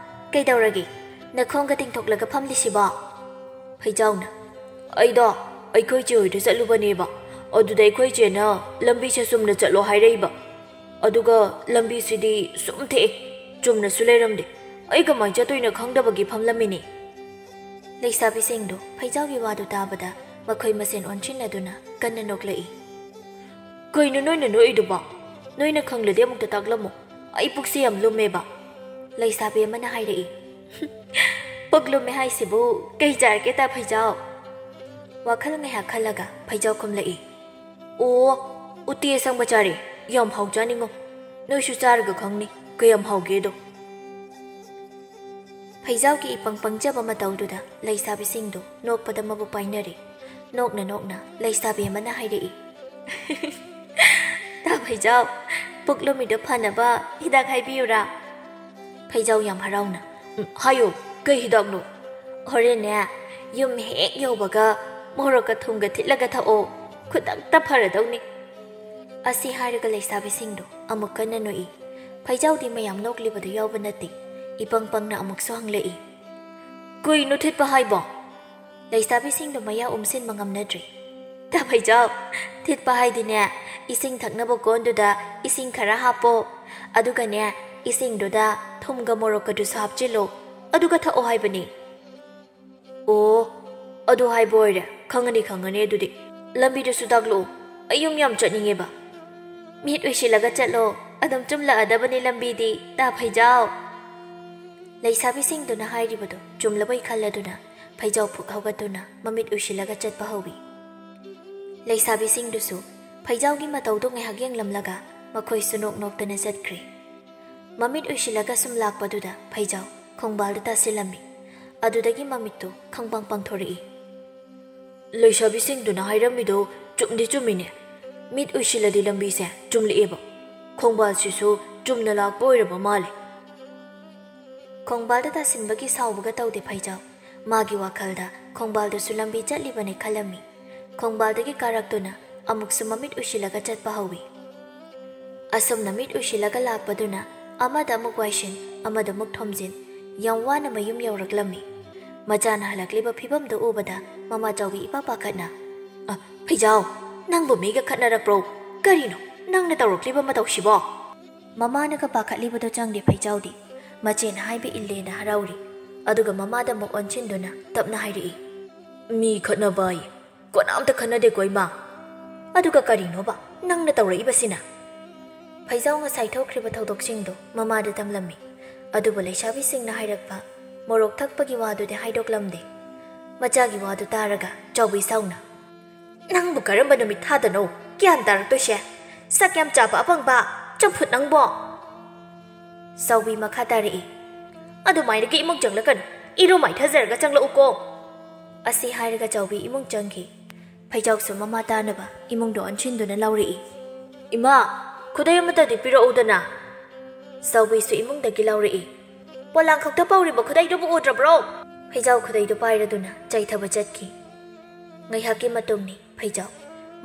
ꯀꯩꯗꯧꯔꯒꯦ? ꯅꯈꯣꯡꯒ ꯇꯤꯡꯊꯣꯛꯂꯒ ꯐꯝꯂꯤꯁꯤꯕꯣ?" ꯐꯩꯖꯥꯎꯅ, "ꯑꯩꯗꯣ ꯑꯩꯈꯣꯏ ꯆꯦ ꯍꯣꯏꯗ ꯆꯠꯂꯨꯕꯅꯦꯕ꯫ ꯑꯗꯨꯗ ꯑꯩꯈꯣꯏ ꯆꯦꯅ ꯂꯝꯕꯤꯁꯦ ꯆꯨꯝꯅ ꯆꯠꯂꯣ ꯍꯥꯏꯔꯛꯏꯕ꯫ ꯑꯗꯨꯒ ꯂꯝꯕꯤꯁꯤꯗꯤ ꯁꯨꯝ ꯊꯦꯛꯑꯦ, ꯆꯨꯝꯅꯁꯨ ꯂꯩꯔꯝꯗꯦ꯫ ꯑꯩ ꯀꯃꯥꯏꯅ ꯆꯠꯇꯣꯏꯅꯣ ꯈꯪꯗꯕꯒꯤ ꯐꯝꯂꯝꯃꯤꯅꯦ꯫" ꯂꯩꯁꯥꯕꯤꯁꯤꯡꯗꯨ ꯐꯩꯖꯥꯎꯒꯤ ꯋꯥꯗꯨ ꯇꯥꯕꯗ ꯃꯈꯣꯏ ꯃꯁꯦꯟ ꯑꯣꯟꯁꯤꯟꯅꯗꯨꯅ ꯀꯟꯅ ꯅꯣꯛꯂꯛꯏ꯫ "ꯀꯩꯅꯣ ꯅꯣꯏꯅ ꯅꯣꯛꯏꯗꯨꯕꯣ? ꯅꯣꯏꯅ ꯈꯪꯂꯗꯤ ꯑꯃꯨꯛꯇ ꯇꯥꯛꯂꯝꯃꯣ꯫ ꯑꯩ ꯄꯨꯛꯁꯦ ꯌꯥꯝ ꯂꯨꯝꯃꯦꯕ꯫" ꯂꯩꯁꯥꯕꯤ ꯑꯃꯅ ꯍꯥꯏꯔꯛꯏ꯫ "ꯄꯨꯛ ꯂꯨꯝꯃꯦ ꯍꯥꯏꯁꯤꯕꯨ ꯀꯩ ꯆꯥꯔꯒꯦ ꯇꯥ ꯐꯩꯖꯥꯎ?" ꯋꯥꯈꯜ ꯉꯥꯏꯍꯥꯛ ꯈꯜꯂꯒ ꯐꯩꯖꯥꯎ ꯈꯨꯝꯂꯛꯏ꯫ "ꯑꯣ, ꯎꯇꯤ ꯑꯁꯪꯕ ꯆꯥꯔꯦ꯫ ꯌꯥꯝ ꯍꯥꯎꯖꯥꯠꯅꯤꯉꯣ꯫ ꯅꯣꯏꯁꯨ ꯆꯥꯔꯒ ꯈꯪꯅꯤ ꯀꯌꯥꯝ ꯍꯥꯎꯒꯦꯗꯣ꯫" ꯐꯩꯖꯥꯎꯒꯤ ꯏꯄꯪ ꯄꯪꯖꯕ ꯃꯇꯧꯗꯨꯗ ꯂꯩꯁꯥꯕꯤꯁꯤꯡꯗꯨ ꯅꯣꯛꯄꯗ ꯃꯕꯨꯛ ꯄꯥꯏꯅꯔꯦ꯫ ꯅꯣꯛꯅ ꯅꯣꯛꯅ ꯂꯩꯁꯥꯕꯤ ꯑꯃꯅ ꯍꯥꯏꯔꯛꯏ, "ꯇꯥ ꯐꯩꯖꯥꯎ, ꯄꯨꯛ ꯂꯨꯝꯃꯤꯗꯣ ꯐꯅꯕ ꯍꯤꯗꯥꯛ ꯍꯥꯏꯕꯤꯌꯨꯔꯥ?" ꯐꯩꯖꯥꯎ ꯌꯥꯝ ꯍꯔꯥꯎꯅ, "ꯎꯝ, ꯍꯥꯏꯌꯣ, ꯀꯩ ꯍꯤꯗꯥꯛꯅꯣ?" "ꯍꯣꯔꯦꯟꯅꯦ, ꯌꯨꯝ ꯍꯦꯛ ꯌꯧꯕꯒ ꯃꯣꯔꯣꯛꯀ ꯊꯨꯝꯒ ꯊꯤꯠꯂꯒ ꯊꯛꯑꯣ, ꯈꯨꯗꯛꯇ ꯐꯔꯗꯧꯅꯤ꯫" ꯑꯁꯤ ꯍꯥꯏꯔꯒ ꯂꯩꯁꯥꯕꯤꯁꯤꯡꯗꯣ ꯑꯃꯨꯛ ꯀꯟꯅ ꯅꯣꯛꯏ꯫ ꯐꯩꯖꯥꯎꯗꯤ ꯃꯌꯥꯝ ꯅꯣꯛꯂꯤꯕꯗꯨ ꯌꯥꯎꯕ ꯅꯠꯇꯦ꯫ ꯏꯄꯪ ꯄꯪꯅ ꯑꯃꯨꯛꯁꯨ ꯍꯪꯂꯛꯏ, "ꯀꯩꯅꯣ ꯊꯤꯠꯄ ꯍꯥꯏꯕꯣ?" ꯂꯩꯁꯥꯕꯤꯁꯤꯡꯗꯣ ꯃꯌꯥ ꯎꯝꯁꯤꯟꯕ ꯉꯝꯅꯗ꯭ꯔꯦ꯫ "ꯇꯥ ꯐꯩꯖꯥꯎ, ꯊꯤꯠꯄ ꯍꯥꯏꯗꯤꯅꯦ, ꯏꯁꯤꯡ ꯊꯛꯅꯕ ꯀꯣꯟꯗꯨꯗ ꯏꯁꯤꯡ ꯈꯔ ꯍꯥꯞꯄꯣ, ꯑꯗꯨꯒꯅꯦ, ꯏꯁꯤꯡꯗꯨꯗ ꯊꯨꯝꯒ ꯃꯣꯔꯣꯛꯀꯗꯨꯁꯨ ꯍꯥꯞꯆꯤꯜꯂꯣ, ꯑꯗꯨꯒ ꯊꯛꯑꯣ ꯍꯥꯏꯕꯅꯤ꯫" "ꯑꯣ, ꯑꯗꯨ ꯍꯥꯏꯕ ꯑꯣꯏꯔꯦ꯫ ꯈꯪꯉꯅꯤ, ꯈꯪꯉꯅꯤ꯫ ꯑꯗꯨꯗꯤ ꯂꯝꯕꯤꯗꯨꯁꯨ ꯇꯥꯛꯂꯛꯑꯣ꯫ ꯑꯩ ꯌꯨꯝ ꯌꯥꯝ ꯆꯠꯅꯤꯡꯉꯦꯕ꯫" "ꯃꯤꯠ ꯎꯏꯁꯤꯜꯂꯒ ꯆꯠꯂꯣ, ꯑꯗꯨꯝ ꯆꯨꯝꯂꯛꯑꯗꯕꯅꯤ ꯂꯝꯕꯤꯗꯤ, ꯇꯥ ꯐꯩꯖꯥꯎ꯫" ꯂꯩꯁꯥꯕꯤꯁꯤꯡꯗꯨꯅ ꯍꯥꯏꯔꯤꯕꯗꯨ ꯆꯨꯝꯂꯕꯣꯏ ꯈꯜꯂꯗꯨꯅ ꯐꯩꯖꯥꯎ ꯐꯨꯛ ꯍꯧꯒꯠꯇꯨꯅ ꯃꯃꯤꯠ ꯎꯏꯁꯤꯜꯂꯒ ꯆꯠꯄ ꯍꯧꯏ꯫ ꯂꯩꯁꯥꯕꯤꯁꯤꯡꯗꯨꯁꯨ ꯐꯩꯖꯥꯎꯒꯤ ꯃꯇꯧꯗꯨ ꯉꯥꯏꯍꯥꯛ ꯌꯦꯡꯂꯝꯂꯒ ꯃꯈꯣꯏꯁꯨ ꯅꯣꯛ ꯅꯣꯛꯇꯅ ꯆꯠꯈ꯭ꯔꯦ꯫ ꯃꯃꯤꯠ ꯎꯏꯁꯤꯜꯂꯒ ꯁꯨꯝ ꯂꯥꯛꯄꯗꯨꯗ ꯐꯩꯖꯥꯎ ꯈꯣꯡꯕꯥꯜꯗ ꯇꯥꯁꯤꯜꯂꯝꯃꯤ꯫ ꯑꯗꯨꯗꯒꯤ ꯃꯃꯤꯠꯇꯨ ꯈꯪꯄꯥꯡ ꯄꯥꯡꯊꯣꯔꯛꯏ꯫ "ꯂꯩꯁꯥꯕꯤꯁꯤꯡꯗꯨꯅ ꯍꯥꯏꯔꯝꯃꯤꯗꯣ ꯆꯨꯝꯗꯤ ꯆꯨꯝꯃꯤꯅꯦ꯫ ꯃꯤꯠ ꯎꯏꯁꯤꯜꯂꯗꯤ ꯂꯝꯕꯤꯁꯦ ꯆꯨꯝꯂꯛꯑꯦꯕ꯫ ꯈꯣꯡꯕꯥꯜꯁꯤꯁꯨ ꯆꯨꯝꯅ ꯂꯥꯛꯄ ꯑꯣꯏꯔꯕ ꯃꯥꯜꯂꯦ꯫" ꯈꯣꯡꯕꯥꯜꯗ ꯇꯥꯁꯤꯟꯕꯒꯤ ꯁꯥꯎꯕꯒ ꯇꯧꯗꯦ ꯐꯩꯖꯥꯎ꯫ ꯃꯥꯒꯤ ꯋꯥꯈꯜꯗ ꯈꯣꯡꯕꯥꯜꯗꯁꯨ ꯂꯝꯕꯤ ꯆꯠꯂꯤꯕꯅꯤ ꯈꯜꯂꯝꯃꯤ꯫ ꯈꯣꯡꯕꯥꯜꯗꯒꯤ ꯀꯥꯔꯛꯇꯨꯅ ꯑꯃꯨꯛꯁꯨ ꯃꯃꯤꯠ ꯎꯏꯁꯤꯜꯂꯒ ꯆꯠꯄ ꯍꯧꯏ꯫ ꯑꯁꯨꯝꯅ ꯃꯤꯠ ꯎꯏꯁꯤꯜꯂꯒ ꯂꯥꯛꯄꯗꯨꯅ ꯑꯃꯗ ꯑꯃꯨꯛ ꯋꯥꯏꯁꯤꯟ, ꯑꯃꯗ ꯑꯃꯨꯛ ꯊꯣꯝꯖꯤꯟ, ꯌꯥꯝ ꯋꯥꯅ ꯃꯌꯨꯝ ꯌꯧꯔꯛꯂꯝꯃꯤ꯫ ꯃꯆꯥꯅ ꯍꯜꯂꯛꯂꯤꯕ ꯐꯤꯕꯝꯗꯨ ꯎꯕꯗ ꯃꯃꯥ ꯆꯥꯎꯕꯤ ꯏꯄꯥ ꯄꯥꯈꯠꯅ, "ꯑ, ꯐꯩꯖꯥꯎ, ꯅꯪꯕꯨ ꯃꯤꯒ ꯈꯠꯅꯔꯛꯄ꯭ꯔꯣ? ꯀꯔꯤꯅꯣ ꯅꯪꯅ ꯇꯧꯔꯛꯂꯤꯕ ꯃꯇꯧꯁꯤꯕꯣ?" ꯃꯃꯥꯅꯒ ꯄꯥꯈꯠꯂꯤꯕꯗꯣ ꯆꯪꯗꯦ ꯐꯩꯖꯥꯎꯗꯤ꯫ ꯃꯆꯦꯅ ꯍꯥꯏꯕ ꯏꯜꯂꯦꯅ ꯍꯔꯥꯎꯔꯤ꯫ ꯑꯗꯨꯒ ꯃꯃꯥꯗ ꯑꯃꯨꯛ ꯑꯣꯟꯁꯤꯟꯗꯨꯅ ꯇꯞꯅ ꯍꯥꯏꯔꯛꯏ, "ꯃꯤ ꯈꯠꯅꯕ ꯑꯌꯦ꯫ ꯀꯅꯥꯝꯇ ꯈꯠꯅꯗꯦꯀꯣ ꯏꯃꯥ꯫ ꯑꯗꯨꯒ ꯀꯔꯤꯅꯣꯕ ꯅꯪꯅ ꯇꯧꯔꯛꯏꯕꯁꯤꯅ?" ꯐꯩꯖꯥꯎ ꯉꯁꯥꯏ ꯊꯣꯛꯈ꯭ꯔꯤꯕ ꯊꯧꯗꯣꯛꯁꯤꯡꯗꯣ ꯃꯃꯥꯗ ꯇꯝꯂꯝꯃꯤ꯫ ꯑꯗꯨꯕꯨ ꯂꯩꯁꯥꯕꯤꯁꯤꯡꯅ ꯍꯥꯏꯔꯛꯄ ꯃꯣꯔꯣꯛ ꯊꯛꯄꯒꯤ ꯋꯥꯗꯨꯗꯤ ꯍꯥꯏꯗꯣꯛꯂꯝꯗꯦ꯫ ꯃꯆꯥꯒꯤ ꯋꯥꯗꯨ ꯇꯥꯔꯒ ꯆꯥꯎꯕꯤ ꯁꯥꯎꯅ, "ꯅꯪꯕꯨ ꯀꯔꯝꯕ ꯅꯨꯃꯤꯠ ꯊꯥꯗꯅꯣ ꯒ꯭ꯌꯥꯟ ꯇꯥꯔꯛꯇꯣꯏꯁꯦ? ꯁꯛ ꯌꯥꯝ ꯆꯥꯕ ꯑꯄꯪꯕ, ꯆꯝꯐꯨꯠ ꯅꯪꯕꯣ!" ꯆꯥꯎꯕꯤ ꯃꯈꯥ ꯇꯥꯔꯛꯏ, "ꯑꯗꯨꯃꯥꯏꯅꯒ ꯏꯃꯨꯡ ꯆꯪꯂꯛꯀꯅꯨ, ꯏꯔꯨ ꯃꯥꯏꯊꯖꯔꯒ ꯆꯪꯂꯛꯎꯀꯣ"꯫ ꯑꯁꯤ ꯍꯥꯏꯔꯒ ꯆꯥꯎꯕꯤ ꯏꯃꯨꯡ ꯆꯪꯈꯤ꯫ ꯐꯩꯖꯥꯎꯁꯨ ꯃꯃꯥ ꯇꯥꯅꯕ ꯏꯃꯨꯡꯗ ꯑꯣꯟꯁꯤꯟꯗꯨꯅ ꯂꯥꯎꯔꯛꯏ꯫ "ꯏꯃꯥ, ꯈꯨꯗꯩ ꯑꯃꯠꯇꯗꯤ ꯄꯤꯔꯛꯎꯗꯅ"꯫ ꯆꯥꯎꯕꯤꯁꯨ ꯏꯃꯨꯡꯗꯒꯤ ꯂꯥꯎꯔꯛꯏ꯫ "ꯄꯣꯂꯥꯡ ꯈꯛꯇ ꯄꯧꯔꯤꯕ ꯈꯨꯗꯩꯗꯨꯕꯨ ꯎꯗ꯭ꯔꯕ꯭ꯔꯣ?" ꯐꯩꯖꯥꯎ ꯈꯨꯗꯩꯗꯨ ꯄꯥꯏꯔꯗꯨꯅ ꯆꯥꯏꯊꯕ ꯆꯠꯈꯤ꯫ ꯉꯥꯏꯍꯥꯛꯀꯤ ꯃꯇꯨꯡꯅꯤ꯫ ꯐꯩꯖꯥꯎ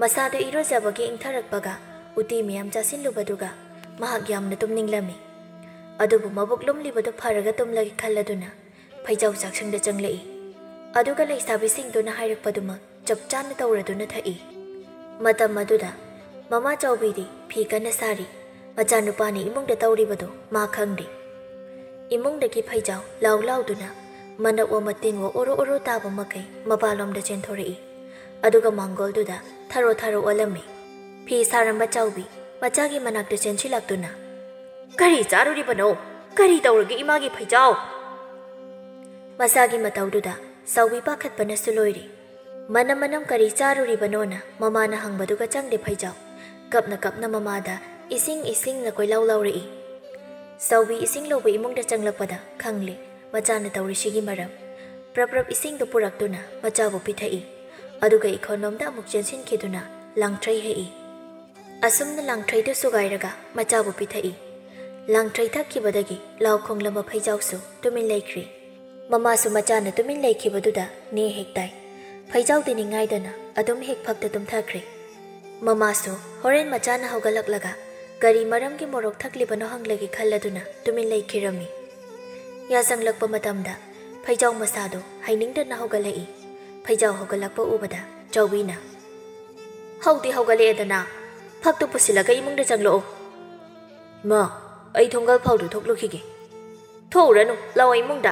ꯃꯁꯥꯗꯨ ꯏꯔꯨꯖꯕꯒꯤ ꯏꯪꯊꯔꯛꯄꯒ ꯎꯇꯤ ꯃꯌꯥꯝ ꯆꯥꯁꯤꯜꯂꯨꯕꯗꯨꯒ ꯃꯍꯥꯛ ꯌꯥꯝꯅ ꯇꯨꯝꯅꯤꯡꯂꯝꯃꯤ꯫ ꯑꯗꯨꯕꯨ ꯃꯕꯨꯛ ꯂꯨꯝꯂꯤꯕꯗꯨ ꯐꯔꯒ ꯇꯨꯝꯂꯒꯦ ꯈꯜꯂꯗꯨꯅ ꯐꯩꯖꯥꯎ ꯆꯥꯛꯁꯪꯗ ꯆꯪꯂꯛꯏ꯫ ꯑꯗꯨꯒ ꯂꯩꯁꯥꯕꯤꯁꯤꯡꯗꯨꯅ ꯍꯥꯏꯔꯛꯄꯗꯨꯃꯛ ꯆꯞ ꯆꯥꯅ ꯇꯧꯔꯗꯨꯅ ꯊꯛꯏ꯫ ꯃꯇꯝ ꯑꯗꯨꯗ ꯃꯃꯥ ꯆꯥꯎꯕꯤꯗꯤ ꯐꯤ ꯀꯟꯅ ꯁꯥꯔꯤ꯫ ꯃꯆꯥꯅꯨꯄꯥꯅ ꯏꯃꯨꯡꯗ ꯇꯧꯔꯤꯕꯗꯨ ꯃꯥ ꯈꯪꯗꯦ꯫ ꯏꯃꯨꯡꯗꯒꯤ ꯐꯩꯖꯥꯎ ꯂꯥꯎ ꯂꯥꯎꯗꯨꯅ ꯃꯅꯞꯋ ꯃꯇꯤꯟꯋ ꯑꯣꯔꯣ ꯑꯣꯔꯣ ꯇꯥꯕ ꯃꯈꯩ ꯃꯄꯥꯟꯂꯣꯝꯗ ꯆꯦꯟꯊꯣꯔꯛꯏ꯫ ꯑꯗꯨꯒ ꯃꯥꯡꯒꯣꯜꯗꯨꯗ ꯊꯔꯣ ꯊꯔꯣ ꯑꯣꯜꯂꯝꯃꯤ꯫ ꯐꯤ ꯁꯥꯔꯝꯕ ꯆꯥꯎꯕꯤ ꯃꯆꯥꯒꯤ ꯃꯅꯥꯛꯇ ꯆꯦꯟꯁꯤꯜꯂꯛꯇꯨꯅ, "ꯀꯔꯤ ꯆꯥꯔꯨꯔꯤꯕꯅꯣ? ꯀꯔꯤ ꯇꯧꯔꯒꯦ ꯏꯃꯥꯒꯤ ꯐꯩꯖꯥꯎ?" ꯃꯆꯥꯒꯤ ꯃꯇꯧꯗꯨꯗ ꯆꯥꯎꯕꯤ ꯄꯥꯈꯠꯄꯅꯁꯨ ꯂꯣꯏꯔꯦ꯫ ꯃꯅꯝ ꯃꯅꯝ ꯀꯔꯤ ꯆꯥꯔꯨꯔꯤꯕꯅꯣꯅ ꯃꯃꯥꯅ ꯍꯪꯕꯗꯨꯒ ꯆꯪꯗꯦ ꯐꯩꯖꯥꯎ꯫ ꯀꯞꯅ ꯀꯞꯅ ꯃꯃꯥꯗ ꯏꯁꯤꯡ ꯏꯁꯤꯡꯅ ꯀꯣꯏꯂꯥꯎ ꯂꯥꯎꯔꯛꯏ꯫ ꯆꯥꯎꯕꯤ ꯏꯁꯤꯡ ꯂꯧꯕ ꯏꯃꯨꯡꯗ ꯆꯪꯂꯛꯄꯗ ꯈꯪꯂꯦ ꯃꯆꯥꯅ ꯇꯧꯔꯤꯁꯤꯒꯤ ꯃꯔꯝ꯫ ꯄ꯭ꯔꯞ ꯄ꯭ꯔꯞ ꯏꯁꯤꯡꯗꯨ ꯄꯨꯔꯛꯇꯨꯅ ꯃꯆꯥꯕꯨ ꯄꯤꯊꯛꯏ꯫ ꯑꯗꯨꯒ ꯏꯈꯣꯟꯂꯣꯝꯗ ꯑꯃꯨꯛ ꯆꯦꯟꯁꯤꯟꯈꯤꯗꯨꯅ ꯂꯥꯡꯊ꯭ꯔꯩ ꯍꯦꯛꯏ꯫ ꯑꯁꯨꯝꯅ ꯂꯥꯡꯊ꯭ꯔꯩꯗꯨ ꯁꯨꯒꯥꯏꯔꯒ ꯃꯆꯥꯕꯨ ꯄꯤꯊꯛꯏ꯫ ꯂꯥꯡꯊ꯭ꯔꯩ ꯊꯛꯈꯤꯕꯗꯒꯤ ꯂꯥꯎ ꯈꯣꯡꯂꯝꯕ ꯐꯩꯖꯥꯎꯁꯨ ꯇꯨꯃꯤꯟ ꯂꯩꯈ꯭ꯔꯦ꯫ ꯃꯃꯥꯁꯨ ꯃꯆꯥꯅ ꯇꯨꯃꯤꯟ ꯂꯩꯈꯤꯕꯗꯨꯗ ꯅꯦ ꯍꯦꯛ ꯇꯥꯏ꯫ ꯐꯩꯖꯥꯎꯗꯤ ꯅꯤꯡꯉꯥꯏꯗꯅ ꯑꯗꯨꯝ ꯍꯦꯛ ꯐꯛꯇ ꯇꯨꯝꯊꯈ꯭ꯔꯦ꯫ ꯃꯃꯥꯁꯨ ꯍꯣꯔꯦꯟ ꯃꯆꯥꯅ ꯍꯧꯒꯠꯂꯛꯂꯒ ꯀꯔꯤ ꯃꯔꯝꯒꯤ ꯃꯣꯔꯣꯛ ꯊꯛꯂꯤꯕꯅꯣ ꯍꯪꯂꯒꯦ ꯈꯜꯂꯗꯨꯅ ꯇꯨꯃꯤꯟ ꯂꯩꯈꯤꯔꯝꯃꯤ꯫ ꯌꯥꯆꯪꯂꯛꯄ ꯃꯇꯝꯗ ꯐꯩꯖꯥꯎ ꯃꯁꯥꯗꯨ ꯍꯩꯅꯤꯡꯗꯅ ꯍꯧꯒꯠꯂꯛꯏ꯫ ꯐꯩꯖꯥꯎ ꯍꯧꯒꯠꯂꯛꯄ ꯎꯕꯗ ꯆꯥꯎꯕꯤꯅ, "ꯍꯧꯗꯤ ꯍꯧꯒꯠꯂꯛꯑꯦꯗꯅ, ꯐꯛꯇꯨ ꯄꯨꯁꯤꯜꯂꯒ ꯏꯃꯨꯡꯗ ꯆꯪꯂꯛꯑꯣ"꯫ "ꯏꯃꯥ, ꯑꯩ ꯊꯣꯡꯒꯜ ꯐꯥꯎꯗꯨ ꯊꯣꯛꯂꯨꯈꯤꯒꯦ"꯫ "ꯊꯣꯛꯎꯔꯅꯨ, ꯂꯥꯛꯑꯣ ꯏꯃꯨꯡꯗ"꯫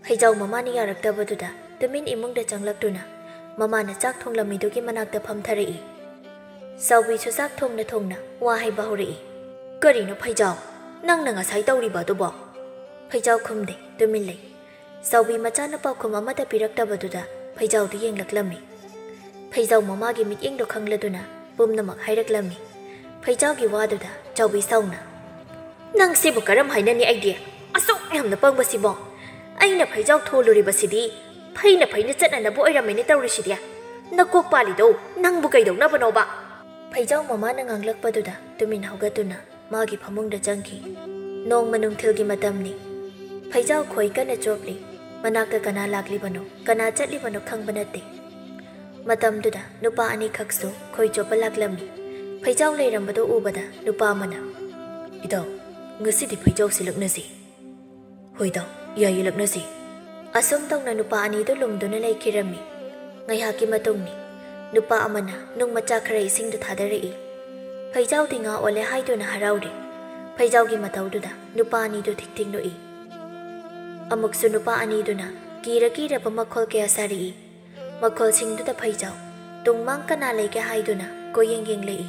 ꯐꯩꯖꯥꯎ ꯃꯃꯥꯅ ꯌꯥꯔꯛꯇꯕꯗꯨꯗ ꯇꯨꯃꯤꯟ ꯏꯃꯨꯡꯗ ꯆꯪꯂꯛꯇꯨꯅ ꯃꯃꯥꯅ ꯆꯥꯛ ꯊꯣꯡꯂꯝꯃꯤꯗꯨꯒꯤ ꯃꯅꯥꯛꯇ ꯐꯝꯊꯔꯛꯏ꯫ ꯆꯥꯎꯕꯤꯁꯨ ꯆꯥꯛ ꯊꯣꯡꯅ ꯊꯣꯡꯅ ꯋꯥ ꯍꯥꯏꯕ ꯍꯧꯔꯛꯏ꯫ "ꯀꯔꯤꯅꯣ ꯐꯩꯖꯥꯎ, ꯅꯪꯅ ꯉꯁꯥꯏ ꯇꯧꯔꯤꯕ ꯑꯗꯨꯕꯣ?" ꯐꯩꯖꯥꯎ ꯈꯨꯝꯗꯦ, ꯇꯨꯃꯤꯟ ꯂꯩ꯫ ꯆꯥꯎꯕꯤ ꯃꯆꯥꯅ ꯄꯥꯎꯈꯨꯝ ꯑꯃꯠꯇ ꯄꯤꯔꯛꯇꯕꯗꯨꯗ ꯐꯩꯖꯥꯎꯗꯨ ꯌꯦꯡꯂꯛꯂꯝꯃꯤ꯫ ꯐꯩꯖꯥꯎ ꯃꯃꯥꯒꯤ ꯃꯤꯠꯌꯦꯡꯗꯨ ꯈꯪꯂꯗꯨꯅ ꯄꯨꯝꯅꯃꯛ ꯍꯥꯏꯔꯛꯂꯝꯃꯤ꯫ ꯐꯩꯖꯥꯎꯒꯤ ꯋꯥꯗꯨꯗ ꯆꯥꯎꯕꯤ ꯁꯥꯎꯅ, "ꯅꯪ ꯁꯤꯕꯨ ꯀꯔꯝ ꯍꯥꯏꯅꯅꯤ ꯑꯩꯗꯤ? ꯑꯁꯨꯛ ꯌꯥꯝꯅ ꯄꯪꯕꯁꯤꯕꯣ꯫ ꯑꯩꯅ ꯐꯩꯖꯥꯎ ꯊꯣꯜꯂꯨꯔꯤꯕꯁꯤꯗꯤ ꯐꯩꯅ ꯐꯩꯅ ꯆꯠꯅꯅꯕ ꯑꯣꯏꯔꯝꯃꯦꯅꯦ ꯇꯧꯔꯤꯁꯤꯗꯤ꯫ ꯅꯀꯣꯛ ꯄꯥꯜꯂꯤꯗꯣ ꯅꯪꯕꯨ ꯀꯩꯗꯧꯅꯕꯅꯣꯕ? ꯐꯩꯖꯥꯎ ꯃꯃꯥꯅ ꯉꯥꯡꯂꯛꯄꯗꯨꯗ ꯇꯨꯃꯤꯟ ꯍꯧꯒꯠꯇꯨꯅ ꯃꯥꯒꯤ ꯐꯃꯨꯡꯗ ꯆꯪꯈꯤ꯫ ꯅꯣꯡꯃ ꯅꯨꯡꯊꯤꯜꯒꯤ ꯃꯇꯝꯅꯤ꯫ ꯐꯩꯖꯥꯎ ꯈꯣꯏ ꯀꯟꯅ ꯆꯣꯞꯂꯤ꯫ ꯃꯅꯥꯛꯇ ꯀꯅꯥ ꯂꯥꯛꯂꯤꯕꯅꯣ, ꯀꯅꯥ ꯆꯠꯂꯤꯕꯅꯣ ꯈꯪꯕ ꯅꯠꯇꯦ꯫ ꯃꯇꯝꯗꯨꯗ ꯅꯨꯄꯥ ꯑꯅꯤꯈꯛꯁꯨ ꯈꯣꯏ ꯆꯣꯞꯄ ꯂꯥꯛꯂꯝꯃꯤ꯫ ꯐꯩꯖꯥꯎ ꯂꯩꯔꯝꯕꯗꯨ ꯎꯕꯗ ꯅꯨꯄꯥ ꯑꯃꯅ, "ꯏꯇꯥꯎ, ꯉꯁꯤꯗꯤ ꯐꯩꯖꯥꯎ ꯁꯦꯠꯂꯛꯅꯁꯤ꯫" "ꯍꯣꯏꯗ, ꯌꯥꯏꯌꯦ, ꯂꯛꯅꯁꯤ꯫" ꯑꯁꯨꯝ ꯇꯧꯅ ꯅꯨꯄꯥ ꯑꯅꯤꯗꯨ ꯂꯨꯝꯗꯨꯅ ꯂꯩꯈꯤꯔꯝꯃꯤ꯫ ꯉꯥꯏꯍꯥꯛꯀꯤ ꯃꯇꯨꯡꯅꯤ꯫ ꯅꯨꯄꯥ ꯑꯃꯅ ꯅꯨꯡ ꯃꯆꯥ ꯈꯔ ꯏꯁꯤꯡꯗ ꯊꯥꯗꯔꯛꯏ꯫ ꯐꯩꯖꯥꯎꯗꯤ ꯉꯥ ꯑꯣꯜꯂꯦ ꯍꯥꯏꯗꯨꯅ ꯍꯔꯥꯎꯔꯤ꯫ ꯐꯩꯖꯥꯎꯒꯤ ꯃꯇꯧꯗꯨꯗ ꯅꯨꯄꯥ ꯑꯅꯤꯗꯨ ꯊꯤꯛ ꯊꯤꯛ ꯅꯣꯛꯏ꯫ ꯑꯃꯨꯛꯁꯨ ꯅꯨꯄꯥ ꯑꯅꯤꯗꯨꯅ ꯀꯤꯔ ꯀꯤꯔꯕ ꯃꯈꯣꯜ ꯀꯌꯥ ꯁꯥꯔꯛꯏ꯫ ꯃꯈꯣꯜꯁꯤꯡꯗꯨꯗ ꯐꯩꯖꯥꯎ ꯇꯨꯡꯃꯥꯡ ꯀꯅꯥ ꯂꯩꯒꯦ ꯍꯥꯏꯗꯨꯅ ꯀꯣꯏꯌꯦꯡ ꯌꯦꯡꯂꯛꯏ꯫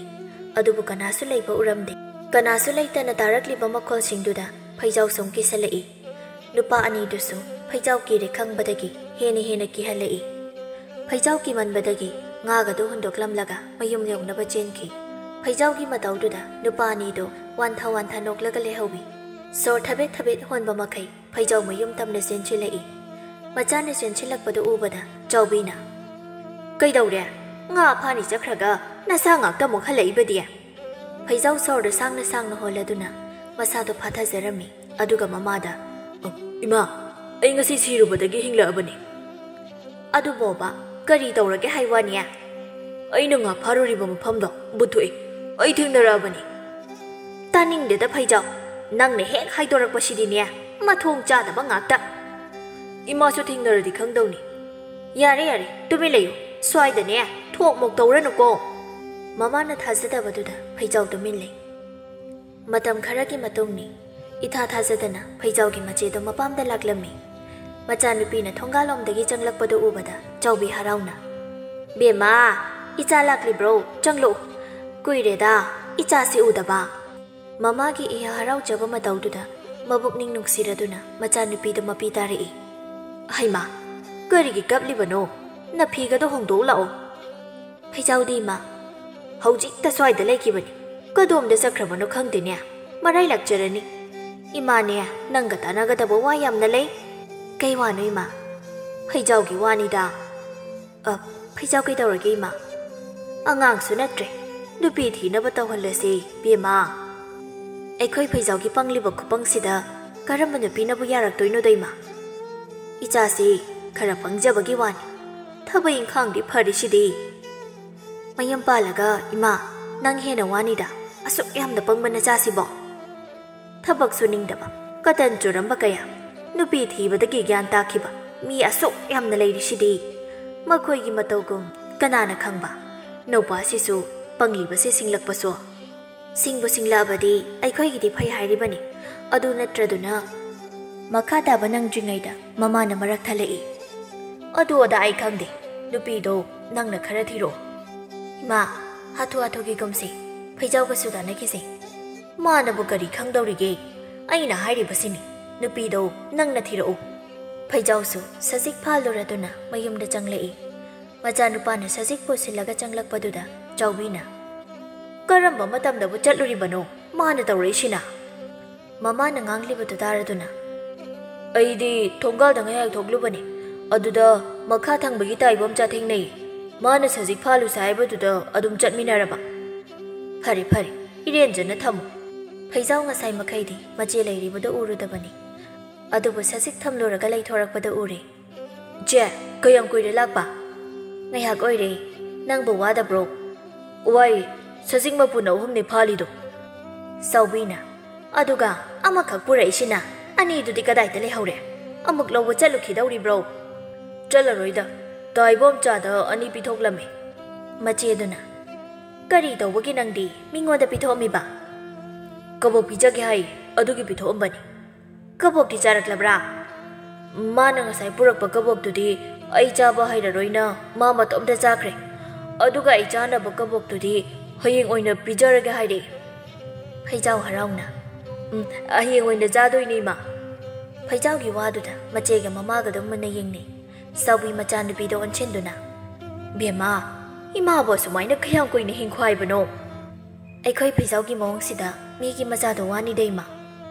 ꯑꯗꯨꯕꯨ ꯀꯅꯥꯁꯨ ꯂꯩꯕ ꯎꯔꯝꯗꯦ꯫ ꯀꯅꯥꯁꯨ ꯂꯩꯇꯅ ꯇꯥꯔꯛꯂꯤꯕ ꯃꯈꯣꯜꯁꯤꯡꯗꯨꯗ ꯐꯩꯖꯥꯎ ꯁꯨꯝ ꯀꯤꯁꯜꯂꯛꯏ꯫ ꯅꯨꯄꯥ ꯑꯅꯤꯗꯨꯁꯨ ꯐꯩꯖꯥꯎ ꯀꯤꯔꯦ ꯈꯪꯕꯗꯒꯤ ꯍꯦꯟꯅ ꯍꯦꯟꯅ ꯀꯤꯍꯜꯂꯛꯏ꯫ ꯐꯩꯖꯥꯎ ꯀꯤꯃꯟꯕꯗꯒꯤ ꯉꯥꯒꯗꯨ ꯍꯨꯟꯗꯣꯛꯂꯝꯂꯒ ꯃꯌꯨꯝ ꯌꯧꯅꯕ ꯆꯦꯟꯈꯤ꯫ ꯐꯩꯖꯥꯎꯒꯤ ꯃꯇꯧꯗꯨꯗ ꯅꯨꯄꯥ ꯑꯅꯤꯗꯨ ꯋꯥꯟꯊ ꯋꯥꯟꯊ ꯅꯣꯛꯂꯒ ꯂꯩꯍꯧꯏ꯫ ꯁꯣꯔ ꯊꯕꯦꯠ ꯊꯕꯦꯠ ꯍꯣꯟꯕ ꯃꯈꯩ ꯐꯩꯖꯥꯎ ꯃꯌꯨꯝ ꯇꯝꯅ ꯆꯦꯟꯁꯤꯜꯂꯛꯏ꯫ ꯃꯆꯥꯅ ꯆꯦꯟꯁꯤꯜꯂꯛꯄꯗꯨ ꯎꯕꯗ ꯆꯥꯎꯕꯤꯅ, "ꯀꯩꯗꯧꯔꯦ? ꯉꯥ ꯐꯥꯅꯤ ꯆꯠꯈ꯭ꯔꯒ ꯅꯁꯥ ꯉꯥꯛꯇ ꯑꯃꯨꯛ ꯍꯜꯂꯛꯏꯕꯗꯤ?" ꯐꯩꯖꯥꯎ ꯁꯣꯔꯗꯨ ꯁꯥꯡꯅ ꯁꯥꯡꯅ ꯍꯣꯜꯂꯗꯨꯅ ꯃꯁꯥꯗꯨ ꯐꯥꯊꯖꯔꯝꯃꯤ꯫ ꯑꯗꯨꯒ ꯃꯃꯥꯗ, "ꯑ, ꯏꯃꯥ, ꯑꯩ ꯉꯁꯤ ꯁꯤꯔꯨꯕꯗꯒꯤ ꯍꯤꯡꯂꯛꯑꯕꯅꯤ꯫" "ꯑꯗꯨꯕꯣꯕ, ꯀꯔꯤ ꯇꯧꯔꯒꯦ ꯍꯥꯏ ꯋꯥꯅꯤ?" "ꯑꯩꯅ ꯉꯥ ꯐꯥꯔꯨꯔꯤꯕ ꯃꯐꯝꯗꯣ ꯕꯨꯠ ꯊꯣꯛꯑꯦ꯫ ꯑꯩ ꯊꯦꯡꯅꯔꯛꯑꯕꯅꯤ꯫" "ꯇꯥꯅꯤꯡꯗꯦꯗ ꯐꯩꯖꯥꯎ, ꯅꯪꯅ ꯍꯦꯛ ꯍꯥꯏꯗꯣꯔꯛꯄꯁꯤꯗꯤꯅꯦ, ꯃꯊꯣꯡ ꯆꯥꯗꯕ ꯉꯥꯛꯇ꯫ ꯏꯃꯥꯁꯨ ꯊꯦꯡꯅꯔꯗꯤ ꯈꯪꯗꯧꯅꯤ꯫" "ꯌꯥꯔꯦ ꯌꯥꯔꯦ, ꯇꯨꯃꯤꯟ ꯂꯩꯌꯨ꯫ ꯁ꯭ꯋꯥꯏꯗꯅꯦ ꯊꯣꯛ ꯃꯣꯛ ꯇꯧꯔꯅꯨꯀꯣ꯫" ꯃꯃꯥꯅ ꯊꯥꯖꯗꯕꯗꯨꯗ ꯐꯩꯖꯥꯎ ꯇꯨꯃꯤꯟ ꯂꯩ꯫ ꯃꯇꯝ ꯈꯔꯒꯤ ꯃꯇꯨꯡꯅꯤ꯫ ꯏꯊꯥ ꯊꯥꯖꯗꯅ ꯐꯩꯖꯥꯎꯒꯤ ꯃꯆꯦꯗꯣ ꯃꯄꯥꯝꯗ ꯂꯥꯛꯂꯝꯃꯤ꯫ ꯃꯆꯥꯅꯨꯄꯤꯅ ꯊꯣꯡꯒꯥꯜꯂꯣꯝꯗꯒꯤ ꯆꯪꯂꯛꯄꯗꯨ ꯎꯕꯗ ꯆꯥꯎꯕꯤ ꯍꯔꯥꯎꯅ, "ꯕꯦꯝꯃ, ꯏꯆꯥ ꯂꯥꯛꯂꯤꯕ꯭ꯔꯣ? ꯆꯪꯂꯛꯎ꯫ ꯀꯨꯏꯔꯦꯗ ꯏꯆꯥꯁꯤ ꯎꯗꯕ꯫" ꯃꯃꯥꯒꯤ ꯏꯍ ꯍꯔꯥꯎꯖꯕ ꯃꯇꯧꯗꯨꯗ ꯃꯕꯨꯛꯅꯤꯡ ꯅꯨꯡꯁꯤꯔꯗꯨꯅ ꯃꯆꯥꯅꯨꯄꯤꯗꯨ ꯃꯄꯤ ꯇꯥꯔꯛꯏ꯫ "ꯍꯩꯃꯥ, ꯀꯔꯤꯒꯤ ꯀꯞꯂꯤꯕꯅꯣ? ꯅꯐꯤꯒꯗꯣ ꯍꯣꯡꯗꯣꯛꯎ ꯂꯥꯛꯑꯣ꯫" "ꯐꯩꯖꯥꯎꯗꯤ ꯏꯃꯥ, ꯍꯧꯖꯤꯛꯇ ꯁ꯭ꯋꯥꯏꯗ ꯂꯩꯈꯤꯕꯅꯤ꯫ ꯀꯗꯣꯝꯗ ꯆꯠꯈ꯭ꯔꯕꯅꯣ ꯈꯪꯗꯦꯅꯦ꯫ ꯃꯔꯥꯏ ꯂꯥꯛꯆꯔꯅꯤ꯫ ꯏꯃꯥꯅꯦ, ꯅꯪꯒ ꯇꯥꯟꯅꯒꯗꯕ ꯋꯥ ꯌꯥꯝꯅ ꯂꯩ꯫ ꯀꯩ ꯋꯥꯅꯣ ꯏꯃꯥ? ꯐꯩꯖꯥꯎꯒꯤ ꯋꯥꯅꯤꯗ꯫ ꯑ, ꯐꯩꯖꯥꯎ ꯀꯩꯗꯧꯔꯒꯦ ꯏꯃꯥ? ꯑꯉꯥꯡꯁꯨ ꯅꯠꯇ꯭ꯔꯦ, ꯅꯨꯄꯤ ꯊꯤꯅꯕ ꯇꯧꯍꯜꯂꯁꯤ ꯏꯕꯦꯝꯃ꯫ ꯑꯩꯈꯣꯏ ꯐꯩꯖꯥꯎꯒꯤ ꯄꯪꯂꯤꯕ ꯈꯨꯄꯪꯁꯤꯗ ꯀꯔꯝꯕ ꯅꯨꯄꯤꯅꯕꯨ ꯌꯥꯔꯛꯇꯣꯏꯅꯣꯗ ꯏꯃꯥ? ꯏꯆꯥꯁꯤ ꯈꯔ ꯄꯪꯖꯕꯒꯤ ꯋꯥꯅꯤ, ꯊꯕꯛ ꯏꯪꯈꯥꯡꯗꯤ ꯐꯔꯤꯁꯤꯗꯤ꯫ ꯃꯌꯨꯝ ꯄꯥꯜꯂꯒ ꯏꯃꯥ, ꯅꯪ ꯍꯦꯟꯅ ꯋꯥꯅꯤꯗ, ꯑꯁꯨꯛ ꯌꯥꯝꯅ ꯄꯪꯕ ꯅꯆꯥꯁꯤꯕꯣ꯫ ꯊꯕꯛ ꯁꯨꯅꯤꯡꯗꯕ, ꯀꯇꯟ ꯆꯨꯔꯝꯕ ꯀꯌꯥ, ꯅꯨꯄꯤ ꯊꯤꯕꯗꯒꯤ ꯒ꯭ꯌꯥꯟ ꯇꯥꯈꯤꯕ ꯃꯤ ꯑꯁꯨꯛ ꯌꯥꯝꯅ ꯂꯩꯔꯤꯁꯤꯗꯤ꯫ ꯃꯈꯣꯏꯒꯤ ꯃꯇꯧꯒꯨꯝ ꯀꯅꯥꯅ ꯈꯪꯕ? ꯅꯨꯄꯥꯁꯤꯁꯨ ꯄꯪꯂꯤꯕꯁꯦ ꯁꯤꯡꯂꯛꯄꯁꯨ꯫ ꯁꯤꯡꯕꯨ ꯁꯤꯡꯂꯛꯑꯕꯗꯤ ꯑꯩꯈꯣꯏꯒꯤꯗꯤ ꯐꯩ ꯍꯥꯏꯔꯤꯕꯅꯤ꯫ ꯑꯗꯨ ꯅꯠꯇ꯭ꯔꯗꯨꯅ꯫ ꯃꯈꯥ ꯇꯥꯕ ꯅꯪꯗ꯭ꯔꯤꯉꯩꯗ ꯃꯃꯥꯅ ꯃꯔꯛ ꯊꯜꯂꯛꯏ꯫ ꯑꯗꯨ ꯑꯗꯥ ꯑꯩ ꯈꯪꯗꯦ, ꯅꯨꯄꯤꯗꯣ ꯅꯪꯅ ꯈꯔ ꯊꯤꯔꯛꯑꯣ꯫ ꯏꯃꯥ, ꯍꯥꯊꯨ ꯍꯥꯊꯨꯒꯤꯒꯨꯝꯁꯤ, ꯐꯩꯖꯥꯎꯒꯁꯨ ꯇꯥꯟꯅꯈꯤꯁꯦ꯫ ꯃꯥꯅꯕꯨ ꯀꯔꯤ ꯈꯪꯗꯧꯔꯤꯒꯦ? ꯑꯩꯅ ꯍꯥꯏꯔꯤꯕꯁꯤꯅꯤ, ꯅꯨꯄꯤꯗꯣ ꯅꯪꯅ ꯊꯤꯔꯛꯎ꯫ ꯐꯩꯖꯥꯎꯁꯨ ꯁꯖꯤꯛ ꯐꯥꯜꯂꯨꯔꯗꯨꯅ ꯃꯌꯨꯝꯗ ꯆꯪꯂꯛꯏ꯫ ꯃꯆꯥꯅꯨꯄꯥꯅ ꯁꯖꯤꯛ ꯄꯨꯁꯤꯜꯂꯒ ꯆꯪꯂꯛꯄꯗꯨꯗ ꯆꯥꯎꯕꯤꯅ, "ꯀꯔꯝꯕ ꯃꯇꯝꯗꯕꯨ ꯆꯠꯂꯨꯔꯤꯕꯅꯣ ꯃꯥꯅ ꯇꯧꯔꯛꯏꯁꯤꯅ?" ꯃꯃꯥꯅ ꯉꯥꯡꯂꯤꯕꯗꯨ ꯇꯥꯔꯗꯨꯅ, "ꯑꯩꯗꯤ ꯊꯣꯡꯒꯥꯜꯗ ꯉꯥꯏꯍꯥꯛ ꯊꯣꯛꯂꯨꯕꯅꯤ, ꯑꯗꯨꯗ ꯃꯈꯥ ꯊꯪꯕꯒꯤ ꯇꯥꯏꯕꯣꯝꯆꯥ ꯊꯦꯡꯅꯩ꯫ ꯃꯥꯅ ꯁꯖꯤꯛ ꯐꯥꯜꯂꯨꯁꯦ ꯍꯥꯏꯕꯗꯨꯗ ꯑꯗꯨꯝ ꯆꯠꯃꯤꯟꯅꯔꯕ꯫" "ꯐꯔꯦ ꯐꯔꯦ, ꯏꯔꯦꯟꯖꯅ ꯊꯝꯃꯨ꯫" ꯐꯩꯖꯥꯎ ꯉꯁꯥꯏ ꯃꯈꯩꯗꯤ ꯃꯆꯦ ꯂꯩꯔꯤꯕꯗꯨ ꯎꯔꯨꯗꯕꯅꯤ꯫ ꯑꯗꯨꯕꯨ ꯁꯖꯤꯛ ꯊꯝꯂꯨꯔꯒ ꯂꯩꯊꯣꯔꯛꯄꯗ ꯎꯔꯦ꯫ "ꯆꯦ, ꯀꯌꯥꯝ ꯀꯨꯏꯔꯦ ꯂꯥꯛꯄ?" "ꯉꯥꯏꯍꯥꯛ ꯑꯣꯏꯔꯦ꯫ ꯅꯪꯕꯨ ꯋꯥꯗꯕ꯭ꯔꯣ?" "ꯋꯥꯏ, ꯁꯖꯤꯛ ꯃꯄꯨꯟ ꯑꯍꯨꯝꯅꯤ ꯐꯥꯜꯂꯤꯗꯣ꯫" ꯆꯥꯎꯕꯤꯅ, "ꯑꯗꯨꯒ ꯑꯃꯈꯛ ꯄꯨꯔꯛꯏꯁꯤꯅ, ꯑꯅꯤꯗꯨꯗꯤ ꯀꯗꯥꯏꯗ ꯂꯩꯍꯧꯔꯦ? ꯑꯃꯨꯛ ꯂꯧꯕ ꯆꯠꯂꯨꯈꯤꯗꯧꯔꯤꯕ꯭ꯔꯣ?" "ꯆꯠꯂꯔꯣꯏꯗ, ꯇꯥꯏꯕꯣꯝꯆꯥꯗ ꯑꯅꯤ ꯄꯤꯊꯣꯛꯂꯝꯃꯤ꯫" ꯃꯆꯦꯗꯨꯅ, "ꯀꯔꯤ ꯇꯧꯕꯒꯤ ꯅꯪꯗꯤ ꯃꯤꯉꯣꯟꯗ ꯄꯤꯊꯣꯛꯑꯝꯃꯤꯕ?" "ꯀꯕꯣꯛ ꯄꯤꯖꯒꯦ ꯍꯥꯏ, ꯑꯗꯨꯒꯤ ꯄꯤꯊꯣꯛꯑꯝꯕꯅꯤ꯫" "ꯀꯕꯣꯛꯇꯤ ꯆꯥꯔꯛꯂꯕ꯭ꯔꯥ?" "ꯃꯥꯅ ꯉꯁꯥꯏ ꯄꯨꯔꯛꯄ ꯀꯕꯣꯛꯇꯨꯗꯤ ꯑꯩ ꯆꯥꯕ ꯍꯩꯔꯔꯣꯏꯅ ꯃꯥ ꯃꯇꯣꯝꯇ ꯆꯥꯈ꯭ꯔꯦ꯫ ꯑꯗꯨꯒ ꯑꯩ ꯆꯥꯅꯕ ꯀꯕꯣꯛꯇꯨꯗꯤ ꯍꯌꯦꯡ ꯑꯣꯏꯅ ꯄꯤꯖꯔꯒꯦ ꯍꯥꯏꯔꯛꯑꯦ꯫" ꯐꯩꯖꯥꯎ ꯍꯔꯥꯎꯅ, "ꯎꯝ, ꯍꯌꯦꯡ ꯑꯣꯏꯅ ꯆꯥꯗꯣꯏꯅꯦ, ꯏꯃꯥ꯫" ꯐꯩꯖꯥꯎꯒꯤ ꯋꯥꯗꯨꯗ ꯃꯆꯦꯒ ꯃꯃꯥꯒꯗꯨ ꯃꯨꯟꯅ ꯌꯦꯡꯅꯩ꯫ ꯆꯥꯎꯕꯤ ꯃꯆꯥꯅꯨꯄꯤꯗ ꯑꯣꯟꯁꯤꯟꯗꯨꯅ, "ꯕꯦꯝꯃ, ꯏꯃꯥꯕꯨ ꯑꯁꯨꯃꯥꯏꯅ ꯀꯌꯥꯝ ꯀꯨꯏꯅ ꯍꯤꯡꯈꯣ ꯍꯥꯏꯕꯅꯣ? ꯑꯩꯈꯣꯏ ꯐꯩꯖꯥꯎꯒꯤ ꯃꯑꯣꯡꯁꯤꯗ ꯃꯤꯒꯤ ꯃꯆꯥꯗꯣ ꯋꯥꯅꯤꯗ, ꯏꯃꯥ꯫"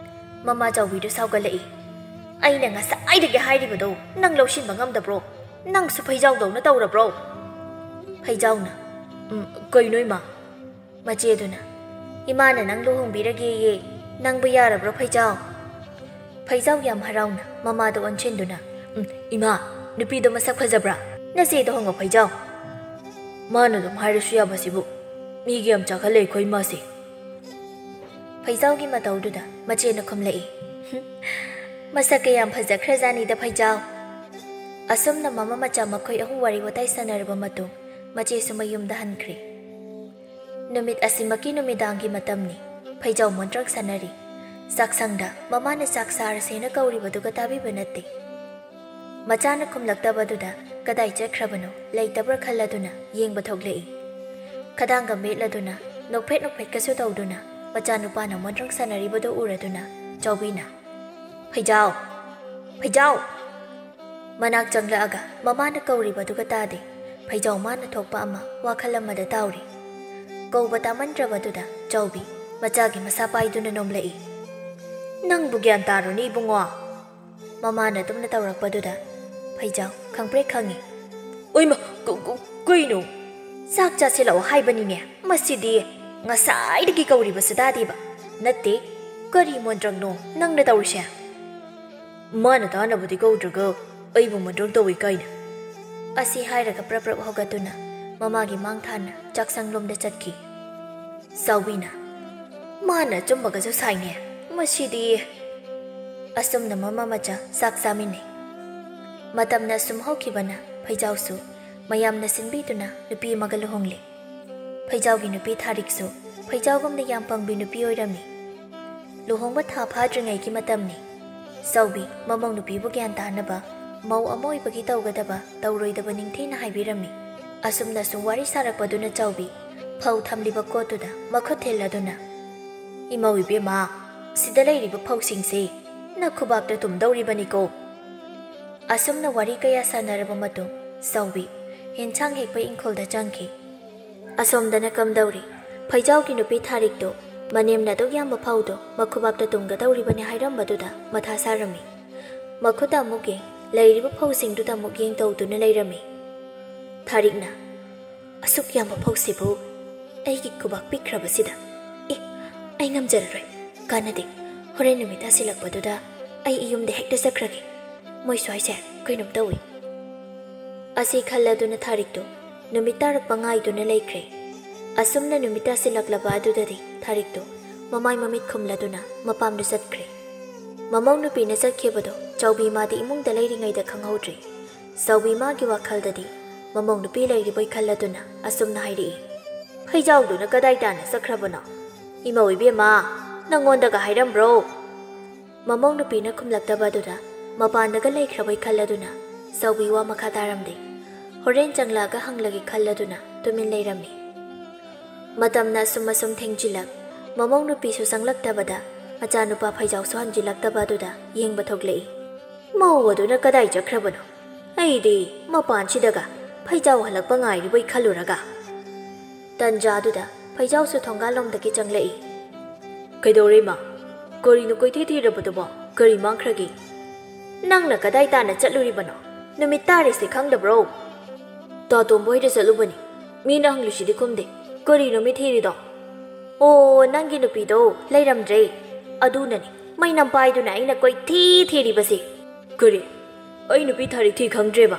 ꯃꯃꯥ ꯆꯥꯎꯕꯤꯗꯨ ꯁꯥꯎꯒꯠꯂꯛꯏ꯫ "ꯑꯩꯅ ꯉꯁꯥꯏꯗꯒꯤ ꯍꯥꯏꯔꯤꯕꯗꯣ ꯅꯪ ꯂꯧꯁꯤꯟꯕ ꯉꯝꯗꯕ꯭ꯔꯣ? ꯅꯪꯁꯨ ꯐꯩꯖꯥꯎꯗꯧꯅ ꯇꯧꯔꯕ꯭ꯔꯣ?" ꯐꯩꯖꯥꯎꯅ, "ꯎꯝ, ꯀꯩꯅꯣ ꯏꯃꯥ?" ꯃꯆꯦꯗꯨꯅ, "ꯏꯃꯥꯅ ꯅꯪ ꯂꯨꯍꯣꯡꯕꯤꯔꯒꯦꯌꯦ, ꯅꯪꯕꯨ ꯌꯥꯔꯕ꯭ꯔꯣ ꯐꯩꯖꯥꯎ?" ꯐꯩꯖꯥꯎ ꯌꯥꯝ ꯍꯔꯥꯎꯅ ꯃꯃꯥꯗ ꯑꯣꯟꯁꯤꯟꯗꯨꯅ, "ꯎꯝ, ꯏꯃꯥ, ꯅꯨꯄꯤꯗꯣ ꯃꯁꯛ ꯐꯖꯕ꯭ꯔꯥ? ꯅꯆꯦꯗ ꯍꯪꯉꯣ ꯐꯩꯖꯥꯎ꯫ ꯃꯥꯅ ꯑꯗꯨꯝ ꯍꯥꯏꯔꯁꯨ ꯌꯥꯕꯁꯤꯕꯨ, ꯃꯤꯒꯤ ꯌꯥꯝ ꯆꯥꯈꯠꯂꯦ ꯑꯩꯈꯣꯏ ꯏꯃꯥꯁꯦ꯫" ꯐꯩꯖꯥꯎꯒꯤ ꯃꯇꯧꯗꯨꯗ ꯃꯆꯦꯅ ꯈꯨꯝꯂꯛꯏ, "ꯍꯨꯝ, ꯃꯁꯛ ꯀꯌꯥꯝ ꯐꯖꯈ꯭ꯔꯖꯥꯠꯅꯤꯗ ꯐꯩꯖꯥꯎ꯫" ꯑꯁꯨꯝꯅ ꯃꯃꯥ ꯃꯆꯥ ꯃꯈꯣꯏ ꯑꯍꯨꯝ ꯋꯥꯔꯤ ꯋꯥꯇꯥꯏ ꯁꯥꯟꯅꯔꯕ ꯃꯇꯨꯡ ꯃꯆꯦꯁꯨ ꯃꯌꯨꯝꯗ ꯍꯟꯈ꯭ꯔꯦ꯫ ꯅꯨꯃꯤꯠ ꯑꯁꯤꯃꯛꯀꯤ ꯅꯨꯃꯤꯗꯥꯡꯒꯤ ꯃꯇꯝꯅꯤ꯫ ꯐꯩꯖꯥꯎ ꯃꯣꯟꯇ꯭ꯔꯪ ꯁꯥꯟꯅꯔꯤ꯫ ꯆꯥꯛꯁꯪꯗ ꯃꯃꯥꯅ ꯆꯥꯛ ꯆꯥꯔꯁꯦꯅ ꯀꯧꯔꯤꯕꯗꯨꯒ ꯇꯥꯕꯤꯕ ꯅꯠꯇꯦ꯫ ꯃꯆꯥꯅ ꯈꯨꯝꯂꯛꯇꯕꯗꯨꯗ ꯀꯗꯥꯏ ꯆꯠꯈ꯭ꯔꯕꯅꯣ, ꯂꯩꯇꯕ꯭ꯔꯥ ꯈꯜꯂꯗꯨꯅ ꯌꯦꯡꯕ ꯊꯣꯛꯂꯛꯏ꯫ ꯈꯗꯥꯡꯒ ꯃꯦꯠꯂꯗꯨꯅ, ꯅꯣꯛꯐꯦꯠ ꯅꯣꯛꯐꯦꯠꯀꯁꯨ ꯇꯧꯗꯨꯅ ꯃꯆꯥꯅꯨꯄꯥꯅ ꯃꯣꯟꯇ꯭ꯔꯪ ꯁꯥꯟꯅꯔꯤꯕꯗꯨ ꯎꯔꯗꯨꯅ ꯆꯥꯎꯕꯤꯅ, "ꯐꯩꯖꯥꯎ! ꯐꯩꯖꯥꯎ!" ꯃꯅꯥꯛ ꯆꯪꯂꯛꯑꯒ ꯃꯃꯥꯅ ꯀꯧꯔꯤꯕꯗꯨꯒ ꯇꯥꯗꯦ꯫ ꯐꯩꯖꯥꯎ ꯃꯥꯅ ꯊꯣꯛꯄ ꯑꯃ ꯋꯥꯈꯜ ꯑꯃꯗ ꯇꯥꯎꯔꯤ꯫ ꯀꯧꯕ ꯇꯥꯃꯟꯗ꯭ꯔꯕꯗꯨꯗ ꯆꯥꯎꯕꯤ ꯃꯆꯥꯒꯤ ꯃꯁꯥ ꯄꯥꯏꯗꯨꯅ ꯅꯣꯝꯂꯛꯏ꯫ "ꯅꯪꯕꯨ ꯒ꯭ꯌꯥꯟ ꯇꯥꯔꯣꯅꯦ ꯏꯕꯨꯡꯉꯣ!" ꯃꯃꯥꯅ ꯑꯗꯨꯝꯅ ꯇꯧꯔꯛꯄꯗꯨꯗ ꯐꯩꯖꯥꯎ ꯈꯪꯄ꯭ꯔꯦꯛ ꯈꯪꯉꯤ꯫ "ꯑꯣꯏꯃ, ꯀ-, ꯀ-, ꯀꯩꯅꯣ? ꯆꯥꯛ ꯆꯥꯁꯤꯜꯂꯛꯑꯣ ꯍꯥꯏꯕꯅꯤꯅꯦ꯫ ꯃꯁꯤꯗꯤ ꯉꯁꯥꯏꯗꯒꯤ ꯀꯧꯔꯤꯕꯁꯨ ꯇꯥꯗꯦꯕ꯫ ꯅꯠꯇꯦ, ꯀꯔꯤ ꯃꯣꯟꯇ꯭ꯔꯪꯅꯣ ꯅꯪꯅ ꯇꯧꯔꯤꯁꯦ? ꯃꯥꯅ ꯇꯥꯅꯕꯗꯤ ꯀꯧꯗ꯭ꯔꯒ ꯑꯩꯕꯨ ꯃꯣꯟꯇ꯭ꯔꯪ ꯇꯧꯏ ꯀꯥꯏꯅ?" ꯑꯁꯤ ꯍꯥꯏꯔꯒ ꯄ꯭ꯔꯞ ꯄ꯭ꯔꯞ ꯍꯧꯒꯠꯇꯨꯅ ꯃꯃꯥꯒꯤ ꯃꯥꯡ ꯊꯥꯅ ꯆꯥꯛꯁꯪꯂꯣꯝꯗ ꯆꯠꯈꯤ꯫ ꯆꯥꯎꯕꯤꯅ, "ꯃꯥꯅ ꯑꯆꯨꯝꯕꯒꯁꯨ ꯁꯥꯏꯅꯦ꯫ ꯃꯁꯤꯗꯤ꯫" ꯑꯁꯨꯝꯅ ꯃꯃꯥ ꯃꯆꯥ ꯆꯥꯛ ꯆꯥꯃꯤꯟꯅꯩ꯫ ꯃꯇꯝꯅ ꯑꯁꯨꯝ ꯍꯧꯈꯤꯕꯅ ꯐꯩꯖꯥꯎꯁꯨ ꯃꯌꯥꯝꯅ ꯁꯤꯟꯕꯤꯗꯨꯅ ꯅꯨꯄꯤ ꯑꯃꯒ ꯂꯨꯍꯣꯡꯂꯦ꯫ ꯐꯩꯖꯥꯎꯒꯤ ꯅꯨꯄꯤ ꯊꯥꯔꯤꯛꯁꯨ ꯐꯩꯖꯥꯎꯒꯨꯝꯅ ꯌꯥꯝ ꯄꯪꯕꯤ ꯅꯨꯄꯤ ꯑꯣꯏꯔꯝꯃꯤ꯫ ꯂꯨꯍꯣꯡꯕ ꯊꯥ ꯐꯥꯗ꯭ꯔꯤꯉꯩꯒꯤ ꯃꯇꯝꯅꯤ꯫ ꯆꯥꯎꯕꯤ ꯃꯃꯧ ꯅꯨꯄꯤꯕꯨ ꯒ꯭ꯌꯥꯟ ꯇꯥꯅꯕ ꯃꯧ ꯑꯃ ꯑꯣꯏꯕꯒꯤ ꯇꯧꯒꯗꯕ ꯇꯧꯔꯣꯏꯗꯕ ꯅꯤꯡꯊꯤꯅ ꯍꯥꯏꯕꯤꯔꯝꯃꯤ꯫ ꯑꯁꯨꯝꯅ ꯁꯨꯝ ꯋꯥꯔꯤ ꯁꯥꯔꯛꯄꯗꯨꯅ ꯆꯥꯎꯕꯤ ꯐꯧ ꯊꯝꯂꯤꯕ ꯀꯣꯠꯇꯨꯗ ꯃꯈꯨꯠ ꯊꯤꯜꯂꯗꯨꯅ, "ꯏꯃꯧ ꯏꯕꯦꯝꯃ, ꯁꯤꯗ ꯂꯩꯔꯤꯕ ꯐꯧꯁꯤꯡꯁꯦ ꯅꯈꯨꯕꯥꯛꯇ ꯇꯨꯝꯗꯧꯔꯤꯕꯅꯤꯀꯣ꯫" ꯑꯁꯨꯝꯅ ꯋꯥꯔꯤ ꯀꯌꯥ ꯁꯥꯟꯅꯔꯕ ꯃꯇꯨꯡ ꯆꯥꯎꯕꯤ ꯍꯦꯟꯁꯥꯡ ꯍꯦꯛꯄ ꯏꯪꯈꯣꯜꯗ ꯆꯪꯈꯤ꯫ ꯑꯁꯣꯝꯗꯅ ꯀꯝꯗꯧꯔꯤ? ꯐꯩꯖꯥꯎꯒꯤ ꯅꯨꯄꯤ ꯊꯥꯔꯤꯛꯇꯨ ꯃꯅꯦꯝꯅ ꯑꯗꯨꯛ ꯌꯥꯝꯕ ꯐꯧꯗꯣ ꯃꯈꯨꯕꯥꯛꯇ ꯇꯨꯝꯒꯗꯧꯔꯤꯕꯅꯤ ꯍꯥꯏꯔꯝꯕꯗꯨꯗ ꯃꯊꯥ ꯁꯥꯔꯝꯃꯤ꯫ ꯃꯈꯨꯠꯇ ꯑꯃꯨꯛ ꯌꯦꯡ, ꯂꯩꯔꯤꯕ ꯐꯧꯁꯤꯡꯗꯨꯗ ꯑꯃꯨꯛ ꯌꯦꯡ ꯇꯧꯗꯨꯅ ꯂꯩꯔꯝꯃꯤ꯫ ꯊꯥꯔꯤꯛꯅ, "ꯑꯁꯨꯛ ꯌꯥꯝꯕ ꯐꯧꯁꯤꯕꯨ ꯑꯩꯒꯤ ꯈꯨꯕꯥꯛ ꯄꯤꯛꯈ꯭ꯔꯕꯁꯤꯗ? ꯑꯦ, ꯑꯩ ꯉꯝꯖꯔꯔꯣꯏ, ꯀꯥꯟꯅꯗꯦ꯫ ꯍꯣꯔꯦꯟ ꯅꯨꯃꯤꯠ ꯇꯥꯁꯤꯜꯂꯛꯄꯗꯨꯗ ꯑꯩ ꯌꯨꯝꯗ ꯍꯦꯛꯇ ꯆꯠꯈ꯭ꯔꯒꯦ꯫ ꯃꯣꯏ ꯁ꯭ꯋꯥꯏꯁꯦ ꯀꯩꯅꯣꯝ ꯇꯧꯏ"꯫ ꯑꯁꯤ ꯈꯜꯂꯗꯨꯅ ꯊꯥꯔꯤꯛꯇꯨ ꯅꯨꯃꯤꯠ ꯇꯥꯔꯛꯄ ꯉꯥꯏꯗꯨꯅ ꯂꯩꯈ꯭ꯔꯦ꯫ ꯑꯁꯨꯝꯅ ꯅꯨꯃꯤꯠ ꯇꯥꯁꯤꯜꯂꯛꯂꯕ ꯑꯗꯨꯗꯗꯤ ꯊꯥꯔꯤꯛꯇꯨ ꯃꯃꯥꯏ ꯃꯃꯤꯠ ꯈꯨꯝꯂꯗꯨꯅ ꯃꯄꯥꯝꯗ ꯆꯠꯈ꯭ꯔꯦ꯫ ꯃꯃꯧ ꯅꯨꯄꯤꯅ ꯆꯠꯈꯤꯕꯗꯣ ꯆꯥꯎꯕꯤ ꯃꯥꯗꯤ ꯏꯃꯨꯡꯗ ꯂꯩꯔꯤꯉꯩꯗ ꯈꯪꯍꯧꯗ꯭ꯔꯦ꯫ ꯆꯥꯎꯕꯤ ꯃꯥꯒꯤ ꯋꯥꯈꯜꯗꯗꯤ ꯃꯃꯧ ꯅꯨꯄꯤ ꯂꯩꯔꯤꯕꯣꯏ ꯈꯜꯂꯗꯨꯅ ꯑꯁꯨꯝꯅ ꯍꯥꯏꯔꯛꯏ, "ꯐꯩꯖꯥꯎꯗꯨꯅ ꯀꯗꯥꯏ ꯇꯥꯅ ꯆꯠꯈ꯭ꯔꯕꯅꯣ? ꯏꯃꯧ ꯏꯕꯦꯝꯃ, ꯅꯪꯉꯣꯟꯗꯒ ꯍꯥꯏꯔꯝꯕ꯭ꯔꯣ?" ꯃꯃꯧ ꯅꯨꯄꯤꯅ ꯈꯨꯝꯂꯛꯇꯕ ꯑꯗꯨꯗ ꯃꯄꯥꯟꯗꯒ ꯂꯩꯈ꯭ꯔꯕꯣꯏ ꯈꯜꯂꯗꯨꯅ ꯆꯥꯎꯕꯤ ꯋꯥ ꯃꯈꯥ ꯇꯥꯔꯝꯗꯦ꯫ ꯍꯣꯔꯦꯟ ꯆꯪꯂꯛꯑꯒ ꯍꯪꯂꯒꯦ ꯈꯜꯂꯗꯨꯅ ꯇꯨꯃꯤꯟ ꯂꯩꯔꯝꯃꯤ꯫ ꯃꯇꯝꯅ ꯑꯁꯨꯝ ꯑꯁꯨꯝ ꯊꯦꯡꯖꯤꯜꯂꯛ, ꯃꯃꯧ ꯅꯨꯄꯤꯁꯨ ꯆꯪꯂꯛꯇꯕꯗ ꯃꯆꯥꯅꯨꯄꯥ ꯐꯩꯖꯥꯎꯁꯨ ꯍꯟꯖꯤꯜꯂꯛꯇꯕ ꯑꯗꯨꯗ ꯌꯦꯡꯕ ꯊꯣꯛꯂꯛꯏ꯫ "ꯃꯧ ꯑꯗꯨꯅ ꯀꯗꯥꯏ ꯆꯠꯈ꯭ꯔꯕꯅꯣ? ꯑꯩꯗꯤ ꯃꯄꯥꯟꯁꯤꯗꯒ ꯐꯩꯖꯥꯎ ꯍꯜꯂꯛꯄ ꯉꯥꯏꯔꯤꯕꯣꯏ ꯈꯜꯂꯨꯔꯒ"꯫ ꯇꯟꯖꯥꯗꯨꯗ ꯐꯩꯖꯥꯎꯁꯨ ꯊꯣꯡꯒꯥꯜꯂꯣꯝꯗꯒꯤ ꯆꯪꯂꯛꯏ꯫ "ꯀꯩꯗꯧꯔꯦ ꯏꯃꯥ? ꯀꯔꯤꯅꯣ ꯀꯣꯏꯊꯤ ꯊꯤꯔꯕꯗꯨꯕꯣ? ꯀꯔꯤ ꯃꯥꯡꯈ꯭ꯔꯒꯦ?" "ꯅꯪꯅ ꯀꯗꯥꯏ ꯇꯥꯅ ꯆꯠꯂꯨꯔꯤꯕꯅꯣ? ꯅꯨꯃꯤꯠ ꯇꯥꯔꯤꯁꯦ ꯈꯪꯗꯕ꯭ꯔꯣ?" "ꯇꯥꯇꯣꯝꯕ ꯍꯣꯏꯗ ꯆꯠꯂꯨꯕꯅꯤ꯫ ꯃꯤꯅ ꯍꯪꯂꯤꯁꯤꯗꯤ ꯈꯨꯝꯗꯦ꯫ ꯀꯔꯤꯅꯣ ꯃꯤ ꯊꯤꯔꯤꯗꯣ?" "ꯑꯣ, ꯅꯪꯒꯤ ꯅꯨꯄꯤꯗꯣ ꯂꯩꯔꯝꯗ꯭ꯔꯦ꯫ ꯑꯗꯨꯅꯅꯤ ꯃꯩꯅꯝ ꯄꯥꯏꯗꯨꯅ ꯑꯩꯅ ꯀꯣꯏꯊꯤ ꯊꯤꯔꯤꯕꯁꯦ"꯫ "ꯀꯔꯤ? ꯑꯩ ꯅꯨꯄꯤ ꯊꯥꯔꯤꯛ ꯊꯤ ꯈꯪꯗ꯭ꯔꯦꯕ?"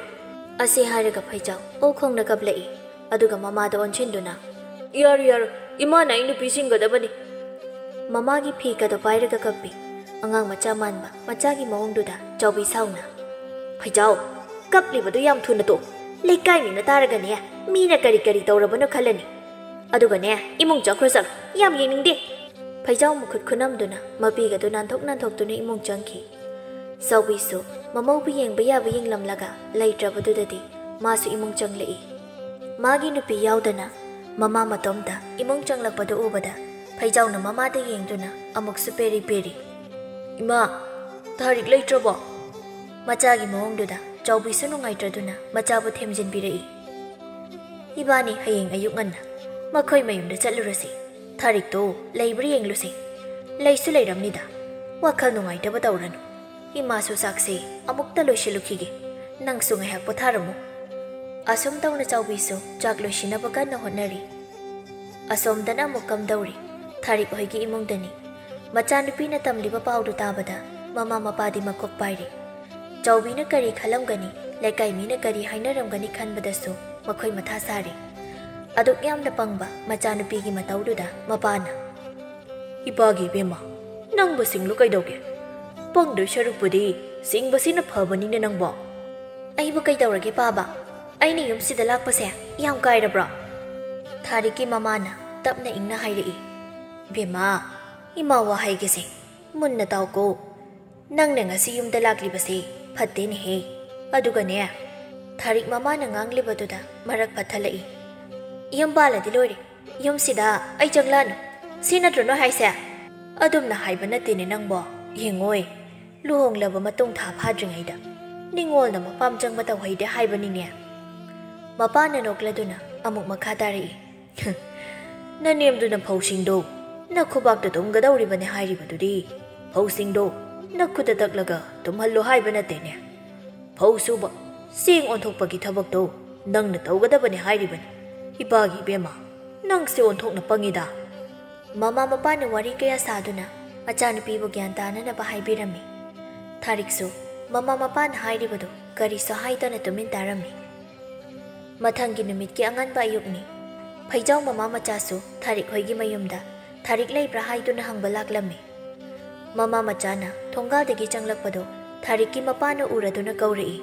ꯑꯁꯤ ꯍꯥꯏꯔꯒ ꯐꯩꯖꯥꯎ ꯑꯣ ꯈꯣꯡꯅ ꯀꯞꯂꯛꯏ꯫ ꯑꯗꯨꯒ ꯃꯃꯥꯗ ꯑꯣꯟꯁꯤꯟꯗꯨꯅ, "ꯌꯥꯔꯣꯏ, ꯌꯥꯔꯣꯏ, ꯏꯃꯥꯅ ꯑꯩ ꯅꯨꯄꯤ ꯁꯤꯡꯒꯗꯕꯅꯤ"꯫ ꯃꯃꯥꯒꯤ ꯐꯤꯒꯗꯣ ꯄꯥꯏꯔꯒ ꯀꯞꯄꯤ꯫ ꯑꯉꯥꯡ ꯃꯆꯥ ꯃꯥꯟꯕ ꯃꯆꯥꯒꯤ ꯃꯑꯣꯡꯗꯨꯗ ꯆꯥꯎꯕꯤ ꯁꯥꯎꯅ, "ꯐꯩꯖꯥꯎ, ꯀꯞꯂꯤꯕꯗꯨ ꯌꯥꯝ ꯊꯨꯅ ꯇꯣꯛ꯫ ꯂꯩꯀꯥꯏ ꯃꯤꯅ ꯇꯥꯔꯒꯅꯦ, ꯃꯤꯅ ꯀꯔꯤ ꯀꯔꯤ ꯇꯧꯔꯕꯅꯣ ꯈꯜꯂꯅꯤ꯫ ꯑꯗꯨꯒꯅꯦ, ꯏꯃꯨꯡ ꯆꯪꯈ꯭ꯔꯣ ꯆꯠꯂꯣ, ꯌꯥꯝ ꯌꯦꯡꯅꯤꯡꯗꯦ"꯫ ꯐꯩꯖꯥꯎ ꯃꯈꯨꯠ ꯈꯨꯅꯝꯗꯨꯅ ꯃꯄꯤꯒꯗꯨ ꯅꯥꯟꯊꯣꯛ ꯅꯥꯟꯊꯣꯛꯇꯨꯅ ꯏꯃꯨꯡ ꯆꯪꯈꯤ꯫ ꯆꯥꯎꯕꯤꯁꯨ ꯃꯃꯧꯕꯨ ꯌꯦꯡꯕ ꯌꯥꯕ ꯌꯦꯡꯂꯝꯂꯒ ꯂꯩꯇ꯭ꯔꯕꯗꯨꯗꯗꯤ ꯃꯥꯁꯨ ꯏꯃꯨꯡ ꯆꯪꯂꯛꯏ꯫ ꯃꯥꯒꯤ ꯅꯨꯄꯤ ꯌꯥꯎꯗꯅ ꯃꯃꯥ ꯃꯇꯣꯝꯇ ꯏꯃꯨꯡ ꯆꯪꯂꯛꯄꯗꯨ ꯎꯕꯗ ꯐꯩꯖꯥꯎꯅ ꯃꯃꯥꯗ ꯌꯦꯡꯗꯨꯅ ꯑꯃꯨꯛꯁꯨ ꯄꯦꯔꯤ ꯄꯦꯔꯤ꯫ "ꯏꯃꯥ, ꯊꯥꯔꯤꯛ ꯂꯩꯇ꯭ꯔꯕꯣ?" ꯃꯆꯥꯒꯤ ꯃꯑꯣꯡꯗꯨꯗ ꯆꯥꯎꯕꯤꯁꯨ ꯅꯨꯡꯉꯥꯏꯇ꯭ꯔꯗꯨꯅ ꯃꯆꯥꯕꯨ ꯊꯦꯝꯖꯤꯟꯕꯤꯔꯛꯏ꯫ "ꯏꯕꯥꯅꯤ ꯍꯌꯦꯡ ꯑꯌꯨꯛ ꯉꯟꯅ ꯃꯈꯣꯏ ꯃꯌꯨꯝꯗ ꯆꯠꯂꯨꯔꯁꯤ꯫ ꯊꯥꯔꯤꯛꯇꯣ ꯂꯩꯕ꯭ꯔꯥ ꯌꯦꯡꯂꯨꯁꯦ꯫ ꯂꯩꯁꯨ ꯂꯩꯔꯝꯅꯤꯗ꯫ ꯋꯥꯈꯜ ꯅꯨꯡꯉꯥꯏꯇꯕ ꯇꯧꯔꯅꯨ꯫ ꯏꯃꯥꯁꯨ ꯆꯥꯛꯁꯦ ꯑꯃꯨꯛꯇ ꯂꯣꯏꯁꯤꯜꯂꯨꯈꯤꯒꯦ꯫ ꯅꯪꯁꯨ ꯉꯥꯏꯍꯥꯛ ꯄꯣꯊꯥꯔꯝꯃꯨ꯫ ꯑꯁꯨꯝ ꯇꯧꯅ ꯆꯥꯎꯕꯤꯁꯨ ꯆꯥꯛ ꯂꯣꯏꯁꯤꯟꯅꯕ ꯀꯟꯅ ꯍꯣꯠꯅꯔꯤ꯫ ꯑꯁꯣꯝꯗꯅ ꯑꯃꯨꯛ ꯀꯝꯗꯧꯔꯤ? ꯊꯥꯔꯤꯛ ꯍꯣꯏꯒꯤ ꯏꯃꯨꯡꯗꯅꯤ꯫ ꯃꯆꯥꯅꯨꯄꯤꯅ ꯇꯝꯂꯤꯕ ꯄꯥꯎꯗꯨ ꯇꯥꯕꯗ ꯃꯃꯥ ꯃꯄꯥꯗꯤ ꯃꯀꯣꯛ ꯄꯥꯏꯔꯤ꯫ ꯆꯥꯎꯕꯤꯅ ꯀꯔꯤ ꯈꯜꯂꯝꯒꯅꯤ, ꯂꯩꯀꯥꯏ ꯃꯤꯅ ꯀꯔꯤ ꯍꯥꯏꯅꯔꯝꯒꯅꯤ ꯈꯟꯕꯗꯁꯨ ꯃꯈꯣꯏ ꯃꯊꯥ ꯁꯥꯔꯤ꯫ ꯑꯗꯨꯛ ꯌꯥꯝꯅ ꯄꯪꯕ ꯃꯆꯥꯅꯨꯄꯤꯒꯤ ꯃꯇꯧꯗꯨꯗ ꯃꯄꯥꯅ, "ꯏꯄꯥꯒꯤ ꯏꯕꯦꯝꯃ, ꯅꯪꯕꯨ ꯁꯤꯡꯂꯨ ꯀꯩꯗꯧꯒꯦ? ꯄꯪꯗꯣꯏ ꯁꯔꯨꯛꯄꯨꯗꯤ ꯁꯤꯡꯕꯁꯤꯅ ꯐꯕꯅꯤꯅꯦ ꯅꯪꯕꯣ꯫" "ꯑꯩꯕꯨ ꯀꯩꯗꯧꯔꯒꯦ ꯄꯥꯕ? ꯑꯩꯅ ꯌꯨꯝꯁꯤꯗ ꯂꯥꯛꯄꯁꯦ ꯌꯥꯝ ꯀꯥꯏꯔꯕ꯭ꯔꯣ?" ꯊꯥꯔꯤꯛꯀꯤ ꯃꯃꯥꯅ ꯇꯞꯅ ꯏꯪꯅ ꯍꯥꯏꯔꯛꯏ꯫ "ꯏꯕꯦꯝꯃ, ꯏꯃꯥ ꯋꯥ ꯍꯥꯏꯒꯦꯁꯦ, ꯃꯨꯟꯅ ꯇꯥꯎꯀꯣ꯫ ꯅꯪꯅ ꯉꯁꯤ ꯌꯨꯝꯗ ꯂꯥꯛꯂꯤꯕꯁꯦ ꯐꯠꯇꯦꯅꯦꯍꯦ꯫ ꯑꯗꯨꯒꯅꯦ," ꯊꯥꯔꯤꯛ ꯃꯃꯥꯅ ꯉꯥꯡꯂꯤꯕꯗꯨꯗ ꯃꯔꯛ ꯐꯠꯊꯜꯂꯛꯏ꯫ "ꯌꯨꯝ ꯄꯥꯜꯂꯗꯤ ꯂꯣꯏꯔꯦ꯫ ꯌꯨꯝꯁꯤꯗ ꯑꯩ ꯆꯪꯂꯛꯑꯅꯨ꯫ ꯁꯤ ꯅꯠꯇ꯭ꯔꯣ ꯅꯣꯏ ꯍꯥꯏꯁꯦ?" "ꯑꯗꯨꯝꯅ ꯍꯥꯏꯕ ꯅꯠꯇꯦꯅꯦ ꯅꯪꯕꯣ꯫ ꯌꯦꯡꯉꯣꯏ, ꯂꯨꯍꯣꯡꯂꯕ ꯃꯇꯨꯡ ꯊꯥ ꯐꯥꯗ꯭ꯔꯤꯉꯩꯗ ꯅꯤꯉꯣꯜꯅ ꯃꯄꯥꯝ ꯆꯪꯕ ꯇꯧꯍꯩꯗꯦ ꯍꯥꯏꯕꯅꯤꯅꯦ꯫" ꯃꯄꯥꯅ ꯅꯣꯛꯂꯗꯨꯅ ꯑꯃꯨꯛ ꯃꯈꯥ ꯇꯥꯔꯛꯏ꯫ "ꯅꯅꯦꯝꯗꯨꯅ ꯐꯧꯁꯤꯡꯗꯣ ꯅꯈꯨꯕꯥꯛꯇ ꯇꯨꯝꯒꯗꯧꯔꯤꯕꯅꯦ ꯍꯥꯏꯔꯤꯕꯗꯨꯗꯤ꯫ ꯐꯧꯁꯤꯡꯗꯣ ꯅꯈꯨꯠꯇ ꯇꯛꯂꯒ ꯇꯨꯝꯍꯜꯂꯣ ꯍꯥꯏꯕ ꯅꯠꯇꯦꯅꯦ꯫ ꯐꯧ ꯁꯨꯕ, ꯆꯦꯡ ꯑꯣꯟꯊꯣꯛꯄꯒꯤ ꯊꯕꯛꯇꯣ ꯅꯪꯅ ꯇꯧꯒꯗꯕꯅꯦ ꯍꯥꯏꯔꯤꯕꯅꯤ꯫ ꯏꯄꯥꯒꯤ ꯏꯕꯦꯝꯃ, ꯅꯪꯁꯦ ꯑꯣꯟꯊꯣꯛꯅ ꯄꯪꯉꯤꯗ꯫" ꯃꯃꯥ ꯃꯄꯥꯅ ꯋꯥꯔꯤ ꯀꯌꯥ ꯁꯥꯗꯨꯅ ꯃꯆꯥꯅꯨꯄꯤꯕꯨ ꯒ꯭ꯌꯥꯟ ꯇꯥꯅꯅꯕ ꯍꯥꯏꯕꯤꯔꯝꯃꯤ꯫ ꯊꯥꯔꯤꯛꯁꯨ ꯃꯃꯥ ꯃꯄꯥꯅ ꯍꯥꯏꯔꯤꯕꯗꯨ ꯀꯔꯤꯁꯨ ꯍꯥꯏꯗꯅ ꯇꯨꯃꯤꯟ ꯇꯥꯔꯝꯃꯤ꯫ ꯃꯊꯪꯒꯤ ꯅꯨꯃꯤꯠꯀꯤ ꯑꯉꯟꯕ ꯑꯌꯨꯛꯅꯤ꯫ ꯐꯩꯖꯥꯎ ꯃꯃꯥ ꯃꯆꯥꯁꯨ ꯊꯥꯔꯤꯛ ꯍꯣꯏꯒꯤ ꯃꯌꯨꯝꯗ ꯊꯥꯔꯤꯛ ꯂꯩꯕ꯭ꯔꯥ ꯍꯥꯏꯗꯨꯅ ꯍꯪꯕ ꯂꯥꯛꯂꯝꯃꯤ꯫ ꯃꯃꯥ ꯃꯆꯥꯅ ꯊꯣꯡꯒꯥꯜꯗꯒꯤ ꯆꯪꯂꯛꯄꯗꯨ ꯊꯥꯔꯤꯛꯀꯤ ꯃꯄꯥꯅ ꯎꯔꯗꯨꯅ ꯀꯧꯔꯛꯏ꯫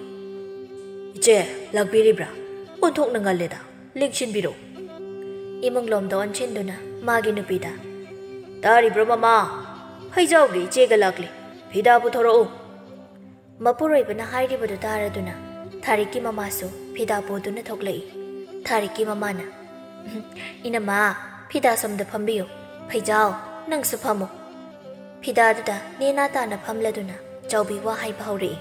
"ꯏꯆꯦ, ꯂꯥꯛꯄꯤꯔꯤꯕ꯭ꯔꯥ? ꯑꯣꯟꯊꯣꯛꯅ ꯉꯜꯂꯦꯗ, ꯂꯦꯡꯁꯤꯟꯕꯤꯔꯣ꯫" ꯏꯃꯨꯡꯂꯣꯝꯗ ꯑꯣꯟꯁꯤꯟꯗꯨꯅ ꯃꯥꯒꯤ ꯅꯨꯄꯤꯗ, "ꯇꯥꯔꯤꯕ꯭ꯔꯣ ꯃꯃꯥ? ꯐꯩꯖꯥꯎꯒꯤ ꯏꯆꯦꯒ ꯂꯥꯛꯂꯤ꯫ ꯐꯤꯗꯥ ꯄꯨꯊꯣꯔꯛꯎ꯫" ꯃꯄꯨꯔꯣꯏꯕꯅ ꯍꯥꯏꯔꯤꯕꯗꯨ ꯇꯥꯔꯗꯨꯅ ꯊꯥꯔꯤꯛꯀꯤ ꯃꯃꯥꯁꯨ ꯐꯤꯗꯥ ꯄꯨꯗꯨꯅ ꯊꯣꯛꯂꯛꯏ꯫ ꯊꯥꯔꯤꯛꯀꯤ ꯃꯃꯥꯅ, "ꯏꯅꯝꯃ, ꯐꯤꯗꯥ ꯁꯣꯝꯗ ꯐꯝꯕꯤꯌꯨ꯫ ꯐꯩꯖꯥꯎ, ꯅꯪꯁꯨ ꯐꯝꯃꯨ꯫" ꯐꯤꯗꯥꯗꯨꯗ ꯅꯦꯅꯥ ꯇꯥꯅ ꯐꯝꯂꯗꯨꯅ ꯆꯥꯎꯕꯤ ꯋꯥ ꯍꯥꯏꯕ ꯍꯧꯔꯛꯏ꯫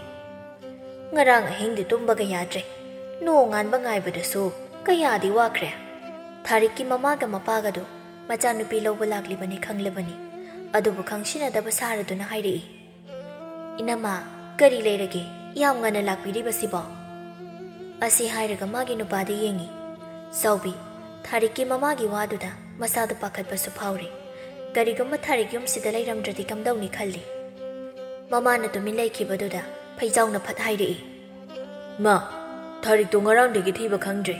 "ꯉꯔꯥꯡ ꯑꯍꯤꯡꯗꯤ ꯇꯨꯝꯕꯒ ꯌꯥꯗ꯭ꯔꯦ꯫ ꯅꯣꯡꯉꯥꯟꯕ ꯉꯥꯏꯕꯗꯁꯨ ꯀꯌꯥꯗꯤ ꯋꯥꯈ꯭ꯔꯦ꯫" ꯊꯥꯔꯤꯛꯀꯤ ꯃꯃꯥꯒ ꯃꯄꯥꯒꯗꯨ ꯃꯆꯥꯅꯨꯄꯤ ꯂꯧꯕ ꯂꯥꯛꯂꯤꯕꯅꯤ ꯈꯪꯂꯕꯅꯤ꯫ ꯑꯗꯨꯕꯨ ꯈꯪꯁꯤꯟꯅꯗꯕ ꯁꯥꯔꯗꯨꯅ ꯍꯥꯏꯔꯛꯏ, "ꯏꯅꯝꯃ, ꯀꯔꯤ ꯂꯩꯔꯒꯦ? ꯌꯥꯝ ꯉꯟꯅ ꯂꯥꯛꯄꯤꯔꯤꯕꯁꯤꯕꯣ?" ꯑꯁꯤ ꯍꯥꯏꯔꯒ ꯃꯥꯒꯤ ꯅꯨꯄꯥꯗ ꯌꯦꯡꯉꯤ꯫ ꯆꯥꯎꯕꯤ, ꯊꯥꯔꯤꯛꯀꯤ ꯃꯃꯥꯒꯤ ꯋꯥꯗꯨꯗ ꯃꯁꯥꯗ ꯄꯥꯈꯠꯄꯁꯨ ꯐꯥꯎꯔꯦ꯫ ꯀꯔꯤꯒꯨꯝꯕ ꯊꯥꯔꯤꯛ ꯌꯨꯝꯁꯤꯗ ꯂꯩꯔꯝꯗ꯭ꯔꯗꯤ ꯀꯝꯗꯧꯅꯤ ꯈꯜꯂꯤ꯫ ꯃꯃꯥꯅ ꯇꯨꯃꯤꯟ ꯂꯩꯈꯤꯕꯗꯨꯗ ꯐꯩꯖꯥꯎꯅ ꯐꯠ ꯍꯥꯏꯔꯛꯏ, "ꯃꯥ, ꯊꯥꯔꯤꯛꯇꯣ ꯉꯔꯥꯡꯗꯒꯤ ꯊꯤꯕ ꯈꯪꯗ꯭ꯔꯦ꯫"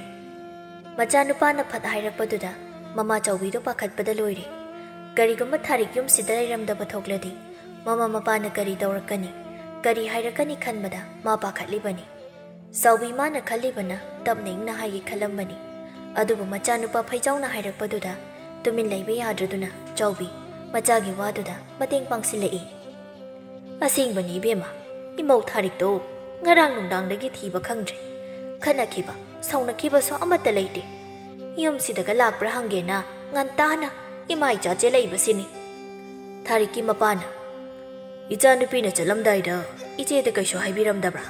ꯃꯆꯥꯅꯨꯄꯥꯅ ꯐꯠ ꯍꯥꯏꯔꯛꯄꯗꯨꯗ ꯃꯃꯥ ꯆꯥꯎꯕꯤꯗꯣ ꯄꯥꯈꯠꯄꯗ ꯂꯣꯏꯔꯦ꯫ ꯀꯔꯤꯒꯨꯝꯕ ꯊꯥꯔꯤꯛ ꯌꯨꯝꯁꯤꯗ ꯂꯩꯔꯝꯗꯕ ꯊꯣꯛꯂꯗꯤ ꯃꯃꯥ ꯃꯄꯥꯅ ꯀꯔꯤ ꯇꯧꯔꯛꯀꯅꯤ, ꯀꯔꯤ ꯍꯥꯏꯔꯛꯀꯅꯤ ꯈꯟꯕꯗ ꯃꯥ ꯄꯥꯈꯠꯂꯤꯕꯅꯤ꯫ ꯆꯥꯎꯕꯤ ꯃꯥꯅ ꯈꯜꯂꯤꯕꯅ ꯇꯞꯅ ꯏꯪꯅ ꯍꯥꯏꯒꯦ ꯈꯜꯂꯝꯕꯅꯤ꯫ ꯑꯗꯨꯕꯨ ꯃꯆꯥꯅꯨꯄꯥ ꯐꯩꯖꯥꯎꯅ ꯍꯥꯏꯔꯛꯄꯗꯨꯗ ꯇꯨꯃꯤꯟ ꯂꯩꯕ ꯌꯥꯗ꯭ꯔꯗꯨꯅ ꯆꯥꯎꯕꯤ ꯃꯆꯥꯒꯤ ꯋꯥꯗꯨꯗ ꯃꯇꯦꯡ ꯄꯥꯡꯁꯤꯜꯂꯛꯏ꯫ "ꯑꯁꯦꯡꯕꯅꯤ ꯏꯕꯦꯝꯃ, ꯏꯃꯧ ꯊꯥꯔꯤꯛꯇꯣ ꯉꯔꯥꯡ ꯅꯨꯡꯗꯥꯡꯗꯒꯤ ꯊꯤꯕ ꯈꯪꯗ꯭ꯔꯦ꯫ ꯈꯠꯅꯈꯤꯕ, ꯁꯥꯎꯅꯈꯤꯕꯁꯨ ꯑꯃꯠꯇ ꯂꯩꯇꯦ꯫ ꯌꯨꯝꯁꯤꯗꯒ ꯂꯥꯛꯄ꯭ꯔꯥ ꯍꯪꯒꯦꯅ ꯉꯟꯇꯥꯅ ꯏꯃꯥ ꯏꯆꯥ ꯆꯦꯜꯂꯛꯏꯕꯁꯤꯅꯤ꯫" ꯊꯥꯔꯤꯛꯀꯤ ꯃꯄꯥꯅ, "ꯏꯆꯥꯅꯨꯄꯤꯅ ꯆꯠꯂꯝꯗꯥꯏꯗ ꯏꯆꯦꯗ ꯀꯩꯁꯨ ꯍꯥꯏꯕꯤꯔꯝꯗꯕ꯭ꯔꯥ?"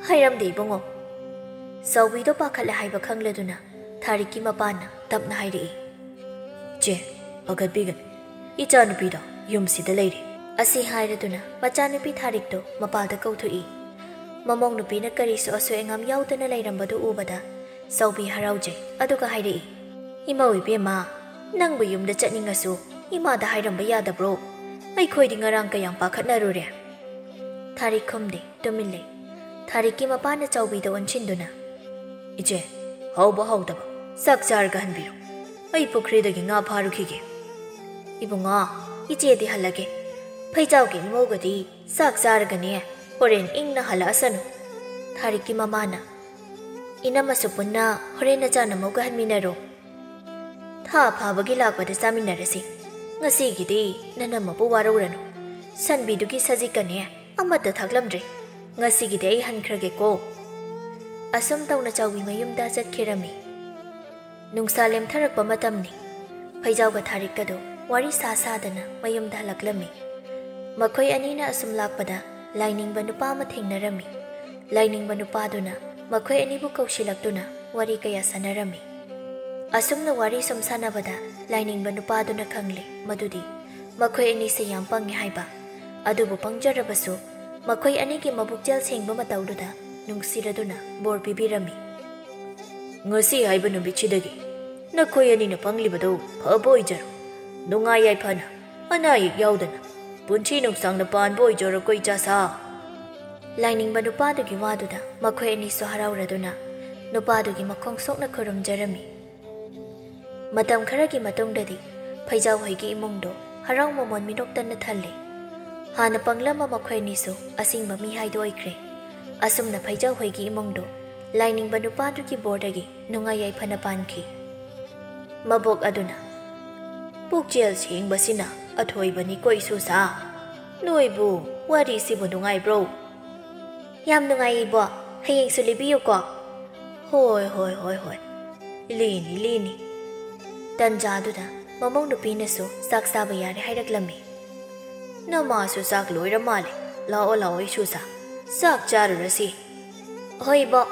"ꯍꯥꯏꯔꯝꯗꯦ ꯏꯕꯨꯡꯉꯣ꯫" ꯆꯥꯎꯕꯤꯗꯣ ꯄꯥꯈꯠꯂꯦ ꯍꯥꯏꯕ ꯈꯪꯂꯗꯨꯅ ꯊꯥꯔꯤꯛꯀꯤ ꯃꯄꯥꯅ ꯇꯞꯅ ꯍꯥꯏꯔꯛꯏ, "ꯆꯦ, ꯄꯥꯈꯠꯄꯤꯒꯅꯨ, ꯏꯆꯥꯅꯨꯄꯤꯗꯣ ꯌꯨꯝꯁꯤꯗ ꯂꯩꯔꯦ꯫" ꯑꯁꯤ ꯍꯥꯏꯔꯗꯨꯅ ꯃꯆꯥꯅꯨꯄꯤ ꯊꯥꯔꯤꯛꯇꯣ ꯃꯄꯥꯜꯗ ꯀꯧꯊꯣꯛꯏ꯫ ꯃꯃꯧ ꯅꯨꯄꯤꯅ ꯀꯔꯤꯁꯨ ꯑꯁꯣꯏ ꯑꯉꯥꯝ ꯌꯥꯎꯗꯅ ꯂꯩꯔꯝꯕꯗꯨ ꯎꯕꯗ ꯆꯥꯎꯕꯤ ꯍꯔꯥꯎꯖꯩ, ꯑꯗꯨꯒ ꯍꯥꯏꯔꯛꯏ, "ꯏꯃꯧ ꯏꯕꯦꯝꯃ, ꯅꯪꯕꯨ ꯌꯨꯝꯗ ꯆꯠꯅꯤꯡꯉꯁꯨ ꯏꯃꯥꯗ ꯍꯥꯏꯔꯝꯕ ꯌꯥꯗꯕ꯭ꯔꯣ? ꯑꯩꯈꯣꯏꯗꯤ ꯉꯔꯥꯡ ꯀꯌꯥꯝ ꯄꯥꯈꯠꯅꯔꯨꯔꯦ꯫" ꯊꯥꯔꯤꯛ ꯈꯨꯝꯗꯦ, ꯇꯨꯃꯤꯟ ꯂꯩ꯫ ꯊꯥꯔꯤꯛꯀꯤ ꯃꯄꯥꯅ ꯆꯥꯎꯕꯤꯗ ꯑꯣꯟꯁꯤꯟꯗꯨꯅ, "ꯏꯆꯦ, ꯍꯥꯎꯕ ꯍꯥꯎꯇꯕ ꯆꯥꯛ ꯆꯥꯔꯒ ꯍꯟꯕꯤꯔꯣ꯫ ꯑꯩ ꯄꯨꯈ꯭ꯔꯤꯗꯒꯤ ꯉꯥ ꯐꯥꯔꯨꯈꯤꯒꯦ꯫" "ꯏꯕꯨꯡꯉꯣ, ꯏꯆꯦꯗꯤ ꯍꯜꯂꯒꯦ꯫ ꯐꯩꯖꯥꯎꯒꯤ ꯏꯃꯧꯒꯗꯤ ꯆꯥꯛ ꯆꯥꯔꯒꯅꯦ ꯍꯣꯔꯦꯟ ꯏꯪꯅ ꯍꯜꯂꯛꯑꯁꯅꯨ꯫" ꯊꯥꯔꯤꯛꯀꯤ ꯃꯃꯥꯅ, "ꯏꯅꯝꯃꯁꯨ ꯄꯨꯟꯅ ꯍꯣꯔꯦꯟ ꯅꯆꯥꯅꯃꯧꯒ ꯍꯟꯃꯤꯟꯅꯔꯣ꯫ ꯊꯥ ꯐꯥꯕꯒꯤ ꯂꯥꯛꯄꯗ ꯆꯥꯃꯤꯟꯅꯔꯁꯤ꯫ ꯉꯁꯤꯒꯤꯗꯤ ꯅꯅꯝꯃꯕꯨ ꯋꯥꯔꯧꯔꯅꯨ꯫ ꯁꯟꯕꯤꯗꯨꯒꯤ ꯁꯖꯤꯛꯀꯅꯦ ꯑꯃꯠꯇ ꯊꯥꯛꯂꯝꯗ꯭ꯔꯦ꯫ ꯉꯁꯤꯒꯤꯗꯤ ꯑꯩ ꯍꯟꯈ꯭ꯔꯒꯦꯀꯣ꯫" ꯑꯁꯨꯝ ꯇꯧꯅ ꯆꯥꯎꯕꯤ ꯃꯌꯨꯝꯗ ꯆꯠꯈꯤꯔꯝꯃꯤ꯫ ꯅꯨꯡꯁꯥ ꯂꯦꯝꯊꯔꯛꯄ ꯃꯇꯝꯅꯤ꯫ ꯐꯩꯖꯥꯎꯒ ꯊꯥꯔꯤꯛꯀꯗꯣ ꯋꯥꯔꯤ ꯁꯥ ꯁꯥꯗꯅ ꯃꯌꯨꯝꯗ ꯍꯜꯂꯛꯂꯝꯃꯤ꯫ ꯃꯈꯣꯏ ꯑꯅꯤꯅ ꯑꯁꯨꯝ ꯂꯥꯛꯄꯗ ꯂꯥꯏꯅꯤꯡꯕ ꯅꯨꯄꯥ ꯑꯃ ꯊꯦꯡꯅꯔꯝꯃꯤ꯫ ꯂꯥꯏꯅꯤꯡꯕ ꯅꯨꯄꯥꯗꯨꯅ ꯃꯈꯣꯏ ꯑꯅꯤꯕꯨ ꯀꯧꯁꯤꯜꯂꯛꯇꯨꯅ ꯋꯥꯔꯤ ꯀꯌꯥ ꯁꯥꯟꯅꯔꯝꯃꯤ꯫ ꯑꯁꯨꯝꯅ ꯋꯥꯔꯤ ꯁꯨꯝ ꯁꯥꯟꯅꯕꯗ ꯂꯥꯏꯅꯤꯡꯕ ꯅꯨꯄꯥꯗꯨꯅ ꯈꯪꯂꯦ ꯃꯗꯨꯗꯤ ꯃꯈꯣꯏ ꯑꯅꯤꯁꯦ ꯌꯥꯝ ꯄꯪꯉꯦ ꯍꯥꯏꯕ꯫ ꯑꯗꯨꯕꯨ ꯄꯪꯖꯔꯕꯁꯨ ꯃꯈꯣꯏ ꯑꯅꯤꯒꯤ ꯃꯕꯨꯛꯆꯦꯜ ꯁꯦꯡꯕ ꯃꯇꯧꯗꯨꯗ ꯅꯨꯡꯁꯤꯔꯗꯨꯅ ꯕꯣꯔ ꯄꯤꯕꯤꯔꯝꯃꯤ꯫ "ꯉꯁꯤ ꯍꯥꯏꯕ ꯅꯨꯃꯤꯠꯁꯤꯗꯒꯤ ꯅꯈꯣꯏ ꯑꯅꯤꯅ ꯄꯪꯂꯤꯕꯗꯨ ꯐꯕ ꯑꯣꯏꯖꯔꯣ꯫ ꯅꯨꯡꯉꯥꯏ ꯌꯥꯏꯐꯅ, ꯑꯅꯥ ꯑꯌꯦꯛ ꯌꯥꯎꯗꯅ ꯄꯨꯟꯁꯤ ꯅꯨꯡꯁꯥꯡꯅ ꯄꯥꯟꯕ ꯑꯣꯏꯖꯔꯣꯀꯣ, ꯏꯆꯥꯁꯥ!" ꯂꯥꯏꯅꯤꯡꯕ ꯅꯨꯄꯥꯗꯨꯒꯤ ꯋꯥꯗꯨꯗ ꯃꯈꯣꯏ ꯑꯅꯤꯁꯨ ꯍꯔꯥꯎꯔꯗꯨꯅ ꯅꯨꯄꯥꯗꯨꯒꯤ ꯃꯈꯣꯡ ꯁꯣꯛꯅ ꯈꯨꯔꯨꯝꯖꯔꯝꯃꯤ꯫ ꯃꯇꯝ ꯈꯔꯒꯤ ꯃꯇꯨꯡꯗꯗꯤ ꯐꯩꯖꯥꯎ ꯍꯣꯏꯒꯤ ꯏꯃꯨꯡꯗꯣ ꯍꯔꯥꯎ ꯃꯃꯣꯟ ꯃꯤꯅꯣꯛꯇꯅ ꯊꯜꯂꯦ꯫ ꯍꯥꯟꯅ ꯄꯪꯂꯝꯕ ꯃꯈꯣꯏ ꯑꯅꯤꯁꯨ ꯑꯁꯤꯡꯕ ꯃꯤ ꯍꯥꯏꯗꯨ ꯑꯣꯏꯈ꯭ꯔꯦ꯫ ꯑꯁꯨꯝꯅ ꯐꯩꯖꯥꯎ ꯍꯣꯏꯒꯤ ꯏꯃꯨꯡꯗꯣ ꯂꯥꯏꯅꯤꯡꯕ ꯅꯨꯄꯥꯗꯨꯒꯤ ꯕꯣꯔꯗꯒꯤ ꯅꯨꯡꯉꯥꯏ ꯌꯥꯏꯐꯅ ꯄꯥꯟꯈꯤ꯫ ꯃꯕꯣꯛ ꯑꯗꯨꯅ, "ꯄꯨꯛꯆꯦꯜ ꯁꯦꯡꯕꯁꯤꯅ ꯑꯊꯣꯏꯕꯅꯤꯀꯣ, ꯏꯁꯨꯁꯥ꯫ ꯅꯣꯏꯕꯨ ꯋꯥꯔꯤꯁꯤꯕꯨ ꯅꯨꯡꯉꯥꯏꯕ꯭ꯔꯣ?" "ꯌꯥꯝ ꯅꯨꯡꯉꯥꯏ, ꯏꯕꯣꯛ꯫ ꯍꯌꯦꯡꯁꯨ ꯂꯤꯕꯤꯌꯨꯀꯣ?" "ꯍꯣꯏ, ꯍꯣꯏ, ꯍꯣꯏ, ꯍꯣꯏ꯫ ꯂꯤꯅꯤ, ꯂꯤꯅꯤ꯫" ꯇꯟꯖꯥꯗꯨꯗ ꯃꯃꯧ ꯅꯨꯄꯤꯅꯁꯨ ꯆꯥꯛ ꯆꯥꯕ ꯌꯥꯔꯦ ꯍꯥꯏꯔꯛꯂꯝꯃꯤ꯫ "ꯅꯃꯥꯁꯨ ꯆꯥꯛ ꯂꯣꯏꯔ ꯃꯥꯜꯂꯦ꯫ ꯂꯥꯛꯑꯣ, ꯂꯥꯛꯑꯣ, ꯏꯁꯨꯁꯥ꯫ ꯆꯥꯛ ꯆꯥꯔꯨꯔꯁꯤ꯫" "ꯍꯣꯏ, ꯏꯕꯣꯛ꯫